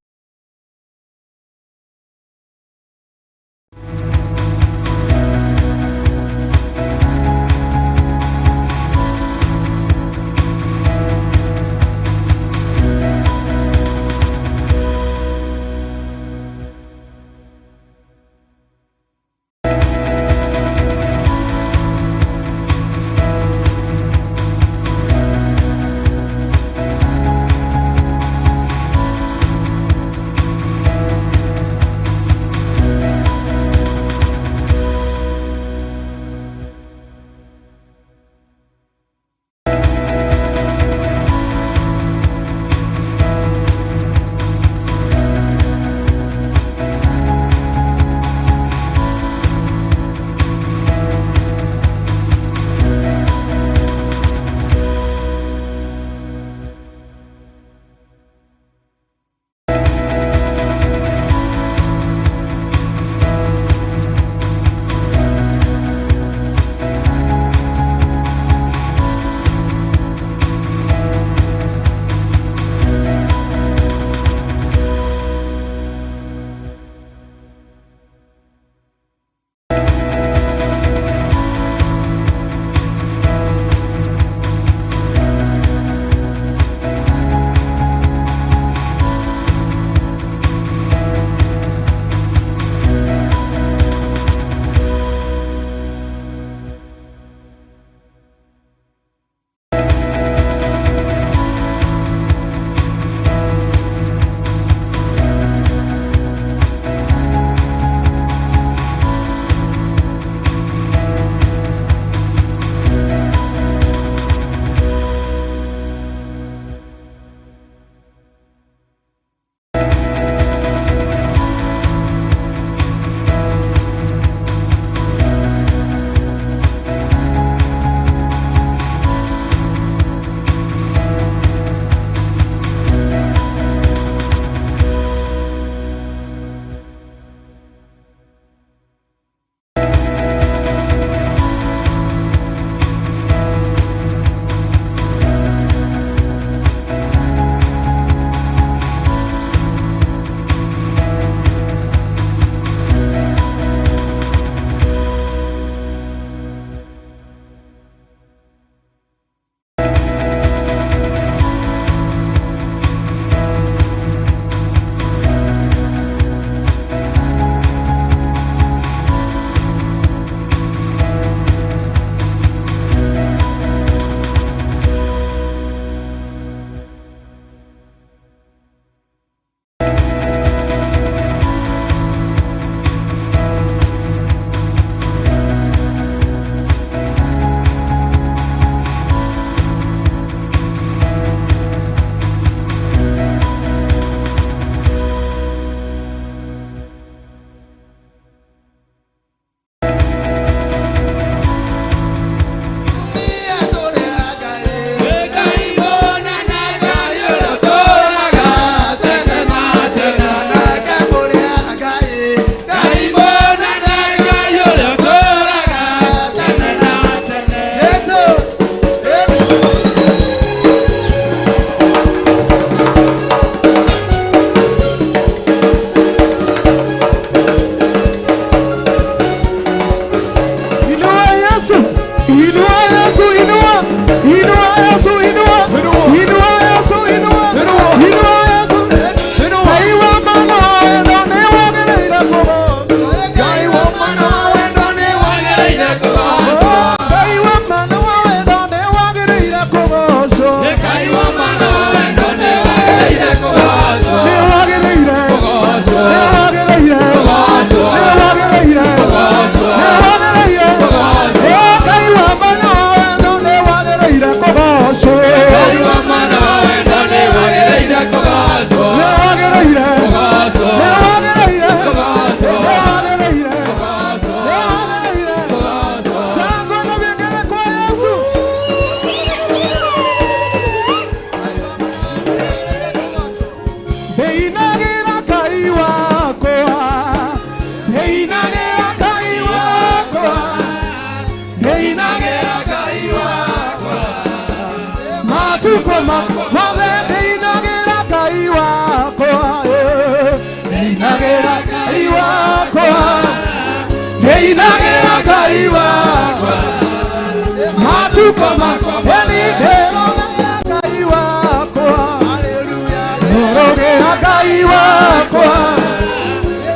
Ngai wakwa,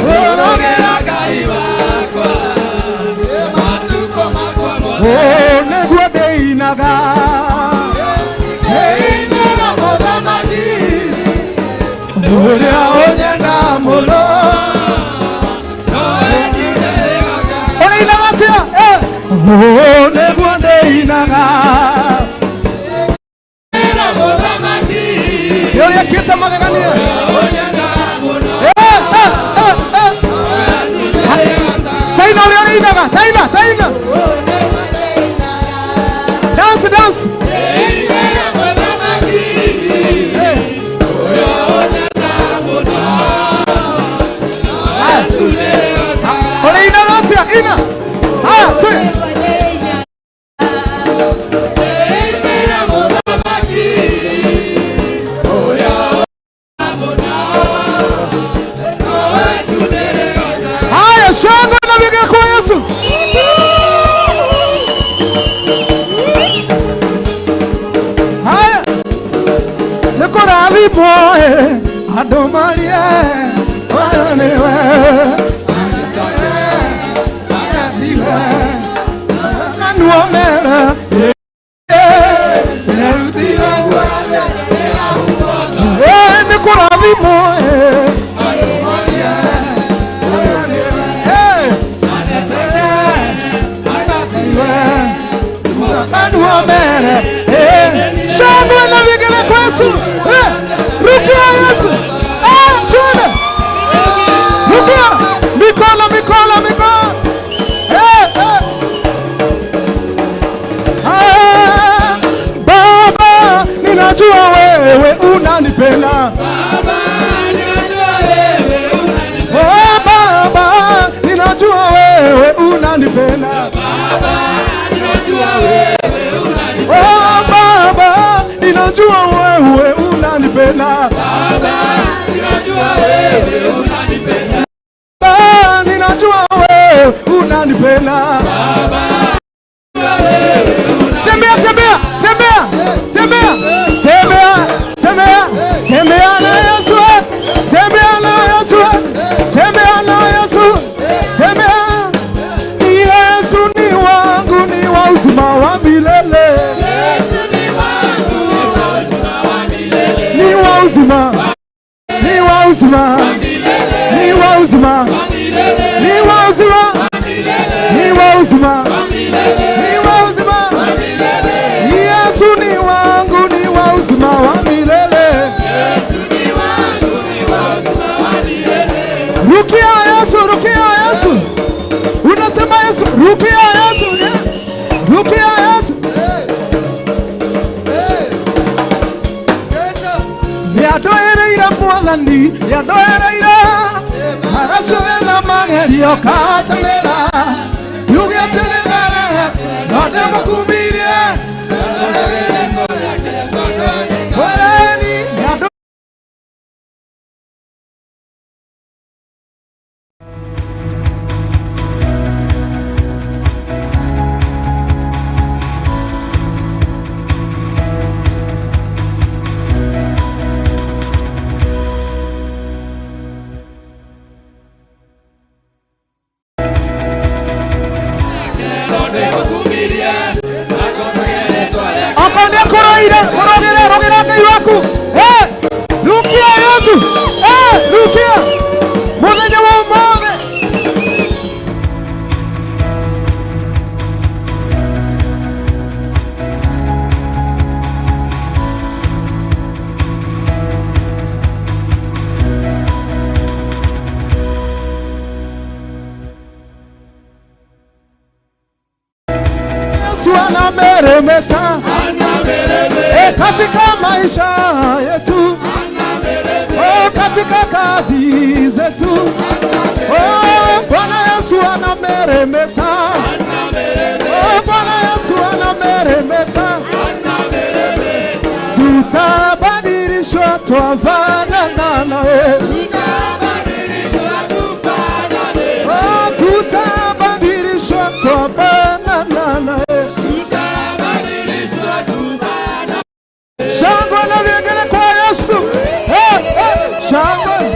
rũrogera Ngai wakwa, matukũ makwa mothe. Oh, nĩguo ndĩinaga, Ndĩinĩra mũthamaki ũrĩa ũnyenda mũno. Ũrĩinaga atĩa? Eh. Oh, nĩguo ndĩinaga. Nĩ ũrĩa ekĩte magegania. Eh, eh, eh, eh. Taina ũrĩa ũrĩinaga, taina, taina. Dance, dance. Eh. Ũrĩinaga atĩa? Ina. Haya, twĩ. Haya, shangwe na vigelegele kwa Yesu. Haya, nĩkũrathimwo andũ marie ũyũ nĩwe kanua mera nĩkũrathimwo kanua mera shangwe na vigelegele kwa Yesu. Rukia Yesu. Twende. Rukia. Mikono, mikono, mikono. Ah, Baba, ninajua wewe unanipenda. Oh, Baba, ninajua wewe unanipenda. Oh, Baba, ninajua wewe unanipenda. Baba, ninajua wewe unanipenda. Tembea, tembea, tembea, tembea, tembea, tembea, tembea na Yesu, tembea na Yesu, tembea na Yesu, tembea. Yesu ni wangu, ni wa uzima wa milele. Ni wa uzima, ni wa uzima, ni wa uzima, ni wa uzima, ni wa uzima, ni wa uzima. Yesu ni wangu, ni wa uzima wa milele. Rukia Yesu, rukia Yesu. Unasema Yesu, rukia Yesu, yeah. Rukia Yesu. Nĩandoereire Mwathani, nĩandoereire magacũgĩra magerio katanĩra yugĩte nĩ mbere no ndĩmũkumirie Mwereni nĩandũ Okorwo nĩakũroire, kũrogere, rogera Ngai waku. Eh, rukia Yesu. Eh, rukia mũthenya wa ũmũthĩ. Yesu anameremeta katika maisha yetu, oh, katika kazi zetu. Oh, Bwana Yesu anameremeta. Oh, Bwana Yesu anameremeta. Tutabadilishwa twafanana naye. Oh, tutabadilishwa twafanana naye. Shangwe na vigelegele kwa Yesu. Hey, hey, shangwe.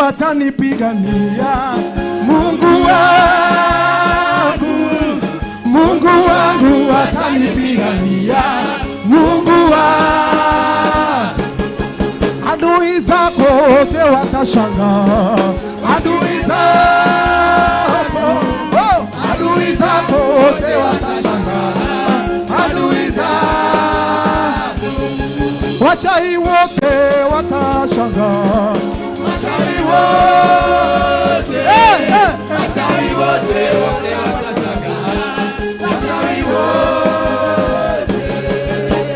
atanipigania. Mungu wangu, Mungu wangu atanipigania. Mungu wangu, adui zako wote watashangaa, adui zako, oh, adui zako wote watashangaa, adui zako, wachawi wote watashangaa, wachawi wote, eh, eh, wachawi wote wote watashangaa, wachawi wote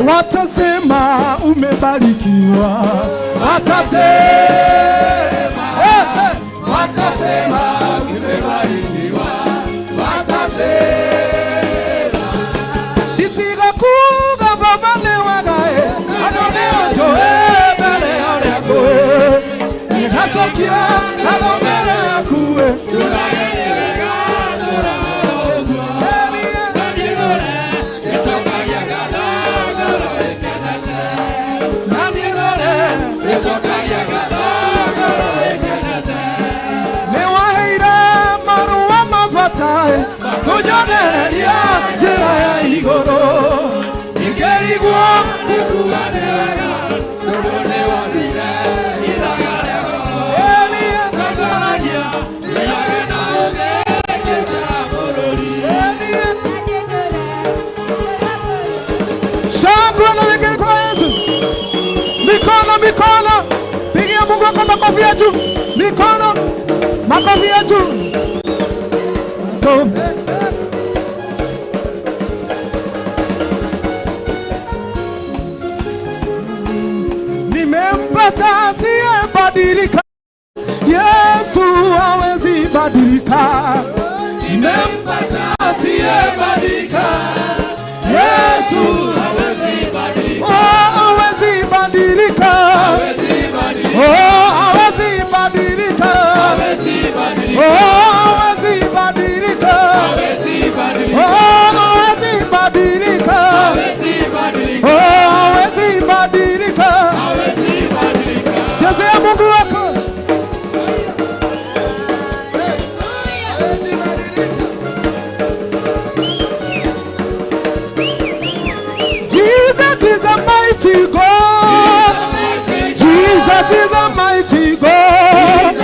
watasema umebarikiwa, watasema, eh, eh, watasema umebarikiwa, watasema itiga kuga baba nĩ wagae andũ nĩ anjũĩ mbere ya ũrĩa ngũĩ nĩngacokia ngatho mbere yaku ĩ. Nĩwaheire marũa ma bata kũnyonereria njĩra ya igũrũ ingĩrigwo gũkua nĩ wega tondũ nĩwonire ithaga rĩa goro. Ĩ niĩ ngatũragia thiage na ũgĩkĩra bũrũri. Ĩ niĩ Shangwe na vigelegele kwa Yesu. Mikono, mikono, pigia Mungu wako makofi ya juu. Mikono, makofi ya juu. Makofi. Nimempata asiyebadilika, Yesu hawezi badilika. Nimempata asiyebadilika, Yesu hawezi badilika. Oh, hawezi badilika. Oh, hawezi badilika. Oh, hawezi badilika. Oh, hawezi badilika. Oh, hawezi badilika. Chezea Mungu wako. Jesus is a mighty God. Jesus is a mighty God.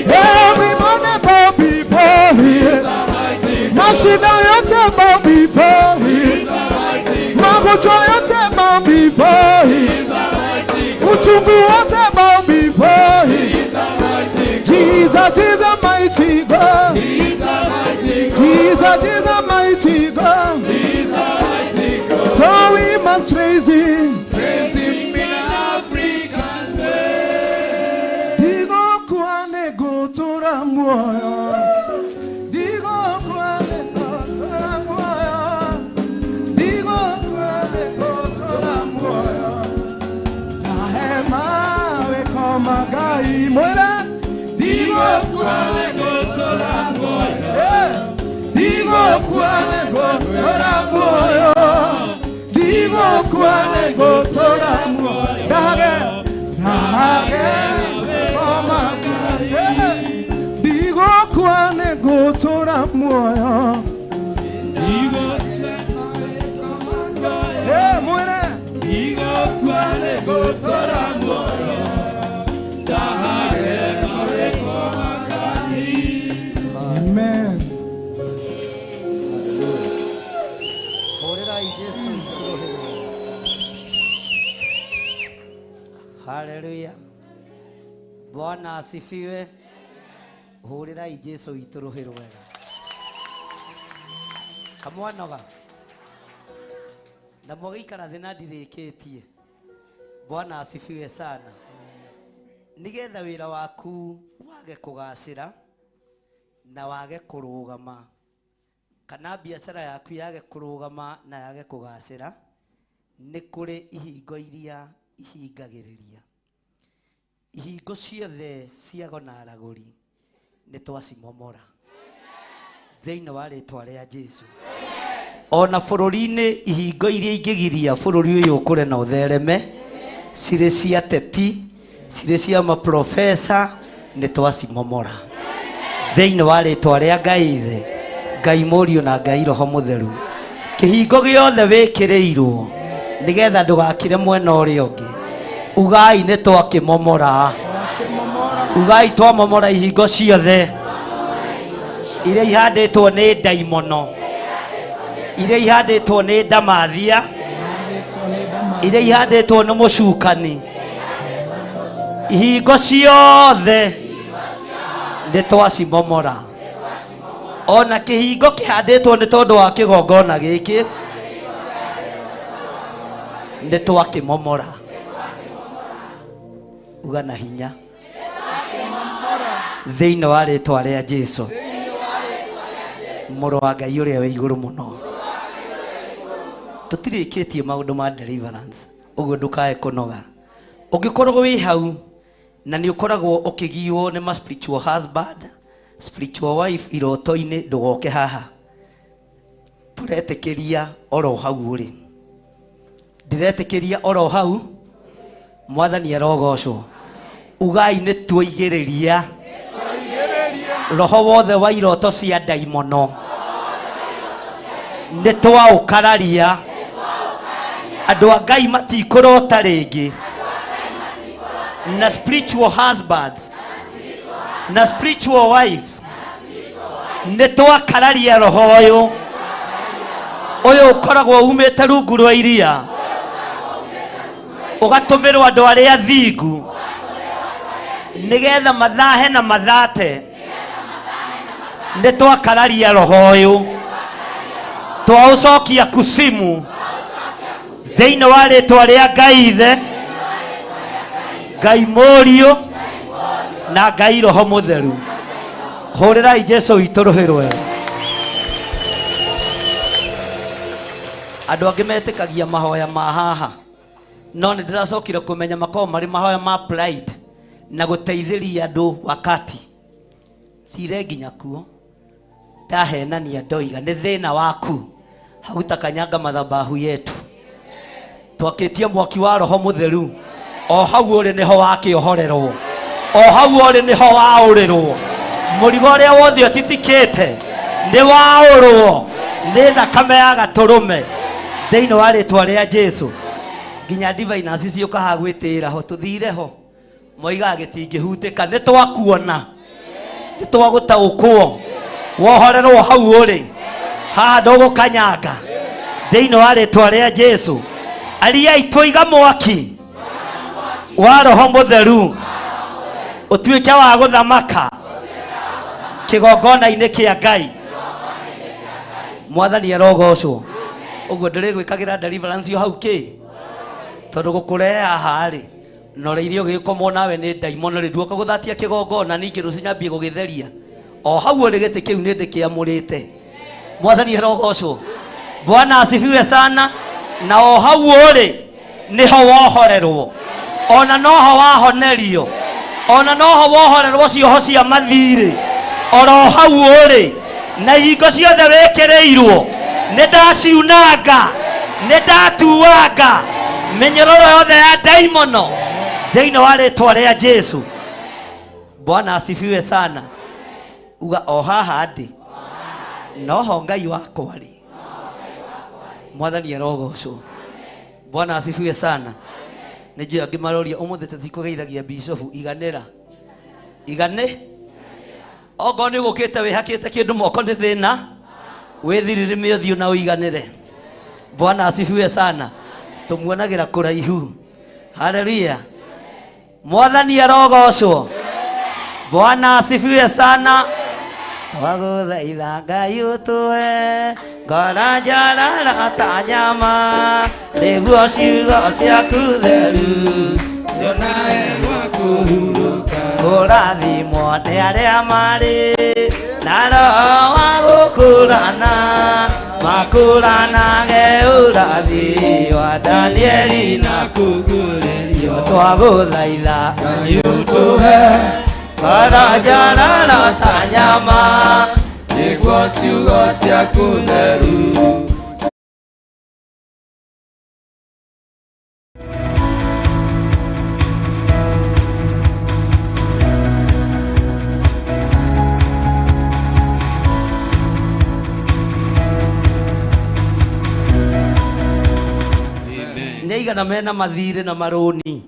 Everybody bow before him. Mashida yote bow before him. Magonjwa yote bow before him. Uchungu wote bow before him. Jesus is a mighty God. Jesus is a mighty God. So we must praise him. Ndigũkua nĩngũtũũra muoyo. Ndigũkua nĩngũtũũra muoyo. Ndigũkua nĩngũtũũra muoyo. Ndahema wĩko ma Ngai mwĩre. Ndigũkua nĩngũtũũra muoyo. Eh, Ndigũkua nĩngũtũũra muoyo. Ndigũkua nĩngũtũũra muoyo. Ndahage, ndahage wĩko ma Ngai. Eh, Ndigũkua nĩngũtũũra muoyo. Eh, mwĩre. Ndigũkua nĩngũtũũra muoyo. Ndahage mawĩko ma Ngai. Amen. Hũrĩrai Jesũ itũrũhĩrwo. Haleluya. Bwana asifiwe. Hũrĩrai Jesũ itũrũhĩrwo wega. Kamwanoga. Na mũgĩikara thĩ na ndirĩkĩtie. Bwana asifiwe sana. Nĩgetha wĩra waku wage kũgacĩra na wage kũrũgama kana biacara yaku yage kũrũgama na yage kũgacĩra, nĩ kũrĩ ihingo iria ihingagĩrĩria. Ihingo ciothe ciago na aragũri nĩ twacimomora thĩinĩ wa rĩtwa rĩa Jesũ. Ona bũrũri-inĩ ihingo iria ingĩgiria bũrũri ũyũ ũkũre na ũthereme cirĩ cia teti, cirĩ cia maprofesa Nĩ twacimomora thĩinĩ wa rĩtwa rĩa Ngai Ithe, Ngai Mũriũ na Ngai Roho Mũtheru. Kĩhingo gĩothe wĩkĩrĩirwo nĩgetha ndũgakire mwena ũrĩa ũngĩ, ugai nĩ twakĩmomora. Ugai twamomora ihingo ciothe iria ihandĩtwo nĩ ndaimono, iria ihandĩtwo nĩ ndamathia, iria ihandĩtwo nĩ mũcukani. Ihingo ciothe nĩ twacimomora. Ona kĩhingo kĩhandĩtwo nĩ tondũ wa kĩgongona gĩkĩ nĩ twakĩmomora. Uga na hinya thĩinĩ wa rĩtwa rĩa Jesu, mũrũ wa Ngai ũrĩa wĩ igũrũ mũno. Tũtirĩkĩtie maũndũ ma deliverance, ũguo ndũkae kũnoga. Ũngĩkorwo wĩ hau na nĩ ũkoragwo ũkĩgiwo nĩ ma spiritual husband, spiritual wife iroto-inĩ, ndũgoke haha. Tũretĩkĩria oro hau ũrĩ, ndĩretĩkĩria oro hau. Mwathani arogocwo. Ugai nĩ tuoigĩrĩria roho wothe wa iroto cia ndaimono, nĩ twaũkararia. Andũ a Ngai matikũrota rĩngĩ na spiritual husbands na spiritual wives. Nĩ twakararia roho ũyũ, ũyũ ũkoragwo umĩte rungu rwa iria ũgatũmĩrwo andũ arĩa thingu nĩgetha mathahe na mathate. Nĩ twakararia roho ũyũ, twaũcokia kusimu thĩinĩ wa rĩtwa rĩa Ngai Ithe, Ngai Mũriũ na Ngai Roho Mũtheru. Hũrĩrai Jesu witũ rũhĩ rwega. Andũ angĩ metĩkagia mahoya ma haha, no nĩ ndĩracokire kũmenya makoragwo marĩ mahoya ma pride na gũteithĩria andũ wakati thire nginya kuo. Ndahenania ndoiga nĩ thĩna waku, hautakanyanga madhabahu yetu. Twakĩtie mwaki wa Roho Mũtheru, o hau ũrĩ nĩho wakĩohorerwo, o hau ũrĩ nĩho waũrĩrwo. Mũrigo ũrĩa wothe ũtitikĩte nĩ waũrwo nĩ thakame ya gatũrũme thĩinĩ wa rĩtwa rĩa Jesu. Nginya diviners ciũka haha gwĩtĩĩra ho, tũthire ho moigaga gĩtingĩhutĩka. Nĩ twakuona, nĩ twagũtaũkwo, wohorerwo hau ũrĩ haha ndũgũkanyanga thĩinĩ wa rĩtwa rĩa Jesu. Ariai twaiga mwaki wa Roho Mũtheru ũtuĩke wa gũthamaka kĩgongona-inĩ kĩa Ngai. Mwathani arogocwo. Ũguo ndĩrĩgwĩkagĩra deliverance yo hau kĩ, tondũ gũkũrehe haha rĩ na ũrĩa irio gĩkomwo nawe nĩ ndaimono rĩ, nduoka gũthatia kĩgongona ningĩ rũciũ nyambie gũgĩtheria. O hau ũrĩ gĩtĩ kĩu nĩ ndĩkĩamũrĩte. Mwathani arogocwo. Bwana asifiwe sana. Na o hau ũrĩ nĩho wohorerwo, ona noho wahonerio, ona noho wohorerwo cioho cia mathirĩ, oro hau ũrĩ. Na ihingo ciothe wĩkĩrĩirwo nĩ ndaciunanga, nĩ ndatuanga mĩnyororo yothe ya ndaimono thĩinĩ wa rĩtwa rĩa Jesu. Bwana asifiwe sana. Uga o haha ndĩ noho Ngai wakwa rĩ. Mwathani arogocwo. Bwana asifiwe sana. Nĩ njũĩ angĩ maroria ũmũthĩ tũtikũgeithagia bishofu. Iganĩra, igane. Ongorwo nĩ ũgũkĩte wĩhakĩte kĩndũ moko nĩ thĩna, wĩthirĩrĩme ũthiũ na ũiganĩre. Bwana asifiwe sana. Tũmuonagĩra kũraihu. Haleluya. Mwathani arogocwo. Bwana asifiwe sana. Twagũthaitha Ngai ũtũhe ngora njarara ta nyama nĩguo ciugo ciaku theru cionae gwa kũhurũka. Kũrathimwo nĩ arĩa marĩ na roho wa gũkũrana, makũranage ũrathi wa Danieli na kũguũrĩrio. Twagũthaitha Ngai ũtũhe ngora njarara ta nyama nĩguo ciugo ciaku theru. Aigana mena mathirĩ na marũni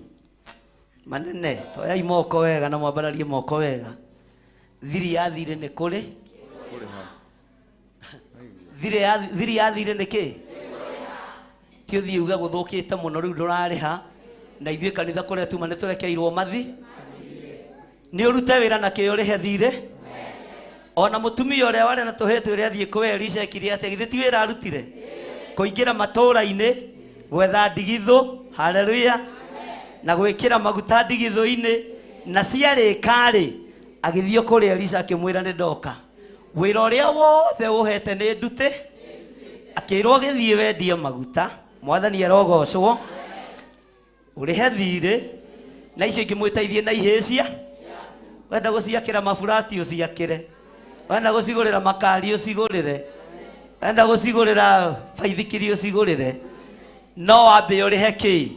manene? Toyai moko wega na mwambararie moko wega. Thiri ya thirĩ nĩ kũrĩ thiri ya thirĩ nĩ kĩ? Ti ũthiĩ uge gũthũkĩte mũno rĩu ndũrarĩha, na ithuĩ kanitha kũrĩa tuma nĩ tũrekeirwo mathi. Nĩ ũrute wĩra na kĩo ũrĩhe thirĩ. Ona mũtumia ũrĩa warĩ na tũhĩtũ ũrĩa athiĩ kwĩ Elisha ekire atĩa? Githĩ ti wĩra arutire? Kũingĩra matũũra-inĩ gwetha ndigithũ, haleluya, na gwĩkĩra maguta ndigithũ-inĩ, na ciarĩka-rĩ, agĩthiĩ kũrĩ Elisha akĩmwĩra nĩ ndoka. Wĩra ũrĩa wothe ũhete nĩ ndute. Akĩrwo gĩthiĩ wendie maguta, mwathani arogocwo, ũrĩhe thirĩ, na icio ingĩ mwĩteithie na ihĩcia. Wenda gũciakĩra maburati ũciakĩre, wenda gũcigũrĩra makari ũcigũrĩre, wenda gũcigũrĩra baithikiri ũcigũrĩre, no wambe ũrĩhe kĩ?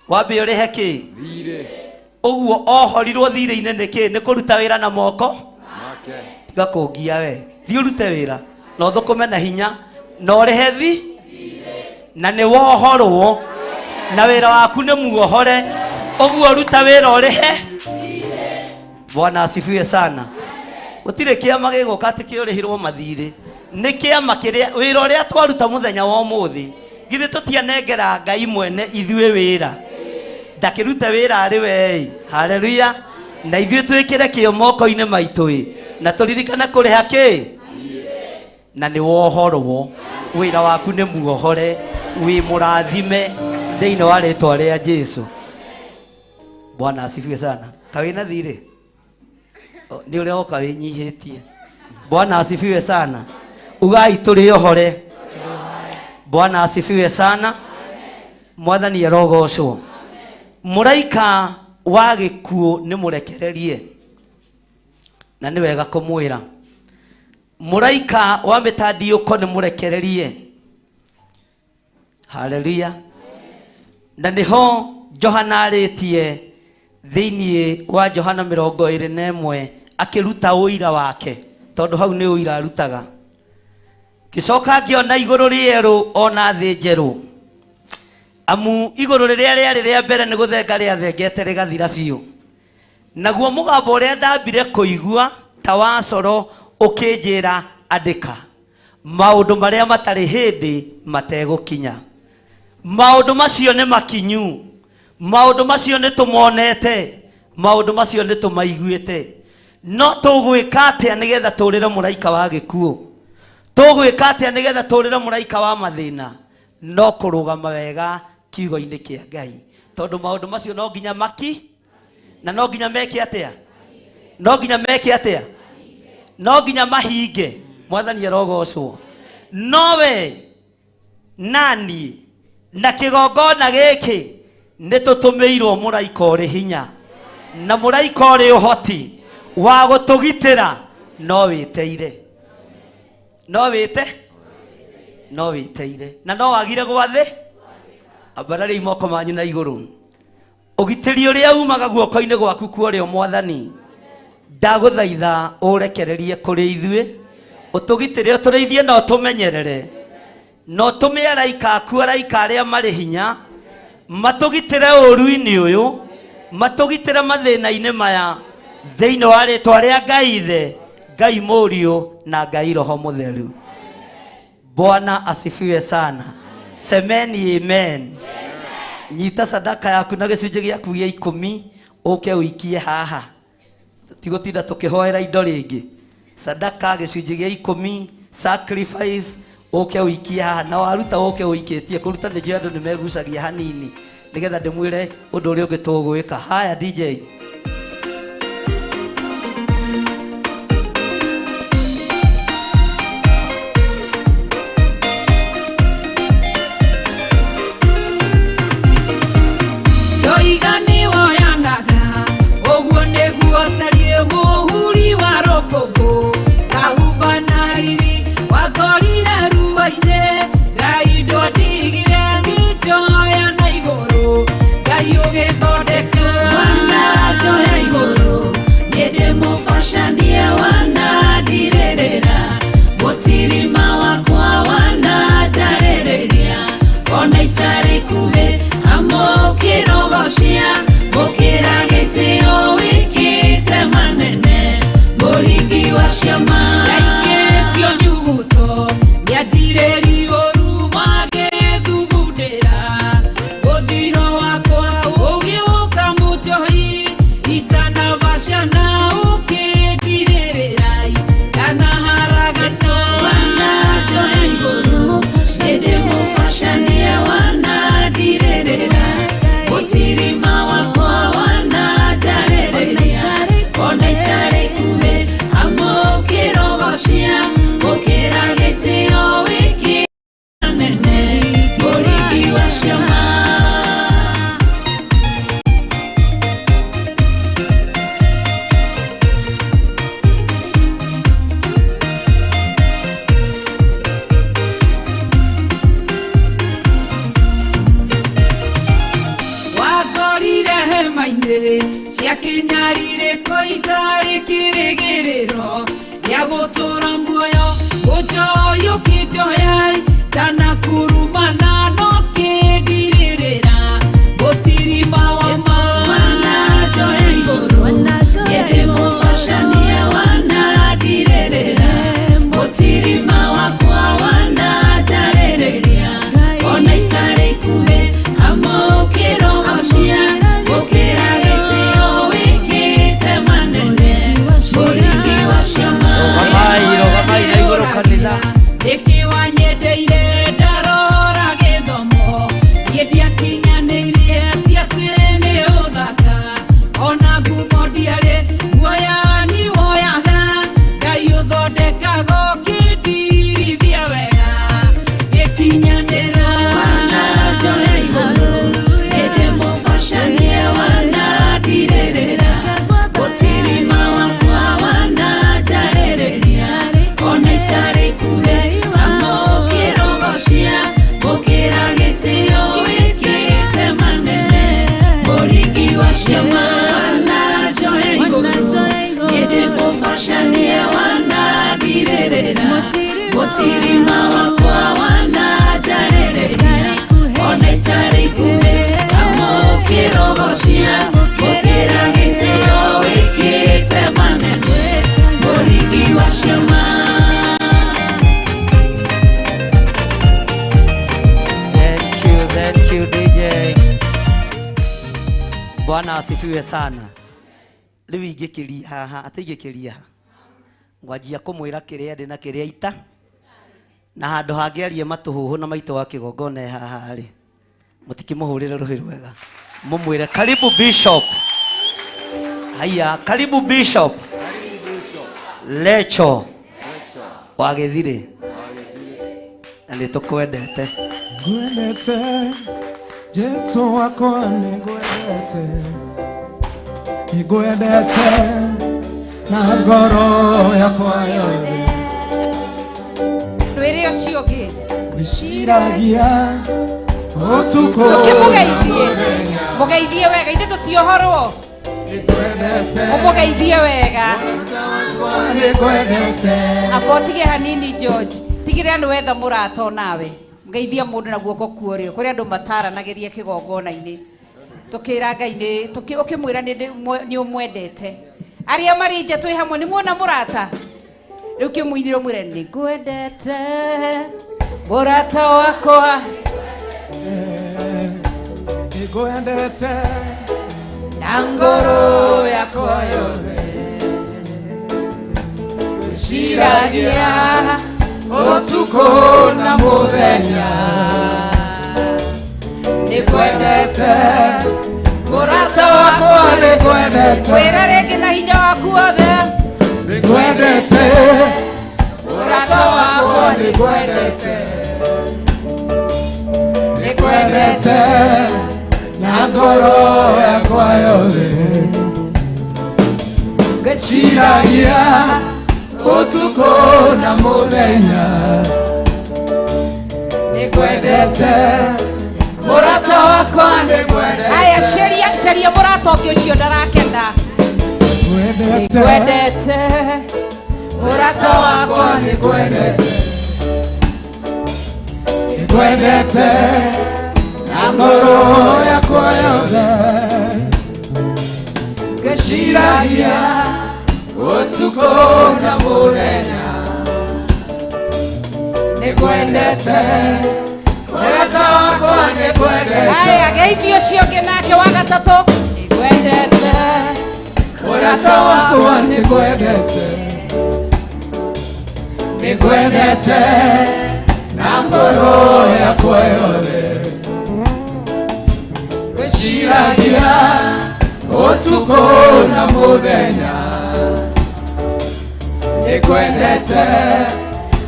Wambe ũrĩhe kĩ? Ũguo ohorirwo thirĩ-inĩ nĩ kĩ? Nĩ kũruta wĩra na moko make. Tiga kũngia we, thiĩ ũrute wĩra na ũthũkũme na hinya na ũrĩhe thi, na nĩ wohorwo na wĩra waku nĩ muohore. Ũguo ruta wĩra ũrĩhe. Bwana asifiwe sana. Gũtirĩ kĩama gĩgũka atĩ kĩũrĩhirwo mathirĩ. Nĩ kĩama kĩrĩa wĩra ũrĩa twaruta mũthenya wa ũmũthĩ, githĩ tũtianengera Ngai mwene ithuĩ wĩra, ndakĩrute wĩra arĩ we. Haleluya. Na ithuĩ twĩkĩre kĩo moko-inĩ maitũ ĩ, na tũririkane kũrĩha kĩ, na nĩ wohorwo. Wĩra waku nĩ muohore, wĩ mũrathime thĩinĩ wa rĩtwa rĩa Jesu. Bwana asifiwe sana. Kawĩna thirĩ nĩ ũrĩa woka wĩnyihĩtie. Bwana asifiwe sana. Ugai tũrĩ ohore. Bwana asifiwe sana. Mwathani arogocwo. Mũraika wa gĩkuũ nĩ mũrekererie, na nĩ wega kũmwĩra. Mũraika wa mĩtandiũko nĩ mũrekererie. Haleluya. Na nĩho Johana arĩtie thĩinĩ wa Johana 21 akĩruta ũira wake, tondũ hau nĩ ũira arutaga. Ngĩcoka ngĩona igũrũ rĩerũ ona thĩ njerũ, amu igũrũ rĩrĩa rĩarĩ rĩa mbere nĩ gũthenga rĩathengete rĩgathira biũ. Naguo mũgambo ũrĩa ndambire kũigua ta wa coro ũkĩnjĩra, andĩka maũndũ marĩa matarĩ hĩndĩ mategũkinya. Maũndũ macio nĩ makinyu, maũndũ macio nĩ tũmonete, maũndũ macio nĩ tũmaiguĩte. No tũgwĩka atĩa nĩgetha tũrĩre mũraika wa gĩkuũ? Tũgwĩka atĩa nĩgetha tũrĩre mũraika wa mathĩna? No kũrũgama wega kiugo-inĩ kĩa Ngai, tondũ maũndũ macio no nginya maki, na no nginya meke atĩa? No nginya meke atĩa? No nginya mahinge. Mwathani arogocwo. Nowe nani na kĩgongona gĩkĩ nĩ tũtũmĩirwo mũraika ũrĩ hinya na mũraika ũrĩ ũhoti wa gũtũgitĩra. No wĩteire, no wĩte, no wĩteire, na no wagire gwathĩ. Ambarariai moko manyu na igũrũ. Ũgitĩri ũrĩa umaga guoko-inĩ gwaku kwa ũrĩo, mwathani, ndagũthaitha ũrekererie kũrĩ ithuĩ, ũtũgitĩre, ũtũrĩithie na ũtũmenyerere, na ũtũme araika aku, araika arĩa marĩ hinya, matũgitĩre ũũru-inĩ ũyũ, matũgitĩre mathĩna-inĩ maya, thĩinĩ wa rĩtwa rĩa Ngai Ithe, Ngai Mũriũ na Ngai Roho Mũtheru. Bwana asifiwe sana. Semeni amen. Nyita sadaka yaku na gĩcunjĩ gĩaku gĩa 10 ũke ũikie haha. Tigũtinda tũkĩhoera indo rĩngĩ. Sadaka gĩcunjĩ gĩa 10, sacrifice, ũke ũikie haha, na waruta ũke ũikĩtie. Kũruta nĩ njũĩ andũ nĩ megucagia hanini, nĩgetha ndĩmwĩre ũndũ ũrĩa ũngĩ tũgwĩka. Haya DJ. Ndoiga nĩ woyanaga, ũguo nĩguo tariĩ mũhuri wa rũkũngũ, kahumba na riri wakorire ruo-inĩ. Ngai ndwandigire ngĩnjoya na igũrũ, Ngai ũgĩthondeka. Bwana mũbacana ũkĩndirĩrĩrai ndanaharaga wananjoya igũrũ ĩndĩ mũbacania wanandirĩrĩra mũtirima wakwa wananjarĩrĩria ona itarĩ kuhĩ amũkĩrogocia gũkĩra gĩtĩo wĩkĩ nene mũringi wa ciama. Wakorire hema-inĩ cia kĩnyarirĩko itarĩ kĩrĩgĩrĩro gĩa gũtũũra muoyo gũnjoya ũkĩnjoya ndanakurumana no kĩndirĩrĩra mũtirima wa ma wananjoya igũrũ ĩndĩ mũbacania wanandirĩrĩra mũtirima wakwa wananjarĩrĩria ona itarĩ kuhĩ amũkĩrogocia gũkĩra gĩtĩo wĩkĩte manene mũringi wa ciama. Rũgamai, rũgamai na igũrũ kanitha. Nĩkĩ wanyendeire ndarora gĩthomo niĩ ndiakinyanĩirie ti atĩ nĩ ũthaka ona ngumo ndiarĩ guoya ni woyaga Ngai ũthondekaga ũkĩndirithia wega gĩkinyanĩra wananjoya igũrũ ĩndĩ mũbacania wanandirĩrĩra mũtirima wakwa wananjarĩrĩria ona itarĩ kuhĩ amũkĩrogocia gũkĩra gĩtĩo wĩkĩte manene mũringi wa ciama wananjoya igũrũ ĩndĩ mũbacania wanandirĩrĩra mũtirima wakwa wananjarĩrĩria ona itarĩ kuhĩ amũkĩrogocia gũkĩra gĩtĩo wĩkĩte manene mũringi wa ciama. Thank you, thank you DJ. Bwana asifiwe sana. Rĩu ingĩkĩria haha, atĩ ingĩkĩria ha. Ngwanjia kũmwĩra kĩrĩa ndĩ na kĩrĩa ita. Na handũ hangĩarie matũhũhũ na maitũ wa kĩgongona e haha rĩ. Mũtikĩmũhũrĩre rũhĩ rwega. Mũmwĩre karibu Bishop. Haya, karibu Bishop. Lecho wa Gĩthirĩ. Na nĩ tũkwendete. Ngwendete Jesu wakwa nĩngwendete nĩngwendete na ngoro yakwa yothe Ndwĩre ũcio ũngĩ ngwĩciragia ũtukũ ũkĩmũgeithie mũgeithie wega ithe tũtiohorwo nĩngwendete ũmũgeithie wega nĩngwendete amba ũtige hanini George tigĩrĩra nĩ wetha mũrata onawe ngeithia mũndũ na guoko kuorĩo kũrĩ andũ mataranagĩria kĩgongona-inĩ tũkĩra Ngai nĩ ũkĩmwĩra nĩ ũmwendete arĩa marĩ nja twĩ hamwe nĩ muona mũrata rĩu kĩmũinĩre ũmwĩre nĩngwendete mũrata wakwa nĩngwendete na ngoro yakwa yothe ngwĩciragia ũtukũ na mũthenya nĩngwendete mũrata wakwa nĩngwendete wĩra rĩngĩ na hinya waku wothe nĩngwendete mũrata wakwa nĩngwendete nĩngwendete na ngoro yakwa yothe ngwĩciragia ũtukũ na mũthenya nĩngwendete mũrata wakwa nĩngwendete. Aya caria caria mũrata ũngĩ ũcio ndarakena nĩngwendete mũrata wakwa nĩngwendete nĩngwendete na ngoro yakwa yothe ngwĩciragia ũtukũ na mũthenya nĩngwendete mũrata wakwa nĩngwendete. Aya geithio ũcio ũngĩ nake wa gatatũ nĩngwendete Mũrata wakwa nĩngwendete, nĩngwendete na ngoro yakwa yothe. Ngwĩciragia ũtukũ na mũthenya, nĩngwendete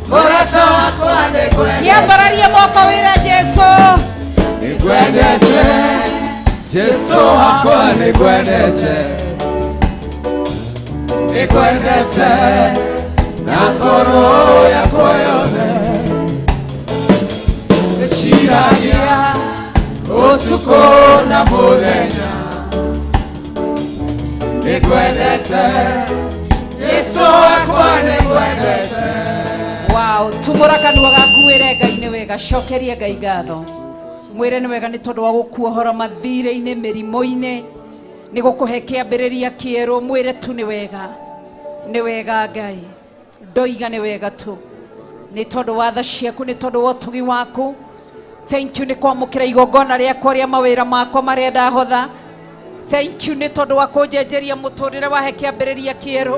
mũrata wakwa nĩngwendete. Kĩambararie moko wĩre Jesu. Nĩngwendete Jesu wakwa nĩngwendete, nĩngwendete na ngoro yakwa yothe. Ngwĩciragia ũtukũ na mũthenya, nĩngwendete Jesu wakwa nĩngwendete. Wow, tumũra kanua gaku wĩre Ngai nĩ wega, cokeria Ngai ngatho. Mwĩre nĩ wega nĩ tondũ wa gũkuohora mathirĩ-inĩ, mĩrimũ-inĩ, nĩ gũkũhe kĩambĩrĩria kĩerũ. Mwĩre tu nĩ wega, nĩ wega Ngai, ndoiga nĩ wega tu, nĩ tondũ wa tha ciaku, nĩ tondũ wa ũtugi waku. Thank you nĩ kwamũkĩra igongona rĩakwa rĩa mawĩra makwa marĩa ndahotha. Thank you nĩ tondũ wa kũnjenjeria mũtũrĩre wahe kĩambĩrĩria kĩerũ.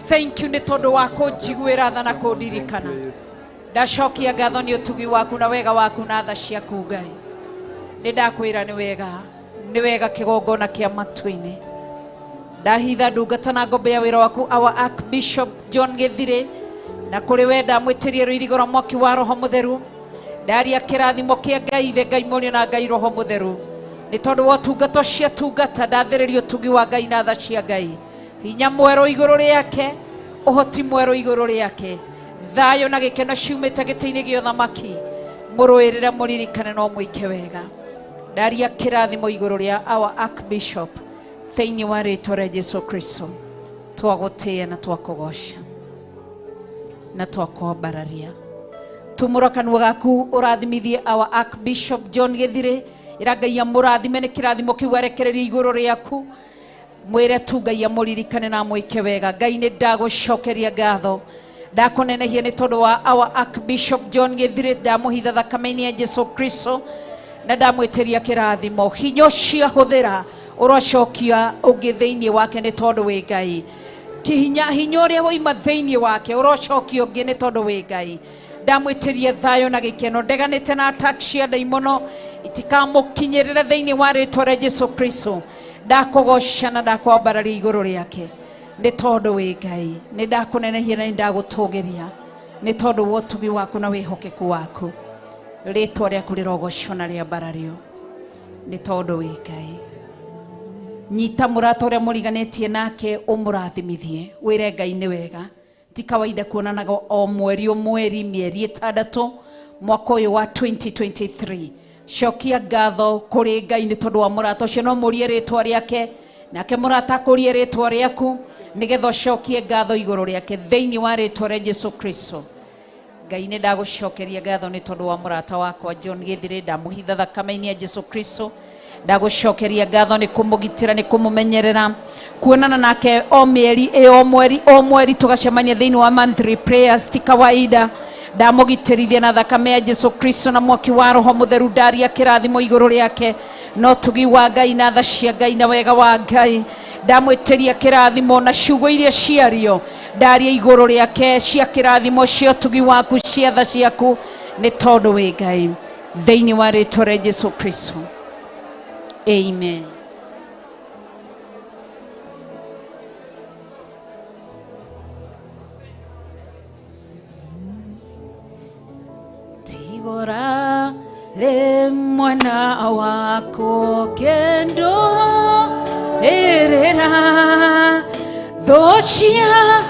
Thank you nĩ tondũ wa kũnjiguĩra tha na kũndirikana. Ndacokia ngatho nĩ ũtugi waku na wega waku na tha ciaku Ngai. Nĩ ndakwĩra nĩ wega, nĩ wega kĩgongona kĩa matu-inĩ. Ndahitha ndungata na ngombe ya wĩra waku our Archbishop John Gĩthirĩ, na kũrĩ we ndamwĩtĩrie rũirigo rwa mwaki wa Roho Mũtheru. Ndaria kĩrathimo kĩa Ngai Ithe, Ngai Mũriũ na Ngai Roho Mũtheru, nĩ tondũ wa ũtungata ũcio atungata. Ndathĩrĩria ũtugi wa Ngai na tha cia Ngai, hinya mwerũ igũrũ rĩake, ũhoti mwerũ igũrũ rĩake, thayũ na gĩkeno ciumĩte gĩtĩ-inĩ gĩa ũthamaki. Mũrũĩrĩre, mũririkane no mwĩke wega. Ndaria kĩrathimo igũrũ rĩa our Archbishop thĩinĩ wa rĩtwa rĩa Jesu Kristo. Twagũtĩĩa na twakũgoca na twakwambararia. Tumũra kanua gaku ũrathimithie our Archbishop John Gĩthirĩ. Ĩra Ngai amũrathime nĩ kĩrathimo kĩu arekererie igũrũ rĩaku. Mwĩre tu Ngai amũririkane na amwĩke wega. Ngai nĩ ndagũcokeria ngatho, ndakũnenehia nĩ tondũ wa our Archbishop John Gĩthirĩ. Ndamũhitha thakame-inĩ ya Jesu Kristo na ndamwĩtĩria kĩrathimo. Hinya ũcio ahũthĩra ũrocokia ũngĩ thĩinĩ wake nĩ tondũ wĩ Ngai. Kihinya hinya ũrĩa waima thĩinĩ wake ũrocokia ũngĩ nĩ tondũ wĩ Ngai. Ndamwĩtĩria thayũ na gĩkeno, ndeganĩte na attack cia ndaimono itikamũkinyĩrĩre thĩinĩ wa rĩtwa rĩa Jesu Kristo. Ndakũgoca na ndakwambararia igũrũ rĩake nĩ tondũ wĩ Ngai. Nĩ ndakũnenehia na nĩ ndagũtũgĩria nĩ tondũ wa ũtugi waku na wĩhokeku waku. Rĩtwa rĩaku rĩrogocwo na rĩambarario nĩ tondũ wĩ Ngai. Nyita mũrata ũrĩa mũriganĩtie nake ũmũrathimithie, wĩre Ngai nĩ wega. Ti kawaida kuonanaga o mweri o mweri, mĩeri ĩtandatũ mwaka ũyũ wa 2023. Cokia ngatho kũrĩ Ngai nĩ tondũ wa mũrata ũcio. No mũrie rĩtwa rĩake, nake mũrata akũrie rĩtwa rĩaku, nĩgetha ũcokie ngatho igũrũ rĩake thĩinĩ wa rĩtwa rĩa Jesu Kristo. Ngai nĩ ndagũcokeria ngatho nĩ tondũ wa mũrata wakwa John Gĩthirĩ. Ndamũhitha thakame-inĩ ya Jesu Kristo. Ndagũcokeria ngatho nĩ kũmũgitĩra, nĩ kũmũmenyerera, kuonana nake o mĩeri ĩ o mweri o mweri, tũgacemania thĩinĩ wa monthly prayers ti kawaida. Ndamũgitĩrithia na thakame ya Jesu Kristo na mwaki wa Roho Mũtheru. Ndaria kĩrathimo igũrũ rĩake na ũtugi wa Ngai na tha cia Ngai na wega wa Ngai. Ndamwĩtĩria kĩrathimo na ciugo iria ciario, ndaria igũrũ rĩake cia kĩrathimo, cia ũtugi waku, cia tha ciaku, nĩ tondũ wĩ Ngai, thĩinĩ wa rĩtwa rĩa Jesu Kristo, amen. Tigora rĩ mwena wako kendo ĩrĩra thũ cia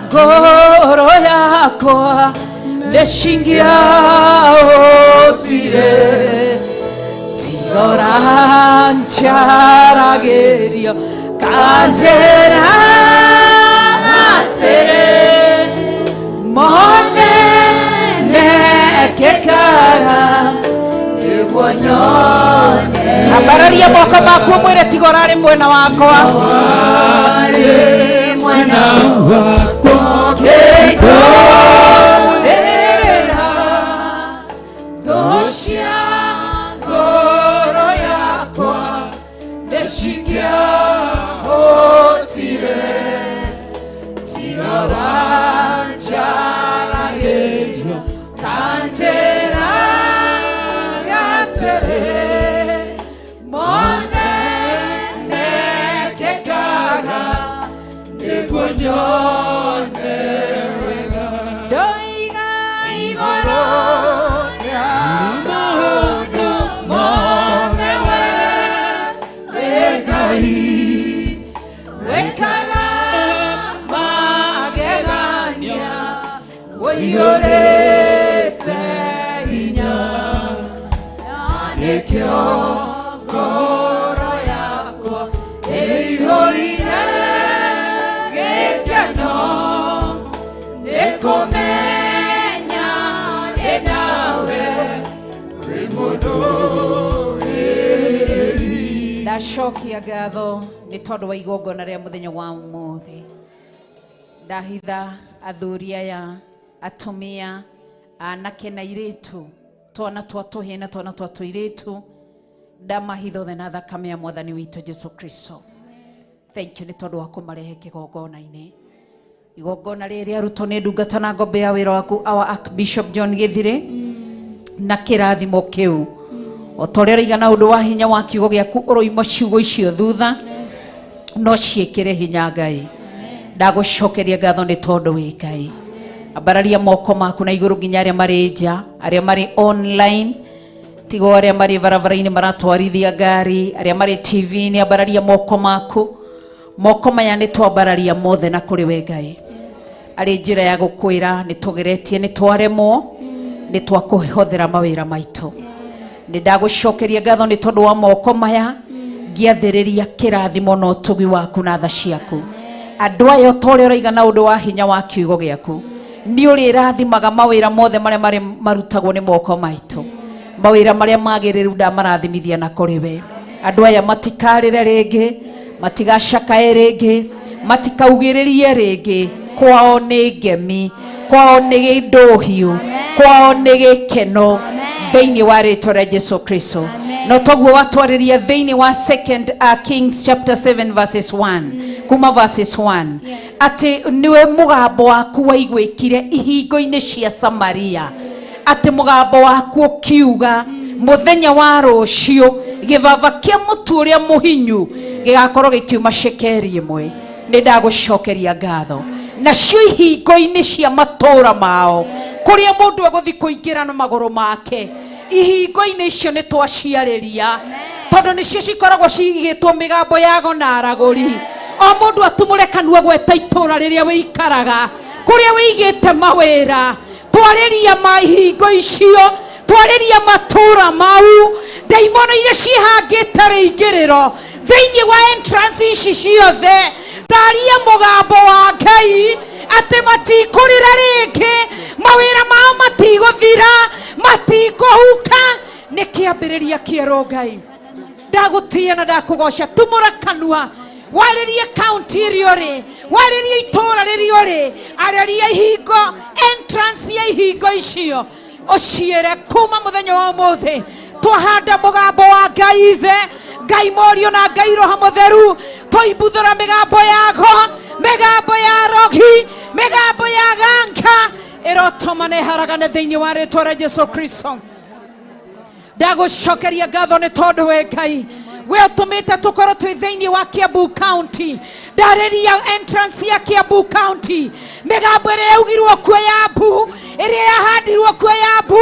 ngoro yakwa nĩcingĩahotire. Tigora njaragĩrio kanjĩra atĩrĩ, mothe mekĩkaga nĩguo nyone. Ambararia moko maku ũmwĩre tiga ũrarĩ mwena wakwa. Warĩ mwena wakwa kĩndũ ĩra thũ cia ngoro yakwa nĩcingĩahotire. Wĩkaga magegania ũiyũrĩte hinya nĩkĩo ngoro yakwa ĩihũire gĩkeno nĩkũmenya ndĩ nawe wĩ mũndũrĩrĩri. Ndacokia ngatho nĩ tondũ wa igongona rĩa mũthenya wa ũmũthĩ. Ndahitha athuri aya, atumia, anake na airĩtu, twana twa tũhĩĩ na twana twa tũirĩtu, ndamahitha othe na thakame ya mwathani witũ Jesu Kristo. Thank you nĩ tondũ wa kũmarehe kĩgongona-inĩ. Igongona rĩrĩ arutwo nĩ ndungata na ngombe ya wĩra waku our Archbishop John Gĩthirĩ na kĩrathimo kĩu o ta ũrĩa ũroiga na ũndũ wa hinya wa kiugo gĩaku ũroima ciugo icio thutha no ciĩkĩre hinya Ngai. Ndagũcokeria ngatho nĩ tondũ wĩ Ngai. Ambararia moko maku na igũrũ nginya arĩa marĩ nja, arĩa marĩ online, tigo arĩa marĩ barabara-inĩ maratwarithia ngari, arĩa marĩ TV-inĩ, ambararia moko maku. Moko maya nĩ twambararia mothe na kũrĩ we Ngai. Arĩ njĩra ya gũkwĩra nĩ tũgeretie, nĩ twaremwo, nĩ twakũhothera mawĩra maitũ. Nĩ ndagũcokeria ngatho nĩ tondũ wa moko maya, ngĩathĩrĩria kĩrathimo na ũtugi waku na tha ciaku. Andũ aya ta ũrĩa ũraiga na ũndũ wa hinya wa kiugo gĩaku, nĩ ũrĩrathimaga mawĩra mothe marĩa marĩ marutagwo nĩ moko maitũ. Mawĩra marĩa magĩrĩru ndamarathimithia na kũrĩ we. Andũ aya matikarĩre rĩngĩ, matigacakae rĩngĩ, matikaugĩrĩrie rĩngĩ. Kwao nĩ ngemi, kwao nĩ ndũhiũ, kwao nĩ gĩkeno thĩinĩ wa rĩtwa rĩa Jesu Kristo. No toguo watwarĩria thĩinĩ wa Second Kings chapter 7 verses 1 kuma verses 1 atĩ nĩwe mũgambo waku waiguĩkire ihingo-inĩ cia Samaria, atĩ mũgambo waku ũkiuga mũthenya wa rũciũ gĩbaba kĩa mũtu ũrĩa mũhinyu gĩgakorwo gĩkiuma cekeri ĩmwe. Nĩ ndagũcokeria ngatho. Nacio ihingo-inĩ cia matũũra mao kũrĩa mũndũ egũthiĩ kũingĩra na magũrũ make, ihingo-inĩ icio nĩ twaciarĩria tondũ nĩcio cikoragwo cigĩtwo mĩgambo ya ago na aragũri. O mũndũ atumũre kanua gweta itũũra rĩrĩa wĩikaraga, kũrĩa wĩigĩte mawĩra, twarĩria ma ihingo icio, twarĩria matũũra mau, ndaimono iria ciĩhangĩte rĩingĩrĩro thĩinĩ wa entrance ici ciothe, taria mũgambo wa Ngai atĩ matikũrĩra rĩngĩ, mawĩra mao matigũthira, matikũhuka. Nĩ kĩambĩrĩria kĩerũ Ngai. Ndagũtĩĩa na ndakũgoca. Tumũra kanua warĩrie kaunti ĩrĩa ũrĩ, warĩrie itũũra rĩrĩa ũrĩ, arĩria ihingo, entrance ya ihingo icio ũciĩre kuma mũthenya wa ũmũthĩ twahanda mũgambo wa Ngai Ithe, Ngai Mũriũ na Ngai Roho Mũtheru, tũimbuthũra mĩgambo yago, mĩgambo ya rogi, mĩgambo ya ganga ĩrotoma na ĩharagane thĩinĩ wa rĩtwa rĩa Jesu Kristo. Ndagũcokeria ngatho nĩ tondũ we Ngai we ũtũmĩte tũkorwo twĩ thĩinĩ wa Kiambu County. Ndarĩria entrance ya Kiambu County, mĩgambo ĩrĩa yaugirwo kuo ya mbu, ĩrĩa yahandirwo kuo ya mbu,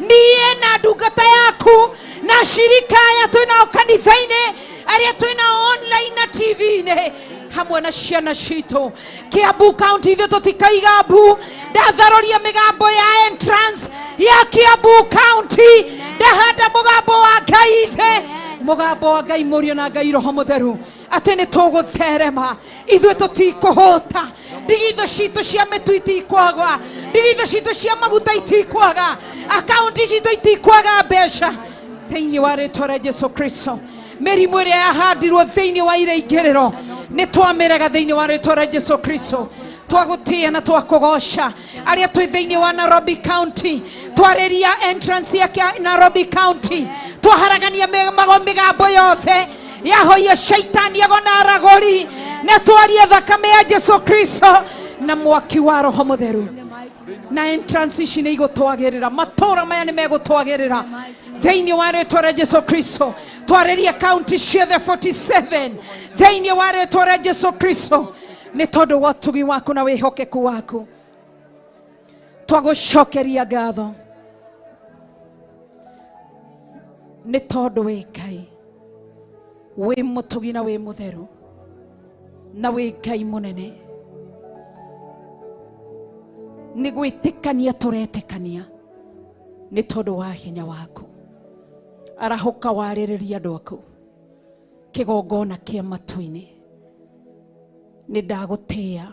niĩ na ndungata yaku na shirika aya twĩnao kanitha-inĩ, arĩa twĩnao online na TV-inĩ, hamwe na ciana citũ. Kiambu County ithuĩ tũtikaiga mbu. Ndatharoria mĩgambo ya entrance ya Kiambu County, ndahanda mũgambo wa Ngai Ithe, mũgambo wa Ngai Mũriũ na Ngai Roho Mũtheru, atĩ nĩ tũgũtherema, ithuĩ tũtikũhũta, ndigithũ citũ cia mĩtu itikwaga, ndigithũ citũ cia maguta itikwaga, akaunti citũ itikwaga mbeca thĩinĩ wa rĩtwa rĩa Jesu Kristo. Mĩrimũ ĩrĩa yahandirwo thĩinĩ wa ireingĩrĩro nĩ twamĩrega thĩinĩ wa rĩtwa rĩa Jesu Kristo. Twagũtĩĩa na twakũgoca. Arĩa twĩ thĩinĩ wa Nairobi County, twarĩria entrance ya Nairobi County, twaharagania mĩgambo yothe yahoia shaitani ago na aragũri, na twaria thakame ya Jesu Kristo na mwaki wa Roho Mũtheru. Na entrance ici nĩ igũtwagĩrĩra, matũũra maya nĩ megũtwagĩrĩra thĩinĩ wa rĩtwa rĩa Jesu Kristo. Twarĩria kaunti ciothe 47 thĩinĩ wa rĩtwa rĩa Jesu Kristo, nĩ tondũ wa ũtugi waku na wĩhokeku waku. Twagũcokeria ngatho nĩ tondũ wĩ Ngai, wĩ mũtugi na wĩ mũtheru, Na wĩ Ngai mũnene. Nĩ gwĩtĩkania tũretĩkania nĩ tondũ wa hinya waku. Arahũka warĩrĩria andũ aku kĩgongona kĩa matu-inĩ. Nĩ ndagũtĩĩa,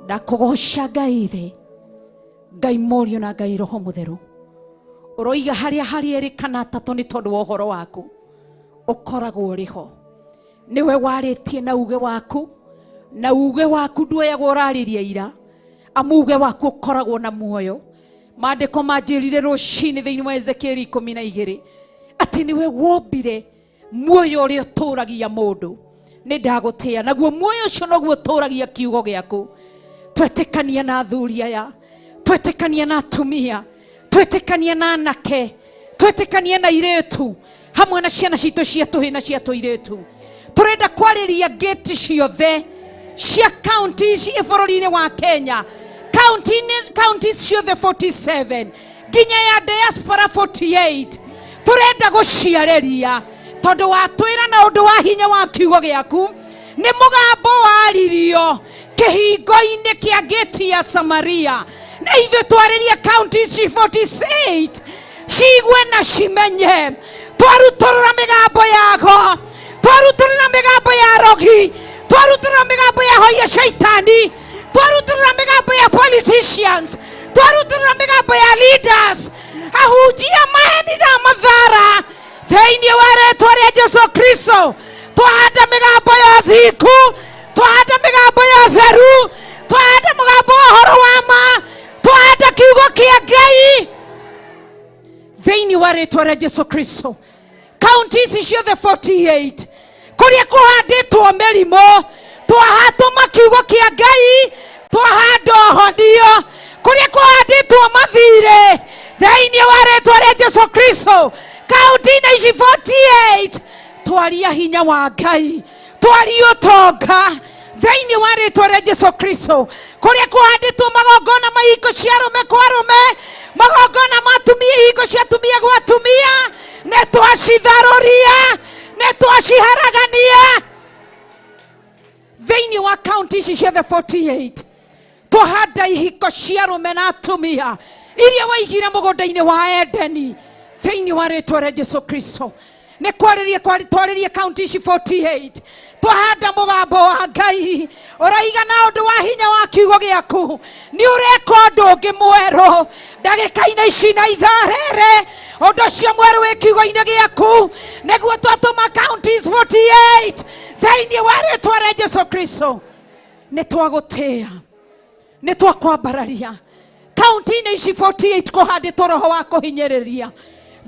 ndakũgoca Ngai Ithe, Ngai Mũriũ na Ngai Roho Mũtheru. Ũroiga harĩa harĩ erĩ kana atatũ nĩ tondũ wa ũhoro waku ũkoragwo ũrĩ ho. Nĩwe warĩtie na uge waku, na uge waku nduoyagwo ũrarĩria ira, amu uge waku ũkoragwo na muoyo. Maandĩko manjĩrire rũcinĩ thĩinĩ wa Ezekieli 12 atĩ nĩwe wombire muoyo ũrĩa ũtũragia mũndũ. Nĩ ndagũtĩĩa, naguo muoyo ũcio noguo ũtũragia kiugo gĩaku. Twetĩkania na athuri aya, twetĩkania na atumia, twetĩkania na anake, twetĩkania na airĩtu hamwe na ciana citũ cia tũhĩ na cia tũirĩtu. Tũrenda kwarĩria ngĩti ciothe cia kaunti ici bũrũri-inĩ wa Kenya, kaunti ciothe 47 nginya ya diaspora 48. Tũrenda gũciarĩria tondũ watwĩra na ũndũ wa hinya wa kiugo gĩaku nĩ mũgambo waririo kĩhingo-inĩ kĩa ngĩti ya Samaria, na ithuĩ twarĩrie kaunti ici 48 ciigue na cimenye. Twarutũrũra mĩgambo yago, twarutũrũra mĩgambo ya rogi, twarutũrũra mĩgambo ya hoia shaitani, twarutũrũra mĩgambo ya politicians, twarutũrũra mĩgambo ya leaders, ahunjia maheni na mathara thĩinĩ wa rĩtwa rĩa Jesu Kristo. Twahanda mĩgambo ya thingu, twahanda mĩgambo ya theru, twahanda mũgambo wa ũhoro wa ma, twahanda kiugo kĩa Ngai thĩinĩ wa rĩtwa rĩa Jesu Kristo. Kaunti ici ciothe 48 kũrĩa kũhandĩtwo mĩrimũ, twahatũma kiugo kĩa Ngai, twahanda ũhonio. Kũrĩa kũhandĩtwo mathirĩ thĩinĩ wa rĩtwa rĩa Jesu Kristo, kaunti-inĩ ici 48 twaria hinya wa Ngai, twaria ũtonga thĩinĩ wa rĩtwa rĩa Jesu Kristo. Kũrĩa kũhandĩtwo magongona ma ihiko cia arũme kwa arũme, magongona ma atumia ihiko cia atumia gwa atumia, nĩ twacitharũria, nĩ twaciharagania thĩinĩ wa kaunti ici ciothe 48. Twahanda ihiko cia arũme na atumia iria waigire mũgũnda-inĩ wa Edeni thĩinĩ wa rĩtwa rĩa Jesu Kristo. Nĩ kwarĩrie twarĩrie kaunti ici 48, twahanda mũgambo wa Ngai ũraiga na ũndũ wa hinya wa kiugo gĩaku nĩ ũreka ũndũ ũngĩ mwerũ ndagĩka-inĩ ici na ithaa rĩrĩ. Ũndũ ũcio mwerũ wĩ kiugo-inĩ gĩaku nĩguo twatũma counties 48 thĩinĩ wa rĩtwa rĩa Jesu Kristo. Nĩ twagũtĩĩa, nĩ twakwambararia. Kaunti-inĩ ici 48 kũhandĩtwo roho wa kũhinyĩrĩria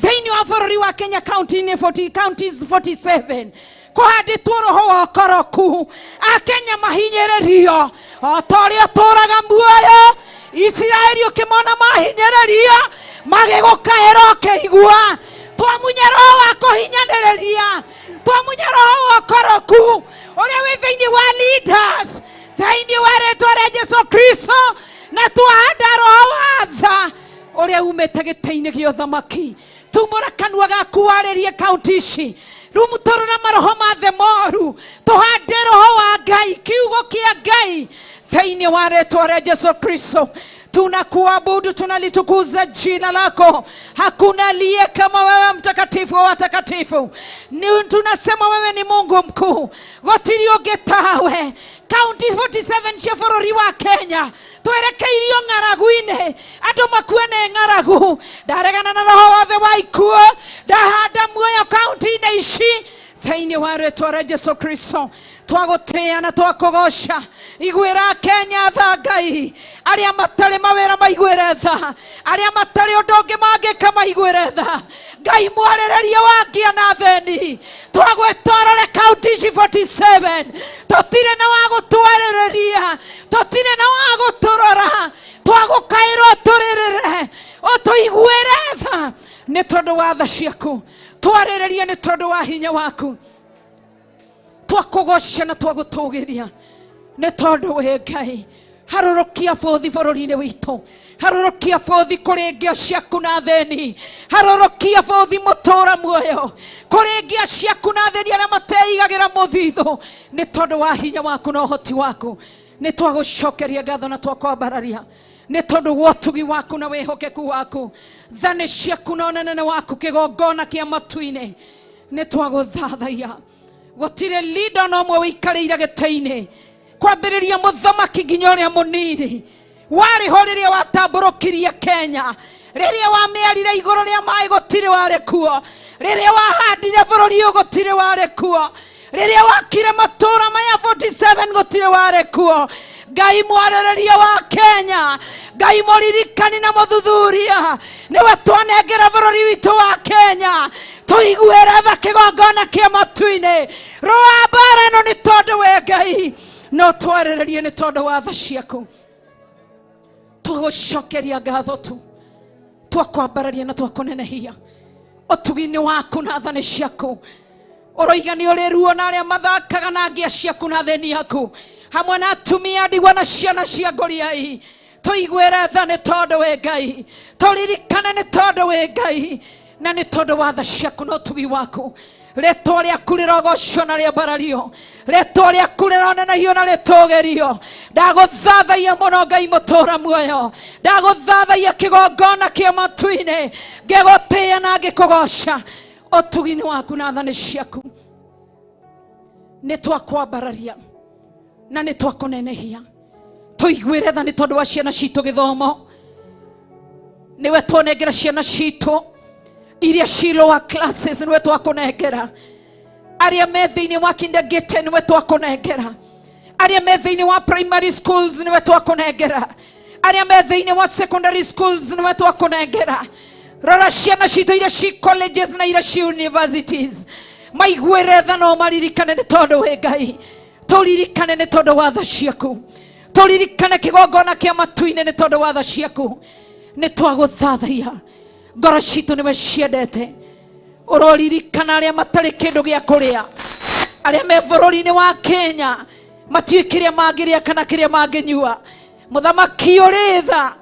thĩinĩ wa bũrũri wa Kenya. Kaunti-inĩ 40, counties 47 kũhandĩtwo roho wa ũkoroku, Akenya mahinyĩrĩrio o ta ũrĩa ũtũũraga muoyo. Isiraeli ũkĩmona mahinyĩrĩrio magĩgũkaĩra ũkĩigua. Twamunya roho wa kũhinyanĩrĩria, twamunya roho wa ũkoroku ũrĩa wĩ thĩinĩ wa leaders thĩinĩ wa rĩtwa rĩa Jesu Kristo, na twahanda roho wa tha ũrĩa umĩte gĩtĩ-inĩ gĩa ũthamaki. Tumũra kanua gaku warĩrie kaunti ici, rumutũrũra maroho ma thĩ moru, tũhande roho wa Ngai, kiugo kĩa Ngai thĩinĩ wa rĩtwa rĩa Jesu Kristo. Tunakuabudu, tunalitukuza jina lako. Hakuna aliye kama wewe, mtakatifu wa watakatifu. Tunasema wewe ni Mungu mkuu, gũtirĩ ũngĩ tawe. Kaunti 47 cia bũrũri wa Kenya twerekeirio ng'aragu-inĩ, andũ makue nĩ ng'aragu. Ndaregana na roho wothe wa ikuũ, ndahanda muoyo kaunti-inĩ ici thĩinĩ wa rĩtwa rĩa Jesu Kristo. Twagũtĩĩa na twakũgoca. Iguĩra Kenya tha Ngai, arĩa matarĩ mawĩra maiguĩre tha, arĩa matarĩ ũndũ ũngĩ mangĩka maiguĩre tha Ngai. Mwarĩrĩrie wa ngia na thĩni, twagwĩta ũrore kaunti ici 47. Tũtirĩ na wa gũtwarĩrĩria, tũtirĩ na wa gũtũrora, twagũkaĩra ũtũrĩrĩre, ũtũiguĩre tha nĩ tondũ wa tha ciaku. Twarĩrĩrie nĩ tondũ wa hinya waku. Twakũgoca na twagũtũgĩria nĩ tondũ wĩ Ngai. Harũrũkia bũthi bũrũri-inĩ witũ, harũrũkia bũthi kũrĩ ngĩa ciaku na thĩni, harũrũkia bũthi mũtũra muoyo kũrĩ ngĩa ciaku na thĩni arĩa mateigagĩra mũthithũ, nĩ tondũ wa hinya waku na ũhoti waku. Nĩ twagũcokeria ngatho na twakwambararia nĩ tondũ wa ũtugi waku na wĩhokeku waku, tha nĩ ciaku na ũnene waku, kĩgongona kĩa matu-inĩ. Nĩ twagũthathaia. Gũtirĩ leader ona ũmwe wĩikarĩire gĩtĩ-inĩ, kwambĩrĩria mũthamaki nginya ũrĩa mũnini warĩ ho rĩrĩa watambũrũkirie Kenya, rĩrĩa wamĩarire igũrũ rĩa maĩ gũtirĩ warĩ kuo, rĩrĩa wahandire bũrũri ũyũ gũtirĩ warĩ kuo, rĩrĩa wakire matũũra maya 47 gũtirĩ warĩ kuo. Ngai mwarĩrĩria wa Kenya, Ngai mũririkani na mũthuthuria, nĩwe twanengera bũrũri witũ wa Kenya. Tũiguĩre tha kĩgongona kĩa matu-inĩ, rũa mbara ĩno nĩ tondũ we Ngai no twarĩrĩrie nĩ tondũ wa tha ciaku. Tũgũcokeria ngatho tu, twakwambararia na twakũnenehia ũtugi-inĩ waku na tha nĩ ciaku. Ũroiga nĩ ũrĩ ruo na arĩa mathakaga na ngĩa ciaku na thĩni yaku, hamwe na atumia ndigwa na ciana cia ngũriai. Tũiguĩre tha nĩ tondũ wĩ Ngai, tũririkane nĩ tondũ wĩ Ngai, na nĩ tondũ wa tha ciaku na ũtugi waku. Rĩtwa rĩaku rĩrogocwo na rĩambarario, rĩtwa rĩaku rĩronenehio na rĩtũgĩrio. Ndagũthathaia mũno Ngai mũtũra muoyo, ndagũthathaia kĩgongona kĩa matu-inĩ, ngĩgũtĩĩa na ngĩkũgoca. Ũtugi-inĩ waku na tha nĩ ciaku. Nĩ twakwambararia na nĩ twakũnenehia. Tũiguĩre tha nĩ tondũ wa ciana citũ gĩthomo, nĩwe twanengera ciana citũ iria ci lower classes, nĩwe twakũnengera. Arĩa me thĩinĩ wa kindergarten, nĩwe twakũnengera. Arĩa me thĩinĩ wa primary schools, nĩwe twakũnengera. Arĩa me thĩinĩ wa secondary schools, nĩwe twakũnengera. Rora ciana citũ iria ci colleges na iria ci universities, maiguĩre tha no maririkane nĩ tondũ wĩ Ngai. Tũririkane nĩ tondũ wa tha ciaku, tũririkane kĩgongona kĩa matu-inĩ nĩ tondũ wa tha ciaku. Nĩ twagũthathaia, ngoro citũ nĩwe ciendete. Ũroririkana arĩa matarĩ kĩndũ gĩa kũrĩa, arĩa me bũrũri-inĩ wa Kenya matiũĩ kĩrĩa mangĩrĩa kana kĩrĩa mangĩnyua. Mũthamaki ũrĩ tha,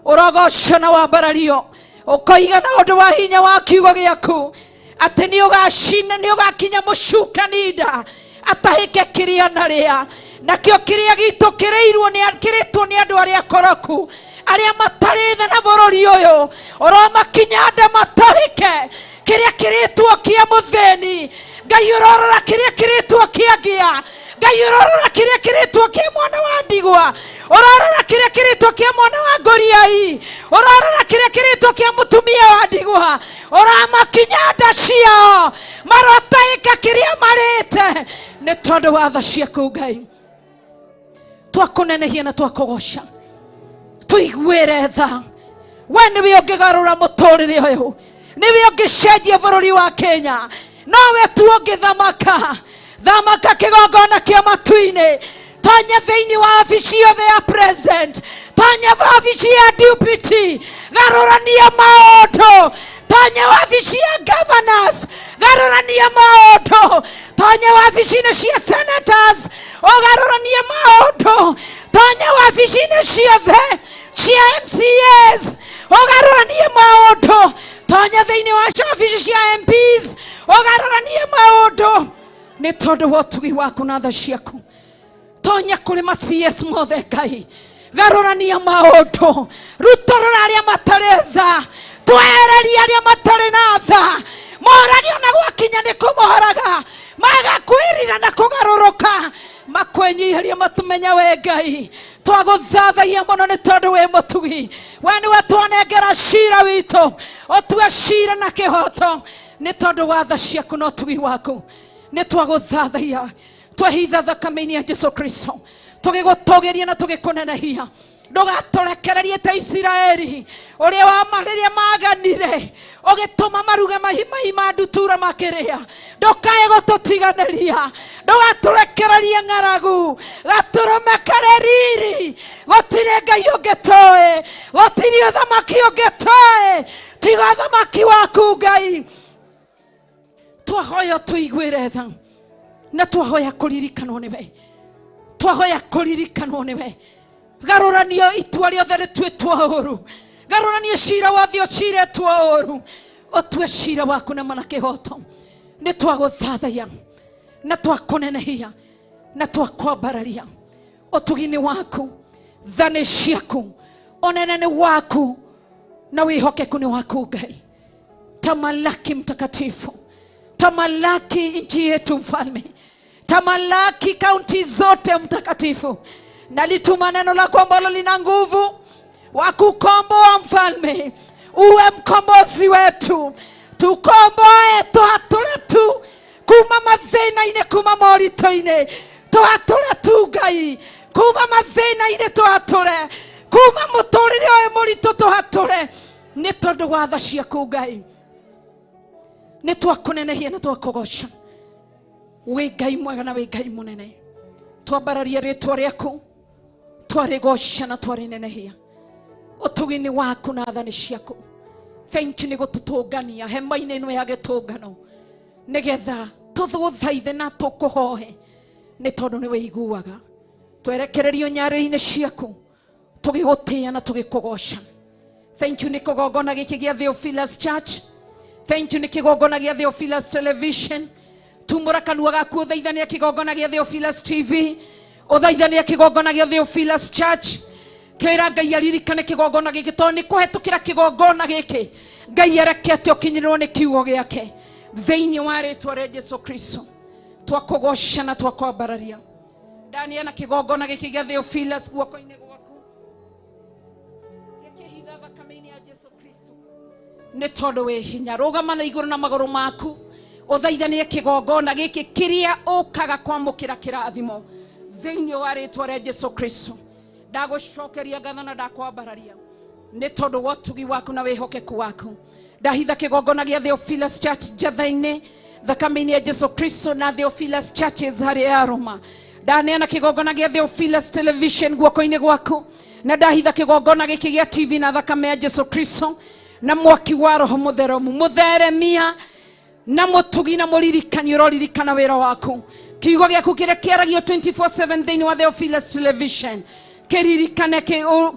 ũrogocwo na wambarario, ũkoiga na ũndũ wa hinya wa kiugo gĩaku atĩ nĩ ũgacina, nĩ ũgakinya mũcukani nda atahĩke kĩrĩa na rĩa, nakĩo kĩrĩa gitũ kĩrĩirwo nĩ kĩrĩtwo nĩ andũ arĩa akoroku, arĩa matarĩ tha na bũrũri ũyũ. Ũromakinya nda matahĩke kĩrĩa kĩrĩtwo kĩa mũthĩni. Ngai ũrorora kĩrĩa kĩrĩtwo kĩa ngĩa, Ngai ũrorora kĩrĩa kĩrĩtwo kĩa mwana wa ndigwa, ũrorora kĩrĩa kĩrĩtwo kĩa mwana wa ngũriai, ũrorora kĩrĩa kĩrĩtwo kĩa mũtumia wa ndigwa. Ũramakinya nda ciao marotahĩka kĩrĩa marĩte nĩ tondũ wa tha ciaku. Ngai twakũnenehia na twakũgoca, tũiguĩre tha. We nĩwe ũngĩgarũra mũtũrĩre ũyũ, nĩwe ũngĩcenjia bũrũri wa Kenya, nowe tu ũngĩthamaka. Thamaka kĩgongona kĩa matu-inĩ, tonya thĩinĩ wa wabici yothe ya president, tonya wabici ya deputy, garũrania maũndũ, tonya wabici ya governors, garũrania maũndũ, tonya wabici-inĩ cia senators, ũgarũranie maũndũ, tonya wabici-inĩ ciothe cia MCAs, ũgarũranie maũndũ, tonya thĩinĩ wa wabici cia MPs, ũgarũranie maũndũ nĩ tondũ wa ũtugi waku na tha ciaku. Tonya kũrĩ ma CS mothe Ngai, garũrania maũndũ, rutũrũra arĩa matarĩ tha, twehereria arĩa matarĩ na tha, morage ona gwakinya nĩ kũmoraga, magakwĩrira na kũgarũrũka, makwĩnyiheria matũmenya we Ngai. Twagũthathaia mũno nĩ tondũ wĩ mũtugi, we nĩwe twanengera cira witũ, ũtue cira na kĩhoto nĩ tondũ wa tha ciaku na ũtugi waku. Nĩ twagũthathaia, twehitha thakame-inĩ ya Jesu Kristo, tũgĩgũtũgĩria na tũgĩkũnenehia. Ndũgatũrekererie ta Isiraeli ũrĩa wa rĩrĩa maganire ũgĩtũma maruge mahi ma ndutura makĩrĩa. Ndũkae gũtũtiganĩria, ndũgatũrekererie ng'aragu, gatũrũme karĩ riri. Gũtirĩ Ngai ũngĩ tũĩ, gũtirĩ ũthamaki ũngĩ tũĩ tiga ũthamaki waku Ngai. Twahoya tũiguĩre tha na twahoya kũririkanwo nĩwe, twahoya kũririkanwo nĩwe. Garũranio itua rĩothe rĩtuĩtwo ũũru, garũranio cira wothe ũcirĩtwo ũũru, ũtue cira waku na mana kĩhoto. Nĩ twagũthathaiya na twakũnenehia na twakwambararia. Ũtugi-inĩ waku, tha nĩ ciaku, ũnene nĩ waku na wĩhokeku nĩ waku Ngai. Tamalaki mtakatifu, tamalaki nchi yetu mfalme, tamalaki kaunti zote mtakatifu. Nalituma neno lako ambalo lina nguvu wa kukomboa mfalme, uwe mkombozi wetu, tukomboe tũhatũre tu kuma mathĩna-inĩ, kuma moritũ-inĩ, tũhatũre tu Ngai kuma mathĩna-inĩ, tũhatũre kuma mũtũrĩre ũyũ mũritũ, tũhatũre nĩ tondũ wa tha ciaku Ngai. Nĩ twakũnenehia na twakũgoca, wĩ Ngai mwega na wĩ Ngai mũnene. Twambararia rĩtwa rĩaku, twarĩgoca na twarĩnenehia. Ũtugi-inĩ waku na tha nĩ ciaku. Thank you nĩ gũtũtũngania hema-inĩ ĩno ya gĩtũngano, nĩgetha tũgũthaithe na tũkũhoe, nĩ tondũ nĩ wĩiguaga. Twerekererio nyarĩrĩ-inĩ ciaku, tũgĩgũtĩĩa na tũgĩkũgoca. Thank you nĩ kĩgongona gĩkĩ gĩa Theophilus Church. Thank you nĩ kĩgongona gĩa Theophilus Television. Tumũra kanua gaku ũthaithania kĩgongona gĩa Theophilus TV, ũthaithania kĩgongona gĩa Theophilus Church. Kĩra Ngai aririkane kĩgongona gĩkĩ, tondũ nĩ kũhetũkĩra kĩgongona gĩkĩ Ngai arekete ũkinyĩrĩrwo nĩ kiugo gĩake. Thĩinĩ wa rĩtwa rĩa Jesu Kristo twakũgoca na twakwambararia. Ndaneana kĩgongona gĩkĩ gĩa Theophilus guoko-inĩ gwaku, gĩkĩhitha thakame-inĩ ya Jesu Kristo, nĩ tondũ wĩ hinya. Rũgama na igũrũ na magũrũ maku, ũthaithanie kĩgongona gĩkĩ kĩrĩa ũkaga kwamũkĩra kĩrathimo thĩinĩ wa rĩtwa rĩa Jesu Kristo. Ndagũcokeria ngatho na ndakwambararia nĩ tondũ wa ũtugi waku na wĩhokeku waku. Ndahitha kĩgongona gĩa Theophilus Church njatha-inĩ thakame-inĩ ya Jesu Kristo na Theophilus Churches harĩ Aroma. Ndaneana kĩgongona gĩa Theophilus Television guoko-inĩ gwaku, na ndahitha kĩgongona gĩkĩ gĩa TV na thakame ya Jesu Kristo na mwaki wa Roho Mũtheru, mũtheremia na mũtugi na mũririkani ũroririkana wĩra waku. Kiugo gĩaku kĩrĩa kĩaragio 24/7 thĩinĩ wa Theophilus Television kĩririkane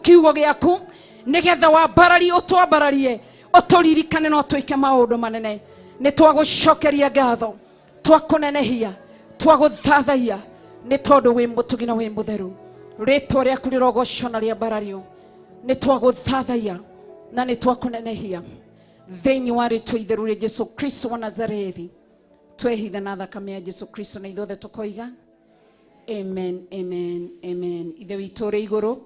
kiugo gĩaku, nĩgetha wambararie, ũtwambararie, ũtũririkane na ũtwĩke maũndũ manene. Nĩ twagũcokeria ngatho, twakũnenehia, twagũthathaiya, nĩ tondũ wĩ mũtugi na wĩ mũtheru. Rĩtwa rĩaku rĩrogocwo na rĩambarario. Nĩ twagũthathaiya na nĩ twakũnenehia thĩinĩ wa rĩtwa itheru rĩa Jesu Kristo wa Nazarethi. Twehitha na thakame ya Jesu Kristo na ithuothe tũkoiga amen, amen, amen. Ithe witũ ũrĩ igũrũ,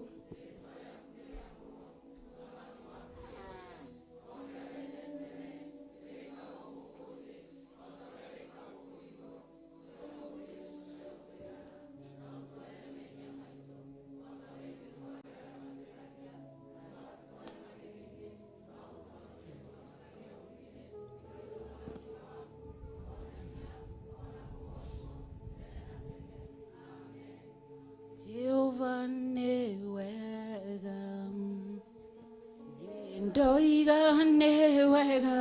Jehova nĩ wega, ndoiga nĩ wega,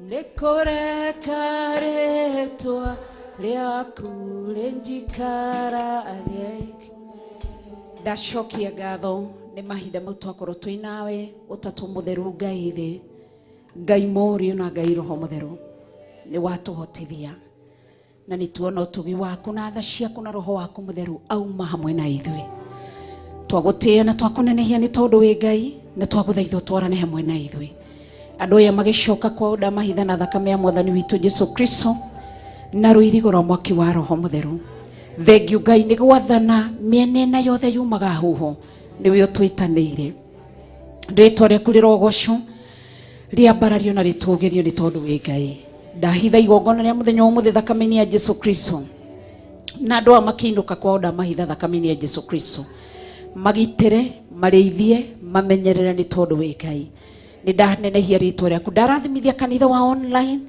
nĩ kũreka rĩtwa rĩaku rĩnjikarage. Ndacokia ngatho nĩ mahinda mau twakorwo twĩ nawe, ũtatũ mũtheru Ngai thĩ, Ngai Mũriũ na Ngai Roho Mũtheru, nĩ watũhotithia na nĩ tuona ũtugi waku na tha ciaku na Roho waku Mũtheru auma hamwe na ithuĩ. Twagũtĩĩa na twakũnenehia nĩ tondũ wĩ Ngai, na twagũthaitha ũtwarane hamwe na ithuĩ. Andũ aya magĩcoka kwao ndamahitha na thakame ya Mwathani witũ Jesu Kristo na rũirigo rwa mwaki wa Roho Mũtheru. Thengiũ Ngai nĩ gwathana mĩena ĩna yothe yumaga huho, nĩwe ũtwĩtanĩire. Rĩtwa rĩaku rĩrogocwo, rĩambarario na rĩtũgĩrio nĩ tondũ wĩ Ngai. Ndahitha igongona rĩa mũthenya wa ũmũthĩ thakame-inĩ ya Jesu Kristo, na andũ aya makĩinũka kwao ndamahitha thakame-inĩ ya Jesu Kristo. Magitĩre, marĩithie, mamenyerere nĩ tondũ wĩ Ngai. Nĩ ndanenehia rĩtwa rĩaku. Ndarathimithia kanitha wa online,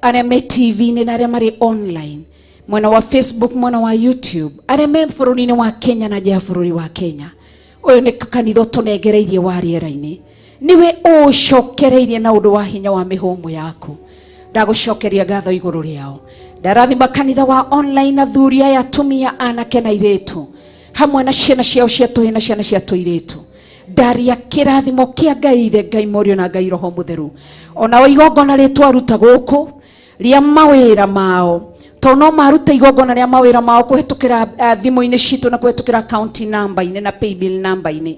arĩa me TV-inĩ na arĩa marĩ online, mwena wa Facebook, mwena wa YouTube, arĩa me bũrũri-inĩ wa Kenya na nja ya bũrũri wa Kenya. Ũyũ nĩ kanitha ũtũnengereirie wa rĩera-inĩ, nĩwe ũũcokereirie na ũndũ wa hinya wa mĩhũmũ yaku. Ndagũcokeria ngatho igũrũ rĩao. Ndarathima kanitha wa online, athuri aya, atumia, anake na airĩtu, Hamwe na ciana ciao cia tũhĩ na ciana cia tũirĩtu. Ndaria kĩrathimo kĩa Ngai Ithe, Ngai Mũriũ na Ngai Roho Mũtheru. Onao igongona rĩtwaruta gũkũ rĩa mawĩra mao, tondũ no maruta igongona rĩa mawĩra mao kũhetũkĩra thimũ-inĩ citũ na kũhetũkĩra account number-inĩ na paybill number-inĩ.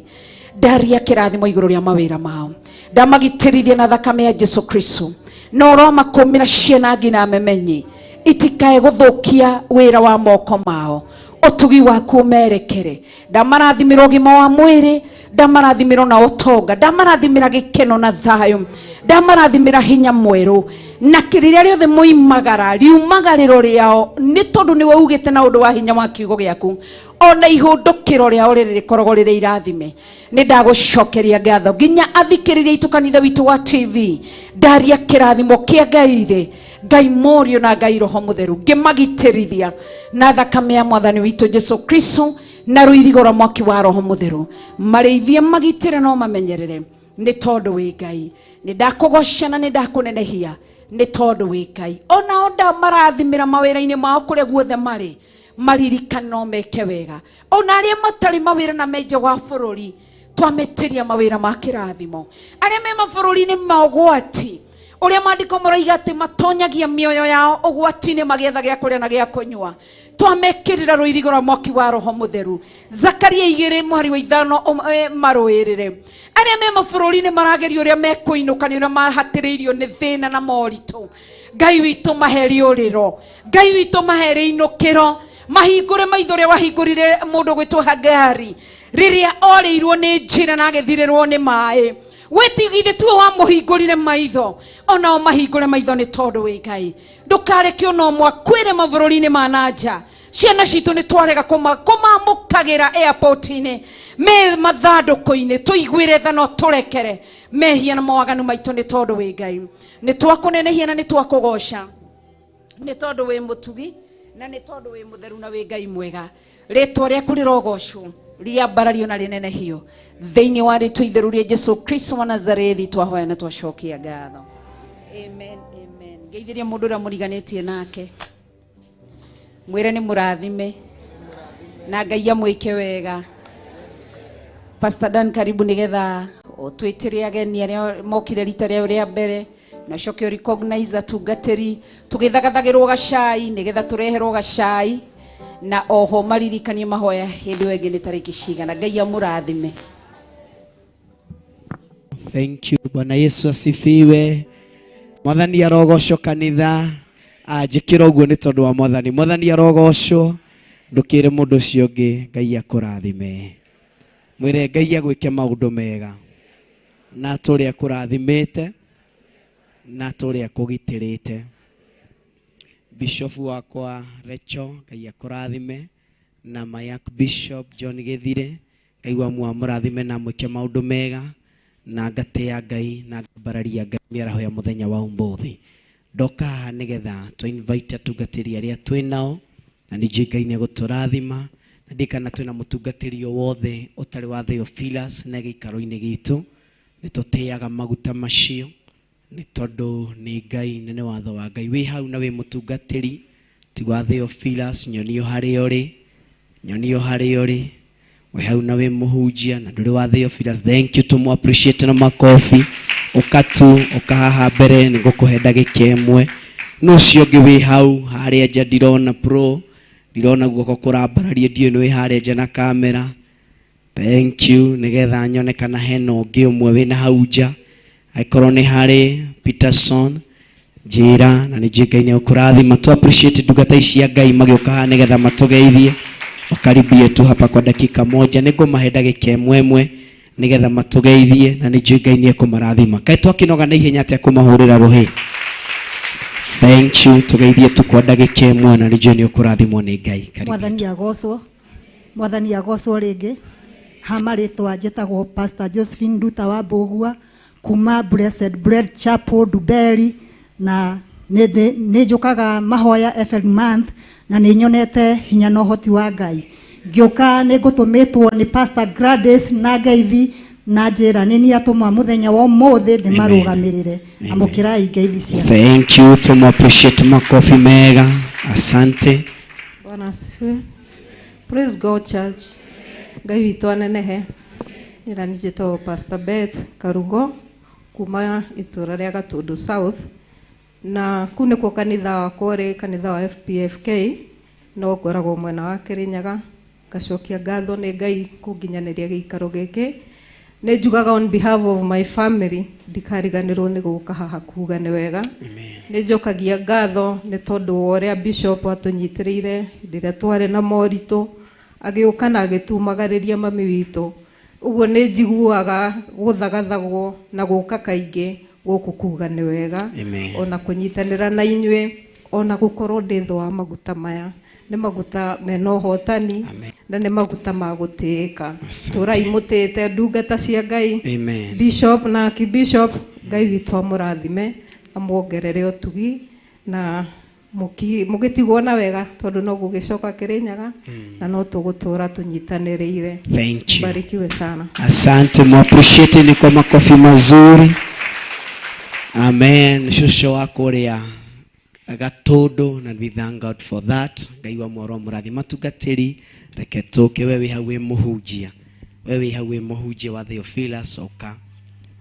Ndaria kĩrathimo igũrũ rĩa mawĩra mao, ndamagitĩrithia na thakame ya Jesu Kristo, na ũromakũmĩra ciana nginya memenyi itikae gũthũkia wĩra wa moko mao. Ũtugi waku ũmerekere. Ndamarathimĩra ũgima wa mwĩrĩ, ndamarathimĩra na ũtonga, ndamarathimĩra gĩkeno na thayũ, ndamarathimĩra hinya mwerũ, na kĩrĩrĩa rĩothe moimagara riumagarĩro rĩao, nĩ tondũ nĩwe ugĩte na ũndũ wa hinya wa kiugo gĩaku, ona ihũndũkĩro rĩao rĩrĩ rĩkoragwo rĩrĩ irathime. Nĩ ndagũcokeria ngatho nginya athikĩrĩria itũ kanitha witũ wa TV. Ndaria kĩrathimo kĩa Ngai Ithe, Ngai Mũriũ na Ngai Roho Mũtheru, ngĩmagitĩrithia na thakame ya Mwathani witũ Jesu Kristo na rũirigo rwa mwaki wa Roho Mũtheru. Marĩithie, magitĩre no mamenyerere, nĩ tondũ wĩ Ngai. Nĩ ndakũgoca na nĩ ndakũnenehia, nĩ tondũ wĩ Ngai. Onao ndamarathimĩra mawĩra-inĩ mao kũrĩa guothe marĩ, maririkane no meke wega. Ona arĩa matarĩ mawĩra na menje wa bũrũri, twamĩtĩria mawĩra ma kĩrathimo. Arĩa me mabũrũri-inĩ ma ũgwati, ũrĩa maandĩko maroiga atĩ matonyagia mĩoyo yao ũgwati-inĩ magĩetha gĩa kũrĩa na gĩa kũnyua, twamekĩrĩra rũirigo rwa mwaki wa Roho Mũtheru. Zakaria igĩrĩ mweri wa ithano marũĩrĩre. Arĩa me mabũrũri-inĩ marageria ũrĩa mekũinũka nĩ ũrĩa mahatĩrĩirio nĩ thĩna na moritũ, Ngai witũ mahe rĩũrĩro, Ngai witũ mahe rĩinũkĩro, mahingũre maitho ũrĩa wahingũrire mũndũ gwĩtwo Hagari rĩrĩa orĩirwo nĩ njĩra na agĩthirĩrwo nĩ maĩ. Wĩtigithĩ tuo wamũhingũrire maitho, onao mahingũre maitho, nĩ tondũ wĩ Ngai. Ndũkareke ona ũmwe akwĩre mabũrũri-inĩ ma na nja. Ciana citũ nĩ twarega kũmamũkagĩra airport-inĩ me mathandũkũ-inĩ. Tũiguĩre tha no tũrekere mehia na mawaganu maitũ, nĩ tondũ wĩ Ngai. Nĩ twakũnenehia na nĩ twakũgoca, nĩ tondũ wĩ mũtugi na nĩ tondũ wĩ mũtheru na wĩ Ngai mwega. Rĩtwa rĩaku rĩrogocwo, rĩambarario na rĩnenehio, thĩinĩ wa rĩtwa itheru rĩa Jesu Kristo wa Nazarethi twahoya na twacokia ngatho. Amen, amen. Ngeithĩria mũndũ ũrĩa mũriganĩtie nake, mwĩre nĩ mũrathime na Ngai amwĩke wega. Pastor Dan, karibu nĩgetha ũtwĩtĩre ageni arĩa mokire rita rĩao rĩa mbere, na ũcoke recognize atungatĩri tũgĩthagathagĩrwo gacai nĩgetha tũreherwo gacai, na oho maririkanie mahoya hĩndĩ ĩyo ĩngĩ nĩ tarĩki cigana. Ngai amũrathime. Thank you. Bwana Yesu asifiwe. Mwathani arogocwo kanitha. Njĩkĩra ũguo nĩ tondũ wa Mwathani. Mwathani arogocwo. Ndũkĩre mũndũ ũcio ũngĩ Ngai akũrathime. Mwĩre Ngai agwĩke maũndũ mega. Na tũrĩa akũrathimĩte, na tũrĩa akũgitĩrĩte. Bishop wakwa Recho, Ngai akũrathime, na Mayak Bishop John Gĩthire, Ngai wa mũrathime na mwĩke maũndũ mega, na ngatĩa Ngai na ngambararia Ngai mĩaraho ya mũthenya wa ũmũthĩ. Ndoka haha nĩgetha tũ invite atungatĩri arĩa twĩ nao, na ningĩ Ngai nĩ egũtũrathima. Na ndirikana twĩna mũtungatĩri o wothe ũtarĩ wa Theophilus na gĩikaro-inĩ gitũ, nĩ tũtĩaga maguta macio, nĩ tondũ nĩ Ngai na nĩ watho wa Ngai. Wĩ hau na wĩ mũtungatĩri ti wa Theophilus, nyonio harĩa ũrĩ, nyonio harĩa ũrĩ. Wĩ hau na wĩ mũhunjia na ndũrĩ wa Theophilus, thank you, tũmũ appreciate na makobi. Ũka tu, ũka haha mbere, nĩ ngũkũhe ndagĩka ĩmwe. Nũ ũcio ũngĩ wĩ hau harĩa nja? Ndirona pro, ndirona guoko kũrambararie, ndiũĩ nĩ wĩ harĩa nja na kamera. Thank you. Nĩgetha nyone kana hena ũngĩ ũmwe wĩna hau nja. Angĩkorwo nĩ harĩ Peterson, njĩra, na nĩ njũĩ Ngai nĩ egũkũrathima. Tu appreciate ndungata ici cia Ngai magĩũka haha nĩgetha matũgeithie. Wakaribie tu hapa kwa dakika moja, nĩ ngũmahe ndagĩka ĩmwe ĩmwe nĩgetha matũgeithie, na nĩ njũĩ Ngai nĩ ekũmarathima. Kaĩ twakĩnoga na ihenya atĩa kũmahũrĩra rũhĩ. Thank you. Tũgeithie tu kwa ndagĩka ĩmwe, na nĩ njũĩ nĩ ũkũrathimwo nĩ Ngai. Karibu. Mwathani agocwo. Mwathani agocwo rĩngĩ. Ha marĩtwa njĩtagwo Pastor Josephine Nduta wa Mbũgua kuma Blessed Bread Chapel Nduberi, na nĩ njũkaga mahoya every month, na nĩ nyonete hinya na ũhoti wa Ngai. Ngĩũka nĩ ngũtũmĩtwo nĩ Pastor Gladys na ngeithi, na njĩra nĩ niĩ atũmwa mũthenya wa ũmũthĩ ndĩmarũgamĩrĩre. Amũkĩrai ngeithi ciakwa. Thank you. Tumu appreciate makofi mega. Asante. Bwana asifiwe. Praise God, church. Ngai witũ anenehe. Ĩra nĩ njĩtagwo Pastor Beth Karugo kuma itũra rĩa Gatũndũ South, na kũu nĩkuo kanitha wakwa ũrĩ, kanitha wa FPFK, no ngoragwo mwena wa Kĩrĩnyaga. Ngacokia ngatho nĩ Ngai kũnginyanĩria gĩikaro gĩkĩ. Nĩ njugaga on behalf of my family, ndikariganĩrwo nĩ gũka haha kuga nĩ wega. Nĩ njokagia ngatho nĩ tondũ wa ũrĩa bishop atũnyitĩrĩire hĩndĩ ĩrĩa twarĩ na moritũ, agĩũka na agĩtumagarĩria mami witũ. Ũguo nĩ njiguaga gũthagathagwo na gũka kaingĩ gũkũ kuga nĩ wega. Amen. Ona kũnyitanĩra na inyuĩ, ona gũkorwo ndĩ thũ wa maguta maya. Nĩ maguta mena ũhotani na nĩ maguta ma gũtĩĩka. Tũrai mũtĩĩte ndungata cia Ngai. Amen. Bishop na Archbishop, Ngai witũ amũrathime, amuongerere ũtugi na mũgĩtigwo na wega tondũ no gũgĩcoka Kĩrĩnyaga na no tũgũtũra tũnyitanĩrĩire. Thank you. Barikiwe sana. Asante, muappreciate ni kwa makofi mazuri. Amen. Shosho wako ũrĩa Gatũndũ, na we thank God for that. Ngai wa mworo mũrathi matungatĩri, reke tũke. We wĩ hau wĩ mũhunjia, we wĩ hau wĩ mũhunjia wa Theophilus, oka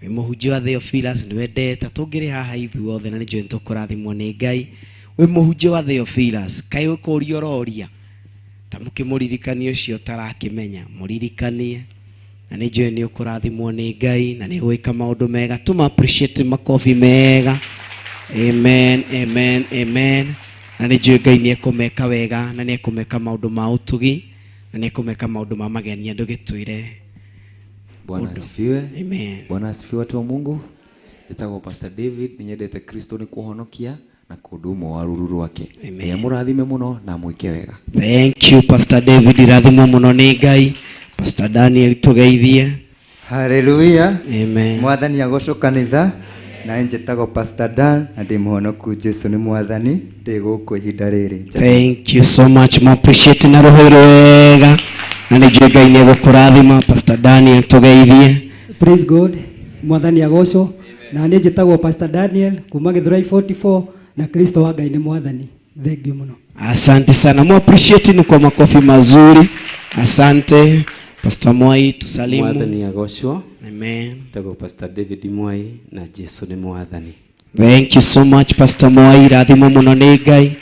wĩ mũhunjia wa Theophilus, nĩ wendete tũngĩrĩ haha ithuothe na nĩ njũĩ nĩ tũkũrathimwo nĩ Ngai. Wĩ mũhunjia wa Theophilus, kaĩ ũkũria ũroria ta mũkĩmũririkanie ũcio ũtarakĩmenya, mũririkanie na nĩ njũĩ nĩ ũkũrathimwo nĩ Ngai na nĩ gwĩka maũndũ mega. Tũma appreciate makobi mega. Amen, amen, amen. Na nĩ njũĩ Ngai nĩ ekũmeka wega na nĩ ekũmeka maũndũ ma ũtugi na nĩ ekũmeka maũndũ ma magenia. Ndũgĩtwĩre. Bwana asifiwe. Amen. Bwana asifiwe watu wa Mungu. Njĩtagwo Pastor David, nĩnyendete Kristo nĩ kũhonokia na kũndũ ũmwe wa ruru rwake. Ngai amũrathime mũno na amwĩke wega. Thank you Pastor David, rathimwo mũno nĩ Ngai. Pastor Daniel tũgeithie. Haleluya. Amen. Mwathani agocwo kanitha. Na njĩtagwo Pastor Dan na ndĩ mũhonoku. Jesu nĩ mwathani, ndĩ gũkũ ihinda rĩrĩ. Thank you so much. Ma appreciate na roho wega. Na nĩ njũĩ Ngai nĩ egũkũrathima. Pastor Daniel tũgeithie. Praise God. Mwathani agocwo. Na niĩ njĩtagwo Pastor Daniel kuma Gĩthũrai 44 na Kristo wa Ngai nĩ mwathani. Thank you mũno. Asante sana. Mu appreciate ni kwa makofi mazuri. Asante. Pastor Mwai tusalimu. Mwathani agocwo. Amen. Njĩtagwo Pastor David Mwai na Jesu nĩ mwathani. Thank you so much Pastor Mwai, rathimwo mũno nĩ Ngai.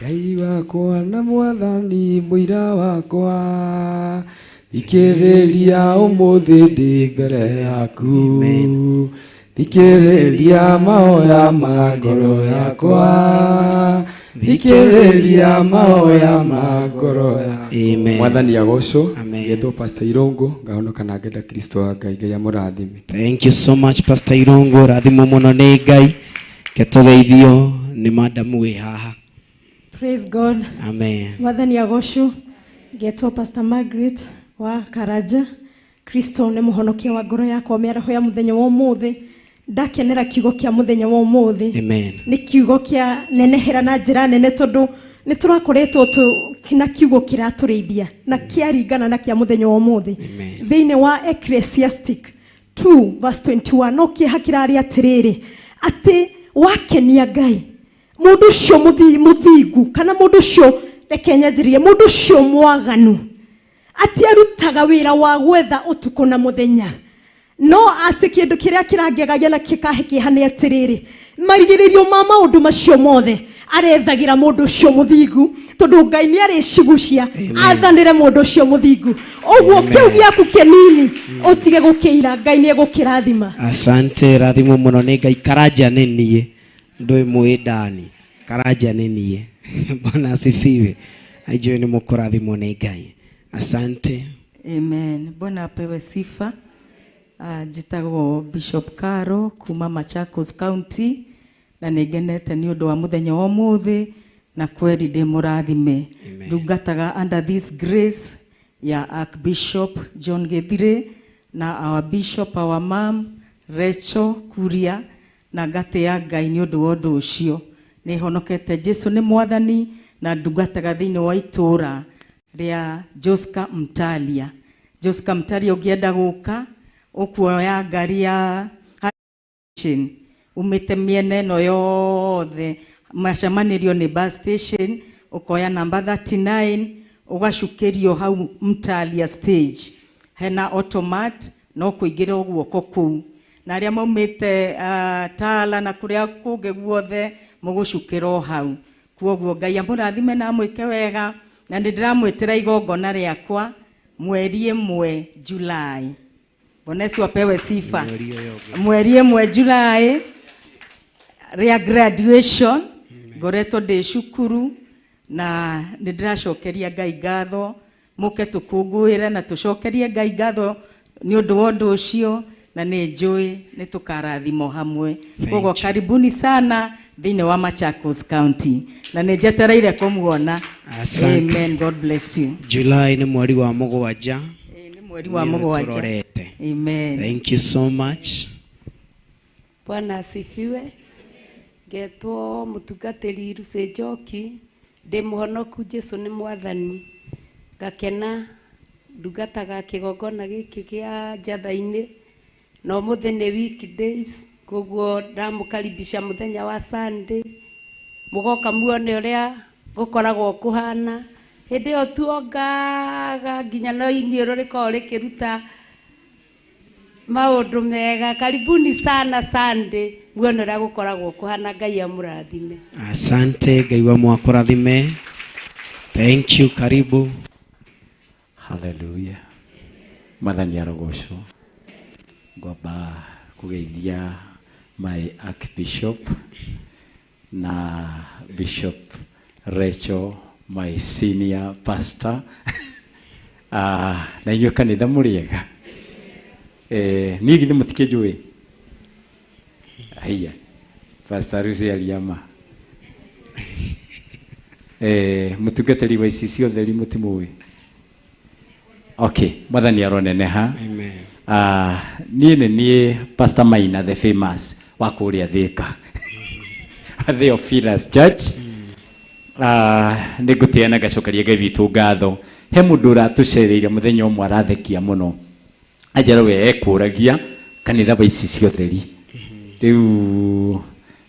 Ngai wakwa na mwathani mũira wakwa, thikĩrĩria ũmũthĩ ndĩ mbere yaku. Thikĩrĩria mahoya ma ngoro yakwa, thikĩrĩria mahoya ma ngoro yakwa. Amen. Mwathani agocwo. Ngetwo Pastor Irungu, ngahonoka na ngenda Kristo wa Ngai. Ngai amũrathime. Thank you so much Pastor Irungu, rathimwo mũno nĩ Ngai. Ketũgeithio nĩ madamu wĩ haha. Praise God. Amen. Mwathani agocwo. Ngetwo Pastor Margaret wa Karaja. Kristo nĩ mũhonokia wa ngoro yakwa mĩaraho ya mũthenya wa ũmũthĩ. Ndakenera kiugo kĩa mũthenya wa ũmũthĩ. Amen. Nĩ kiugo kĩa nenehera na njĩra nene tondũ nĩ tũrakoretwo na kiugo kĩratũrĩithia na kĩaringana na kĩa mũthenya wa ũmũthĩ. Thĩinĩ wa Ecclesiastic 2 verse 21 no kĩeha kĩrarĩ atĩrĩrĩ, atĩ wakenia Ngai mũndũ ũcio mũthingu kana mũndũ ũcio, reke nyanjĩrĩrie, mũndũ ũcio mwaganu atĩ arutaga wĩra wa gwetha ũtukũ na mũthenya, no atĩ kĩndũ kĩrĩa kĩrangegagia na kĩkahe kĩeha nĩ atĩrĩrĩ, marigĩrĩrio ma maũndũ macio mothe arethagĩra mũndũ ũcio mũthingu, tondũ Ngai nĩ arĩcigucia athanĩre mũndũ ũcio mũthingu. Ũguo kĩu gĩaku kĩnini ũtige gũkĩira, Ngai nĩ egũkĩrathima. Asante, rathimwo mũno nĩ Ngai. Karanja nĩ niĩ, ndũĩ mũĩ Dani. Karanja nĩ niĩ. Bwana asifiwe. Ajue nĩ mũkũrathimwo nĩ Ngai. Asante. Amen. Bwana apewe sifa. Njĩtagwo Bishop Caro kuma Machakos County na nĩ ngenete nĩ ũndũ wa mũthenya wa ũmũthĩ na kweri ndĩ mũrathime. Ndungataga under this grace ya Archbishop John Githire na our bishop, our mom Rachel Kuria, na ngatĩa Ngai nĩ ũndũ wa ũndũ ũcio. Nĩ honokete Jesu nĩ mwathani na ndungataga thĩinĩ wa itũũra rĩa Joska Mtalia. Joska Mtalia ũngĩenda gũka ũkuoya ngari ya station umĩte mĩena ĩno yothe, macemanĩrio nĩ bus station, ũkoya namba 39 ũgacukĩrio hau Mtalia stage. Hena automat no kũingĩra guoko kũu. Na arĩa maumĩte Tala na kũrĩa kũngĩ guothe mũgũcukĩra o hau. Kwoguo Ngai amũrathime na amwĩke wega, na nĩ ndĩramwĩtĩra igongona rĩakwa mweri 1 Julai. Bwana Yesu apewe sifa. Mweri 1 Julai rĩa graduation ngoretwo ndĩ cukuru na nĩ ndĩracokeria Ngai ngatho. Mũke tũkũngũĩre na tũcokerie Ngai ngatho nĩ ũndũ wa ũndũ ũcio, na nĩ njũĩ nĩ tũkarathimwo hamwe. Koguo karibuni sana thĩinĩ wa Machakos County, na nĩ njetereire kũmuona. Asante. Amen. God bless you. July nĩ mweri wa 7. Nĩ mweri wa 7. Tũrorete. Amen. Thank you so much. Bwana asifiwe. Ngetwo mũtungatĩri Lucy Njoki, ndĩ mũhonoku, Jesu nĩ mwathani. Ngakena ndungataga kĩgongona gĩkĩ kĩa Njatha-inĩ, na ũmũthĩ nĩ weekdays, koguo ndamũkaribisha mũthenya wa Sunday. Mũgoka muone ũrĩa gũkoragwo kũhana. Hĩndĩ ĩyo tuongaga nginya no iniũrũ rĩkoragwo rĩkĩruta maũndũ mega. Karibuni sana Sunday, muone ũrĩa gũkoragwo kũhana. Ngai amũrathime. Asante, Ngai wa mwakũrathime. Thank you, karibu. Hallelujah. Mwathani arogocwo. Ngwamba kũgeithia my Archbishop na Bishop Rachel, my senior pastor. Na inyuĩ kanitha mũrĩega? Niĩ githĩ mũtikĩnjũĩ? Haiya, Pastor Lucy Ariama. Mũtungatĩri wa ici ciothe ri mũtimũĩ? Okay, Mwathani aroneneha. Amen. Niĩ nĩ niĩ Pastor Maina the famous wa kũrĩa Thika. Theophilus Church. Nĩ ngũtĩĩa na ngacokeria Ngai witũ ngatho. He mũndũ ũratũcereire mũthenya ũmwe arathekia mũno. Anjĩra we ekũragia kanitha wa ici ciothe ri. Rĩu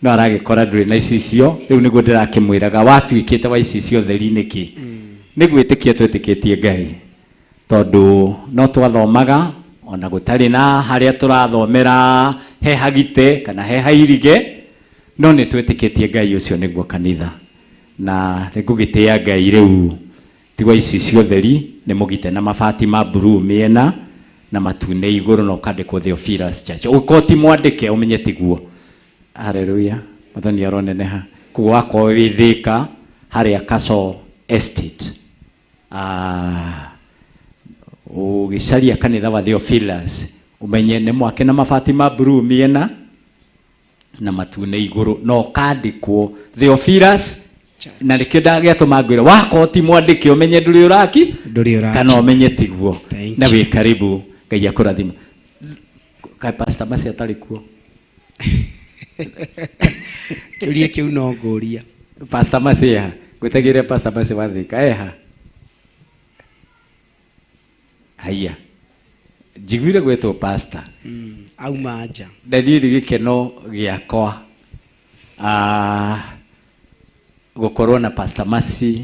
no aragĩkora ndũrĩ na ici cio, rĩu nĩguo ndĩrakĩmwĩraga watuĩkĩte wa ici ciothe ri nĩkĩ? Nĩ gwĩtĩkia twĩtĩkĩtie Ngai. Tondũ no twathomaga ona gũtarĩ na harĩa tũrathomera he hagite kana he hairige, no nĩ twĩtĩkĩtie Ngai ũcio nĩguo kanitha. Na nĩ ngũgĩtĩĩa Ngai rĩu tigwa ici ciothe ri, nĩ mũgite na mabati ma blue mĩena na matune igũrũ na ũkandĩkwo Theophilus Church. Ũngĩkorwo ti mwandĩke ũmenye tiguo. Hallelujah. Mwathani aroneneha. Koguo wakorwo wĩ Thika harĩa Castle Estate. Ũgĩcaria kanitha wa Theophilus ũmenye nĩ mwake na mabati ma blue mĩena na matune igũrũ na ũkandĩkwo Theophilus, na nĩkĩo ndagĩatũma ngwĩre wakorwo ti mwandĩke ũmenye ndũrĩ ũraki Ndũrĩ ũraki. kana ũmenye tiguo. Thank Na you. wĩ karibu, Ngai akũrathime. Kaĩ Pastor Mercy atarĩ kuo? Kĩũria kĩu no ngũria. Pastor Mercy eha? Ngwĩtagĩre Pastor Mercy wa Thika eha? Haiya, njiguire gwĩtwo pastor. Auma nja. Na niĩ nĩ gĩkeno gĩakwa, gũkorwo na Pastor Mercy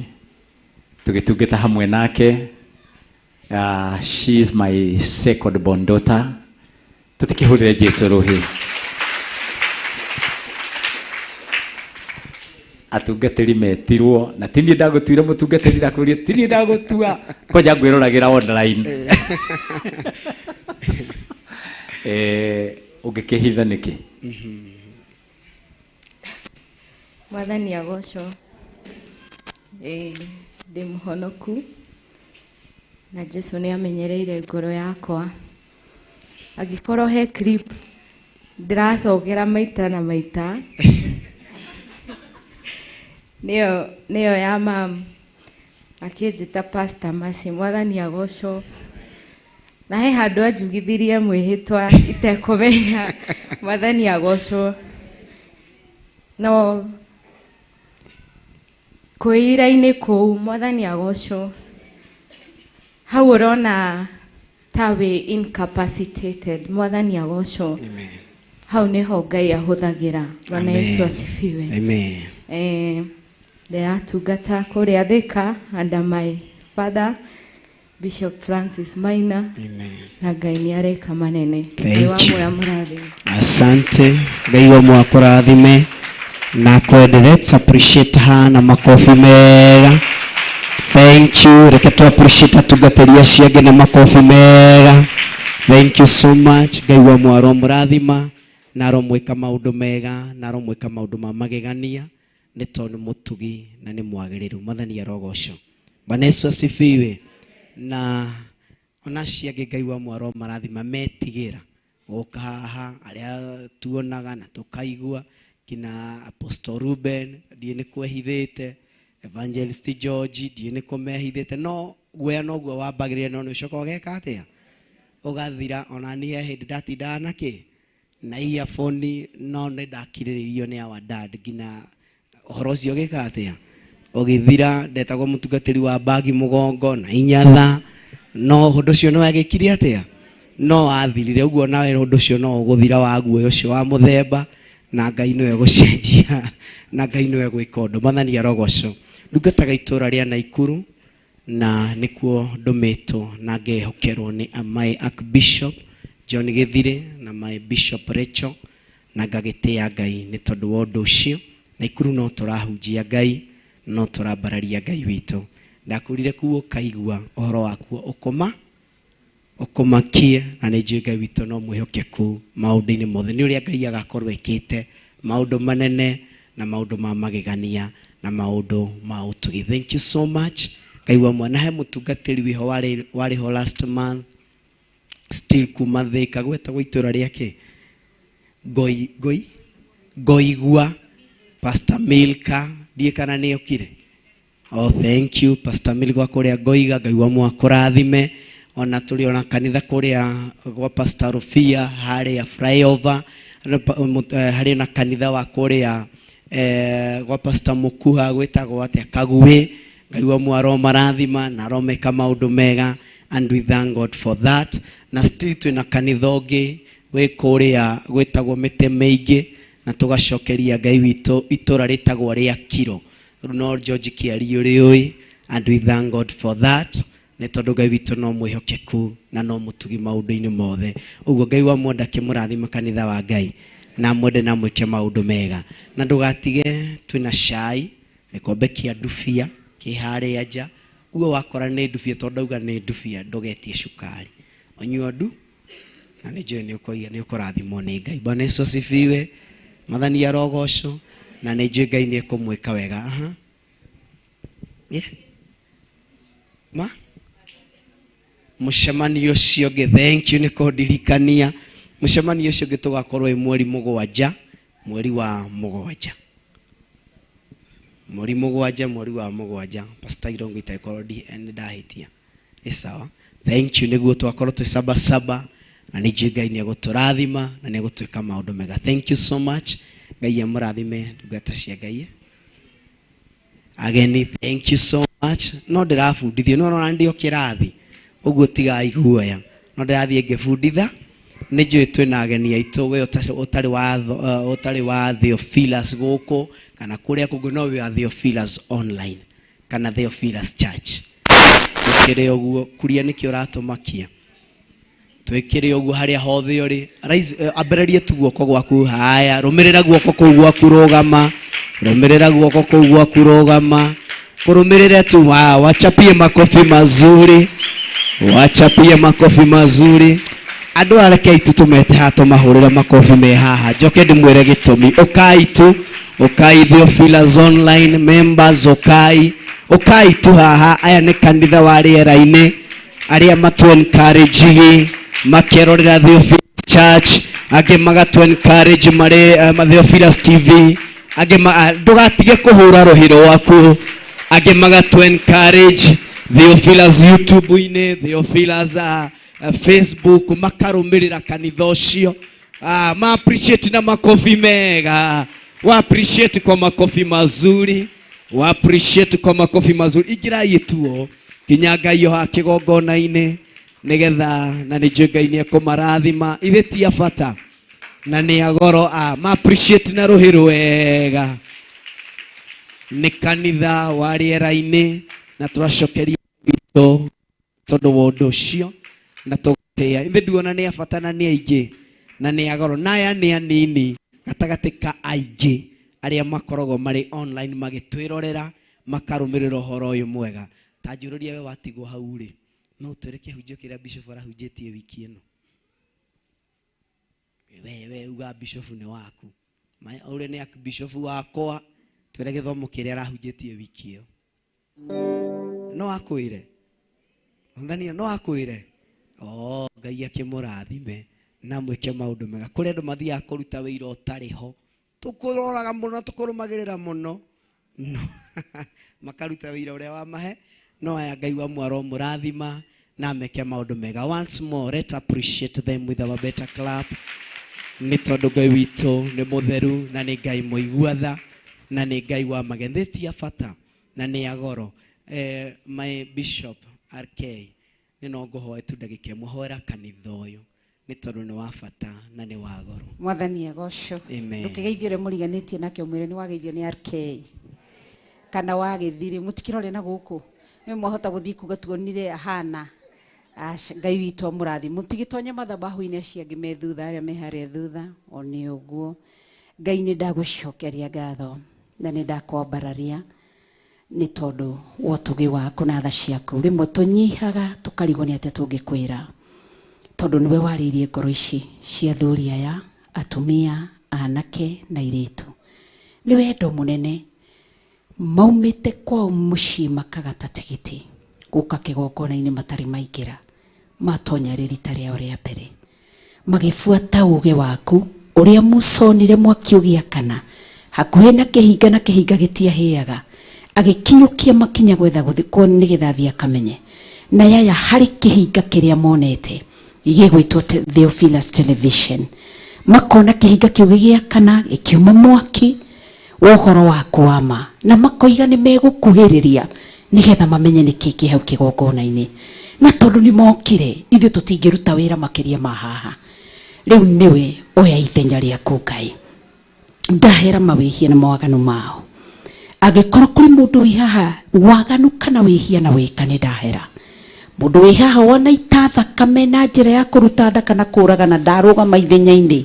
tũgĩtungata hamwe nake. She is my second born daughter. Tũtikĩhũrĩre Jesu rũhĩ. Atungatĩri metirwo na ti niĩ ndagũtuire mũtungatĩri, ndakũria ti niĩ ndagũtua, kwanja ngwĩroragĩra online. Ũngĩkĩhitha nĩkĩ? Mwathani agocwo. Ndĩ mũhonoku na Jesu nĩ amenyereire ngoro yakwa. Angĩkorwo he clip ndĩracokera maita na maita, nĩyo ya mam akĩnjĩta Pastor Mercy. Mwathani agocwo. Na he handũ anjugithirie mwĩhĩtwa itekũmenya. Mwathani agocwo. No kwĩira-inĩ kũu, Mwathani agocwo, hau ũrona ta wĩ incapacitated. Mwathani agocwo. Amen. Hau nĩho Ngai ahũthagĩra. Bwana Amen. Yesu asifiwe. Amen. Ndĩratungata kũrĩa Thika under my father, Bishop Francis Maina. Amen. Na Ngai nĩ areka manene. Thank Ngai wa you. muoya mũrathime. Asante. Ngai wa mwakũrathime na kwende. Let's appreciate her na makofi mega. Thank you. Reke tu appreciate atungatĩri acio angĩ na makofi mega. Thank you so much. Ngai wa mwaro mũrathima na aromwĩka maũndũ mega na aromwĩka maũndũ ma magegania nĩ tondũ nĩ mũtugi na nĩ mwagĩrĩru. Mwathani arogocwo. Bwana Yesu asifiwe. Na ona acio angĩ Ngai wa mwaro marathima metigĩra gũka haha arĩa tuonaga na tũkaigua kina Apostle Ruben ndiĩ nĩ kwehithĩte, Evangelist George ndiĩ nĩ kũmehithĩte, no guoya noguo wambagĩrĩria no nĩ ũcoka ũgeka atĩa ũgathira. Ona niĩ he hĩndĩ ndatindaga na kĩ na earphone no nĩ ndakirĩrĩirio nĩ our dad nginya ũhoro ũcio ũgĩka atĩa ũgĩthira. Ndetagwo mũtungatĩri wa bagi mũgongo na inyatha, no ũndũ ũcio nĩ wagĩkire atĩa no wathirire. Ũguo nawe ũndũ ũcio no ũgũthira wa guoya ũcio wa mũthemba, na Ngai nĩwe gũcenjia na Ngai nĩwe gwĩka ũndũ. Mwathani arogocwo. Ndungataga itũra rĩa Naikuru na nĩkuo ndũmĩtwo na ngehokerwo nĩ my Archbishop John Gĩthirĩ na my Bishop Rachel, na ngagĩtĩĩa Ngai nĩ tondũ wa ũndũ ũcio. Naikuru no tũrahunjia Ngai, no tũrambararia Ngai witũ. Ndakũrire kuo ũkaigua ũhoro wakuo ũkũma ũkũmakie, na nĩ njũĩ Ngai witũ no mwĩhokeku maũndũ-inĩ mothe. Nĩ ũrĩa Ngai agakorwo ekĩte maũndũ manene na maũndũ ma magegania na maũndũ ma ũtugi. Thank you so much. Ngai wa mwana he mũtungatĩri wĩho warĩ ho last month still kuma Thĩka gwetagwo itũra rĩake Ngoi, Ngoi, Ngoigua, Pastor Milka ndiĩ kana nĩ okire. Oh, thank you Pastor Milka kũrĩa Ngoiga. Ngai wa mwakũrathime. Ona tũrĩ ona kanitha kũrĩa gwa Pastor Rufia harĩa flyover, harĩ na kanitha wa kũrĩa gwa Pastor Mukuha gwĩtagwo atĩa Kaguĩ. Ngai wa mwaro marathima na aromeka maũndũ mega, and we thank God for that. Na still twĩna kanitha ũngĩ wĩ kũrĩa gwĩtagwo mĩtĩ mĩingĩ, na tũgacokeria Ngai witũ itũra rĩtagwo rĩa Kiro. Rĩu no George Kĩario rĩũĩ, and we thank God for that. Nĩ tondũ Ngai witũ no mwĩhokeku na no mũtugi maũndũ-inĩ mothe. Ũguo Ngai wa mwenda akĩmũrathima kanitha wa Ngai na mwende na mwĩke maũndũ mega. Na ndũgatige twĩna cai gĩkombe kĩa ndubia kĩ harĩa nja. Ũguo wakora nĩ ndubia, tondũ ndauga nĩ ndubia ndũgetie cukari, ũnyua ndu na nĩ njũĩ nĩ ũkũrathimwo nĩ Ngai. Bwana Yesu asifiwe. Mwathani arogocwo na nĩ njũĩ Ngai nĩ ekũmwĩka wega. Aha. Yeah. Ma? Mũcemanio ũcio ũngĩ, thank you nĩ kũndirikania. Mũcemanio ũcio ũngĩ tũgakorwo wĩ mweri mũgwanja, mweri wa mũgwanja. Mweri mũgwanja, mweri wa mũgwanja. Pastor Irongo itakorwo nĩ ndahĩtia. Ĩ sawa. Thank you nĩguo twakorwo twĩ saba saba na nĩ njũĩ Ngai nĩ egũtũrathima na nĩ egũtwĩka maũndũ mega. Thank you so much. Ngai amũrathime ndungata cia Ngai. Ageni, thank you so much. No ndĩrabundithio, no ũrona ndĩ o kĩrathi ũguo tigai guoya, no ndĩrathiĩ ngĩbunditha. Nĩ njũĩ twĩna ageni aitũ, we ũtarĩ wa Theophilus gũkũ kana kũrĩa kũngĩ, no wĩ wa Theophilus online kana Theophilus Church. Twĩkĩre ũguo, kuria nĩkĩ ũratũmakia. Twĩkĩre ũguo harĩa hothe ũrĩ. Ambĩrĩrie tu guoko gwaku. Haya, rũmĩrĩra guoko kũu gwaku, rũgama. Rũmĩrĩra guoko kũu gwaku, rũgama. Kũrũmĩrĩre tu. Wow, wachapie makofi mazuri. Wachapie makofi mazuri. Andũ areke itu tũmete haha tũmahũrĩre makofi me haha. Njoke ndĩmwĩre gĩtũmi. Ũkai tu, ũkai Theophilus online members, ũkai. Ũkai tu haha. Aya nĩ kanitha wa rĩera-inĩ arĩa matu encourage makerorera Theophilus Church, angĩ magatu encourage marĩ Theophilus TV, angĩ ndũgatige kũhũra rũhĩ rwaku, angĩ magatu encourage Theophilus YouTube-inĩ, Theophilus Facebook, makarũmĩrĩra kanitha ũcio. Ma appreciate na makofi mega, wa appreciate kwa makofi mazuri, wa appreciate kwa makofi mazuri. Ingĩrai tuo nginya Ngai oha kĩgongona-inĩ nĩgetha na nĩ njũĩ Ngai nĩ ekũmarathima. Ithe ti a bata na nĩ a goro. Ma appreciate na rũhĩ rwega. Nĩ kanitha wa rĩera-inĩ na tũracokeria witũ Tondũ wa ũndũ ũcio na tũgatĩĩa. Ithe nduona nĩ a bata na nĩ aingĩ na nĩ a goro, na aya nĩ anini gatagatĩ ka aingĩ arĩa makoragwo marĩ online magĩtwĩrorera makarũmĩrĩra ũhoro ũyũ mwega. Ta njũrĩria we watigwo hau rĩ, no ũtwĩre kĩhunjio kĩrĩa bishop arahunjĩtie wiki ĩno? We uga bishop nĩ waku. Ũrĩa nĩ bishop wakwa, twĩre gĩthomo kĩrĩa arahunjĩtie wiki ĩyo. No akwĩre Tanzania, no akwĩre oh, Ngai akĩmũrathime na mwĩke maũndũ mega. Kũrĩ andũ mathiaga kũruta wĩira ũtarĩ ho, tũkũroraga mũno, tũkũrũmagĩrĩra mũno, no makaruta wĩira ũrĩa wamahe, no aya Ngai wa aromũrathima na meke maũndũ mega. Once more, let's appreciate them with our better clap, nĩ tondũ Ngai witũ nĩ mũtheru na nĩ Ngai mũigua tha na nĩ Ngai wa mageni. Ti a bata na nĩ a goro. My Bishop RK, nĩ no ngũhoe tu ndagĩka ĩmwe, hoera kanitha ũyũ nĩ tondũ nĩ wa bata na nĩ wa goro. Mwathani agocwo. Amen. Ndũkĩgeithie ũrĩa mũriganĩtie nake ũmwĩre nĩ wageithio nĩ RK kana wagĩthire mũtikĩrore na gũkũ nĩ mwahota gũthiĩ kuga tuonire ahana. Aca, Ngai witũ amũrathime. Mũtigĩtonye mathabahu-inĩ acio angĩ me thutha, arĩa me harĩa thutha o nĩ ũguo. Ngai nĩ ndagũcokeria ngatho na nĩ ndakwambararia nĩ tondũ wa ũtugi waku na tha ciaku. Rĩmwe tũnyihaga tũkarigwo nĩ atĩa tũngĩkwĩra, tondũ nĩwe warĩirie ngoro ici cia athuri aya, atumia, anake na airĩtu. Nĩ wendo mũnene maumĩte kwao mũciĩ makagata tigiti gũka kĩgongona-inĩ matarĩ maingĩra, matonya rĩ rita rĩao rĩa mbere, magĩbuata uge waku ũrĩa Musa onire mwaki ũgĩakana hakuhĩ na kĩhinga na kĩhinga gĩtiahĩaga, agĩkinyũkia makinya gwetha gũthikwo nĩgetha athiĩ akamenye. Na yaya harĩ kĩhinga kĩrĩa monete gĩgwĩtwo Theophilus Television, makona kĩhinga kĩu gĩgĩakana gĩkiuma mwaki wa ũhoro waku wa ma, na makoiga nĩ megũkuhĩrĩria nĩgetha mamenye nĩkĩ kĩ hau kĩgongona-inĩ. Na tondũ nĩ mokire, ithuĩ tũtingĩruta wĩra makĩria ma haha. Rĩu nĩwe oya ithenya rĩaku Ngai, ndahera mawĩhia na mawaganu mao. Angĩkorwo kũrĩ mũndũ wĩ haha waganu kana wĩhia na wĩka, nĩ ndahera. Mũndũ wĩ haha wanaita thakame na njĩra ya kũruta nda kana kũragana, ndarũgama ithenya-inĩ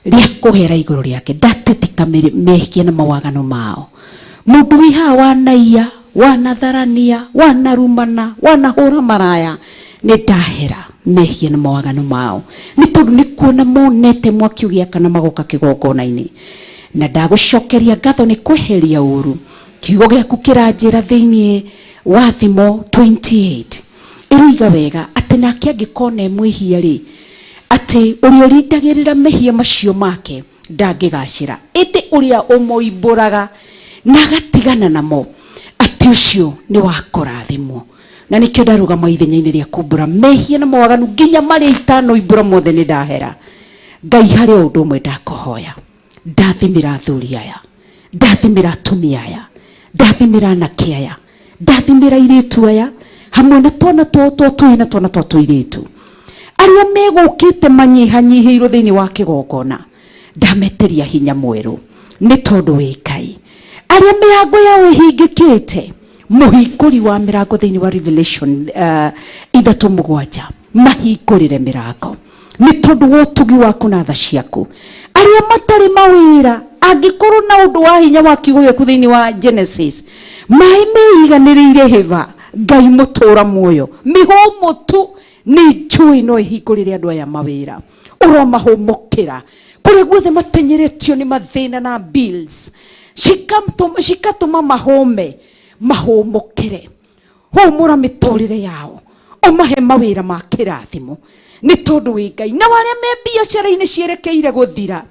rĩa kũhera igũrũ rĩake, ndatitika mehia na mawaganu mao. Mũndũ wĩ haha wanaiya, wanatharania, wanarumana, wanahũra maraya, nĩ ndahera mehia na mawaganu mao, nĩ tondũ nĩ kuona monete mwaki ũgĩakana magoka kĩgongona-inĩ. Na ndagũcokeria ngatho nĩ kweheria ũru. Kiugo gĩaku kĩranjĩra thĩinĩ wa Thimo 28 ĩroiga wega atĩ nake angĩkona mwĩhia rĩ, atĩ ũrĩa ũrindagĩrĩra mehia macio make ndangĩgacĩra, ĩndĩ ũrĩa ũmoimbũraga na agatigana namo, atĩ ũcio nĩ wa kũrathimwo. Na nĩkĩo ndarũgama ithenya-inĩ rĩa kumbũra mehia na mawaganu nginya marĩa itanoimbũra mothe nĩ ndahera. Ngai, harĩ o ũndũ ũmwe ndakũhoya, ndathimĩra athuri aya, ndathimĩra atumia aya, ndathimĩra anake aya, ndathimĩra airĩtu aya hamwe na twana twao twa tũhĩĩ na twana twa tũirĩtu arĩa megũkĩte manyihanyihĩirwo thĩinĩ wa kĩgongona, ndametĩria hinya mwerũ nĩ tondũ wĩ Ngai. Arĩa mĩrango yao ĩhingĩkĩte, mũhingũri wa mĩrango thĩinĩ wa Revelation 3:7, mahingũrĩre mĩrango nĩ tondũ wa ũtugi waku na tha ciaku. Arĩa matarĩ mawĩra, angĩkorwo na ũndũ wa hinya wa kiugo gĩaku thĩinĩ wa Genesis, maĩ meiganĩrĩire hĩba, Ngai mũtũra muoyo, mĩhũmũ tu nĩ njũĩ no ĩhingũrĩre andũ aya mawĩra. Ũromahũmũkĩra kũrĩa guothe matenyeretio nĩ mathĩna na bills, cikatũma mahũme, mahũmũkĩre. Hũmũra mĩtũrĩre yao, ũmahe mawĩra ma kĩrathimo nĩ tondũ wĩ Ngai. Na arĩa me biacara-inĩ cierekeire gũthira,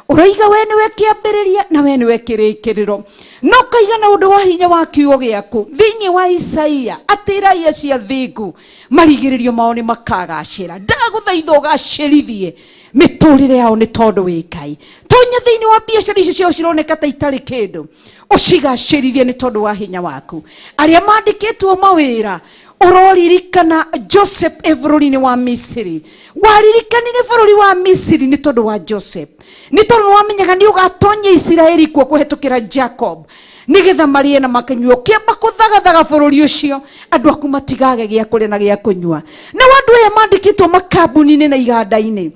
ũroiga we nĩwe kĩambĩrĩria na we nĩwe kĩrĩkĩrĩro, no ũkaiga na ũndũ wa hinya wa kiugo gĩaku thĩinĩ wa Isaia atĩ raia cia thingu marigĩrĩrio mao nĩ makagacĩra. Ndagũthaitha ũgacĩrithie mĩtũrĩre yao nĩ tondũ wĩ Ngai. Tonya thĩinĩ wa biacara icio ciao cironeka ta itarĩ kĩndũ, ũcigacĩrithie nĩ tondũ wa hinya waku. Arĩa mandĩkĩtwo mawĩra, Ũroririkana Joseph e bũrũri-inĩ wa Misiri. Waririkanire bũrũri wa Misiri nĩ tondũ wa Joseph, nĩ tondũ nĩwamenyaga nĩ ũgatonya Isiraeli kuo kũhetũkĩra Jacob, nĩgetha marĩe na makanyua. Ũkĩamba kũthagathaga bũrũri ũcio, andũ aku matigage gĩa kũrĩa na gĩa kũnyua. Nao andũ aya mandĩkĩtwo makambuni-inĩ na iganda-inĩ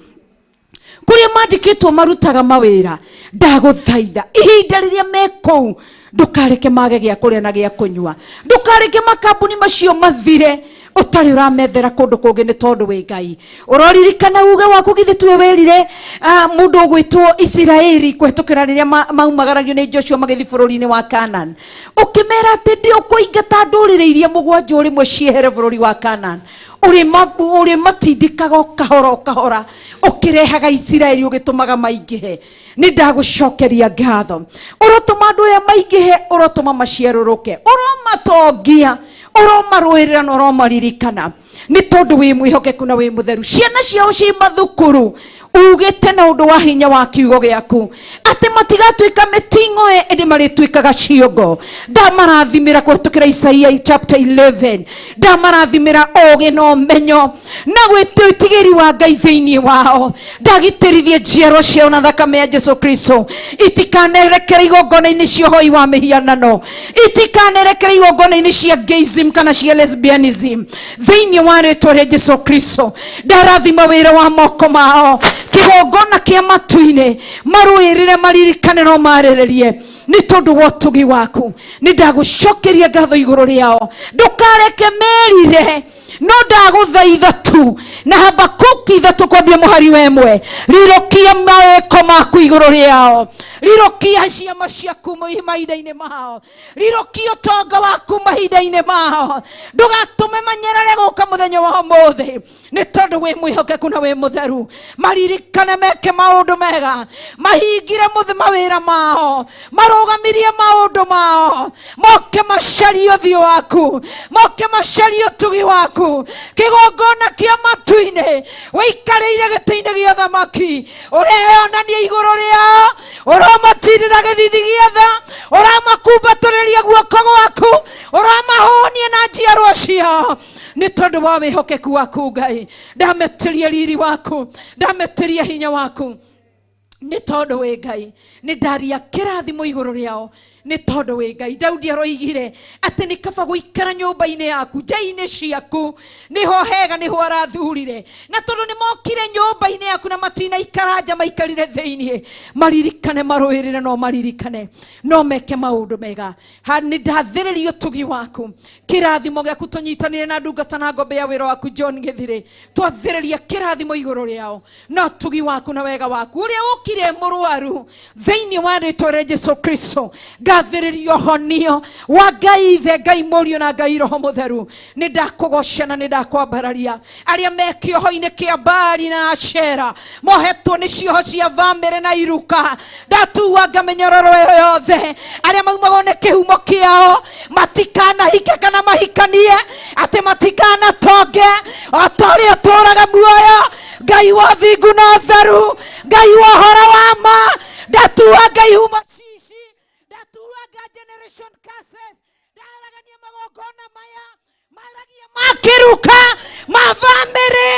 kũrĩa mandĩkĩtwo marutaga mawĩra, ndagũthaitha ihinda rĩrĩa me kũu ndũkareke mage gĩa kũrĩa na gĩa kũnyua, ndũkareke makambuni macio mathire ũtarĩ ũramethera kũndũ kũngĩ, nĩ tondũ wĩ Ngai. Ũroririkana uge waku, githĩ tuwe wĩrire mũndũ ũgwĩtwo Isiraeli kũhetũkĩra rĩrĩa maumagaragio nĩ Joshua magĩthiĩ bũrũri-inĩ wa Canaan, ũkĩmera atĩ ndĩ ũkũingata ndũrĩrĩ iria mũgwanja ũrĩmwe ciehere bũrũri wa Canaan, ũrĩmatindĩkaga o kahora o kahora, ũkĩrehaga Isiraeli ũgĩtũmaga maingĩhe. Nĩ ndagũcokeria ngatho, ũrotũma andũ aya maingĩhe, ũrotũma maciarũrũke, ũromatongia, ũromarũĩrĩra na ũromaririkana, nĩ tondũ wĩ mwĩhokeku na wĩ mũtheru. Ciana ciao ciĩ mathukuru, ugĩte na ũndũ wa hinya wa kiugo gĩaku atĩ matigatuĩka mĩting'oe ĩndĩ marĩtuĩkaga ciongo. Ndamarathimĩra kũhetũkĩra Isaia chapter 11, ndamarathimĩra ũũgĩ na ũmenyo na gwĩtigĩri wa Ngai thĩinĩ wao. Ndagitĩrithie njiarwa ciao na thakame ya Jesu Kristo, itikanerekere igongona-inĩ cia ũhoi wa mĩhianano, itikanerekere igongona-inĩ cia gayism kana cia lesbianism, thĩinĩ wa rĩtwa rĩa Jesu Kristo. Ndarathima wĩra wa moko mao, kĩgongona kĩa matu-inĩ marũĩrĩre, maririkane no marĩrĩrie, nĩ tondũ wa ũtugi waku. Nĩ ndagũcokeria ngatho igũrũ rĩao, ndũkareke merire, no ndagũthaitha tu na Habakuki 3 kwambia mũhari wa 1, rirũkia mawĩko maku igũrũ rĩao, rirũkia ciama ciaku mahinda-inĩ mao, rirũkia ũtonga waku mahinda-inĩ mao, ndũgatũme manyerere gũka mũthenya wa ũmũthĩ, nĩ tondũ wĩ mwĩhokeku na wĩ mũtheru. Maririkane meke maũndũ mega, mahingire mawĩra mao, marũgamirie maũndũ mao, moke macarie ũthiũ waku, moke macarie ũtugi waku. Kĩgongona kĩa matu-inĩ wĩikarĩire gĩtĩ-inĩ gĩa ũthamaki, ũreyonania igũrũ rĩao, ũromatirĩra gĩthithi gĩa tha, ũramakumbatũrĩria guoko gwaku, ũramahũnia na njiarwa ciao, nĩ tondũ wa wĩhokeku waku. Ngai, ndametĩria riri waku, ndametĩria hinya waku, nĩ tondũ wĩ Ngai. Nĩ ndaria kĩrathimo igũrũ rĩao, nĩ tondũ wĩ Ngai. Daudi aroigire atĩ nĩ kaba gũikara nyũmba-inĩ yaku, nja-inĩ ciaku nĩho hega, nĩho arathurire. Na tondũ nĩ mokire nyũmba-inĩ yaku na matinaikara nja, maikarire thĩiniĩ, maririkane, marũĩrĩre, no maririkane, no meke maũndũ mega. Ha, nĩ ndathĩrĩria ũtugi waku, kĩrathimo gĩaku, tũnyitanĩre na ndungata na ngombe ya wĩra waku John Gĩthirĩ, twathĩrĩria kĩrathimo igũrũ rĩao na ũtugi waku na wega waku. Ũrĩa ũkire mũrwaru, thĩinĩ wa rĩtwa rĩa Jesu Kristo, ngathĩrĩria ũhonio wa Ngai Ithe, Ngai Mũriũ na Ngai Roho Mũtheru. Nĩ ndakũgoca na nĩ ndakwambararia. Arĩa me kĩoho-inĩ kĩa Baali na Ashera, mohetwo nĩ cioho cia bamĩrĩ na iruka, ndatuanga mĩnyororo ĩyo yothe. Arĩa maumagwo nĩ kĩhumo kĩao matikanahike kana mahikanie, atĩ matikanatonge, o ta ũrĩa ũtũũraga muoyo, Ngai wa thingu na ũtheru, Ngai wa ũhoro wa ma, ndatuanga ihumo cici, ndatuanga generation curses, ndaharagania magongona maya maragia makĩruka ma bamĩrĩ.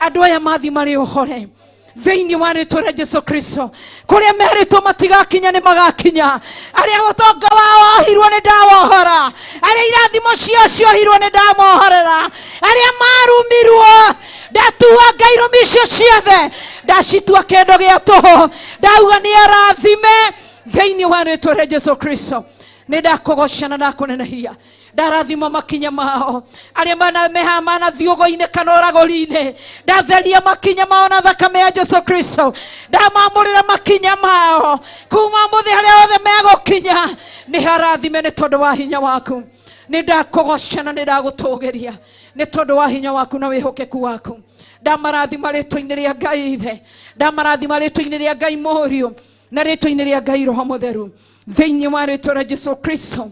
Andũ aya mathi marĩ ũhore thĩinĩ wa rĩtwa rĩa Jesu Kristo. Kũrĩa merĩtwo matigakinya nĩ magakinya. Arĩa ũtonga wao wohirwo nĩ ndawohora, arĩa irathimo ciao ciohirwo nĩ ndamohorera, arĩa marumirwo ndatua irumi icio ciothe, ndacitua kĩndũ gĩa tũhũ, ndauga nĩ arathime thĩinĩ wa rĩtwa rĩa Jesu Kristo. Nĩ ndakũgoca na ndakũnenehia, ndarathima makinya mao. Arĩa meha manathiũgo-inĩ kana ũragũri-inĩ, ndatheria makinya mao na thakame ya Jesu Kristo, ndamamũrĩra makinya mao kuma mũthĩ, harĩa othe megũkinya nĩ harathime nĩ tondũ wa hinya waku. Nĩ ndakũgoca na nĩ ndagũtũgĩria nĩ tondũ wa hinya waku na wĩhokeku waku. Ndamarathima rĩtwa-inĩ rĩa Ngai Ithe, ndamarathima rĩtwa-inĩ rĩa Ngai Mũriũ na rĩtwa-inĩ rĩa Ngai Roho Mũtheru, thĩinĩ wa rĩtwa rĩa Jesu Kristo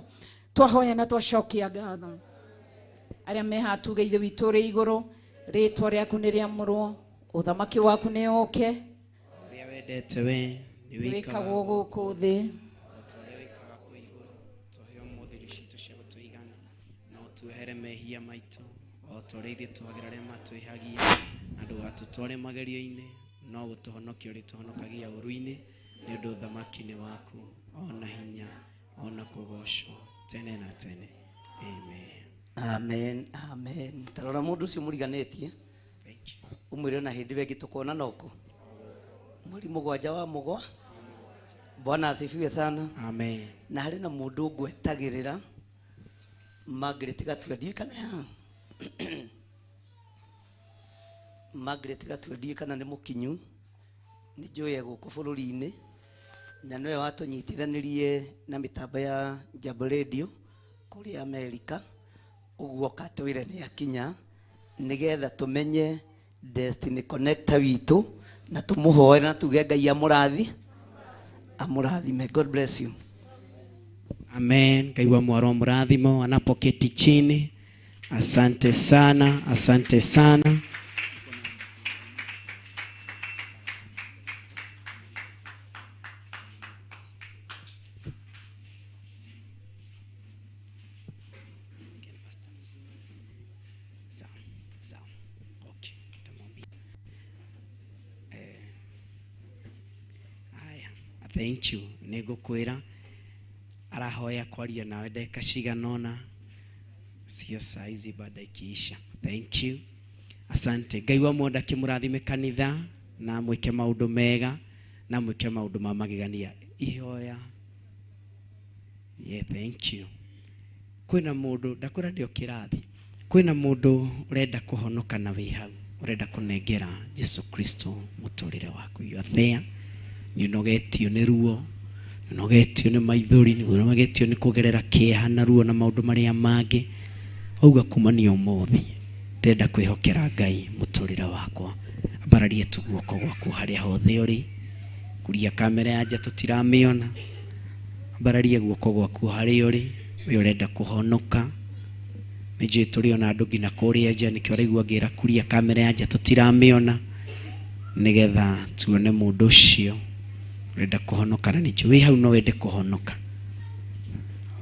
twahoya na twacokia ngatho. Arĩa meha tuge: Ithe witũ ũrĩ igũrũ, rĩtwa rĩaku nĩ rĩamũrwo, ũthamaki waku nĩ ũke, ũrĩa wendete we nĩ wĩkagwo gũkũ thĩ ta ũrĩa wĩkaga kũu igũrũ. Tũhe ũmũthĩ irio citũ cia gũtũigana, na ũtuohere mehia maitũ O ta ũrĩa ithuĩ tuohagĩra arĩa matwĩhagia, na ndũgatũtware magerio-inĩ, no gũtũhonokia ũrĩtũhonokagia ũũru-inĩ, nĩ ũndũ ũthamaki nĩ waku, o na hinya, o na kũgoocwo tene na tene. Amen. Amen, amen. Tarora mũndũ ũcio mũriganĩtie ũmwĩre na hĩndĩ ĩyo ĩngĩ tũkonana ũkũ mweri 7 wa mũgwa. Bwana asifiwe sana. Amen. Na harĩ na mũndũ ngwetagĩrĩra Margaret Gatua, ndiũĩ kana ya Margaret Gatua, ndiũĩ kana nĩ mũkinyu, nĩ njũĩ e gũkũ bũrũri-inĩ, na nĩwe watũnyitithanirie na mĩtambo ya Jambo Radio kũrĩa Amerika, ũguo katwĩre nĩ akinya nĩgetha tũmenye Destiny Connector witũ na tũmũhoere na tuge Ngai amũrathi amũrathime. God bless you. Amen. Ngai wa mwaro mrathimo anapoketi chini. Asante sana, asante sana. Sawa, sawa. Okay, nitamwambia. Haya, thank you. Nĩngũkwĩra arahoya kwaria nawe ndagĩka cigana ũna, sio saa hizi baada ikiisha. Thank you. Asante. Ngai wa mwenda akĩmũrathime kanitha na mwĩke maũndũ mega na mwĩke maũndũ ma magegania. Ihoya. Yeah, thank you. Kwĩna mũndũ ndakwĩra ndĩ o kĩrathi. Kwĩna mũndũ ũrenda kũhonoka na wĩ hau, ũrenda kũnengera Jesu Kristo mũtũrĩre waku. You are there. Nĩ ũnogetio nĩ ruo, nĩ ũnogetio nĩ maithori, nĩ ũnogetio nĩ kũgerera kĩeha na ruo na maũndũ marĩa mangĩ. Wauga kumania ũmũthĩ ndĩrenda kwĩhokera Ngai mũtũrĩre wakwa. Ambararia tu guoko gwaku harĩa hothe ũrĩ. Kuria kamera ya nja tũtiramĩona. Ambararia guoko gwaku harĩa ũrĩ, we ũrenda kũhonoka. Nĩ njũĩ tũrĩ ona andũ nginya kũrĩa nja, nĩkĩo ũraigua ngĩra kuria kamera ya nja tũtiramĩona, nĩgetha tuone mũndũ ũcio ũrenda kũhonoka. Na nĩ njũĩ wĩ hau no wende kũhonoka,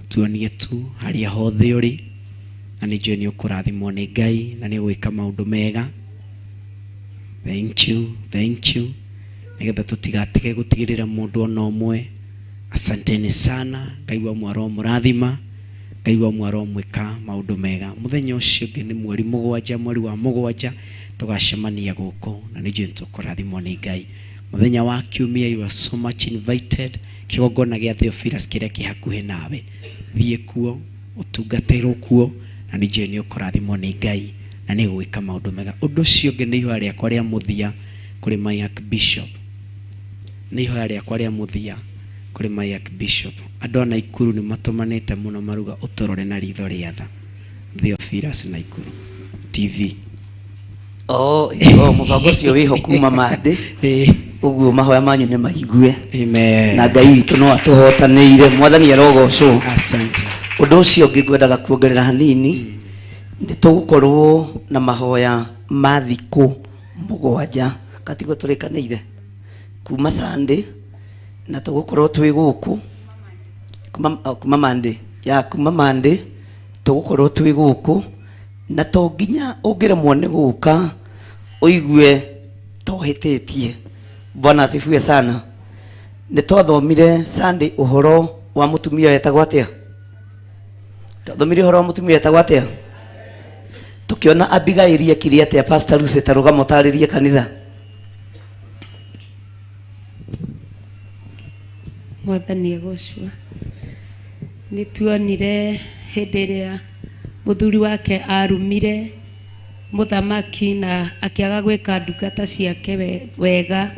tuonie tu harĩa hothe ũrĩ, na nĩ njũĩ nĩ ũkũrathimwo nĩ Ngai na nĩ ũgwĩka maũndũ mega. Thank you, thank you. Nĩgetha tũtigatige gũtigĩrĩra mũndũ ona ũmwe. Asanteni sana. Ngai wa mwaro mũrathima, Ngai wa mwaro mwĩka maũndũ mega. Mũthenya ũcio ũngĩ nĩ mweri 7, mweri wa 7, tũgacemania gũkũ na nĩ njũĩ nĩ tũkũrathimwo nĩ Ngai. Mũthenya wa kiumia, you are so much invited. Kĩgongona gĩa Theophilus kĩrĩa kĩ hakuhĩ nawe, thiĩ kuo, ũtungatĩrwo kuo, na nĩ njũĩ nĩ ũkũrathimwo nĩ Ngai na nĩ ũgwĩka maũndũ mega. Ũndũ ũcio ũngĩ nĩ ihoya rĩakwa rĩa mũthia kũrĩ my Archbishop. Nĩ ihoya rĩakwa rĩa mũthia kũrĩ my Archbishop. Andũ a Naikuru nĩ matũmanĩte mũno maruga ũtũrore na ritho rĩa tha. Theophilus Naikuru TV. Oh, oh, mũbango ũcio wĩho kuma Monday. Ũguo mahoya manyu nĩ maigue. Amen. Na Ngai witũ no atũhotanĩire. Mwathani arogocwo. Asante. Ũndũ ũcio ũngĩ ngwendaga kuongerera hanini, nĩ tũgũkorwo na mahoya ma thikũ 7 katiguo tũrĩkanĩire kuma Sunday, na tũgũkorwo twĩ gũkũ kuma Monday, ya kuma Monday tũgũkorwo twĩ gũkũ, na to nginya ũngĩremwo nĩ gũka ũigue tohĩtĩtie. Bwana asifiwe sana. Nĩ twathomire Sunday ũhoro wa mũtumia wetagwo atĩa? Twathomire ũhoro wa mũtumia wetagwo atĩa? Tũkĩona Abigaili ekire atĩa? Pastor Lucy, ta rũgama ũtarĩrie kanitha. Mwathani agocwo. Nĩ tuonire hĩndĩ ĩrĩa mũthuri wake arumire mũthamaki na akĩaga gwĩka ndungata ciake wega.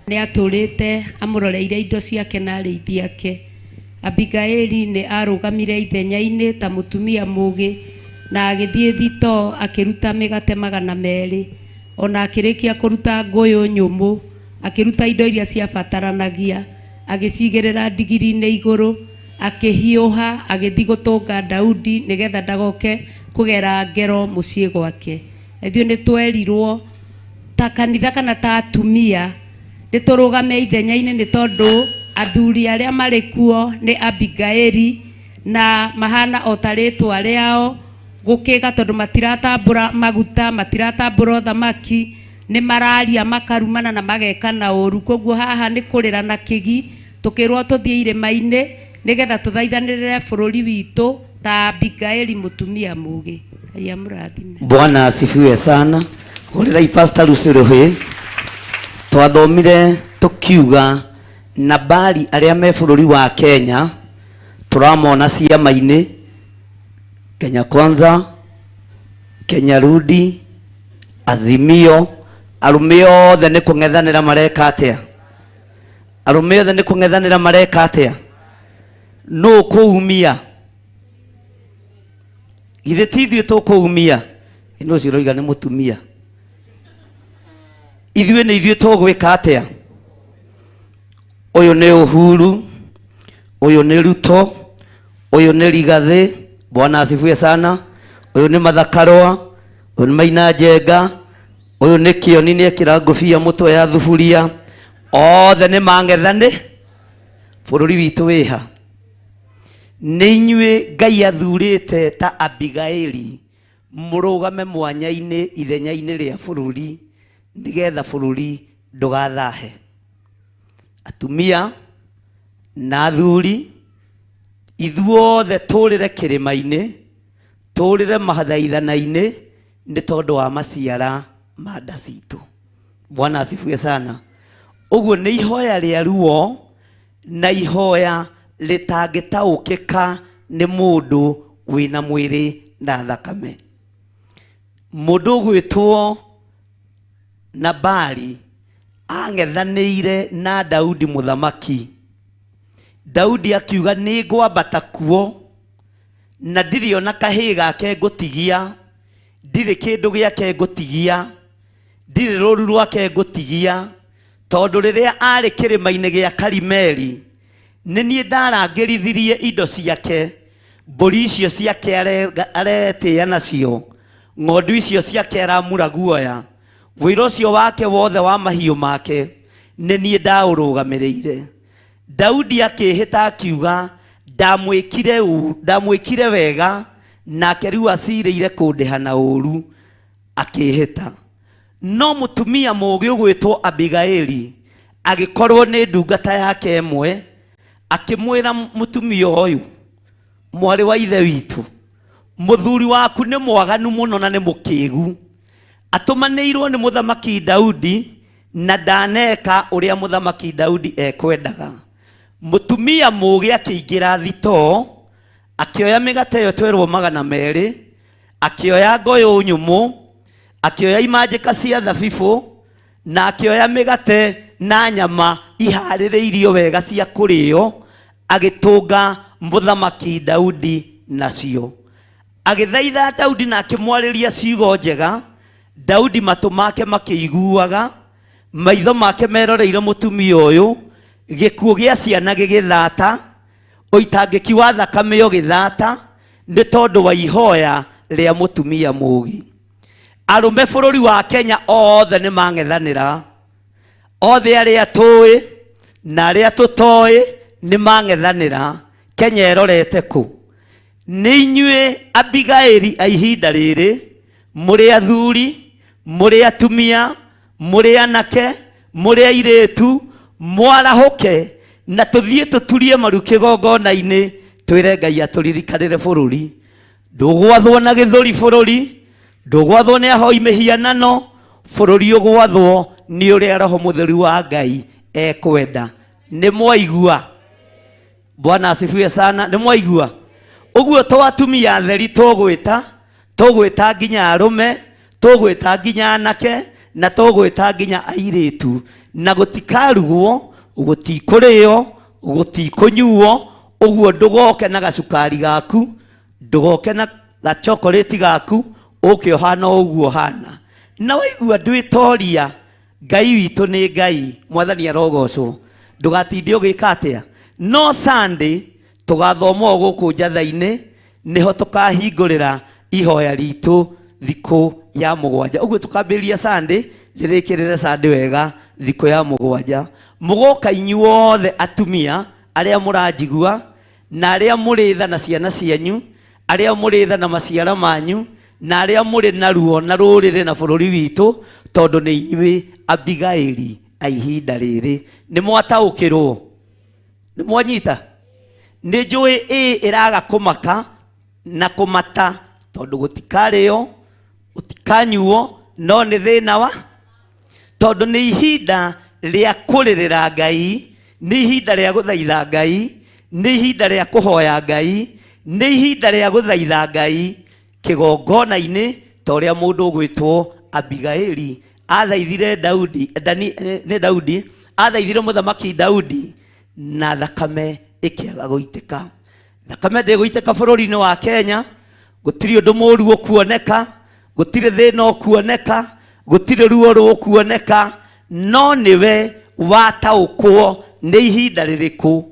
Nĩ atũrĩte amũroreire indo ciake na arĩithi ake. Abigaili nĩ arũgamire ithenya-inĩ ta mũtumia mũũgĩ na agĩthiĩ thitoo akĩruta mĩgate 200. Ona akĩrĩkia kũruta ngũyũ nyũmũ, akĩruta indo iria ciabataranagia, agĩcigĩrĩra ndigiri-inĩ igũrũ, akĩhiũha agĩthiĩ gũtũnga Daudi nĩgetha ndagoke kũgera ngero mũciĩ gwake. Ithuĩ nĩ twerirwo ta kanitha kana ta atumia nĩ tũrũgame ithenya-inĩ nĩ tondũ athuri arĩa marĩ kuo nĩ Abigaili na mahana o ta rĩtwa rĩao, Gũkĩga tondũ matiratambũra maguta, matiratambũra ũthamaki, nĩ mararia makarumana na mageka na ũru. Koguo haha nĩ kũrĩra na kĩgi, tũkĩrwo tũthiĩ irĩma-inĩ nĩgetha tũthaithanĩrĩre bũrũri witũ ta Abigaili mũtumia mũgĩ. Ngai amũrathime. Bwana asifiwe sana. Hũrĩrai Pastor Lucy rũhĩ. Twathomire tũkiuga Nabali arĩa me bũrũri wa Kenya tũramona ciama-inĩ, Kenya Kwanza, Kenya Rudi, Azimio, arũme othe nĩ kũng'ethanĩra mareka atĩa? Arũme othe nĩ kũng'ethanĩra mareka atĩa? Nũ kũumia? Githĩ ti ithuĩ tũkũumia? Ĩno ũcio ũroiga nĩ mũtumia. Ithuĩ nĩ ithuĩ tũgwĩka atĩa? Ũyũ nĩ Uhuru, ũyũ nĩ Ruto, ũyũ nĩ Rigathĩ, Bwana asifiwe sana, ũyũ nĩ Martha Karũa, ũyũ nĩ Maina Njenga, ũyũ nĩ Kĩoni nĩekĩra ngũbia mũtwe ya thuburia, othe nĩ mang'ethanĩ. Bũrũri witũ wĩha? Nĩ inyuĩ Ngai athurĩte ta Abigaili mũrũgame mwanya-inĩ ithenya-inĩ rĩa bũrũri nĩgetha bũrũri ndũgathahe. Atumia na athuri ithuothe tũrĩre kĩrĩma-inĩ, tũrĩre mathaithana-inĩ nĩ tondũ wa maciara ma nda citũ. Bwana asifiwe sana. Ũguo nĩ ihoya rĩa ruo na ihoya rĩtangĩtaũkĩka nĩ mũndũ wĩna mwĩrĩ na thakame. Mũndũ ũgwĩtwo Nabali ang'ethanĩire na Daudi mũthamaki. Daudi akiuga nĩ ngwambata kuo na ndirĩ ona kahĩĩ gake ngũtigia, ndirĩ kĩndũ gĩake ngũtigia, ndirĩ rũru rwake ngũtigia, tondũ rĩrĩa arĩ kĩrĩma-inĩ gĩa Karimeli nĩ niĩ ndarangĩrithirie indo ciake, mbũri icio ciake aretĩĩa nacio, ng'ondu icio ciake aramura guoya, wĩra ũcio wake wothe wa mahiũ make nĩ niĩ ndaũrũgamĩrĩire. Daudi akĩĩhĩta akiuga, ndamwĩkire wega, nake rĩu acirĩire kũndĩha na ũũru, akĩĩhĩta. No mũtumia mũũgĩ ũgwĩtwo Abigaili agĩkorwo nĩ ndungata yake ĩmwe, akĩmwĩra mũtumia ũyũ, mwarĩ wa ithe witũ, mũthuri waku nĩ mwaganu mũno na nĩ mũkĩgu, atũmanĩirwo nĩ mũthamaki Daudi na ndaneka ũrĩa mũthamaki Daudi ekwendaga. Mũtumia mũũgĩ akĩingĩra thitoo, akĩoya mĩgate ĩyo twerwo 200, akĩoya ngoyũ nyũmũ, akĩoya imanjĩka cia thabibũ, na akĩoya mĩgate na nyama iharĩrĩirio wega cia kũrĩo, agĩtũnga mũthamaki Daudi nacio. Agĩthaitha Daudi na akĩmwarĩria ciugo njega. Daudi matũ make makĩiguaga, maitho make meroreire mũtumia ũyũ, gĩkuũ gĩa ciana gĩgĩthata, ũitangĩki wa thakame ũgĩthata, nĩ tondũ wa ihoya rĩa mũtumia mũũgĩ. Arũme bũrũri wa Kenya othe nĩ mang'ethanĩra, othe arĩa tũĩ na arĩa tũtoĩ nĩ mang'ethanĩra. Kenya ĩrorete kũ? Nĩ inyuĩ Abigaili a ihinda rĩrĩ, mũrĩ athuri, mũrĩ atumia, mũrĩ anake, mũrĩ airĩtu, mwarahũke na tũthiĩ tũturie maru kĩgongona-inĩ, twĩre Ngai atũririkanĩre bũrũri. Ndũgwathwo na gĩthũri bũrũri, ndũgwathwo nĩ ahoi mĩhianano, bũrũri ũgwathwo nĩ ũrĩa Roho Mũtheru wa Ngai ekwenda. Nĩ mwaigua? Bwana asifiwe sana. Nĩ mwaigua? Ũguo to atumia atheri tũgwĩta, tũgwĩta nginya arũme, tũgwĩta nginya anake, na tũgwĩta nginya airĩtu. Na gũtikarugwo, gũtikũrĩo, gũtikũnyuo, ũguo ndũgoke na gacukari gaku, ndũgoke na gachokorĩti gaku, ũke ũhana o ũguo ũhana. Na waigua ndwĩtoria, Ngai witũ nĩ Ngai, Mwathani arogocwo. Ndũgatinde ũgĩka atĩa? No Sunday tũgathoma o gũkũ njatha-inĩ, nĩho tũkahingũrĩra ihoya ritũ thikũ ya mũgwanja. Ũguo tũkambĩrĩria Sunday, rĩrĩkĩrĩre Sunday wega thikũ ya mũgwanja. Mũgoka inyuothe atumia arĩa mũranjigua na arĩa mũrĩ tha na ciana cianyu, Arĩa mũrĩ tha na maciara manyu, na arĩa mũrĩ na ruo na rũrĩrĩ na bũrũri witũ, tondũ nĩ inyuĩ Abigaili a ihinda rĩrĩ. Nĩ mwataũkĩrwo? Nĩ mwanyita? Nĩ njũĩ ĩ ĩraga kũmaka na kũmata, tondũ gũtikarĩo, gũtikanyuo, no nĩ thĩna wa tondũ nĩ ihinda rĩa kũrĩrĩra Ngai, nĩ ihinda rĩa gũthaitha Ngai, nĩ ihinda rĩa kũhoya Ngai, nĩ ihinda rĩa gũthaitha Ngai kĩgongona-inĩ, ta ũrĩa mũndũ ũgwĩtwo Abigaili athaithire Daudi, Dani, nĩ Daudi athaithire mũthamaki Daudi, na thakame ĩkĩaga gũitĩka. Thakame ndĩgũitĩka bũrũri-inĩ wa Kenya, gũtirĩ ũndũ mũũru ũkuoneka, gũtirĩ thĩna ũkuoneka, gũtirĩ ruo rũkuoneka, no nĩwe wataũkwo nĩ ihinda rĩrĩkũ,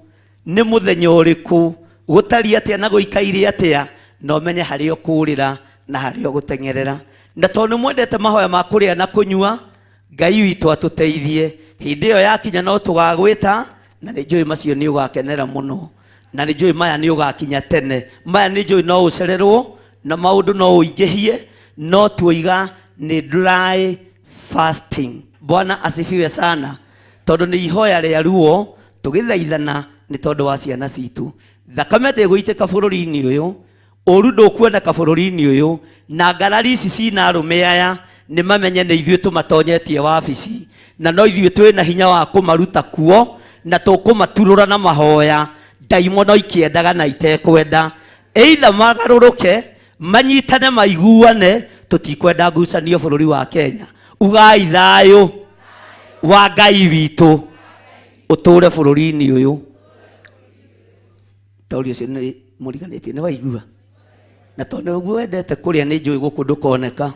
nĩ mũthenya ũrĩkũ, gũtariĩ atĩa na gũikaire atĩa, na ũmenye harĩa ũkũrĩra na harĩa ũgũteng'erera. Na tondũ nĩ mwendete mahoya ma kũrĩa na kũnyua, Ngai witũ atũteithie. Hĩndĩ ĩyo yakinya no tũgagwĩta, na nĩ njũĩ macio nĩ ũgakenera mũno, na nĩ njũĩ maya nĩ ũgakinya tene, maya nĩ njũĩ no ũcererwo na maũndũ no ũingĩhie, no tuoiga nĩ dry fasting. Bwana asifiwe sana, tondũ nĩ ihoya rĩa ruo tũgĩthaithana nĩ tondũ wa ciana citũ. Thakame ndĩgũitĩka bũrũri-inĩ ũyũ, ũru ndũkuoneka bũrũri-inĩ ũyũ, na ngarari ici cina arũme aya nĩ mamenye nĩ ithuĩ tũmatonyetie wabici, na no ithuĩ twĩna hinya wa kũmaruta kuo, na tũkũmaturũra na mahoya. Ndaimono ikĩendaga na itekwenda, either magarũrũke manyitane maiguane, tũtikwenda ngucanio bũrũri wa Kenya. Ugai thayũ wa Ngai witũ ũtũre bũrũri-inĩ ũyũ. Taũri ũcio nĩ mũriganĩtie, nĩ waigua? Na tondũ nĩguo wendete kũrĩa, nĩ njũĩ gũkũ ndũkoneka.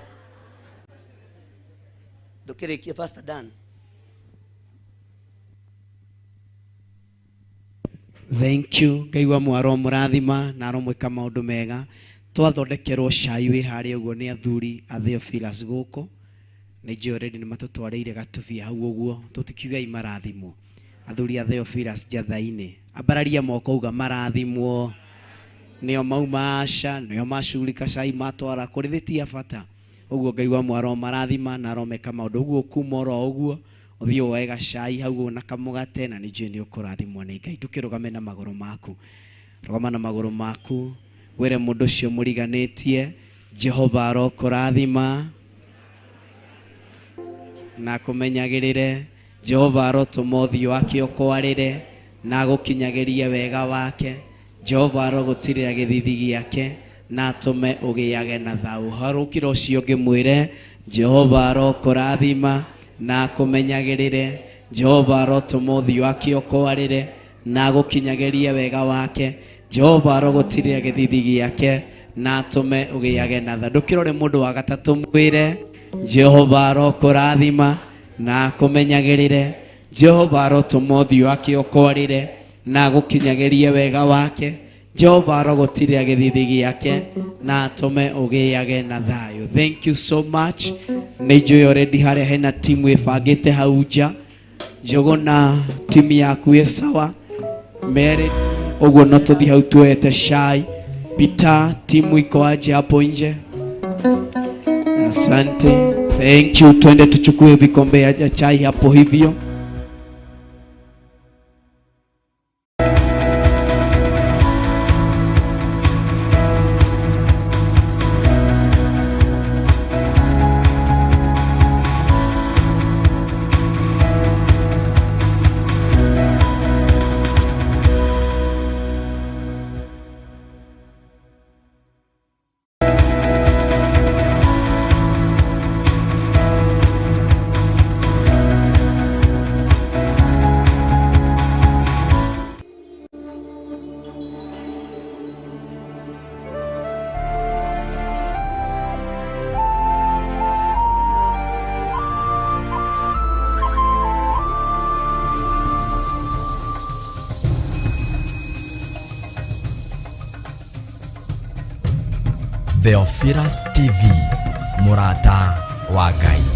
Ndũkĩrĩkie, Pastor Dan. Thank you. Ngai wa mwaro mũrathima na aromwĩka maũndũ mega. Twathondekerwo cai wĩ harĩa ũguo nĩ athuri a Theophilus gũkũ. Nĩ njũĩ already nĩ matũtwarĩire gatubia hau ũguo, tũtikiugai marathimwo. Athuri a Theophilus njatha-inĩ, ambararia moko uga marathimwo. Nĩo mauma aca, nĩo macurika cai matwara kũrĩ thĩ ti bata. Ũguo Ngai wa mwaro marathima na aromeka maũndũ. Ũguo kuma oro ũguo ũthiĩ woe gacai hau ũguo na kamũgate, na nĩ njũĩ nĩ ũkũrathimwo nĩ Ngai. Ndũkĩrũgame na magũrũ maku, rũgama na magũrũ maku, wĩre mũndũ ũcio mũriganĩtie, Jehova arokũrathima na akũmenyagĩrĩre. Jehova arotũma ũthiũ wake ũkwarĩre na agũkinyagĩrie wega wake. Jehova arogũtirĩra gĩthithi gĩake na atũme ũgĩage na thayũ. Harũkĩra ũcio ũngĩ mwĩre, Jehova arokũrathima na akũmenyagĩrĩre. Jehova arotũma ũthiũ wake ũkwarĩre na agũkinyagĩrie wega wake. Jehova arogũtirĩra gĩthithi gĩake na atũme ũgĩage na thayũ. Ndũkĩrore mũndũ wa gatatũ mwĩre, Jehova arokũrathima na akũmenyagĩrĩre. Jehova arotũma ũthiũ wake ũkwarĩre na agũkinyagĩrie wega wake. Jehova arogũtirĩra gĩthithi gĩake na atũme ũgĩage na thayũ. Thank you so much. Nĩ njũĩ already harĩa hena timu ĩbangĩte hau nja. Njũgũna timu yaku ĩ sawa. Mary, ũguo no tũthiĩ hau tuoete cai. Peter, timu iko aje hapo nje? Asante. Thank you. Twende tuchukue vikombe ya chai hapo hivyo. Theophilus TV, mũrata wa Ngai.